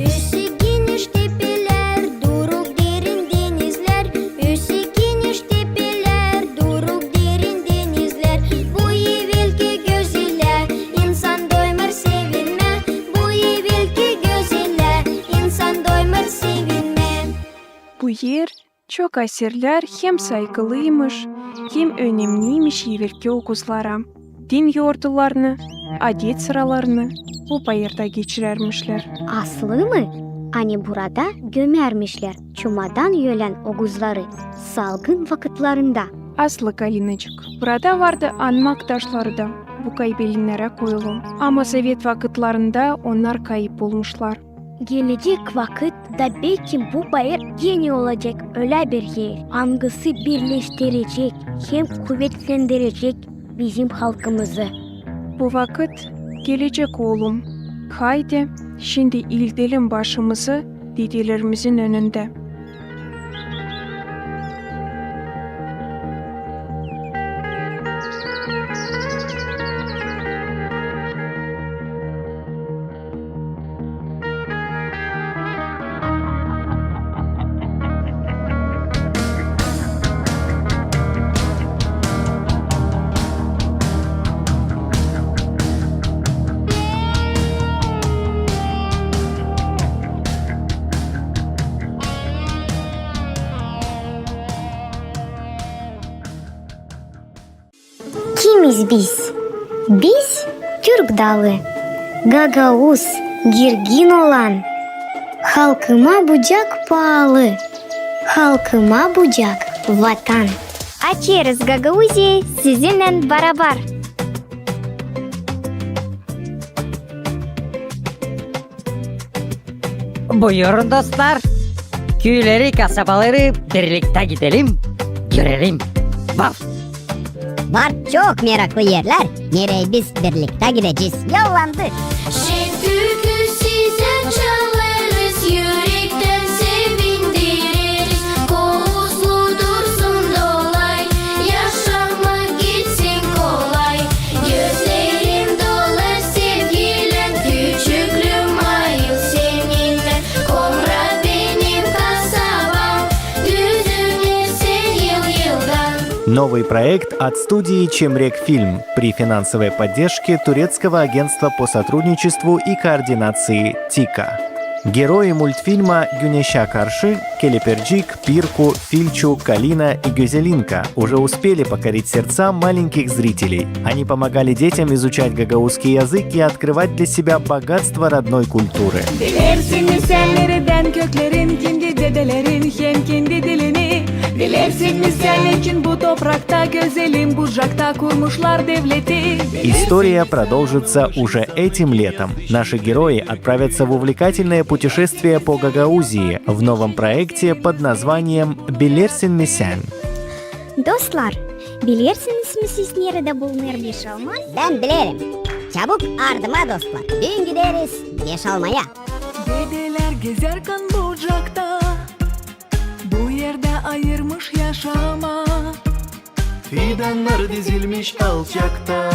Üssü geniş tepelär, duruk derin denizlär. Üssü geniş tepelär, duruk derin denizlär. Bu evelki gözellää, insan doymêr sevinmää. Bu evelki gözellää, insan doymêr sevinmää. Bu er çok asirlär hem saygılıymış, hem önemniymiş evelki okuzlara. Din yortularını, adet sıralarını bu bayırda geçirärmişlär. Aslı mı? Ani burada gömärmişlär çumadan ölän okuzları salgın vakıtlarında. Aslı, Galinacık. Burada vardı anmak taşları da bu kaybelinnere koyulu. Ama sovet vakıtlarında onnar kayıp olmuşlar. Gelecek vakıt da beki bu bayır genä olacek ölä bir er, angısı birleştirecek hem kuvetlendirecek bizim halkımızı. Bu vakıt gelecek, oolum. Haydi, şindi iildelim başımızı didelerimizin önündä. Kimiz biz? Biz türk dalı, gagauz, girgin olan. Halkıma bucak paalı, halkıma bucak vatan. Açêrız Gagauziyayı sizinnän barabar. Buyurun, dostlar. Küüleri, kasabaları birliktä gidelim, görelim. Vaf! Var çok meraklı erlär, nereyi biz birliktä gidecez. Yollandı! Şen türkü sizä çalarız, ürektän sevindireriz. Kouzlu dursun dolay, yaşamak gitsin kolay. Gözlerim dolar sevgiylän, küçüklüüm ayıl seninnän. Komra benim kasabam, düzüner sän yıl-yıldan. Новый проект от студии «Чемрек Фильм» при финансовой поддержке Турецкого агентства по сотрудничеству и координации «ТИКА». Герои мультфильма «Güneşä karşı» Kelepircik, Pirku, Filçu, Kalina и Gözelinka уже успели покорить сердца маленьких зрителей. Они помогали детям изучать гагаузский язык и открывать для себя богатство родной культуры. Bilersin mi sän neredän köklerin, kimdi dedelerin hem kendi dilini? Bilersin mi sän neçin bu toprakta gözelim bucakta kurmuşlar devleti? История продолжится уже этим летом. Наши герои отправятся в увлекательное путешествие по Гагаузии в новом проекте под названием «Bilersin mi sän?». Dostlar, bilersiniz mi siz, neredä bulunêr Beşalma? Bän bilerim. Çabuk ardıma, dostlar. Büün gideriz Beşalmaya. Dedelär gezärkan bucakta, bu erdä ayırmış yaşamaa. Fidannar dizilmiş alçakta,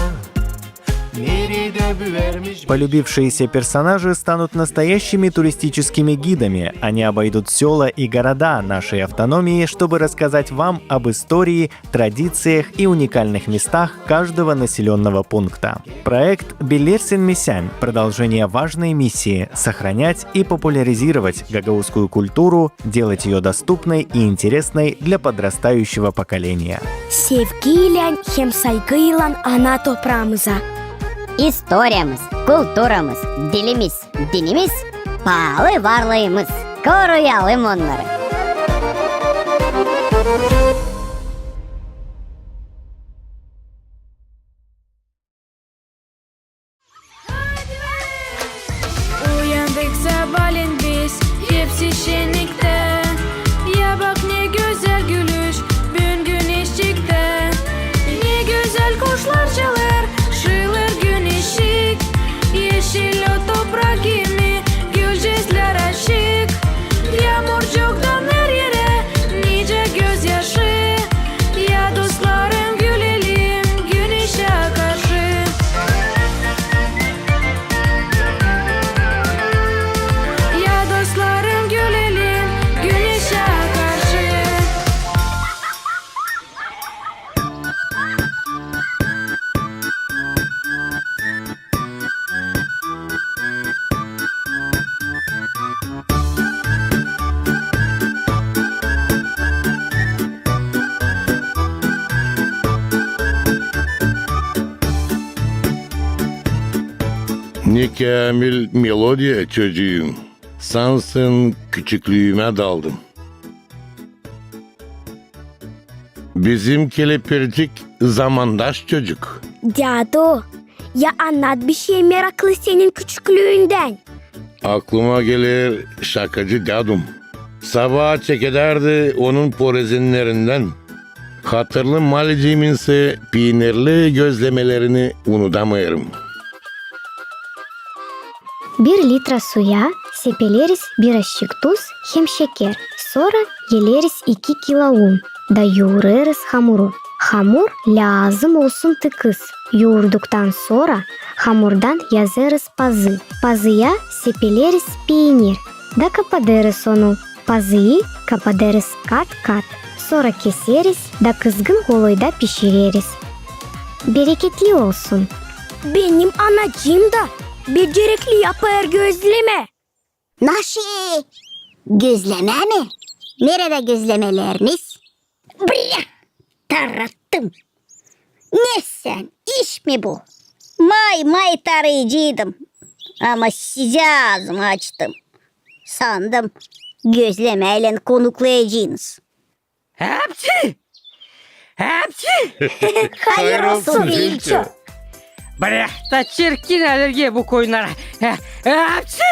neredä büvermiş. Полюбившиеся персонажи станут настоящими туристическими гидами. Они обойдут сёла и города нашей автономии, чтобы рассказать вам об истории, традициях и уникальных местах каждого населённого пункта. Проект «Bilersin mi sän» — продолжение важной миссии — сохранять и популяризировать гагаузскую культуру, делать её доступной и интересной для подрастающего поколения. Sevgiylän hem saygıylan ana topraamıza. İstoriyamız, kulturamız, dilimiz, dinimiz, paalı varlıımız. Koruyalım onnarı. Uyandık sabaalän biz, hepsi şenniktä. Ya bak, ne gözäl gülüş büün güneşçiktä. Ne gözäl kuşlar çalêr, şıılêr güneşçik. Eşil o toprak kimi, gülcezlär açık. Yaamurcuktan her erä nicä gözyaşı. Ya dostlarım, gülelim güneşä karşı. Ya dostlarım, gülelim güneşä karşı. Ne käämil melodiya, çocuum. Sansın, küçüklüümä daldım. Bizim Kelepircik zamandaş çocuk. Dädu, ya annat bişey meraklı senin küçüklüündän. Aklıma geler şakacı dädum. Sabaa çekedärdi onun porezinnerindän. Hatırlı malecimin ise piinirli gözlemelerini unudamêêrım. Bir litra suya sepeleriz birazçık tuz hem şeker, sora eleriz iki kilo un da yuurêrız hamuru. Hamur lääzım olsun tıkız. Yuurduktan sora hamurdan yazêrız pazı. Pazıya sepeleriz piinir da kapadêrız onu. Pazıyı kapadêrız kat-kat, sora keseriz da kızgın oloyda pişireriz. Bereketli olsun! Benim anacıım da becerekli yapêr gözlemä. Naşi? Gözlemä mi? Neredä gözlemeleriniz? Brä! Tarattım! Ne sän, iş mi bu? May-may tarıyıcıydım. Ama sizä aazımı açtım. Sandım, gözlemäylän konuklayacınız. Hepsi! Hepsi! Hayır olsun, Filçu. Bırak da çirkin alergiya bu koyunnara. Hepsi!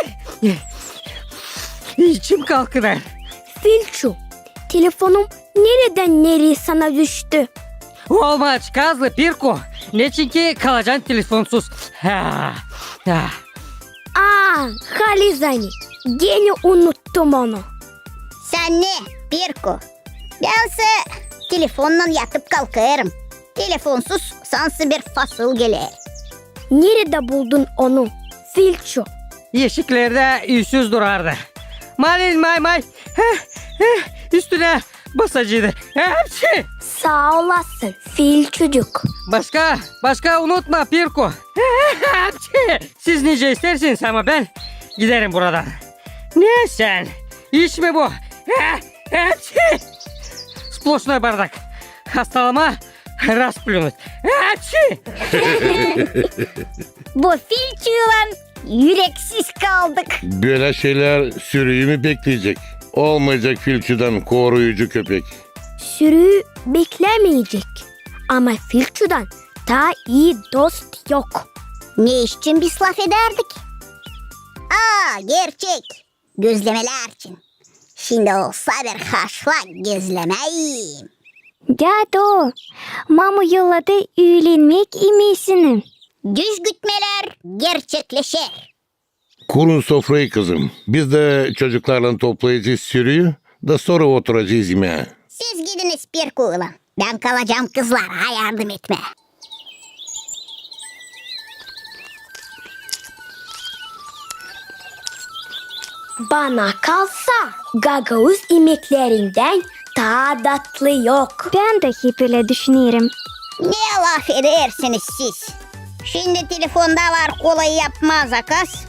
İçim kalkınêr. Filçu, telefonum neredän nereyä sana düştü? Olma açkaazlı, Pirku. Neçin ki kalacan telefonsuz. Ha, ha. Aa, halizdän, genä unuttum onu. Sän ne, Pirku? Bän sä telefonnan yatıp kalkêrım. Telefonsuz sansın bir fasıl geler. Neredä buldun onu, Filçu? Eşiklerdä üüsüz durardı. Malin may-may, heh, heh, üstünä basacıydı. Hepsi! Saa olasın, Filçucuk. Başka, başka unutma, Pirku. Hepsi! Siz nicä isteersiniz, ama bän giderim buradan. Ne sän? İş mi bu? Hepsi! Сплошной бардак. Hastalama rasplюнуть. Hepsi! Bu Filçuylan üreksiz kaldık. Bölä şeylär sürüyü mü bekleyecek? Olmayacak Filçudan koruyucu köpek. Sürüyü beklämeyecek. Ama Filçudan taa ii dost yok. Ne için biz lafedärdik? Aa, gerçek. Gözlemelär için. Şindi olsa bir haşlak gözlemeyim. Dädu, mamu yolladı üülenmäk imesini. Düz gütmelär gerçekleşer. Kurun sofrayı, kızım. Biz dä çocuklarlan toplayacez sürüyü da sora oturacez imää. Siz gidiniz, Pirkuylan. Bän kalacam kızlara yardım etmää. Bana kalsa, gagauz imeklerindän taa datlı yok. Bän dä hep ölä düşünerim. Ne lafedersiniz siz? Şindi telefonda var kolayı yapmaa zakaz.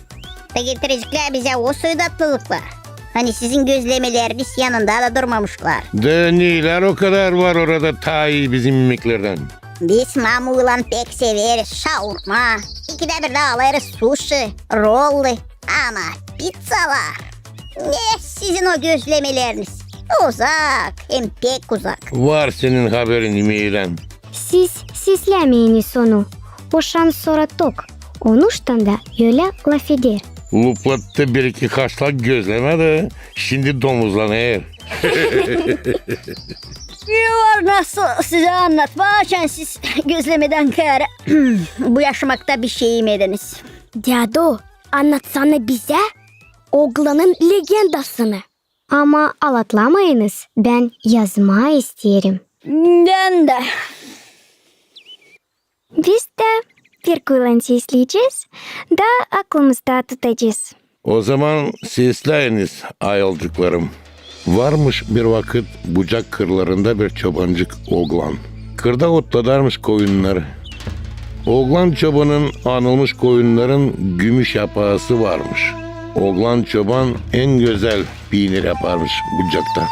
Da getireceklär bizä o soy datlılıkları. Ani sizin gözlemeleriniz yanında da durmamışlar. Da neylär o kadar var orada taa ii bizim imeklerdän? Biz mamuylan pek severiz şaurma. İkidä bir dä alêrız suşi, rollu. Ama pizzalar. Ne sizin o gözlemeleriniz? Uzak, hem pek uzak. Var senin haberin imeydän. Siz seslämeyiniz onu. O şansora tok. Onuştan da ölä lafeder. Luplattı bir-iki haşlak gözlemä da şindi domuzlanêr. Var nasıl sizä annatmaa, açan siz gözlemedän kaarä bu yaşamakta bişey imediniz. Dädu, annatsana bizä oglanın legendasını. Ama alatlamayınız, bän yazmaa isteerim. Bän dä. Biz dä Pirkuylan sesleyecez da aklımızda tutacez. O zaman sesläyiniz, ayılcıklarım. Varmış bir vakıt bucak kırlarında bir çobancık oglan. Kırda otladarmış koyunnarı. Oglan çobanın anılmış koyunnarın gümüş yapaası varmış. Oglan çoban en gözäl piinir yaparmış bucakta.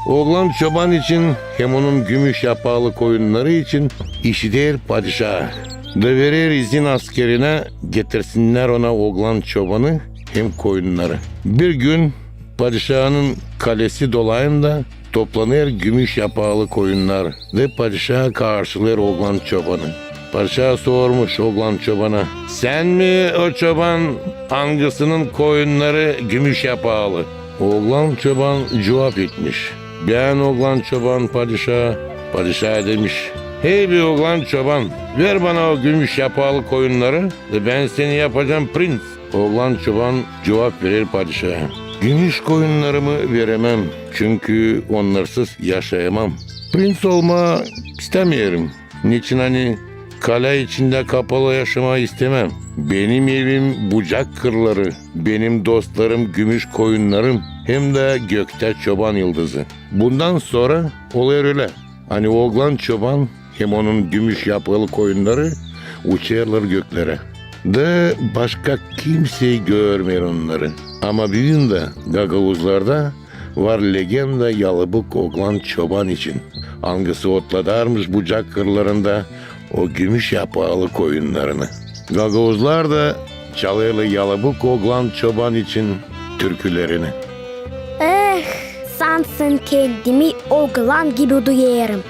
Oglan çoban için hem onun gümüş yapaalı koyunnarı için işider padişaa da verer izin askerinä getirsinnär ona oglan çobanı hem koyunnarı. Bir gün padişaanın kalesi dolayında toplanêr gümüş yapaalı koyunnar da padişaa karşılêêr oglan çobanı. Padişaa sormuş oglan çobana: "Sän mi o çoban, angısının koyunnarı gümüş yapaalı?" Oglan çoban cuvap etmiş: "Bän, oglan çoban, padişaa." Padişaa demiş: "Hey be, oglan çoban, ver bana o gümüş yapaalı koyunnarı, da bän seni yapacam prinţ." Oglan çoban cuvap verer padişaa: "Gümüş koyunnarımı veremem, çünkü onnarsız yaşayamam. Prinţ olmaa istämeerim. Neçin ani kalä içindä kapalı yaşamaa istämem. Benim evim bucak kırları, benim dostlarım gümüş koyunnarım hem dä göktä çoban yıldızı." Bundan sora olêr ölä, ani oglan çoban hem onun gümüş yapılı koyunnarı uçêrlar göklerä. Da başka kimsey görmeer onnarı. Ama büün dä gagauzlarda var legenda yalabık oglan çoban için. angısı otladarmış bucak kırlarında o gümüş yapaalı koyunnarını. Gagauzlar da çalêrlar Yalabuk oglan çoban için türkülerini. Eh, sansın kendimi oglan gibi duyêrım.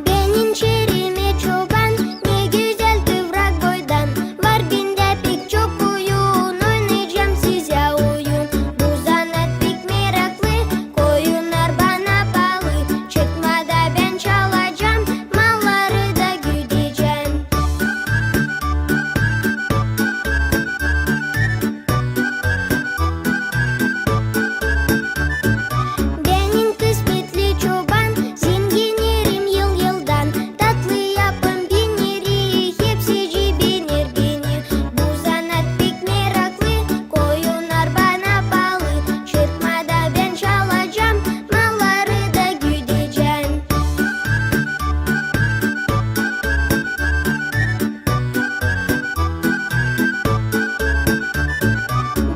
Benim şeerimä çoban, ne gözäl kıvrak boydan. Var bendä pek çok oyun, oynayacam sizä oyun. Bu zanaat pek meraklı, koyunnar bana baalı. Çıkma da bän çalacam, malları da güdecäm. Benim kısmetli çoban, zenginerim yıl-yıldan. Tatlı yapım bineri, hepsicii bener beni. Bu zanaat pek meraklı, koyunnar bana baalı. Çıkma da bän çalacam, malları da güdecäm.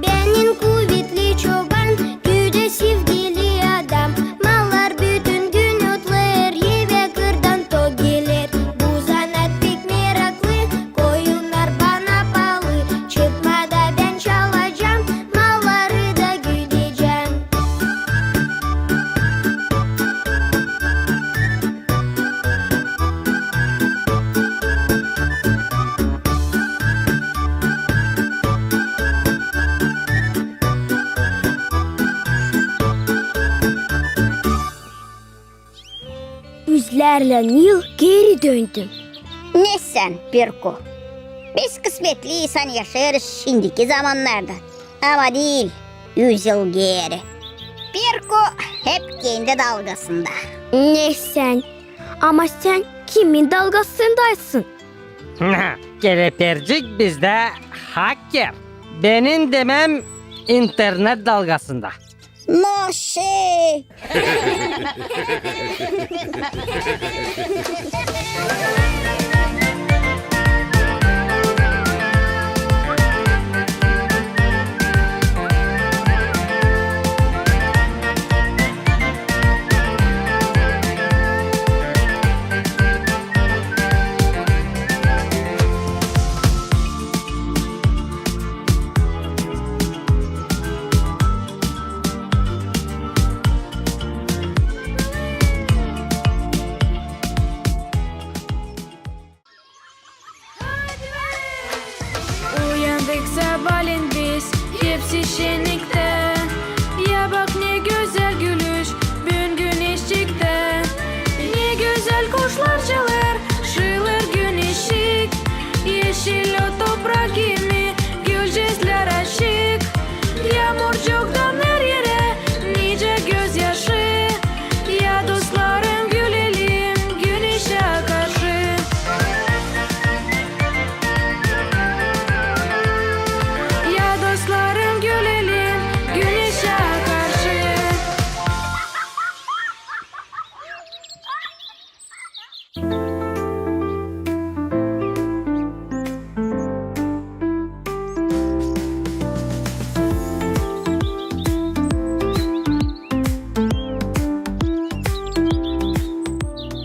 Benim kuvetli çoban, güdä sevgili adam. Mallar bütün gün otlêêr, evä kırdan tok geler. Bu zanaat pek meraklı, koyunnar bana baalı. Çıkma da bän çalacam, malları da güdecäm. Üzlärlän yıl geeri döndüm. Ne sän, Pirku? Biz kısmetli insan, yaşêêrız şindiki zamannarda. Ama diil üz yıl geeri. Pirku hep kendi dalgasında. Ne sän? Ama sän kimin dalgasındaysın? Kerepercik bizdä haker. Benim demäm, internet dalgasında. Naşe! Uyandık sabaalän biz, hepsi şenniktä. Ya bak, ne gözäl gülüş büün güneşçiktä. Ne gözäl kuşlar çalêr, şıılêr güneşçik. Eşil o toprak kimi, gülcezlär açık. Yaamurcuk danar erä, nicä gözyaşı. Ya dostlarım, gülelim güneşä karşı. Ya dostlarım, gülelim güneşä karşı.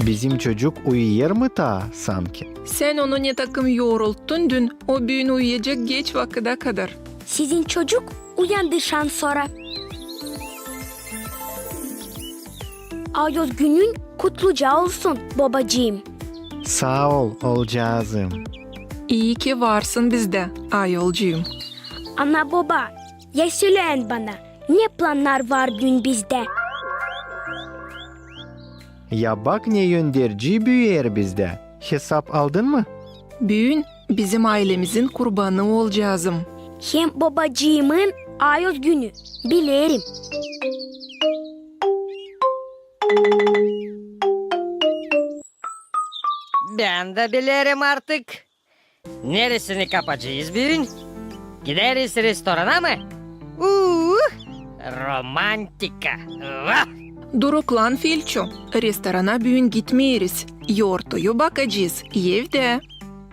Bizim çocuk uyuyêr mı taa sanki? Sän onu ne takım yorulttun dün, o büün uyuyacek geç vakıda kadar. Sizin çocuk uyandı şansora. Ayoz günün kutluca olsun, bobacıım. Saa ol, olcaazım. İi ki varsın bizdä, ayolcuum. Ana-boba, ya sölä bana, ne plannar var büün bizdä? Ya bak, ne önderci büüyer bizdä. Hesap aldın mı? Büün bizim aylemizin kurbanı, olcaazım. Hem bobacıımın ayoz günü, bilerim. Bän dä bilerim artık. Neresini kapacez büün? Gideriz restorana mı? Uuu! Romantika. Vah! Duruklan, Filço, restorana büün gitmeeriz. Yortuyu bakacez evdä.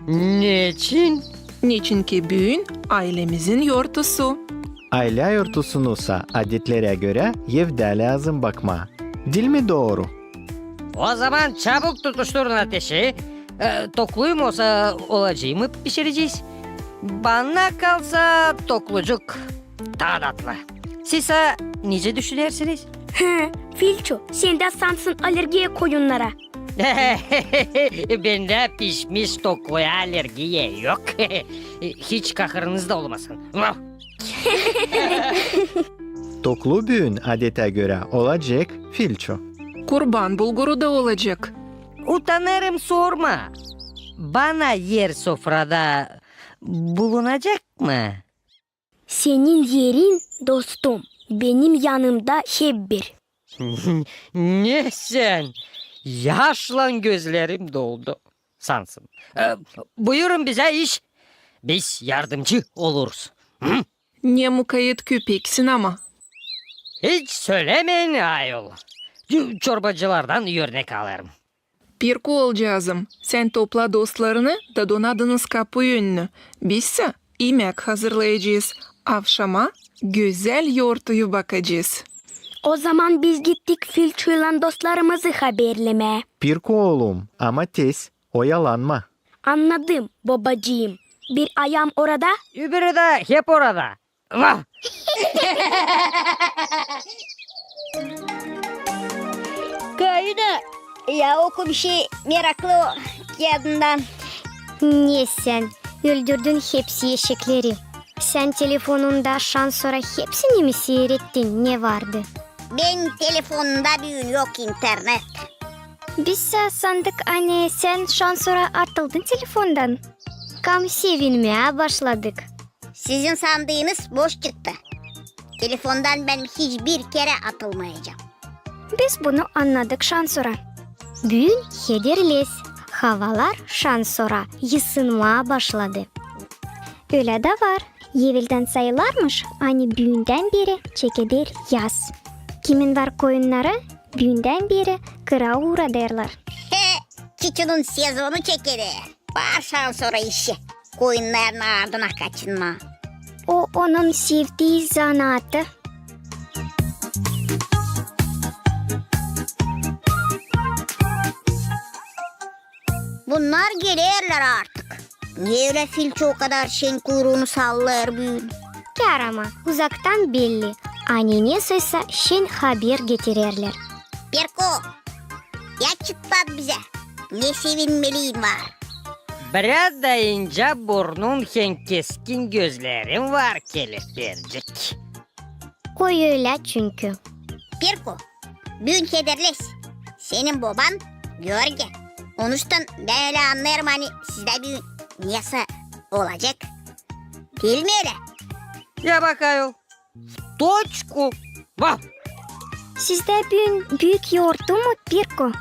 Neçin? Neçinki büün aylemizin yortusu. Aylä yortusunusa adetlerä görä evdä lääzım bakmaa. Diil mi dooru? Ozaman çabuk tutuşturun ateşi. E, tokluyum olsa, olacıımı pişirecez. Bana kalsa, toklucuk taa tatlı. Siz nicä düşünersiniz? Hı, Filço, sendä sansın alergiya koyunnara. Bendä pişmiş tokluya alergiya yok. Hiç kahırınız da olmasın. Vah! Toklu büün adetä görä olacek, Filço. Kurban bulguru da olacek. Utanêrım sormaa. Bana er sofrada bulunacek mı? Senin erin, dostum, benim yanımda hep bir. Ne sän? Yaşlan gözlerim doldu. Sansın. E, buyurun bizä iş. Biz yardımcı oluruz. Hı? Ne mukayet köpeksin ama. Hiç sölämeyin, ayol. Çorbacılardan örnek alêrım. Pirko oolcaazım, sän topla dostlarını da donadınız kapu önünü. Bizsä imäk hazırlayacez. Avşama gözäl yortuyu bakacez. Ozaman biz gittik Filçoylan dostlarımızı haberlemää. Pirko oolum, ama tez, oyalanma. Annadım, bobacıım. Bir ayaam orada, öbürü dä hep orada. Vah! Kaina, ya oku bir şey meraklı o kiyadından. Ne sän, öldürdün hepsi eşekleri. Sän telefonunda şansora hepsini mi siirettin, ne vardı? Benim telefonumda büün yok internet. Bizsä sandık, ani sän şansora atıldın telefondan. Kam sevinmää başladık. Sizin sandıınız boş çıktı. Telefondan bän hiç bir kerä atılmayacam. Biz bunu annadık şansora. Büün hederlez. Havalar şansora yısınmaa başladı. Ölä dä var. Eveldän sayılarmış, ani büündän beri çekeder yaz. Kimin var koyunnarı, büündän beri kıra uuradêrlar. He, çiçunun sezonu çekeder. Var şansora işi. Koyunnarın ardına kaçınmaa. O onun sevdii zanaatı. Bunnar gelerlär artık. Ne ölä Filço o kadar şen kuyruunu sallêêr büün? Kär ama, uzaktan belli, ani nesoysa şen haber getirerlär. Pirko, ya çıtlat bizä, ne sevinmeliin var? Biraz da incä burnun hem keskin gözlerin var, kelepircik. O ölä çünkü. Pirko, büün hederlez. Senin boban Georgi. Onuştan bän ölä annêêrım, ani sizdä büün nesä olacek. Diil mi ölä? Ya bak ayol. Toçku. Vah! Sizdä büün büük yortu mu, Pirko?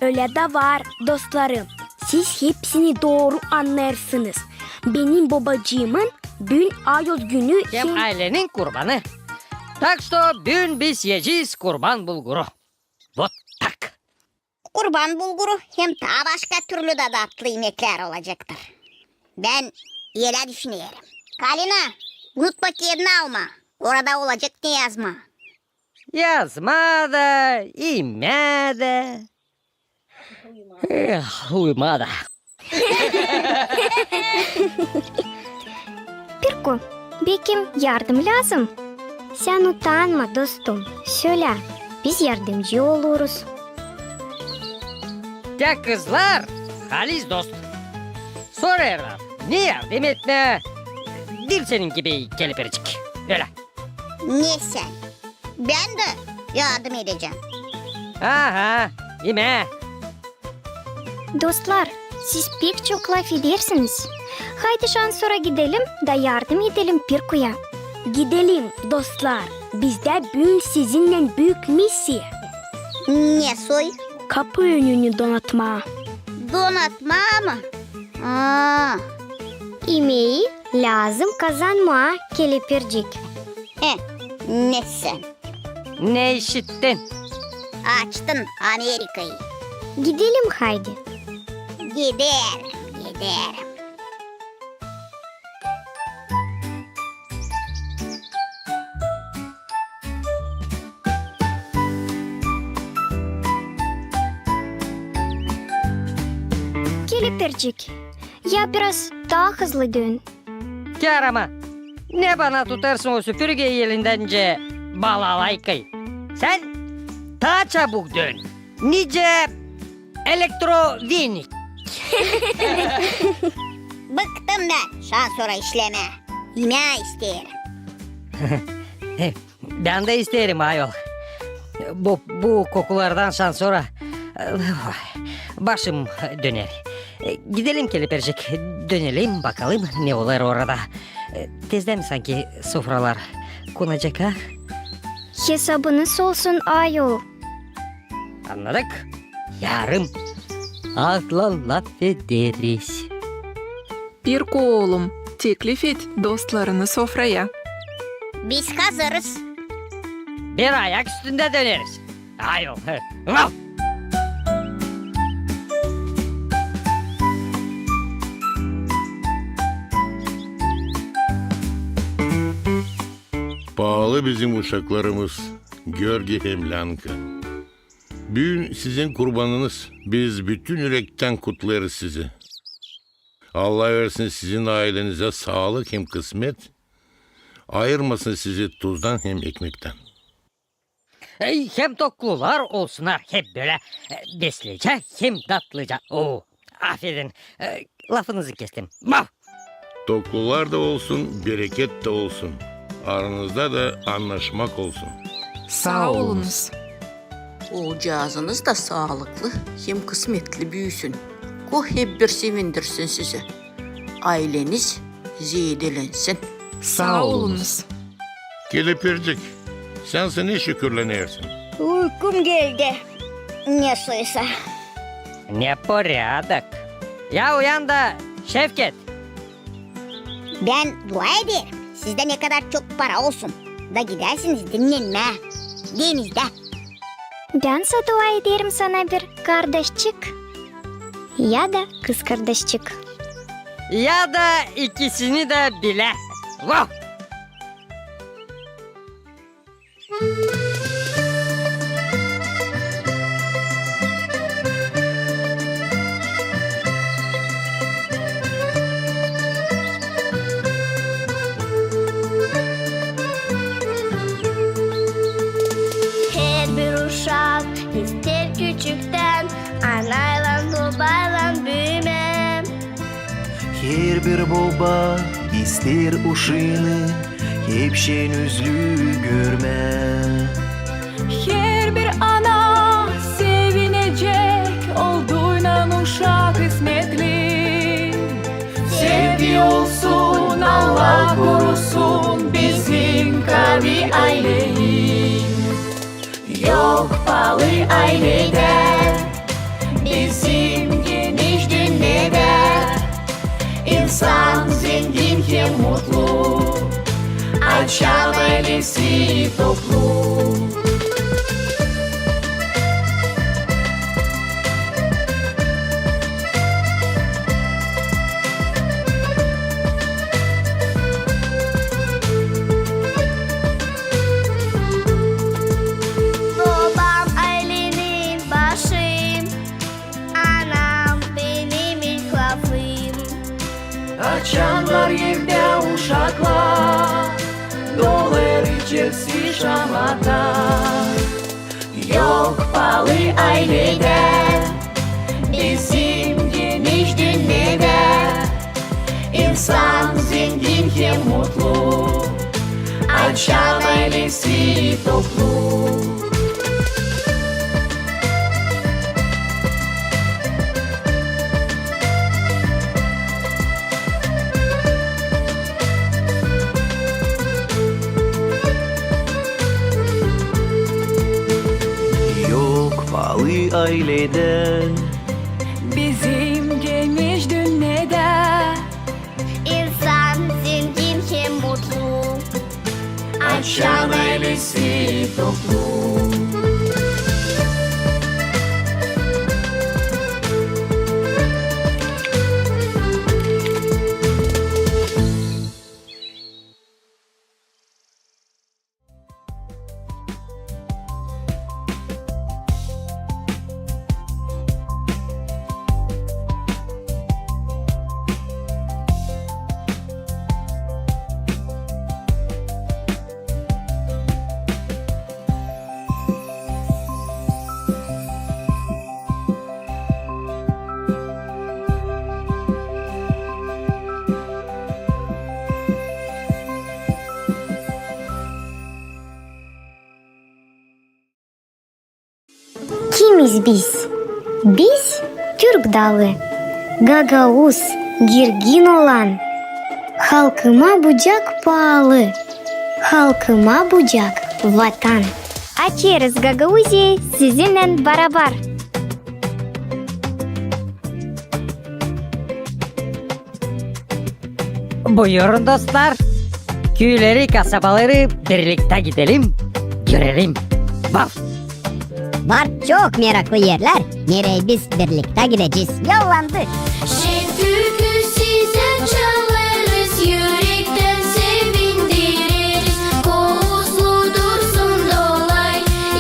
Ölä dä var, dostlarım. Siz hepsini dooru annêêrsınız. Benim bobacıımın büün ayoz günü hem aylenin kurbanı. Tak što büün biz iyecez kurban bulguru. Вот так. Kurban bulguru hem taa başka türlü dä tatlı imeklär olacaktır. Bän ölä düşünerim. Kalina, unutma kiyadını almaa. Orada olacek ne yazmaa. Yazmaa da, imää dä. Eh, uyumaa da. Pirko, bekim yardım lääzım? Sän utanma, dostum, sölä, biz yardımcı oluruz. Te kızlar, halis dost. Sorêrlar, ne yardım etmää? Diil senin gibi kelepircik. Ölä. Ne sän? Bän dä yardım edecäm. Aha, imää. Dostlar, siz pek çok lafedersiniz. Haydi şansora gidelim da yardım edelim Pirkoya. Gidelim, dostlar. Bizdä büün sizinnän büük missiya. Ne soy? Kapu önünü donatmaa. Donatmaa mı? Aa. İmeyi lääzım kazanmaa, kelepircik. He, ne sän. Ne işittin? Açtın Amerikayı. Gidelim haydi. Giderim, giderim. Kelepircik, ya biraz taa hızlı dön. Kär ama, ne bana tutêrsın o süpürgeyi elindän nicä balalaykayı? Sän taa çabuk dön. Nicä elektrovenik. Bıktım bän şansora işlemää. İmää isteerim. Bän dä isteerim, ayol. Bu, bu kokulardan şansora başım döner. Gidelim, Kelepircik, dönelim, bakalım, ne olêr orada. Tezdän mi sanki sofralar konacek, ha? Hesabınız olsun, ayol. Annadık. Yarın. Azlan lafederiz. Pirko, oolum, teklif et dostlarını sofraya. Biz hazırız. Bir ayak üstündä döneriz. Ayol. Vau! Paalı bizim uşaklarımız, Görgi hem Länka. Büün sizin kurbanınız. Biz bütün ürektän kutlêêrız sizi. Allah versin sizin aylenizä saalık hem kısmet, ayırmasın sizi tuzdan hem ekmektän. Ey, hem toklular olsunnar hep bölä, e, beslicä hem datlıca. Oo, afedin, e, lafınızı kestim. Vau! Toklular da olsun, bereket tä olsun. Aranızda da annaşmak olsun. Saa olunuz. Oolcaazınız da saalıklı hem kısmetli büüsün. Ko hep bir sevindirsin sizi. Ayleniz zeedelensin. Saa olunuz. Kelepircik, sän sä ne şükürlenersin? Uykum geldi. Nesoysa. Neporядок. Ya uyan da, Şevket. Bän dua ederim, sizdä ne kadar çok para olsun, da gidäsiniz dinnenmää denizdä. Bän sä dua ederim sana bir kardaşçık ya da kızkardaşçık. Ya da ikisini dä bilä. Vau! Herbir uşak isteer küçüktän anaylan, bobaylan büümää. Herbir boba isteer uşaanı hep şen üzlü görmää. Herbir ana sevinecek olduynan uşaa kısmetli. Sevgi olsun, Allah korusun bizim kavi ayleyi. Yok paalı ayledä bizim geniş dünnedä. İnsan zengin hem mutlu, açan aylesi toplu. Bobam aylenin başı, anam benim ilk lafım. Açannar evdä uşaklar, dolêr içerisi şamata. Yok paalı ayledä bizim geniş dünnedä. İnsan zengin hem mutlu, açan aylesi toplu. Yok paalı ayledä bizim geniş dünnedä. İnsan zengin hem mutlu, aç Yan aylesi toplum. Kimiz biz? Biz türk dalı, gagauz, girgin olan. Halkıma bucak paalı, halkıma bucak Vatan. Açêrız Gagauziyayı sizinnän barabar. Buyurun, dostlar. Küüleri, kasabaları birliktä gidelim, görelim. Vaf! Var çok meraklı erlär, nereyi biz birliktä gidecez. Yollandı! Şen türkü sizä çalêrız, ürektän sevindireriz. Kovuuzlu dursun dolay,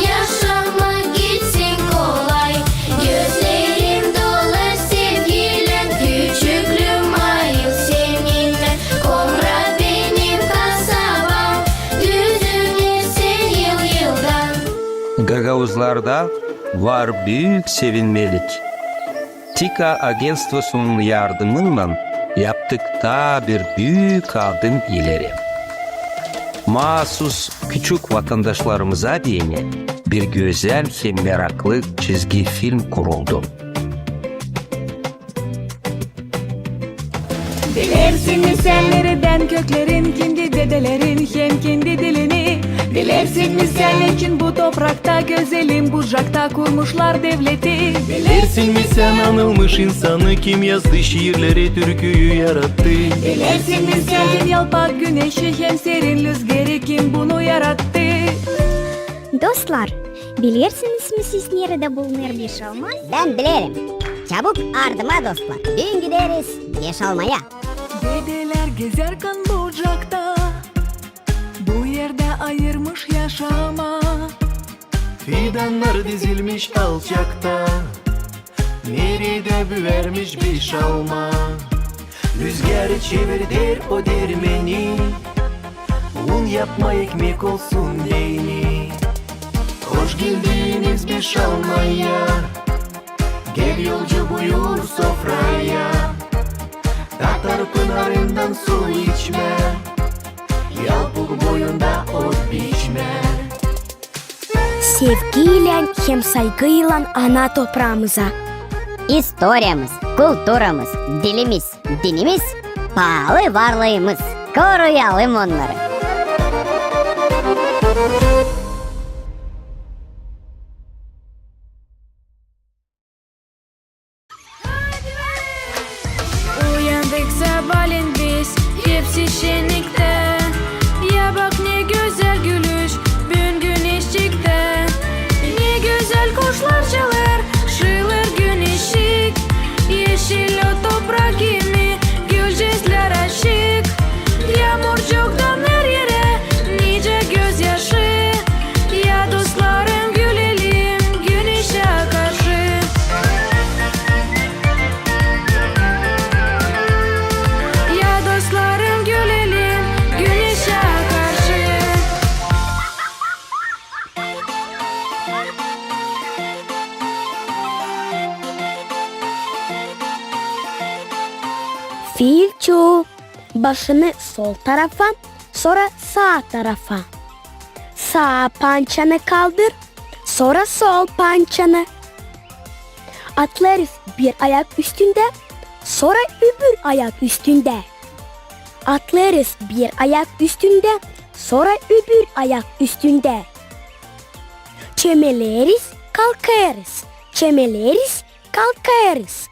yaşamak gitsin kolay. Gözlerim dolar sevgilän, küçüklüüm ayıl seninnän. Komra benim kasabam, düzünersin yıl-yıldan. Gagauzlarda var büük sevinmelik. TİKA agentstvosunun yardımınnan yaptık taa bir büük adım ileri. Maasuz küçük vatandaşlarımıza deyni bir gözäl hem meraklı çizgi film kuruldu. Bilersin mi sän neredän köklerin, kendi dedelerin hem kendi dilini? Bilersin mi sän neçin bu toprakta, gözelim Bucakta kurmuşlar devleti? Bilersin mi sän anılmış insanı, kim yazdı şiirleri, türküyü yarattı? Bilersin mi sän kim yalpak güneşi hem serin lüzgeri, kim bunu yarattı? Dostlar, bilersiniz mi siz, neredä bulunêr Beşalma? Bän bilerim. Çabuk ardıma, dostlar, büün gideriz Beşalmaya. Dedelär gezärkän Bucakta bu erdä ayırmış yaşamaa. Fidannar dizilmiş alçakta, neredä büärmiş Beşalma. Lüzgeri çevirder o dermeni, un yapmaa, ekmek olsun deyni. Hoş geldiniz Beşalmaya, gel, yolcu, buyur sofraya. Tatar pınarından su içmää, Yalpuk boyunda ot biçmää. Sevgiylän hem saygıylan ana topraamıza. İstoriyamız, kulturamız, dilimiz, dinimiz, paalı varlıımız. Koruyalım onnarı. Uyandık sabaalän biz, hepsi şenniktä. Ya bak, ne gözäl gülüş büün güneşçiktä. Ne gözäl kuşlar çalêr, şiirlär güneşçik. Eşil o toprak kimi, gülcezlär açık. Yaamurcuktan her erä nicä gözyaşı. Ya dostlarım, gülelim güneşä karşı. Ya dostlarım, gülelim güneşä karşı. Filçu. Başını sol tarafa, sora saa tarafa. Saa pançanı kaldır, sora sol pançanı. Atlêêrız bir ayak üstündä, sora öbür ayak üstündä. Atlêêrız bir ayak üstündä, sora öbür ayak üstündä. Çömeleriz, kalkêrız, çömeleriz, kalkêrız.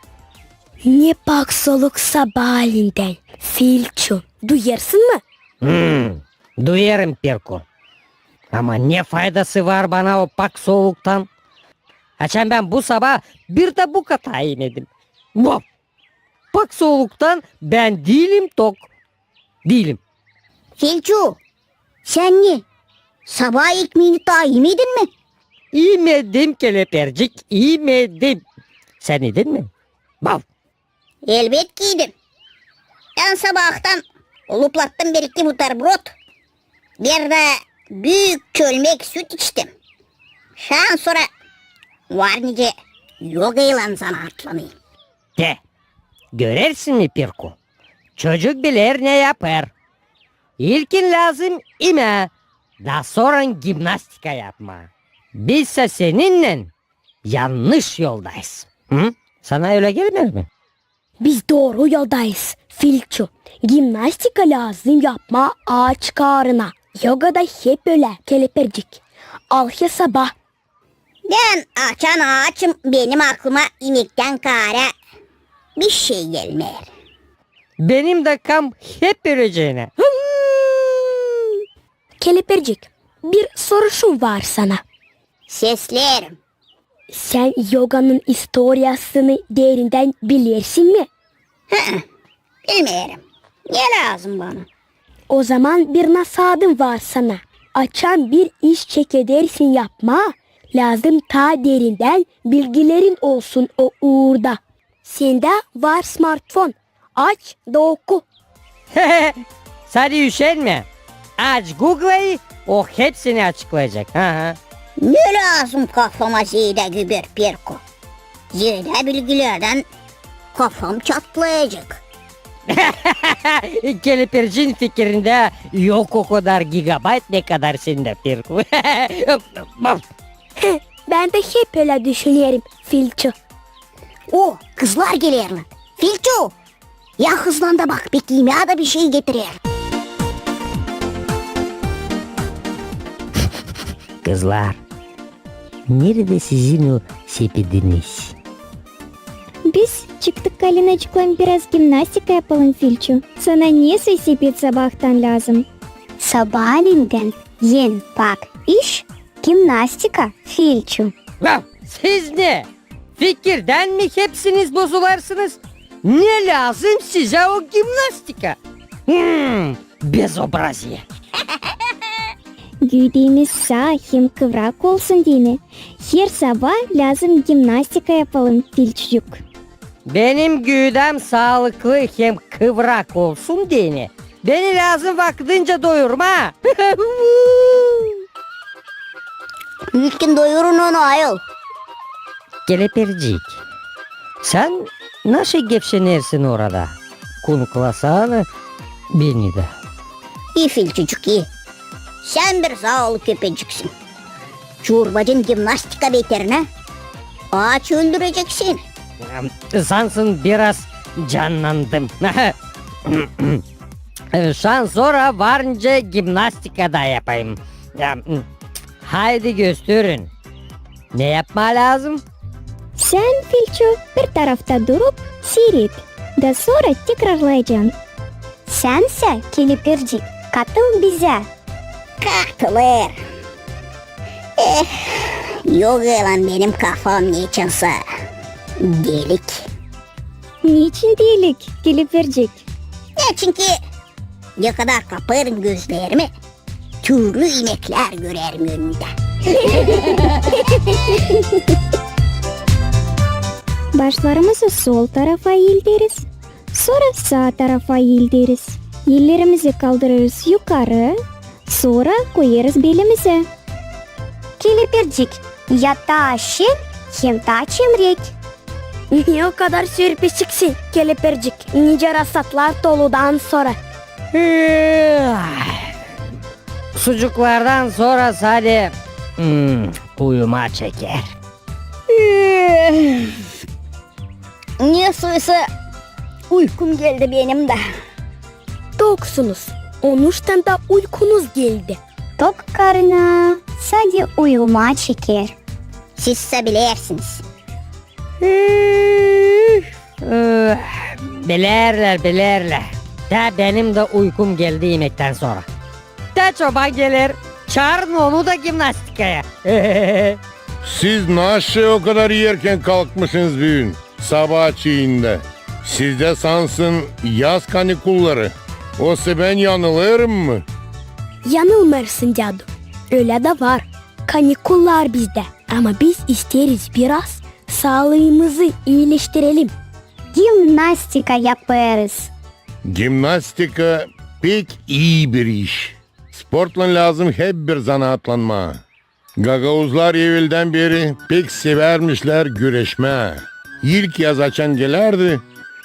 Ne pak soluk sabaaleendän, Filçu, duyêrsın mı? Hmm, duyêrım, Pirku. Ama ne faydası var bana o pak sooluktan? Açan bän bu sabaa bir dä bukata imedim. Vah! Pak sooluktan bän diilim tok. Diilim. Filçu, sän ne? Sabaa ekmeeni taa imedin mi? İmedim, Kelepircik, imedim. Sän idin mi? Vah! Elbetki idim. Bän sabaahtan luplattım bir-iki buterbrod. Bir dä büük çölmek süt içtim. Şan sora var nicä yogaylan zanaatlanêrım. Te, görersin mi, Pirku? Çocuk biler ne yapêr. İlkin lääzım imää, da sora gimnastika yapmaa. Bizsä seninnän yannış yoldayız. Hı? Sana ölä gelmeer mi? Biz dooru yoldayız, Filçu. Gimnastika lääzım yapmaa aaç kaarına. Yoga da hep ölä, Kelepircik. Al hesaba. Bän açan aaçım, benim aklıma imektän kaarä bişey gelmeer. Benim dä kam hep ölecä. Kelepircik, bir soruşum var sana. Sesleerim. Sän yoganın istoriyasını derindän bilersin mi? Hı-hı, bilmeerim. Ne lääzım bana? Ozaman bir nasaadım var sana. Açan bir iş çekedersin yapmaa, lääzım taa derindän bilgilerin olsun o uurda. Sendä var smartfon. Aç da oku. Sade üşenmä. Aç Google'ı, o hepsini açıklayacek. Hı hı. Ne lääzım kafama zeedä güber, Pirku? Zeedä bilgilerdän kafam çatlayacek. Kelepircin fikirindä yok o kadar gigabayt, ne kadar sendä, Pirku. Bän dä hep ölä düşünerim, Filçu. O, kızlar gelerlär. Filçu, ya hızlan da bak, beki imää da bişey getirer. Kızlar, neredä sizin o sepediniz? Biz çıktık Kalinacıklan biraz gimnastika yapalım, Filçu. Sana nesoy sepet sabaahtan lääzım? Sabaaleendän en pak iş gimnastika, Filçu. Ya, siz ne? Fikirdän mi hepsiniz bozularsınız? Ne lääzım sizä o gimnastika? Hmm, bezobraziye. Güüdämiz saa hem kıvrak olsun deyni, her sabaa lääzım gimnastika yapalım, Filçucuk. Benim güüdäm saalıklı hem kıvrak olsun deyni, beni lääzım vakıdınca doyurmaa. İlkin doyurun onu, ayol. Kelepircik, sän nasıl gevşenersin orada? Kunuklasana beni dä. İi, Filçucuk, ii. Sän bir zaalı köpeciksin. Çorbacın gimnastika beterinä aaç öldürecek seni. Sansın biraz cannandım. Şansora var nicä gimnastika da yapayım. Haydi gösterin. Ne yapmaa lääzım? Sän, Filçu, bir tarafta durup siiret, da sora tekrarlayacan. Sän sä, Kelepircik, katıl bizä. Katılêr. Eh, yogaylan benim kafam neçinsä delik. Neçin delik, Kelepircik? Neçinki ne kadar kapêrım gözlerimi, türlü imeklär görerim önümdä. Başlarımızı sol tarafa eelderiz, sora saa tarafa eelderiz. Ellerimizi kaldırêrız yukarı, sora koyêrız belimizä. Kelepircik, ya taa şen hem taa çemrek. Ne o kadar sürpişiksin, Kelepircik, nicä rasatlar toludan sora. Sucuklardan sora sade, hmm, uyumaa çeker. Nesoysa uykum geldi benim dä. Toksunuz, onuştan da uykunuz geldi. Tok karına sade uyumaa çeker. Sizsä bilersiniz. Üf, üf, bilerlär, bilerlär. Tä benim dä uykum geldi imektän sora. Tä çoban geler, Çıkarın onu da gimnastikaya. Siz naşı o kadar erken kalkmışsınız büün, sabaa çiindä? Sizdä sansın yaz kanikulları. Osa bän yanılêrım mı? Yanılmêêrsın, dädu. Ölä dä var. Kanikullar bizdä. Ama biz isteeriz biraz saalıımızı iileştirelim. Gimnastika yapêrız. Gimnastika pek ii bir iş. Sportlan lääzım hep bir zanaatlanmaa. Gagauzlar eveldän beri pek sevärmişlär güreşmää. İlk yaz açan gelärdi,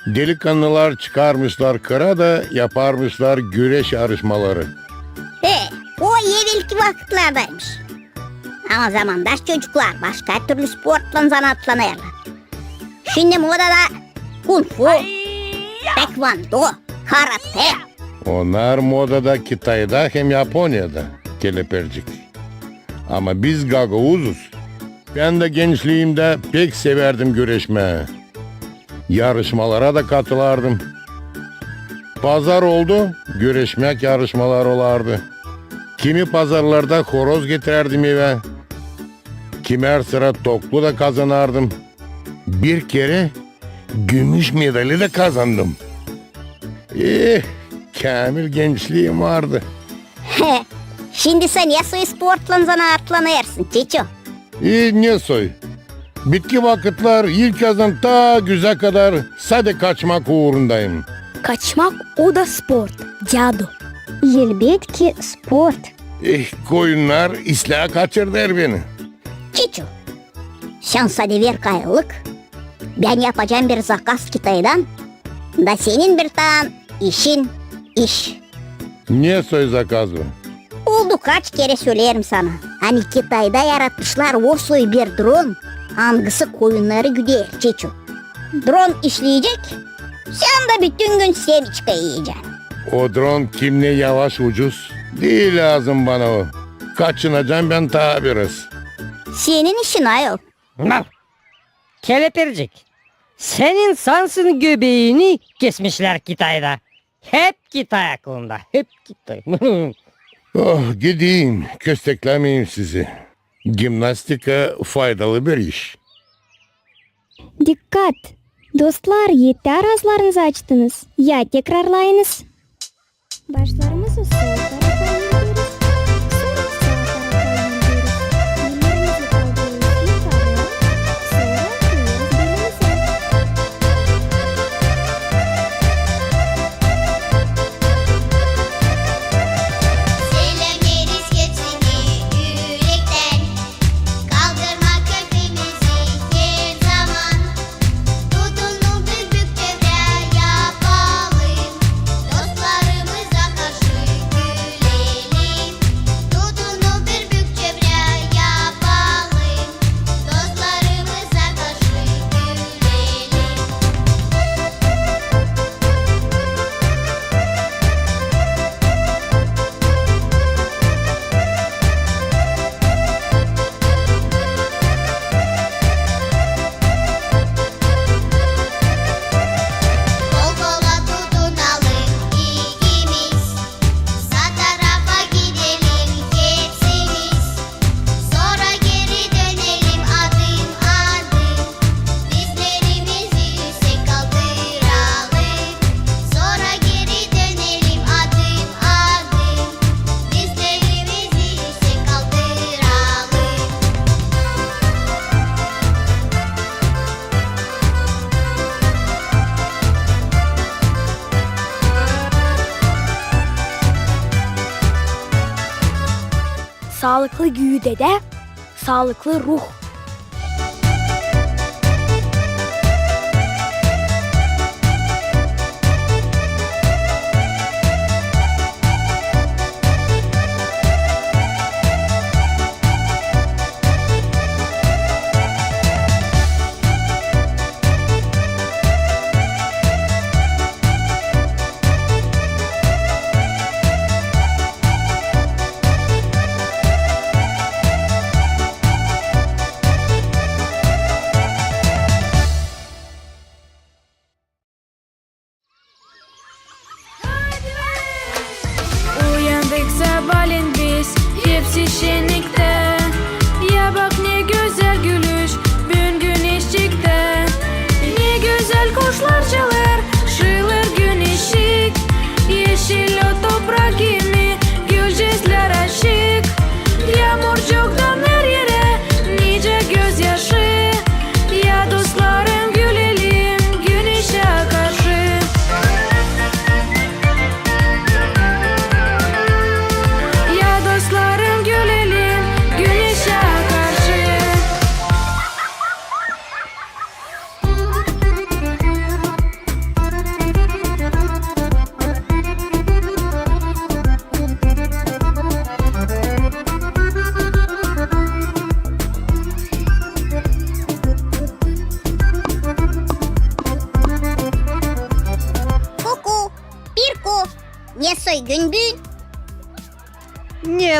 delikannılar çıkarmışlar kıra da yaparmışlar güreş yarışmaları. E, o evelki vakıtlardaymış. Ama zamandaş çocuklar başka türlü sportlan zanaatlanêrlar. Şindi modada kung-fu, taekvondo, karate. Onnar modada Kitayda hem Yaponiyada, Kelepercik. Ama biz gagauzuz. Bän dä gençliimdä pek sevärdim güreşmää. Yarışmalara da katılardım. Pazar oldu, güreşmäk yarışmaları olardı. Kimi pazarlarda horoz getirärdim evä. Kimär sıra toklu da kazanardım. Bir kerä gümüş medali da kazandım. Eh, käämil gençliim vardı. Şindi sän ne soy sportlan zanaatlanêrsın, Çiçu? E, ne soy? Bitki vakıtlar ilk yazdan ta güzä kadar sade kaçmak uurundayım. Kaçmak o da sport, dädu. Elbetki sport. Eh, koyunnar islää kaçırêr beni. Çiçu, sän sade ver kayıllık. Bän yapacam bir zakaz Kitaydan, da senin bir taa işin iş. Ne soy zakaz bu? Oldu kaç kerä söleerim sana, ani Kitayda yaratmışlar o soy bir dron, angısı koyunnarı güder, Çiçu. Dron işleyecek, sän dä bütün gün semiçka iyecän. O dron kimnä yavaş, ucuz. Diil lääzım bana o. Kaçınacam bän taa biraz. Senin işin ayol. Kelepercik, senin sansın göbeeni kesmişlär Kitayda. Hep Kitay aklında, hep Kitay. Oh, gideyim, kösteklämeyim sizi. Gimnastika faydalı bir iş. Dikkat! Dostlar, etär aazlarınızı açtınız. Ya tekrarlayınız. Başlarımızı sol tarafa indiriyoruz. Sora saa tarafa indiriyoruz. Ellerimizi kaldırıyoruz yukarı. Sora koyuyoruz belimize. Selämeriz hepsini ürektän. Kaldırmak hepimizi her zaman. Tutunun bir büük çevrä yapalım, dostlarımıza karşı gülelim. Tutunun bir büük çevrä yapalım, dostlarımıza karşı gülelim. Kol kola tutunalım ikimiz, saa tarafa gidelim hepsimiz. Sora geri dönelim adım adım, dizlerimizi üüsek kaldıralım. Sora geri dönelim adım adım, dizlerimizi üüsek kaldıralım. Saalıklı güüdedä saalıklı ruh.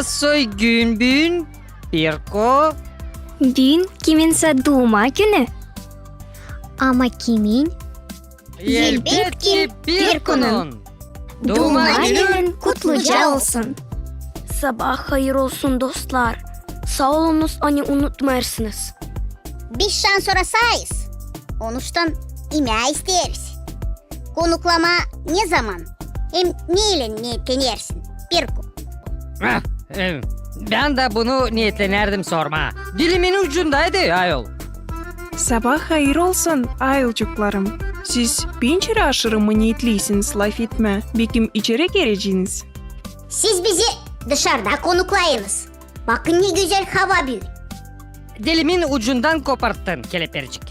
Soy gün büün, Pirko? Büün kiminsä duuma günü. Ama kimin? Elbetki, Pirkonun. Duuma günün kutluca olsun. Sabaa hayır olsun, dostlar. Saa olunuz, ani unutmêêrsınız. Biz şansora saayız. Onuştan imää isteeriz. Konuklamaa ne zaman hem neylän neetlenersin, Pirko? Ah, e, bän dä bunu neetlenärdim sormaa. Dilimin ucundaydı, ayol. Sabaa hayır olsun, ayolcuklarım. Siz pencere aşırı mı neetleysiniz lafetmää? Bekim içeri gireceeniz? Siz bizi dışarda konuklayınız. Bakın, ne gözäl hava büün. Dilimin ucundan koparttın, Kelepircik.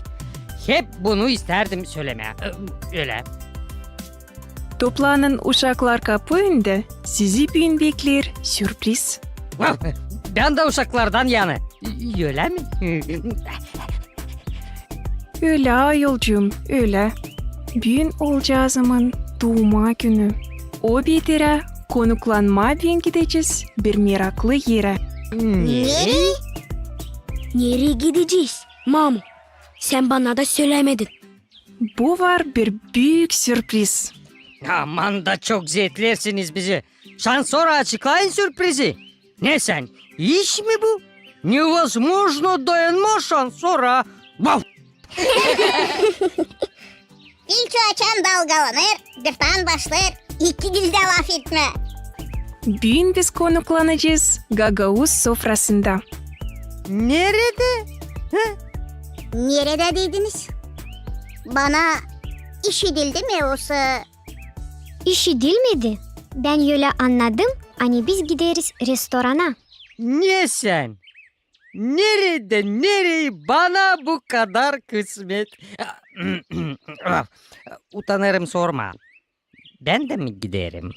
Hep bunu istärdim sölemää. Ö-, ölä. Toplanın, uşaklar, kapu önündä. Sizi büün bekleer sürpriz. Bän dä uşaklardan yanı. Ölä mi? Ölä, ayolcuum, ölä. Büün oolcaazımın duuma günü. O beterä konuklanmaa büün gidecez bir meraklı erä. Nereyi? Nereyi gidecez, mamu? Sän bana da sölämedin. Bu var bir büük sürpriz. Aman da çok zeetlersiniz bizi. Şansora açıklayın sürprizi. Ne sän, iş mi bu? Невозможно, dayanmaa şansora. Vau! Filçu açan dalgalanêr, birtaan başlêêr iki dildä lafetmää. Büün biz konuklanacez gagauz sofrasında. Neredä? Hı? Neredä dediniz? Bana işidildi mi osa? İşidilmedi. Bän ölä annadım, ani biz gideriz restorana. Ne sän? Neredä, nereyi bana bu kadar kısmet? Utanêrım sormaa. Bän dä mi giderim?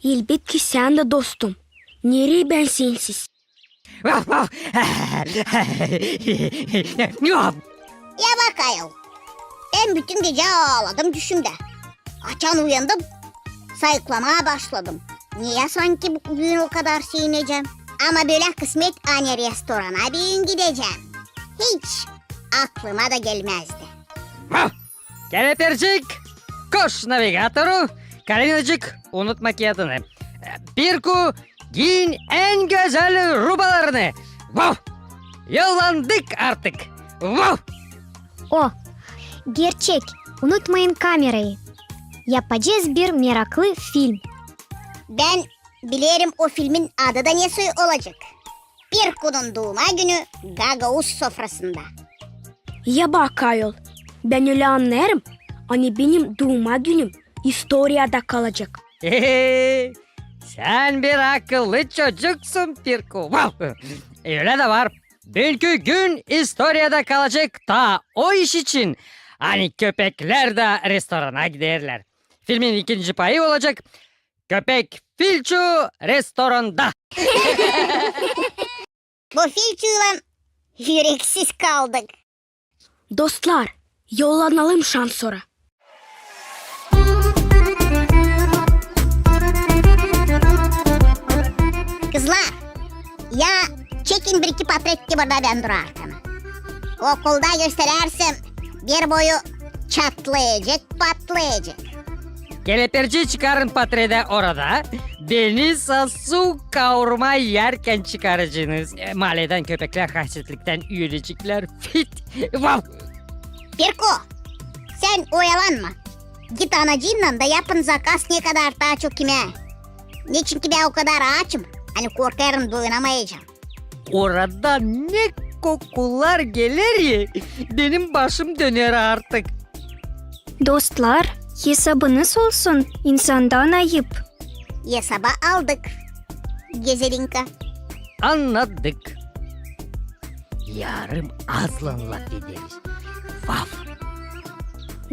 Elbetki sän dä, dostum. Nereyi bän sensiz? Ya bak ayol, bän bütün gecä aaladım düşümdä. Açan uyandım, sayıklamaa başladım. Neyi sanki büün o kadar sevinecäm? Ama bölä kısmet, ani restorana büün gidecäm, hiç aklıma da gelmäzdi. Kelepircik, koş navigatoru, Kalinacık, unutma kiyadını. Pirku, giyin en gözäl rubalarını. Vau! Yollandık artık. Vau! O, gerçek, unutmayın kamerayı. Yapacez bir meraklı film. Bän bilerim, o filmin adı da ne soy olacek. Pirkunun duuma günü gagauz sofrasında. Ya bak ayol, bän ölä annêêrım, ani benim duuma günüm istoriyada kalacek. Sän bir akıllı çocuksun, Pirku. Vau! Ölä dä var. Büünkü gün istoriyada kalacek taa o iş için, ani köpeklär dä restorana giderlär. Filmin ikinci payı olacek Köpek Filçu restoranda. Bu Filçuylan üreksiz kaldık. Dostlar, yollanalım şansora. Kızlar, ya çekin bir-iki portret, ki burada bän durarkana. Okulda gösterärsem, bir boyu çatlayacek, patlayacek. Kelepirci, çıkarın portredä orada. Beni sa su kaurma erkän çıkaracınız. E, maaledän köpeklär hasetliktän öleceklär. Fit. Vau! Pirku, sän oyalanma. Git anacıınnan da yapın zakaz ne kadar taa çok imää. Neçinki bän o kadar aaçım, ani korkêrım doyunamayacam. Orada ne kokular geler ya, benim başım döner artık. Dostlar, esabınız olsun, insandan ayıp. Esaba aldık, Gezelinka. Annadık. Yarım aazlan lafederiz. Vau!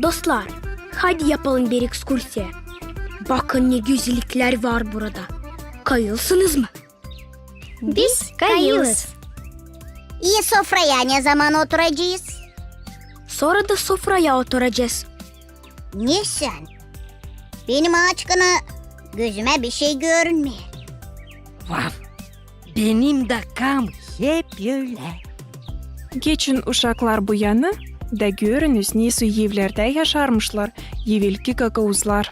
Dostlar, haydi yapalım bir ekskursiya. Bakın, ne gözelliklär var burada. Kayılsınız mı? Biz kayılız. İi, sofraya ne zaman oturacez? Sora da sofraya oturacez. Ne sän? Benim aaçkana gözümä bir şey görünmeer. Vau! Benim dakam hep ölä. Geçin, uşaklar, bu yanı da görünüz, nesoy evlerdä yaşarmışlar evelki gagauzlar.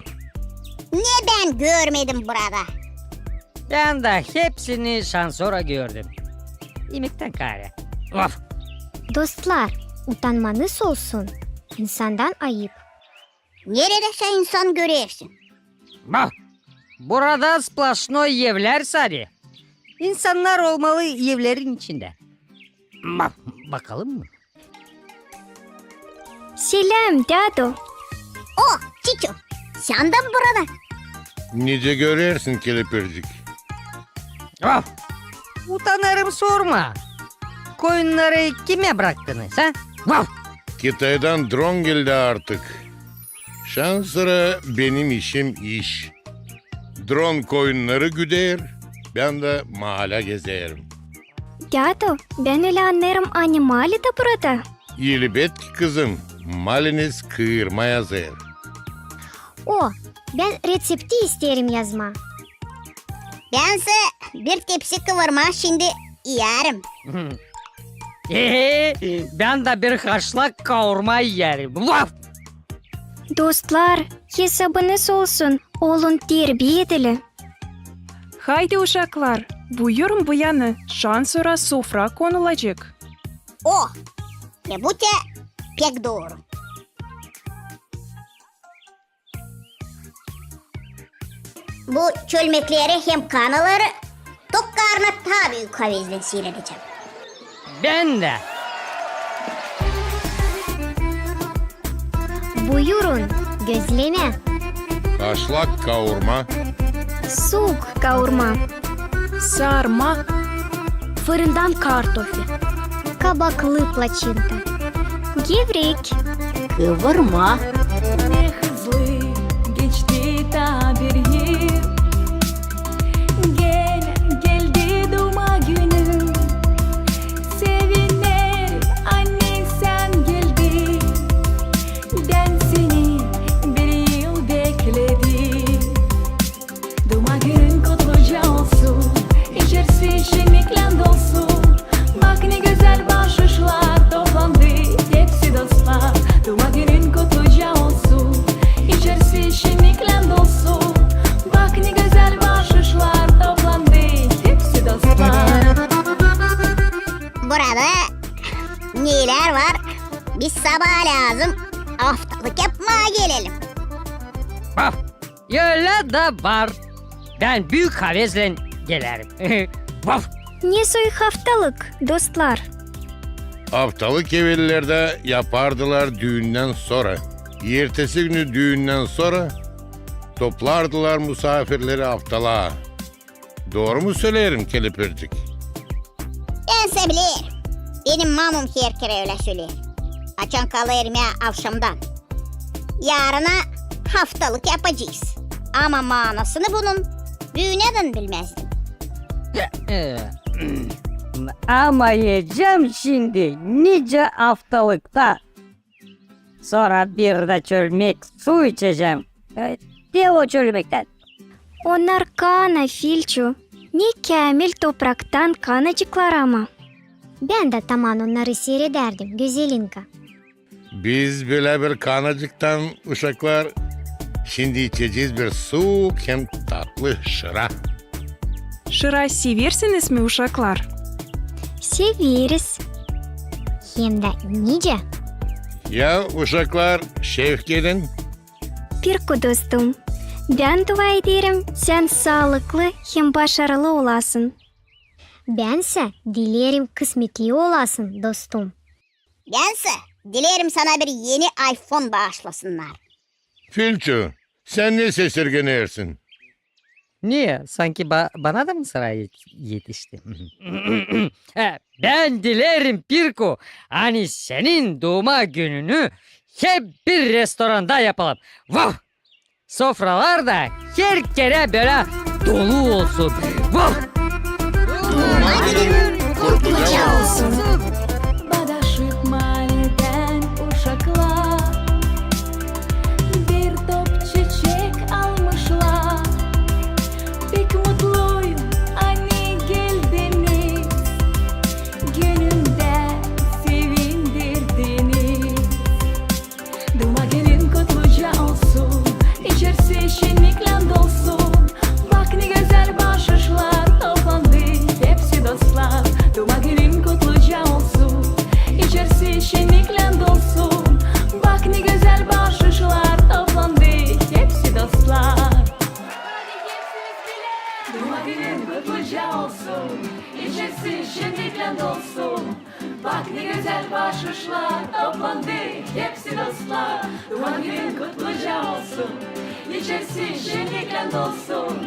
Ne bän görmedim burada? Bän dä hepsini şansora gördüm. İmektän kaarä. Of! Dostlar, utanmanız olsun. İnsandan ayıp. Neredä sän insan görersin? Bah! Burada splaşnoy evlär sade. İnsannar olmalı evlerin içindä. Ba-, bakalım mı? Seläm, dädu. O, Çiçu, sän dä mi burada? Nicä görersin, kelepircik. Vaf! Utanêrım, sorma. Koyunnarı kimä braktınız, ha? Vaf! Kitaydan dron geldi artık. Şansora benim işim iş. Dron koyunnarı güder, bän dä maalä gezerim. Dädu, bän ölä annêêrım, ani Mali dä burada? Elbetki, kızım, Maliniz kıırma hazır. O, bän reţepti isteerim yazmaa. Bän sä bir tepsi kıvırma şindi iyärim. Bän dä bir haşlak kaurma iyärim. Vaf! Dostlar, hesabınız olsun, olun terbiyeli. Haydi, uşaklar, buyurun bu yanı, şansora sofra konulacek. O, e bu te pek dooru. Bu çölmekleri hem kanaları tok karna taa büük havezlän siiredecäm. Bän dä. Buyurun, gözlemä. Haşlak kaurma. Suuk kaurma. Sarma. Fırından kartofi. Kabaklı plaçinta. Gevrek. Kıvırma. Ne hızlı geçti taa bir yıl. Gene geldi duuma günü. Sevinerim, ani sän geldin. Bän seni bir yıl bekledim. Duuma günün kutluca olsun, içerisi şenniklän dolsun. Bak, ne gözäl baaşışlar toplandı, hepsi dostlar. Duuma günün kutluca olsun, içerisi şenniklän dolsun. Bak, ne gözäl baaşışlar toplandı, hepsi dostlar. Burada nelär var? Biz sabaa lääzım aftalık yapmaa gelelim. Vaf! Ölä dä var. Bän büük havezlän gelerim. Vaf! Ne soy aftalık, dostlar? Aftalık evellerdä yapardılar düündän sora. Ertesi günü düündän sora toplardılar musaafirleri aftalaa. Dooru mu söleerim, kelepircik? Bän sä bilerim. Benim mamum herkerä ölä söleer. Açan kalêrım ya avşamdan. Yaarına aftalık yapacez. Ama maanasını bunun büünädän bilmäzdim. Ama iyecäm şindi nicä aftalıkta. Sora bir dä çölmek su içecäm. E, te o çölmektän. Onnar kana, Filçu. Ne käämil topraktan kanacıklar ama. Bän dä taman onnarı siiredärdim, Gözelinka. Biz bölä bir kanacıktan, uşaklar, şindi içecez bir suuk hem tatlı şıra. Şıra seversiniz mi, uşaklar? Severiz. Hem dä nicä. Ya, uşaklar, şevk edin. Pirku dostum, bän dua ederim, sän saalıklı hem başarılı olasın. Bän sä dilerim, kısmetli olasın, dostum. Bän sä dilerim, sana bir eni iPhone baaşlasınnar. Filçu, sän ne sesirgenersin? Ne, sanki ba-, bana da mı sıra yet-, etişti? E, bän dilerim, Pirku, ani senin duuma gününü hep bir restoranda yapalım. Vah! Sofralar da herkerä bölä dolu olsun. Vah! Duuma günün kutluca olsun. Badaşık maalleden uşaklar bir top çiçek almışlar. Pek mutluyum, ani geldin Olsun. Bak ne gözäl baaşışlar toplandı, hepsi dostlar. Duuma günün kutluca olsun, içerisi şenniklän dolsun.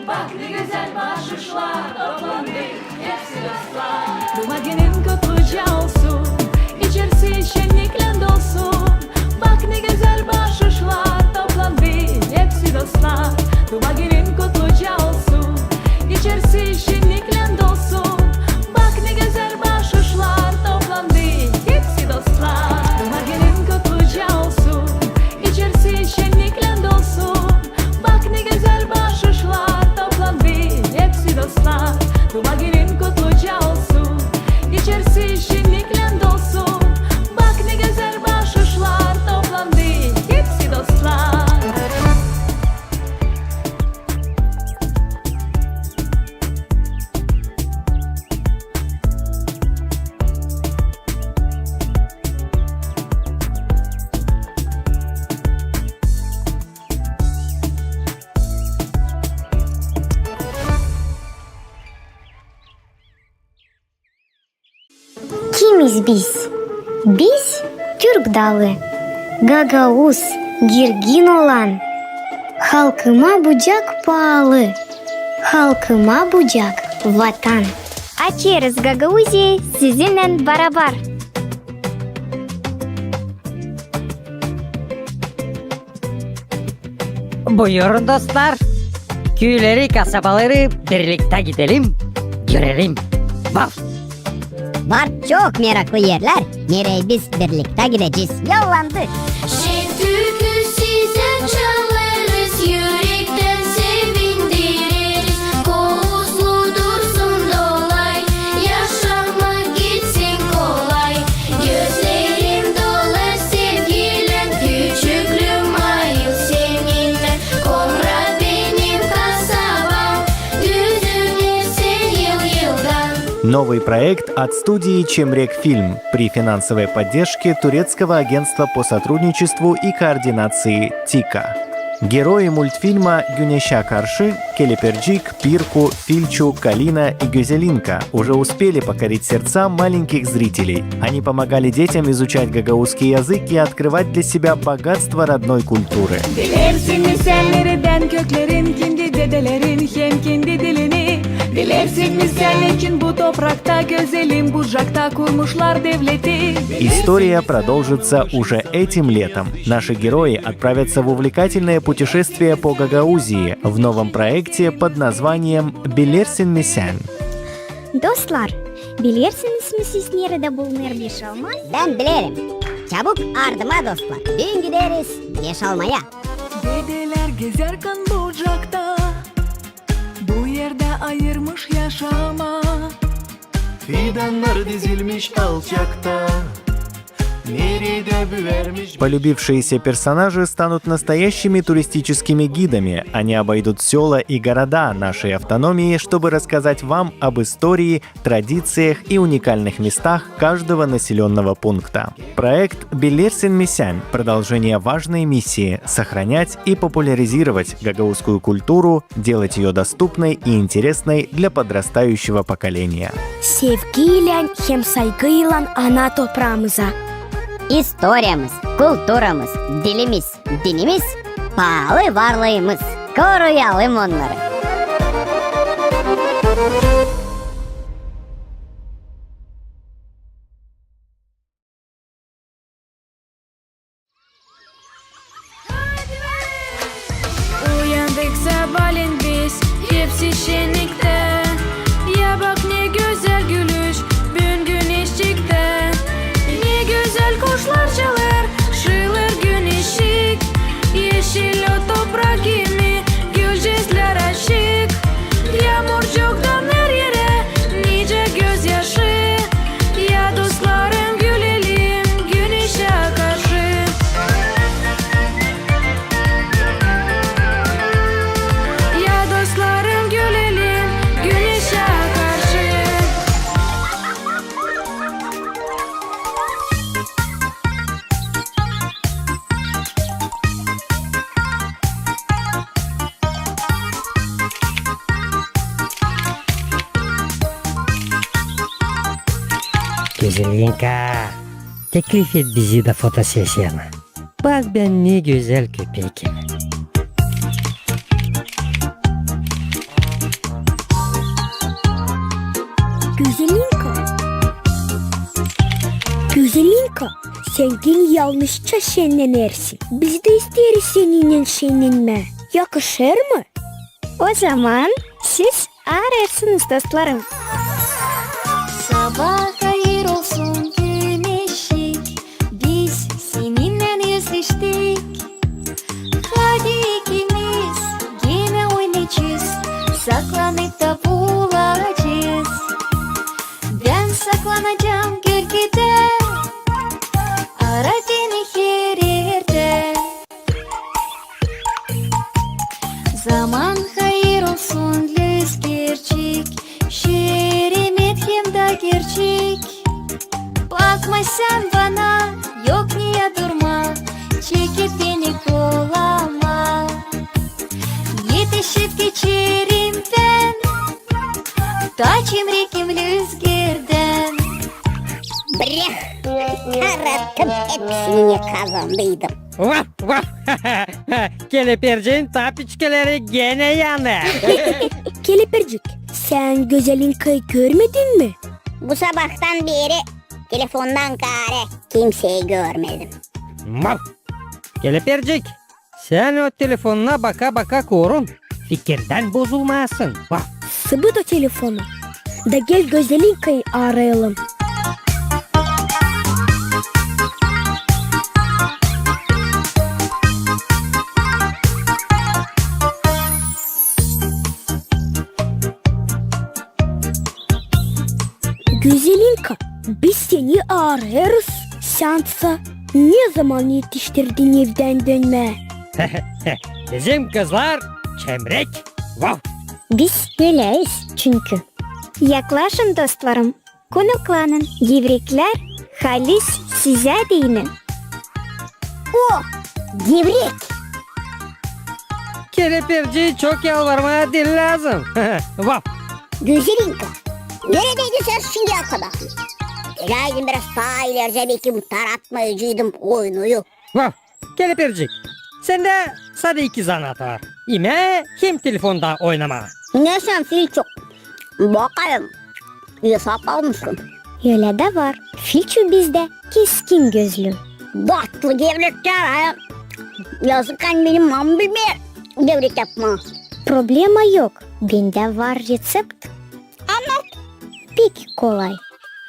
Bak ne gözäl baaşışlar toplandı, hepsi dostlar. Duuma günün kutluca olsun, içerisi şenniklän dolsun. Bak ne gözäl baaşışlar toplandı, hepsi dostlar. Duuma günün kutluca olsun, içerisi şenniklän dolsun. Bak ne gözäl baaşışlar toplandı, hepsi dostlar. Duuma günün kutluca olsun, içerisi şenniklän dolsun. Bak ne gözäl baaşışlar toplandı, hepsi dostlar. Duuma günün kutluca olsun, içerisi şenniklän dolsun. Bak ne gözäl baaşışlar toplandı, hepsi dostlar. Kimiz biz? Biz Türk dalı, gagauz, girgin olan. Halkıma bucak paalı, halkıma bucak vatan. Açêrız Gagauziyayı sizinnän barabar. Buyurun, dostlar. Küüleri, kasabaları birliktä gidelim, görelim. Vaf! Var çok meraklı erlär, nereyi biz birliktä gidecez. Yollandı! Şen türkü sizä çalêrız, ürektän sevindireriz. Kouslu dursun dolay, yaşamak gitsin kolay. Gözlerim dolar sevgilän, küçüklüüm ayıl seninnän. Komra benim kasabam, düzüner sän yıl-yıldan. Новый проект от студии «Чемрек Фильм» при финансовой поддержке Турецкого агентства по сотрудничеству и координации «ТИКА». Герои мультфильма «Güneşä karşı» Kelepircik, Pirku, Filçu, Kalina и Gözelinka уже успели покорить сердца маленьких зрителей. Они помогали детям изучать гагаузский язык и открывать для себя богатство родной культуры. Bilersin mi sän neredän köklerin, kimdi dedelerin hem kimdi dilini? Bilersin mi sän neçin bu toprakta, gözelim Bucakta kurmuşlar devleti? История продолжится уже этим летом. Наши герои отправятся в увлекательное путешествие по Гагаузии в новом проекте под названием «Bilersin mi sän?». Dostlar, bilersiniz mi siz, neredä bulunêr Beşalma? Bän bilerim. Çabuk ardıma, dostlar. Büün gideriz Beşalmaya. Dedelär gezärkän Bucakta, bu erdä ayırmış yaşamaa. Fidannar dizilmiş alçakta, neredä büärmiş. Полюбившиеся персонажи станут настоящими туристическими гидами. Они обойдут сёла и города нашей автономии, чтобы рассказать вам об истории, традициях и уникальных местах каждого населённого пункта. Проект «Bilersin mi sän» — продолжение важной миссии — сохранять и популяризировать гагаузскую культуру, делать её доступной и интересной для подрастающего поколения. Sevgiylän hem saygıylan ana topraamıza. İstoriyamız, kulturamız, dilimiz, dinimiz, paalı varlıımız. Koruyalım onnarı. Uyandık sabaalän biz, hepsi şenniktä. Ya bak, ne gözäl gülüş büün güneşçiktä. Ne gözäl kuşlar çalêr, şılêr güneşçik. Eşil o toprak kimi, gülcäklär açık. Yaamurcuktan her erä nicä gözyaşı. Ya dostlarım, gülelim güneşä karşı. Ya dostlarım, gülelim Gözelinka, teklif et bizi dä fotosesiyana. Bak, bän ne gözäl köpekim. Gözelinka. Gözelinka, sän genä yalnızça şennenersin. Biz dä isteeriz seninnän şennenmää. Yakışêr mı? O zaman siz aarêrsınız, dostlarım. Sabaa hayır olsun, güneşçik, biz seninnän özleştik. Hadi ikimiz genä oynayacez, saklanıp da bulacez. Bän saklanacam gölgedä, ara beni her erdä. Zaman hayır olsun, lüzgerçik, şeremet hem dä gerçek. Bakma sän bana, yok niyä durma, çekip beni kolama. Etişip geçerim bän, ta çimrekim lüzgerdän. Breh! Tarattım, hepsini ne kazandıydım. Vaf, vaf! Kelepirciin ta piçkileri genä yanêr. Kelepircik, sän Gözelinkayı görmedin mi? Bu sabahtan beeri telefondan kaarä kimseyi görmedim. Vaf! Kelepircik, sän o telefonuna baka-baka korun, fikirdän bozulmayasın. Vah! Sıbıt o telefonu. Da gel Gözelinkayı aarayalım. Gözelinka, biz seni aarêêrız. Sän sa ne zaman etiştirdin evdän dönmää? Bizim kızlar çemrek. Vah! Biz öleyz çünkü. Yaklaşın, dostlarım, konuklanın, gevreklär halis sizä deyni. O, gevrek! Kelepirciyi çok yalvarmaa diil lääzım. Vaf! Gözelinka, neredäydin sän şindiyä kadar? Geläydin biraz taa ileri, bekim taratmayaceydım oyunuyu. Vaf! Kelepircik, sendä sade iki zanaat var. İmää hem telefonda oynamaa. Ne sän, Filçu? Bakayım, esap almışsın. Ölä dä var. Filçu bizdä keskin gözlü. Datlı gevreklär, ha? Yazık, ani benim mamam bilmeer gevrek yapmaa. Problema yok. Bendä var reţept. Annat. Pek kolay.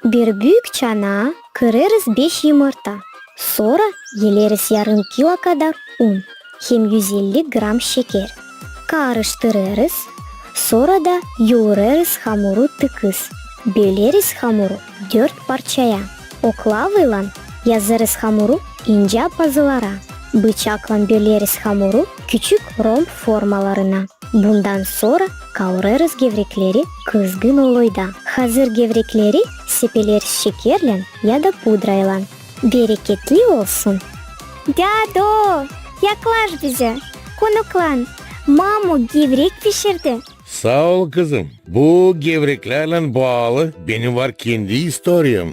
Bir büük çanaa kırêrız beş yımırta. Sora eleriz yarım kilo kadar un hem üz elli gram şeker. Karıştırêrız, sora da yourêrız hamuru tıkız. Böleriz hamuru dört parçaya. Oklavaylan yazêrız hamuru incä pazılara. Bıçaklan böleriz hamuru küçük romb formalarına. Bundan sora kaurêrız gevrekleri kızgın oloyda. Hazır gevrekleri sepeleriz şekerlän ya da pudraylan. Bereketli olsun! Dädu, yaklaş bizä, konuklan, mamu gevrek pişirdi. Saa ol, kızım. Bu gevreklärlän baalı benim var kendi istoriyam.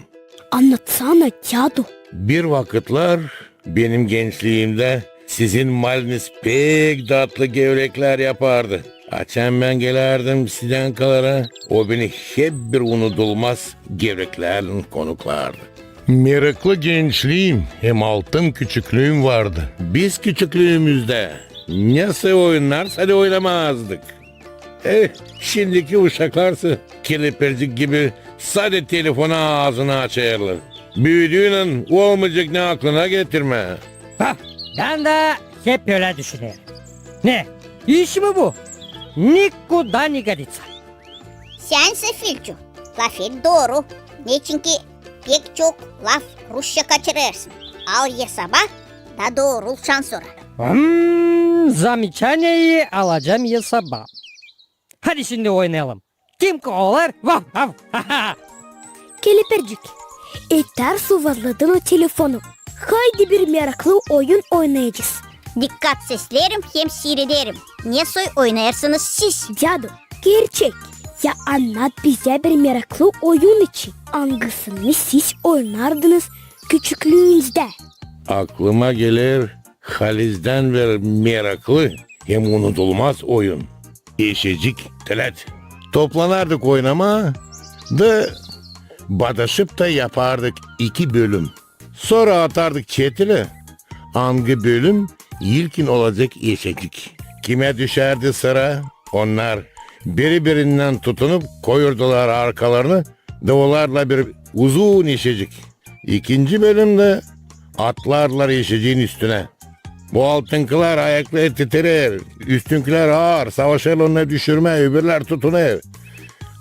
Annatsana, dädu. Bir vakıtlar benim gençliimdä sizin maliniz pek datlı gevreklär yapardı. Açan bän gelärdim Sidankalara, o beni hep bir unudulmaz gevreklärlän konuklardı. Meraklı gençliim hem altın küçüklüüm vardı. Biz küçüklüümüzdä ne soy oyunnar sade oynamazdık. Eh, şindiki uşaklarsa kelepircik gibi sade telefona aazını açêrlar. Büüdüünän olmayacek ne aklına getirmää. Ha, bän dä hep ölä düşünerim. Ne, iş mi bu? Nikuda ne godiţa. Sän sä, Filçu, lafet dooru. Neçinki pek çok laf rusça kaçırêrsın. Al esaba da doorult şansora. Hmm, zamiçaniyeyi alacam esaba. Hadi şindi oynayalım. Kim kovalar? Vav, vav, ha, ha. Kelepircik, etär suvazladın o telefonu. Haydi bir meraklı oyun oynayacez. Dikkat seslerim hem siirederim. Ne soy oynêêrsınız siz? Dädu, gerçek. Ya annat bizä bir meraklı oyun için, angısını siz oynardınız küçüklüünüzdä? Aklıma geler halizdän beri meraklı hem unudulmaz oyun. Eşecik. Tölät. Toplanardık oynamaa da badaşıp ta yapardık iki bölüm. Sora atardık çeteli, angı bölüm ilkin olacek eşecik. Kimä düşärdi sıra, onnar biri-birindän tutunup koyurdular arkalarını da olardılar bir uzun eşecik. İkinci bölümdä atlardılar eşeciin üstünä. Bu altınkılar ayakları titrer, üstünkilär aar, savaşêr onnarı düşürmää, öbürlär tutunêr.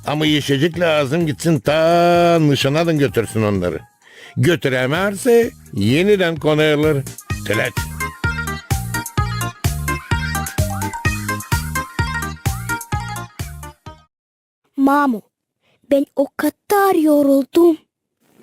Ama eşecik lääzım gitsin ta nışanadın götürsün onnarı. Götürämärsä, enidän konêrlar. Tölät. Mamu, bän o kadar yoruldum.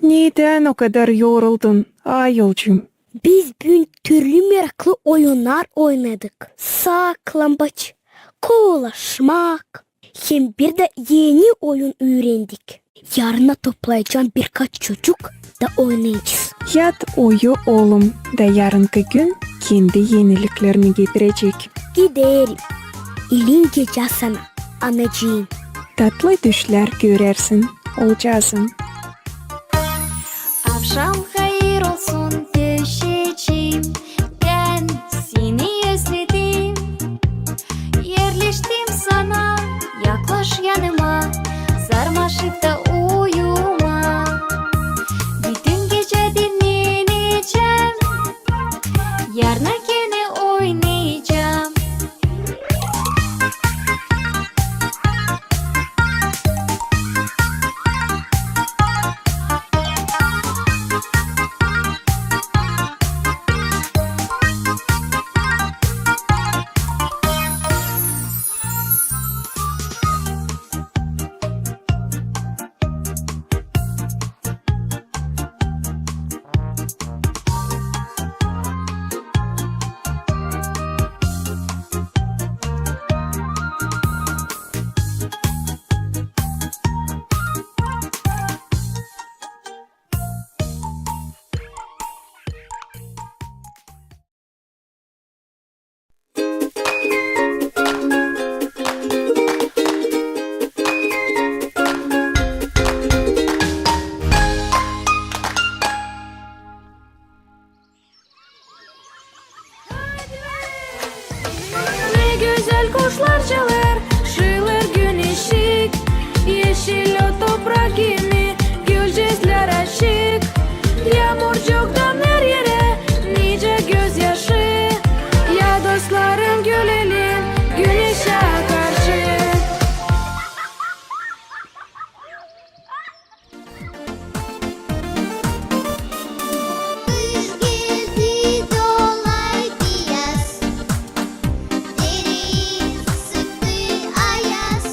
Nedän o kadar yoruldun, ayolcuum? Biz büün türlü meraklı oyunnar oynadık. Saklambaç, kovalaşmak. Hem bir dä eni oyun üürendik. Yarına toplayacam birkaç çocuk da oynayacez. Yat uyu, oolum, da yarınkı gün kendi eniliklerini getirecek. Giderim. İlin gecä sana, anacıım. Tatlı düşlär görersin, oolcaazım. Avşam hayır olsun, döşeciim, bän seni özledim. Erleştim sana, yaklaş yanıma, sarmaşıp ta uyuma. Bütün gecä dinnenecäm, yarına genä oynayacam. Ne gözäl kuşlar çalêr, şıılêr güneşçik. Eşil o toprak kimi, gülcezlär açık. Yaamurcuktan her erä nicä gözyaşı. Ya dostlarım, gülelim güneşä karşı. Kış geldi, dolaydı yaz, dereyi sıktı ayaz.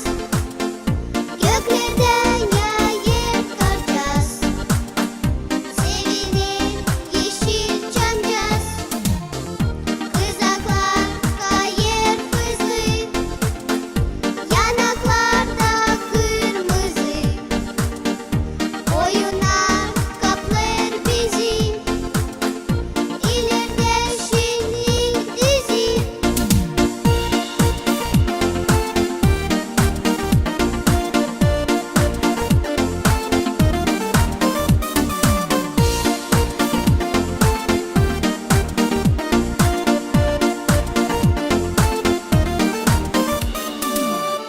Göklerdän yaayêr karcaaz, seviner eşil çamcaaz. Kızaklar kayêr hızlı, yanaklarda kırmızı. Oyunnar kaplêêr bizi, ilerdä şenlik dizi.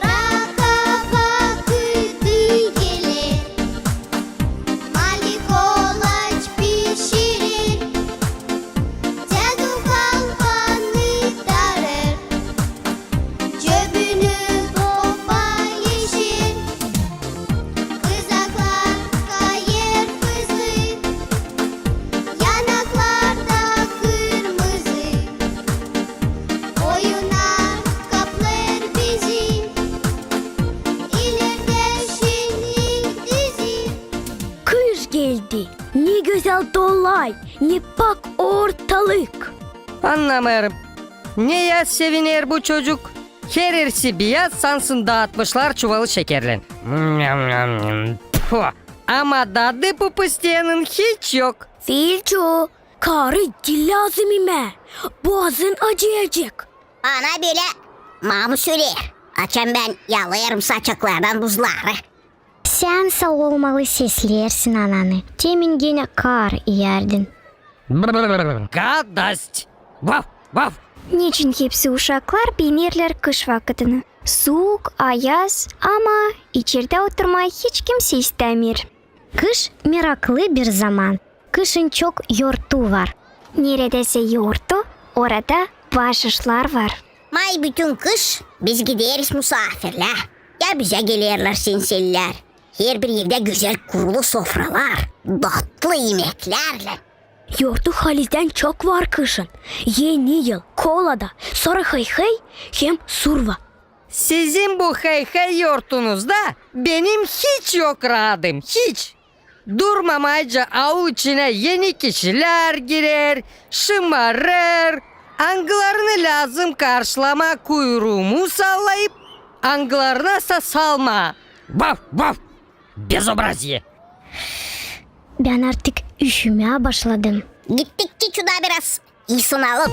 Raka vakıdı geler, mali kolaç pişirer, Dedu kalfanı tarêr, cöbünü topa eşer. Kızaklar kayêr hızlı, yanaklarda kırmızı. Oyunnar kaplêêr bizi, ilerdä şenlik dizi. Kış geldi, ne gözäl dolay, ne pak ortalık. Annamêêrım, neyä seviner bu çocuk? Herersi biyaz, sansın daatmışlar çuvalı şekerlän. Nyam, nyam, nyam. Pfu! Ama dadı bu pıstıyannın hiç yok. Filçu, kaarı diil lääzım imää. Boazın acıyacek. Bana bölä mamu söleer, açan bän yalêêrım saçaklardan buzları. Sän sä olmalı sesleersin ananı. Temin genä kaar iyärdin. Brrr, gadost! Vaf, vaf! Neçin hepsi uşaklar beenerlär kış vakıtını? Suuk, ayaz, ama içerdä oturmaa hiç kimsey istämeer. Kış meraklı bir zaman. Kışın çok yortu var. Neredäsä yortu, orada baaşışlar var. May bütün kış biz gideriz musaafirlää. Ya bizä gelerlär senselilär. Herbir evdä gözäl kurulu sofralar, datlı imeklärlän. Yortu halizdän çok var kışın. Eni yıl, kolada, sora hıy-hıy hem surva. Sizin bu hıy-hıy yortunuzda benim hiç yok raadım, hiç. Durmamayca aul içinä eni kişilär girer, şımarêr, angılarını lääzım karşılamaa kuyruumu sallayıp, angılarınasa salmaa. Vaf, vaf! Bezobraziye! Bän artık üşümää başladım. Gittik çuçuda biraz isınalım.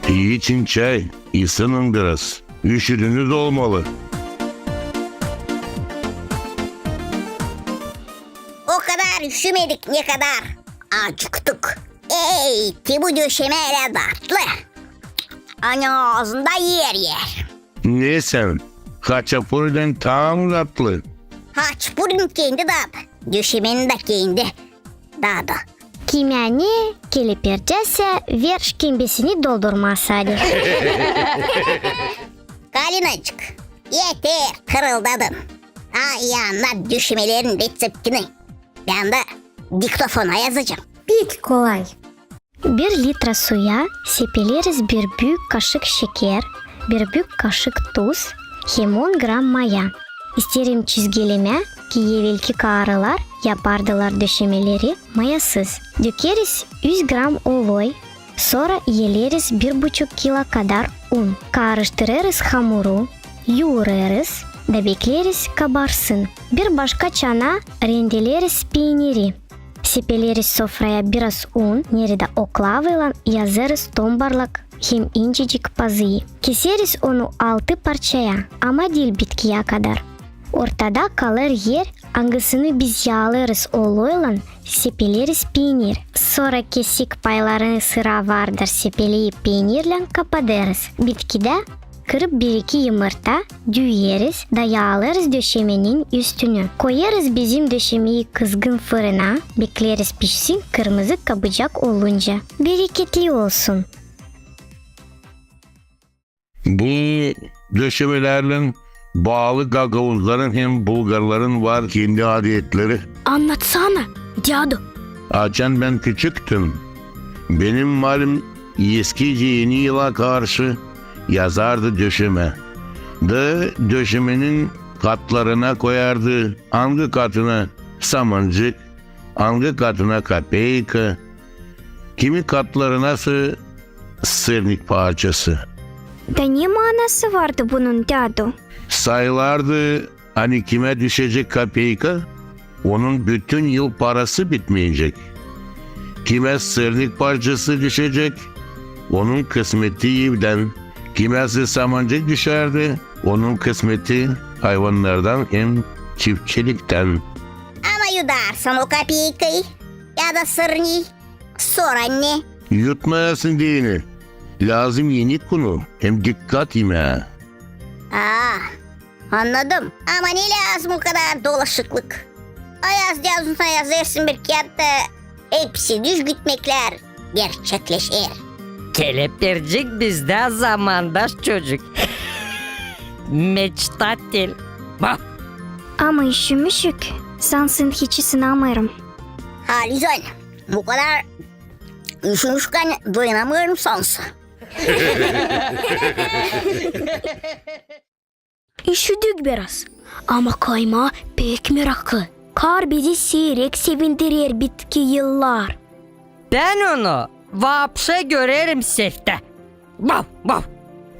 İçin çay, isının biraz. Üşüdünüz olmalı. O kadar üşümedik, ne kadar acıktık. Ey, te bu döşemä ölä datlı. Ani aazında eer-eer. Ne sän, haçapurinin taa mı datlı? Haçapurinin kendi dadı, döşemenin dä kendi dadı. Kimä ne, kelepircäsä, ver şkembesini doldurmaa sade. Kalinacık, eter, hırıldadın. Taa ii annat döşemelerin reţeptini bän dä diktofona yazacam. Pek kolay. Bir litra suya sepeleriz bir büük kaşık şeker, bir büük kaşık tuz hem on gram maya. İsteerim çizgilemää, ki evelki kaarılar yapardılar döşemeleri mayasız. Dökeriz üz gram oloy, sora eleriz bir buçuk kilo kadar un. Kaarıştırêrız hamuru, yuurêrız da bekleeriz kabarsın. Bir başka çanaa rendeleriz peyniri. Sepeleriz sofraya biraz un, neredä oklavaylan yazêrız tombarlak hem incecik pazıyı. Keseriz onu altı parçaya, ama diil bitkiyä kadar. Ortada kalêr er, angısını biz yaalêrız oloylan, sepeleriz peynir. Sora kesik paylarını sıra vardır sepeleyip peynirlän kapadêrız. Bitkidä kırıp bir-iki yımırta, düüyeriz da yaalêrız döşemenin üstünü. Koyêrız bizim döşemeyi kızgın fırına, bekleeriz pişsin kırmızı kabucak olunca. Bereketli olsun! Bu döşemelärlän baalı gagauzların hem bulgarların var kendi adetleri. Annatsana, dädu. Açan bän küçüktüm, benim malim eskicä Eni yıla karşı yazardı döşemä. Da döşemenin katlarına koyardı, angı katına samancık, angı katına kapeyka, kimi katlarınasa sırnik parçası. Da ne maanası vardı bunun, dädu? Sayılardı, ani kimä düşecek kapeyka, onun bütün yıl parası bitmeyecek. Kimä sırnik parçası düşecek, onun kısmeti evdän. Kimäsä samancık düşärdi, onun kısmeti hayvannardan hem çiftçiliktän. Ama yudarsan o kapeykayı ya da sırniyi, sora ne? Yutmayasın deyni. Lääzım enik unu hem dikkat imää. Aa, annadım. Ama ne lääzım o kadar dolaşıklık? Ayaz dädusuna yazêrsın bir kiyat da hepsi düzgün imeklär gerçekleşer. Kelepircik bizdä zamandaş çocuk. Meçtatel. Bah! Ama üşümüşük. Sansın hiç ısınamêêrım. Halizdän, bu kadar üşümüşkän dayanamêêrım sansın. Üşüdük biraz, ama kaymaa pek meraklı. Kar bizi siirek sevindirer bitki yıllar. Bän onu vapşe görerim seftä. Vav, vav.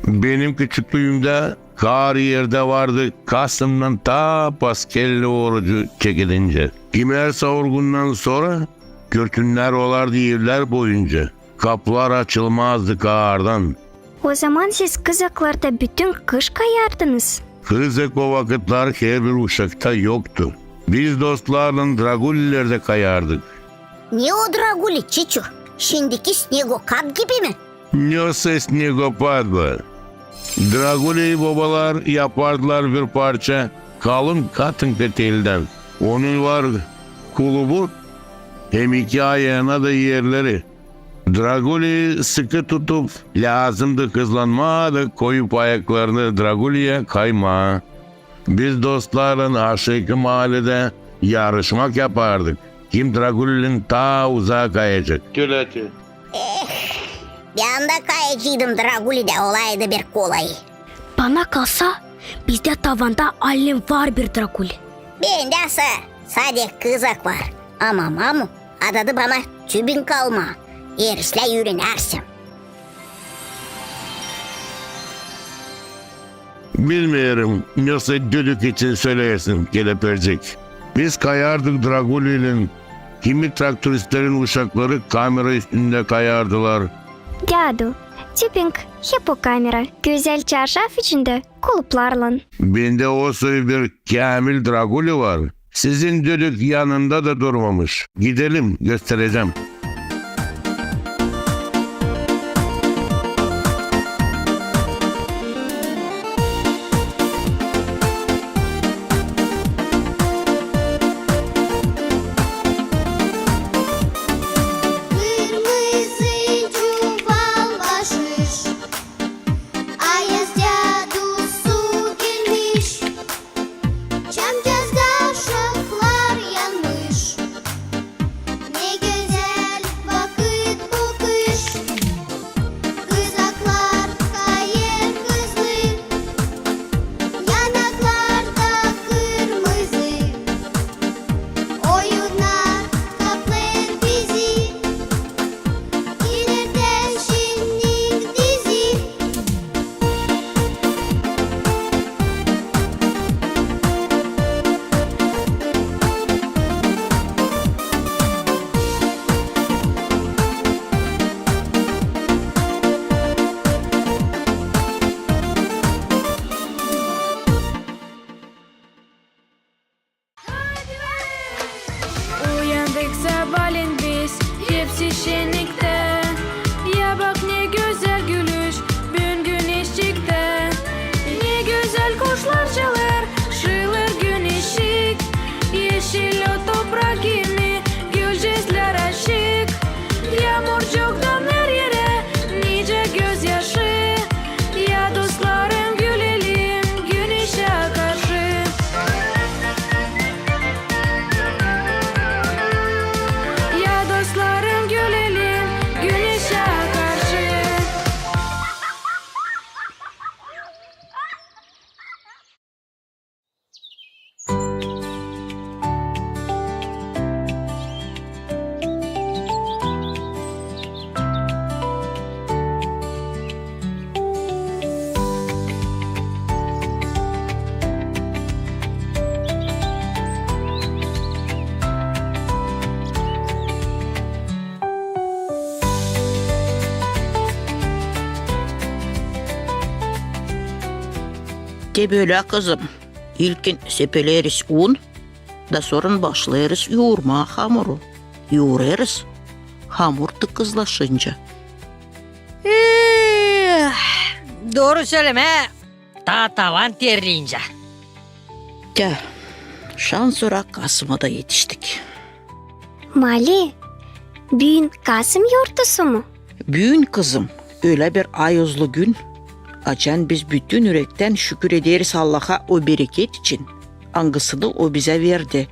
Benim küçüklüümdä kar erdä vardı kasımdan taa paskelli orucu çekedincä. Kimär savurgundan sora kürtünnär olardı evlär boyunca. Kapılar açılmazdı kardan. Ozaman siz kızaklarda bütün kış kayardınız? Kızak o vakıtlar herbir uşakta yoktu. Biz dostlarlan Dragulilerdä kayardık. Ne o Draguli, Çiçu? Şindiki snegopad gibi mi? Nasıl snegopad bu? Draguli bobalar yapardılar bir parça kalın katın peteldän. Onun var kulubu hem iki ayana da erleri. Draguli sıkı tutup, lääzımdı hızlanmaa da koyup ayaklarını Draguliyä kaymaa. Biz dostlarlan aşaakı maaledä yarışmak yapardık, kim Dragulilän taa uzaa kayacek. Tületi. Eh, bän dä kayaceydım Dragulidä, olaydı bir kolay. Bana kalsa, bizdä tavanda allim var bir Draguli. Bendä sa-, sade kızak var. Ama mamu adadı bana tübing almaa. Erislää üürenärsem. Bilmeerim, nasıl düdük için söleersin, kelepircik. Biz kayardık Dragulilän, kimi traktoristlerin uşakları kamera üstündä kayardılar. Dädu, tübing hep o kamera, gözäl çarşaf içindä, kuluplarlan. Bendä o soy bir käämil Draguli var. Sizin düdük yanında da durmamış. Gidelim, gösterecäm. Kırmızı çuval başış. Ayaz dädusu gelmiş, çamcazda şaflar yanmış. Ne gözäl vakıt bu kış, kızaklar kayêr hızlı, yanaklarda kırmızı, oyunnar kaplêêr bizi. İlerdä şinnik dizi. Uyandık sabaalän biz, hepsi şenniktä. Ya bak, ne gözäl gülüş büün güneşçiktä. Ne gözäl kuşlar çalêr, şıılêr güneşçik. Eşil o toprak gibi, gülücüklär açık. Yaamurcuktan her erä nicä gözyaşı. Ya dostlarım, gülelim güneşä karşı. Ya dostlarım, gülelim güneşä karşı. Te bölä, kızım. İlkin sepeleriz un, da sora başlêêrız yuurmaa hamuru. Yuurêrız, hamur tıkızlaşınca. Eh, dooru sölemää, taa tavan terleyincä. Tä, şansora kasıma da etiştik. Mali, büün kasım yortusu mu? Büün, kızım, ölä bir ayozlu gün, açan biz bütün ürektän şükür ederiz Allaha o bereket için, angısını O bizä verdi,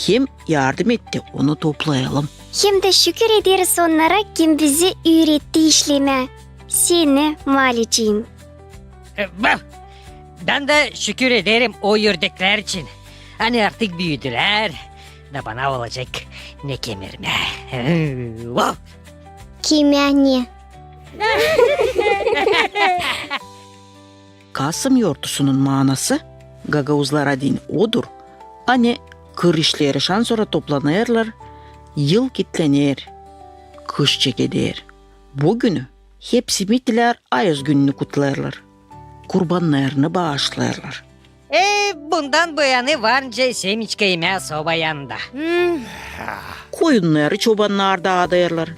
hem yardım etti onu toplayalım. Hem dä şükür ederiz onnara, kim bizi üüretti işlemää, seni, Malicim. E, bä-, bän dä şükür ederim o üüreklär için. Ani artık büüdülär, da bana olacek ne kemirmää. Vov! Kimä ne? Kasım yortusunun maanası gagauzlara deyni odur, ani kır işleri şansora toplanêrlar, yıl kitlener, kış çekeder. Bu günü hepsi bitilär ayaz gününü kutlêêrlar, kurbannarını baaşlêêrlar. E, bundan bu yanı var nicä semiçka imää soba yanında. Koyunnarı çobannar daadêrlar.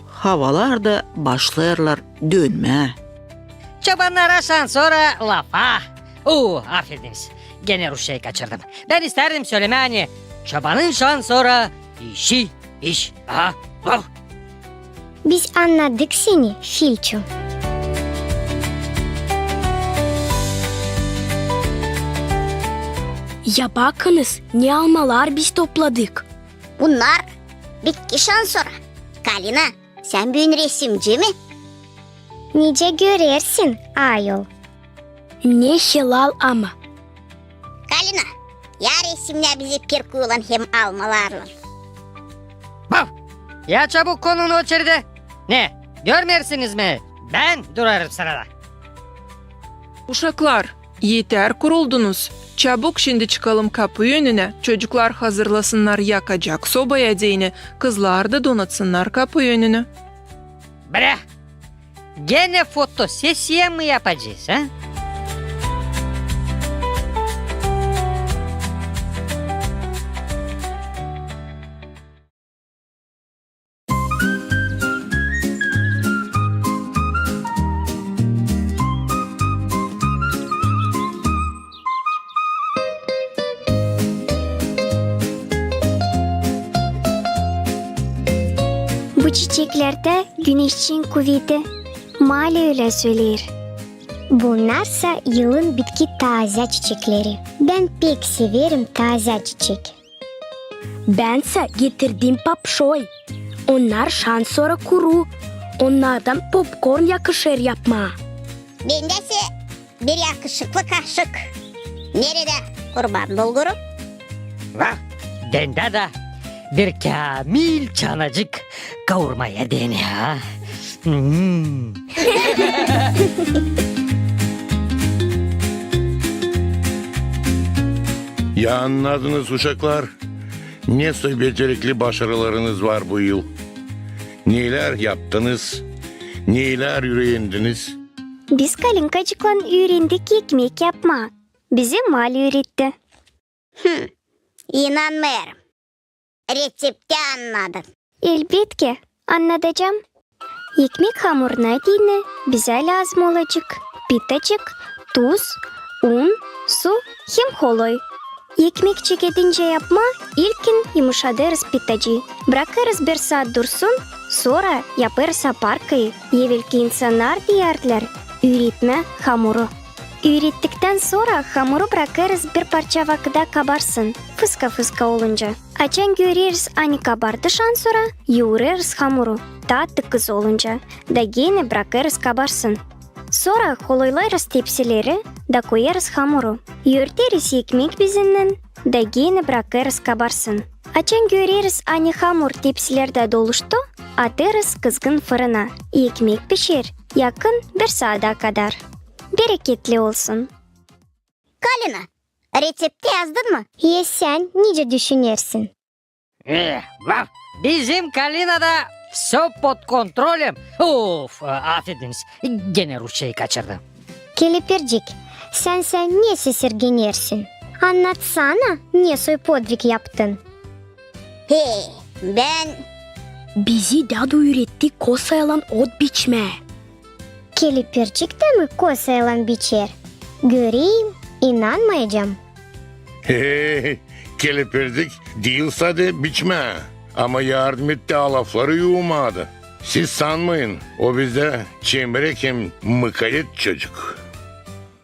Havalar da başlêêrlar dönmää. Çobannara şansora lafa. Oo, afediniz. Genä rusçayı kaçırdım. Bän istärdim sölemää, ani çobanın şansora işi, iş. Aha, vov! Biz annadık seni, Filçu. Ya bakınız, ne almalar biz topladık. Bunnar bitki şansora. Kalina, sän büün resimci mi? Nicä görersin, ayol. Ne helal ama. Kalina, ya resimnä bizi pirkuylan hem almalarlan. Vov! Ya çabuk konun oçeredi. Ne, görmeersiniz mi? Bän durêrım sırada. Uşaklar, eter kuruldunuz. Çabuk şindi çıkalım kapu önünä. Çocuklar hazırlasınnar yakacak sobaya deyni, kızlar da donatsınnar kapu önünü. Brä! Genä fotosesiya mı yapacez, a? Bu çiçeklerdä güneşçiin kuveti. Mali ölä söleer. Bunnarsa yılın bitki taazä çiçekleri. Bän pek severim taazä çiçek. Bänsä getirdim papşoy. Onnar şansora kuru. Onnardan popkorn yakışêr yapmaa. Bendä sä bir yakışıklı kaşık. Neredä kurban bulguru? Vah, bendä dä bir käämil çanacık kaurmaya deyni, a? Hmm. Ya annadınız, uşaklar, ne soy becerikli başarılarınız var bu yıl? Neylär yaptınız? Neylär üürendiniz? Biz Kalinkacıklan üürendik ekmek yapmaa. Bizi Mali üüretti. Hım, inanmêêrım. Reţepti annadın? Elbetki, annadacam. Ekmek hamuruna deyni bizä lääzım olacek pitacık, tuz, un, su hem holoy. Ekmek çekedincä yapmaa ilkin yumuşadêrız pitacıı. Brakêrız bir saat dursun, sora yapêrız aparkayı. Evelki insannar deyärdilär üüretmä hamuru. Üürettiktän sora hamuru brakêrız bir parça vakıda kabarsın, fıska-fıska olunca. Açan göreriz, ani kabardı şansora, yuurêrız hamuru, taa tıkız olunca, da genä brakêrız kabarsın. Sora holoylêêrız tepsileri, da koyêrız hamuru. Örteriz ekmek bezinnän, da genä brakêrız kabarsın. Açan göreriz, ani hamur tepsilerdä doluştu, atêrız kızgın fırına. Ekmek pişer yakın bir saada kadar. Bereketli olsun! Kalina, reţepti yazdın mı? Ya sän nicä düşünersin? E, vah! Bizim Kalina da всё под контролем. Of, e, afediniz, genä rusçayı kaçırdım. Kelepircik, sän sä ne sesirgenersin? Annatsana, ne soy podvig yaptın? He, bän... Bizi dädu üüretti kosaylan ot biçmää. Kelepircik dä mi kosaylan biçer? Göreyim, inanmayacam. He-he-he, kelepircik diil sade biçmää, ama yardım etti alafları yuumaa da. Siz sanmayın, o bizdä çemrek hem mıkayet çocuk.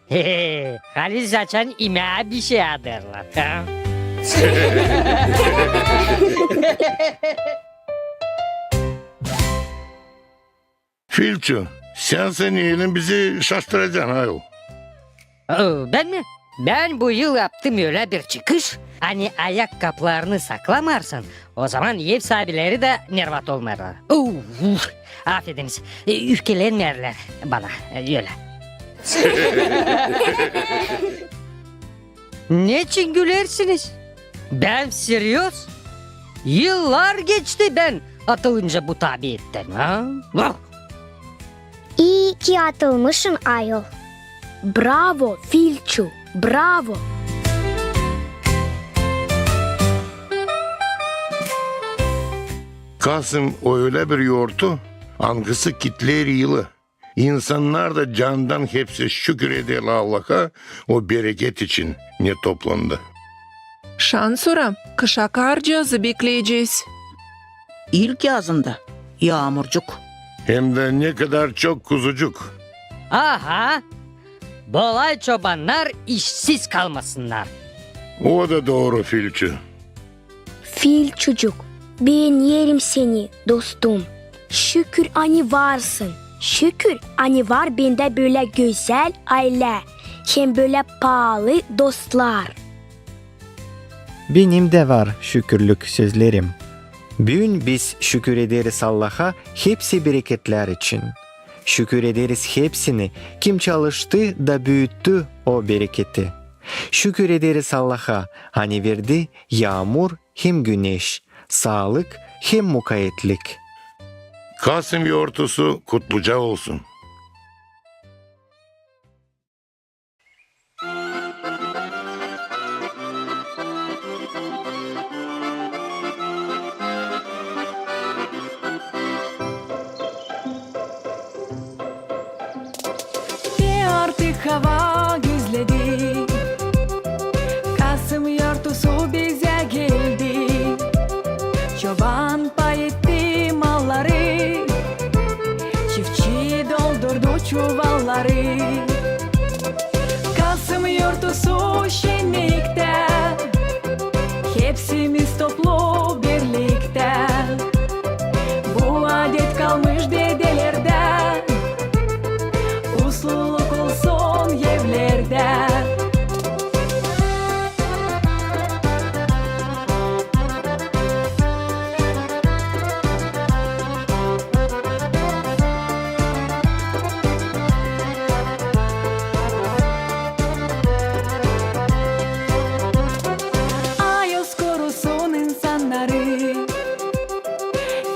He-he, halis açan imää bişey adêrlar, ha? Filçu, sän sä neylän bizi şaştıracan, ayol? Ee, bän mi? Bän bu yıl yaptım ölä bir çıkış, ani ayakkapılarını saklamarsın, ozaman ev saabileri dä nervat olmêêrlar. Uf, uf, afediniz, e, üfkelenmeerlär bana, e, ölä. Neçin gülersiniz? Bän seryoz. Yıllar geçti bän atılınca bu tabiattän, ha? Vah! İi ki atılmışın, ayol. Bravo, Filçu, bravo! Kasım o ölä bir yortu, angısı kitleer yılı. İnsannar da candan hepsi şükür eder Allaha o bereket için, ne toplandı. Şansora kışa karcazı bekleyecez. İlk yazında yaamurcuk. Hem dä ne kadar çok kuzucuk. Aha! Bolay çobannar işsiz kalmasınnar. O da dooru, Filçu. Filçucuk, beenerim seni, dostum. Şükür, ani varsın. Şükür, ani var bendä bölä gözäl aylä, hem bölä paalı dostlar. Benim dä var şükürlük sözlerim. Büün biz şükür ederiz Allaha hepsi bereketlär için. Şükür ederiz hepsini, kim çalıştı da büüttü o bereketi. Şükür ederiz Allaha, ani verdi yaamur hem güneş, saalık hem mukaetlik. Kasım yortusu kutluca olsun. Te artık hava gözledi, Kasım yortusu bizä geldi. Çoban pay etti malları, çiftçi doldurdu çuvalları. Kasım yortusu şenniktä, hepsimiz toplu birliktä. Bu adet kalmış dedelerdän, usluluk olsun evlerdä. Ayuz korusun insannarı,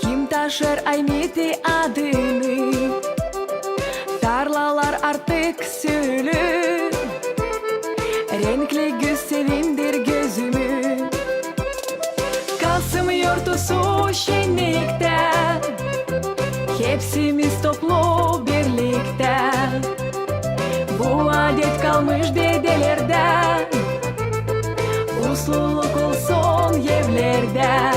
kim taşır Aymeti adını. Tarlalar artık sülü, renkli güz sevindir gözümü. Kasım yortusu şenniktä, hepsimiz toplu birliktä. Bu adet kalmış dedelerdän, usluluk olsun evlerdä.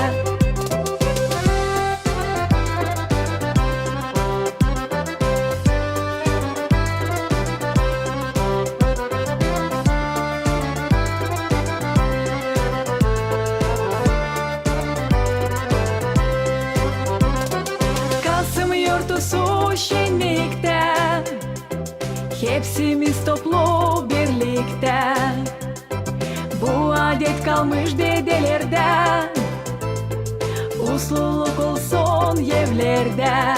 Kasım yortusu şenniktä, hepsimiz toplu birliktä. Bu adet kalmış dedelerdän, usluluk olsun evlerdä.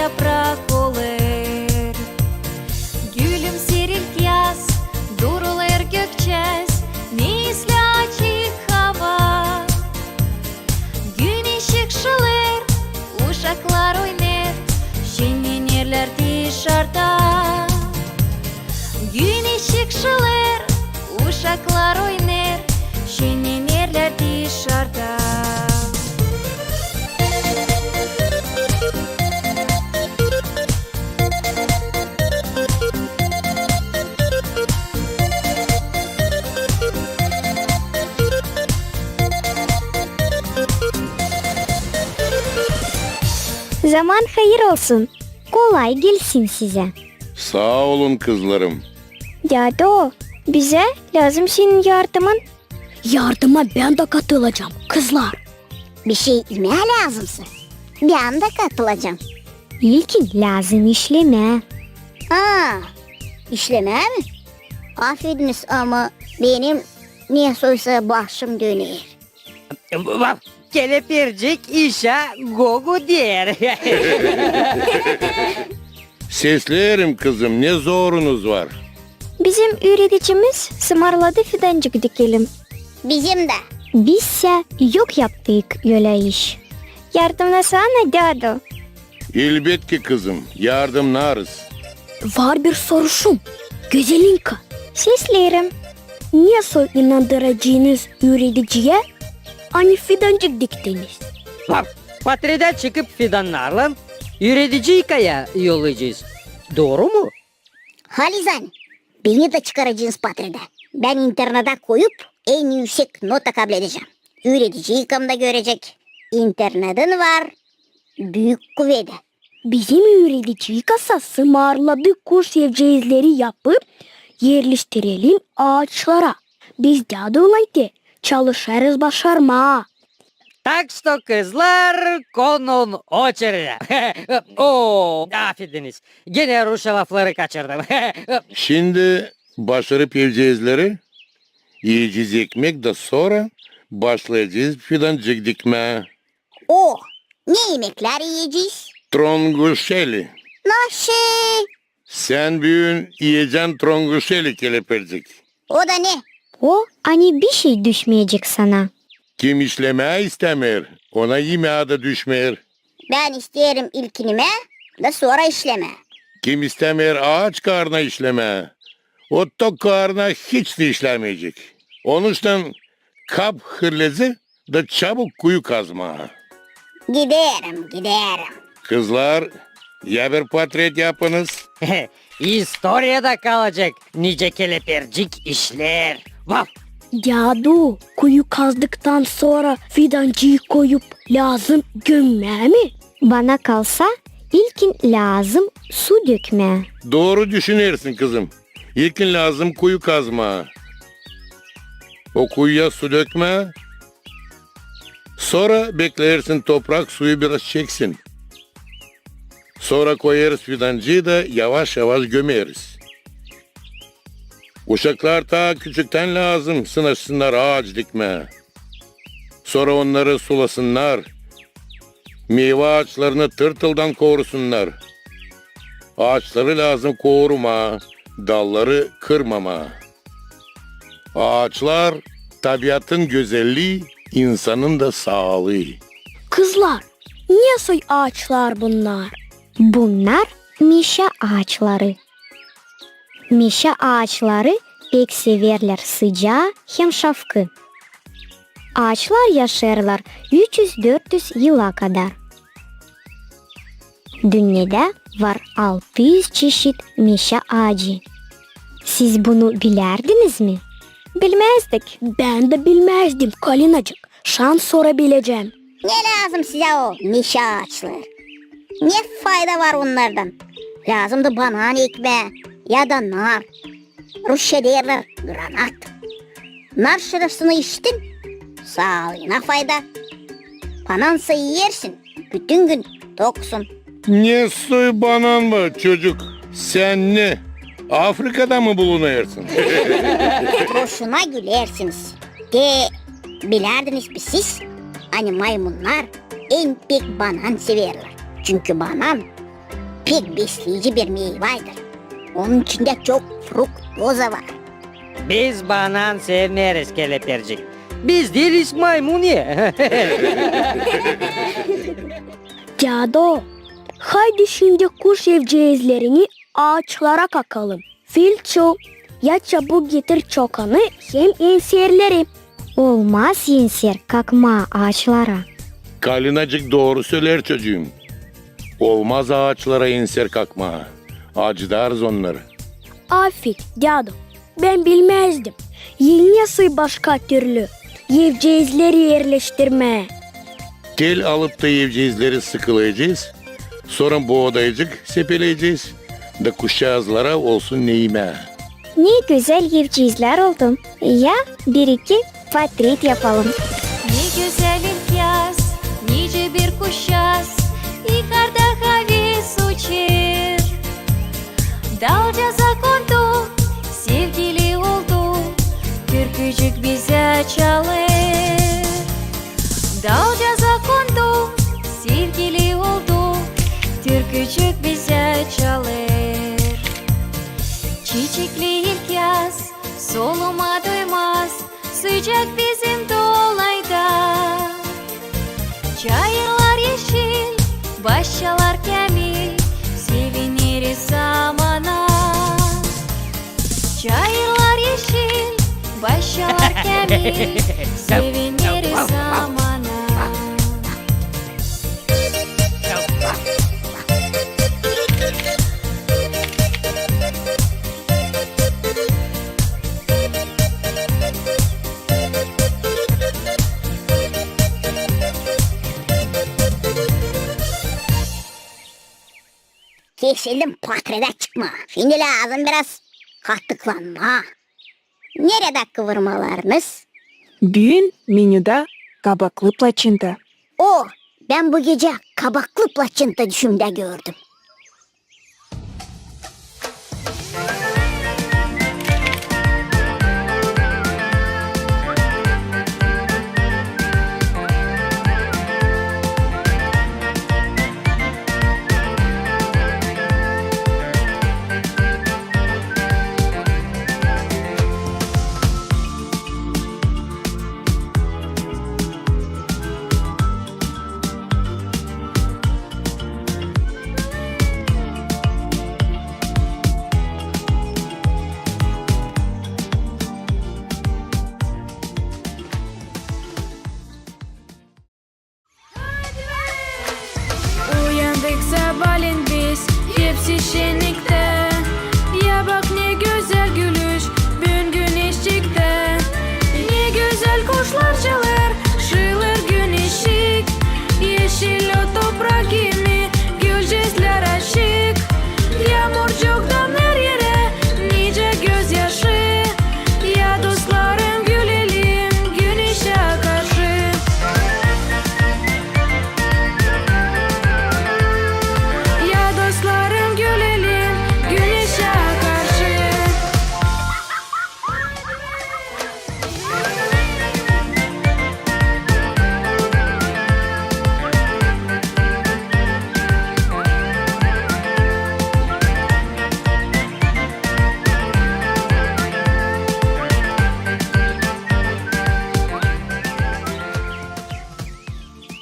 yaprak olêr. Gülümser ilk yaz, durulêr gökçäz, ne islää açık hava. Güneş ışılêr, uşaklar oynar, şennenerlär dışarda. Güneş ışılêr, uşaklar oynar, şennenerlär dışarda. Zaman hayır olsun. Kolay gelsin sizä. Saa olun, kızlarım. Dädu, bizä lääzım senin yardımın. Yardıma bän dä katılacam, kızlar. Bir şey imää lääzımsa, bän dä katılacam. İlkin lääzım işlemää. Aa, işlemää mi? Afediniz, ama benim nesoysa başım döner. Vaf, kelepircik işä gogu deer. Sesleerim, kızım, ne zorunuz var? Bizim üüredicimiz sımarladı, fidancık dikelim. Bizim dä. Bizsä yok yaptık ölä iş. Yardımnasana, dädu. Elbetki, kızım, yardımnarız. Var bir soruşum, Gözelinka. Sesleerim. Nesoy inandıracınız üürediciyä, ani fidancık diktiniz? Vaf, patredä çıkıp fidannarlan üürediciyi kayaya yollayacez. Dooru mu? Halizdän, beni dä çıkaracınız patredä. Bän internada koyup, en üüsek nota kabledecäm. Üürediciyi kam da görecek. İnternadın var büük kuvedi. Bizim üürediciyikasä sımarladı kuş evceezleri yapıp, erleştirelim aaçlara. Biz däduylan te çalışêrız başarmaa. Так что, kızlar, konun очередь. O, afediniz. Genä rusça lafları kaçırdım. Şindi başarıp evceezleri, iyecez ekmek da sora başlayacez fidancık dikmää. O, ne imeklär iyecez? Tronguşeli. Naşey? Sän büün iyecän tronguşeli, kelepircik. O da ne? O, ani bişey düşmeyecek sana. Kim işlemää istämeer, ona imää dä düşmeer. Bän isteerim ilkin imää da sora işlemää. Kim istämeer aaç karnına işlemää, o tok karnına hiç dä işlämeyecek. Onuştan kap hırlezi da çabuk kuyu kazmaa. Giderim, giderim. Kızlar, ya bir patret yapınız. İstoriyada kalacek, nicä kelepircik işleer. Vaf! Dädu, kuyu kazdıktan sora fidancıyı koyup lääzım gömmää mi? Bana kalsa, ilkin lääzım su dökmää. Dooru düşünersin, kızım. İlkin lääzım kuyu kazmaa. O kuyuya su dökmää. Sora bekleersin, toprak suyu biraz çeksin. Sora koyêrız fidancıyı da yavaş-yavaş gömeriz. Uşaklar taa küçüktän lääzım sınaşsınnar aaç dikmää. Sora onnarı sulasınnar. Meyva aaçlarını tırtıldan korusunnar. Aaçları lääzım korumaa, dalları kırmamaa. Aaçlar, tabiatın gözellii, insanın da saalıı. Kızlar, ne soy aaçlar bunnar? Bunnar meşä aaçları. Meşä aaçları pek severlär sıcaa hem şafkı. Aaçlar yaşêêrlar üç üz dört üz yıla kadar. Dünnedä var altı üz çeşit meşä aacı. Siz bunu bilärdiniz mi? Bilmäzdik. Bän dä bilmäzdim, Kalinacık. Şansora bilecäm. Ne lääzım sizä o meşä aaçları? Ne fayda var onnardan? Lääzımdı banan ekmää ya da nar. Rusça deerlär granat. Nar şırıltısını işittin, saalıına fayda. Banansa iyersin, bütün gün toksun. Ne soy banan var, çocuk? Sän ne, Afrikada mı bulunêrsın? Boşuna gülersiniz. Te bilärdiniz mi siz, ani maymunnar en pek banan severlär? Çünkü banan pek besleyici bir meyvaydır. Onun içindä çok fruktoza var. Biz banan sevmeeriz, kelepircik. Biz diiliz maymun ya. Dädu, haydi şindi kuş evceezlerini aaçlara kakalım. Filçu, ya çabuk getir çokanı hem enserleri. Olmaz enser kakmaa aaçlara. Kalinacık dooru söleer, çocuum. Olmaz aaçlara enser kakmaa. Acıdarız onnarı. Afet, dädu, bän bilmäzdim, yeni nasıl başka türlü evceezleri erleştirmää. Tel alıp da evceezleri sıkılayacez, sora boodaycık sepeleyecez, da kuşçaazlara olsun ne imää. Ne gözäl evceezlär oldu. Ya bir-iki portret yapalım. Ne gözäl ilkyaz, nicä bir kuşçaaz, yukarda haves uçêr. Dalcaaza kondu, sevgili oldu, türkücük bizä çalêr. Dalcaaza kondu, sevgili oldu, türkücük bizä çalêr. Çiçekli ilkyaz solumaa duymaz, sıcak bizim dolayda. Çayırlar eşil, başçalar käämil, sevineriz zamana. Çayırlar eşil, başçalar käämil, sevineriz zamana. Kesildim portretä çıkmaa. Şindi lääzım biraz katıklanmaa. Neredä kıvırmalarınız? Büün menüdä kabaklı plaçenta. O, bän bu gecä kabaklı plaçenta düşümdä gördüm. Uyandık sabaalän biz, hepsi şenniktä. Ya bak, ne gözäl gülüş, büün güneş çıktı. Ne gözäl kuşlar çalêr, şıılır güneşçik. Eşil o toprak kimi, gülcezlär açık. Yaamurcuk damêêr erä, nicä gözyaşı. Ya dostlarım, gülelim güneşä karşı. Ya dostlarım, gülelim güneşä karşı.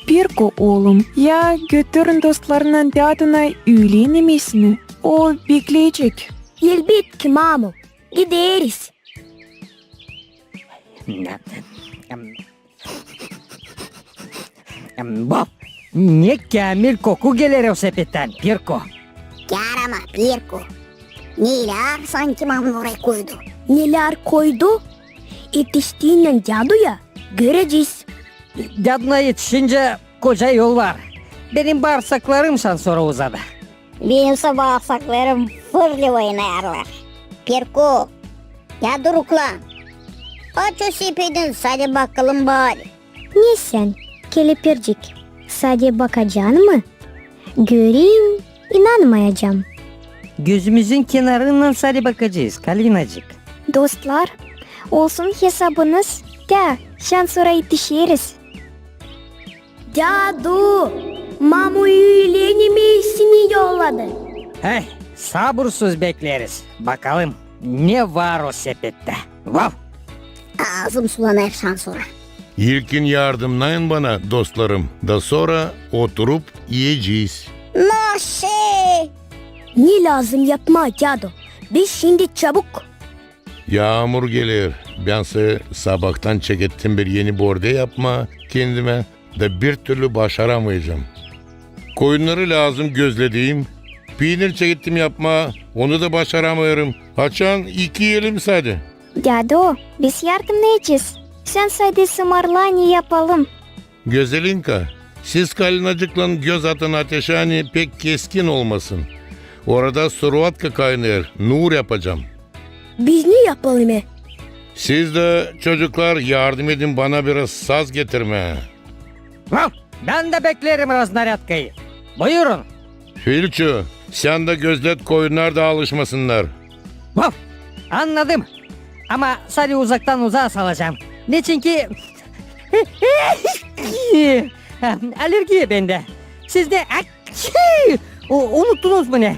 Pirko, oolum, ya götürün dostlarınnan dädunay üülen imesini. O bekleyecek. Elbetki, mamu. Gideriz. Bu ne käämil koku geler o sepettän, Pirko. Yaramaz, Pirko. Nelär sanki mamu orayı koydu? Nelär koydu? Etiştiynän däduya görecez. Däduna etişincä koca yol var. Benim baarsaklarım şansora uzadı. Benimsä baarsaklarım fırlı oynêêrlar. Pirko, ya dur, uklan. Aç o sepedin, sade bakalım bari. Ne sän, kelepircik, sade bakacan mı? Göreyim, inanmayacam. Gözümüzün kenarından sade bakacez, Kalinacık. Dostlar, olsun hesabınız, tä şansora etişeriz. Dädu, mamu üülen imesini yolladı. Hey, sabursuz bekleriz. Bakalım, ne var o sepettä. Vav! Aazım sulanêr şansora. İlkin yardımnayın bana, dostlarım, da sora oturup iyecez. Naşe! Ne lääzım yapmaa, dädu? Biz şindi çabuk. Yaamur geler. Bän sä sabaadan çekettim bir eni bordey yapmaa kendimä, da bir türlü başaramayacam. Koyunnarı lääzım gözledeyim. Piinir çekettim yapmaa, onu da başaramêêrım. Açan iki elim sade. Dädu, biz yardımnayacez. Sän sade sımarla, ne yapalım. Gözelinka, siz Kalinacıklan göz atın ateşä, ani pek keskin olmasın. Orada survatka kaynêêr, nuur yapacam. Biz ne yapalım e? Siz dä, çocuklar, yardım edin bana biraz saz getirmää. Vav! Bän dä bekleerim raznarâdkayı. Buyurun. Filçu, sän dä gözlet, koyunnar da alışmasınnar. Vav! Annadım. Ama sade uzaktan uzaa salacam. Neçinki alergiya bendä. Siz dä, u-, unuttunuz mu ne?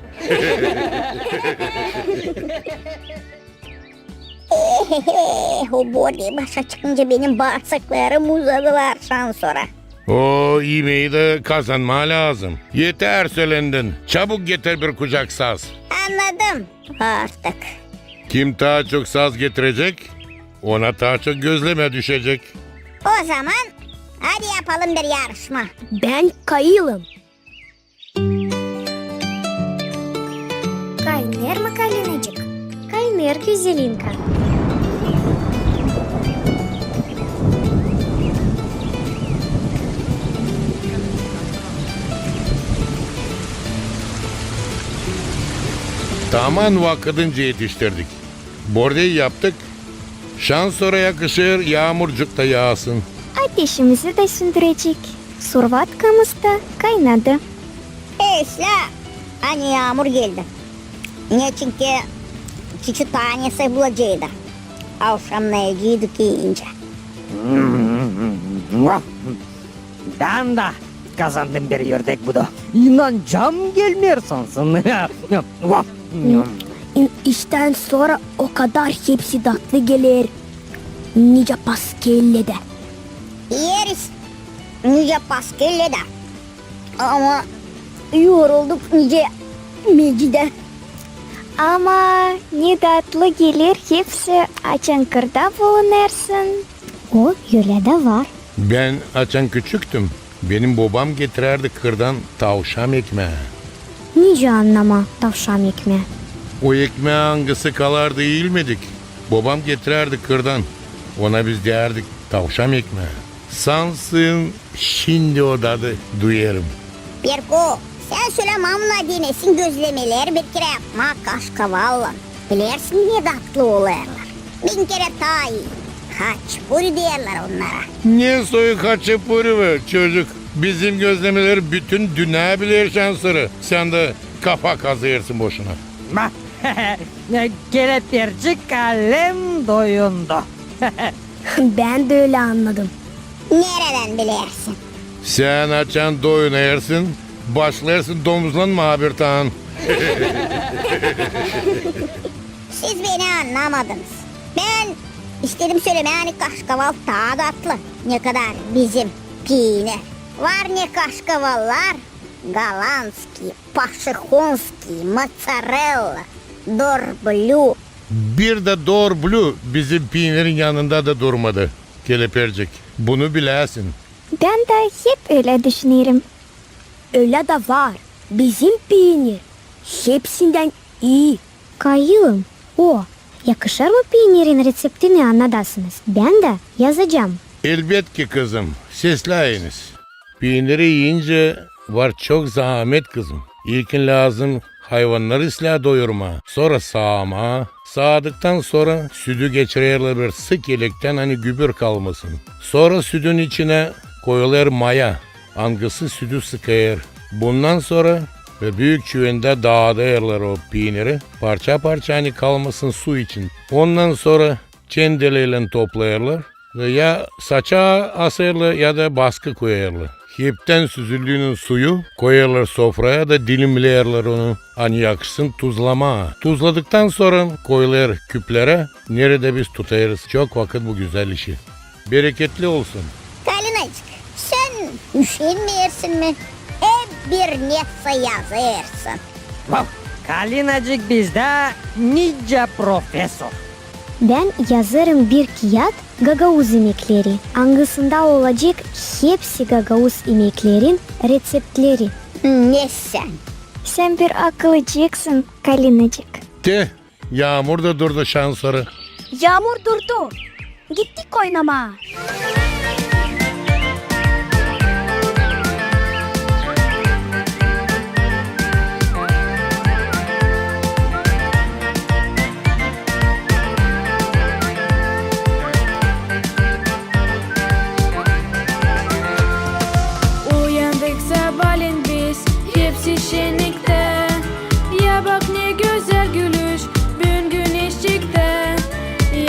Ehehe, o bordey başa çıkınca benim baarsaklarım uzadılar şansora. O imeyi dä kazanmaa lääzım. Eter sölendin. Çabuk getir bir kucak saz. Annadım artık. Kim taa çok saz getirecek, ona taa çok gözlemä düşecek. O zaman hadi yapalım bir yarışma. Bän kayılım. Kaynêêr mı Kalinacık? Kaynêêr, Gözelinka. Taman vakıdınca etiştirdik. Bordey yaptık. Şansora yakışêr yaamurcuk ta yaasın. Ateşimizi dä sündürecek. Survatkamız da kaynadı. Eslää, ani yaamur geldi. Neçinki çiçi taa nesä bulaceydı. Avşamnayaceydık iyincä. Bän dä kazandım bir ördek budu. İnancam gelmeer sansın. İ-, iştän sora o kadar hepsi datlı geler. Nicä paskellä dä. İeriz nicä paskellä dä. Ama yorulduk nicä meci dä. Ama ne datlı geler hepsi, açan kırda bulunêrsın. O, ölä dä var. Bän açan küçüktüm, benim bobam getirärdi kırdan tavşan ekmää. Nicä annamaa tavşan ekmää? O ekmää, angısı kalardı iilmedik, bobam getirärdi kırdan. Ona biz deyärdik tavşan ekmää. Sansın, şindi o dadı duyêrım. Perko, sän sölä mamuna denesin gözlemeleri bir kerä yapmaa kaşkavallan. Bilersin, ne datlı olêrlar. Bin kerä taa ii. Haçpuri deerlär onnara. Ne soy haçpuri bu, çocuk? Bizim gözlemeleri bütün dünnä biler şansora. Sän dä kafa kazêrsın boşuna. Kelepircik alem doyundu. Bän dä ölä annadım. Neredän bilersin? Sän açan doyunêrsın, başlêêrsın domuzlanmaa bir taan. Siz beni annamadınız. Bän istedim sölemää, ani kaşkaval taa datlı, ne kadar bizim piinir. Var ne kaşkavallar, голландский, пошехонский, моцарелла, дорблю. Bir dä dor blü bizim piinirin yanında da durmadı, kelepircik. Bunu biläsin. Bän dä hep ölä düşünerim. Ölä dä var. Bizim piinir hepsindän ii. Kayılım, o, yakışêr mı piinirin reţeptini annadasınız? Bän dä yazacam. Elbetki, kızım, sesläyiniz. Piiniri iincä var çok zaamet, kızım. İlkin lääzım hayvannarı islää doyurmaa, sora saamaa, saadıktan sora südü geçirerlär bir sık elektän, ani gübür kalmasın. Sora südün içinä koyulêr maya, angısı südü sıkêr. Bundan sora bir büük çüvendä daadêrlar o piiniri, parça-parça, ani kalmasın su için. Ondan sora çendeleylän toplêêrlar, ya saça asêrlar, ya da baskı koyêrlar. Heptän süzüldüünün suyu koyêrlar sofraya da dilimleerlär onu, ani yakışsın tuzlamaa. Tuzladıktan sora koyêrlar küplerä, neredä biz tutêrız çok vakıt bu gözäl işi. Bereketli olsun! Kalinacık, sän üşenmeersin mi? Hep bir nesä yazêrsın. Vav! Kalinacık bizdä nicä professor. Bän yazêrım bir kiyat gagauz imekleri, angısında olacek hepsi gagauz imeklerin reţeptleri. Ne sän? Sän bir akıllıcıksın, Kalinacık. Te, yaamur da durdu şansora. Yaamur durdu. Gittik oynamaa. Uyandık sabaalän biz, hepsi şenniktä. Ya bak, ne gözäl gülüş, büün güneş çıktı.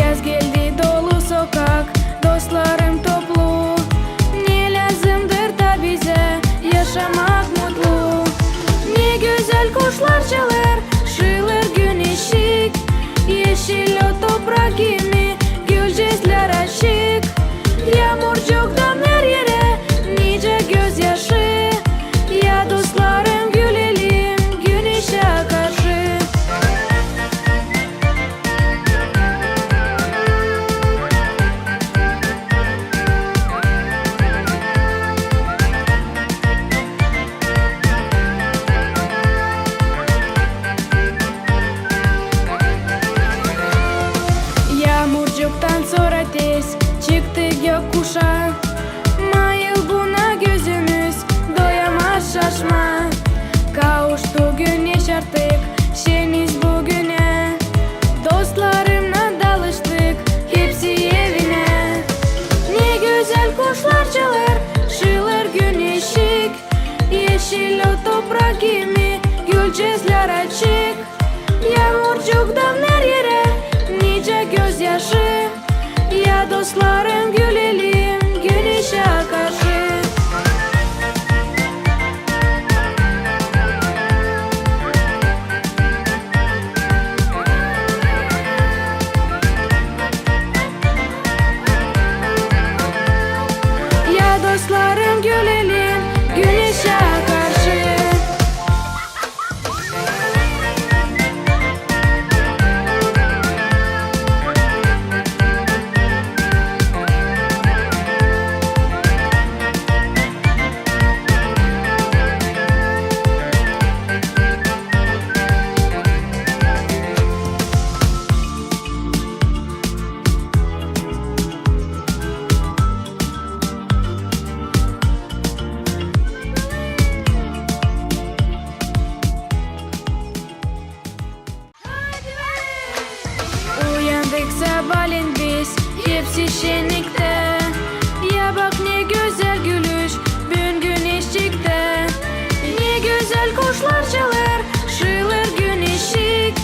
Yaz geldi, dolu sokak, dostlarım toplu. Ne lääzımdır da bizä yaşamak mutlu. Ne gözäl kuşlar çalêr, şılêêr güneşçik. Eşil o toprak kimi, gülcäklär açık. Yaamurcuk damnêêr erä, nicä gözyaşı. Ya dostlarım, gülelim güneşä karşı. Yaamurcuktan sora tez çıktık gökkuşa. Maa yıl buna gözümüz doyamaz şaşmaa. Kavuştu güneş artık şeniz büünä. Dostlarımnan dalıştık hepsi evinä. Ne gözäl kuşlar çalêr, şılêêr güneşçik. Eşil o toprak kimi, gülcäklär açık. Yaamurcuk damnêêr erä, nicä gözyaşı. Ya dostlarım, gülelim güneşä karşı. Ya dostlarım, gülelim güneşä karşı. Uyandık sabaalän biz, hepsi şenniktä. Ya bak, ne gözäl gülüş, büün güneş çıktı. Ne gözäl kuşlar çalêr, şılêêr güneşçik.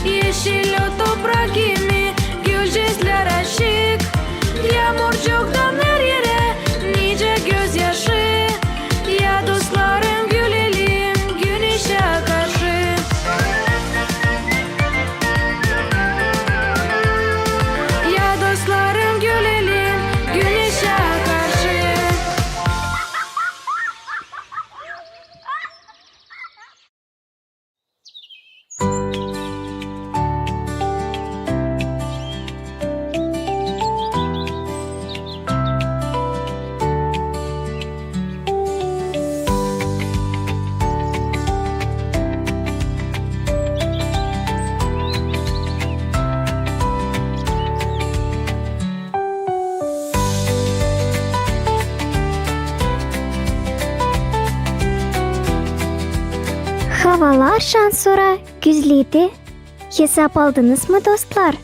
Eşil o toprak kimi, gülcäklär açık. Yaamurcuk damnêêr erä, nicä gözyaşı. Ya dostlarım, gülelim güneşä karşı. Ya dostlarım, gülelim güneşä karşı. Havalar şansora gözledi. Hesap aldınız mı, dostlar?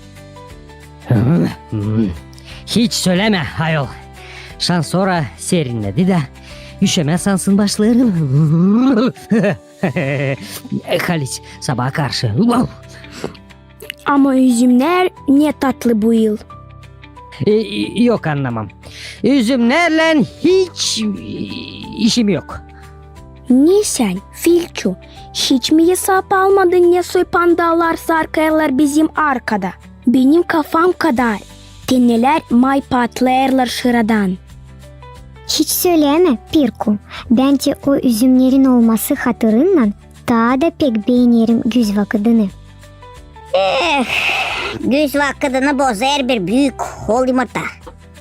Hiç sölämä, ayol. Şansora serinledi dä, üşämä sansın başlêêrım. Haliç, sabaa karşı. Ama üzümnär ne tatlı bu yıl. E, yok, annamam. Üzümnärlän hiç, işim yok. Ne sän, Filçu, hiç mi esap almadın, ne soy pandalar sarkêrlar bizim arkada? Benim kafam kadar tenelär may patlêêrlar şıradan. Hiç sölämä, Pirku. Bän dä o üzümnerin olması hatırınnan taa da pek beenerim güz vakıdını. Eh, güz vakıdını bozêr bir büük hol yımırta.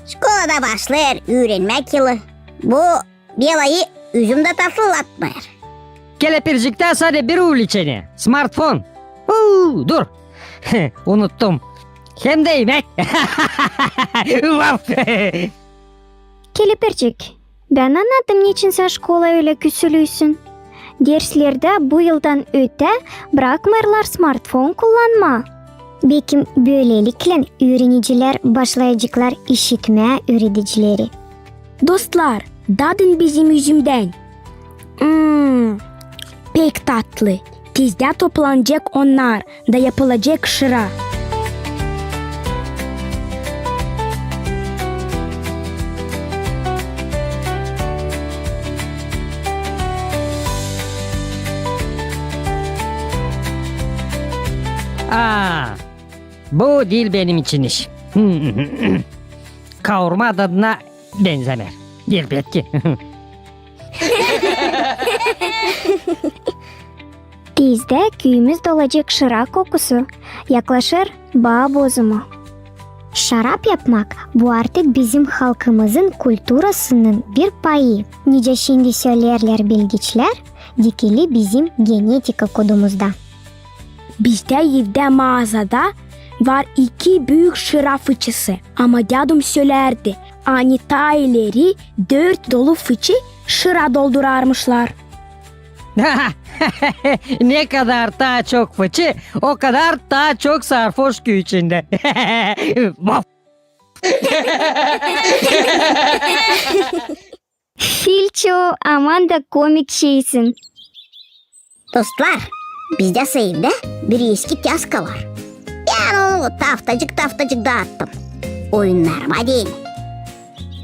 Şkolada başlêêr üürenmäk yılı. Bu belayı üzüm dä tatlılatmêêr. Kelepirciktän sade bir увлечение. Smartfon. Huu, dur. Unuttum. Hem dä imäk. Vaf! Kelepircik, bän annadım, neçin sän şkolaya ölä küsülüysün. Derslerdä bu yıldan ötää brakmêêrlar smartfon kullanmaa. Bekim, bölelikle üürenicilär başlayaceklar işitmää üüredicileri. Dostlar, dadın bizim üzümdän. Mm, pek tatlı. Tizdä toplanacek onnar da yapılacek şıra. Aa, bu diil benim için iş. Kaurma dadına benzämeer. Elbetki. Tizdä küüyümüz dolacek şıra kokusu, yaklaşêr baa bozumu. Şarap yapmak, bu artık bizim halkımızın kulturasının bir payı. Nicä şindi söleerlär bilgiçlär, dikili bizim genetika kodumuzda. Bizdä evdä maazada var iki büük şıra fıçısı, ama dädum sölärdi, ani taa ileri dört dolu fıçı şıra doldurarmışlar. Ne kadar taa çok fıçı, o kadar taa çok sarhoş küüyü içindä. Vaf! Filço, aman da komik şeysin. Dostlar, bizdä evdä bir eski tyaska var. Bän onu taftacık-taftacık daattım. Oyunnarıma deyni.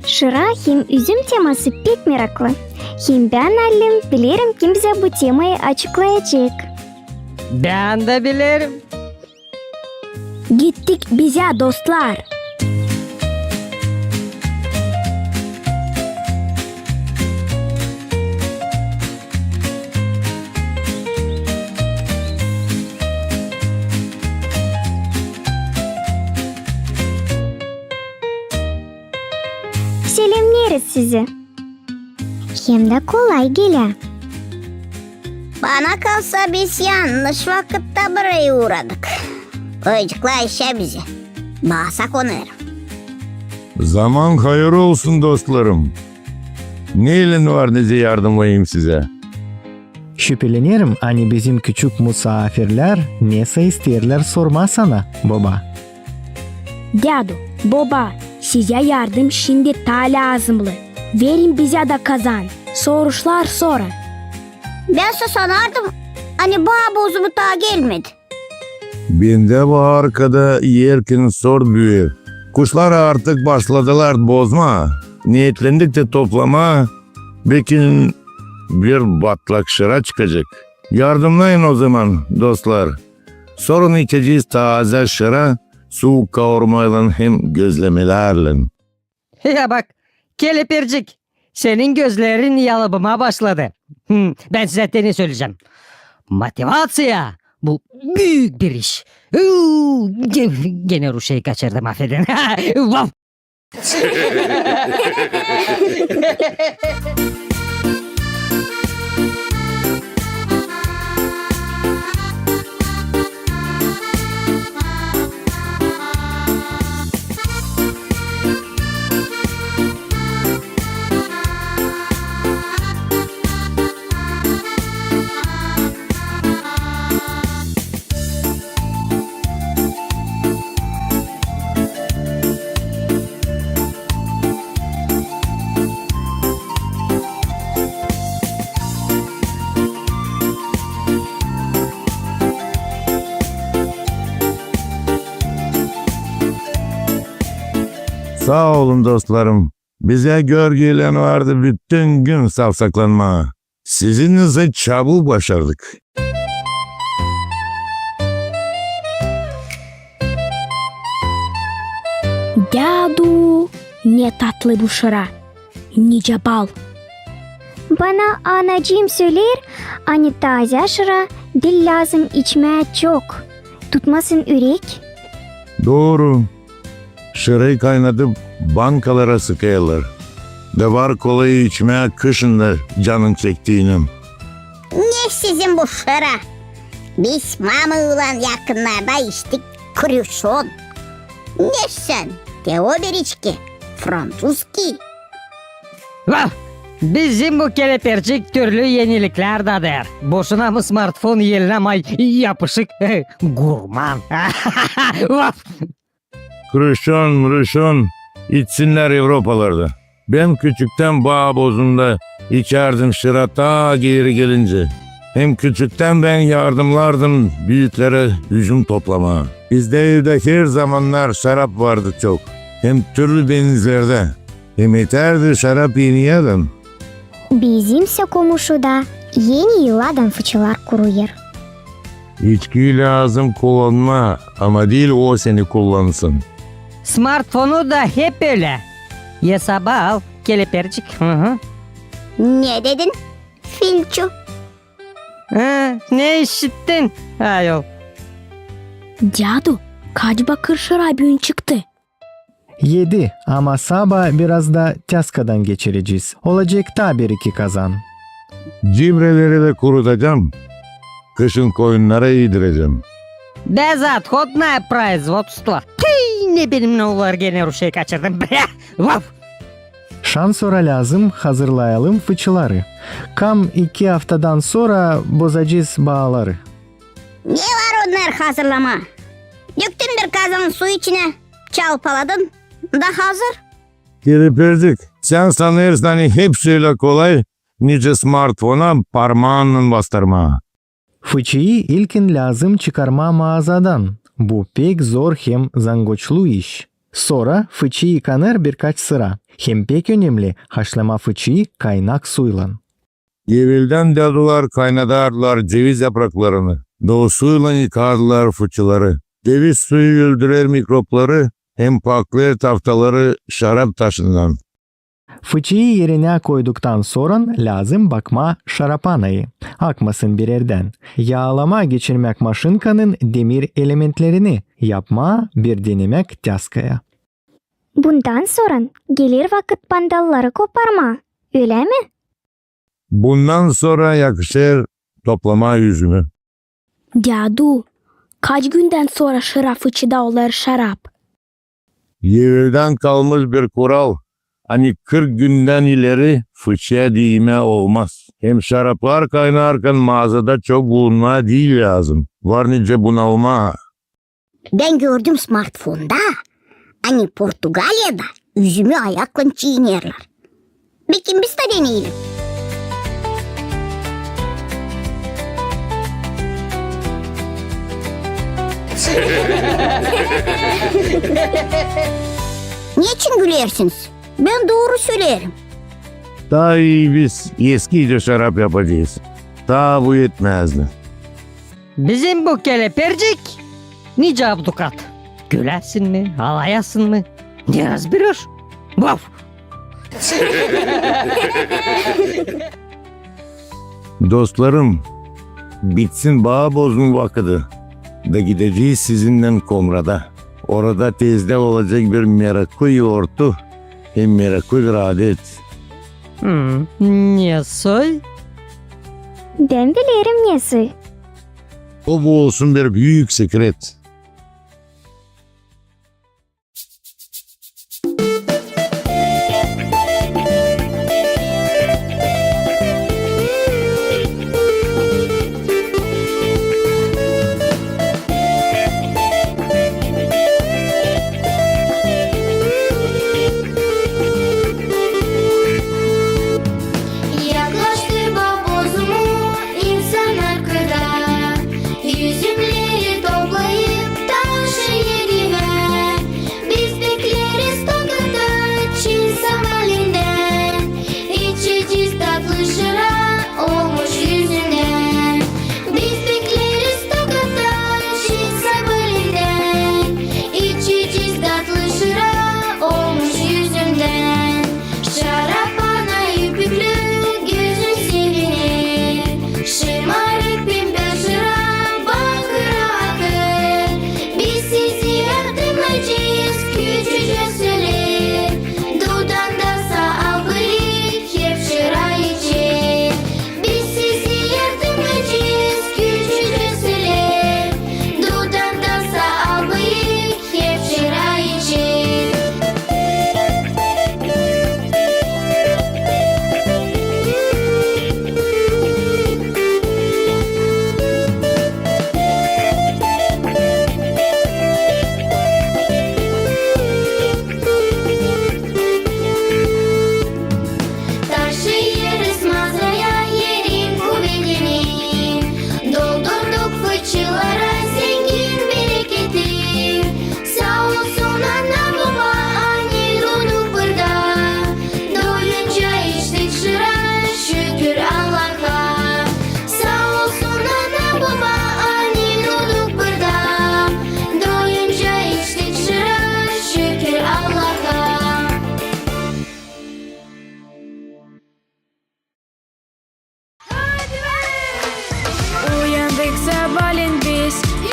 Şıra hem üzüm teması pek meraklı. Hem bän allim bilerim, kim bizä bu temayı açıklayacek. Bän dä bilerim. Gittik bizä, dostlar. Selemneeriz sizi. Hem dä kolay gelä. Bana kalsa, biz yannış vakıtta burayı uuradık. Oyuncuklar işä bizi. Basa konêrım. Zaman hayır olsun, dostlarım. Neylän var, nicä yardımlayım sizä? Şüpelenerim, ani bizim küçük musaafirlär nesä isteerlär sormaa sana, boba. Dädu, boba, sizä yardım şindi taa lääzımlı. Verin bizä dä kazan, soruşlar sorun. Bän sä sanardım, ani baa bozumu taa gelmedi. Bendä bu arkada erkin sort büüyer. Kuşlar artık başladılar bozmaa. Neetlendik tä toplamaa, bekim bir batlak şıra çıkacek. Yardımnayın ozaman, dostlar. Sorun içecez taazä şıra, suuk kaurmaylan hem gözlemelärlän. Ya bak, Kelepircik, senin gözlerin yalıbımaa başladı. Hmm, bän sizä te ne söleyecäm. Motivaţiya, bu büük bir iş. Uuu, ge-, genä rusçayı kaçırdım, afedin. Vaf! Saa olun, dostlarım. Bizä görgüylän vardı bütün gün savsaklanmaa. Sizinnän sä çabuk başardık. Dädu, ne tatlı bu şıra! Nicä bal! Bana anacıım söleer, ani taazä şıra diil lääzım içmää çok, tutmasın ürek. Dooru. Şırayı kaynadıp bankalara sıkêrlar. Da var kolayı içmää kışın da canın çektiinän. Ne sizin bu şıra? Biz mamamnan yakınnarda içtik kruşon. Ne sän, te o bir içki, fransuzskiy. Vah! Bizim bu kelepircik türlü eniliklär dadêr. Boşuna mı smartfon elinä may yapışık, gurman. Vah! Kruşon, mruşon, içsinnär Evropalarda. Bän küçüktän baa bozunda içärdim şıra taa geeri gelincä. Hem küçüktän bän yardımnardım büüklere üzüm toplamaa. Bizdä evdä her zamannar şarap vardı çok. Hem türlü benizlerdä. Hem etärdi şarap eni adam. Bizim sä komuşuda eni yıllardan fıçılar kuruyêr. İçkiyi lääzım kullanmaa, ama diil o seni kullansın. Smartfonu da hep ölä. Esaba al, kelepircik. Hı hı. Ne dedin, filçu? Ha, ne işittin, ayol? Dädu, kaç bakır şıra büün çıktı? Edi, ama sabaa biraz da tyaskadan geçirecez. Olacek taa bir-iki kazan. Cibreleri dä kurudacam. Kışın koyunnara iidirecäm. Безотходное производство. Tüü, ne benimnän olar genä ruşey kaçırdım. Brä! Vaf! Şan sora lääzım hazırlayalım fıçıları. Kam iki aftadan sora bozacez baaları. Ne var onnar hazırlamaa? Döktün bir kazan su içinä, çalpaladın, da hazır. Kelepircik, sän sanêrsın, ani hepsi ölä kolay, nicä smartfona parmaannan bastırmaa. Fıçıyı ilkin lääzım çıkarmaa maazadan. Bu pek zor hem zangoçlu iş. Sora fıçı yıkanêr birkaç sıra. Hem pek önemli, haşlamaa fıçıyı kaynak suylan. Eveldän dädular kaynadardılar ceviz yapraklarını, da o suylan yıkardılar fıçıları. Ceviz suyu öldürer mikropları hem paklêêr taftaları şarap taşından. Fıçıyı erinä koyduktan soran lääzım bakmaa şarapanayı, akmasın birerdän. Yaalamaa geçirmäk maşinkanın demir elementlerini, yapmaa bir denemäk tyaskaya. Bundan soran geler vakıt pandalları koparmaa, ölä mi? Bundan sora yakışêr toplamaa üzümü. Dädu, kaç gündän sora şıra fıçıda olêr şarap? Eveldän kalmış bir kural, ani kırk gündän ileri fıçıya diimää olmaz. Hem şaraplar kaynarkan maazada çok bulunmaa diil lääzım. Var nicä bunalmaa. Bän gördüm smartfonda, ani Portugaliyada üzümü ayaklan çiinerlär. Bekim biz dä deneyelim. Neçin gülersiniz? Bän dooru söleerim. Taa ii biz eskiycä şarap yapacez. Taa bu etmäzdi. Bizim bu kelepircik nicä abdukat. Güläsin mi, alayasın mı? Ne razberêr? Vaf! Dostlarım, bitsin baa bozma vakıdı, da gidecez sizinnän Komrada. Orada tezdä olacek bir meraklı yortu hem meraklı bir adet. Hmm, ne soy? Bän bilerim ne soy. O bu olsun bir büük sekret. Yaklaştı baa bozma insannar kırda, üzümleri toplayıp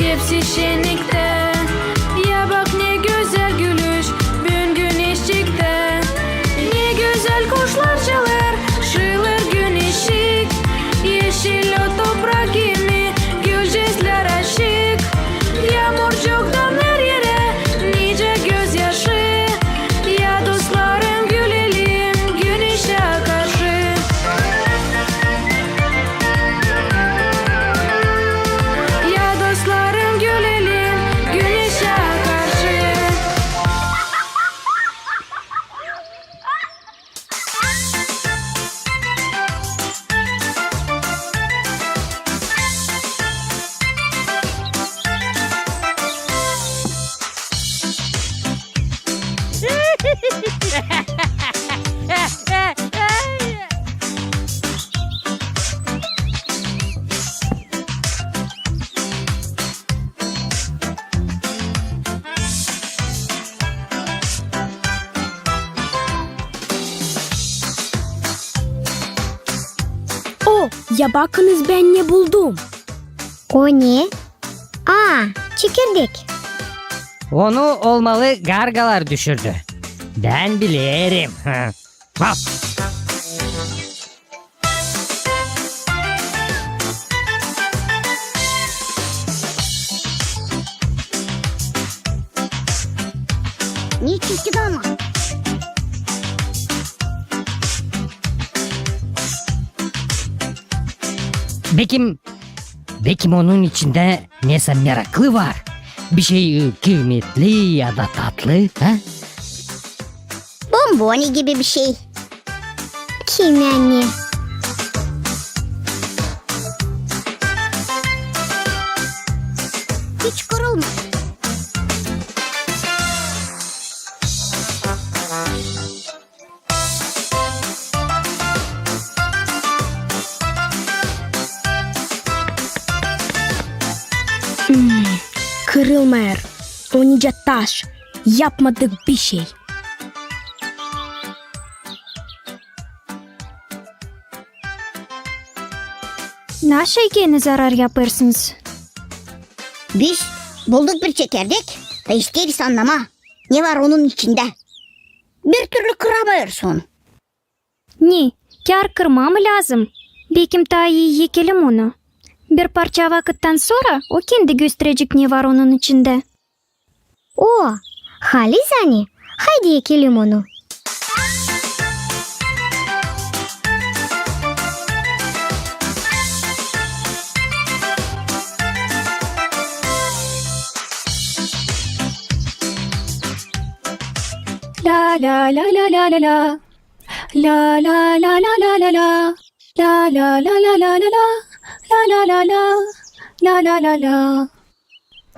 Hepsi şenniktä. Ya bak, ne gözäl gülüş büün güneşçiktä. Ne gözäl kuşlar çalêr, şıılêr güneşçik. Eşil o toprak kimi, gülücüklär açık. Yaamurcuk damêêr erä, nicä gözyaşı. Ya dostlarım, gülelim güneşä karşı. Ya dostlarım, gülelim güneşä karşı. O, ya bakınız, bän ne buldum. O ne? A, çekirdek. Onu olmalı gargalar düşürdü. Bän bilerim. Vaf! Ne çirkin ama. Bekim, bekim onun içindä nesä meraklı var. Bir şey, e, kıymetli ya da tatlı, ha? Bomboni gibi bir şey. Kim yani? Hiç kırılmadı. Hmm, kırılmêêr. O nicä taş. Yapmadık bir şey. Naşey genä zarar yapêrsınız? Biz bulduk bir çekirdek, da isteeriz annamaa, ne var onun içindä. Bir türlü kıramêêrız onu. Ne, kär kırmaa mı lääzım? Bekim taa ii ekelim onu. Bir parça vakıttan sora o kendi gösterecek, ne var onun içindä. O, halizdän ani, haydi ekelim onu. La, la, la, la. La, la, la, la. La, la, la, la. La, la, la, la.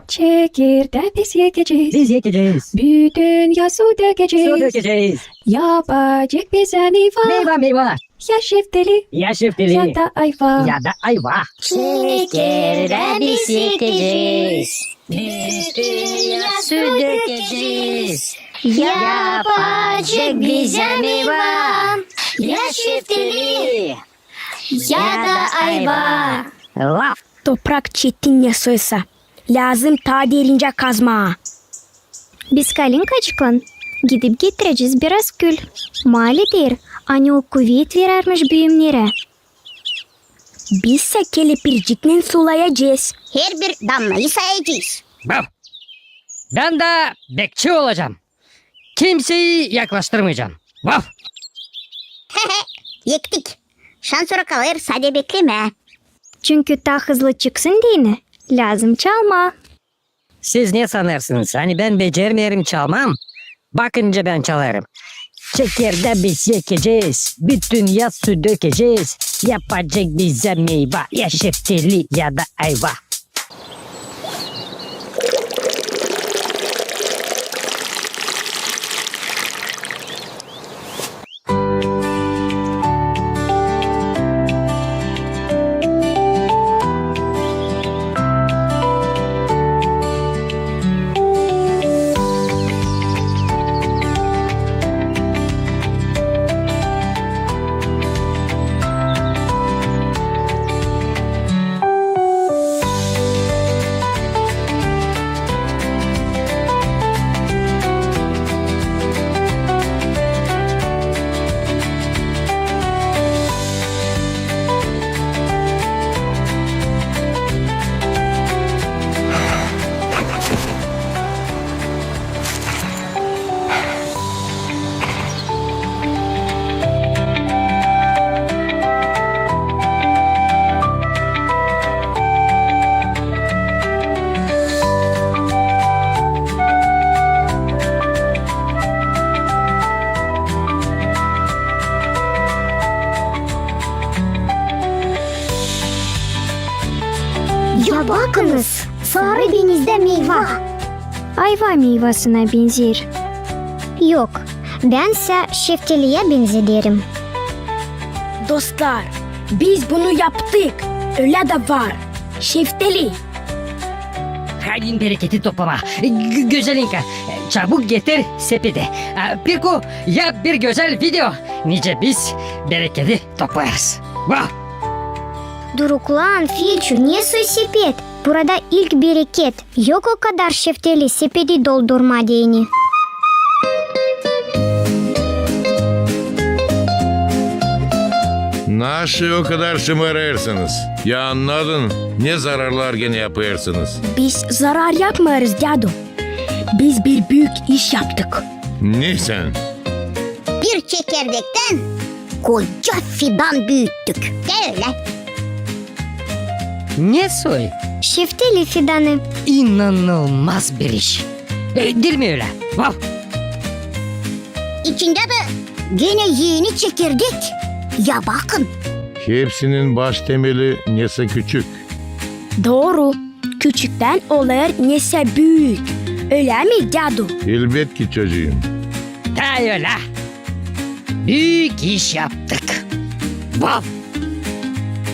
Çekirdää biz ekecez. Biz ekecez. Bütün yaz su dökecez. Su dökecez. Yapacek bizä meyva. Meyva, meyva. Ya şeftali. Ya şeftali. Ya da ayva. Ya da ayva. Çekirdää biz ekecez. Bütün yaz su dökecez. Yapacek bizä meyva. Ya şeftali. Ya da ayva. Laf. Toprak çetin ne soysa. Lääzım taa derincä kazmaa. Biz kalinkacıklan gidip getirecez biraz kül. Mali deer, ani o kuvet verärmiş büümnerä. Biz sä kelepircinnän sulayacez. Herbir damnayı sayacez. Bam! Bän dä bekçi olacam. Kimseyi yaklaştırmayacam. Vaf! Ektik. Şansora kalêr sade beklemää. Çünkü taa hızlı çıksın deyni, lääzım çalmaa. Siz ne sanêrsınız, ani bän becermeerim çalmaa? Bakın nicä bän çalêrım. Çekirdää biz ekecez, bütün yaz su dökecez. Yapacek bizä meyva, ya şeftali, ya da ayva. Ya bakınız, sarı denizdä meyva. Ayva meyvasına benzer. Yok, bän sä şeftaliyä benzederim. Dostlar, biz bunu yaptık. Ölä dä var. Şeftali. Hadi bereketi toplama. Gö-, Gözelinka, çabuk getir sepeti. A, Pirku, yap bir gözäl video, nicä biz bereketi toplêêrız. Vah! Duruklan, Filçu, ne soy sepet? Burada ilk bereket. Yok o kadar şeftali sepeti doldurmaa deyni. Naşey o kadar şımarêrsınız? Ya annadın, ne zararlar genä yapêrsınız? Biz zarar yapmêêrız, dädu. Biz bir büük iş yaptık. Ne sän? Bir çekirdektän koca fidan büüttük. Te ölä. Ne soy? Şeftali fidanı. İnanılmaz bir iş. E, diil mi ölä? Vav! İçindä dä genä eni çekirdek. Ya bakın. Hepsinin baş temeli nesä küçük. Dooru. Küçüktän olêr nesä büük. Ölä mi, dädu? Elbetki, çocuum. Taa ölä. Büük iş yaptık. Vav!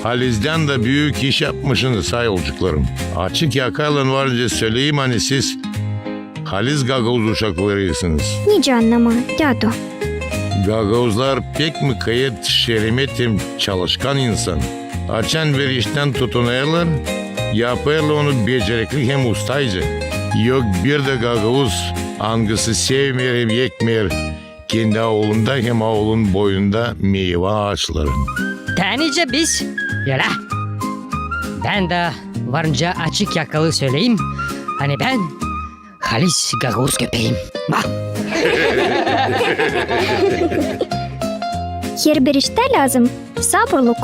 Halizdän dä büük iş yapmışsınız, say olcuklarım. Açık yakaylan var nicä söleyim, ani siz haliz gagauz uşaklarıysınız. Nicä annamaa, dädu? Gagauzlar pek mıkayet, şeremet hem çalışkan insan. Açan bir iştän tutunêrlar, yapêrlar onu becerikli hem ustayca. Yok bir dä gagauz, angısı sevmeer hem ekmeer kendi aulunda hem aulun boyunda meyva aaçların. Taa nicä biz, ölä. Bän dä var nicä açık yakalı söleyim, ani bän halis gagauz köpeeyim. Vah! Herbir iştä lääzım saburluk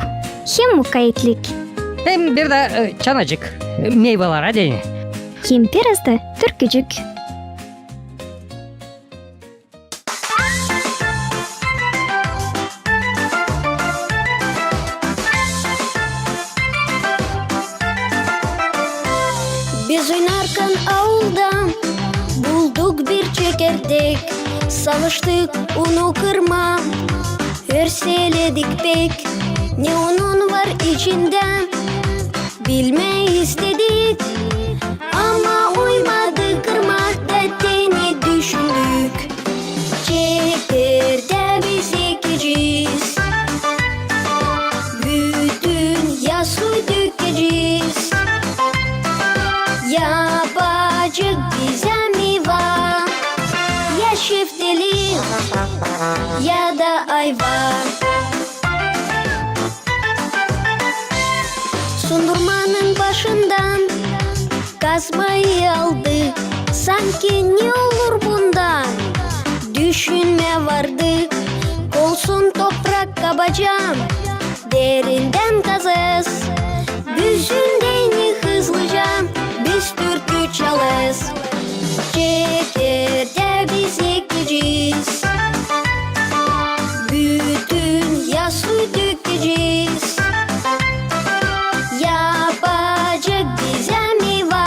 hem mukayetlik. Hem bir dä, e, çanacık, e, meyvalara deyni. Hem biraz da türkücük. Biz oynarkan aulda bulduk bir çekirdek. Savaştık onu kırmaa, örseledik pek, ne onun var içindä, bilmää istedik. Ama uymadı kırmaa da deyni düşündük. Çekirdää biz ekecez, bütün yaz suyu dökecez. Yapacek bizä meyva, ya şeftali, ya da ayva. Sundurmanın başından kazmayı aldık. Sanki ne olur bundan düşünmää vardık. Olsun toprak kabaca, derindän kazêz. Büzün deyni hızlıca, biz türkü çalêz. Çekirdää biz ekecez, bütün yaz suyu dökecez. Yapacek bizä meyva,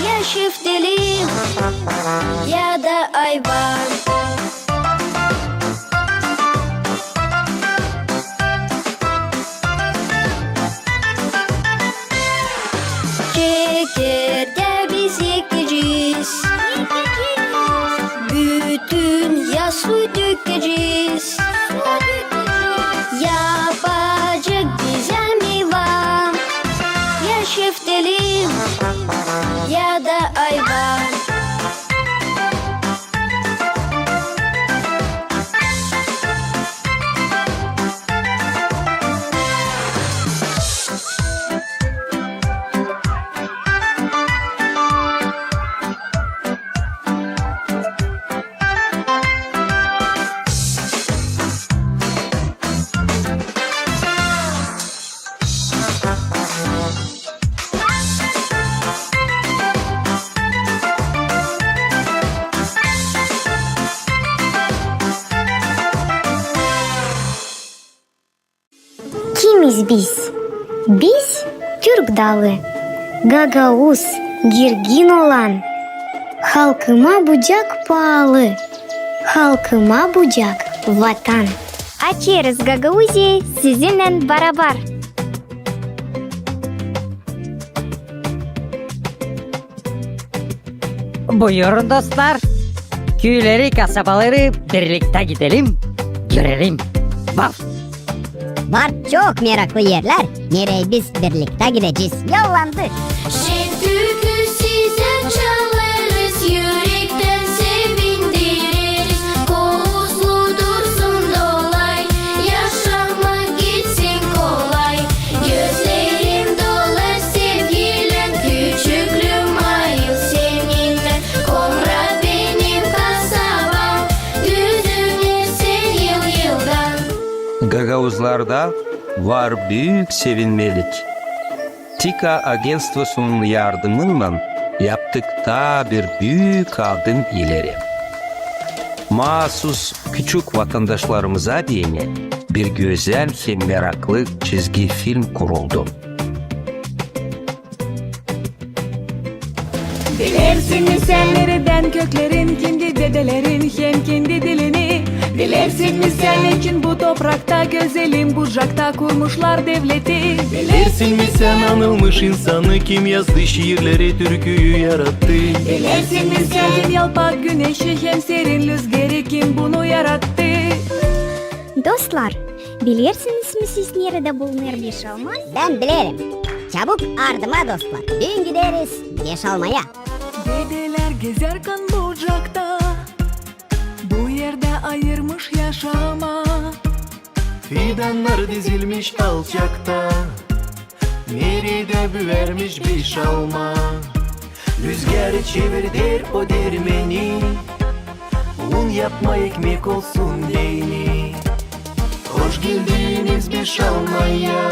ya şeftali, ya da ayva. Çekirdää biz ekecez, bütün yaz suyu dökecez. Yapacek bizä meyva, ya şeftali, ya da ayva. Kimiz biz? Biz Türk dalı. Gagauz, girgin olan. Halkıma bucak paalı. Halkıma bucak vatan. Açêrız Gagauziyayı sizinnän barabar. Buyurun, dostlar. Küüleri, kasabaları birliktä gidelim, görelim. Var çok meraklı erlär, nereyi biz birliktä gidecez. Yollandı. Şen türkü sizä çalêrız, ürektän sevindireriz. Kovuzlu dursun dolay, yaşamak gitsin kolay. Gözlerim dolar sevgilän, küçüklüüm ayıl seninnän. Komra benim kasabam, düzünersin yıl-yıldan. Gagauzlarda var büük sevinmelik. TİKA agentstvosunun yardımınnan yaptık taa bir büük adım ileri. Maasus küçük vatandaşlarımıza deyni bir gözäl hem meraklı çizgi film kuruldu. Bilersin mi sän neredän köklerin, kendi dedelerin hem kendi dilini? Bilersin mi sän neçin bu toprakta, gözelim Bucakta kurmuşlar devleti? Bilersin mi sän anılmış insanı, kim yazdı şiirleri, türküyü yarattı? Bilersin mi sän kim yalpak güneşi hem serin lüzgeri, kim bunu yarattı? Dostlar, bilersiniz mi siz, neredä bulunêr Beşalma? Bän bilerim. Çabuk ardıma, dostlar, büün gideriz Beşalmaya. Dedelär gezärkän Bucakta, bu erdä ayırmış yaşamaa. Fidannar dizilmiş alçakta, neredä büürmüş Beşalma. Lüzgeri çevirder o dermeni, un yapmaa, ekmek olsun deyni. Hoş geldiniz Beşalmaya,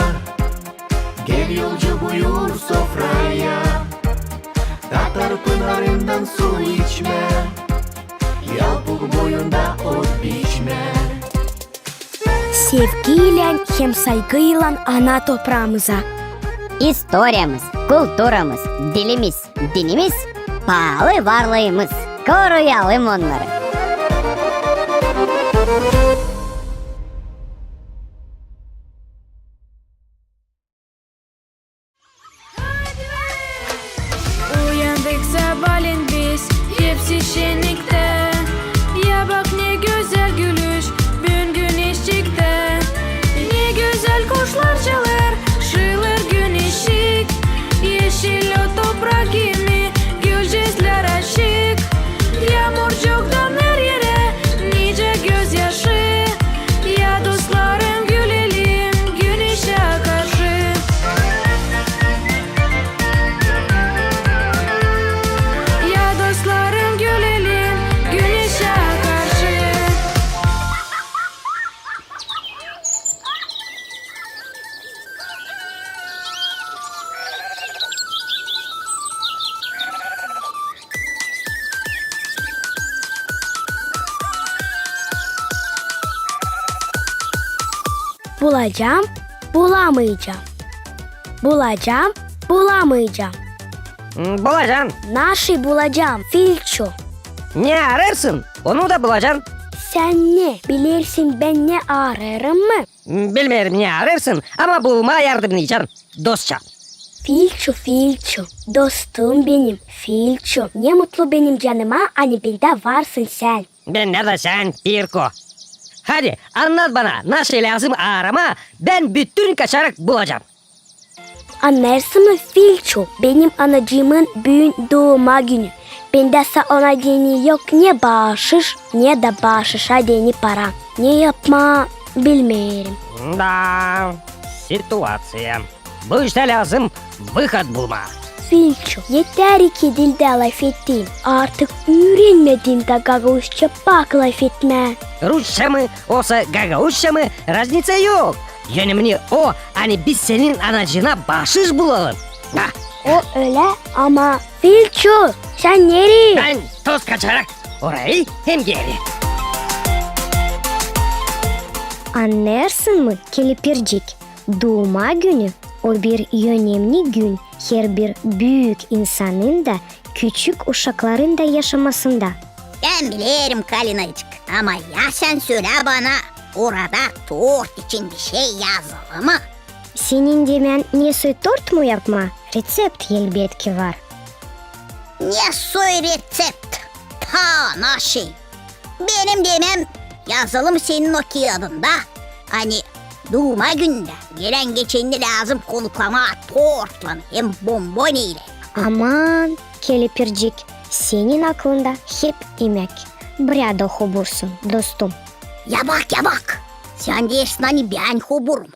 gel yolcu buyur sofraya. Tatar pınarından su içmää, Yalpuk boyunda ot biçmää. Sevgiylän hem saygıylan ana topraamıza. İstoriyamız, kulturamız, dilimiz, dinimiz, paalı varlıımız. Koruyalım onnarı. Uyandık sabaalän biz hepsi şenniktä. Ya bak, ne gözäl gülüş büün güneşçiktä. Ne gözäl kuşlar çalêr, şılêr güneşçik. Eşil o toprak kimi, gülücüklär açık. Yaamurcuk damer erä, nicä gözyaşı. Ya dostlarım, gülelim güneşä karşı. Ya dostlarım, gülelim güneşä karşı. Bulacam, bulamayacam. Bulacam, bulamayacam. M, bulacan. Naşey bulacam, Filço? Ne arêêrsın, onu da bulacan. Sän ne bilersin, bän ne arêêrım mı? M, bilmeerim, ne arêêrsın, ama bulmaa yardımnaycan, dostça. Filço, Filço, dostum benim, Filço. Ne mutlu benim canıma, ani bendä varsın sän. Bendä dä sän, Pirko. Hadi, annat bana, naşey lääzım aaramaa, bän bütün kaçarak bulacam. Annêêrsın mı, Filço, benim anacıımın büün duuma günü. Bendä sa ona deyni yok ne baaşış, ne dä baaşışa deyni para. Ne yapmaa, bilmeerim. Da, situaţiya. Bu iştä lääzım vıhod bulmaa. Filço, eter iki dildä lafettin. Artık üürenmedin dä gagauzça pak lafetmää. Rusça mı, osa gagauzça mı, raznitsa yok. Önemni o, ani biz senin anacıına baaşış bulalım. Ha. O ölä, ama Filço, sän nereyi? Bän toz kaçarak orayı hem geeri. Annêêrsın mı, kelipircik? Duuma günü O bir önemni gün herbir büük insanın da, küçük uşakların da yaşamasında. Bän bilerim, Kalinacık, ama ya sän sölä bana, orada tort için bişey yazılı mı? Senin demän nesoy tort mu yapmaa? Reţept elbetki var. Nesoy reţept? Taa naşey! Benim demem yazılı mı senin o kiyadında, ani duuma günündä gelän-geçenini lääzım konuklamaa tortlan hem bomboni ile? Aman, kelepircik, senin aklında hep imäk. Bräda hobursun, dostum. Ya bak, ya bak! Sän deersin, ani bän hoburum.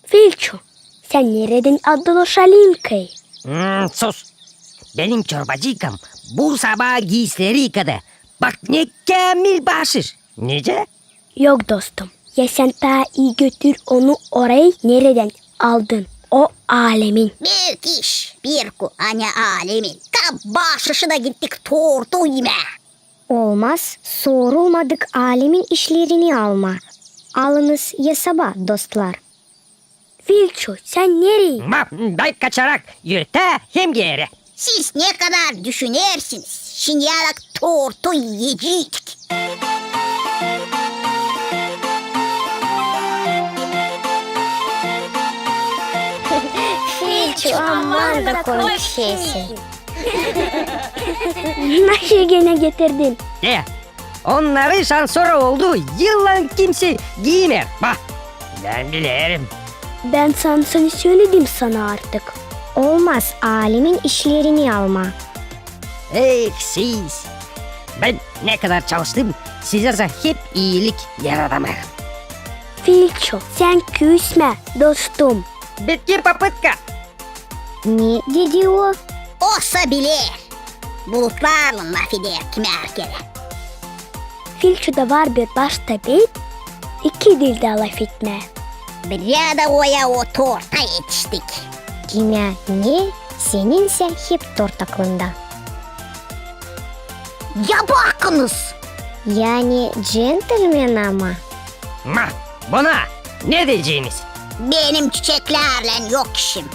Filçu, sän neredän aldın o şalinkayı? Hmm, sus! Benim çorbacıkam bu sabaa giisileri yıkadı. Bak, ne käämil baaşış! Nicä? Yok, dostum. Ya sän taa ii götür onu orayı, neredän aldın. O alemin. Büük iş, Pirku, ani alemin. Kap baaşışı da gittik tortu imää. Olmaz, sorulmadık alemin işlerini almaa. Alınız esaba, dostlar. Filçu, sän nereyi? Ma, bän kaçarak yürütä hem geeri. Siz ne kadar düşünersiniz, şindi ya da tortu iyeceydik. Filçu, aman da komik şeysin. Naşey genä getirdin? Ne? Onnarı şansora oldu yıllan kimsey giimer. Bak, bän bilerim. Bän sana söledim sana artık. Olmaz alemin işlerini almaa. Eh, siz! Bän ne kadar çalıştım, sizä hep iilik yaradamêêrım. Filçu, sän küsmä, dostum. Bitki popıtka! Ne dedi o? Osa biler. Bulutlarlan lafeder kimi herkerä. Filçuda var bir baş tabip, iki dildä lafetmää. Bräda oya o torta etiştik. Kimä ne, seninsä hep tort aklında. Ya bakınız! Yani džentelmen ama. Ma, buna ne deyeceniz? Benim çiçeklärlän yok işim.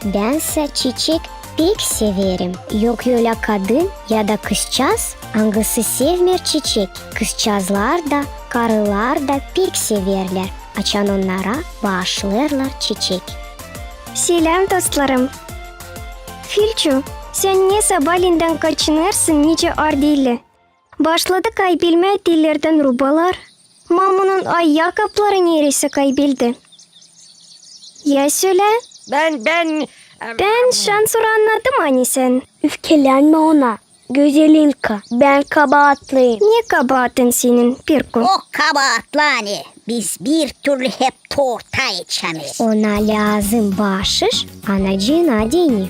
Bän sä çiçek pek severim. Yok ölä kadın ya da kızçaaz, angısı sevmeer çiçek. Kızçaazlar da, karılar da pek severlär, açan onnara baaşlêêrlar çiçek. Seläm, dostlarım! Filçu, sän ne sabalendän kaçınêrsın nicä ardiili? Başladı kaybelmää tellerdän rubalar. Mamunun ayakapları nereysä kaybeldi. Ya sölä? Bän, bän, em, bän şansora annadım, ani sän. Üfkelenmä ona, Gözelinka, bän kabaatlıyım. Ne kabaatın senin, Pirku? O kabaatlı, ani biz bir türlü hep torta etişämeeriz. Ona lääzım baaşış anacıına deyni.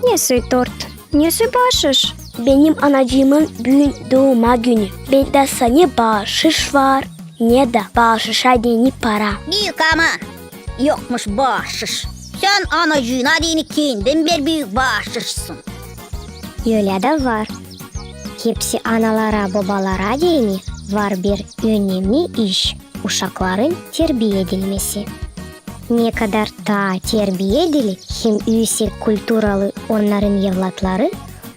Ne soy tort? Ne soy baaşış? Benim anacıımın büün duuma günü. Bendä sana baaşış var, ne dä baaşışa deyni para. Büük aman, yokmuş baaşış. Sän anacıına deyni kendin bir büük baaşışsın. Ölä dä var. Hepsi analara, bobalara deyni var bir önemni iş, uşakların terbiya edilmesi. Ne kadar taa terbiyedili hem üüsek kulturalı onnarın evlatları,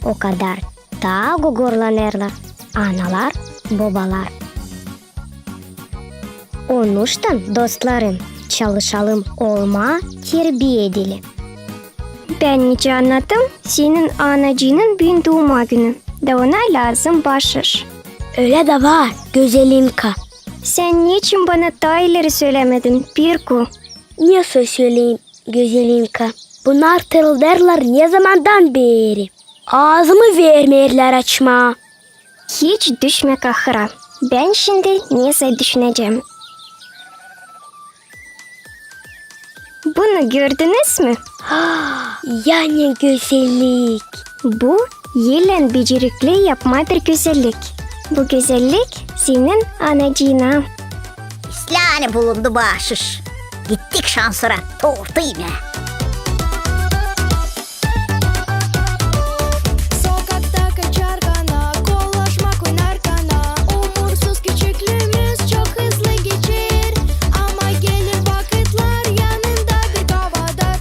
o kadar taa gogorlanêrlar analar, bobalar. Onuştan, dostlarım, çalışalım olmaa terbiyedili. Bän nicä annadım, senin anacıının büün duuma günü, da ona lääzım baaşış. Ölä dä var, Gözelinka. Sän neçin bana taa ileri sölämedin, Pirku? Ne soy söleyim, Gözelinka? Bunnar tırıldêrlar ne zamandan beeri. Aazımı vermeerlär açmaa. Hiç düşmä kahıra. Bän şindi nesä düşünecäm. Bunu gördünüz mü? Ya ne gözellik! Bu ellän becerikli yapmaa bir gözellik. Bu gözellik senin anacıına. İslää, ani bulundu baaşış. Gittik şansora tortu imää. Sokakta kaçar kana, kolaşmak oynar kana. Umursuz küçüklüümüz çok hızlı geçer. Ama gelir vakıtlar, yanında bir kabadar.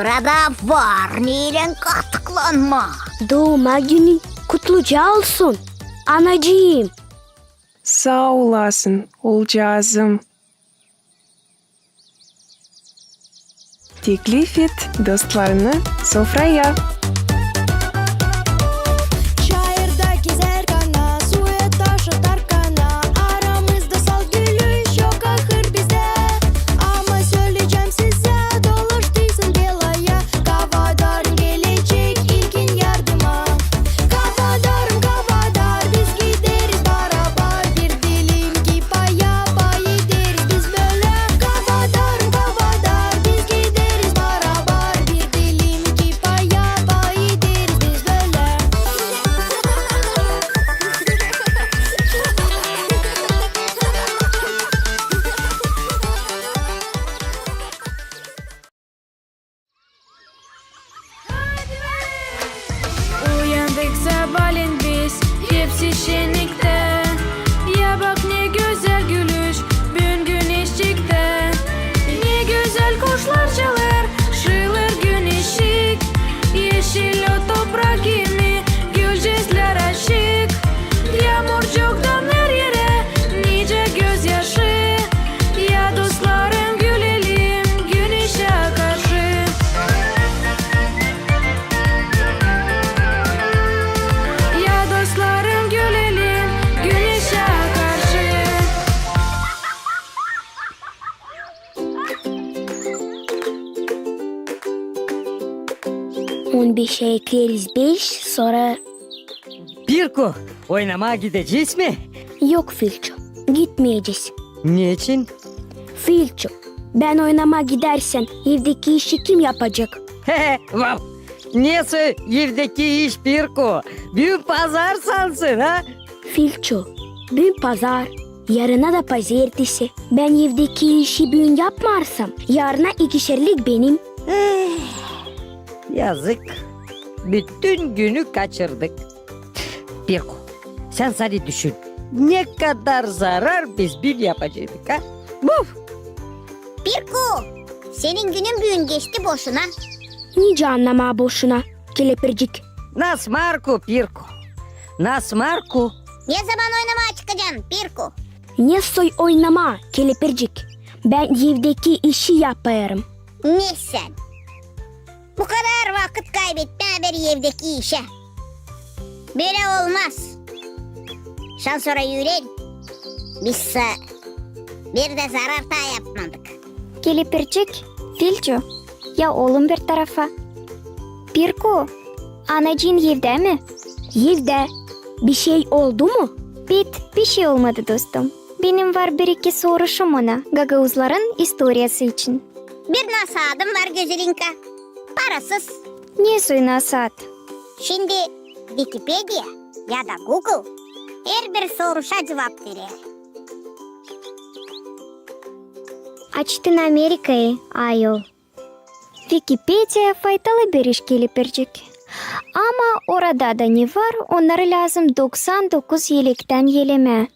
Burada var neylän katıklanmaa. Duuma günün kutluca olsun, anacıım. Saa olasın, oolcaazım. Teklif et dostlarını sofraya. Çayırda gezer kana, suya taşa tarkana, aramızda salt gülüş yok ahır bizdä. Ama söleyecäm sizä, dolaştıysın belaya, kavadarım gelecek ilkin yardıma. Kavadar, kavadar, biz gideriz barabar, bir dilim ki paya, pay ederiz biz bölä. Kavadar, kavadar, biz gideriz barabar, bir dilim ki paya, pay ederiz biz bölä. Uyandık sabaalän biz hepsi şenniktä. Ya bak, ne gözäl gülüş büün güneş çıktı. Ne gözäl kuşlar çalêr, şıılır güneşçik. Eşil o toprak kimi, gülcäklär açık. Yaamurcuk damnêêr erä, nicä gözyaşı. Ya dostlarım, gülelim güneşä karşı. Ya dostlarım, gülelim güneşä karşı. On beşä ekleriz beş, sora... Pirku, oynamaa gidecez mi? Yok, Filçu, gitmeyecez. Neçin? Filçu, bän oynamaa gidärsän, evdeki işi kim yapacek? He he, vav! Nesoy evdeki iş, Pirku? Büün pazar sansın, ha? Filçu, büün pazar, yarına da pazertesi. Bän evdeki işi büün yapmarsam, yarına ikişerlik benim. Eh, yazık. Bütün günü kaçırdık. Pirku, sän sade düşün, ne kadar zarar biz büün yapaceydık, ha? Buf! Pirku, senin günün büün geçti boşuna. Nicä annamaa boşuna, Kelepircik? Nasmarku, Pirku. Nasmarku. Ne zaman oynamaa çıkacan, Pirku? Nesoy oynamaa, Kelepircik? Bän evdeki işi yapêrım. Ne sän? Bu kadar vakıt kaybetmää bir evdeki işä. Bölä olmaz. Şansora üüren, biz sä bir dä zarar taa yapmadık. Kelepircik, Filçu, ya olun bir tarafa. Pirku, anacıın evdä mi? Evdä. Bişey oldu mu? Bit, bişey olmadı, dostum. Benim var bir-iki soruşum ona gagauzların istoriyası için. Bir nasaadım var, Gözelinka. Parasız. Nesoy nasaat? Şindi Vikipediya ya da Google herbir soruşa cuvap verer. Açtın Amerikayı, ayol. Vikipediya faydalı bir iş, Kelepircik. Ama orada da ne var, onnarı lääzım doksan dokuz elektän elemää.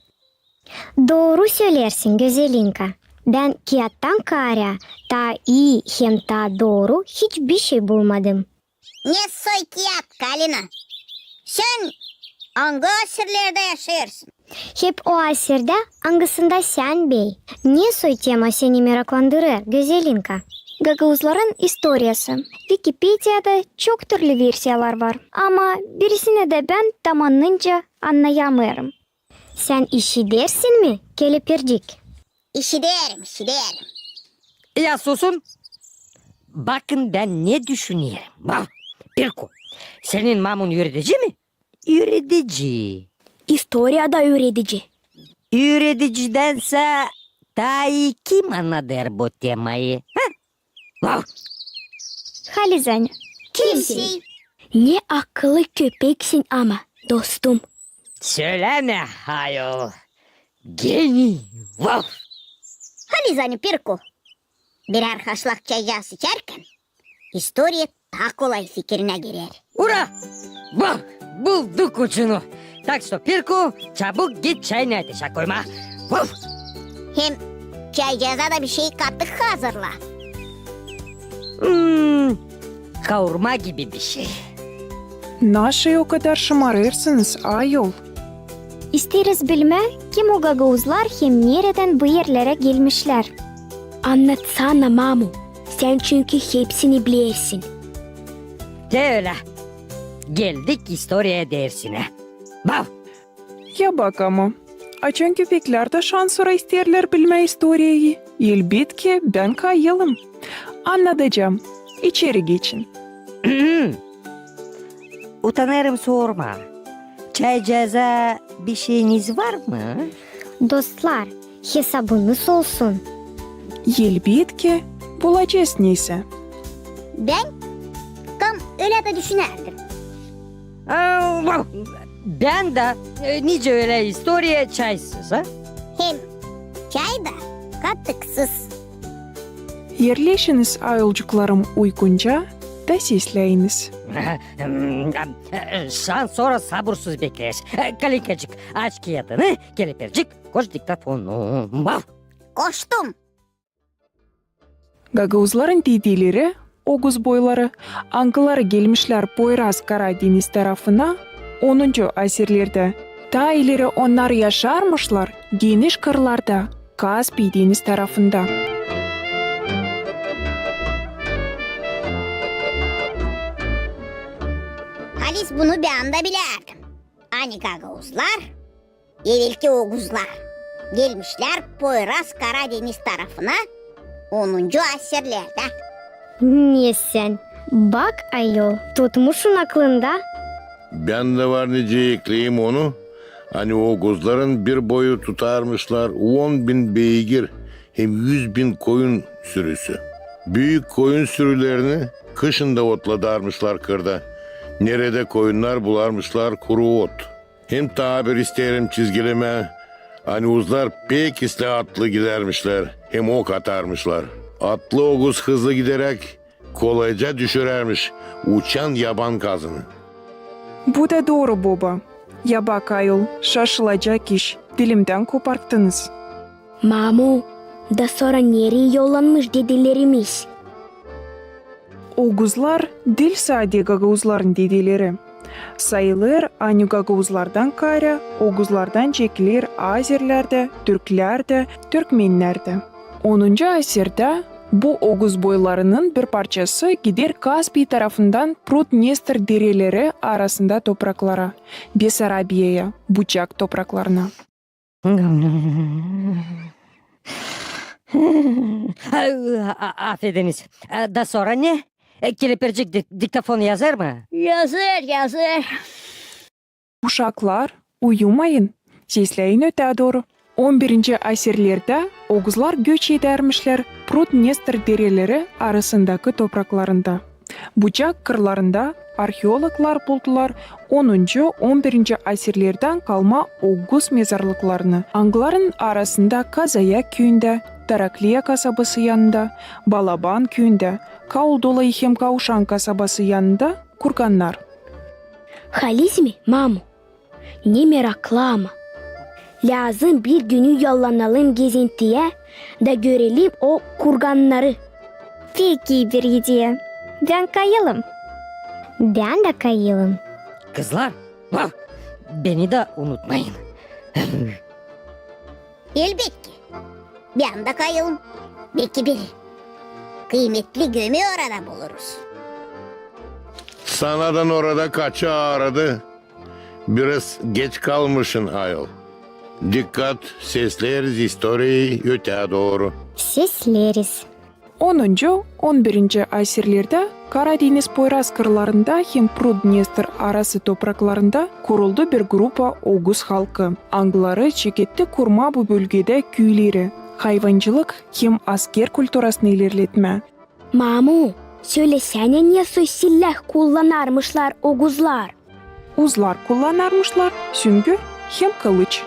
Dooru söleersin, Gözelinka. Bän kiyattan kaarä taa ii hem taa dooru hiç bişey bulmadım. Nesoy kiyat, Kalina? Sän angı asirlerdä yaşêêrsın? Hep o asirdä, angısında sän bey. Nesoy tema seni meraklandırêr, Gözelinka? Gagauzların istoriyası. Vikipediyada çok türlü versiyalar var, ama birisinä dä bän tam anınca annayamêêrım. Sän işidersin mi, Kelepircik? İşiderim, işiderim. Ya susun. Bakın, bän ne düşünerim. Bak, Pirku, senin mamun üüredici mi? Üüredici. İstoriyada üüredici. Üüredicidän sä taa ii kim annadêr bu temayı? Ha? Vah! Halizdän. Kimsey. Ne akıllı köpeksin ama, dostum. Sölämä, ayol. Geniy. Vah! Halizdän, Pirku. Birär haşlak çaycaazı içärkän, istoriya taa kolay fikirinä girer. Ura! Bak, bulduk ucunu. Так что, Pirku, çabuk git çayını ateşä koymaa. Vuf! Hem çaycaaza da bişey katık hazırla. Hmm, Kaurma gibi bişey. Naşey o kadar şımarêrsınız, ayol? İsteeriz bilmää, kim o gagauzlar hem neredän bu erlerä gelmişlär. Annatsana, mamu, sän çünkü hepsini bilersin. Te ölä. Geldik istoriya dersinä. Bav! Ya bak ama, açan köpeklär dä şansora isteerlär bilmää istoriyayı, elbetki, bän kayılım. Annadacam. İçeri geçin. Utanêrım sormaa. Çaycaaza bişeyiniz var mı? Dostlar, hesabınız olsun. Elbetki, bulacez neysä. Bän tam ölä dä düşünärdim. Aa, bän dä, e, nicä ölä istoriya çaysız, a? Hem çay da katıksız. Erleşiniz, ayolcuklarım, uygunca da sesleyiniz. Şansora sabursuz bekleeriz. Kalinkacık, aç kiyadını, Kelepercik, koş diktafonu. Bav! Koştum. Gagauzların dedeleri, oguz boyları, angıları gelmişlär Poyraz Kara deñiz tarafına onuncu asirlerdä. Taa ileri onnar yaşarmışlar geniş kırlarda, Kaspiy deñiz tarafında. Halis, bunu bän dä bilärdim. Ani gagauzlar, evelki oguzlar, gelmişlär Poyraz Kara deñiz tarafına onuncu asirlerdä. Ne sän? Bak, ayol, tutmuşsun aklında. Bän dä var nicä ekleyim onu, ani oguzların bir boyu tutarmışlar on bin beygir hem üz bin koyun sürüsü. Büük koyun sürülerini kışın da otladarmışlar kırda. Neredä koyunnar bularmışlar kuru ot. Hem taa bir isteerim çizgilemää, ani oguzlar pek islää atlı gidärmişlär hem ok atarmışlar. Atlı oguz hızlı gideräk kolayca düşürärmiş uçan yaban kazını. Bu da dooru, boba. Ya bak, ayol, şaşılacak iş, dilimdän koparttınız. Mamu, da sora nereyi yollanmış dedelerimiz? Oguzlar diil sade gagauzların dedeleri. Sayılêr, ani gagauzlardan kaarä oguzlardan çekiler azerlär dä, türklär dä, türkmennär dä. Onuncu asirdä bu oguz boylarının bir parçası gider Kaspiy tarafından Prut-Dnestr dereleri arasında topraklara, Besarabiyaya, Bucak topraklarına. A, a, afediniz. E, da sora ne? E, Kelepercik dik-, diktafon yazêr mı? Yazêr, yazêr. Uşaklar, uyumayın. Sesleyin ötää dooru. On birinci asirlerdä oguzlar göç edärmişlär Prut-Dnestr dereleri arasındakı topraklarında. Bucak kırlarında arheologlar buldular onuncu, on birinci asirlerdän kalma oguz mezarlıklarını, angıların arasında Kazayak küüyündä, Tarakliya kasabası yanında, Balaban küüyündä, Kaul Dolayı hem Kauşan kasabası yanında kurgannar. Halis mi, mamu? Ne meraklı ama. Lääzım bir günü yollanalım gezintiyä da görelim o kurgannarı. Pek ii bir ideya. Bän kayılım. Bän dä kayılım. Kızlar, beni dä unutmayın. Elbetki. Bän dä kayılım. Beki bir kıymetli gömü orada buluruz. Sana da orada kaçı aaradı. Biraz geç kalmışın, ayol. Dikkat, sesleeriz istoriyayı ötää dooru. Sesleeriz. Onuncu, on birinci asirlerdä Kara deñiz Poyraz kırlarında hem Prut-Dnestr arası topraklarında kuruldu bir grupa oguz halkı, angıları çeketti kurmaa bu bölgedä küüleri, hayvancılık hem asker kulturasını ilerletmää. Mamu, sölesänä, nesoy silää kullanarmışlar oguzlar? Uzlar kullanarmışlar süngü hem kılıç.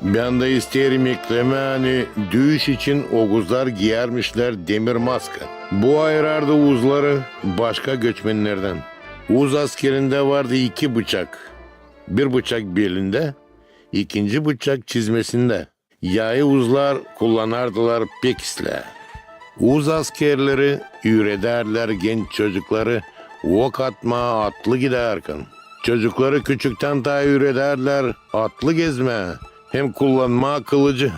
Bän dä isteerim eklemää, ani düüş için oguzlar giyärmişlär demir maska. Bu ayırardı uzları başka göçmennerdän. Uz askerindä vardı iki bıçak. Bir bıçak belindä, ikinci bıçak çizmesindä. Yayı uzlar kullanardılar pek islää. Uz askerleri üüredärdilär genç çocukları ok atmaa atlı gidärkän. Çocukları küçüktän taa üüredärdilär atlı gezmää hem kullanmaa kılıcı.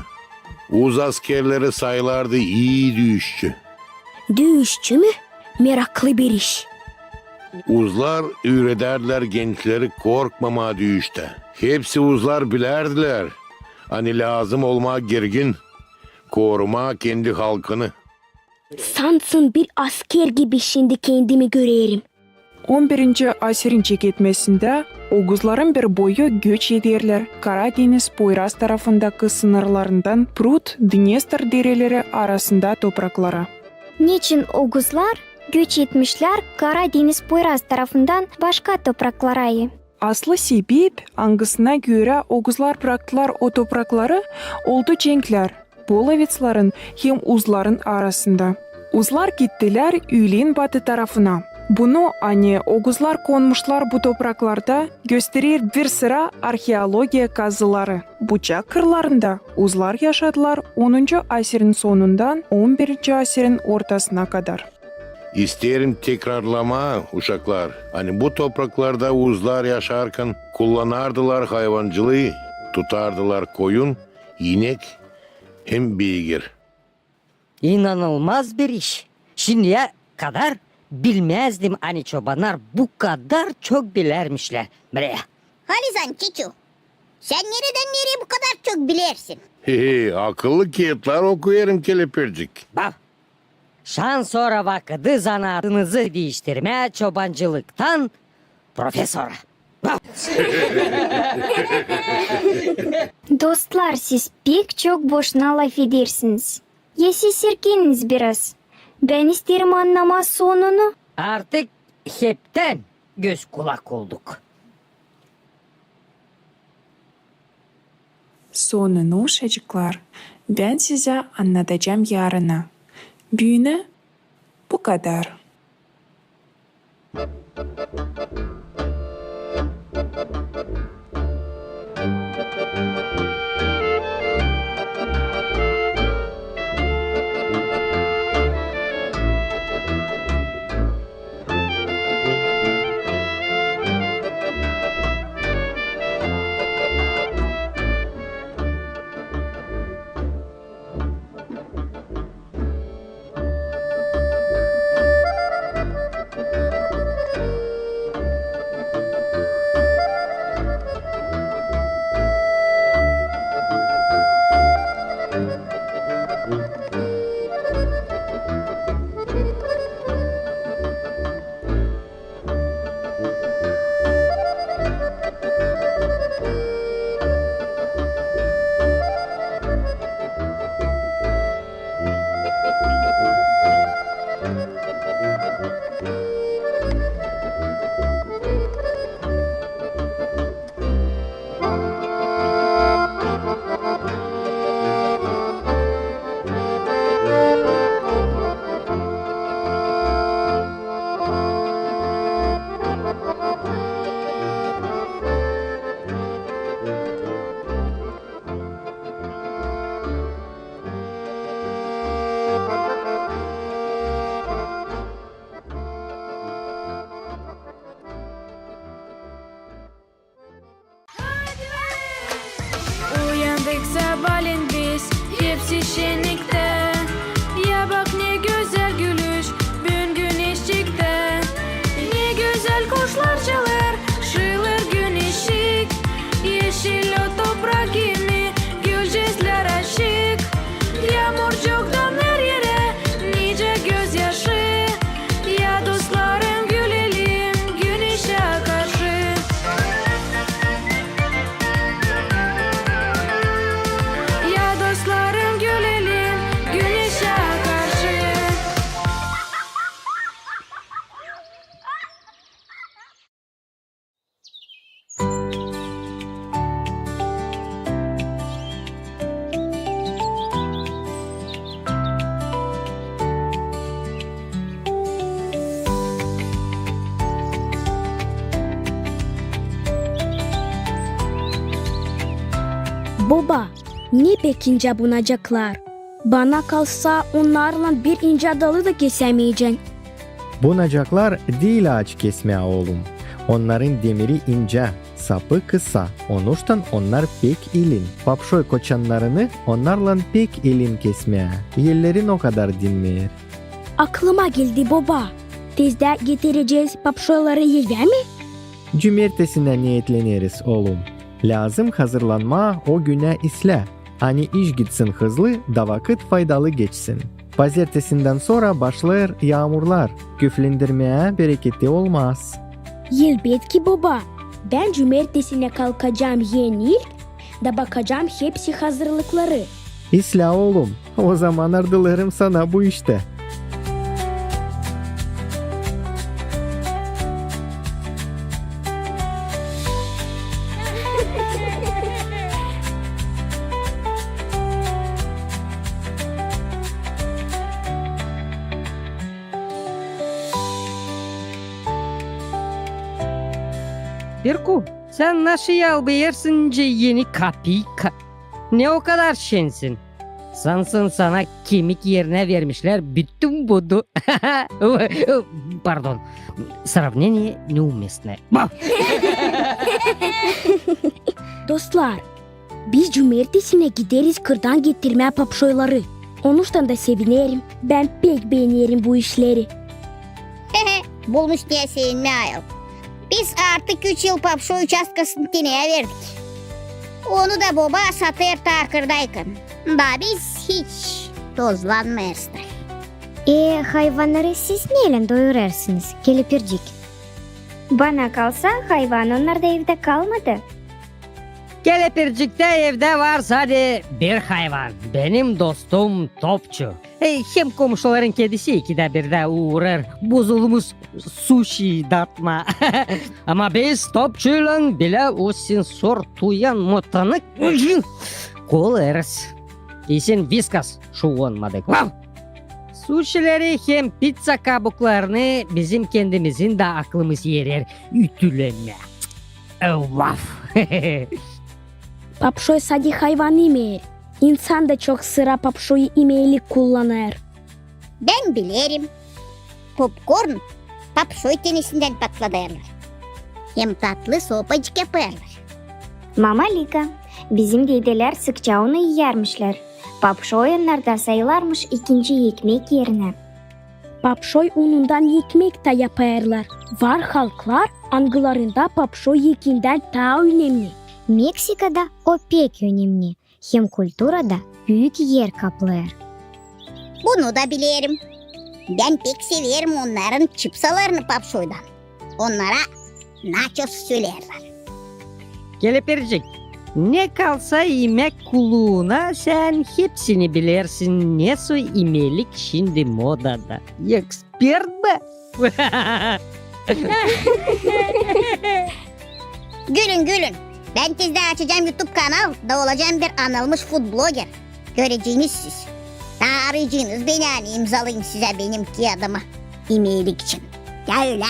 Uz askerleri sayılardı ii düüşçü. Düüşçü mü? Meraklı bir iş. Uzlar üüredärdilär gençleri korkmamaa düüştä. Hepsi uzlar bilärdilär, ani lääzım olmaa girgin, korumaa kendi halkını. Sansın bir asker gibi şindi kendimi görerim. On birinci asirin çeketmesindä oguzların bir boyu göç ederlär Kara deñiz poyraz tarafındakı sınırlarından Prut, Dnestr dereleri arasında topraklara. Neçin oguzlar göç etmişlär Kara deñiz poyraz tarafından başka topraklara? Aslı sebep, angısına görä oguzlar braktılar o toprakları, oldu cenklär polovetsların hem uzların arasında. Uzlar gittilär üülen batı tarafına. Bunu, ani oguzlar konmuşlar bu topraklarda, gösterer bir sıra arheologiya kazıları. Bucak kırlarında uzlar yaşadılar onuncu asirin sonundan on birinci asirin ortasına kadar. İsteerim tekrarlamaa, uşaklar, ani bu topraklarda uzlar yaşarkan kullanardılar hayvancılıı, tutardılar koyun, inek hem beygir. İnanılmaz bir iş. Şindiye kadar bilmäzdim, ani çobannar bu kadar çok bilärmişlär. Bre. Halizan, çiçu, sän neredän nereyä bu kadar çok bilersin? He he, akıllı kiyatlar okuyêrım, kelepircik. Bak, şansora vakıdı zanaatınızı diiştirmää çobancılıktan profesora. Bak. Dostlar, siz pek çok boşuna lafedersiniz. Ya siz erkeniniz biraz. Bän isteerim annamaa sonunu. Artık heptän göz-kulak olduk. Sonunu, uşacıklar, bän sizä annadacam yarına. Büünä bu kadar. Uyandık sabaalän biz, hepsi şenniktä. Ya bak, ne gözäl gülüş büün güneşçiktä. Ne gözäl kuşlar çalêr, şiilêr güneşçik. Eşil o toprak gibi, gülücüklär açık. Yaamurcuktan her erä nicä gözyaşı. Ya dostlarım, gülelim güneşä karşı. Ya dostlarım, gülelim güneşä karşı. Boba, ne pek incä bu nacaklar? Bana kalsa, onnarlan bir incä dalı da kesämeyecän. Bunacaklar diil aaç kesmää, oolum. Onnarın demiri incä, sapı kısa, onuştan onnar pek ilin. Papşoy koçannarını onnarlan pek ilin kesmää. Ellerin o kadar dinmeer. Aklıma geldi, boba. Tezdä getirecez papşoyları evä mi? Cumertesinä neetleneriz, oolum. Lääzım hazırlanmaa o günä islää, ani iş gitsin hızlı da vakıt faydalı geçsin. Pazertesindän sora başlêêr yaamurlar, küflendirmää bereketi olmaz. Elbetki, boba. Bän cumertesinä kalkacam en ilk da bakacam hepsi hazırlıkları. İslää, oolum, ozaman ardılêrım sana bu iştä. Pirku, sän naşı yalbêêrsın nicä eni kapiyka? Ne o kadar şensin? Sansın sana kemik erinä vermişlär bütün budu. Pardon. Сравнение неуместное. Dostlar, biz cumertesinä gideriz kırdan getirmää papşoyları. Onuştan da sevinerim. Bän pek beenerim bu işleri. Bulmuş neyä sevinmää ayol. Biz artık üç yıl papşoy uçastkasını teneyä verdik. Onu da boba satêr takırdaykan. Da biz hiç tozlanmêêrız da. E, hayvannarı siz neylän doyurêrsınız, kelepircik? Bana kalsa, hayvan onnarda evdä kalmadı. Kelepirciktä evdä var sade bir hayvan. Benim dostum Topçu. E, hem komuşuların kedisi ikidä birdä uurêr bozulmuş suşi datmaa. Ama biz Topçuylan bilä osin sortuyan motanık kolêrız. İsin Viskas şuvanmadık. Vav! Suşileri hem pizza kabuklarını bizim kendimizin dä aklımız erer ütülemää. E, vav! Papşoy sade hayvan imeer. İnsan da çok sıra papşoyu imeelik kullanêr. Bän bilerim. Popkorn papşoy tenesindän patladêrlar. Hem tatlı sopacık yapêrlar. Mama Lika, bizim dedelär sıkça onu iyärmişlär. Papşoy onnarda sayılarmış ikinci ekmek erinä. Papşoy unundan ekmek tä yapêrlar. Var halklar, angılarında papşoy ekindän taa önemni. Meksikada o pek önemni. Hem kulturada büük er kaplêêr. Bunu da bilerim. Bän pek severim onnarın çipsalarını papşoydan. Onnara naços söleerlär. Kelepircik, ne kalsa imäk kuluuna, sän hepsini bilersin, ne soy imelik şindi modada. Ekspert bä! Gülün, gülün. Bän tezdä açacam YouTube kanal da olacam bir anılmış food bloger. Göreceniz siz. Taa arayacınız beni, ani imzalayım sizä benim kiyadımı imelik için. Ya ölä.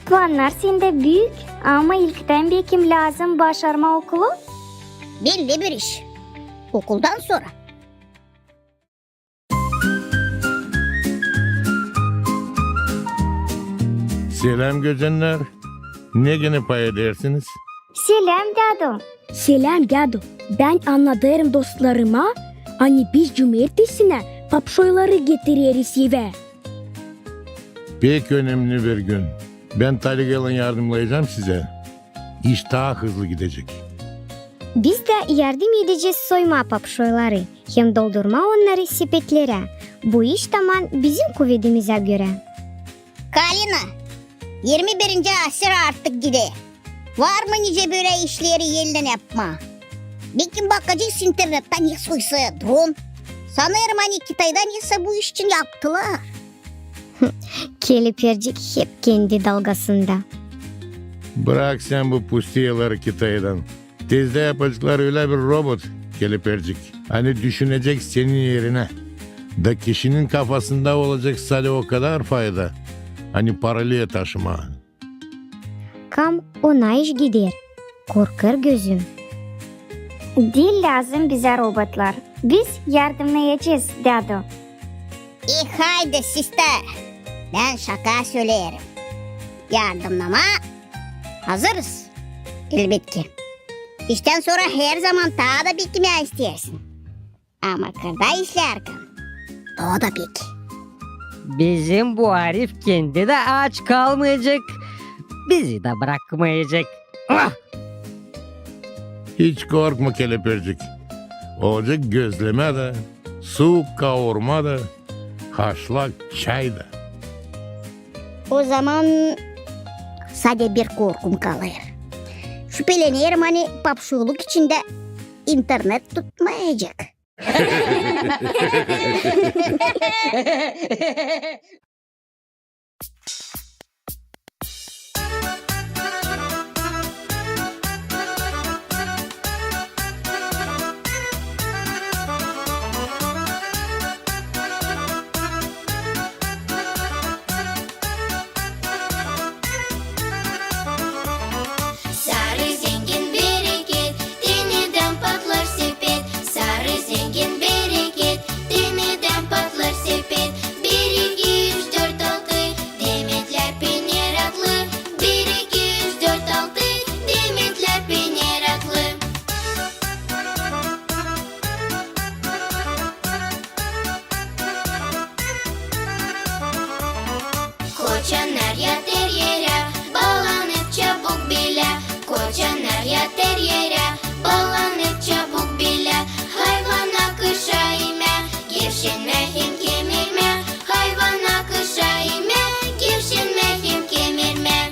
Plannar sendä büük, ama ilktän bekim lääzım başarmaa okulu? Belli bir iş. Okuldan sora. Seläm, gözennär. Ne gene pay edersiniz? Seläm, dädu. Seläm, dädu. Bän annadêrım dostlarıma, ani biz cumertesinä papşoyları getireriz evä. Pek önemni bir gün. Bän taligaylan yardımnayacam sizä. İş taa hızlı gidecek. Biz dä yardım edecez soymaa papşoyları hem doldurmaa onnarı sepetlerä. Bu iş taman bizim kuvedimizä görä. Kalina, irmi birinci asır artık gider. Var mı nicä bölä işleri ellän yapmaa? Bekim bakacez internettä, ne soy sade dron. Sanêrım, ani Kitayda nesä bu iş için yaptılar. Kelepircik hep kendi dalgasında. Brak sän bu pustiyaları Kitaydan. Tezdä yapaceklar ölä bir robot, kelepircik, ani düşünecek senin erinä. Da kişinin kafasında olacek sade o kadar fayda, ani paraliya taşımaa. Kam ona iş gider, korkêr gözüm. Diil lääzım bizä robotlar. Biz yardımnayacez, dädu. E, haydi, sister. Bän şaka söleerim. Yardımnamaa hazırız. Elbetki. İştän sora herzaman taa da beklemää isteersin. Ama kırda işlärkän taa da pek. Bizim bu arif kendi dä aaç kalmayacek, bizi dä brakmayacek. Ah! Hiç korkma, kelepircik. Olacek gözlemä dä, suuk kaurma da, haşlak çay da. Ozaman sade bir korkum kalêr. Şüpelenerim, ani papşoyluk içindä internet tutmayacek. Sarı zengin bereket, denedän patlar sepet. Sarı zengin bereket, denedän patlar sepet. Bir, iki, üç, dört, altı, demetlär pek meraklı. Bir, iki, üç, dört, altı, demetlär pek meraklı. Koçannar yatêr erä, baallanêr çabuk bilä. Koçannar yatêr erä, baallanêr çabuk bilä. Hayvan akışa imä, gevşenmää hem kemirmää. Hayvan akışa imä, gevşenmää hem kemirmää.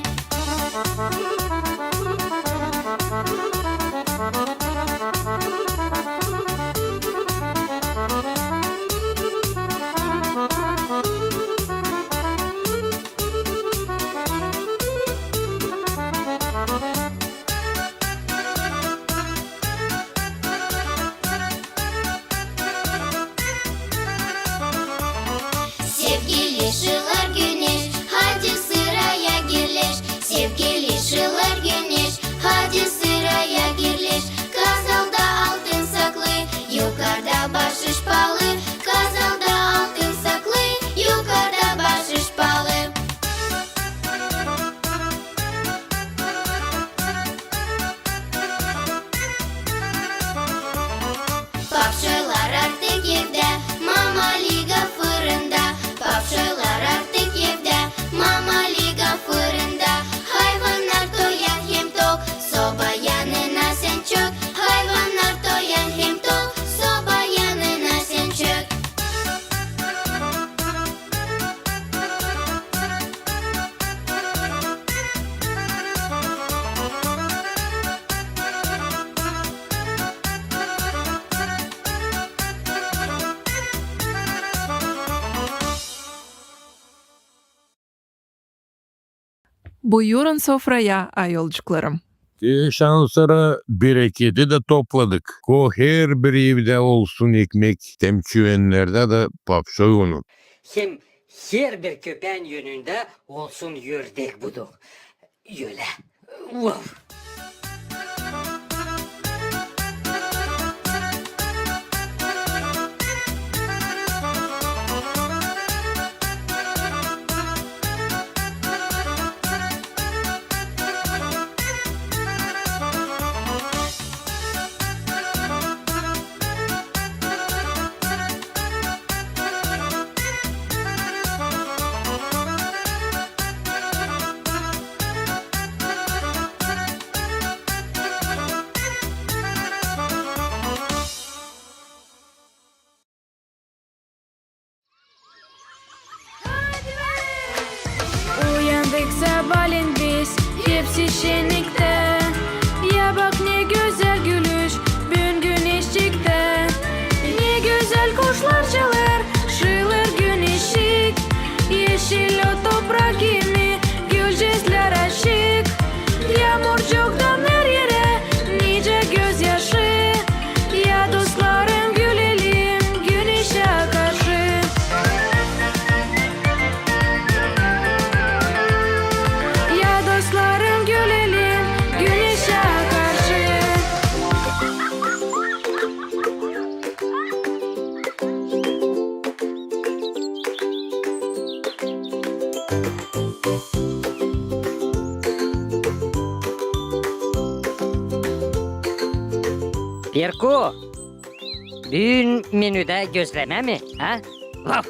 Sevgili şılar güneş, hadi sıraya girleş. Sevgili şılar güneş, hadi sıraya girleş. Kazalda altın saklı, yukarda baaşış paalı. Kazalda altın saklı, yukarda baaşış paalı. Papşoylar artık evdä, Mama Liga fırında. Papşoylar artık evdä, Mama Liga fırında. Hayvannar toyan hem tok, soba yanına sän çök. Hayvannar toyan hem tok, soba yanına sän çök. Buyurun sofraya, ayolcuklarım. Te şansora bereketi dä topladık. Ko herbir evdä olsun ekmek, hem çüvennerdä dä papşoy unu. Hem herbir köpään önündä olsun ördek buduk. Ölä. Vov! Uyandık sabaalän biz, hepsi şenniktä. Ya bak, ne gözäl gülüş büün güneşçiktä. Ne gözäl kuşlar çalêr, şılêr güneşçik. Eşil o toprak kimi, gülücüklär açık. Yaamurcuktan her erä nicä gözyaşı. Ya dostlarım, gülelim güneşä karşı. Ya dostlarım, gülelim Pirku, büün menüdä gözlemä mi, ha? Vaf!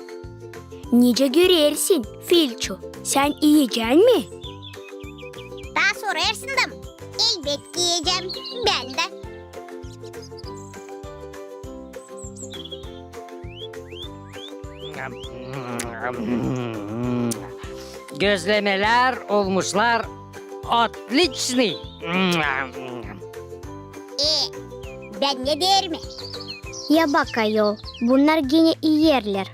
Nicä görersin, Filçu, sän iyecän mi? Taa sorêrsın da, elbetki iyecäm bän dä. Gözlemelär olmuşlar otliçnıy. E, bän ne deerim? Ya bak, ayol, bunnar genä iyerlär.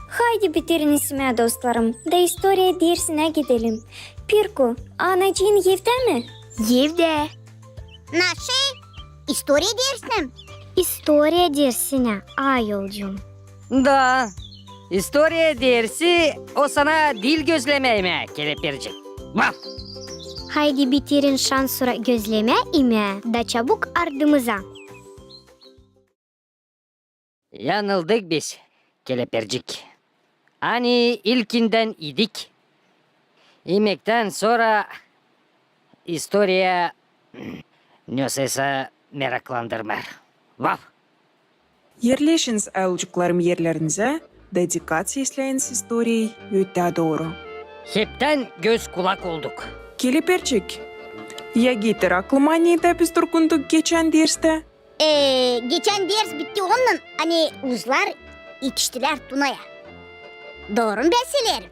Haydi bitirin isimää, dostlarım, da istoriya dersinä gidelim. Pirku, anacıın evdä mi? Evdä. Naşey? İstoriya dersinä mi? İstoriya dersinä, ayolcuum. Da, istoriya dersi o sana diil gözlemä imää, kelepircik. Vaf! Haydi bitirin şansora gözlemä imää da çabuk ardımıza. Yanıldık biz, kelepircik. Ani ilkindän idik. İmektän sora istoriya nesoysa meraklandırmêêr. Vaf! Erleşiniz, ayolcuklarım, erlerinizä da dikkat sesläyiniz istoriyayı ötää dooru. Heptän göz-kulak olduk. Kelepircik, ya getir aklıma, nedä biz durgunduk geçän dersttä? E, geçän ders bitti onnan, ani uzlar etiştilär Tunaya. Dooru mu bän söleerim?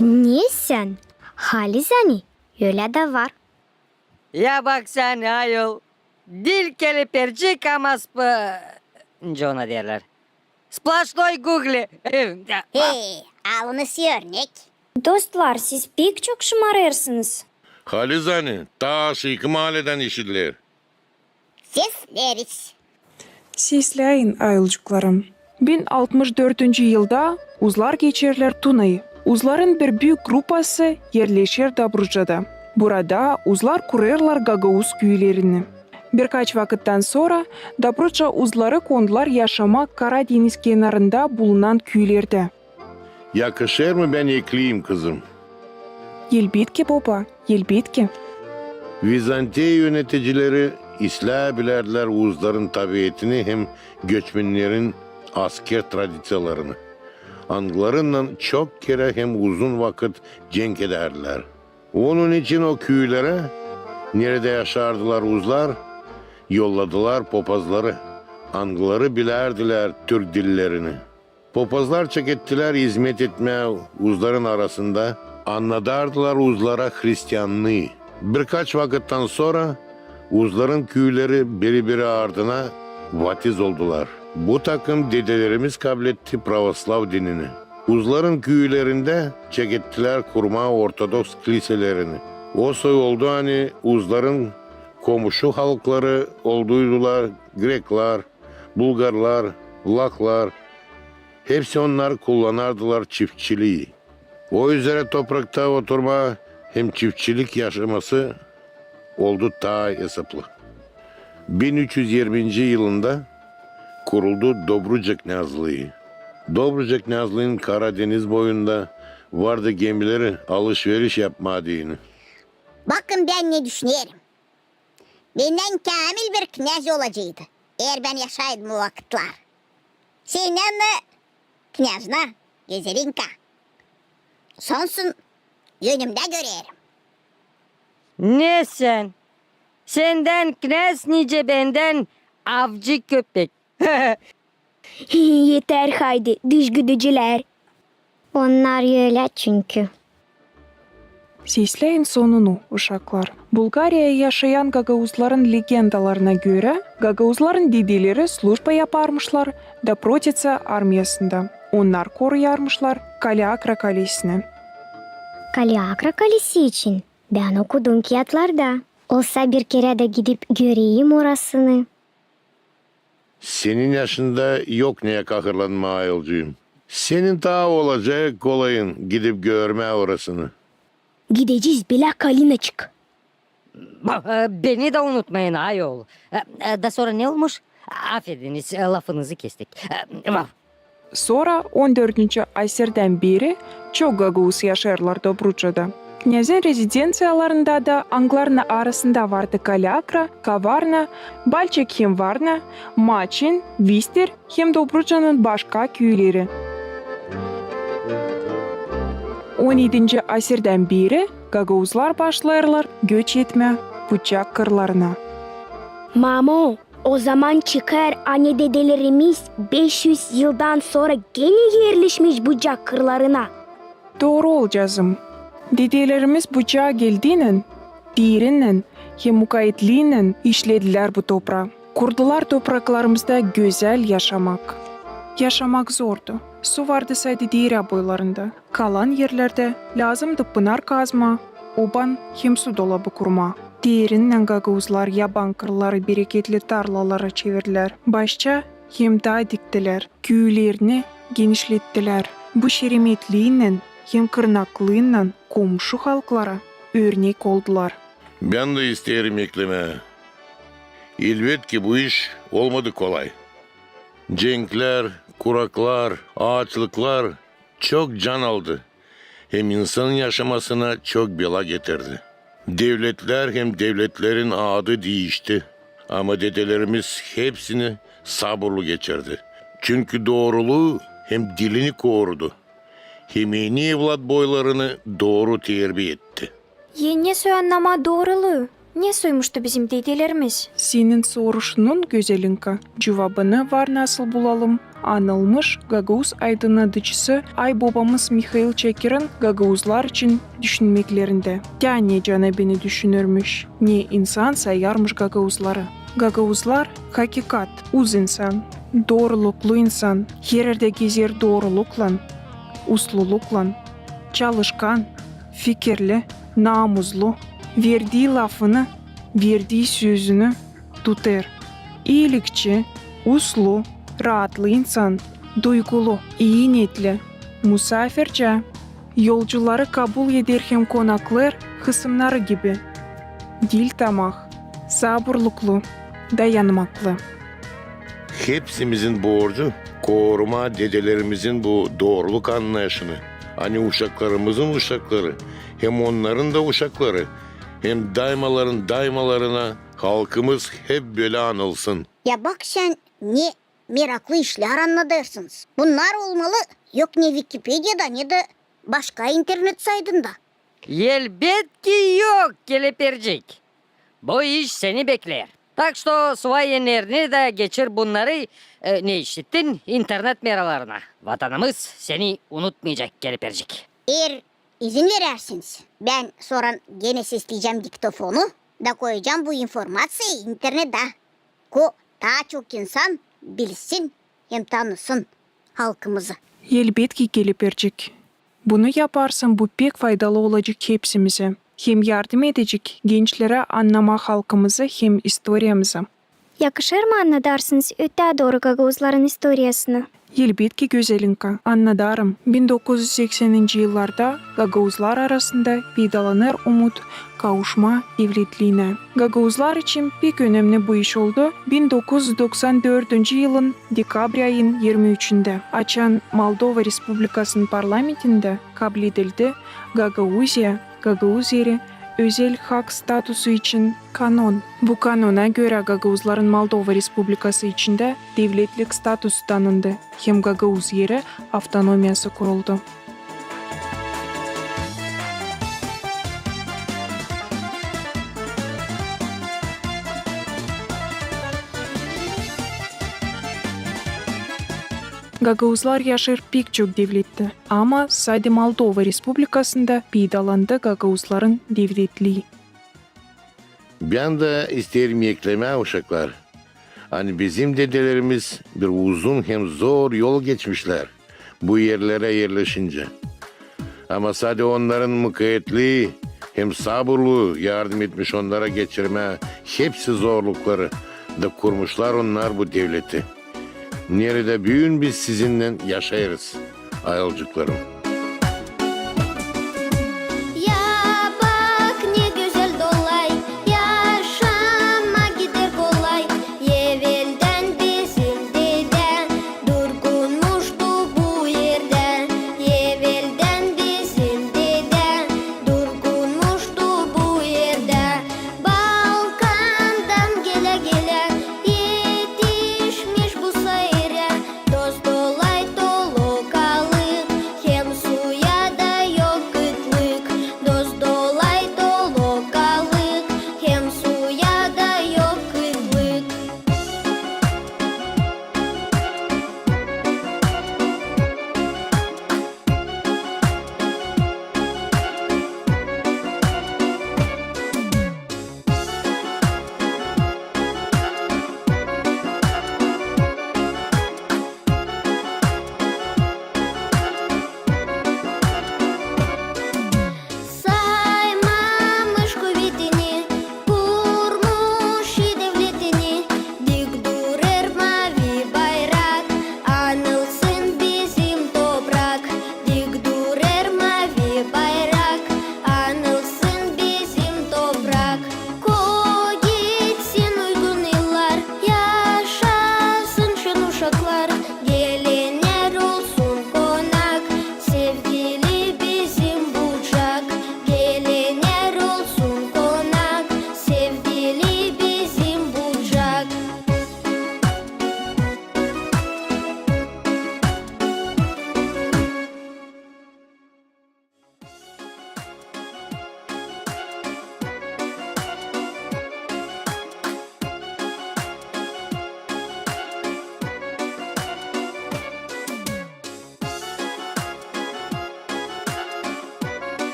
Ne sän? Halizdän ölä dä var. Ya bak sän, ayol, diil kelepircik, ama sp-, nicä ona deerlär? Splaşnoy gugli. Hey, alınız örnek. Dostlar, siz pek çok şımarêrsınız. Halizdän, taa aşaakı maaledän işidiler. Sesleriz. Sesläyin, ayolcuklarım. Bin altmış dördüncü yılda uzlar geçerlär Tunayı. Uzların bir büük grupası erleşer Dobrucada. Burada uzlar kurêrlar gagauz küülerini. Birkaç vakıttan sora Dobruca uzları kondular yaşamaa Kara deniz kenarında bulunan küülerdä. Yakışêr mı, bän ekleyim, kızım? Elbetki, boba, elbetki. Vizantiya yöneticileri islää bilärdilär uzların tabietini hem göçmennerin asker tradiţiyalarını, angılarınnan çok kerä hem uzun vakıt cenk edärdilär. Onun için o küülerä, neredä yaşardılar uzlar, yolladılar popazları, angıları bilärdilär türk dillerini. Popazlar çekettilär izmet etmää uzların arasında, annadardılar uzlara hristiannıı. Birkaç vakıttan sora uzların küüleri biri-biri ardına vatiz oldular. Bu takım dedelerimiz kabletti pravoslav dinini. Uzların küülerindä çekettilär kurmaa ortodoks kliselerini. O soy oldu, ani uzların komuşu halkları olduydular greklar, bulgarlar, vlahlar, hepsi onnar kullanardılar çiftçilii. O üzerä toprakta oturmaa hem çiftçilik yaşaması oldu taa esaplı. Bin üç üz irminci yılında kuruldu Dobruca knâzlıı. Dobruca knâzlıın Kara deniz boyunda vardı gemileri alış-veriş yapmaa deyni. Bakın, bän ne düşünerim. Bendän käämil bir knâz olaceydı, eer bän yaşaydım o vakıtlar. Sendän dä, knâznä, Gözerinka. Sonsun, önümdä görerim. Ne sän? Sendän knâz nicä bendän avcı köpek. Eter, haydi, dış güdücülär. Onnar ölä çünkü. Sesläyin sonunu, uşaklar. Bulgariyada yaşayan gagauzların legendalarına görä, gagauzların dedeleri slujba yaparmışlar Dobruca armiyasında. Onnar koruyarmışlar Kaleakra kalesini. Kaleakra kalesi için bän okudum kiyatlarda. Olsa bir kerä dä gidip göreyim orasını. Senin yaşında yok neyä kahırlanmaa, ayolcuum. Senin taa olacek kolayın gidip görmää orasını. Gidecez, belä Kalinaçık. Ba-, e, beni dä unutmayın, ayol. E, e, da sora ne olmuş? Afediniz, e, lafınızı kestik. E, vaf. Sora on dördüncü asirdän beri çok gagauz yaşêêrlar Dobrucada. Knäzin rezidenţiyalarında da, angılarının arasında vardı Kalâkra, Kavarna, Balçik hem Varna, Maçin, Vister hem Dobrucanın başka küüleri. On edinci asirdän beeri gagauzlar başlêêrlar göç etmää Bucak kırlarına. Mamo, o zaman çıkêr, ani dedelerimiz beş üz yıldan sora genä erleşmiş Bucak kırlarına. Dooru ol, cazım. Dedelerimiz Bucağa geldiynän, diirinnän hem mukaetlinnän işledilär bu topraa. Kurdular topraklarımızda gözäl yaşamak. Yaşamak zordu. Su vardı sade diirä boylarında. Kalan erlerdä lääzımdı pınar kazmaa, oban hem su dolabı kurmaa. Diirinnän gagauzlar yaban kırları bereketli tarlalara çevirdilär. Başça hem daa diktilär, küülerini genişlettilär. Bu şeremetlinnän hem kırnaklınnän komşu halklara örnek oldular. Bän dä isteerim eklemää. Elbetki, bu iş olmadı kolay. Cenklär, kuraklar, aaçlıklar çok can aldı hem insanın yaşamasına çok bela getirdi. Devletlär hem devletlerin adı diişti, ama dedelerimiz hepsini saburlu geçirdi. Çünkü dooruluu hem dilini korudu. Hem eni evlat boylarını dooru terbiya etti. Eni soy annamaa dooruluu. Ne soymuştu bizim dedelerimiz? Senin soruşunun, gözelinka, cuvabını var nasıl bulalım anılmış gagauz aydınnadıcısı aybobamız Mihail Çakirin gagauzlar için düşünmeklerindä. Taa ne canabini düşünürmüş, ne insan sayarmış gagauzları. Gagauzlar hakikat, uz insan, dooruluklu insan, hererdä gezer dooruluklan, usluluklan, çalışkan, fikirli, naamuzlu, verdii lafını, verdii sözünü tutêr. İilikçi, uslu, raatlı insan, duygulu, ii neetli, musaafircää, yolcuları kabul eder hem konaklêêr hısımnarı gibi. Diil tamah, saburluklu, dayanmaklı. Hepsimizin borcu korumaa dedelerimizin bu dooruluk annayışını, ani uşaklarımızın uşakları hem onnarın da uşakları hem daymaların daymalarına halkımız hep bölä anılsın. Ya bak sän, ne meraklı işlär annadêrsınız. Bunnar olmalı yok ne Vikipediyada, ne dä başka internet saytında. Elbetki yok, Kelepercik. Bu iş seni bekleer. Tak što suvay ennerini dä geçir bunnarı, e, ne işittin, internet meralarına. Vatanımız seni unutmayacek, Kelepercik. Eer izin verärsiniz, bän sora genä sesleyecäm diktofonu da koyacam bu informaţiyayı internettä, ko taa çok insan bilsin hem tanısın halkımızı. Elbetki, Kelepercik. Bunu yaparsın, bu pek faydalı olacek hepsimizä hem yardım edecek gençlerä annamaa halkımızı hem istoriyamızı. Yakışêr mı annadarsınız ötää dooru gagauzların istoriyasını? Elbetki, gözelinka, annadarım. Bin dokuz üz sekseninci yıllarda gagauzlar arasında peydalanêr umut kavuşmaa devletliinä. Gagauzlar için pek önemni bu iş oldu bin dokuz üz doksan dördüncü yılın dekabr ayın irmi üçündä, açan Moldova Respublikasının parlamentindä kabledildi Gagauziya, Gagauz Eri özel hak statusu için kanon. Bu kanona görä gagauzların Moldova Respublikası içindä devletlik statusu tanındı hem Gagauz Eri avtonomiyası kuruldu. Gagauzlar yaşêêr pek çok devlettä, ama sade Moldova Respublikasında peydalandı gagauzların devletlii. Bän dä isteerim eklemää, uşaklar, ani bizim dedelerimiz bir uzun hem zor yol geçmişlär bu erlerä erleşincä. Ama sade onnarın mukaetlii hem saburluu yardım etmiş onnara geçirmää hepsi zorlukları da kurmuşlar onnar bu devleti, neredä büün biz sizinnän yaşêêrız, ayılcıklarım. Ya bak, ne gözäl dolay, yaşamak gider kolay. Eveldän bizim dedä durgunmuştu bu erdä. Eveldän bizim dedä durgun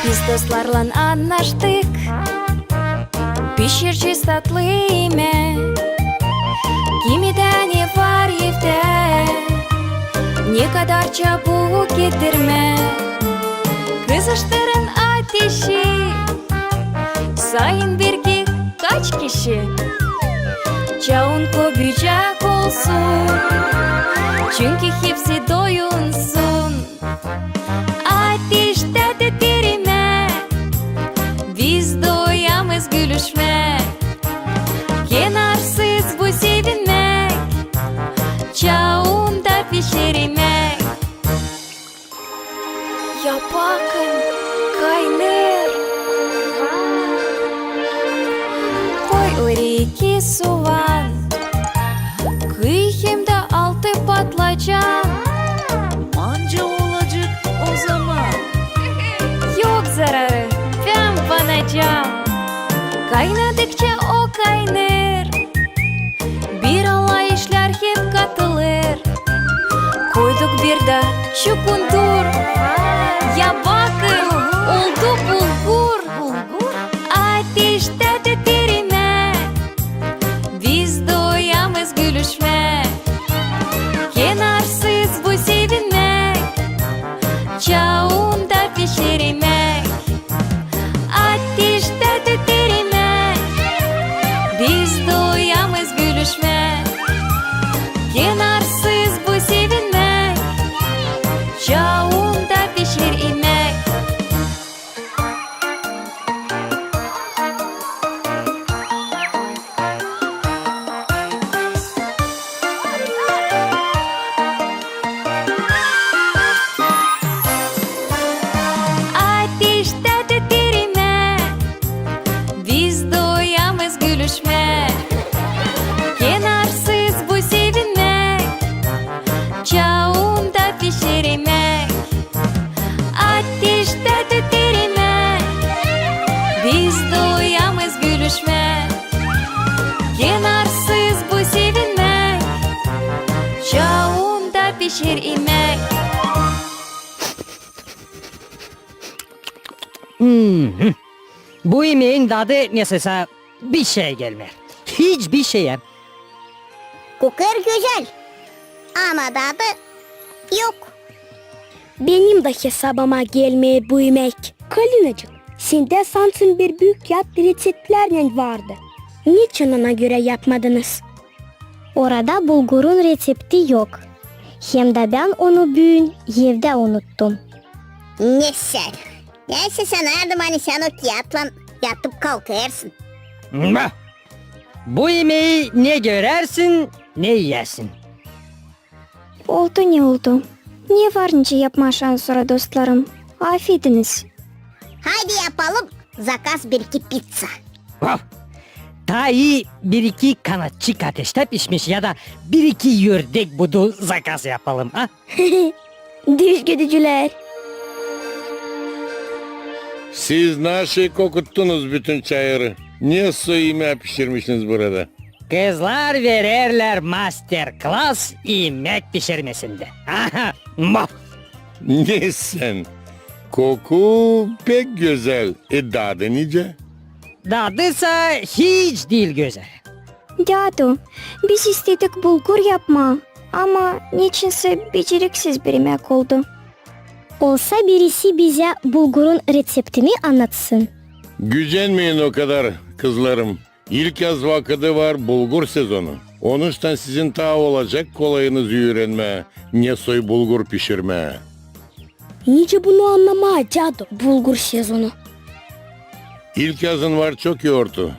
Biz dostlarlan annaştık, pişirecez tatlı imäk. Kimidä ne var evdä, ne kadar çabuk getirmäk. Kızıştırın ateşi, sayın bir ki kaç kişi. Çaun köbücek olsun, çünkü hepsi doyunsun. Ateştä tüter imäk, biz doyamez gülüşmäk. Kenarsız bu sevinmäk, çaunda pişer imäk. Ya bakın, kaynêêr. Koy oraya iki suvan, kıy hem dä altı patlıcan. Manca olacek o zaman. Yok zararı, bän banacam. Kaynadıkça o kaynêêr, bir alay işlär hep katılêr. Koyduk bir dä çukundur. Ya bakın, oldu bulgur. Ateştä tüter imäk, biz doyamez gülüşmäk. Kenarsız bu sevinmäk, çaunda pişer imäk. Ateştä tüter imäk, biz doyamez gülüşmäk. Kenarsız bu sevinmäk, çaunda pişer imäk. Ateştä tüter imäk, biz doyamez gülüşmäk. Kenarsız bu sevinmäk, çaunda pişer imäk. Ateştä tüter imäk, biz doyamez gülüşmäk. Kenarsız bu sevinmäk, çaunda pişer imäk. Hmm. Bu imeyin dadı nesä bişeyä gelmeer. Hiç bişeyä. Kokêr gözäl, ama dadı yok. Benim dä hesabıma gelmeer bu imäk. Kalinacık, sendä sansın bir büük kiat reţeptlärnän vardı. Neçin ona görä yapmadınız? Orada bulgurun reţepti yok. Hem dä bän onu büün evdä unuttum. Nesä, nesä sanardım, ani sän o kiatlan yatıp kalkêrsın. Bah! Bu imeyi ne görärsin, ne iyäsin. Oldu ne oldu. Ne var nicä yapmaa şansora, dostlarım? Afediniz. Haydi yapalım zakaz bir-iki pizza. Vah! Taa ii bir-iki kanatçık ateştä pişmiş ya da bir-iki ördek budu zakaz yapalım, a? Düzgüdücülär. Siz naşey kokuttunuz bütün çayırı. Ne soy imää pişirmişsiniz burada? Kızlar vererlär master-klas imäk pişirmesindä. Aha, maf! Ne sän? Koku pek gözäl. E, dadı nicä? Dadı sa hiç diil gözäl. Dädu, biz istedik bulgur yapmaa, ama neçinsä beceriksiz bir imäk oldu. Olsa birisi bizä bulgurun reţeptini annatsın. Gücenmeyin o kadar, kızlarım. İlkyaz vakıdı var, bulgur sezonu. Onuştan sizin taa olacek kolayınız üürenmää, ne soy bulgur pişirmää. Nicä bunu annamaa, dädu, bulgur sezonu? İlkyazın var çok yourtu.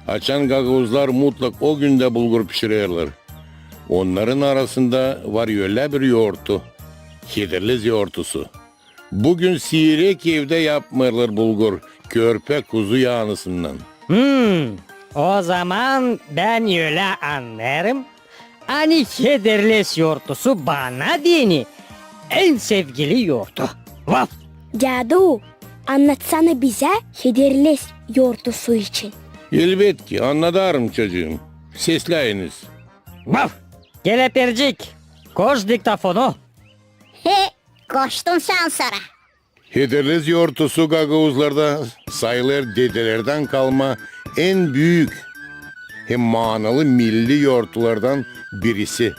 Açan gagauzlar mutlak o gündä bulgur pişirerlär. Onnarın arasında var ölä bir yourtu, Hederlez yourtusu. Bugün siirek evdä yapmêêrlar bulgur, körpä kuzu yaanısından. Hmm, o zaman bän ölä annêêrım, ani Hederlez yourtusu bana deyni en sevgili yourtu. Vaf! Dädu, annatsana bizä Hederlez yourtusu için. Elbetki, annadarım, çocuum. Sesläyiniz. Vaf! Kelepircik, koş diktofonu. He, koştum şansora. Hederlez yortusu gagauzlarda sayılêr dedelerdän kalma en büük hem maanalı milli yortulardan birisi.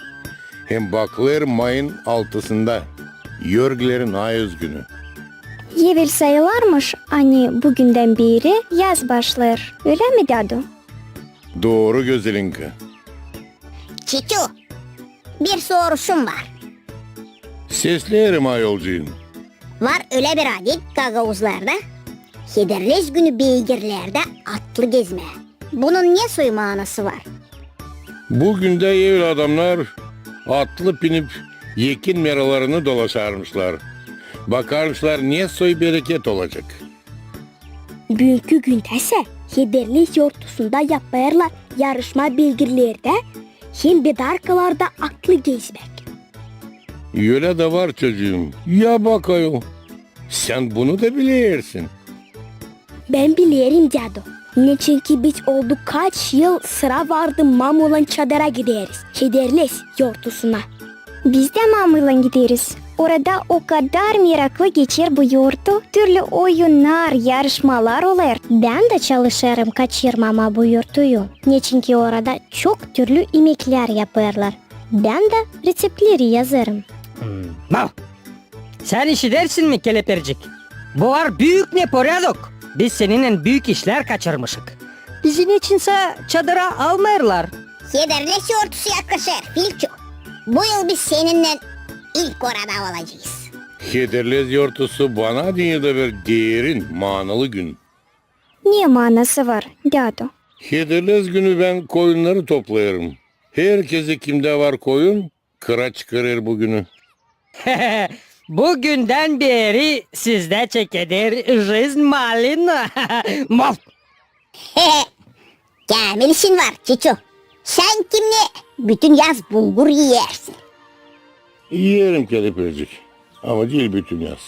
Hem bakılêr mayın altısında, Yorgilerin ayüz günü. Evel sayılêrmış, ani büündän beeri yaz başlêêr. Ölä mi, dädu? Dooru, Gözelinka. Çiçu, bir soruşum var. Sesleerim, ayolcuum. Var ölä bir adet gagauzlarda, Hederlez günü beygirlerdä atlı gezmää. Bunun ne soy maanası var? Bu gündä evel adamnar atlı pinip ekin meralarını dolaşarmışlar. Bakarmışlar, ne soy bereket olacek. Büünkü gündäsä Hederlez yortusunda yapêrlar yarışma beygirlerdä hem bedarkalarda atlı gezmäk. Ölä dä var, çocuum. Ya bak, ayol, sän bunu da bilersin. Bän bilerim, dädu. Neçinki biz oldu kaç yıl sıra vardı mamuylan çadıra gideriz, Hederlez yortusuna. Biz dä mamuylan gideriz. Orada o kadar meraklı geçer bu yortu, türlü oyunnar, yarışmalar olêr. Bän dä çalışêrım kaçırmamaa bu yortuyu. Neçinki orada çok türlü imeklär yapêrlar. Bän dä reţeptleri yazêrım. Hmm, mal! Sän işidersin mi, Kelepercik? Bu var büük neporядок. Biz seninnän büük işlär kaçırmışık. Bizi neçinsä çadıra almêêrlar. Hederlez yortusu yaklaşêr, Filçu. Bu yıl biz seninnän ilk orada olacez. Hederlez yortusu bana deyni dä bir derin, maanalı gün. Ne maanası var, dädu? Hederlez günü bän koyunnarı toplêêrım. Herkezi, kimdä var koyun, kıra çıkarêr bu günü. Bu gündän beeri sizdä çekeder jezn malina. Maf! Käämil işin var, Çiçu. Sän kimnä bütün yaz bulgur iyersin? İyerim, Kelepercik, ama diil bütün yaz.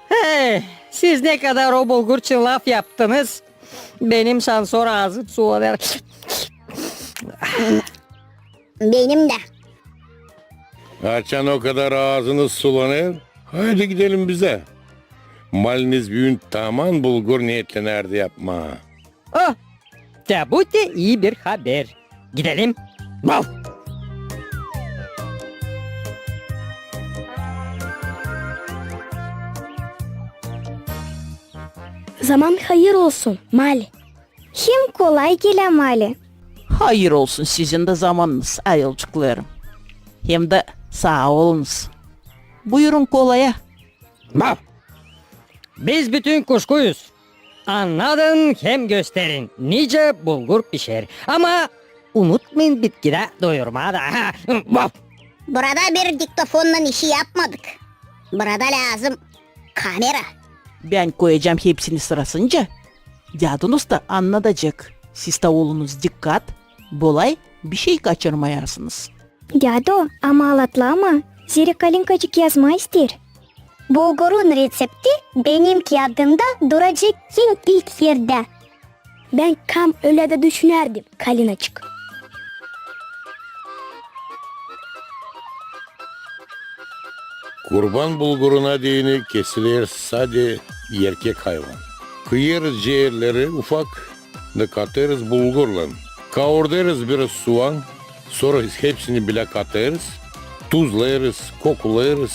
He, siz ne kadar o bulgur için lafyaptınız, benim şansora aazım sulanêr. Benim dä. Açan o kadar aazınız sulanêr, haydi gidelim bizä. Maliniz büün taman bulgur neetlenärdi yapmaa. Oh, te bu te ii bir haber. Gidelim. Bal! Zaman hayır olsun, Mali. Hem kolay gelä, Mali. Hayır olsun sizin dä zamanınız, ayolcuklarım. Hem dä saa olunuz. Buyurun kolaya. Bal! Biz bütün kuşkuyuz. Annadın hem gösterin, nicä bulgur pişer. Ama unutmayın bitkidä doyurmaa da. Bal! Burada bir diktofonnan işi yapmadık. Burada lääzım kamera. Bän koyacam hepsini sırasınca. Dädunuz da annadacek. Siz dä olunuz dikkat, bolay bişey kaçırmayasınız. Dädu, ama alatlama, zerä Kalinkacık yazmaa isteer. Bulgurun reţepti benim kiyadımda duracek en ilk erdä. Bän kam ölä dä düşünärdim, Kalinaçık. Kurban bulguruna deyni kesiler sade erkek hayvan. Kıyêrız ceerleri ufak da katêrız bulgurlan. Kaurdêrız biraz suan, sora hepsini bilä katêrız, tuzlêêrız, kokulêrız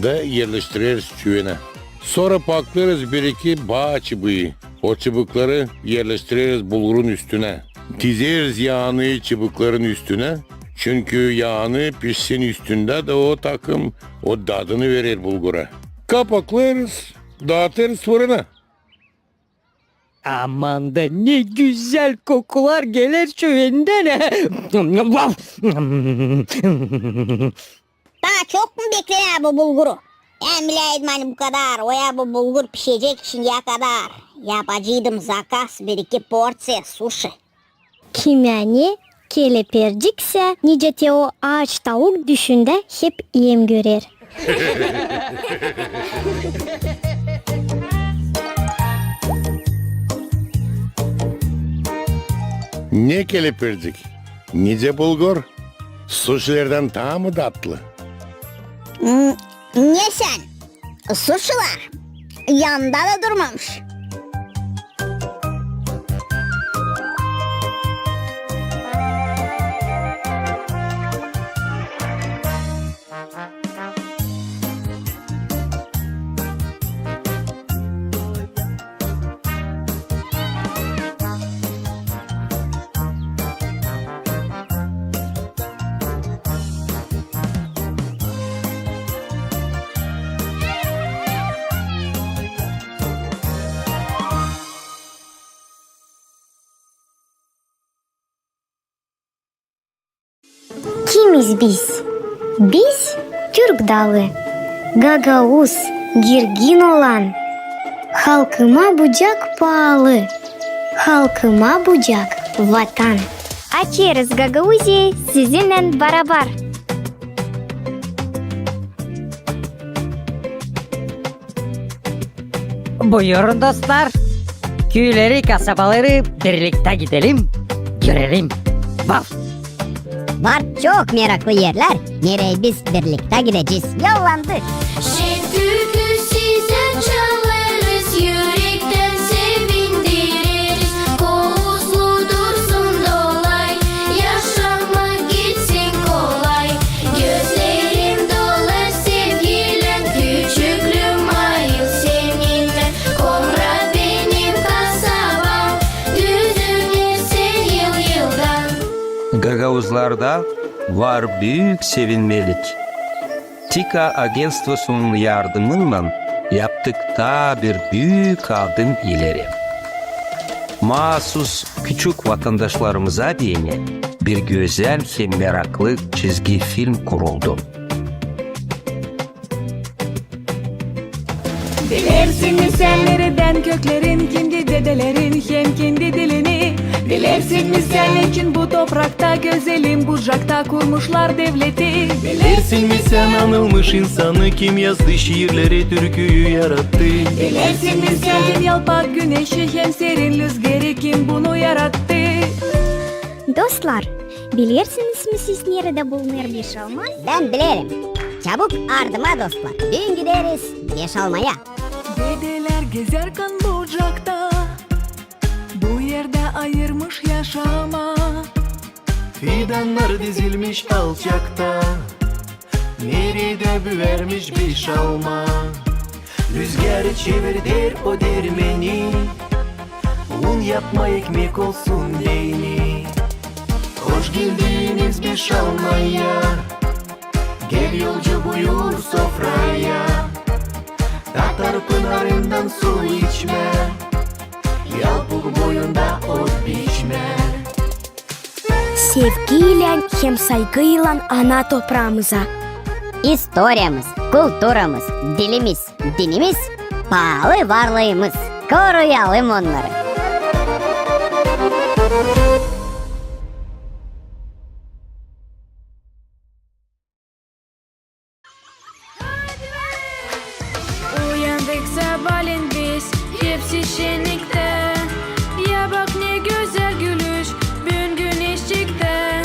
da erleştireriz çüvenä. Sora paklêêrız bir-iki baa çıbıı. O çıbıkları erleştireriz bulgurun üstünä. Dizeriz yaanı çıbıkların üstünä, çünkü yaanı pişsin üstündä da o takım o dadını verer bulgura. Kapaklêêrız, daatêrız fırına. Aman da ne gözäl kokular geler çüvendän. Taa çok mu beklemää bu bulguru? Bän biläydim, ani bu kadar oya bu bulgur pişecek şindiyä kadar. Yapaceydım zakaz bir-iki porţiya suşi. Kimä ne, Kelepercik sä, nicä te o aaç tauk, düşündä hep em görer. Ne, Kelepercik, nicä bulgur? Suşilerdän taa mı datlı? Hmm, ne sän? Suşilar yanda da durmamış. Kimiz biz? Biz türk dalı, gagauz, girgin olan. Halkıma bucak paalı, halkıma bucak vatan. Açêrız Gagauziyayı sizinnän barabar. Buyurun, dostlar. Küüleri, kasabaları birliktä gidelim, görelim. Vaf! Var çok meraklı erlär, nereyi biz birliktä gidecez. Yollandık! Şen türkü sizä çalêrız, ürektän sevindireriz. Kovuuzlu dursun dolay, yaşamak gitsin kolay. Gözlerim dolar sevgilän, küçüklüüm ayıl seninnän. Komra benim kasabam, düzüner sän yıl-yıldan. Gagauzlarda var büük sevinmelik. TİKA agentstvosunun yardımınnan yaptık taa bir büük adım ileri. Maasuz küçük vatandaşlarımıza deyni bir gözäl hem meraklı çizgi film kuruldu. Bilersin mi sän neredän köklerin, kendi dedelerin hem kendi dilini? Bilersin mi sän neçin bu toprakta, gözelim Bucakta kurmuşlar devleti? Bilersin mi sän anılmış insanı, kim yazdı şiirleri, türküyü yarattı? Bilersin mi sän kim yalpak güneşi hem serin lüzgeri, kim bunu yarattı? Dostlar, bilersiniz mi siz, neredä bulunêr Beşalma? Bän bilerim. Çabuk ardıma, dostlar, düün gideriz Beşalmaya. Dedelär gezärkän Bucakta bu erdä ayırmış yaşamaa. Fidannar dizilmiş alçakta, neredä büürmüş Beşalma. Lüzgär çevirder o dermeni, un yapmaa ekmek olsun deyni. Hoş geldiniz Beşalmaya, gel yolcu buyur sofraya. Tatar pınarından su içmää, yalpuk boyunda ot biçmää. Sevgiylän hem saygıylan ana topraamıza. İstoriyamız, kulturamız, dilimiz, dinimiz, paalı varlıımız. Koruyalım onnarı. Uyandık sabaalän biz, hepsi şenniktä. Ya bak, ne gözäl gülüş büün güneşçiktä.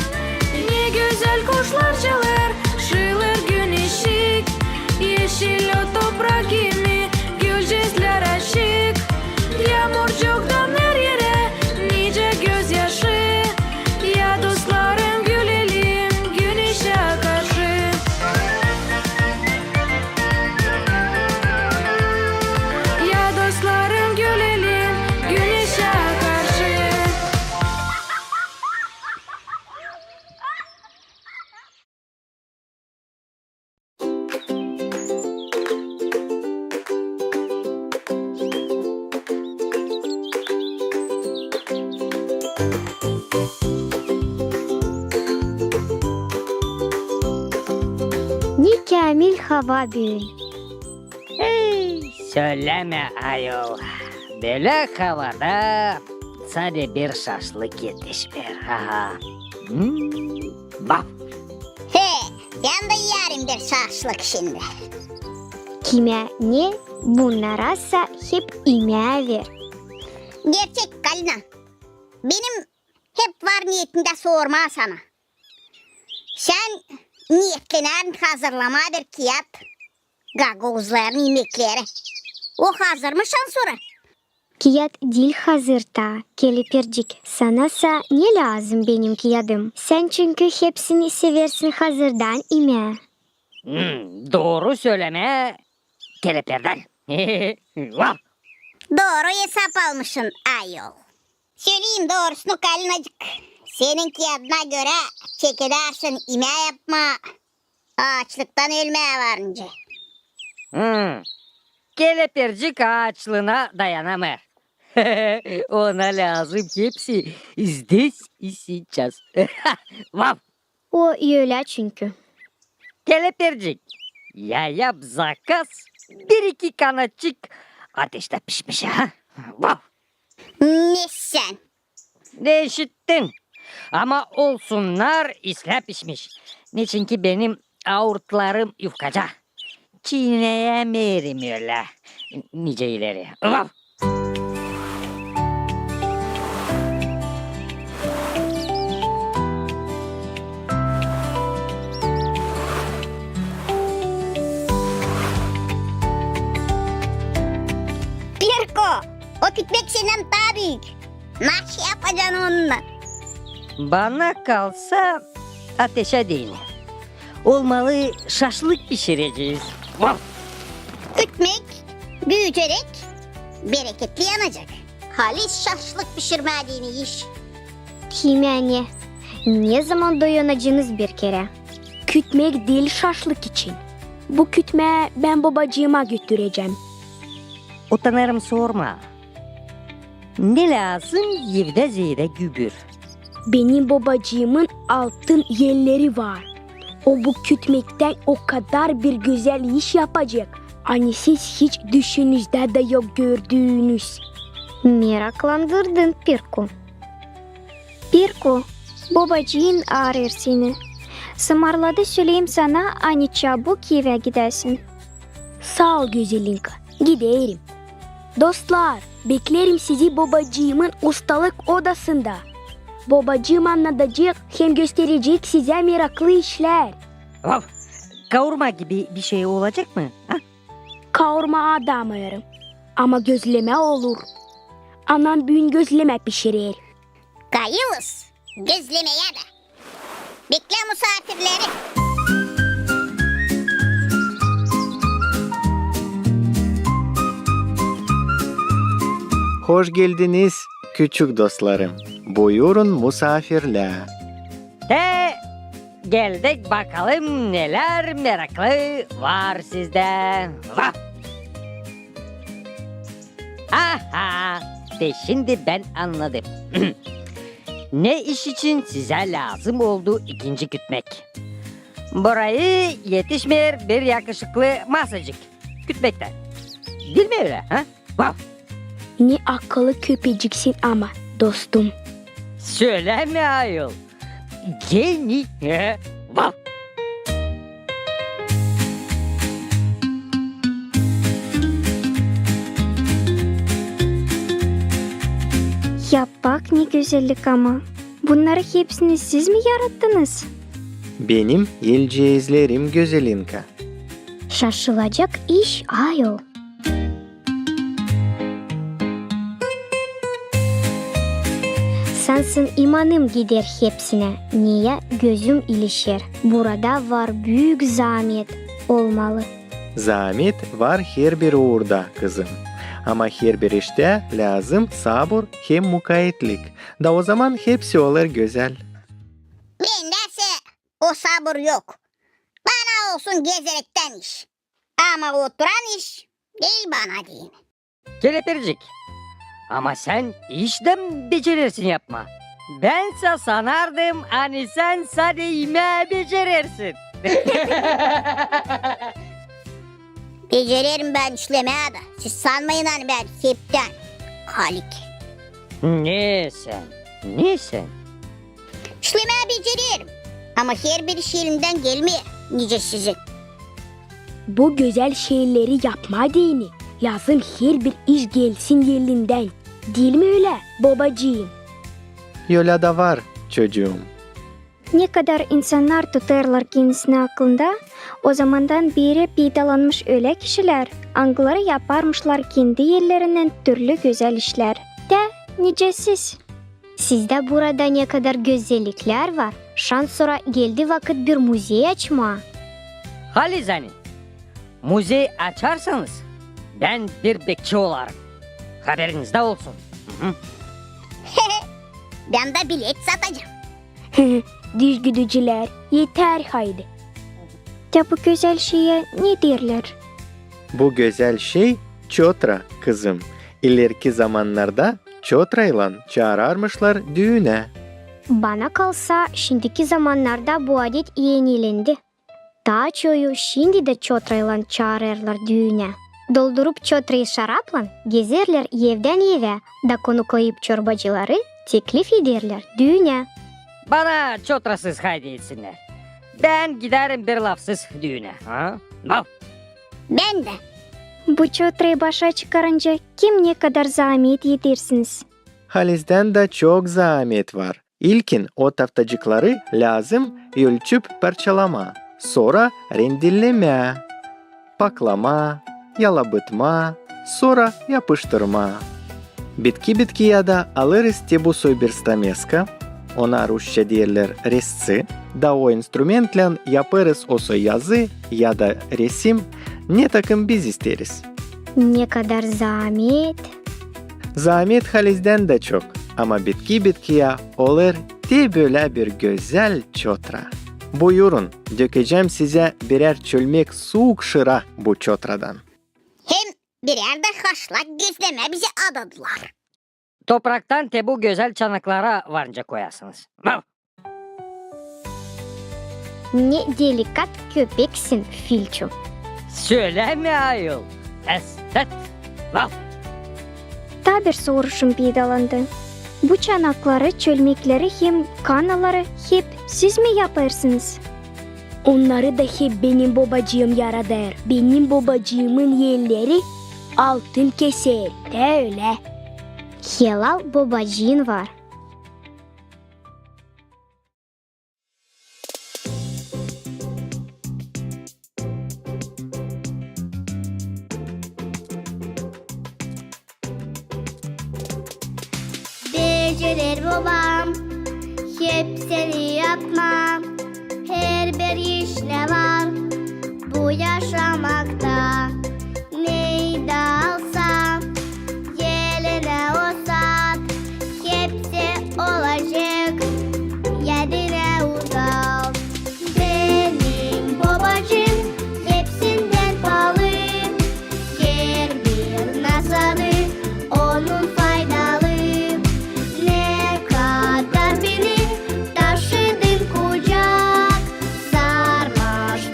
Ne gözäl kuşlar çalêr, şıılêr güneşçik. Eşil o toprak kimi, gülcezlär açık. Yaamurcuktan her erä nicä gözyaşı. Ya dostlarım, gülelim güneşä karşı. Ya dostlarım, gülelim güneşä karşı. Ne käämil hava büün. Ey, sölämä, ayol. Bölä havada sade bir şaşlık etişmeer. Aha. Hmm, bak. He, bän dä iyerim bir şaşlık şindi. Kimä ne, bunnarasa hep imää ver. Gerçek, Galina. Benim hep var neetimdä sormaa sana. Sän neetlenärin hazırlamaa bir kiyat. gagauzların imekleri. O hazırmı şansora? Kiyat diil hazır taa, Kelepircik. Sanasa ne lääzım benim kiyadım? Sän çünkü hepsini seversin hazırdan imää. Hmm, dooru sölemää, Kelepircik. Vah! Dooru esap almışın, ayol. Söleyim doorusunu, Kalinacık, senin kiyadına görä çekedärsin imää yapmaa aaçlıktan ölmää varınca. Hmm. Kelepircik aaçlıına dayanamêêr. Ona lääzım hepsi здесь и сейчас. Vaf! O ölä çünkü. Kelepircik, ya yap zakaz, bir-iki kanatçık ateştä pişmiş, ha? Vaf! Ne sän? Ne işittin? Ama olsunnar islää pişmiş. Neçinki benim aortalarım yufkaca. Çiineyämeerim ölä nicä ileri. Vaf! Pirko, o kütmek sendän taa büük. Naşey yapacan onunnan? Bana kalsa, ateşä deyni. Olmalı, şaşlık pişirecez. Vaf! Kütmek büüyüceräk, bereketli yanacek. Halis şaşlık pişirmää deyni iş. Kimä ne? Ne zaman doyanacanız bir kerä? Kütmek diil şaşlık için. Bu kütmää bän bobacııma götürecäm. Utanêrım, sorma. Ne lääzım evdä zeedä gübür. Benim bobacıımın altın elleri var. O bu kütmektän o kadar bir gözäl iş yapacek, ani siz hiç düşünüzdä dä yok gördüünüz. Meraklandırdın, Pirko. Pirko, bobacıın arêêr seni. Sımarladı söleyim sana, ani çabuk evä gidäsin. Saa ol, Gözelinka, giderim. Dostlar, beklerim sizi bobacıımın ustalık odasında. Bobacıım annadacek hem gösterecek sizä meraklı işlär. Vaf! Kaurma gibi bir şey olacek mı, ha? Kaurma adamêêrım, ama gözlemä olur. Anam büün gözlemä pişirer. Kayılız gözlemeerä dä. Beklä musaafirleri. Hoş geldiniz, küçük dostlarım. Buyurun, musaafirlär. Te geldik, bakalım, nelär meraklı var sizdä. Vah! Aha! Te şindi bän annadım. Ne iş için sizä lääzım oldu ikinci kütmek? Burayı etişmeer bir yakışıklı masacık kütmektä. Diil mi ölä, ha? Vaf! Ne akıllı köpeciksin ama, dostum. Sölämä, ayol. Geni, he? Vaf! Ya bak, ne gözellik ama. Bunnarı hepsini siz mi yarattınız? Benim elceezlerim, Gözelinka. Şaşılacak iş, ayol. Sansın imanım gider hepsinä, neyä gözüm ilişer. Burada var büük zaamet olmalı. Zaamet var herbir uurda, kızım. Ama herbir iştä lääzım sabur hem mukaetlik. Da ozaman hepsi olêr gözäl. Bendäsä o sabur yok. Bana olsun gezerektän iş. Ama oturan iş diil bana deyni. Kelepircik, ama sän iş dä becerersin yapmaa. Bän sä sanardım, ani sän sade imää becerersin. Becererim bän işlemää dä. Siz sanmayın, ani bän heptän halik. Ne sän, ne sän? İşlemää becererim. Ama herbir iş elindän gelmeer, nicä sizin. Bu gözäl şeyleri yapmaa deyni, lääzım herbir iş gelsin elindän. Diil mi ölä, bobacıım? Ölä dä var, çocuum. Ne kadar insannar tutêrlar kendisini aklında, o zamandan beeri peydalanmış ölä kişilär, angıları yaparmışlar kendi ellerinnän türlü gözäl işlär. Tä nicä siz? Sizdä burada ne kadar gözelliklär var. Şansora geldi vakıt bir muzey açmaa. Haliz ani muzey açarsanız, bän bir bekçi olarım. Haberinizdä olsun. Hı-hı. Bän dä bilet satacam. Düzgüdücülär, eter haydi. Tä bu gözäl şeye ne deerlär? Bu gözäl şey çotra, kızım. İleriki zamannarda çotraylan çaararmışlar düünä. Bana kalsa, şindiki zamannarda bu adet enilendi. Taa çoyu şindi dä çotraylan çaarêrlar düünä. Doldurup çotrayı şaraplan, gezerlär evdän evä, da konuklayıp çorbacıları, teklif ederlär düünä. Bana çotrasız haydi etsinnär. Bän gidärim bir lafsız düünä. Ha? Laf. Bän dä. Bu çotrayı başa çıkarınca kim ne kadar zaamet edersiniz? Halizdän dä çok zaamet var. İlkin o taftacıkları lääzım ölçüp parçalamaa, sora rendellemää, paklamaa, yalabıtmaa, sora yapıştırmaa. Bitki-bitkiyä dä alêrız te bu soy bir stameska, ona rusça deerlär rezci, da o instrumentlän yapêrız o soy yazı ya da resim, ne takım biz isteeriz. Ne kadar zaamet. Zaamet halizdän dä çok, ama bitki-bitkiyä olêr te bölä bir gözäl çotra. Buyurun, dökecäm sizä birär çölmek suuk şıra bu çotradan. Hem birär dä haşlak gözlemä bizä adadılar. Topraktan te bu gözäl çanaklara varınca koyasınız. Vav! Ne delikat köpeksin, Filçu. Sölämä, ayol. Estet. Vav! Taa bir soruşum peydalandı. Bu çanakları, çölmekleri hem kannaları hep siz mi yapêrsınız? Onnarı da hep benim bobacıım yaradêr. Benim bobacıımın elleri altın keser, tä ölä. Helal bobacıın var. Becerer bobam hepsini yapmaa, herbir iş ne var bu yaşamakta. Neydi alsa, elinä o saat, hepsi olacek, yadına uzal. Benim bobacıım hepsindän paalı, herbir nasadı onun faydalı. Ne kadar beni taşıdın kucak, sarmaş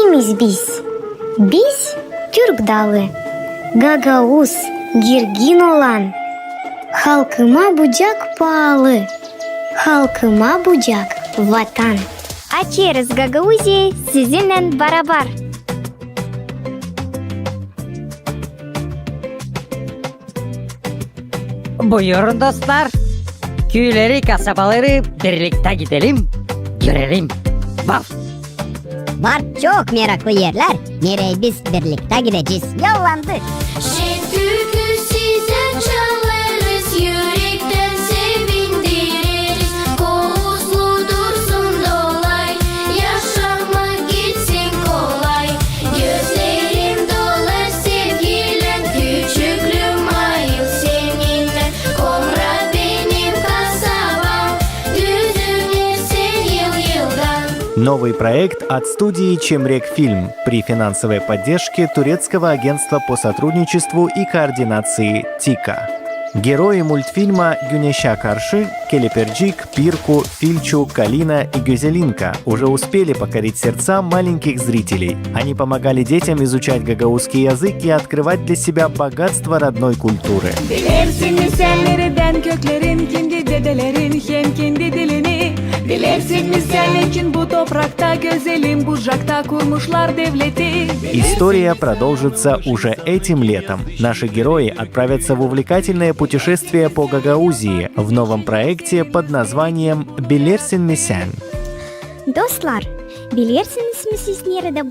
Kimiz biz? Biz türk dalı, gagauz, girgin olan. Halkıma bucak paalı, halkıma bucak vatan. Açêrız Gagauziyayı sizinnän barabar. Buyurun, dostlar. Küüleri, kasabaları birliktä gidelim, görelim. Var. Var çok meraklı erlär, nereyi biz birliktä gidecez. Yollandık. Şen türkü sizä çalêrız, ürektän sevindireriz. Kovuuzlu dursun dolay, yaşamak gitsin kolay. Gözlerim dolar sevgilän, küçüklüüm ayıl seninnän. Komra benim kasabam, düzüner sän yıl-yıldan. Новый проект от студии «Чемрек Фильм» при финансовой поддержке Турецкого агентства по сотрудничеству и координации ТИКа. Герои мультфильма «Güneşä karşı», Kelepircik, Pirku, Filçu, Kalina и Gözelinka, уже успели покорить сердца маленьких зрителей. Они помогали детям изучать гагаузский язык и открывать для себя богатство родной культуры. Bilersin mi sän neredän köklerin, kimdi dedelerin hem kimdi dilini? Bilersin mi sän neçin bu toprakta, gözelim Bucakta kurmuşlar devleti? История продолжится уже этим летом. Наши герои отправятся в увлекательное путешествие по Гагаузии в новом проекте под названием «Bilersin mi sän?». Dostlar, bilersiniz mi siz neredä